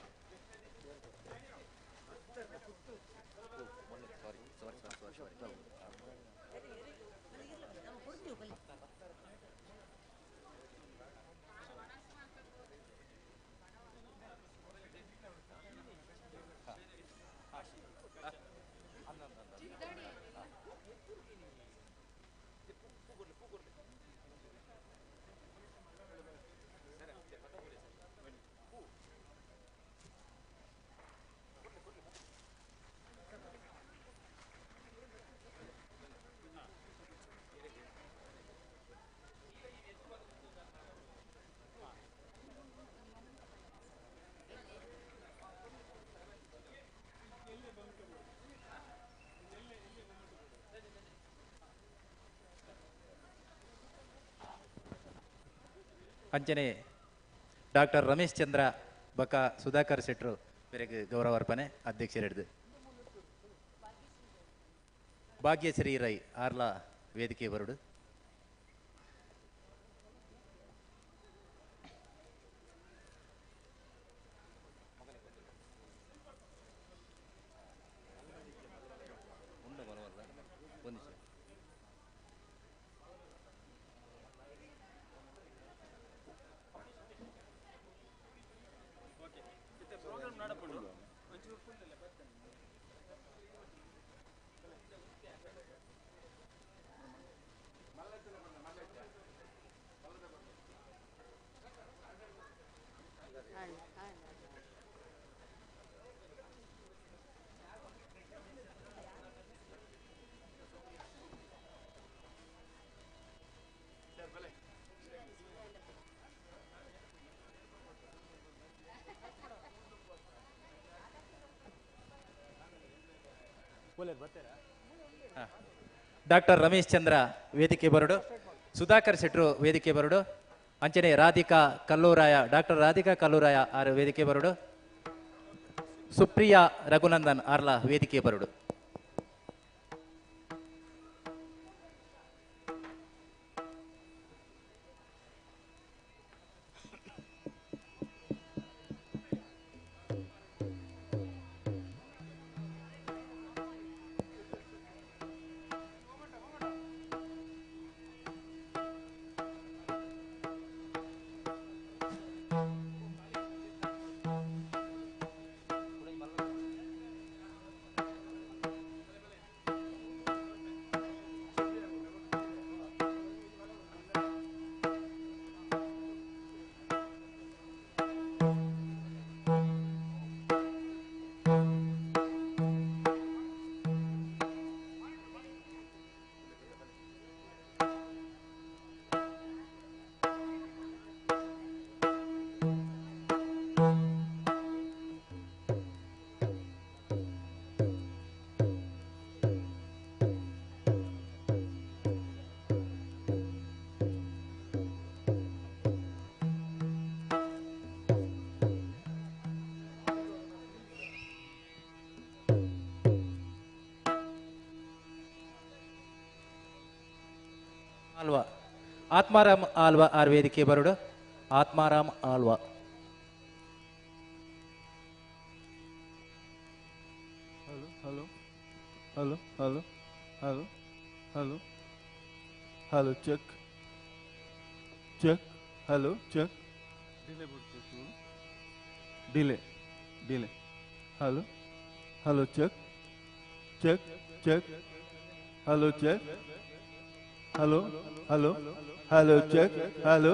ಅಂಚನೆ ಡಾಕ್ಟರ್ ರಮೇಶ್ ಚಂದ್ರ ಬಕ ಸುಧಾಕರ್ ಶೆಟ್ರು ಮೇರೆಗೆ ಗೌರವಾರ್ಪಣೆ ಅಧ್ಯಕ್ಷರಿಡ್ದು. ಭಾಗ್ಯಶ್ರೀ ರೈ ಆರ್ಲಾ ವೇದಿಕೆ ಬರುಡು. ಡಾಕ್ಟರ್ ರಮೇಶ್ ಚಂದ್ರ ವೇದಿಕೆ ಬರಡು, ಸುಧಾಕರ್ ಶೆಟ್ರು ವೇದಿಕೆ ಬರಡು, ಅಂಚನೆ ರಾಧಿಕಾ ಕಲ್ಲೂರಾಯ, ಡಾಕ್ಟರ್ ರಾಧಿಕಾ ಕಲ್ಲೂರಾಯ ಆರ್ ವೇದಿಕೆ ಬರಡು, ಸುಪ್ರಿಯಾ ರಘುನಂದನ್ ಆರ್ಲ ವೇದಿಕೆ ಬರಡು. ಆಲ್ವಾ ಆತ್ಮಾರಾಮ್ ಆಲ್ವಾ ಆರ್ ವೇದಿಕೆ ಬರಡು. Atmaram Alva. Hello hello hello hello hello hello hello check check hello check delay delay delay hello hello check check check hello check hello hello hello check hello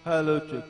hello check.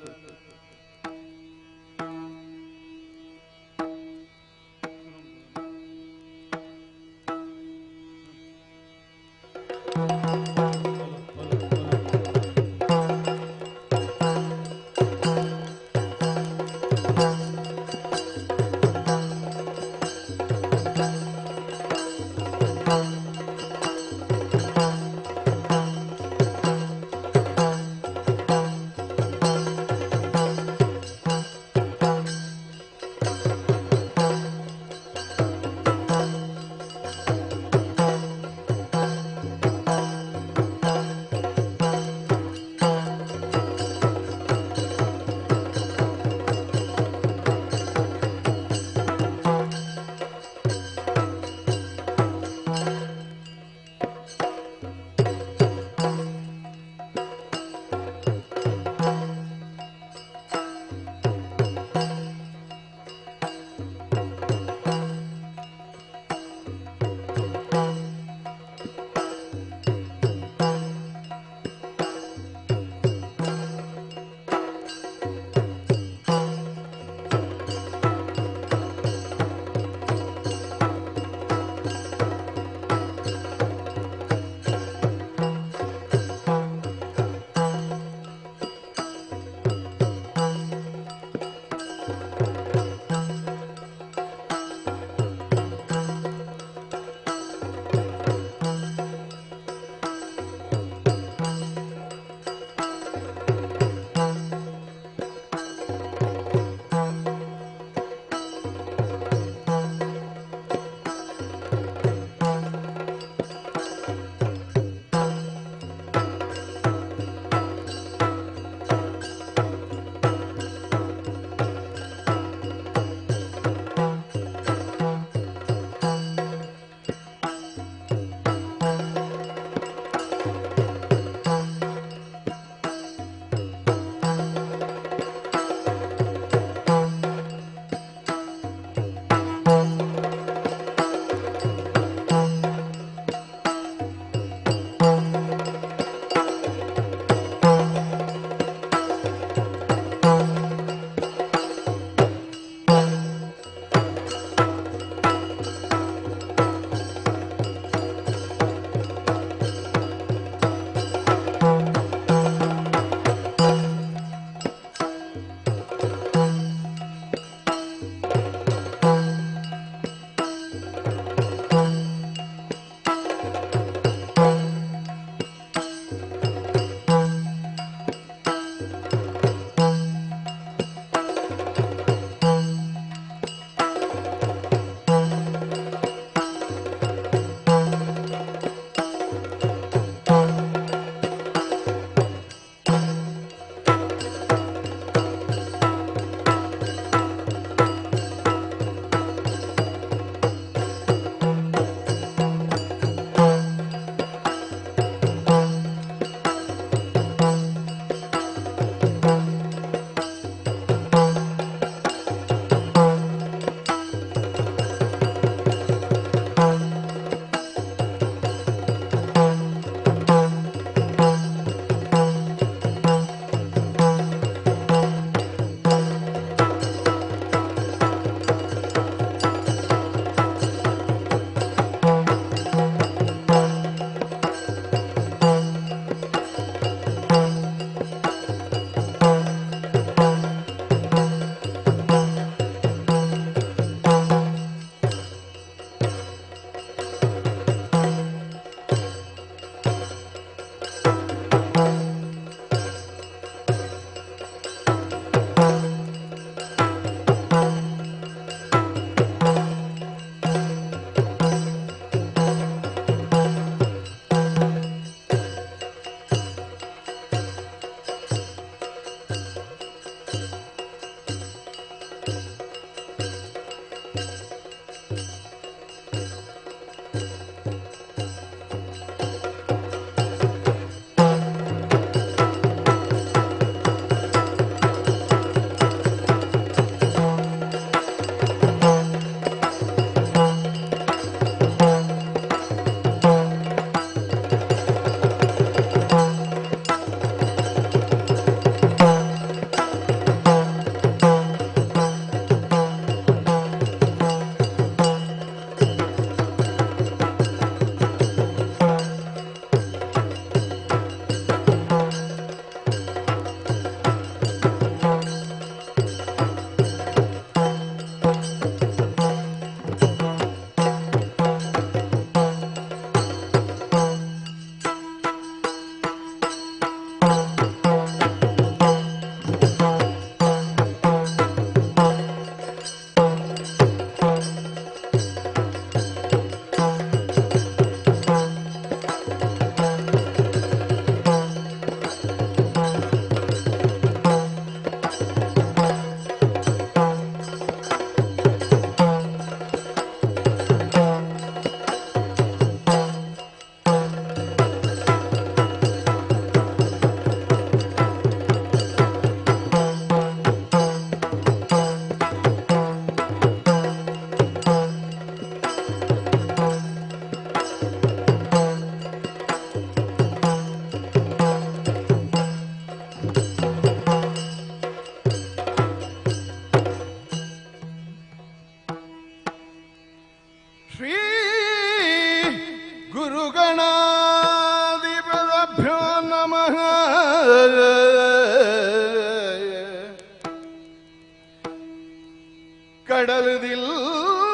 Rama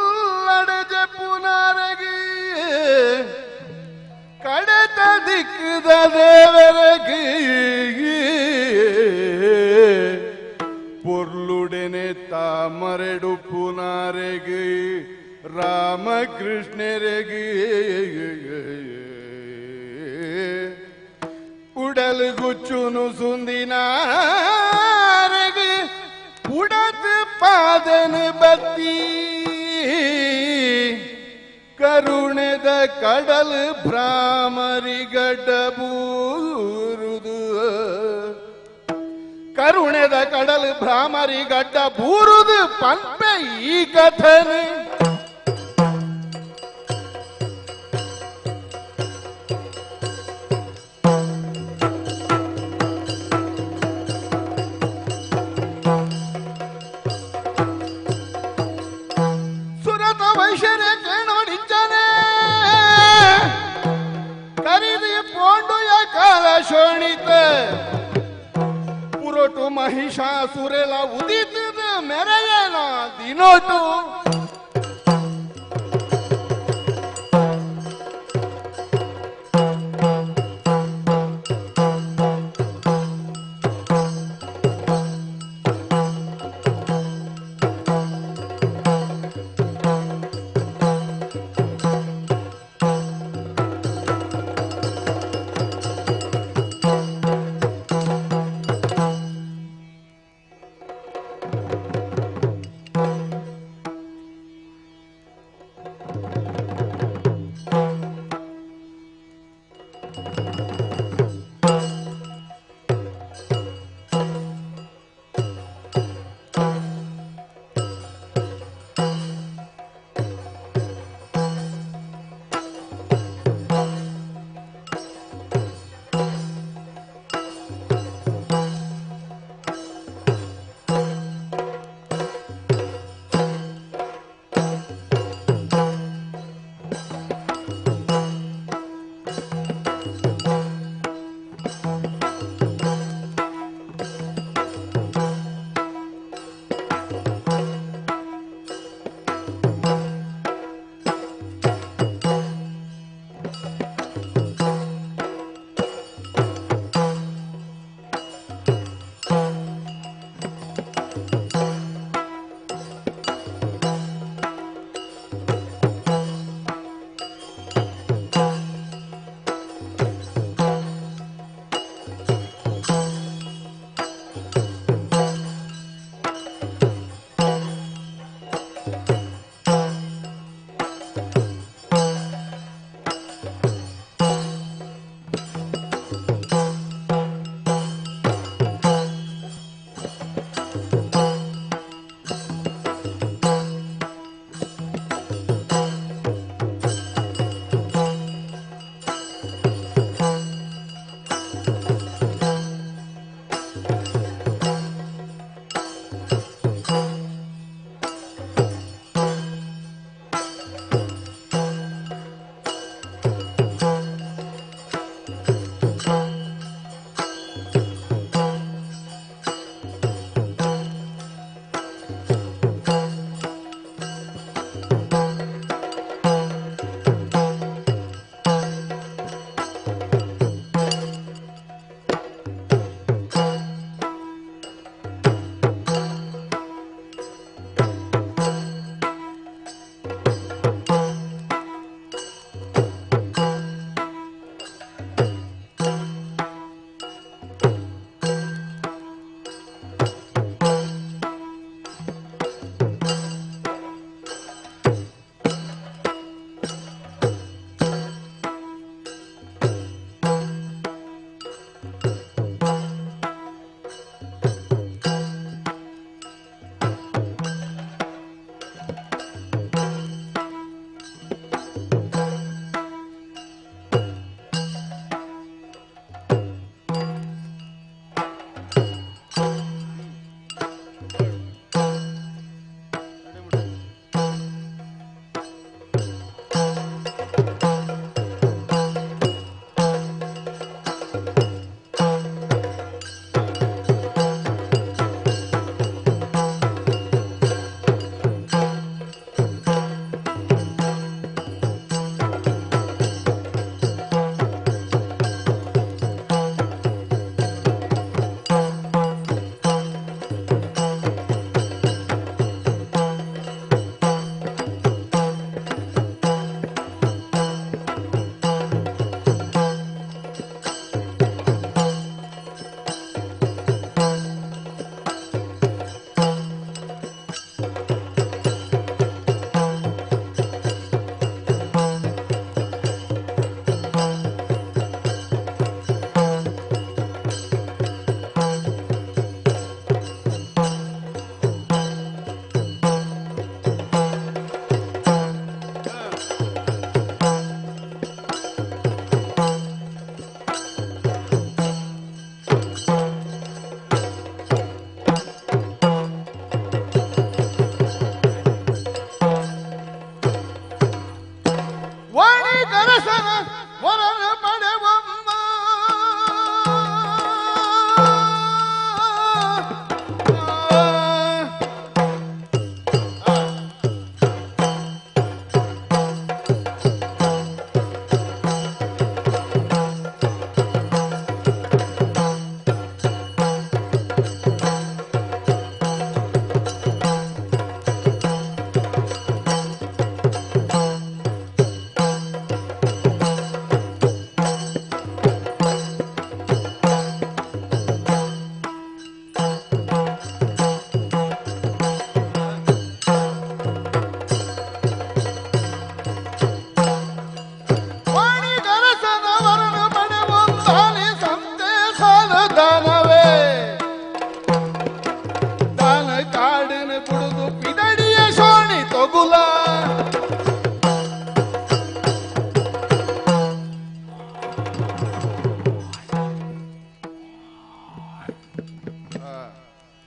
ಕಡಲದಿಲ್ಲಡಜ ಪುನರಗಿ ಕಡತ ದಿಕ್ಕದ ದೇವರಗಿ ಪೊರ್ಲುಡೆನೆ ತಾಮರೆಡು ಪುನಾರೆಗೆ ರಾಮಕೃಷ್ಣರೆಗೆ ಉಡಲ್ ಗುಚ್ಚುನು ಸುಂದಿನಾರೆಗೆ ಉಡತ್ ಪಾದನ ಬತ್ತಿ ಕರುಣೆದ ಕಡಲ್ ಭ್ರಾಮರಿಗಡ್ಡ ಬೂರುದು ಕರುಣೆದ ಕಡಲ್ ಭ್ರಾಮರಿಗಡ್ಡ ಬೂರುದು ಪಂಪೆ ಈ ಕಥನೆ ಸುರತ ವೈಶ್ಯರೇ ಕೇಳೋಡಿಂಚನೆ ಕರಿದಿ ಪೋಂಡುಯ ಕಾಲ ಶೋಣಿತ ಪುರಟು ಮಹಿಷಾಸುರೆಲ ಉದಿತದ ಮೆರೆಯನ ದಿನೋಟು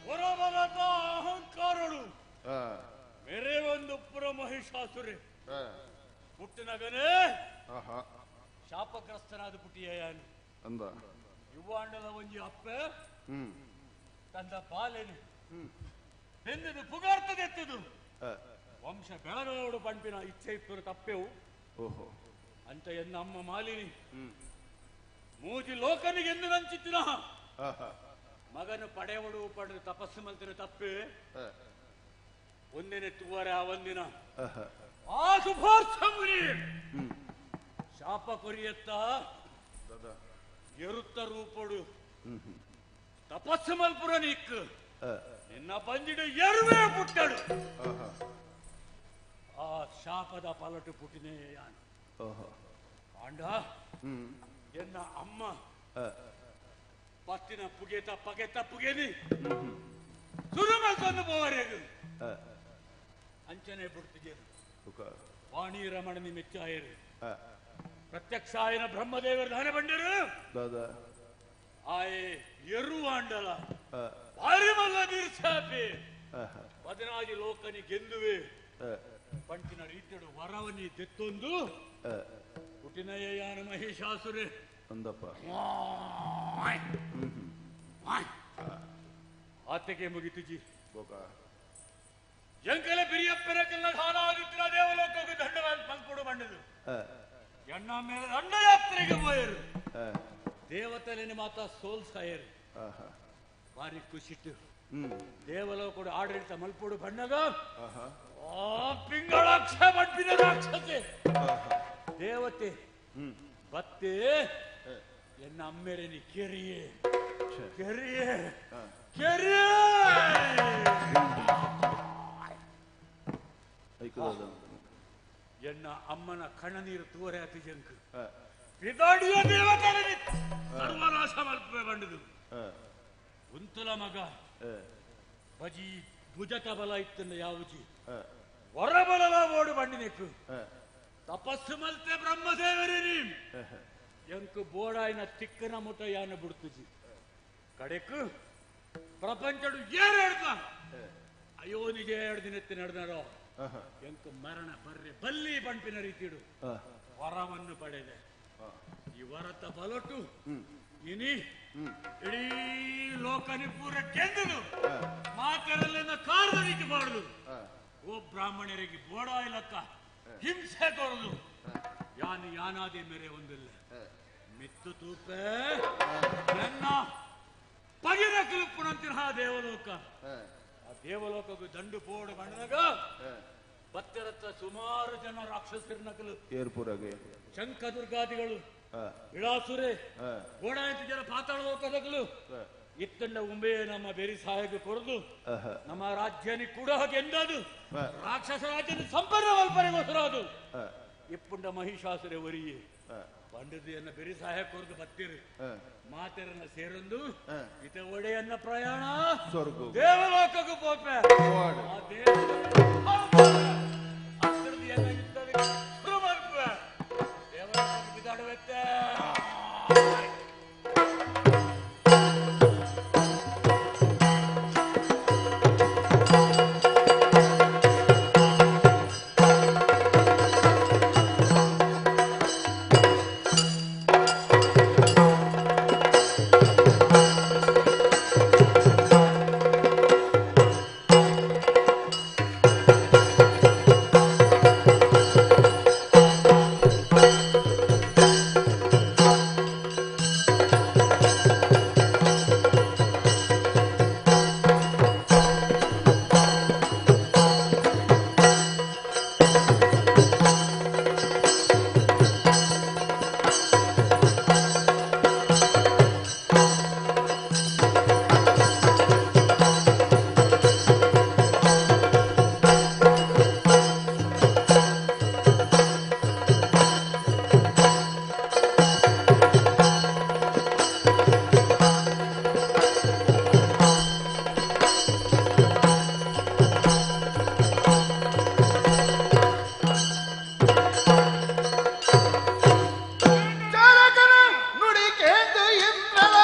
ಹೊರಬಲದ ಅಹಂಕಾರಳು ಮೇರೆ ಒಂದು ಪುರ ಮಹಿಷಾಸುರೆ ಪುಟ್ಟನಗನೇ ಶಾಪಗ್ರಸ್ತನಾದ ಪುಟ್ಟಿಯಾನು ಅಂದ ಯುವಾಂಡಲ ಒಂಜಿ ಅಪ್ಪೆ ತಂದ ಬಾಲೆನು ಬೆಂದದು ಪುಗಾರ್ತದೆತ್ತದು ವಂಶ ಬೆಳಗೋಡು ಪಂಪಿನ ಇಚ್ಛೆ ಇಪ್ಪರು ತಪ್ಪೆವು ಓಹೋ ಅಂತ ಎನ್ನ ಅಮ್ಮ ಮಾಲಿನಿ ಮೂಜಿ ಲೋಕನಿಗೆಂದು ನಂಚಿತ್ತಿನ ಮಗನು ಪಡೆವಡು ಪಡೆದು ತಪಸ್ಸು ಮಲ್ತಿನ ತಪ್ಪೆ ಒಂದಿನ ತುವರ ಒಂದಿನ ಆ ಸುಭಾಷ ಮುನಿ ಶಾಪ ಕೊರಿಯತ್ತ ಎರುತ್ತ ರೂಪಡು ತಪಸ್ಸು ಮಲ್ಪುರ ನೀಕ್ ನಿನ್ನ ಬಂದಿಡು ಎರುವೆ ಪುಟ್ಟಡು ಆ ಶಾಪದ ಪಲಟು ಪುಟ್ಟಿನೇ ಯಾನು ಆಂಡ ಎನ್ನ ಅಮ್ಮ ಪತ್ತಿನ ಪುಗೆತ ಪಗೆತ ಪುಗೆನಿ ಸುರುಮಲ್ತೊಂದು ಪೋವರೆಗು ಅಂಚನೆ ಪುಡ್ತಿಜೇನು ವಾಣಿ ರಮಣನಿ ಮೆಚ್ಚಾಯರು ಪ್ರತ್ಯಕ್ಷ ಆಯನ ಬ್ರಹ್ಮದೇವರು ದಾನ ಬಂಡರು ಆಯೆ ಎರುವಾಂಡಲ ಭಾರಿ ಮಲ್ಲ ನೀರ್ಸಾಪೆ ಬದನಾಜಿ ಲೋಕನಿ ಗೆಂದುವೆ ಪಂಟಿನ ರೀತಿಯಡು ವರವನಿ ದೆತ್ತೊಂದು ಪುಟಿನಯ್ಯ ಮಹಿಷಾಸುರೆ ಅಂದಪ್ಪ ಆತೆಗೆ ಮುಗಿತುಜಿ ಜಂಕಲ ಬಿರಿಯಪ್ಪನ ಕಲ್ಲ ಧಾನಾದಿತ್ಯ ದೇವಲೋಕಕ್ಕೆ ದಂಡವಾದ ಪಂಪುಡು ಬಂಡದು ಎಣ್ಣ ಮೇಲೆ ದಂಡಯಾತ್ರೆಗೆ ಪೋಯರು ದೇವತೆಲೇನೆ ಮಾತ ಸೋಲ್ಸಾಯರು ಭಾರಿ ಖುಷಿಟ್ಟು ದೇವಲೋಕಡು ಆಡಳಿತ ಮಲ್ಪುಡು ಬಣ್ಣದ ಆ ಪಿಂಗಳಾಕ್ಷ ಮಡ್ಪಿನ ರಾಕ್ಷಸೆ ದೇವತೆ ಬತ್ತೆ ಎನ್ನ ಅಮ್ಮೆರೆನಿ ಕೆರಿಯೇ ಕೆರಿಯೇ ಕೆರಿಯೇ ಎನ್ನ ಅಮ್ಮನ ಕಣ್ಣನೀರು ತೂರೆ ಅತಿ ಜಂಕ್ ಪಿದಾಡಿಯ ದೇವತೆలని ಸರ್ವನಾಶ ಮಲ್ಪೆ ಬಂಡದು ಉಂತುಲ ಮಗ ಬಜಿ ಭುಜತ ಬಲ ಇತ್ತನ್ನ ಯಾವುಜಿ ಹೊರಬಲಲ ಓಡು ಬಂಡಿನೆಕ್ಕು ತಪಸ್ಸು ಮಲ್ತೆ ಬ್ರಹ್ಮದೇವರಿ ಎಂಕು ಬೋಡಾಯಿನ ತಿಕ್ಕನ ಮುಟ ಯಾನ ಬಿಡ್ತುಜಿ ಕಡೆಕು ಪ್ರಪಂಚಡು ಏರೆಡ್ದ ಅಯ್ಯೋ ನಿಜ ಎರಡು ದಿನಕ್ಕೆ ನಡೆದಾರೋ ಎಂಕು ಮರಣ ಬರ್ರೆ ಬಲ್ಲಿ ಬಂಪಿನ ರೀತಿಡು ವರವನ್ನು ಪಡೆದೆ ಈ ವರತ ಬಲಟು ಇನಿ ಇಡೀ ಲೋಕನಿ ಪೂರ ಕೆಂದದು ಮಾತರಲ್ಲಿನ ಕಾರದನಿಗೆ ಬಾರದು ಓ ಬ್ರಾಹ್ಮಣರಿಗೆ ಬೋಡಾಯ್ಲಕ್ಕ ಹಿಂಸೆ ಕೊರದು ಯಾನು ಯಾನಾದಿ ಮೇರೆ ಒಂದಿಲ್ಲ ಮಿತ್ತು ತೂಪೆ ನನ್ನ ಪಗಿನ ಕಿಲುಪ್ಪುನಂತಿನ ದೇವಲೋಕ ಆ ದೇವಲೋಕಕ್ಕೆ ದಂಡು ಪೋಡು ಬಂದಾಗ ಬತ್ತೆರತ್ತ ಸುಮಾರು ಜನ ರಾಕ್ಷಸರನಕಲು ಏರ್ಪುರಗೆ ಶಂಖದುರ್ಗಾದಿಗಳು ಇಳಾಸುರೆ ಗೋಡಾಯಂತ ಜನ ಪಾತಾಳ ಲೋಕದಗಳು ಇತ್ತಂಡ ಉಂಬೆ ನಮ್ಮ ಬೇರಿ ಸಹಾಯಕ್ಕೆ ಕೊರದು ನಮ್ಮ ರಾಜ್ಯನಿ ಕೂಡ ಗೆಂದದು ರಾಕ್ಷಸ ರಾಜ್ಯದ ಸಂಪರ್ಣ ವಲ್ಪನೆಗೋಸ್ಕರ ಅದು ಇಪ್ಪುಂಡ ಮಹಿಷಾಸುರೆ ಒರಿಯೇ ಪಂಡಿತೆಯನ್ನ ಬೆರಿ ಸಹಾಯ ಕೊರದು ಬತ್ತಿರು ಮಾತೆರನ್ನ ಸೇರೊಂದು ಇತ ಒಡೆಯನ್ನ ಪ್ರಯಾಣ ದೇವಲೋಕಕ್ಕೂ ಪೋಪೆ ಆ ದೇವ ದೇವಲೋಕಕ್ಕೆ ಬಿದಾಡುವೆತ್ತೆ. ನುಡಿ ಕೇಂದ್ರ ಇಂದ್ರಲ.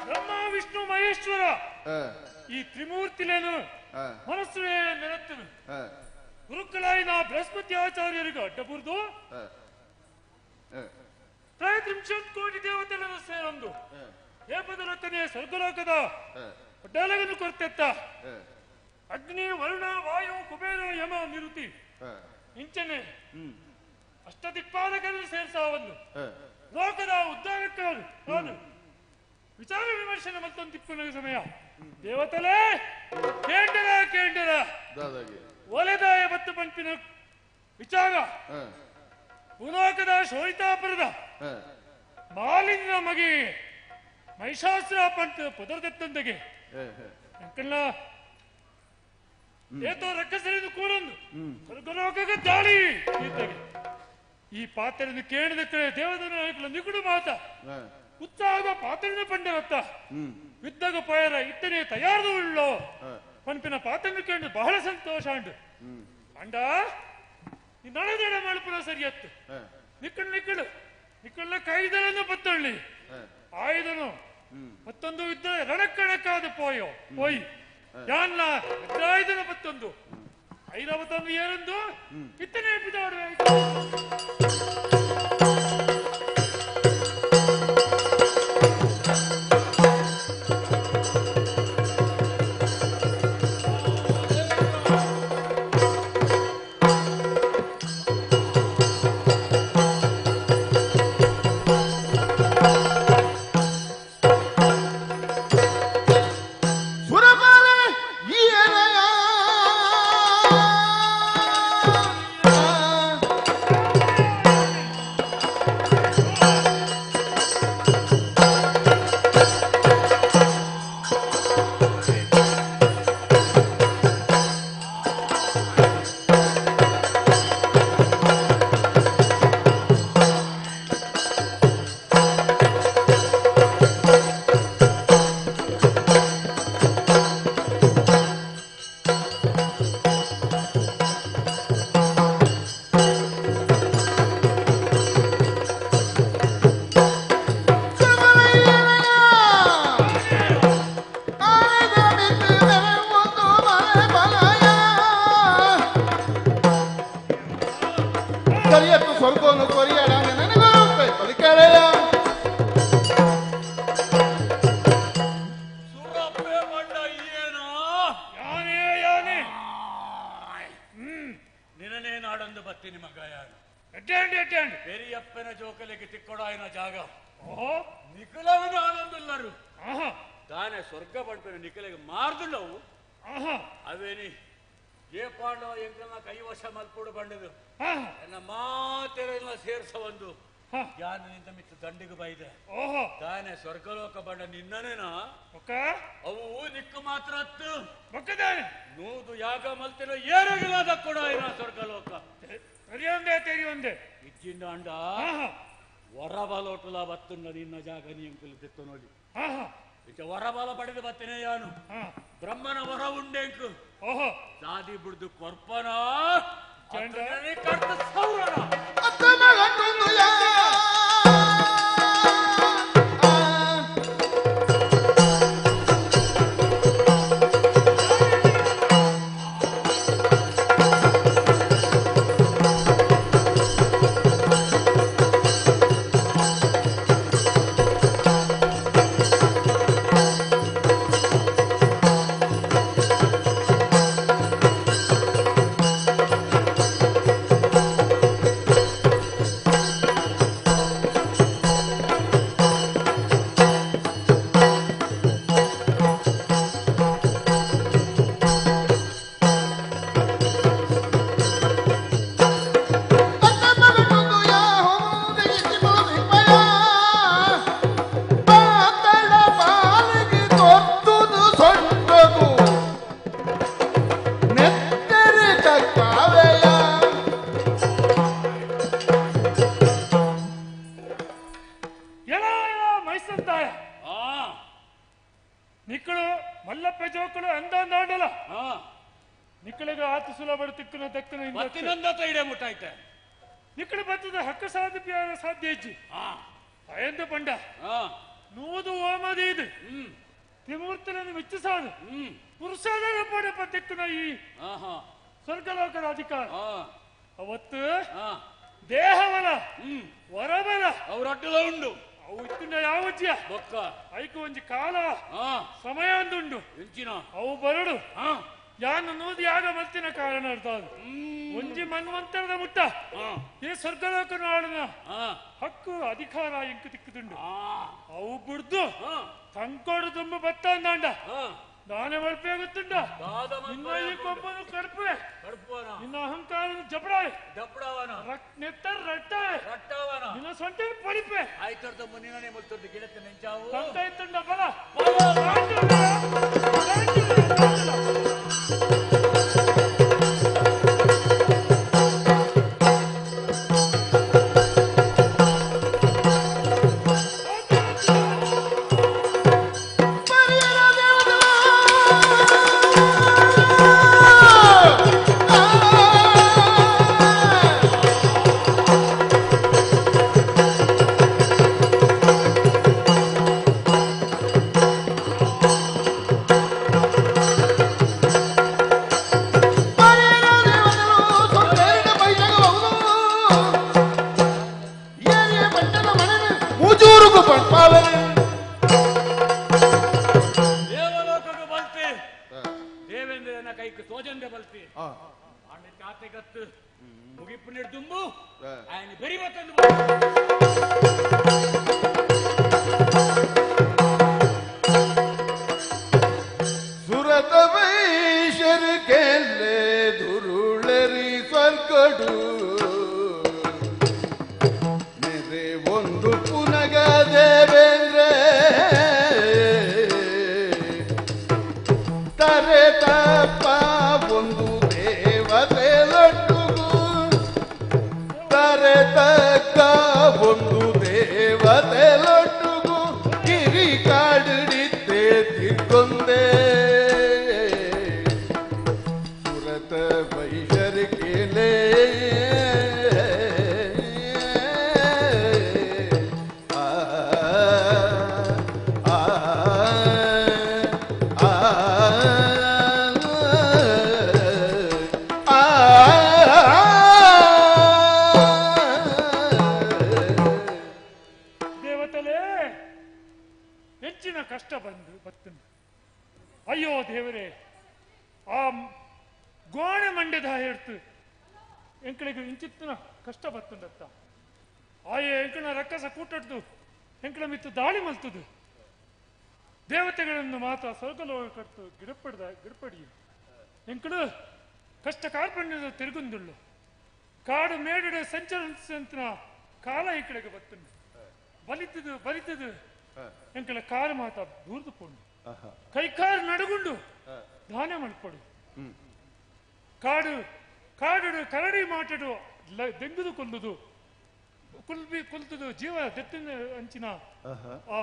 ಬ್ರಹ್ಮ ವಿಷ್ಣು ಮಹೇಶ್ವರ ಈ ತ್ರಿಮೂರ್ತಿಲೇನು ಮನಸ್ಸುವೇ ನೆನತ್ತು ಗುರುಕಳಾಯಿನ ಬೃಹಸ್ಪತಿ ಆಚಾರ್ಯರಿಗೆ ಅಡ್ಡಬುರ್ದು ತ್ರಯತ್ರಿಂಶತ್ ಕೋಟಿ ದೇವತೆಗಳನ್ನು ಸೇರೊಂದು ಏಪದಲತನೇ ಸ್ವರ್ಗಲೋಕದ ಡಲಗನ್ನು ಕೊರ್ತೆತ್ತ ಅಗ್ನಿ ವರುಣ ವಾಯು ಕುಬೇರ ಯಮ ನಿರುತಿ ಇಂಚನೆ ಅಷ್ಟದಿಕ್ಪಾಲಕರನ್ನು ಸೇರಿಸವನ್ನು ಲೋಕದ ಉದ್ಧಾರಕ್ಕಾಗಿ ವಿಚಾರ ವಿಮರ್ಶನೆ ಮತ್ತೊಂದು ತಿಪ್ಪುನ ಸಮಯ ದೇವತಲೇ ಕೇಂದ್ರ ಕೇಂದ್ರ ಒಲೆದಾಯ ಬತ್ತು ಪಂಪಿನ ವಿಚಾರ ಭೂಲೋಕದ ಶೋಹಿತಾಪುರದ ಮಾಲಿನ್ಯ ಮಗಿ ಮಹಿಷಾಸುರ ಪಂತ ಪುದರ್ದತ್ತಂದಗೆ ಅಂಕಲ್ಲ ಏತೋ ರಕ್ಕಸರಿದು ಕೂಡೊಂದು ಸ್ವರ್ಗಲೋಕಕ್ಕೆ ದಾಳಿ ಈ ಪಾತ್ರವನ್ನು ಕೇಳಿದಕ್ಕೆ ದೇವದನ ನಿಗುಡು ಮಾತ ಉತ್ಸಾಹದ ಪಾತ್ರನ ಪಂಡವತ್ತ ಯುದ್ಧಗ ಪಯರ ಇತ್ತನೇ ತಯಾರದು ಉಳ್ಳೋ ಪನ್ಪಿನ ಪಾತ್ರನ ಕೇಳಿ ಬಹಳ ಸಂತೋಷ ಅಂಡು ಅಂಡ ನಡೆದಡ ಮಲ್ಪುನ ಸರಿಯತ್ತು ನಿಕ್ಕಳು ನಿಕ್ಕಳು ನಿಕ್ಕಳ ಕೈದಲನ್ನು ಬತ್ತಳ್ಳಿ ಆಯುಧನು ಮತ್ತೊಂದು ಯುದ್ಧ ರಣಕ್ಕಣಕ್ಕಾದ ಪೋಯೋ ಪೋಯ್ ಯಾನ್ನ ಆಯುಧನ ಮತ್ತೊಂದು ಐರಾವತೊಂದು ಏನೆಂದು ಇತ್ತನೇ ಬಿದ್ದಾಡುವೆ. ಸ್ವರ್ಗಲೋಕ ಬಂಡ ನಿನ್ನನೇನಾ ಅವು ನಿಕ್ಕು ಮಾತ್ರ ನೂದು ಯಾಗ ಮಲ್ತಿನ ಏರಗಿಲ್ಲದ ಕೊಡ ಸ್ವರ್ಗಲೋಕ ತೆರಿಯೊಂದೇ ತೆರಿಯೊಂದೇ ಇಜ್ಜಿಂದ ಅಂಡ ವರಬಲೋಟುಲ ಬತ್ತುಂಡ ನಿನ್ನ ಜಾಗ ನೀಂಕುಲು ತೆತ್ತು ನೋಡಿ ಇಚ ವರಬಲ ಪಡೆದು ಬತ್ತೇನೆ ಯಾನು ಬ್ರಹ್ಮನ ವರ ಉಂಡೇಂಕು ದಾದಿ ಬಿಡ್ದು ಕೊರ್ಪನ ಕರ್ತ ಸೌರಣ ನಿಕ್ಕಡ ಬತ್ತದ ಹಕ್ಕು ಸಾಧ್ಯ ಸಾಧ್ಯ ಇಜ್ಜಿ ಅಯಂದ ಪಂಡ ನೂದು ಓಮದೀದು ತ್ರಿಮೂರ್ತನನ್ನು ಮೆಚ್ಚಿಸಾದು ಪುರುಷಾದ ಪಡಪ ತೆಕ್ಕುನ ಈ ಸ್ವರ್ಗಲೋಕದ ಅಧಿಕಾರ ಅವತ್ತು ದೇಹಬಲ ವರಬಲ ಅವರಡ್ಡಲ ಉಂಡು ಅವು ಇತ್ತಿನ ಯಾವಜ್ಯ ಬೊಕ್ಕ ಐಕು ಒಂಜಿ ಕಾಲ ಸಮಯ ಒಂದುಂಡು ಎಂಚಿನ ಅವು ಬರಡು ಯಾನು ನೂದು ಯಾಗ ಮಲ್ತಿನ ಕಾರಣ ಅರ್ಥ ಒಂಜಿ ಮನ್ವಂತರದ ಮುಟ್ಟ ಈ ಸ್ವರ್ಗಲೋಕ ನಾಡಿನ ಹಕ್ಕು ಅಧಿಕಾರ ಇಂಕು ತಿಕ್ಕುದುಂಡು ಅವು ಬಿಡ್ದು ತಂಕೋಡು ತುಂಬ ಬತ್ತ ಅಂದಾಂಡ ದಾನ ಮಲ್ಪೆ ಗೊತ್ತುಂಡ ನಿನ್ನ ಈ ಕೊಬ್ಬನು ಕಡ್ಪೆ ನಿನ್ನ ಅಹಂಕಾರ ಜಬಡಾಯ್ ನೆತ್ತರ ರಟ್ಟಾಯ್ ನಿನ್ನ ಸೊಂಟ ಪಡಿಪೆ ಆಯ್ತರ್ದ ಮುನಿಗಣೆ ಮುಲ್ತರ್ದು ಗಿಡಕ್ಕೆ ನೆಂಚಾವು ತಂತ ಇತ್ತುಂಡ ಬಲ ದೇವಲೋಕಕ್ಕೆ ಬಲ್ತಿ ದೇವೇಂದ್ರನ ಕೈಗೆ ಸೋಜಂದೆ ಬಲ್ತಿ ಆನೆ ತಾತೆ ಗತ್ತು ಮುಗಿಪು ನೆಡ್ದುಂಬು ఆయన ಬೆರಿ ಬತ್ತಂದು ಸುರತ ವೈಶ್ಯರ ಕೆಲ್ಲೆ ದುರುಳರಿ ಸ್ವರ್ಗಡು ನೆರೆ ಒಂದು ಪುನಗ ದೇವೇಂದ್ರ ತರೆ ತಪ್ಪ ಒಂದು ದೇವತೆ ಲಡ್ಡುಗು ತರೆ ತಕ್ಕ ಒಂದು ದೇವತೆ ಲಡ್ಡುಗು ಗಿರಿ ಕಾಡಿಡಿದ್ದೆ ತಿಕ್ಕೊಂದೇ ಸುರತ ವೈಶರ ಕೇಲೆ ಆ ಆ ಆ ಆ ದೇವತಲೇ ಹೆಚ್ಚಿನ ಕಷ್ಟ ಬಂದು ಬತ್ತುಂಡು ಅಯ್ಯೋ ದೇವರೇ ಆ ಗೋಣೆ ಮಂಡ್ಯದ ಹೇಳ್ತು ಎಂಕಳಿಗೆ ಇಂಚಿತ್ತಿನ ಕಷ್ಟ ಬತ್ತುಂಡತ್ತ ಆಯೆ ಎಂಕಳ ರಕ್ಕಸ ಕೂಟಡ್ದು ಎಂಕಳ ಮಿತ್ತು ದಾಳಿ ಮಲ್ತದು ದೇವತೆಗಳನ್ನು ಮಾತ್ರ ಸ್ವರ್ಗಲೋಕ ಕಟ್ಟು ಗಿಡಪಡ್ದ ಗಿಡಪಡಿ ಎಂಕಳು ಕಷ್ಟ ಕಾರ್ಪಣ್ಯದ ತಿರುಗುಂದುಳ್ಳು ಕಾಡು ಮೇಡುಡೆ ಸಂಚರಿಸಂತಿನ ಕಾಲ ಈ ಕಡೆಗೆ ಬತ್ತುಂಡು ಬಲಿತದು ಬಲಿತದು ಎಂಕಳ ಕಾರು ಮಾತ ದೂರ್ದು ಪೋಂಡು ಕೈಕಾರು ನಡುಗುಂಡು ದಾನ ಮಲ್ಪಡು ಕಾಡು ಕಾಡು ಕರಡಿ ಮಾಟಡು ದೆಂಗುದು ಕೊಲ್ಲುದು ಕುಲ್ಬಿ ಕೊಲ್ತದು ಜೀವ ದೆತ್ತಿನ ಅಂಚಿನ ಆ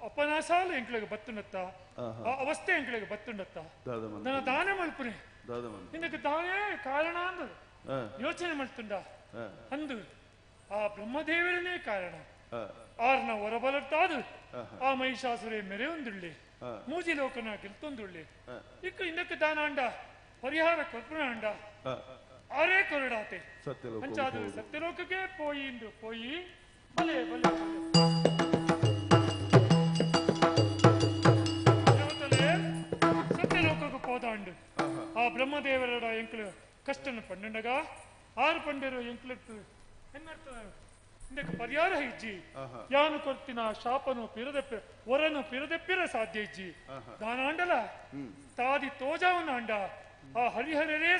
ಅಪನಾಸಾಲು ಎಂಕಳಿಗೆ ಬತ್ತುಂಡತ್ತ ಆ ಅವಸ್ಥೆ ಎಂಕಳಿಗೆ ಬತ್ತುಂಡತ್ತ ನನ್ನ ದಾನ ಮಲ್ಪುನೆ ನಿನಗೆ ದಾನೇ ಕಾರಣ ಅಂದು ಯೋಚನೆ ಮಾಡ್ತುಂಡ ಅಂದು ಆ ಬ್ರಹ್ಮದೇವರನೇ ಕಾರಣ ಆರ್ನ ಹೊರಬಲಟ್ಟಾದು ಆ ಮಹಿಷಾಸುರೆ ಮೆರೆಯೊಂದುಳ್ಳಿ ಮೂಜಿ ಲೋಕನ ಗೆಲ್ತೊಂದುಳ್ಳಿ ಇಕ್ಕ ಇನ್ನಕ್ಕೆ ದಾನಾಂಡ ಪರಿಹಾರ ಕೊರ್ಪುಣಾಂಡ ಆರೇ ಕೊರಡಾತೆ ಅಂಚಾದು ಸತ್ಯಲೋಕಕ್ಕೆ ಪೋಯಿ ಇಂದು ಪೋಯಿ ಬಲೆ ಬಲೆ ದೇವತಲೇ ಸತ್ಯಲೋಕಕ್ಕೆ ಪೋದಾಂಡು ಆ ಬ್ರಹ್ಮದೇವರ ಎಂಕಲು ಕಷ್ಟನ ಪಂಡಂಡಗ ಆರು ಪಂಡರು ಎಂಕಲೆಟ್ಟು ಎನ್ನರ್ಥ ಇಂದಕ್ಕೆ ಪರಿಹಾರ ಇಜ್ಜಿ ಯಾನು ಕೊರ್ತಿನ ಶಾಪನು ಪಿರದೆಪ್ಪ ವರನು ಪಿರದೆಪ್ಪಿರ ಸಾಧ್ಯ ಇಜ್ಜಿ ದಾನಾಂಡಲ ತಾದಿ ತೋಜಾವನ ಅಂಡ ಆ ಹರಿಹರರೇ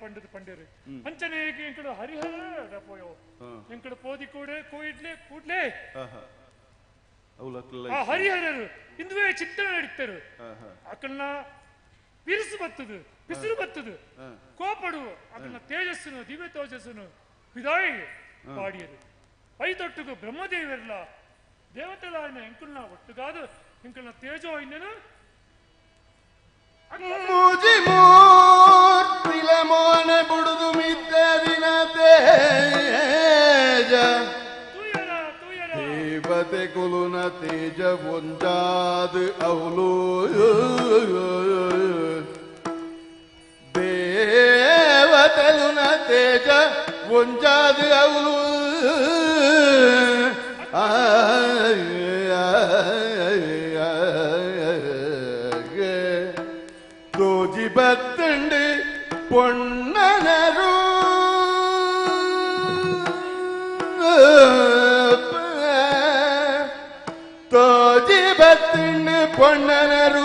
ಪಂಡದ ಪಂಡರು ಅಂಚನೆ ಎಂಕಡು ಹರಿಹರ ಪೋಯೋ ಎಂಕಡು ಪೋದಿ ಕೂಡೆ ಕೂಡ್ಲೆ ಕೂಡ್ಲೆ ಆ ಹರಿಹರರು ಇಂದುವೇ ಚಿಂತನೆ ನಡೀತರು ಅಕಲ್ನ ಬಿರುಸು ಬತ್ತದು ಬಿಸಿಲು ಬತ್ತದು ಕೋಪಡು ಅಕಲ್ನ ತೇಜಸ್ಸುನು ದಿವ್ಯ ತೇಜಸ್ಸುನು ವಿದಾಯಿ ಪಾಡಿಯರು ಐದೊಟ್ಟುಗು ಬ್ರಹ್ಮದೇವರಲ್ಲ ದೇವತೆಲಾಯನ ಎಂಕುಲ್ನ ಒಟ್ಟುಗಾದು ಎಂಕುಲ್ನ ತೇಜೋ ಇನ್ನೇನು ಮೂಜಿ ಮೂರ್ತಿಲ ಮೋನೆ ಬುಡುದು ಮಿತ್ತರಿನ ತೇಜ ದೇವತೆ ಕುಲುನ ತೇಜ ಒಂಜಾದ ಅವಲು ದೇವತೆಲುನ ತೇಜ ಒಂಜಾದ ಅವಲು ತೋಜಿ ಬತ್ತಂಡು பொன்னனரு தோஜி பத்துன்னு பொன்னனரூப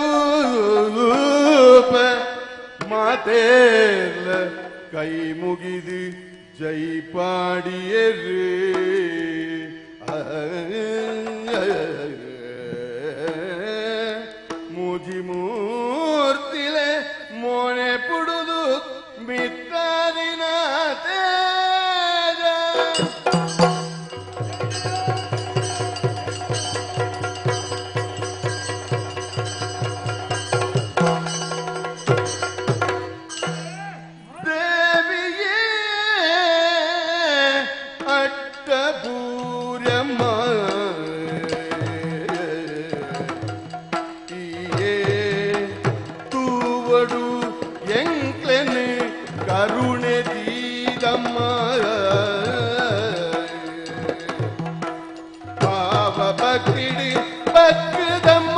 மாதேல கை முகிது ஜெய்பாடியரு மூஜி மூர்த்திலே மோனே புடுது ಮಿತ್ತರಿನ ತೇಜ ದೇವಿಯೇ ಅಟ್ಟಪೂರ್ಯಮ್ಮ ಈಯೇ ತೂವಡು ಎಂಕ್ಲೆನೆ ಕರುಣೆ ದೀದಮ್ಮ ಭಾವ ಭಕ್ತಿಡಿ ಭಕ್ತದಮ್ಮ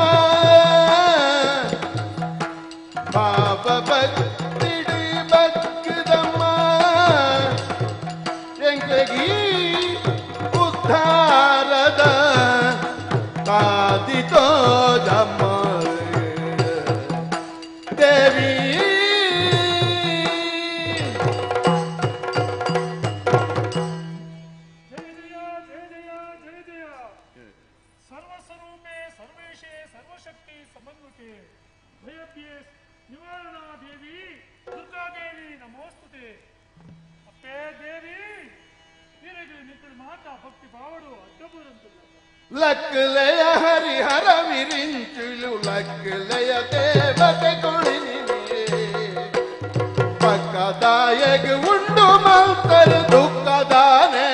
ಭಾವ ಭಕ್ತಿಡಿ ಭಕ್ತದಮ್ಮ ಎಂಕ್ಲೆಗೀ ಉದ್ಧಾರದ ತಾದಿತೋದಮ್ಮ ದೇವಿ ಸರ್ವಸ್ವರೂಪೇ ಸರ್ವೇಶೇ ಸರ್ವಶಕ್ತಿ ಸಮನ್ವಿತೆ ಭಯಭ್ಯೇ ನಿವಾರಣಾ ದೇವಿ ದುರ್ಗಾದೇವಿ ನಮೋಸ್ತುತೆ. ಅಪ್ಪೇ ದೇವಿ ನಿನಗೆ ನಿಕ್ಕಳು ಮಾತಾ ಭಕ್ತಿ ಭಾವಡು ಅಡ್ಡಬೂರಂತಿಲ್ಲ. ಲಕ್ಲೆಯ ಹರಿಹರ ವಿರಿಂಚುಲು ಲಕ್ಲೆಯ ದೇವತೆ ಕೊಳಿನಿ ಪಕ್ಕದಾಯಗ ಉಂಡು ಮಲ್ತರು ದುಃಖದಾನೆ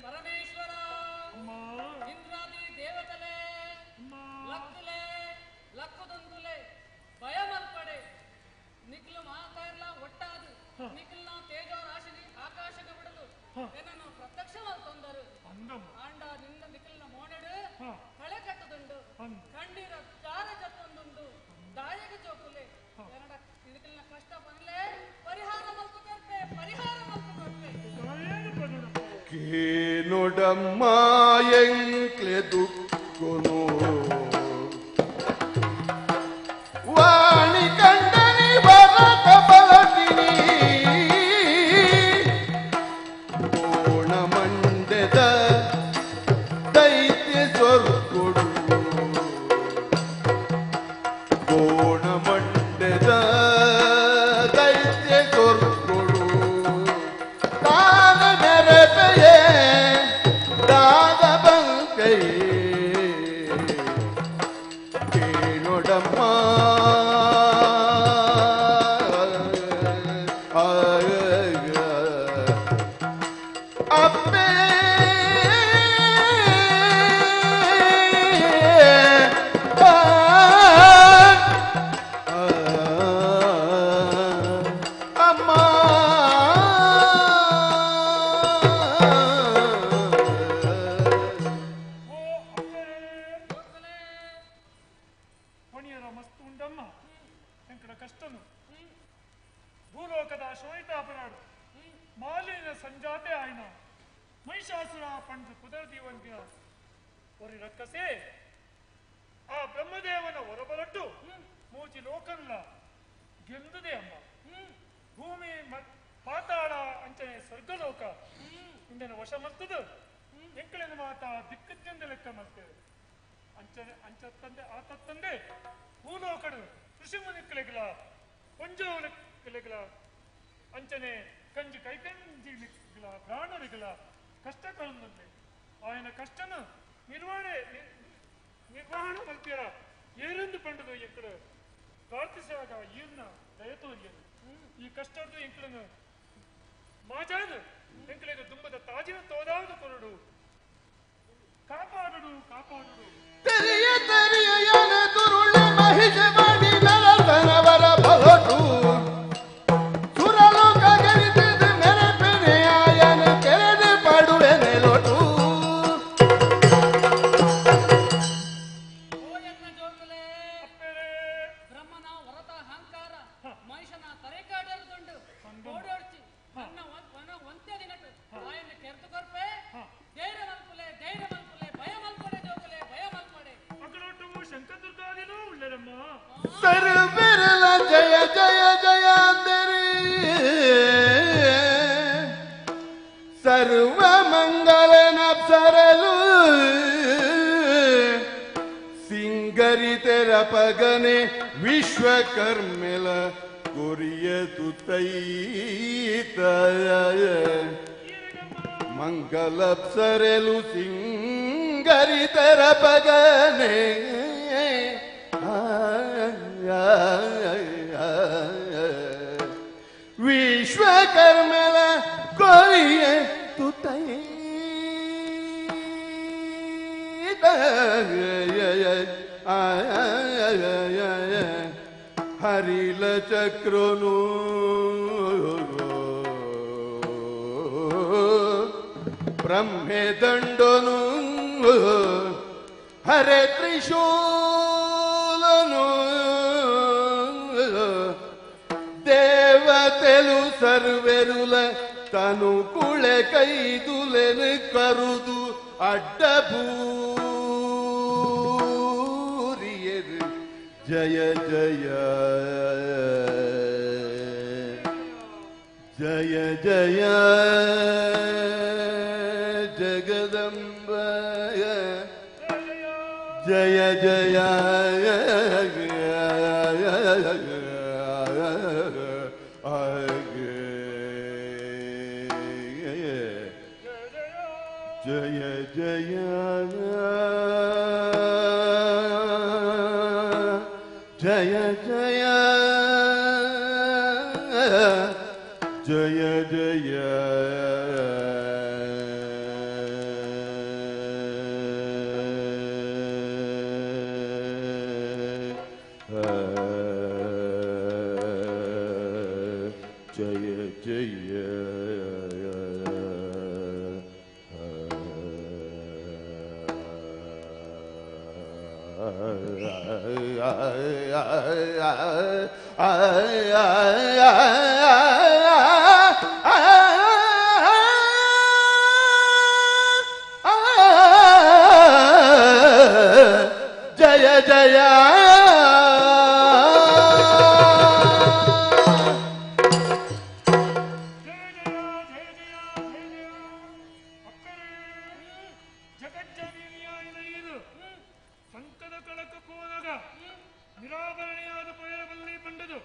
ಪರಮೇಶ್ವರ ಇಂದ್ರಾದಿ ದೇವತಲೆ ಲಕ್ಕುಲೆ ಲಕ್ಕುದೊಂದುಲೆ ಭಯ ಮಲ್ಪಡೆ ನಿಕ್ಲು ಮಾತಾರ್ಲ ಒಟ್ಟಾದು ನಿಕ್ಲ್ನ ತೇಜೋ ರಾಶಿನಿ ಆಕಾಶಕ್ಕೆ ಬಿಡಲು ಏನನ್ನು ಪ್ರತ್ಯಕ್ಷ ಮಲ್ತೊಂದರು ಆಂಡ ನಿಂದ ನಿಕ್ಲ್ನ ಮೋನೆಡು ಕಳೆ ಕಟ್ಟದುಂಡು ಕಣ್ಣೀರ ಚಾರ ಜತ್ತೊಂದುಂಡು ದಾಯಕ ಜೋಕುಲೆ ಎನ್ನಡ ನಿಕ್ಲ್ನ ಕಷ್ಟ ಪನ್ಲೆ ಪರಿಹಾರ ಮಲ್ತು ಕೊರ್ಪೆ ಪರಿಹಾರ ಮಲ್ತು ಕೊರ್ಪೆ. ಕೇನೊಡಮ್ಮ ಎಂಕ್ಲೆ ದುಃಖನು ವಾಣಿ ಕಂಡನಿ ಭರತ ಬಲತಿನಿ ಕೋಣ ಮಂಡ್ಯದ ದೈತ್ಯ ಸ್ವರ್ಗೊಡು ಕೋಣ ಮಂಡ್ಯದ ದೈತ್ಯ ಸ್ವರ್ಗೊಡು ತಾನ ನೆರಪೆಯೇ ದಾದ ಬಂಕೈಯೇ ಕೇಳೊಡಮ್ಮ ಅಪ್ಪೇ ಅಮ್ಮ ಪಣಿಯರ ಮಸ್ತು ಉಂಡಮ್ಮ ಎಂಕಡ ಕಷ್ಟನು ಭೂಲೋಕದ ಶೋಣಿತಾಪನಾಡು ಮಾಲಿನ್ಯ ಸಂಜಾತೆ ಆಯ್ನ ಮಹಿಷಾಸುರ ಪಂಡ ಕುದರದೀವನ್ಗಿನ ಒರಿ ರಕ್ಕಸೆ ಆ ಬ್ರಹ್ಮದೇವನ ಹೊರಬರಟ್ಟು ಮೂಜಿ ಲೋಕನ್ಲ ಗೆಂದುದೆ ಅಮ್ಮ ಭೂಮಿ ಪಾತಾಳ ಅಂಚನೆ ಸ್ವರ್ಗಲೋಕ ಇಂದನ ವಶ ಮಲ್ತದು ಎಂಕಳಿನ ಮಾತ ದಿಕ್ಕದಿಂದ ಲೆಕ್ಕ ಮಲ್ತೇವೆ ಅಂಚನೆ ಅಂಚತ್ತಂದೆ ಆತತ್ತಂದೆ ಭೂಲೋಕಡು ಋಷಿ ಮುನಿಕ್ಕಳಿಗಳ ಪೊಂಜೋಲಿಗಳ ಅಂಚನೆ ಕಂಜಿ ಕೈಕಂಜಿಗಳ ಬ್ರಾಹ್ಮಣರಿಗಳ ಕಷ್ಟ ಕಳಂದಂತೆ ಆಯನ ಕಷ್ಟನು ನಿರ್ವಹಣೆ ನಿರ್ವಹಣೆ ಮಲ್ತೀರ ಏರೆಂದು ಪಂಡದು ಎಂಕಳು ಪ್ರಾರ್ಥಿಸುವಾಗ ಈರ್ನ ದಯತೋರಿಯರು ಈ ಕಷ್ಟದ್ದು ಎಂಕಳನ್ನು ಮಾಜಾದು ಎಂಕಳಿಗೆ ದುಂಬದ ತಾಜಿನ ತೋದಾವುದು ಕೊರಡು ಕಾಪಾಡುಡು ಕಾಪಾಡುಡು ತೆರೆಯ ತೆರೆಯನ ತುರುಳ ಮಹಿಷ ಮಾಡಿ ನರಸನವರ ಬಲಟು ಸುರಲೋಕ ಗೆರಿತಿದ ಮೆರೆಪೆನೆಯಾಯನ ಕೆರೆದು ಪಡುವೆ ನೆಲೊಟು ಬ್ರಹ್ಮನ ಹೊರತ ಅಹಂಕಾರ ಮಹಿಷನ ತರೆಕಾಡರುದುಂಡು ಓಡೋಡ್ಚಿ ನನ್ನ ಒಂದೇ ದಿನಟು ಆಯನ್ನ ಕೆರೆದು ಕೊರ್ಪೆ ಧೈರ್ಯ ಮಲ್ಪುಲೆ ಧೈರ್ಯ ಮಲ್ಪುಲೆ ಭಯ ಮಲ್ಪಡೆ ಜೋಕುಲೆ ಭಯ ಮಲ್ಪಡೆ ಅಗಳೊಟ್ಟು ಶಂಕರದುರ್ಗಾದಿನೂ ಉಳ್ಳರಮ್ಮ ಸರು ಬೆರಲ ಜಯ ಜಯ ಜಯ ಅಂದರಿ ಸರ್ವ ಮಂಗಲನಪ್ಸರಲು ಸಿಂಗರಿತೆರ ಪಗನೆ ವಿಶ್ವಕರ್ಮೆಲ ಕೊರಿಯದು ತೈತ ಮಂಗಲಪ್ಸರೆಲು ಸಿಂಗರಿತರ ಪಗನೆ ವಿಶ್ವಕರ್ಮಲ ಕೊರಿಯ ಹರಿಲ ಚಕ್ರನು ಬ್ರಹ್ಮೆ ದಂಡನು ಹರೆ ತ್ರಿಶೂಲನು ದೇವತೆಲು ಸರ್ವೆರುಲ ತನು ಕುಳೆ ಕೈದುಲೆನು ಕರುದು ಅಡ್ಡಬೂರಿಯರು ಜಯ ಜಯ ಜಯ ಜಯ ಜಗದಂಬ ಜಯ ಜಯ ಜಯ ಜಯ ಜಯ ಜಯ ಜಯ ಜಯ ಜಯ ಜಯ ಜಯ ಜಯ ಸಂಕದ ಕಳಕ ಪೋನಗ ನಿರಾಭರಣಿಯಾದ ಪಯರಬಲ್ಲಿ ಬಂಡದು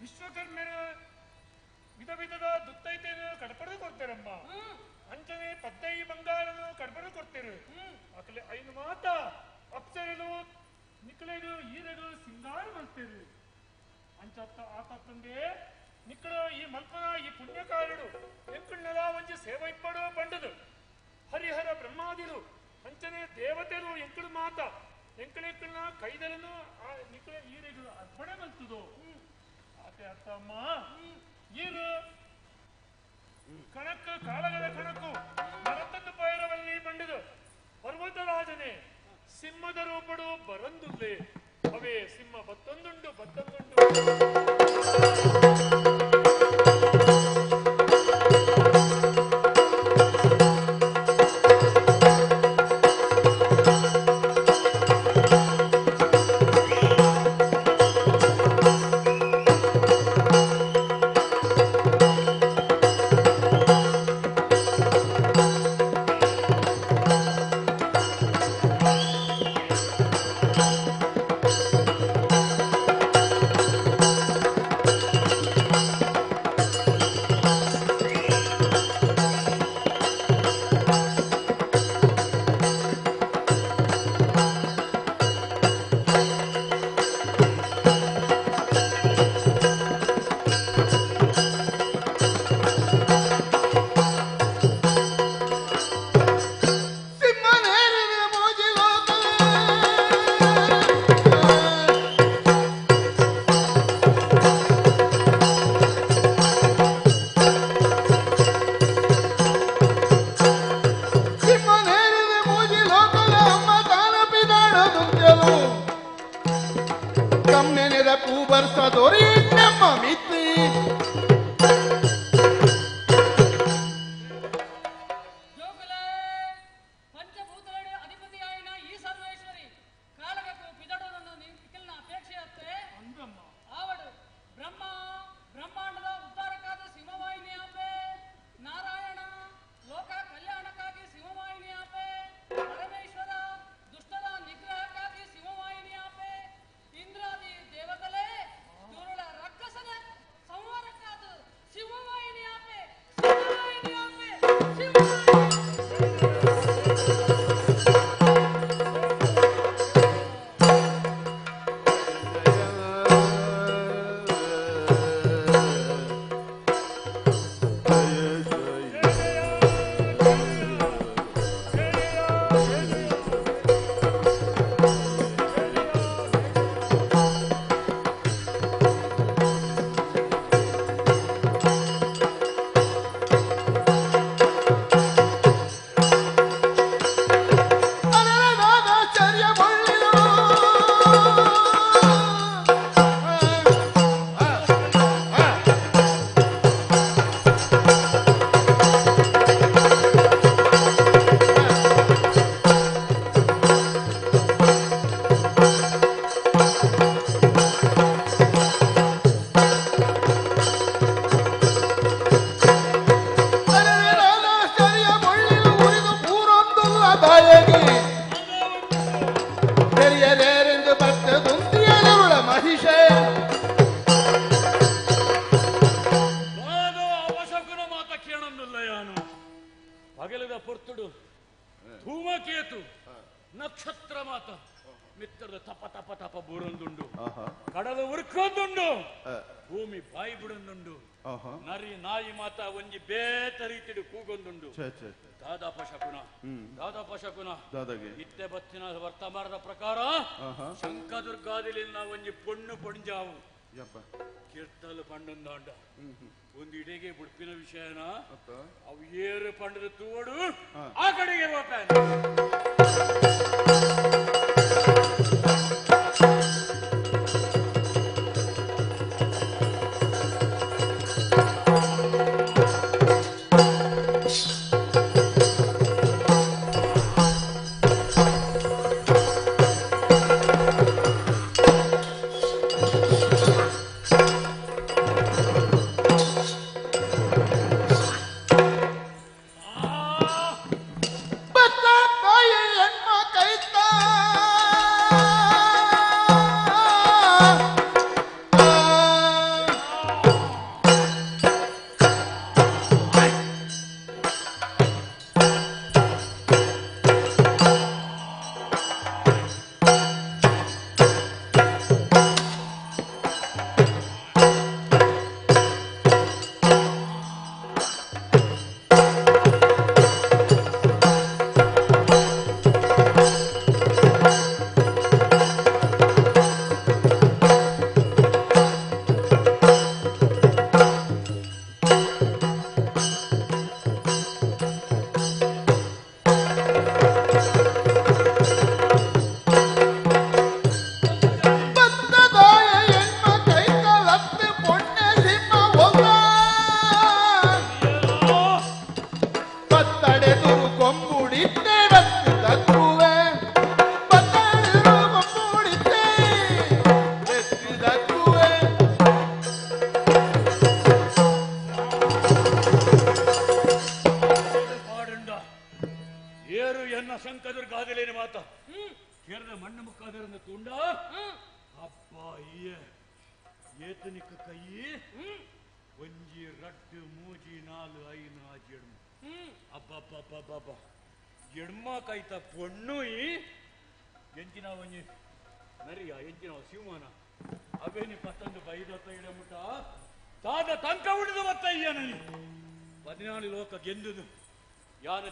ವಿಶ್ವಕರ್ಮರ ವಿಧ ವಿಧದ ದುತ್ತೈತೆಯನ್ನು ಕಡಪಡೆದು ಕೊಡ್ತಾರಮ್ಮ ಅಂಚನೆ ಪದ್ದೈ ಬಂಗಾರನು ಕಡಪಡೆದು ಕೊಡ್ತೀರು ಅಕಲೆ ಐನು ಮಾತ ಅಪ್ಸರಲು ನಿಕ್ಕಳೆಗು ಈರೆಗು ಸಿಂಗಾರ ಮಲ್ತೀರು ಅಂಚತ್ತ ಆತಂದೆ ನಿಕ್ಕಳ ಈ ಮಲ್ಪನ ಈ ಪುಣ್ಯಕಾರಡು ಎಂಕುಳ್ನಲ ಒಂಜಿ ಸೇವೆ ಇಪ್ಪಡು ಬಂಡದು ಹರಿಹರ ಬ್ರಹ್ಮಾದಿರು ಅಂಚನೆ ದೇವತೆರು ಎಂಕಳು ಮಾತ ಎಂಕಳೆಕ್ಕಳನ್ನ ಕೈದಲನು ನಿಕ್ಕಳ ಈರೆಗು ಅರ್ಪಣೆ ಮಲ್ತದು ಆತೆ ಅತ್ತಮ್ಮ ಈರು ಕಣಕ್ಕು ಕಾಳಗದ ಕಣಕ್ಕು ಮರತನ್ನು ಪೈರವಲ್ಲಿ ಬಂಡದು ಪರ್ವತರಾಜನೇ ಸಿಂಹದ ರೂಪಡು ಬರಂದುಲ್ಲೆ ಅವೇ ಸಿಂಹ ಬತ್ತೊಂದುಂಡು ಬತ್ತೊಂದುಂಡು. ಜಯ ಪೊನ್ನೆನೆದ ಪೂಬರ್ಸದೊರಿ ನಮ್ಮ ಮಿತ್ತಿ ಇತ್ತೆ ಬತ್ತಿನ ವರ್ತಮಾನದ ಪ್ರಕಾರ ಶಂಕದುರ್ಗಾದಿಲಿನ ಒಂಜಿ ಪೊಣ್ಣು ಪೊಂಜಾವು ಕೀರ್ತಲು ಪಂಡೊಂದಾಂಡ ಒಂದು ಇಡೆಗೆ ಬುಡ್ಪಿನ ವಿಷಯನ ಅವು ಏರು ಪಂಡದ ತೂವಡು ಆ ಕಡೆಗೆ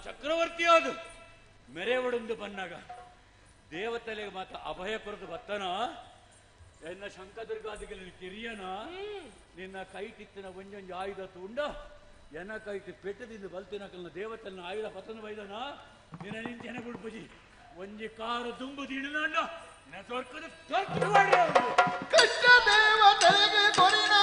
ಚಕ್ರವರ್ತಿಯಾದ ಮೆರೆವಡೊಂದು ಬನ್ನಾಗ ದೇವತೆಲೆಗೆ ಮಾತ ಅಭಯ ಕೊರದು ಬತ್ತನ ಎನ್ನ ಶಂಕದುರ್ಗಾದಿಗಳಲ್ಲಿ ಕಿರಿಯನ ನಿನ್ನ ಕೈ ಕಿತ್ತಿನ ಒಂಜೊಂಜಿ ಆಯುಧ ತುಂಡ ಎನ್ನ ಕೈಟಿ ಪೆಟ್ಟದಿಂದ ಬಲ್ತಿನ ದೇವತೆನ ಆಯುಧ ಪತನ ಬೈದನ ನಿನ್ನ ನಿಂಚೆನ ಗುಡ್ಪುಜಿ ಒಂಜಿ ಕಾರು ದುಂಬು ದಿಣನಾಂಡ ಕೃಷ್ಣ ದೇವತೆಗೆ ಕೊರಿನ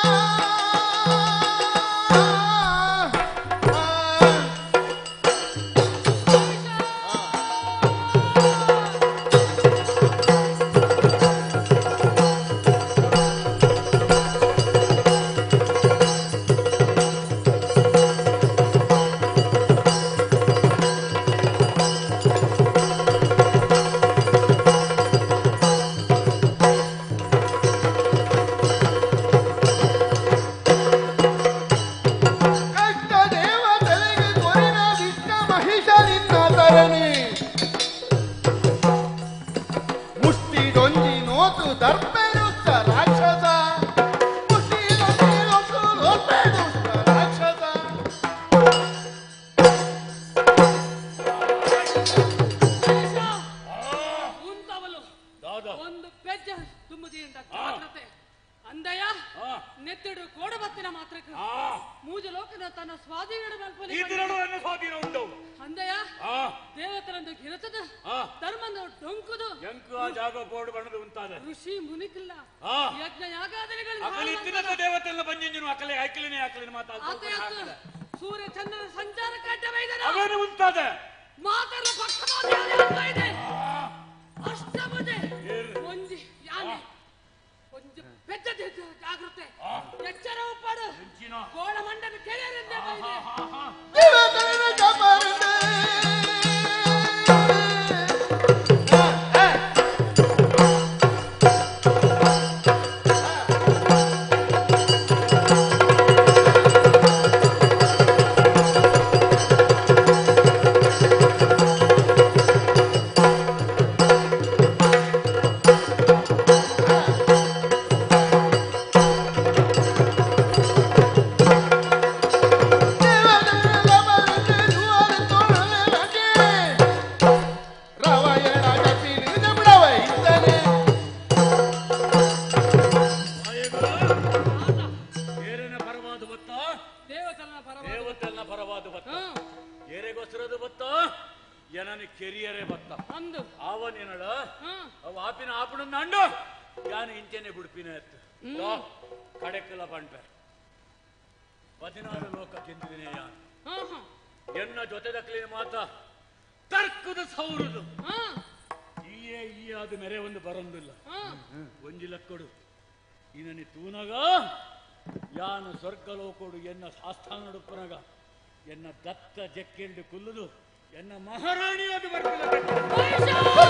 ಎನ್ನ ದತ್ತ ಜಕ್ಕೆಂಡು ಕುಲ್ಲುದು ಎನ್ನ ಮಹಾರಾಣಿ ಅದು ಬರ್ತಿಲ್ಲ.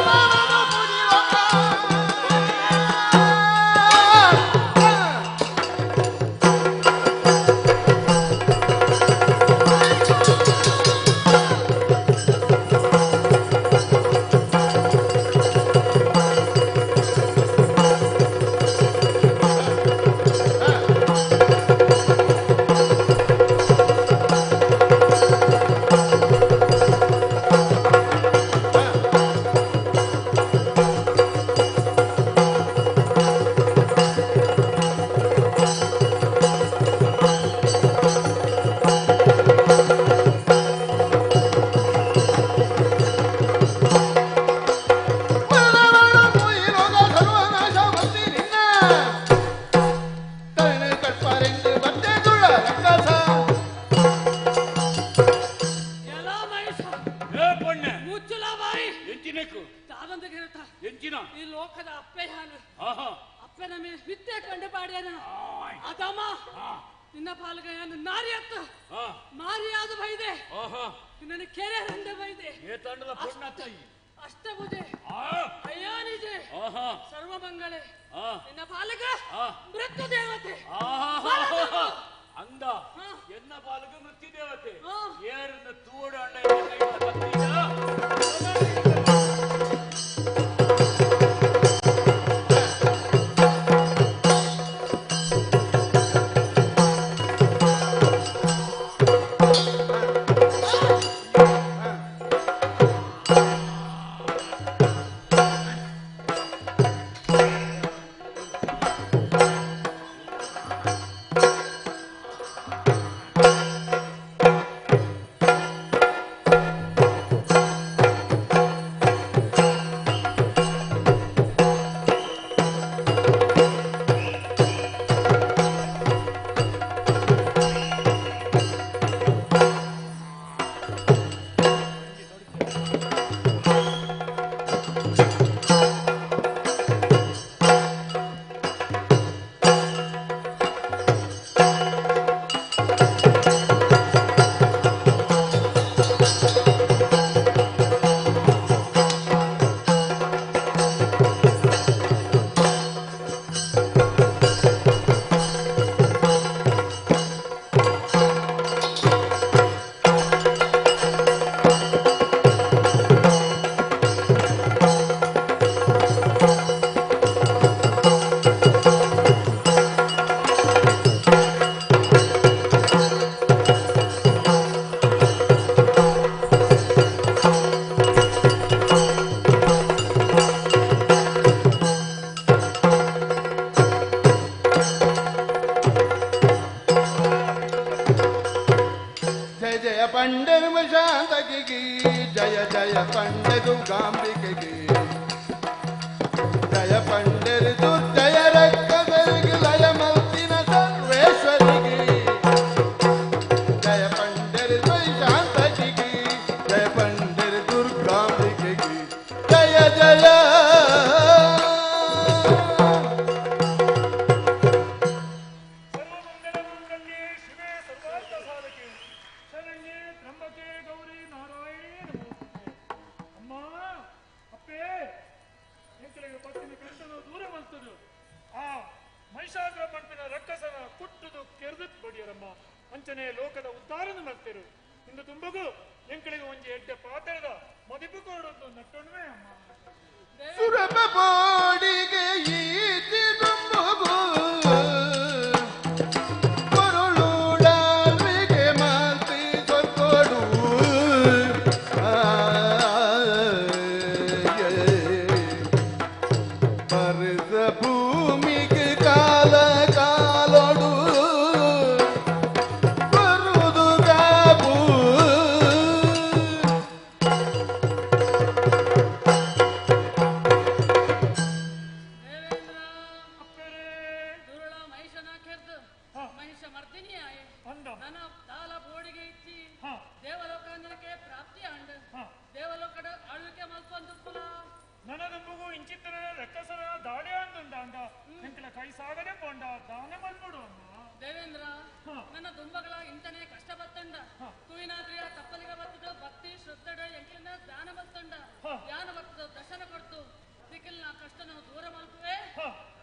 ವೈಶಾಂತಕಿಗೆ ಜಯ ಜಯ ಪಂಡೆ ದುರ್ಗಾಂಬಿಕೆಗೆ ಜಯ ಪಂಡರಿ ದುರ್ಜಯ ರಕ್ಕದರಿಗೆ ಲಯ ಮಲ್ತಿನ ಸರ್ವೇಶ್ವರಿಗೆ ಜಯ ಪಂಡರಿ ವೈಶಾಂತಕಿಗೆ ಜಯ ಪಂಡರಿ ದುರ್ಗಾಂಬಿಕೆಗೆ ಜಯ ಜಯ. ಅಂಚನೆ ಲೋಕದ ಉದ್ಧಾರನ ಮಾಡ್ತಿರು ಇಂದು ತುಂಬಗೂ ಎಂಕಳಿಗೆ ಒಂಜಿ ಎಡ್ಡೆ ಪಾತ್ರದ ಮದಿಪು ಕೊಡೋದು ನಟ್ಟೊಣುವೆ ಅಮ್ಮ. ಸುರಭ ಬೋಡಿಗೆ ಈತಿ ತುಂಬುಗು ಕೊರುಳುಡಾಲ್ವಿಗೆ ಮಾತಿ ಕೊಡು ಬರೆದ ಭೂಮಿಗೆ ಕಾಲ ಕಾಲೊಡು ದೇವೇಂದ್ರ ನನ್ನ ದುಂಬಗಳ ಇಂತನೆ ಕಷ್ಟ ಬತ್ತಂಡ ತುವಿನಾದ್ರಿಯ ತಪ್ಪಲಿಗ ಬತ್ತದ ಭಕ್ತಿ ಶ್ರದ್ಧೆ ಎಂಕಿನ ದಾನ ಬತ್ತಂಡ ಧ್ಯಾನ ಬತ್ತದ ದರ್ಶನ ಕೊಡ್ತು ದಿಕ್ಕಿಲ್ನ ಕಷ್ಟನ ದೂರ ಮಲ್ಪುವೆ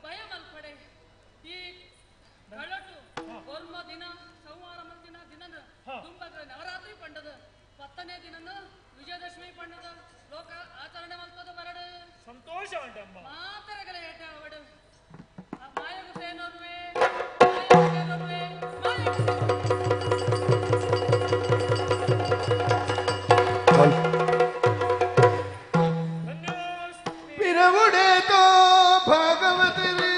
ಭಯ ಮಲ್ಪಡೆ. ಈ ಕಳಟು ಒರ್ಮ ದಿನ ಸಂವಾರ ಮಲ್ತಿನ ದಿನದ ದುಂಬಗಳ ನವರಾತ್ರಿ ಪಂಡದ 10ನೇ ದಿನನ ವಿಜಯದಶಮಿ ಪಂಡದ ಲೋಕ ಆಚರಣೆ ಮಲ್ಪದ ಬರಡು ಸಂತೋಷ ಮಾತರಗಳ ಏಟ ಅವಡು ಮಾಯಗುಸೇನೋರ್ವೆ ಪಿರವುಡೇತೋ ಭಾಗವತರಿ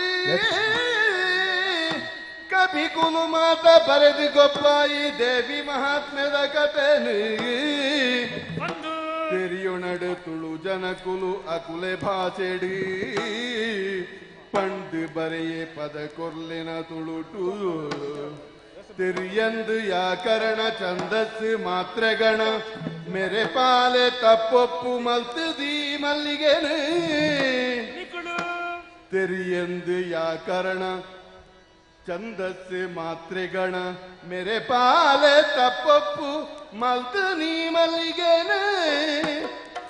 ಕವಿ ಕುಲು ಮಾತ ಬರೆದು ಗೊಪ್ಪಾಯಿ ದೇವಿ ಮಹಾತ್ಮ್ಯದ ಕಥೆನು ತೆರಿಯೊಣಡು ತುಳು ಜನಕುಲು ಅಕುಲೆ ಭಾಷೆಡಿ ಪಂಡು ಬರೆಯೇ ಪದ ಕೊರ್ಲಿನ ತುಳುಟು ತಿರಿಯಂದು ಯಾಕರಣ ಛಂದಸ್ಸು ಮಾತ್ರೆಗಣ ಮೆರೆ ಪಾಲೆ ತಪ್ಪೊಪ್ಪು ಮಲ್ತದಿ ಮಲ್ಲಿಗೆನು ತೆರಿಯಂದು ಯಾಕರಣ ಛಂದಸ್ಸು ಮಾತ್ರೆಗಣ ಮೆರೆ ಪಾಲೆ ತಪ್ಪೊಪ್ಪು ಮಲ್ತು ನೀ ಮಲ್ಲಿಗೆನು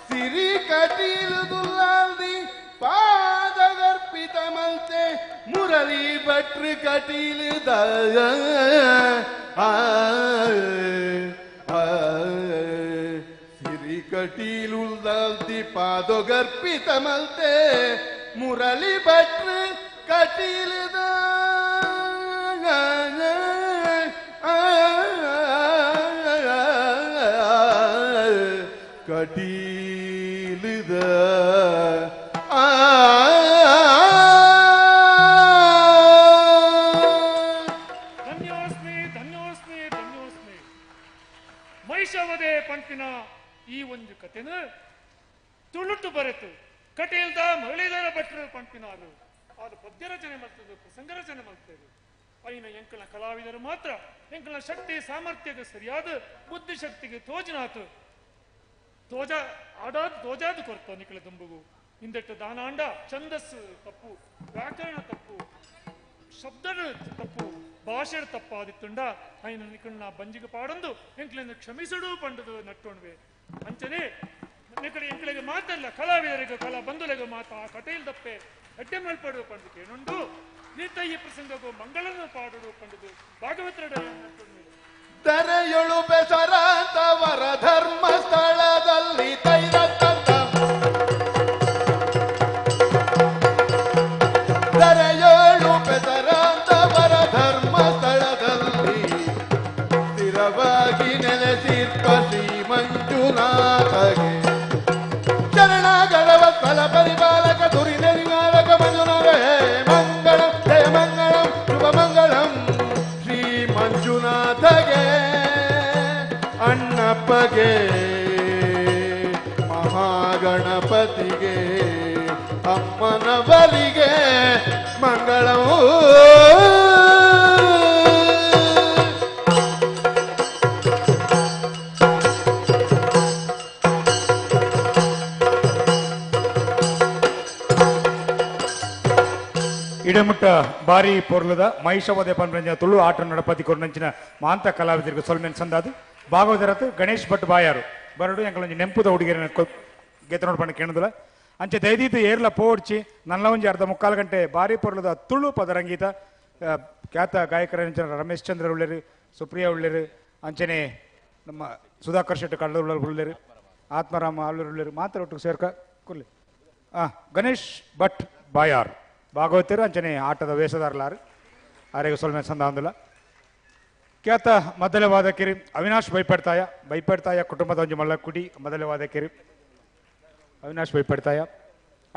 ಸಿರಿ ಕಟೀಲು ದುಲ್ಲಾಲ್ದಿ ಪಾದಗರ್ಪಿತ ಮಲ್ತೆ ಮುರಳಿ ಭಟ್ರು ಕಟೀಲು ಸಿರಿ ಕಟೀಲುಲ್ದಾಲ್ದಿ ಪಾದಗರ್ಪಿತ ಮಲ್ತೆ ಮುರಳಿ ಭಟ್ರು ಕಟೀಲುದ ಕಟೀಲುದ. ಧನ್ಯೋಸ್ಮಿ ಧನ್ಯೋಸ್ಮಿ ಧನ್ಯೋಸ್ಮಿ. ಮಹಿಷವದೆ ಪಂಪಿನ ಈ ಒಂದು ಕಥೆನ ತುಳುಟು ಬರೆತು ಕಟೀಲ್ದ ಮರಳೀಧರ ಭಟ್ರು ಪಂಪಿನಾರು ಅದು ಪದ್ಯ ರಚನೆ ಮಾಡ್ತದೆ, ಪ್ರಸಂಗ ರಚನೆ ಮಾಡ್ತದೆ. ಐನ ಎಂಕಲ ಕಲಾವಿದರು ಮಾತ್ರ ಎಂಕಲ ಶಕ್ತಿ ಸಾಮರ್ಥ್ಯಕ್ಕೆ ಸರಿಯಾದ ಬುದ್ಧಿಶಕ್ತಿಗೆ ತೋಜನಾತು ತೋಜ ಆಡಾದ ತೋಜಾದ ಕೊರ್ತ ನಿಕಲ ದುಂಬುಗು ಹಿಂದೆಟ್ಟು ದಾನಾಂಡ ಛಂದಸ್ಸು ತಪ್ಪು, ವ್ಯಾಕರಣ ತಪ್ಪು, ಶಬ್ದದ ತಪ್ಪು, ಭಾಷೆ ತಪ್ಪಾದಿತ್ತುಂಡ ಐನ ನಿಕಲ್ನ ಬಂಜಿಗೆ ಪಾಡೊಂದು ಎಂಕ್ಲಿಂದ ಕ್ಷಮಿಸುಡು ಪಂಡದು ನಟ್ಟೋಣ್ವೆ. ಅಂಚನೆ ನಿಕಲ ಎಂಕ್ಲಿಗೆ ಮಾತಲ್ಲ ಕಲಾವಿದರಿಗೆ ಕಲಾ ಬಂಧುಲೆಗೆ ಮಾತ ಆ ಕಟೈಲ್ ದಪ್ಪೆ ಅಡ್ಡೆ ಮಲ್ಪಡು ಪಂಡು ಕೇನುಂಡು ನೀತ ಈ ಪ್ರಸಂಗಕ್ಕೂ ಮಂಗಳನ್ನು ಪಾಡುಡು ಪಂಡದು ಭಾಗವತರಡ ನಟ್ಟೋಣ್ವೆ. ತೆರೆಯೊಳು ಬೆಸರಾಂತವರ ಧರ್ಮಸ್ಥಳದಲ್ಲಿ ತೈರತ್ತಂತ ತೆರೆಯೊಳು ಬೆಸರಾಂತವರ ಧರ್ಮಸ್ಥಳದಲ್ಲಿ ಸ್ಥಿರವಾಗಿ ನೆಲೆಸಿರ್ಪ ಶ್ರೀ ಮಂಜುನಾಥಗೆ ಶರಣಗಣವ ಫಲ ಪರಿಪಾಲಕ ದುರಿದ ನಿವಾರಕ ಮಂಜುನಾಥ ಹೇ ಮಂಗಳಂ ಜಯ ಮಂಗಳಂ ಶುಭ ಮಂಗಳಂ ಶ್ರೀ ಮಂಜುನಾಥಗೆ ಅಣ್ಣಪ್ಪಗೆ. ಮನವರಿಗೆ ಮಂಗಳವು. ಇಡಮುಟ್ಟ ಬಾರಿ ಪೊರ್ಲದ ಮಹಿಷವದೆ ಪನ್ಪಂಜ ತುಳು ಆಟ ನಡಪತಿ ಕೊರ್ನಂಚಿನ ಮಾಂತ ಕಲಾವಿದರಿಗೆ ಸೊಲ್ಮೆನ್ ಸಂದಾದು ಭಾಗವತರತ್ ಗಣೇಶ್ ಭಟ್ ಬಾಯಾರು ಬರಡು ಎಂಕಲೊಂಜಿ ನೆಂಪುದ ಹುಡುಗಿಯರನ್ನ ಗೆತ್ತ ನೋಡ್ಪಂಡ ಕೇಣುದಿಲ್ಲ. ಅಂಚೆ ದಯದೀತು ಏರ್ಲ ಪೋಡ್ಚಿ ನನ್ನ ಒಂಜಿ ಅರ್ಧ ಮುಕ್ಕಾಲು ಗಂಟೆ ಬಾರಿ ಪೊರ್ಲದ ತುಳು ಪದರಂಗೀತ ಖ್ಯಾತ ಗಾಯಕರ ರಮೇಶ್ ಚಂದ್ರ ಉಳ್ಳೇರು, ಸುಪ್ರಿಯಾ ಉಳ್ಳೇರು, ಅಂಚನೆ ನಮ್ಮ ಸುಧಾಕರ್ ಶೆಟ್ಟಿ ಕಳ್ಳೂರು ಉಳ್ಳೇರು, ಆತ್ಮರಾಮ ಆಲೂರು ಉಳ್ಳೇರು ಮಾತ್ರ ಒಟ್ಟು ಸೇರ್ಕ ಕುರ್ಲಿ. ಗಣೇಶ್ ಭಟ್ ಬಾಯಾರ್ ಭಾಗವತರು ಅಂಚನೆ ಆಟದ ವೇಷಧಾರಲಾರು ಆರೆಗೆ ಸೊಲ್ಮೆ ಸಂದ ಅಂದಿಲ್ಲ. ಖ್ಯಾತ ಮೊದಲ ವಾದಕಿರಿ ಅವಿನಾಶ್ ಬೈಪಡ್ತಾಯ, ಬೈಪಡ್ತಾಯ ಕುಟುಂಬದ ಒಂಜಿ ಮಲ್ಲಕುಡಿ ಮೊದಲ ವಾದಕಿರಿ ಅವಿನಾಶ್ ಬೈಪಡ್ತಾಯ.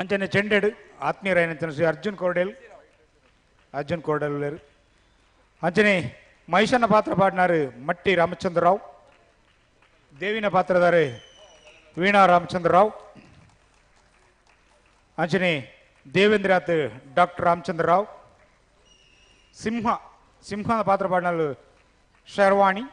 ಅಂಚನೆ ಚೆಂಡೆಡು ಆತ್ಮೀಯರಾಯನಂಚನೆ ಶ್ರೀ ಅರ್ಜುನ್ ಕೋರ್ಡೇಲ್, ಅರ್ಜುನ್ ಕೋರ್ಡೇಲ್ ಉಳ್ಳೇರು. ಅಂಚನೆ ಮಹಿಷನ ಪಾತ್ರ ಪಾಡಿನಾರು ಮಟ್ಟಿ ರಾಮಚಂದ್ರರಾವ್, ದೇವಿನ ಪಾತ್ರಧಾರೆ ವೀಣಾ ರಾಮಚಂದ್ರರಾವ್, ಅಂಚನೆ ದೇವೇಂದ್ರಾತ್ ಡಾಕ್ಟರ್ ರಾಮಚಂದ್ರರಾವ್, ಸಿಂಹ ಸಿಂಹನ ಪಾತ್ರ ಪಾಡಿನಲ್ಲು ಶರ್ವಾಣಿ,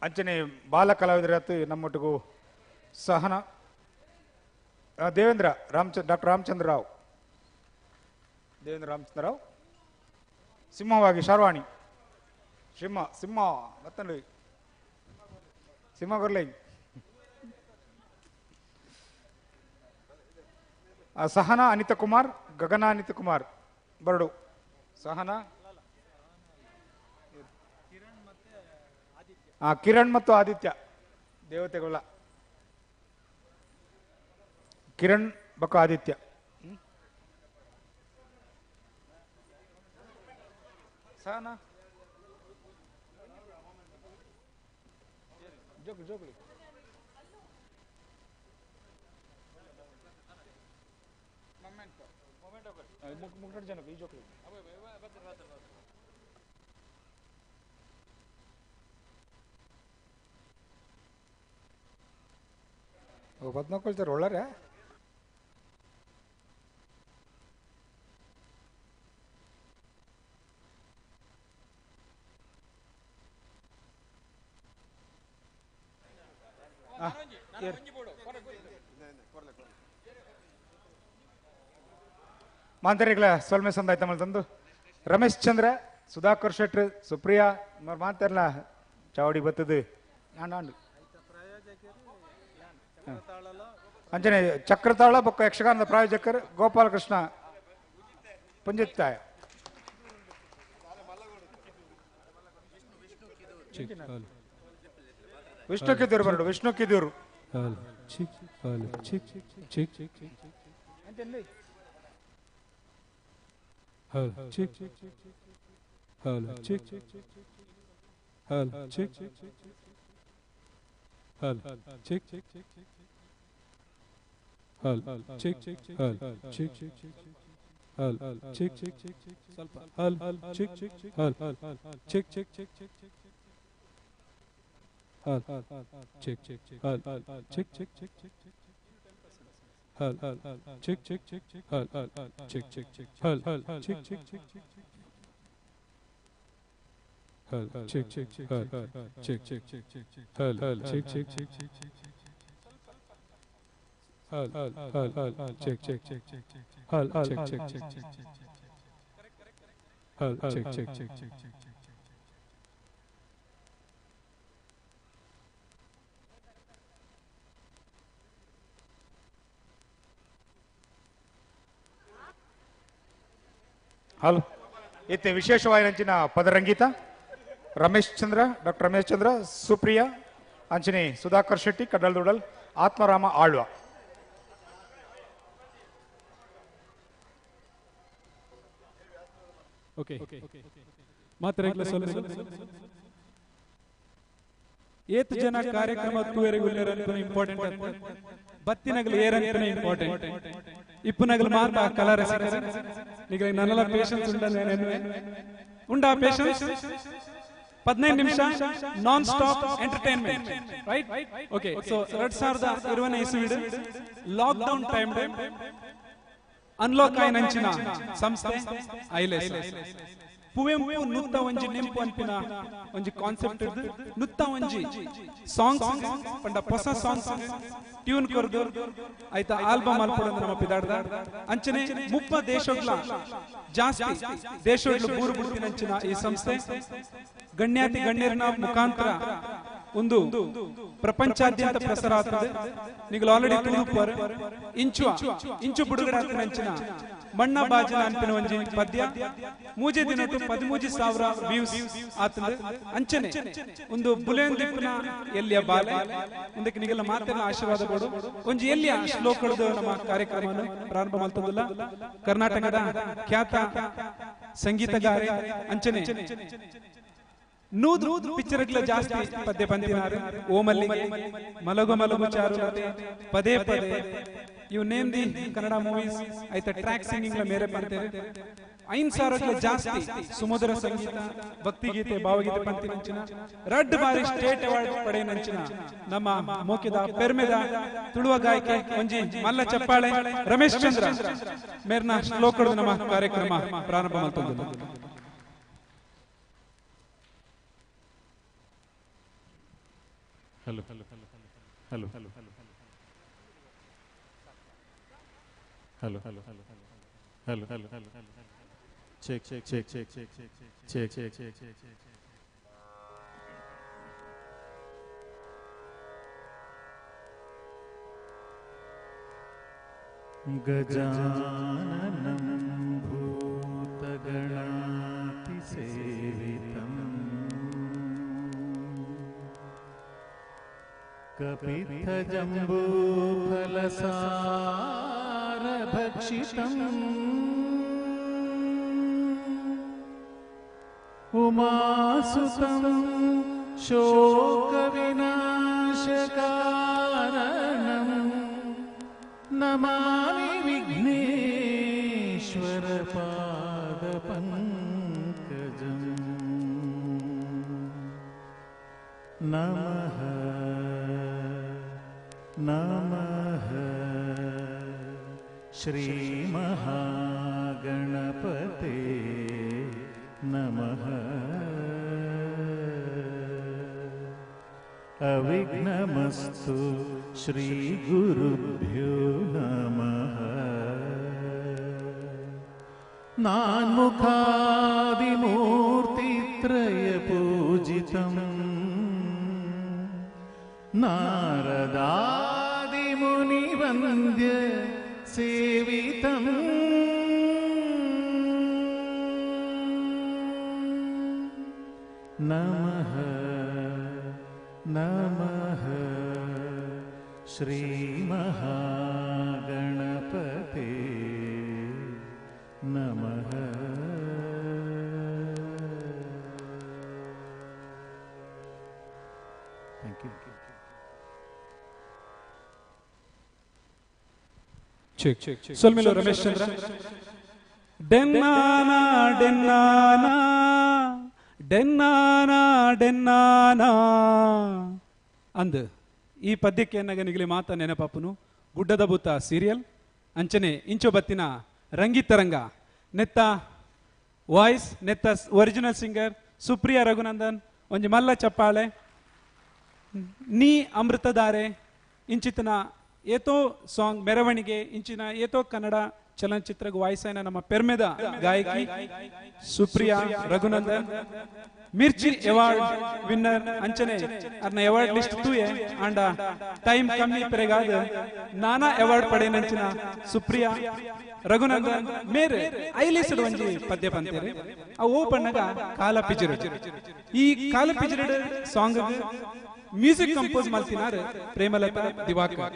ಅಂಚನೆ ಬಾಲ ಕಲಾವಿದರಾತ್ ನಮ್ಮೊಟ್ಟಿಗೂ ಸಹನ ದೇವೇಂದ್ರ ಡಾಕ್ಟರ್ ರಾಮಚಂದ್ರರಾವ್, ದೇವೇಂದ್ರ ರಾಮಚಂದ್ರರಾವ್, ಸಿಂಹವಾಗಿ ಶರ್ವಾಣಿ, ಸಿಂಹ ಸಿಂಹ ಮತ್ತೊಂದು ಸಿಂಹ ಗೊರ್ಲೈ, ಸಹನಾ ಅನಿತಾ ಕುಮಾರ್, ಗಗನ ಅನಿತಾ ಕುಮಾರ್ ಬರಡು, ಸಹನಾ ಕಿರಣ್ ಮತ್ತು ಆದಿತ್ಯ ದೇವತೆಗಳ ಕಿರಣ್ ಬಕ್ಕ ಆದಿತ್ಯ. ಸಹನಾ ಜೋಕ್ ಜೋಕ್ಲಿ ಮುಗ್ಗಟ್ಟು ಜನಕ್ಕೆ ಈ ಜೋಕ್ಲಿ ಪದ್ಮಕೊಳ್ತಾರೆ ಒಳ್ಳಾರೆ. ಮಾಂತರಿಗಳ ಸೊಲ್ಮೆ ಸಂದಾಯ್ತ ತಂದು ರಮೇಶ್ ಚಂದ್ರ, ಸುಧಾಕರ್ ಶೆಟ್ರ್, ಸುಪ್ರಿಯಾ ಮಾತಾಡಲ ಚಾವಡಿ ಬತ್ತದು ಆಂಡ್ ಅಂಚನೆ ಚಕ್ರತಾಳ ಬೊಕ್ಕ ಯಕ್ಷಗಾನದ ಪ್ರಾಯೋಜಕರು ಗೋಪಾಲಕೃಷ್ಣ ಪುಂಜಿತ್ತಾಯ. ವಿಷ್ಣು ಕಿದೂರು ಬರಡು, ವಿಷ್ಣು ಕಿದೂರು. ಹಲೋ ಇತ್ತೆ ವಿಶೇಷವಾಗಿ ಪದರಂಗೀತ ರಮೇಶ್ ಚಂದ್ರ, ಡಾಕ್ಟರ್ ರಮೇಶ್ ಚಂದ್ರ, ಸುಪ್ರಿಯಾ, ಅಂಚನೆ ಸುಧಾಕರ್ ಶೆಟ್ಟಿ, ಕಡಲ್ದುಡಲ್, ಆತ್ಮರಾಮ ಆಳ್ವ. ಓಕೆ ಏತ್ ಜನ ಕಾರ್ಯಕ್ರಮ ಇಂಪಾರ್ಟೆಂಟ್ ಬತ್ತಿನಗಲು ಏರಂತನೆ ಇಂಪಾರ್ಟೆಂಟ್ ಇಪ್ಪುನಗಲು ಮಾತ ಕಲಾ ರಸಿಕರು ನಿಗಲ ನನ್ನಲ ಪೇಷನ್ಸ್ ಉಂಡ ಉಂಡಾ ಪೇಷನ್ಸ್ 15 ನಿಮಿಷ non stop entertainment, right? Okay, so 2020 ಇಸುವಿಡು lock down time unlock ಆಯ್ನಂಚಿನ ಸಂಸ್ಥೆ ಐಲೇಸ್. ಪುವೆಂಪು ನುತ್ತ ಒಂಜಿ ನೆಂಪು ಅನ್ಪಿನ ಒಂಜಿ ಕಾನ್ಸೆಪ್ಟ್ ಇದ್ದು ನುತ್ತ ಒಂಜಿ ಸಾಂಗ್ಸ್ ಪಂಡ ಹೊಸ ಸಾಂಗ್ಸ್ ಟ್ಯೂನ್ ಕೊರ್ದು ಆಯ್ತಾ ಆಲ್ಬಮ್ ಅಲ್ಪೊಡು ನಮ್ಮ ಪಿದಾಡ್ದ. ಅಂಚನೆ 30 ದೇಶಗಳ ಜಾಸ್ತಿ ದೇಶಗಳು ಬೂರು ಬುಡ್ತಿನಂಚಿನ ಈ ಸಂಸ್ಥೆ ಗಣ್ಯಾತಿ ಗಣ್ಯರನ ಮುಖಾಂತರ ಒಂದು ಪ್ರಪಂಚಾದ್ಯಂತ ಪ್ರಸಾರ ಆಗ್ತದೆ. ನೀವು ಆಲ್ರೆಡಿ ತೂದುಪ್ಪರ್ ಇಂಚು ಇಂಚು ಬಿಡುಗಡೆ ಆಗ್ತಿನಂಚಿನ ಮಣ್ಣ ಬಾಜಿನ ಅನ್ಪಿನ ಒಂಜಿ ಪದ್ಯ ಮೂಜೆ ದಿನಟ್ಟು 13,000 ವ್ಯೂಸ್ ಆತದೆ. ಅಂಚನೆ ಒಂದು ಬುಲೆಂದಿಪ್ಪನ ಎಲ್ಲಿಯ ಬಾಲೆ ಒಂದಕ್ಕೆ ನಿಗೆಲ್ಲ ಮಾತಿನ ಆಶೀರ್ವಾದ ಕೊಡು. ಒಂಜಿ ಎಲ್ಲಿಯ ಶ್ಲೋಕದ ನಮ್ಮ ಕಾರ್ಯಕ್ರಮವನ್ನು ಪ್ರಾರಂಭ ಮಾಡ್ತದಲ್ಲ. ಕರ್ನಾಟಕದ ಖ್ಯಾತ ಸಂಗೀತಗಾರ ಅಂಚನೆ 100 ಪಿಕ್ಚರ್ಗಳ ಜಾಸ್ತಿ ಪದ್ಯ ಬಂದಿದ್ದಾರೆ. ಓಮಲ್ಲಿಗೆ, ಮಲಗು ಮಲಗು ಚಾರುಲತೆ, ಪದೇ ಪದೇ ಇವು ನೇಮ್ the Kannada movies ಆಯ್ತಾ ಟ್ರ್ಯಾಕ್ ಸಿಂಗಿಂಗ್ ಮೇರೆ ಬಂತೇವೆ. 5,000 ಜಾಸ್ತಿ ಸುಮಧುರ ಸಂಗೀತ, ಭಕ್ತಿಗೀತೆ, ಭಾವಗೀತೆ ಪಂತಿನಂಚಿನ 2 ಬಾರಿ ಸ್ಟೇಟ್ ಅವಾರ್ಡ್ ಪಡೆಯನಂಚಿನ ನಮ್ಮ ಮೋಕಿದ ಪೆರ್ಮೆದ ತುಳುವ ಗಾಯಕಿ ಒಂಜಿ ಮಲ್ಲ ಚಪ್ಪಾಳೆ ರಮೇಶ್ ಚಂದ್ರ ಮೇರ್ನ ಶ್ಲೋಕದ ನಮ್ಮ ಕಾರ್ಯಕ್ರಮ ಪ್ರಾರಂಭ ಮಾಡ್ತದೆ. Hello hello hello hello hello hello hello hello hello check check check check check check check check check check. गजाननं भूतगणातिसेवितं कपित्थजम्बूफलसारभक्षितम् उमासुतं शोकविनाशकारणं Namami विघ्नेश्वरपादपङ्कजम्. नमः नमः श्रीमहागणपते नमः. अविघ्नमस्तु श्रीगुरुभ्यो नमः. नान्मुखादिमूर्तित्रयपूजितम् नारदादिमुनिवन्द्य सेवितम् नमः नमः श्रीमहागणपते नमः. Thank you. Check check ಸೊಲ್ಮಿಲು Ramesh ಚಂದ್ರ. ಡೆನ್ನಾನಾ ಡೆನ್ನಾನಾ ಡೆನ್ನಾನಾ ಡೆನ್ನಾನಾ ಅಂದ್ ಈ ಪದ್ಯಕ್ಕೆ ನಗನಿಗಲಿ ಮಾತ ನೆನಪಾಪುನು ಗುಡ್ಡದ ಭೂತ ಸೀರಿಯಲ್ ಅಂಚನೆ ಇಂಚೋ ಬತ್ತಿನ ರಂಗಿತರಂಗ ನೆತ್ತ ವಾಯ್ಸ್ ನೆತ್ತ ಒರಿಜಿನಲ್ ಸಿಂಗರ್ ಸುಪ್ರಿಯಾ ರಘುನಂದನ್ ಒಂಜಿ ಮಲ್ಲ ಚಪ್ಪಾಳೆ. ನೀ ಅಮೃತಧಾರೆ ಇಂಚಿತನ ಏತೋ ಸಾಂಗ್ ಮೆರವಣಿಗೆ ಇಂಚಿನ ಏತೋ ಕನ್ನಡ ಚಲನಚಿತ್ರಗ್ ವಾಯ್ಸ್ ಆಯ್ನ ನಮ್ಮ ಪೆರ್ಮೆದ ಗಾಯಕಿ ಸುಪ್ರಿಯಾ ರಘುನಂದನ್ ಮಿರ್ಚಿ ಅವಾರ್ಡ್ ವಿನ್ನರ್ ಅಂಚನೆ ಅರ್ನ ಅವಾರ್ಡ್ ಲಿಸ್ಟ್ ತೂಯೆ ಆಂಡ ಟೈಮ್ ಕಮ್ಮಿ ಪೆರೆಗಾದ ನಾನಾ ಅವಾರ್ಡ್ ಪಡೆಯನಂಚಿನ ಸುಪ್ರಿಯಾ ರಘುನಂದನ್ ಮೇರೆ ಐಲಿಸಡ್ ಒಂಜಿ ಪದ್ಯ ಪಂತೇರೆ. ಆ ಓ ಪಣ್ಣಗ ಕಾಲ ಪಿಜಿರು ಈ ಕಾಲ ಪಿಜಿರಡ್ ಸಾಂಗ್ ಮ್ಯೂಸಿಕ್ ಕಂಪೋಸ್ ಮಲ್ತಿನಾರ್ ಪ್ರೇಮಲತಾ ದಿವಾಕರ್.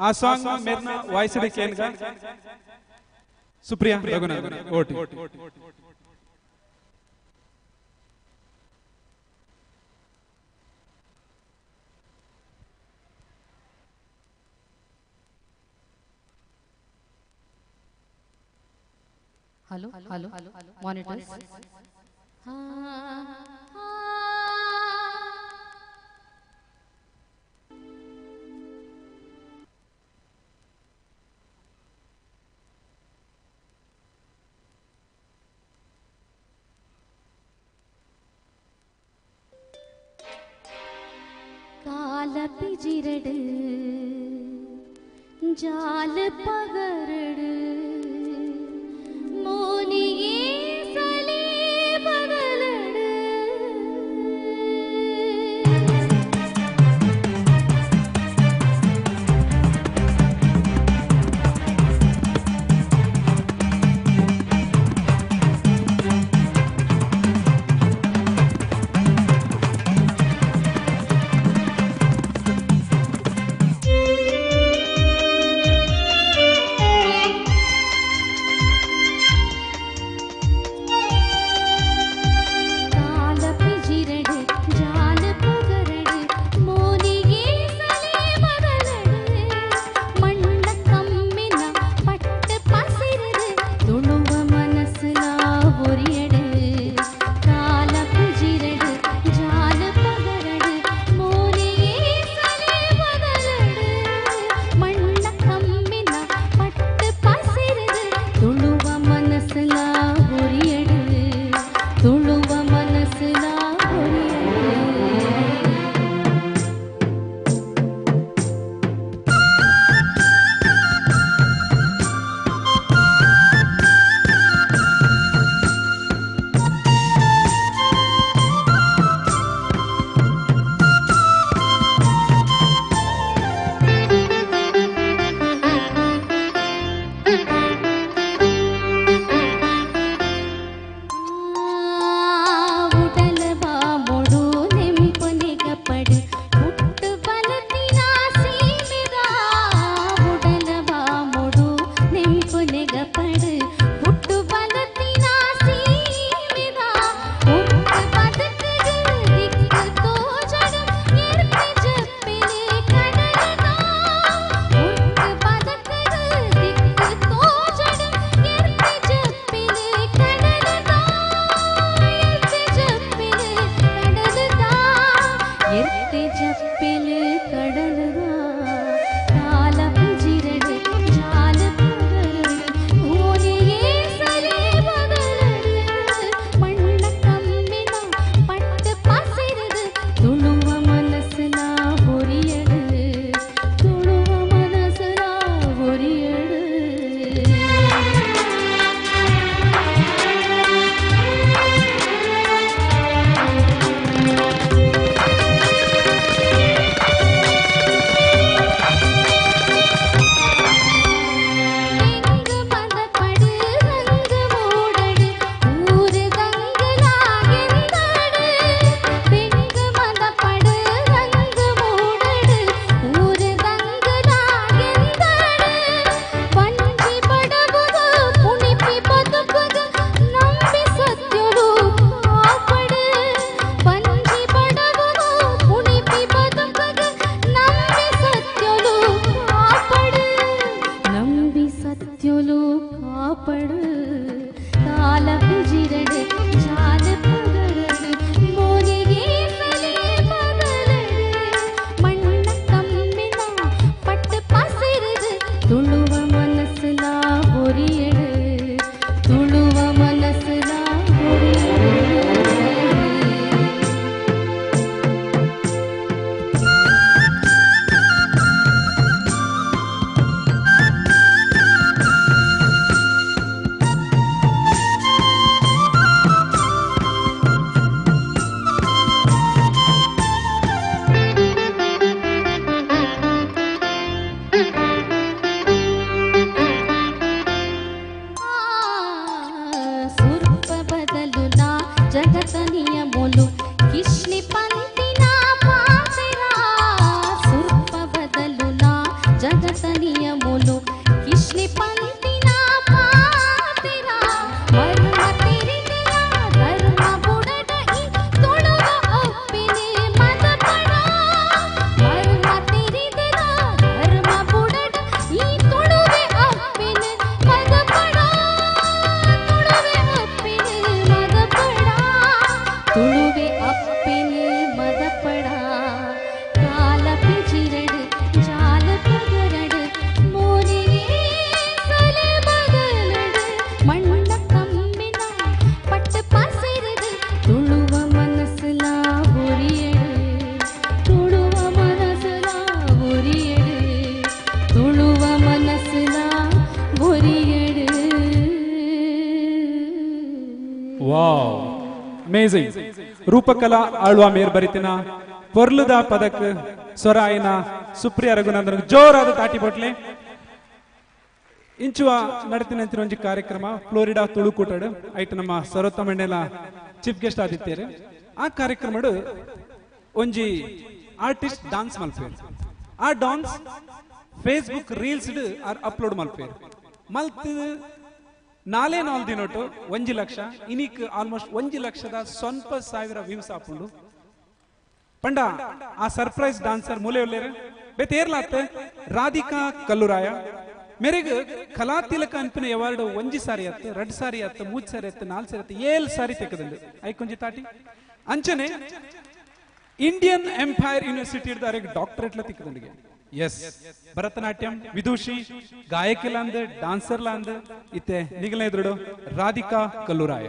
ಆ ಸಾಂಗ್ ಮೇರ್ನ ವಾಯ್ಸ್ ಕೇನ್ಗ ಸುಪ್ರಿಯಾ ರಘುನಂದನ್ ಓಟಿ. Hello hello monitors. ಪಜಿರಡು ಜಾಲ ಪಗರಡು ಮೋನಿಯೇ ಸಲಿ ಬಗಲಡು. Wow, amazing. ರೂಪಕಲಾ ಆಳ್ವ ಮೇರ್ ಬರಿತಿನ ಪೊರ್ಲುದ ಪದಕ್ ಸ್ವರಾಯನ ಸುಪ್ರಿಯ ರಘುನಂದನ್ ಜೋರಾದ ತಾಟಿ ಬೊಟ್ಲೆ. ಇಂಚುವ ನಡತಿನ ಒಂಜಿ ಕಾರ್ಯಕ್ರಮ ಫ್ಲೋರಿಡಾ ತುಳುಕೂಟಡ್ ಐಟ್ ನಮ್ಮ ಸರೋತ್ತ ಮಂಡೇಲ ಚೀಫ್ ಗೆಸ್ಟ್ ಆದಿತ್ತಾರೆ. ಆ ಕಾರ್ಯಕ್ರಮಡು ಒಂಜಿ ಆರ್ಟಿಸ್ಟ್ ಡಾನ್ಸ್ ಮಲ್ಪೇರ್. ಆ dance Facebook reels R upload ಮಲ್ಪೇರ್. ಮಲ್ತ್ ನಾಲೇ ನಾಲ್ ದಿನೋಟು 1 ಲಕ್ಷ ಇನಿಕ್ ಆಲ್ಮೋಸ್ಟ್ 1,05,000 ವ್ಯೂಸ್ ಆಪುಂಡು. ಪಂಡ ಆ ಸರ್ಪ್ರೈಸ್ ಡಾನ್ಸರ್ ಮೂಲೆ ಉಲ್ಲೇರು ಬೇತೇರ್ಲಾತ್ ರಾಧಿಕಾ ಕಲ್ಲುರಾಯ ಮೇರೆಗ್ ಕಲಾ ತಿಲಕ ಅನ್ಪಿನ ಅವಾರ್ಡ್ 1 ಸಾರಿ ಆತ್, 2 ಸಾರಿ ಆತ್, 3 ಸಾರಿ ಆತ್, 4 ಸಾರಿ ಆತ್, 7 ಸಾರಿ ತೆಕ್ಕದಂಡು ಐಕೊಂಜಿ ತಾಟಿ. ಅಂಚನೆ ಇಂಡಿಯನ್ ಎಂಪೈರ್ ಯೂನಿವರ್ಸಿಟಿ ಅರೆಗ್ ಡಾಕ್ಟರೇಟ್ ಲ ತಿಕ್ಕದಂಡಿಗೆ. ಎಸ್, ಭರತನಾಟ್ಯಂ ವಿದೂಷಿ ಗಾಯಕಿಲಾಂದ್ ಡಾನ್ಸರ್ ಲಾಂದ್ ಇತ್ತೆ ನಿಗಲ ಎದುರುಡು Radhika Kalluraya.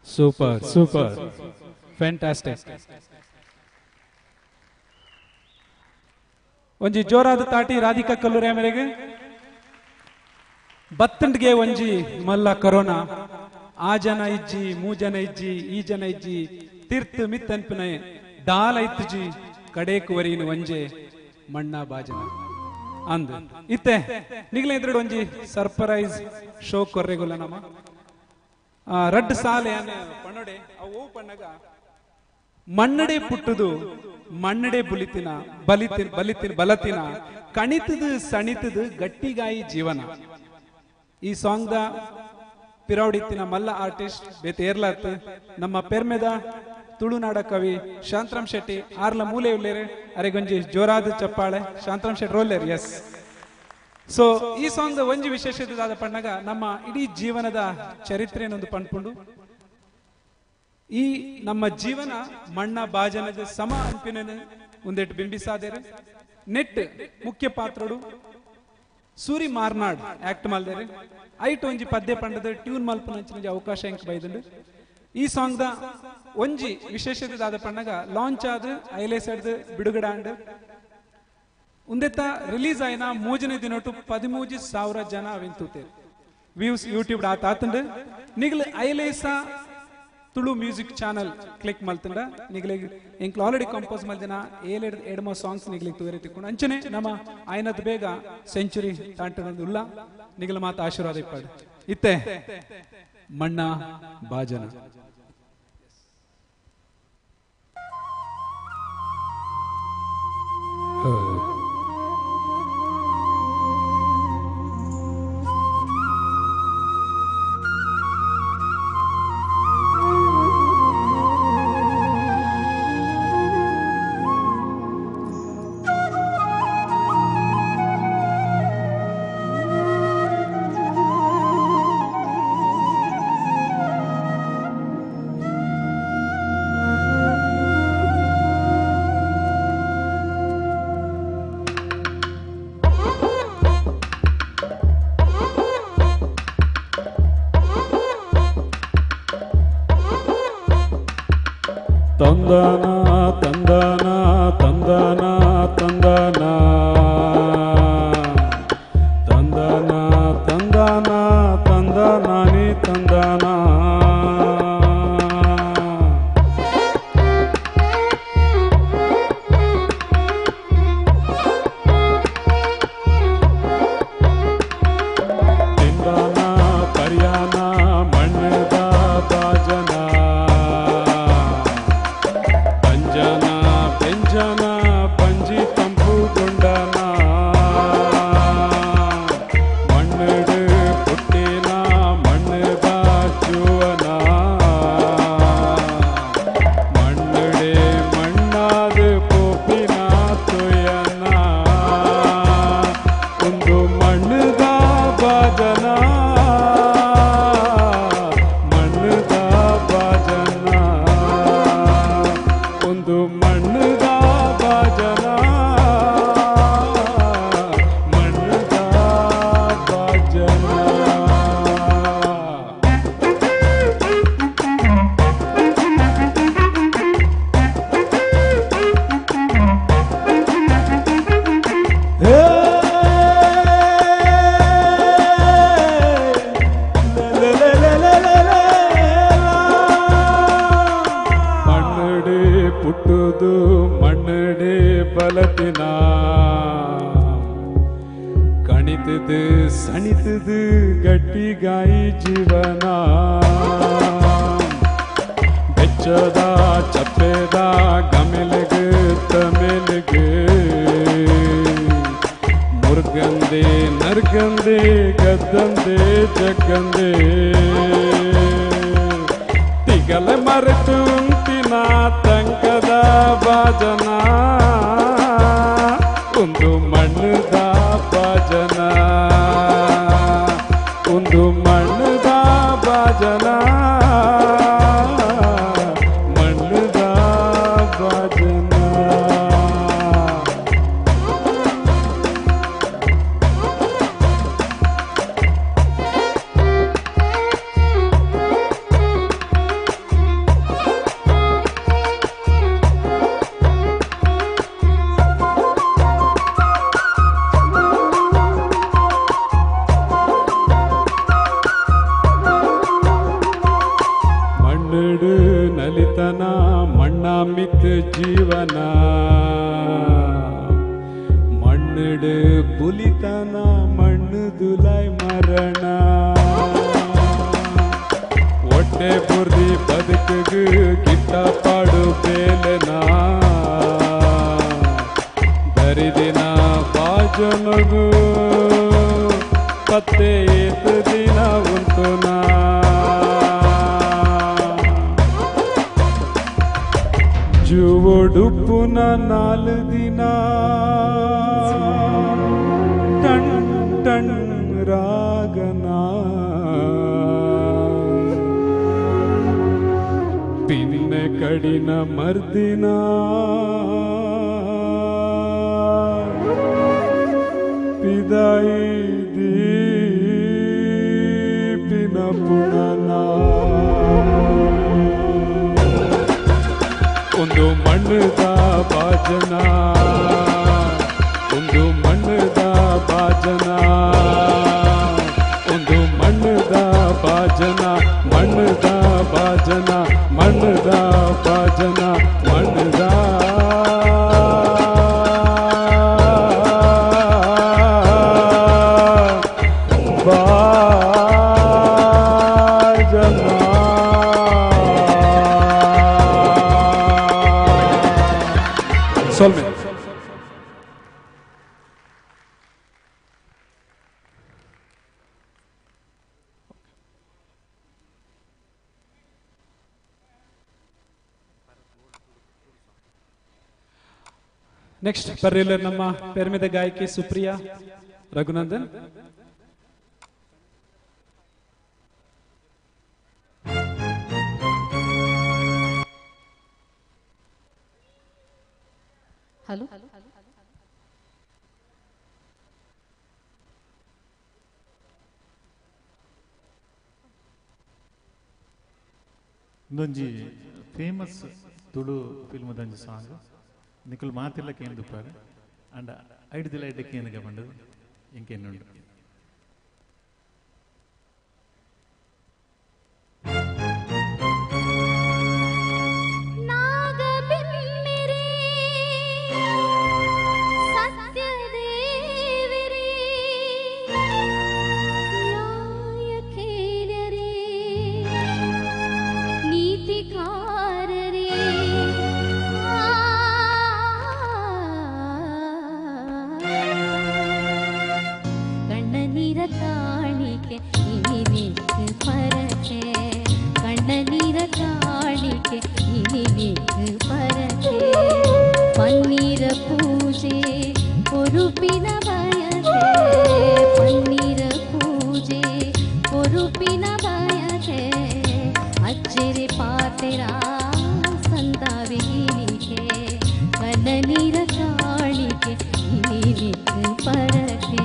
Super, super, fantastic. ಒಂಜಿ ಜೋರಾದ ತಾಟಿ ರಾಧಿಕಾ ಕಲ್ಲೂರಿ ಮೇರೆಗೆ. ಬತ್ತಂಡ್ಗೆ ಒಂಜಿ ಮಲ್ಲ ಕರೋನಾ, ಆ ಜನ ಇಜ್ಜಿ ಮೂ ಜನ ಇಜ್ಜಿ ಈ ಜನ ಇಜ್ಜಿ ತೀರ್ಥ ಮಿತ್ ಅನ್ಪಿನ ದಾಲ ಇತ್ತುಜಿ ಕಡೇಕು ವರೀನು ಒಂಜೆ ಮಣ್ಣ ಬಾಜನ ಅಂದ ಇತ್ತೆ ನಿಗ್ಲ ಇದ್ರಡು ಒಂಜಿ ಸರ್ಪ್ರೈಸ್ ಶೋ ಕೊರ್ರೆಗುಲ್ಲ ನಮ್ಮ ರಡ್ಡ್ ಸಾಲೆ ಪಣ್ಣೊಡೆ ಅವು ಪಣ್ಣಗ ಮಣ್ಣಡೆ ಪುಟ್ಟುದು ಮಣ್ಣಡೆ ಬುಲಿತಿನ ಬಲಿತಿನ ಬಲಿತಿನ ಬಲತಿನ ಕಣಿತದು ಸಣಿತದು ಗಟ್ಟಿಗಾಯಿ ಜೀವನ. ಈ ಸಾಂಗ್ the ಪಿರೌಡಿತ್ತಿನ ಮಲ್ಲ ಆರ್ಟಿಸ್ಟ್ ಬೇತೆ ಏರ್ಲಾತ್ ನಮ್ಮ ಪೆರ್ಮೆದ ತುಳುನಾಡ ಕವಿ ಶಾಂತರಾಮ್ ಶೆಟ್ಟಿ ಆರ್ಲ ಮೂಲೆ ಉಲ್ಲೇರು ಅರೆಗೊಂಜಿ ಜೋರಾದ ಚಪ್ಪಾಳೆ ಶಾಂತರಾಮ್ ಶೆಟ್ಟಿ ರೋಲ್ಲೇರು. ಎಸ್, ಸೊ ಈ ಸಾಂಗ್ ಒಂಜಿ ವಿಶೇಷತೆ ಪಣ್ಣಗ ನಮ್ಮ ಇಡೀ ಜೀವನದ ಚರಿತ್ರೆಯನ್ನೊಂದು ಪಂಡ್ಪುಂಡು. ಈ ನಮ್ಮ ಜೀವನ ಮಣ್ಣ ಬಾಜನದ ಸಮ ಅನ್ಪಿನ ಒಂದೆಟ್ಟು ಬಿಂಬಿಸಾದೇರು. ನೆಟ್ ಮುಖ್ಯ ಪಾತ್ರಡು ಸೂರಿ ಮಾರ್ನಾಡ್ ಆಕ್ಟ್ ಮಲ್ದೇರು. ಐಟ್ ಒಂಜಿ ಪದ್ಯ ಪಂಡದ ಟ್ಯೂನ್ ಮಲ್ಪನ ಅವಕಾಶ ಎಂಕ್ ಬೈದುಂಡು. ಈ ಸಾಂಗ್ the ಒಂಜಿ ವಿಶೇಷತೆ ದಾದ ಪಣ್ಣಗ ಲಾಂಚ್ ಆದ ಐಲೇಸಡ್ದು ಬಿಡುಗಡೆ ಆಂಡ್ ಉಂದೆತ್ತ ರಿಲೀಸ್ ಆಯ್ನ ಮೂಜನೇ ದಿನೊಟ್ಟು 13,000 ಜನ ಅವೆಂತೂತೇರು ವ್ಯೂಸ್ ಯೂಟ್ಯೂಬ್ ಆತ ಆತಂಡು. ನಿಗ್ಲು Ailesa Tulu music channel click ಮಲ್ತಂಡ ನಿಗ್ಲಿಗ್ ಎಂಕ್ಲು ಆಲ್ರೆಡಿ ಕಂಪೋಸ್ ಮಲ್ದಿನ ಏಳೆಡ್ ಎಡ್ಮ ಸಾಂಗ್ಸ್ ನಿಗ್ಲಿಗ್ ತೂವರೆ ತಿಕ್ಕೊಂಡು ಅಂಚನೆ ನಮ್ಮ ಆಯ್ನದ್ ಬೇಗ ಸೆಂಚುರಿ ತಾಂಟನೊಂದು ಉಲ್ಲ ನಿಗ್ಲ ಮಾತ ಆಶೀರ್ವಾದ ಇಪ್ಪಾಡು. ಇತ್ತೆ ಮಣ್ಣ ಬಾಜನ. ತಂದನ ತಂದನ ತಂದನ ತಂದನ ತಂದನ ತಂದನ ತಂದನಾನಿ ತಂದನ ತಿಂದನ ಪರ್ಯಾನ ಮಣ್ಣದ ಬಾಜನ ಪಂಜನ ಪೆಂಜನ ಪಂಜಿ ತಂಪು ಗುಂಡನ ಮಣ್ಣಡು ಪುಟ್ಟಿನ ಮಣ್ಣು ಬಾಚುವನ ಮಣ್ಣಡೆ ಮಣ್ಣಾದ ಪೋಪಿನ ತುಯನ ಒಂದು ಮಣ್ಣದ ಬಾಜನ ಮಣ್ಣದ ಬಾಜನ ಒಂದು ಮಣ್ಣದ ಬಾಜನ ಮಣ್ಣದ ಬಾಜನ. ಮಣ್ಣಡೆ ಪುಟ್ಟುದು ಮಣ್ಣಡೆ ಬಲತಿನ ಕಣಿತದು ಸಣಿತದು ಗಟ್ಟಿಗಾಯಿ ಜೀವನ ಬೆಚ್ಚದ ಚಪ್ಪೆದ ಗಮಿಲಿಗೆ ತಮಿಲಿಗೆ ಮುರ್ಗಂದೆ ನರ್ಗಂದೆ ಗದ್ದಂದೆ ಜಗ್ಗಂದೆ ತಿಗಲ ಮರೆತುಂತಿನ ತಂಕದ ಬಾಜನ ಒಂದು ಮಣ್ಣದ ಬಾಜನ ಒಂದು ಮಣ್ಣದ ಬಾಜನ ಮಣ್ಣದ ಬಾಜನ. ಜೀವನ ಮಣ್ಣುಡು ಬುಲಿತನ ಮಣ್ಣು ದುಲಾಯ್ ಮರಣ ಒಟ್ಟೆ ಬುರ್ದಿ ಬದುಕುಗು ಗಿಟ್ಟ ಪಾಡು ಬೇಲನ ದರಿದಿನ ಬಾಜನಗು ಪತ್ತೆ ಏತು ದಿನ ಉಂಟುನಾ ಜುವೊಡುಪ್ಪುನ ನಾಲು ದಿನ ಟಣ್ ಟಣ್ ರಾಗನ ಪಿನ್ನೆ ಕಡಿನ ಮರ್ದಿನ ಪಿದಾಯಿ ದೀಪಿನ ಪುಣನ ಒಂದು ಮಣ್ಣದ ಬಾಜನ ಒಂದು ಮಣ್ಣದ ಬಾಜನ ಒಂದು ಮಣ್ಣದ ಬಾಜನ ಮಣ್ಣದ ಬಾಜನ ಮಣ್ಣದ ಬಾಜನ ಮಣ್ಣದ ಬಾಜನ ಸೊಲ್ಮೆ. ನೆಕ್ಸ್ಟ್ ಬರ್ರಿಲ್ಲ ನಮ್ಮ ಪೆರ್ಮೆದ ಗಾಯಕಿ ಸುಪ್ರಿಯಾ ರಘುನಂದನ್. ಹಲೋ, ಇಂದೊಂಜಿ ಫೇಮಸ್ ತುಳು ಫಿಲ್ಮ್ದಂಜಿ ಸಾಂಗ್ ನಿಕುಲ್ ಮಾತಿಲ್ಲ ಕೇಂದುಪ್ಪಾರೆ ಅಂಡ ಐಡ್ದಿಲ್ಲ ಐಡ್ಡೆ ಕೇಂದ್ರ ಬಂಡದು ಇಂಕೆನ್ನುಂಡು. ಪರಕೆ.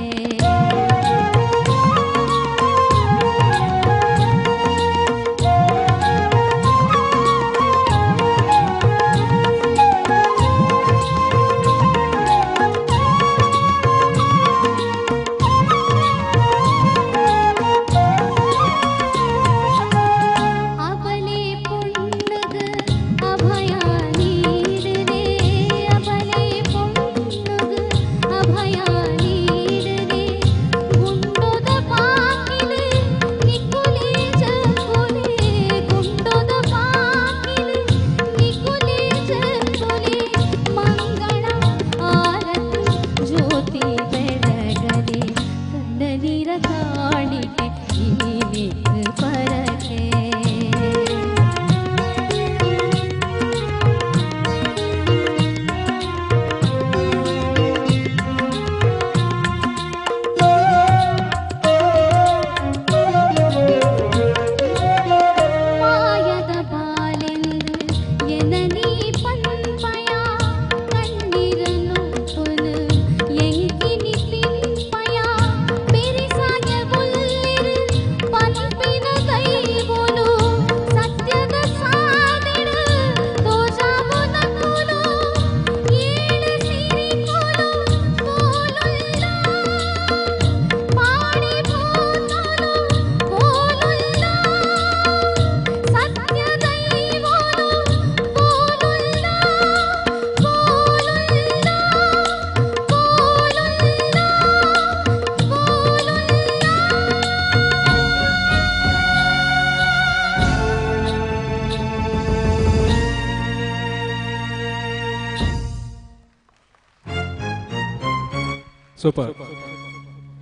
ಸೂಪರ್.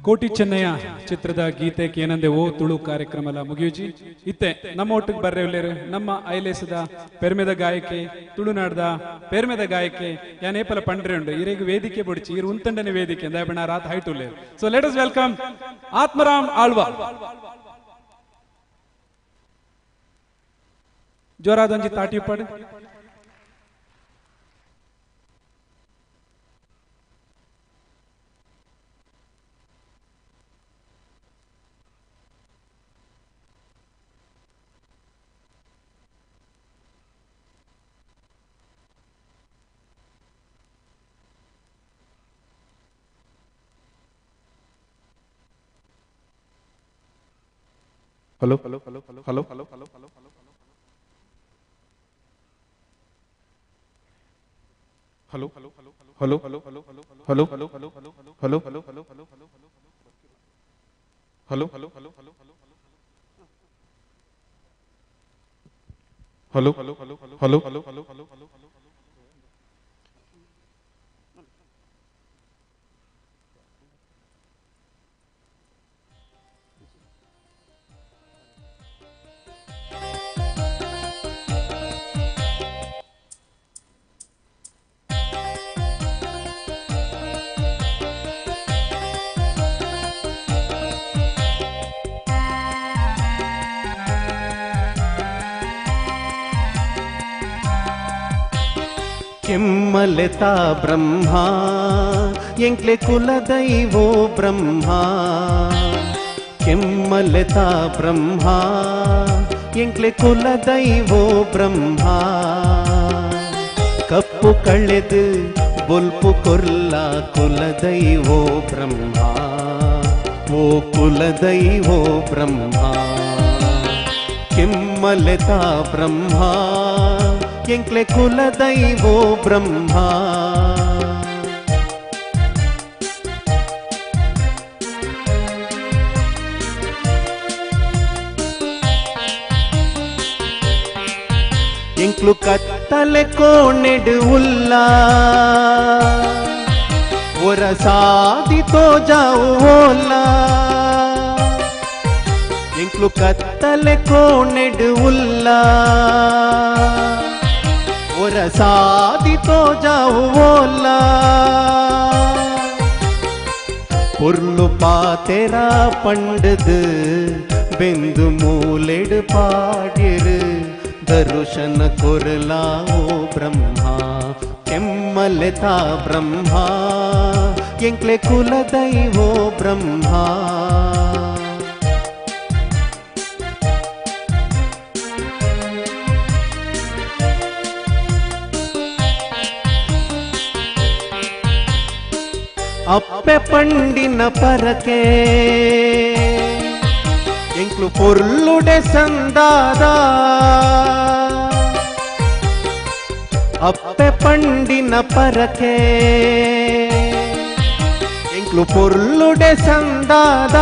ಕೋಟಿ ಚೆನ್ನಯ್ಯ ಚಿತ್ರದ ಗೀತೆ ಕೇನಂದೆ ಓ ತುಳು ಕಾರ್ಯಕ್ರಮಲ ಮುಗಿಯುಜಿ. ಇತ್ತೆ ನಮ್ಮ ಒಟ್ಟಿಗೆ ಬರ್ರೆ ಉಲ್ಲೇರು ನಮ್ಮ ಐಲೇಸದ ಪೆರ್ಮೆದ ಗಾಯಕೆ, ತುಳುನಾಡ್ದ ಪೆರ್ಮೆದ ಗಾಯಕೆ ಯಾನೇಪಲ ಪಂಡ್ರೆ ಉಂಡು. ಇರೆಗ್ ವೇದಿಕೆ ಬುಡಿಚಿ ಇರು ಉಂತಂಡನೆ ವೇದಿಕೆ ದಯಬಣ್ಣ ರಾತ್ ಹೈಟ್ ಉಲ್ಲೇರು. So let us welcome Atmaram Alva. ಜೋರಾದೊಂಜಿ ತಾಟಿ ಉಪ್ಪಾಡು. Hello hello hello hello hello hello hello hello hello hello hello hello hello hello hello hello hello hello hello hello. ಕೆಮ್ಮಲೆತಾ ಬ್ರಹ್ಮ ಎಂಕ್ಲೆ ಕುಲದೈವೋ ಬ್ರಹ್ಮ, ಕೆಮ್ಮಲೆತಾ ಬ್ರಹ್ಮ ಎಂಕ್ಲೆ ಕುಲದೈವೋ ಬ್ರಹ್ಮ. ಕಪ್ಪು ಕಳೆದು ಬೊಲ್ಪು ಕೊರ್ಲ ಕುಲದೈವೋ ಬ್ರಹ್ಮ, ಓ ಕುಲದೈವೋ ಬ್ರಹ್ಮ. ಕೆಮ್ಮಲೆತಾ ಬ್ರಹ್ಮ ಎಂಕ್ಲೆ ಕುಲದೈವೋ ಬ್ರಹ್ಮ. ಎಂಕ್ಲು ಕತ್ತಲೆ ಕೋಣೆಡು ಉಲ್ಲ ಒರ ಸಾದಿ ತೋಜಾವು ಓಲ್ಲ, ಎಂಕ್ಲು ಕತ್ತಲೆ ಕೋಣೆಡು ಉಲ್ಲ ಒರ ಸಾದಿ ತೋಜಾವು ಓಲ್ಲ. ಪೊರ್ಲು ಪಾತೆರ ಪಂಡದು ಬೆಂದು ಮೂಲೆಡು ಪಾಡಿರು ದರುಶನ ಕೊರಲಾವೋ ಬ್ರಹ್ಮ, ಕೆಮ್ಮಲೆತಾ ಬ್ರಹ್ಮ ಎಂಕ್ಲೆ ಕುಲದೈವೋ ಬ್ರಹ್ಮ. ಅಪ್ಪೆ ಪಂಡಿನ ಪರಕೆ ಎಂಕ್ಲು ಪೊರ್ಲುಡೆ ಸಂದಾದ, ಅಪ್ಪೆ ಪಂಡಿನ ಪರಕೆ ಎಂಕ್ಲು ಪೊರ್ಲುಡೆ ಸಂದಾದ.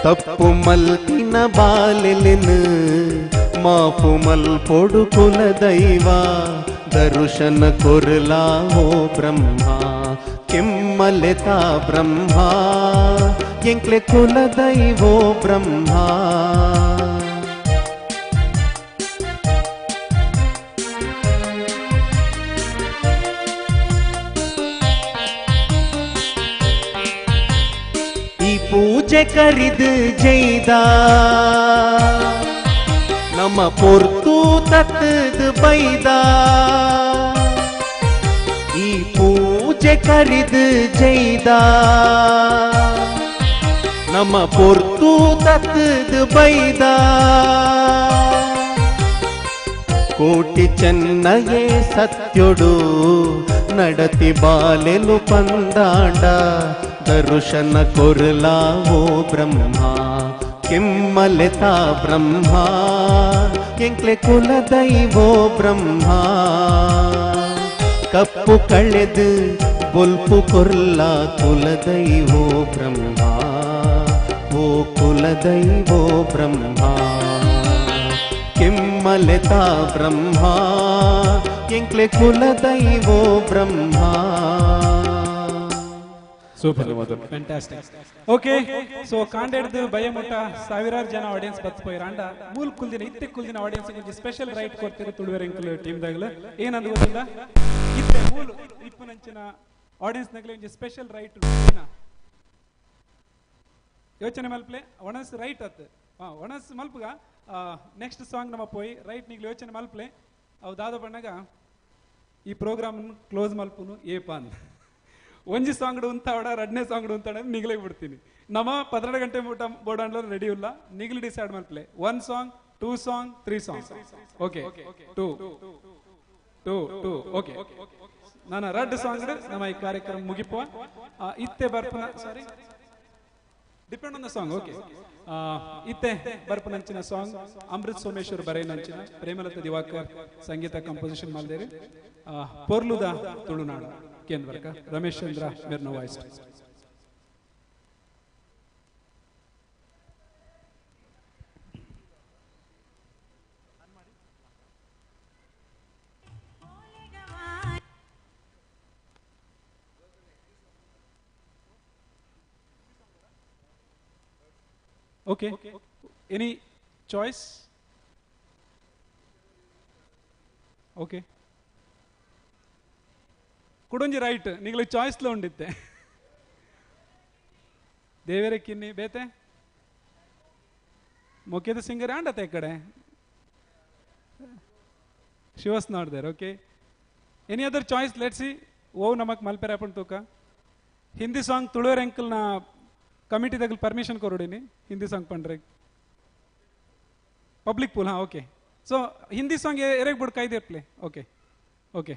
ತಪ್ಪು ಮಲ್ತಿನ ಬಾಲೆಲಿನ ಮಾಪು ಮಲ್ಪೊಡು ಕುಲದೈವ ದರುಶನ ಕೊರಲಾವೋ ಬ್ರಹ್ಮ, ಕೆಮ್ಮಲೆತಾ ಬ್ರಹ್ಮ ಎಂಕ್ಲೆ ಕುಲದೈವೋ ಬ್ರಹ್ಮ. ಈ ಪೂಜೆ ಕರಿದು ಜೈದ ನಮ್ಮ ಪೊರ್ತು ತತ್ತದು ಬೈದ, ಈ ಪೂಜೆ ಕರಿದು ಜೈದ ನಮ್ಮ ಪೊರ್ತು ತತ್ತದು ಬೈದ. ಕೋಟಿ ಚೆನ್ನಯೇ ಸತ್ಯೊಡು ನಡತಿ ಬಾಲೆಲು ಪಂದಾಂಡ ದರುಶನ ಕೊರಲಾವೋ ಬ್ರಹ್ಮ, ಕೆಮ್ಮಲೆತಾ ಬ್ರಹ್ಮ ಎಂಕ್ಲೆ ಕುಲದೈವೋ ಬ್ರಹ್ಮ. ಕಪ್ಪು ಕಳೆದು ಬೊಲ್ಪು ಕೊರ್ಲ ಕುಲದೈವೋ ಬ್ರಹ್ಮ, ಓ ಕುಲದೈವೋ ಬ್ರಹ್ಮ. ಕೆಮ್ಮ ಮಲೆತ ಬ್ರಹ್ಮ ಎಂಕ್ಲೆ ಕುಲ ದೈವೋ Brahma. Super, fantastic. Okay, so ಕಾಂಡೆಡ್ದು ಭಯಮುಟ್ಟ ಸಾವಿರಾರು ಜನ ಆಡಿಯನ್ಸ್ ಬತ್ ಪೋಯಿರಾಂಡ ಮೂಲ್ ಕುಲ್ದಿನ ಇತ್ತೆ ಕುಲ್ದಿನ ಆಡಿಯನ್ಸ್ ಒಂಜಿ ಸ್ಪೆಷಲ್ ರೈಟ್ ಕೊಡ್ತಿರು ತುಳುವೆರೆಂಕುಲು ಟೀಮ್ ದಾಗಲ. ಏನಂದ್ ಗೊತ್ತಿಲ್ಲ, ಇತ್ತೆ ಮೂಲು ಇಪ್ಪುನಂಚಿನ ಆಡಿಯನ್ಸ್ ನಗಲೆ ಒಂಜಿ ಸ್ಪೆಷಲ್ ರೈಟ್ ಏನ ಯೋಚನೆ ಮಲ್ಪ್ಲೆ ಒಣಸ್ ರೈಟ್ ಅತ್ ಒಣಸ್ ಮಲ್ಪುಗ ನೆಕ್ಸ್ಟ್ ಸಾಂಗ್ ನಮ್ಮ ಪೋಯಿ ರೈಟ್ ನಿಗ್ಲು ಯೋಚನೆ ಮಲ್ಪ್ಲೆ ಅವು ದಾದ ಬಣ್ಣಗ ಈ ಪ್ರೋಗ್ರಾಮ್ ಕ್ಲೋಸ್ ಮಲ್ಪುನು ಏಪಾನ್ ಒಂಜಿ ಸಾಂಗ್ ಉಂತಾಡ ರಡ್ನೇ ಸಾಂಗ್ ಉಂತಾಡ ನಿಗಲೇ ಬಿಡ್ತೀನಿ. ನಮ್ಮ 12 ಗಂಟೆ ಮುಟ್ಟ ಬೋರ್ಡ್ ಆಂಡ್ಲ ರೆಡಿ ಇಲ್ಲ, ನಿಗಲಿ decide ಮಲ್ಪ್ಲೆ 1 song 2 song 3 song. Okay 2 2 2 okay ನಾನು ರಡ್ ಸಾಂಗ್ ನಮ್ಮ ಈ ಕಾರ್ಯಕ್ರಮ ಮುಗಿಪುವ. ಇತ್ತೆ ಬರ್ಪುನ sorry depend on the song. Okay ಇತ್ತೆ ಬರ್ಪುನಂಚಿನ ಸಾಂಗ್ ಅಮೃತ್ ಸೋಮೇಶ್ವರ್ ಬರೆಯನಂಚಿನ ಪ್ರೇಮಲತಾ ದಿವಾಕರ್ ಸಂಗೀತ ಕಂಪೋಸಿಷನ್ ಮಲ್ದೇರಿ ಪೊರ್ಲುದ ತುಳುನಾಡು ಕೇಂದ್ರ ರಮೇಶ್ ಚಂದ್ರ ಮೆರ್ನ voice. Okay, any choice? Okay ಕುಡೊಂಜಿ right ನಿಗಲ ಚಾಯ್ಸ್ಲ ಉಂಡಿತ್ತೆ ದೇವರ ಕಿನ್ನಿ ಬೇತೆ ಮೊಕ್ಕೆದ ಸಿಂಗರ್ ಆಂಡತೆ ಕಡೆ ಶಿವಸ್ not there. Okay any other choice? Let's see. ಓ ನಮಕ್ ಮಲ್ಪೆರೆ ಆಪುಂಡು ತೂಕ. ಹಿಂದಿ ಸಾಂಗ್ ತುಳುವೆರ್ ಅಂಕಲ್ನ ಕಮಿಟಿ ದಗಲ್ ಪರ್ಮಿಷನ್ ಕೊರೊಡಿನಿ ಹಿಂದಿ ಸಾಂಗ್ ಪಂಡ್ರೆ ಪಬ್ಲಿಕ್ ಪೂಲ್. ಹಾಂ ಓಕೆ, ಸೊ ಹಿಂದಿ ಸಾಂಗ್ ಎರೆಗ್ ಬುಡ್ ಕೈದಿರ್ಪ್ಲೆ. ಓಕೆ ಓಕೆ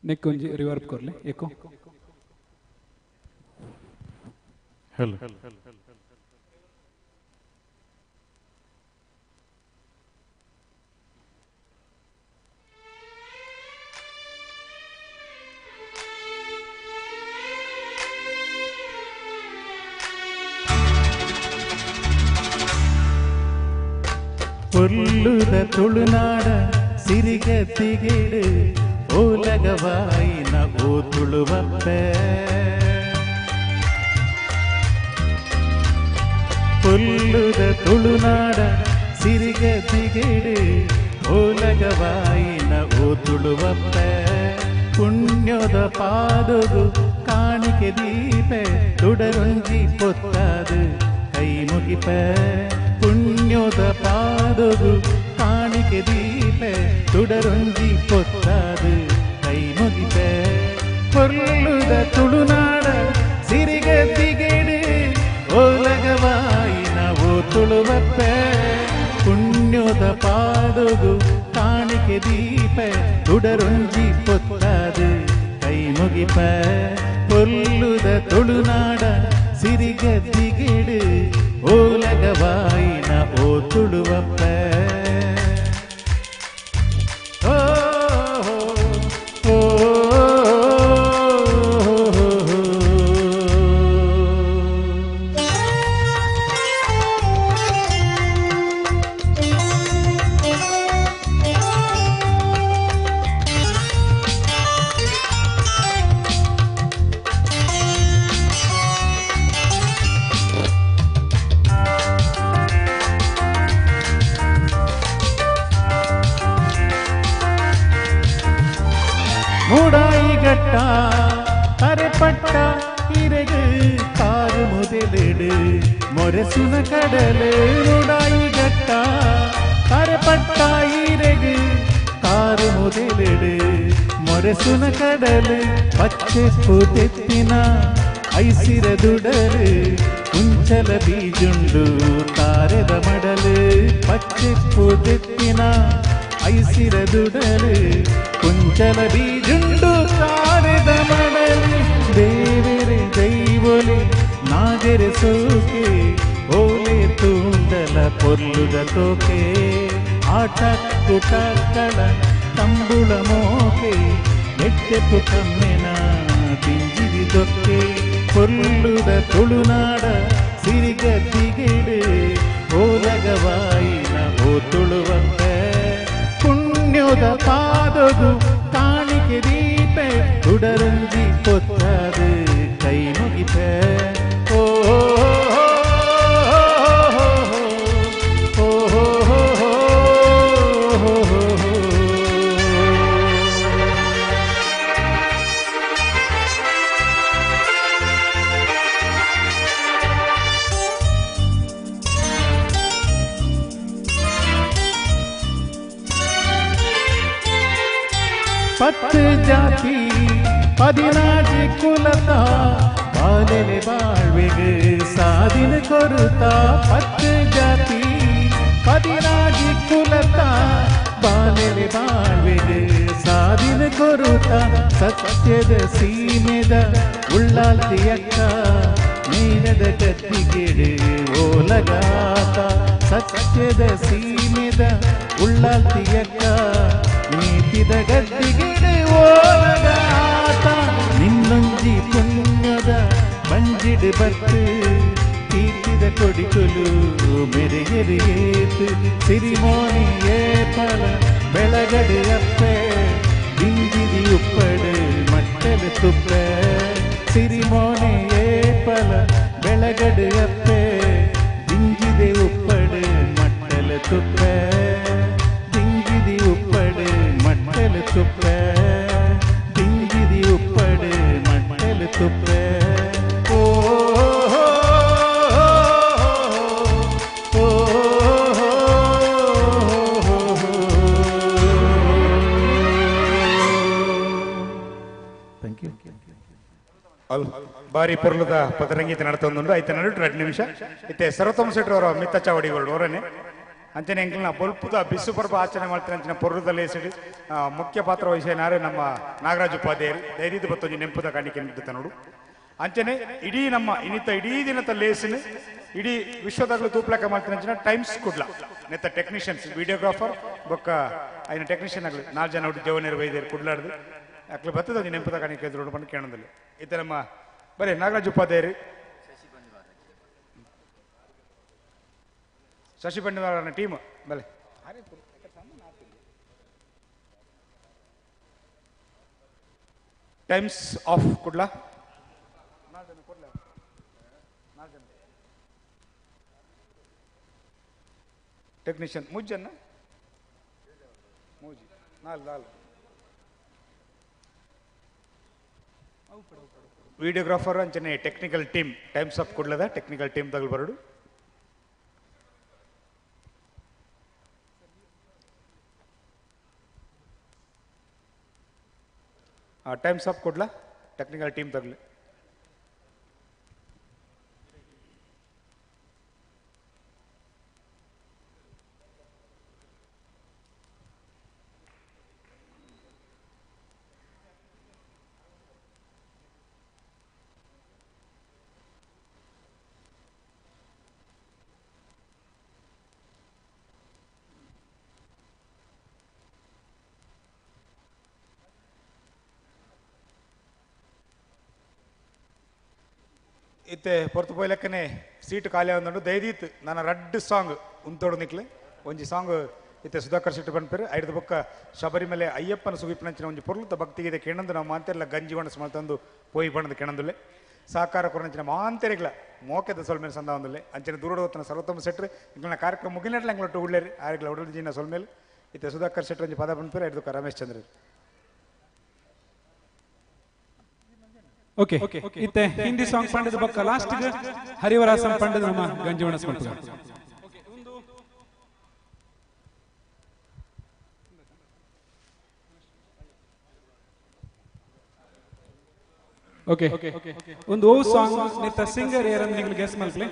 ನೆಕ್ ಒಂಜಿ ರಿವರ್ಬ್ ಕೊರ್ಲೆ ಎಕೋ. ಹಲೋ ಪೊರ್ಲುದ ತುಳುನಾಡ ಸಿರಿಗತಿಗೇಡು ಓಲಗವಾಯಿನ ಓ ತುಳುವಪ್ಪೆ. ಪೊರ್ಲುದ ತುಳುನಾಡ ಸಿರಿಗತಿಗೇಡು ಓಲಗವಾಯಿನ ಓ ತುಳುವಪ್ಪೆ. ಪುಣ್ಯದ ಪಾದೊಗು ಕಾಣಿಕೆ ದೀಪೆ ತುಡರೊಂಜಿ ಪೊತ್ತಾದು ಕೈ ಮುಗಿಪೆ. ಪುಣ್ಯದ ಪಾದೊಗು ಕಾಣಿಕೆ ದೀಪೆ ತುಡರೊಂಜಿ ಪೊತ್ತಾದು ಕೈ ಮುಗಿಪೆ. ಪೊರ್ಲುದ ತುಳುನಾಡ ಸಿರಿಗತಿಗೇಡು ಓಲಗವಾಯಿನ ಓ ತುಳುವಪ್ಪೆ. ಪುಣ್ಯದ ಪಾದೊಗು ಕಾಣಿಕೆ ದೀಪೆ ತುಡರೊಂಜಿ ಪೊತ್ತಾದು ಕೈ ಮುಗಿಪೆ. ಪೊರ್ಲುದ ತುಳುನಾಡ ಸಿರಿಗತಿಗೇಡು ಓಲಗವಾಯಿನ ಓ ತುಳುವಪ್ಪೆ. ಓ ಓ ಮೂಡಾಯಿಗಟ್ಟ ಅರೆಪಟ್ಟ ಇರೆಗು ಕಾರು ಮುದೆಲೆಡು ಮೊರೆಸುನ ಕಡಲು. ಮೂಡಾಯಿಗಟ್ಟ ಅರೆಪಟ್ಟ ಇರೆಗು ಕಾರು ಮುದೆಲೆಡು ಮೊರೆಸುನ ಕಡಲು. ಪಚ್ಚೆ ಪೂತೆತ್ತಿನ ಐಸಿರದುಡಲು ಕುಂಚಲ ಬೀಜುಂಡು ತಾರೆದ ಮಡಲು. ಪಚ್ಚೆ ಪೂತೆತ್ತಿನ ಐಸಿರದುಡಲು ಕುಂಚಲ ಬೀಜುಂಡು ತಾರೆದ ಮಡಲು. ದೇವೆರೆ ದೈವೊಲೆ ನಾಗೆರೆ ಸೋಕೆ ಓಲೆ ತೂಂಡಲ ಪೊರ್ಲುದ ತೋಕೆ. ಆಟ ಕುಟಕಳ ತಂಬುಳ ಮೋಕೆ ಎಟ್ಟೆಪ್ಪು ಕಮ್ಮೆನ ದಿಂಜಿದಿ ದೊಕ್ಕೆ. ಪೊರ್ಲುದ ತುಳುನಾಡ ಸಿರಿಗದ್ದಿಗೆಡು ಓಲಗವಾಯಿನ ಓ ತುಳುವಪ್ಪೆ ಪುಣ್ಯೋದ ಪಾದೊಗು ಕಾಣಿಕೆ ದೀಪೆ ಉಡರಂಜಿ ಪೊತ್ತಾದು ಕೈ ಮುಗಿಪೆ ಓ ಪತ್ತು ಜಾತಿ ಪದಿನಾಜಿ ಕುಲತ ಬಾಲೆಲೆ ಬಾಳ್ವೆಗೆ ಸಾದಿನ ಕೊರುತ ಪತ್ತು ಜಾತಿ ಪದಿನಾಜಿ ಕುಲತ ಬಾಲೆಲೆ ಬಾಳ್ವೆಗೆ ಸಾದಿನ ಕೊರುತ ಸತ್ಯದ ಸೀಮೆದ ಉಳ್ಳಾಲ್ತಿಯಕ್ಕ ನೀನದ ಗದ್ದಿಗೆಡೆ ಓಲಗಾತ ಸತ್ಯದ ಸೀಮೆದ ಉಳ್ಳಾಲ್ತಿಯಕ್ಕ ನೀತಿದ ಗದ್ದಿಗೆಡೆ ಓಲಗಾತ ನಿನ್ನೊಂಜಿ ಪುಣ್ಯದ ಬಂಜಿಡು ಬತ್ತು ಕೀರ್ತಿದ ಕೊಡಿಕೊಲು ಮೆರೆಗೆರಿಯೇತು ಸಿರಿಮೋನಿಯೇ ಪಲ ಬೆಳಗಡು ಅಪ್ಪೆ ದಿಂಜಿದಿ ಉಪ್ಪಡು ಮಟ್ಟಲು ತುಪ್ಪೆ ಸಿರಿಮೋನಿಯೇ ಪಲ ಬೆಳಗಡು ಅಪ್ಪೆ ದಿಂಜಿದೆ ಉಪ್ಪಡು ಮಟ್ಟಲು ತುಪ್ಪೆ ದಿಂಜಿದಿ ಉಪ್ಪಡು ಮಟ್ಟಲು ತುಪ್ಪೆ ದಿಂಜಿದಿ ಉಪ್ಪಡು ಮಟ್ಟಲು ತುಪ್ಪೆ ಓ ಬಾರಿ ಪೊರ್ಲುದ ಪದರಂಗೀತ ನಡತೊಂದುಂಡು ಐತ ನಡುಟು 2 ನಿಮಿಷ ಇತ್ತೆ ಸರ್ವೋತ್ತಮ ಶೆಟ್ರು ಅವರ ಮಿತ್ತ ಚಾವಡಿಗಳು ಅವರನ್ನೇ ಅಂಚನೆ ಎಂಕಲ್ನ ಬೊಲ್ಪುದ ಬಿಸು ಪರ್ಬ ಆಚರಣೆ ಮಾಡ್ತಾರೆ ಅಂಚಿನ ಪೊರ್ಲುದ ಲೇಸಿಡು ಮುಖ್ಯ ಪಾತ್ರ ವಹಿಸಿನಾರು ನಮ್ಮ ನಾಗರಾಜ್ ಉಪಾಧ್ಯಾಯರು ಧೈರ್ಯದ ಬತ್ತೊಂಜಿ ನೆಂಪುದ ಕಾಣಿಕೆ ನಿಂತ ನೋಡು ಅಂಚನೆ ಇಡೀ ನಮ್ಮ ಇನ್ನಿತ ಇಡೀ ದಿನದ ಲೇಸಿನ ಇಡೀ ವಿಶ್ವದಾಗಲೂ ತೂಪ್ಲಕ ಮಾಡ್ತಾರೆ ಅಂಚಿನ ಟೈಮ್ಸ್ ಕುಡ್ಲ ನೆತ್ತ ಟೆಕ್ನಿಷಿಯನ್ಸ್ ವಿಡಿಯೋಗ್ರಾಫರ್ ಬೊಕ್ಕ ಐನ ಟೆಕ್ನಿಷಿಯನ್ ಆಗಲಿ 4 ಜನ ಒಟ್ಟು ಜವನೇರು ವೈದ್ಯರು ಕುಡ್ಲಾಡ್ದು ಅಕ್ಲು ಬತ್ತದ ಒಂಜಿ ನೆಂಪುದ ಕಾಣಿಕೆ ಎದುರು ಬಂದು ಕೇಳೋದಿಲ್ಲ ಇತ್ತೆ ನಮ್ಮ ಬರೀ ನಾಗರಾಜ್ ಉಪಾಧ್ಯಾಯರು ಶಶಿ ಬಂಡಿವಾರನ ಟೀಮ್ ಬಲೆ ಟೈಮ್ಸ್ ಆಫ್ ಕುಡ್ಲ ಟೆಕ್ನಿಷಿಯನ್ ಮುಜ್ಜನ್ನ ಮೂಜಿ ನಾಲ್ ನಾಲ್ ವಿಡಿಯೋಗ್ರಾಫರ್ ಅಂಚನೆ ಟೆಕ್ನಿಕಲ್ ಟೀಮ್ ಟೈಮ್ಸ್ ಆಫ್ ಕುಡ್ಲದ ಟೆಕ್ನಿಕಲ್ ಟೀಮ್ ತಗಲ್ ಬರಡು times of Kudla technical team ತಗಲಿ ಇತ್ತೆ ಪೊರ್ತು ಪೋಯ್ಲಕ್ಕನೆ ಸೀಟ್ ಖಾಲಿ ಆವೊಂದುಂಡು ದಯದೀತ್ ನನ್ನ ರಡ್ಡ್ ಸಾಂಗ್ ಉಂತೋಡು ನಿಕ್ಲೆ ಒಂಜಿ ಸಾಂಗ್ ಇತ್ತೆ ಸುಧಾಕರ್ ಶೆಟ್ಟಿ ಪನ್ಪೆರ್ ಐಡ್ದ್ ಬೊಕ್ಕ ಶಬರಿಮಲೆ ಅಯ್ಯಪ್ಪನ ಸುಗಿಪುನಂಚಿನ ಒಂಜಿ ಪೊರ್ಲುತ ಭಕ್ತಿಗೀತೆ ಕೇಣಂದು ನಾವು ಮಾಂತೆರ್ಲ ಗಂಜಿ ಒಣಸ್ ಮಲ್ತಂದು ಪೋಯಿ ಪಂಡದು ಕೇಣಂದುಲ್ಲೆ ಸಹಕಾರ ಕೊರನಂಚಿನ ಮಾಂತೆರೆಗ್ಲ ಮೋಕೆದ ಸೊಲ್ಮೇಲೆ ಸಂದ ಒಂದುಲ್ಲೆ ಅಂಚಿನ ದೂರಡು ಹೊತ್ತನ ಸರ್ವೋತ್ತಮ ಶೆಟ್ರು ಇಂಕ್ಲೆನ ಕಾರ್ಯಕ್ರಮ ಮುಗಿನಟ್ಲ ಎಂಕ್ಲೊಟ್ಟು ಉಳ್ಳೇರಿ ಆರೆಗ್ಲ ಉಡಲ್ ಜಿನ ಸೊಲ್ಮೇಲೆ ಇತ್ತೆ ಸುಧಾಕರ್ ಶೆಟ್ರು ಒಂಜಿ ಪದ ಪನ್ಪೆರ್ ಐಡ್ದ್ ಬೊಕ್ಕ ರಮೇಶ್ ಚಂದ್ರ. ಓಕೆ ಇತ್ತೆ ಹಿಂದಿ ಸಾಂಗ್ ಪಂಡದ ಬೊಕ್ಕ ಲಾಸ್ಟ್ ಹರಿವರಾಸಂ ಪಂಡದ ನಮ್ಮ ಗಂಜಿ ಒಣಸ್ ಮಲ್ಪುಗ. ಓಕೆ ಒಂದು ಓ ಸಾಂಗ್ ನಿತ್ತ ಸಿಂಗರ್ ಏರನ್ ನಿಂಗೆ ಗೆಸ್ ಮಲ್ಪ್ಲೆ.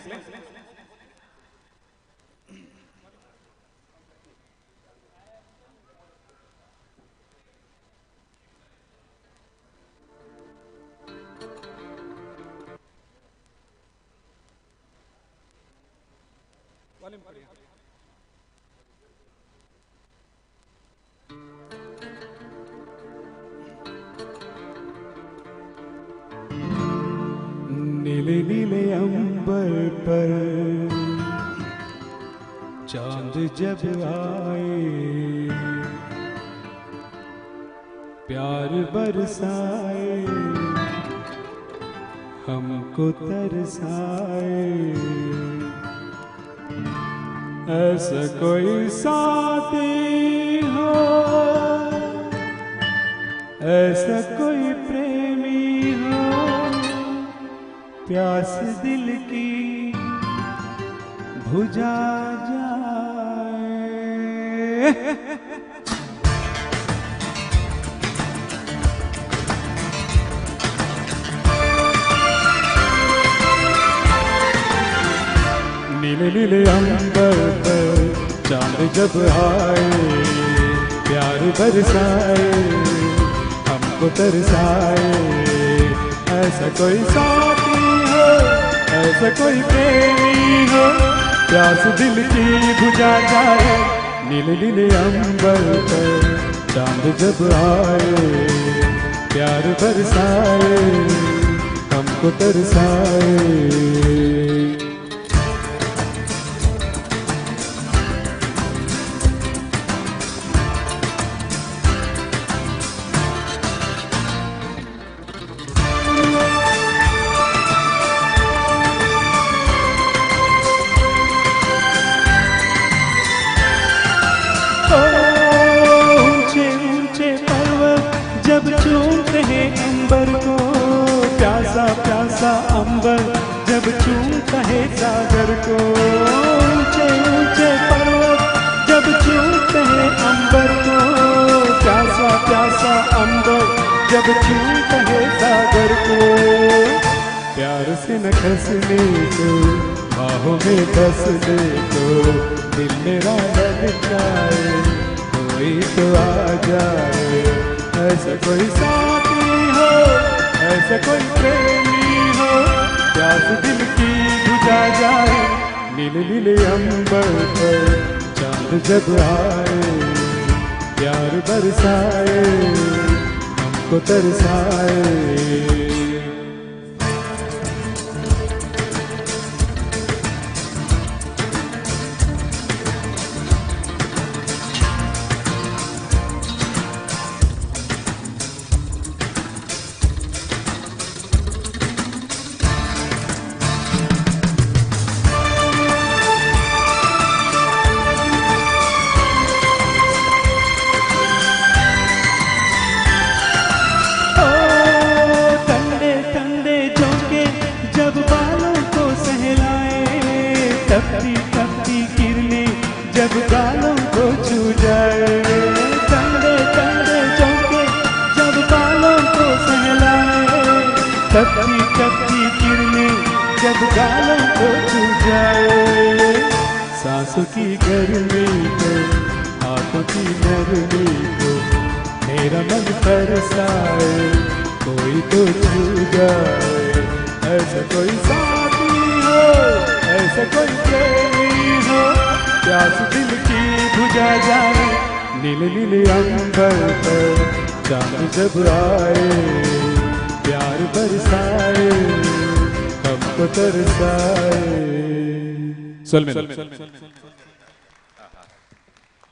नीले नीले अंबर पर चांद जब आए, प्यार बरसाए, हमको तरसाए। ऐसा कोई साथी हो, ऐसा कोई प्रेमी हो, प्यास दिल की बुझा जाए। नीले नीले अंबर पर चांद जब आए, प्यार बरसाए, हमको तरसाए। ऐसा कोई साथी हो, ऐसा कोई प्रेमी हो, प्यास दिल की बुझा जाए। नीले नीले अंबर पर चांद जब आए, प्यार बरसाए, हमको तरसाए। अंबर जब चूमता है सागर को, ऊंचे ऊंचे पर्वत जब चूमते हैं अंबर को, प्यासा प्यासा अंबर जब चूमता है सागर को। प्यार से न खसने को, बाहों में बसने को, दिल मेरा लग जाए, कोई तो आ जाए। ऐसा कोई साथी हो, ऐसा कोई प्रेमी हो, प्यास दिल की बुझा जाए। नीले नीले अंबर पर चांद जब आए, प्यार बरसाए, हमको तरसाए।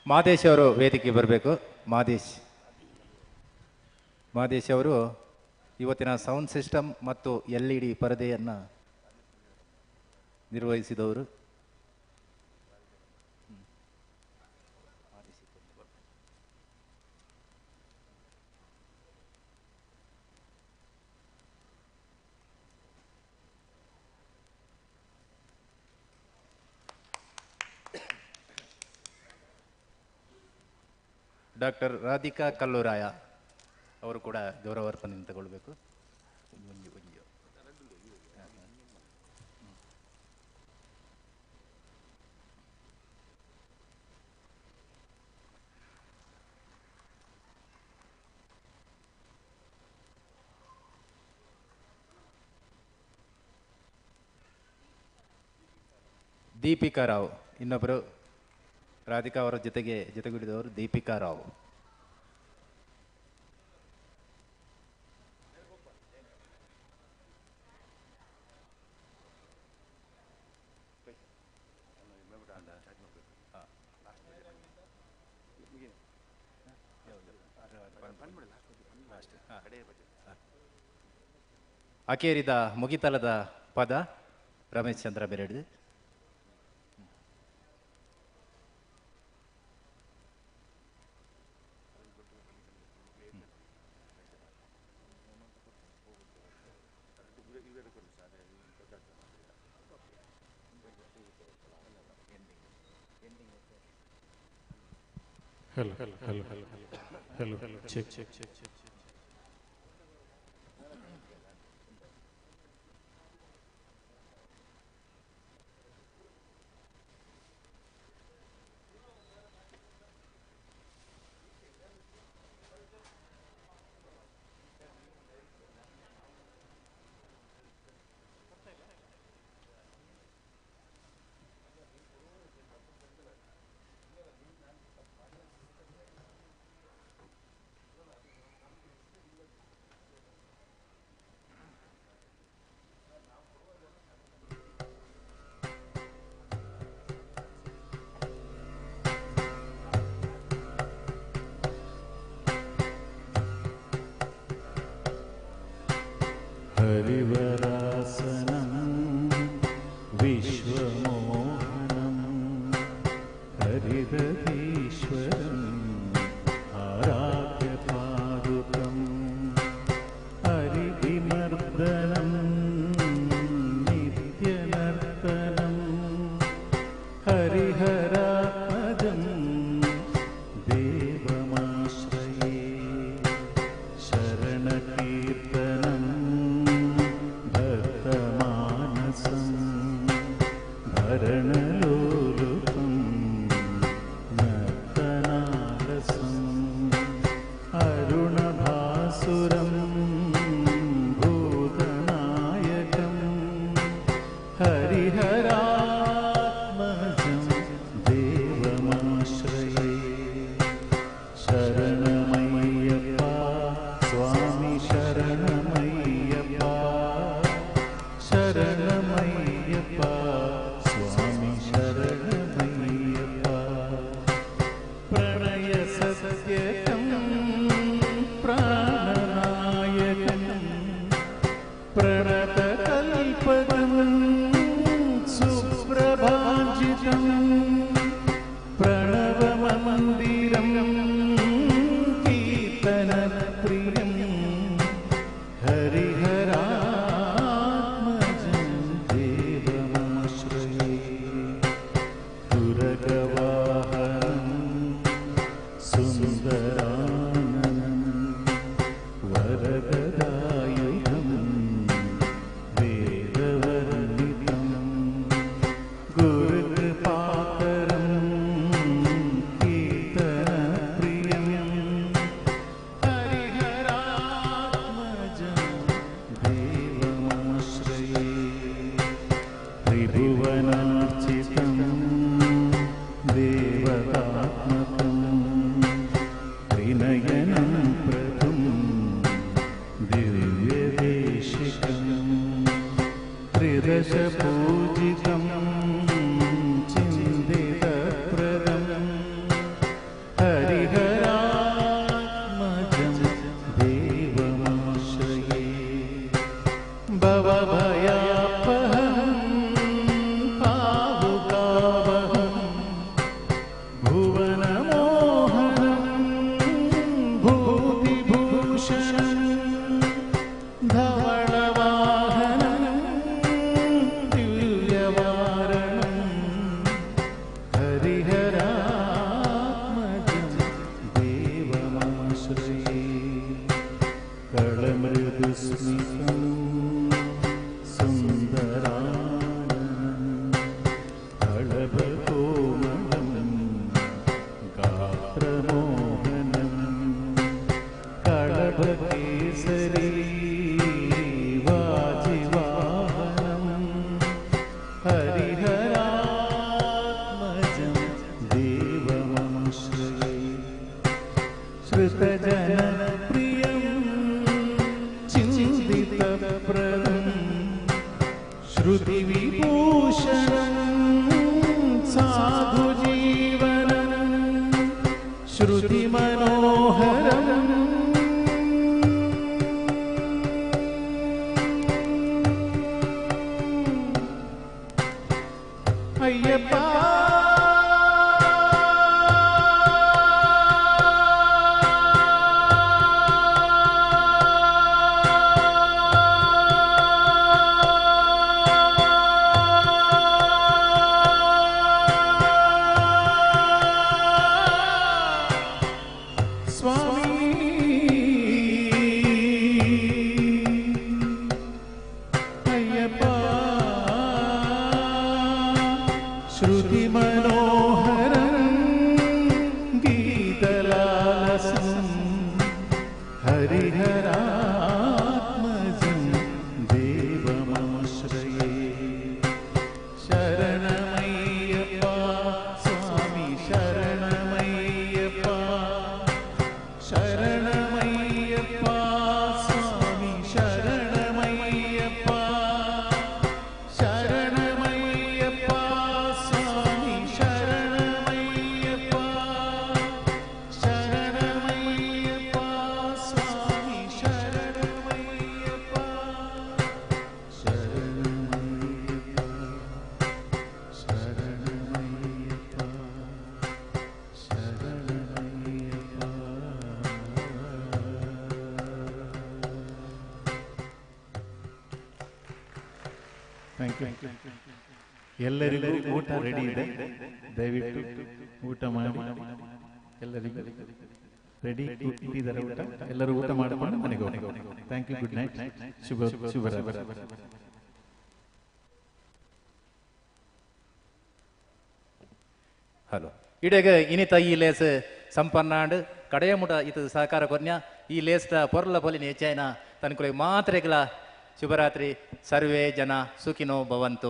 ಮಾದೇಶ್ ಅವರು ವೇದಿಕೆ ಬರಬೇಕು. ಮಾದೇಶ್ ಅವರು ಇವತ್ತಿನ ಸೌಂಡ್ ಸಿಸ್ಟಮ್ ಮತ್ತು ಎಲ್ ಇ ಡಿ ಪರದೆಯನ್ನು ನಿರ್ವಹಿಸಿದವರು. ಡಾಕ್ಟರ್ ರಾಧಿಕಾ ಕಲ್ಲೂರಾಯ ಅವರು ಕೂಡ ಗೌರವಾರ್ಪಣೆ ತಗೊಳ್ಬೇಕು. ದೀಪಿಕಾ ರಾವ್ ಇನ್ನೊಬ್ಬರು ರಾಧಿಕಾ ಅವರ ಜೊತೆಗೆ ಜೊತೆಗೂಡಿದವರು ದೀಪಿಕಾ ರಾವ್. ಅಕೇರಿದ ಮುಗಿತಲದ ಪದ ರಮೇಶ್ ಚಂದ್ರ ಬೆರಡು. Hello hello hello hello check check check check. Harivarasanam Vishwamohanam Haridadishwaram Aradhyapadukam Harivimardanam Nityanartanam Hariharatmajam Devamashraye Sharanakirtanam Bharanalolupam Nartanalasam Arunabhasuram Bhutanayakam Hariharatmajam Devamashraye Sharanamayyappa Swami Sharanamayyappa Sharanamayyappa Swami Sharanamayyappa Pranaya Satyakam Prananayakam Pranatakalpakam Suprabhanjitam Pranavamandiram Kirtanapriyam Hariharatmajam Devamashraye Durgavahanam Sundarananam Varagadayudham Vedavarnitam Gurukripakaram Kirtanapriyam Hariharatmajam Devamashraye Tribhuvanarchitam Devatatmakam Trinayanam Prabhum Divyadeshikam Tridashapujitam Chinditapradam Hariharatmajam Devamashraye Bhavabhayapaham Pavukavaham Bhuva श्रुतिमनोहरम् Ayyappa Swami Ayyappa श्रुतिमनोहरं गीतलालसं हरिहरात्मजं देवमाश्रये शरणमय्यप्पा स्वामी शरणमय्यप्पा शरणमय्यप्पा स्वामी शरणमय्यप्पा शरणमय्यप्पा स्वामी शरणमय्यप्पा शरणमय्यप्पा स्वामी शरणमय्यप्पा शरणमय्यप्पा शरणमय्यप्पा शरणमय्यप्पा. Thank you. ಎಲ್ಲರಿಗೂ ಊಟ ರೆಡಿ ಇದೆ, ದಯವಿಟ್ಟು ಊಟ ಮಾಡಿ. ಎಲ್ಲರಿಗೂ ರೆಡಿ ಇಟ್ಟಿದ್ದಾರೆ ಊಟ, ಎಲ್ಲರೂ ಊಟ ಮಾಡಿಕೊಂಡು ಮನೆಗೆ ಹೋಗಿ. Thank you, good night, ಶುಭ ಶುಭರಾತ್ರಿ. ಹಲೋ ಇಡೆಗ ಇನಿತ ಈ ಲೇಸ್ ಸಂಪನ್ನಾಂಡ್ ಕಡೆಯಮುಟ ಇದು ಸಹಕಾರ ಕೊನ್ಯ ಈ ಲೇಸ್ದ ಪೊರ್ಲ ಪೊಲಿನ ಹೆಚ್ಚಾಯ್ನ ತನ್ಕುಲೆ ಮಾತ್ರೆಗಳ ಶುಭರಾತ್ರಿ. ಸರ್ವೇ ಜನ ಸುಖಿನೋ ಭವಂತು.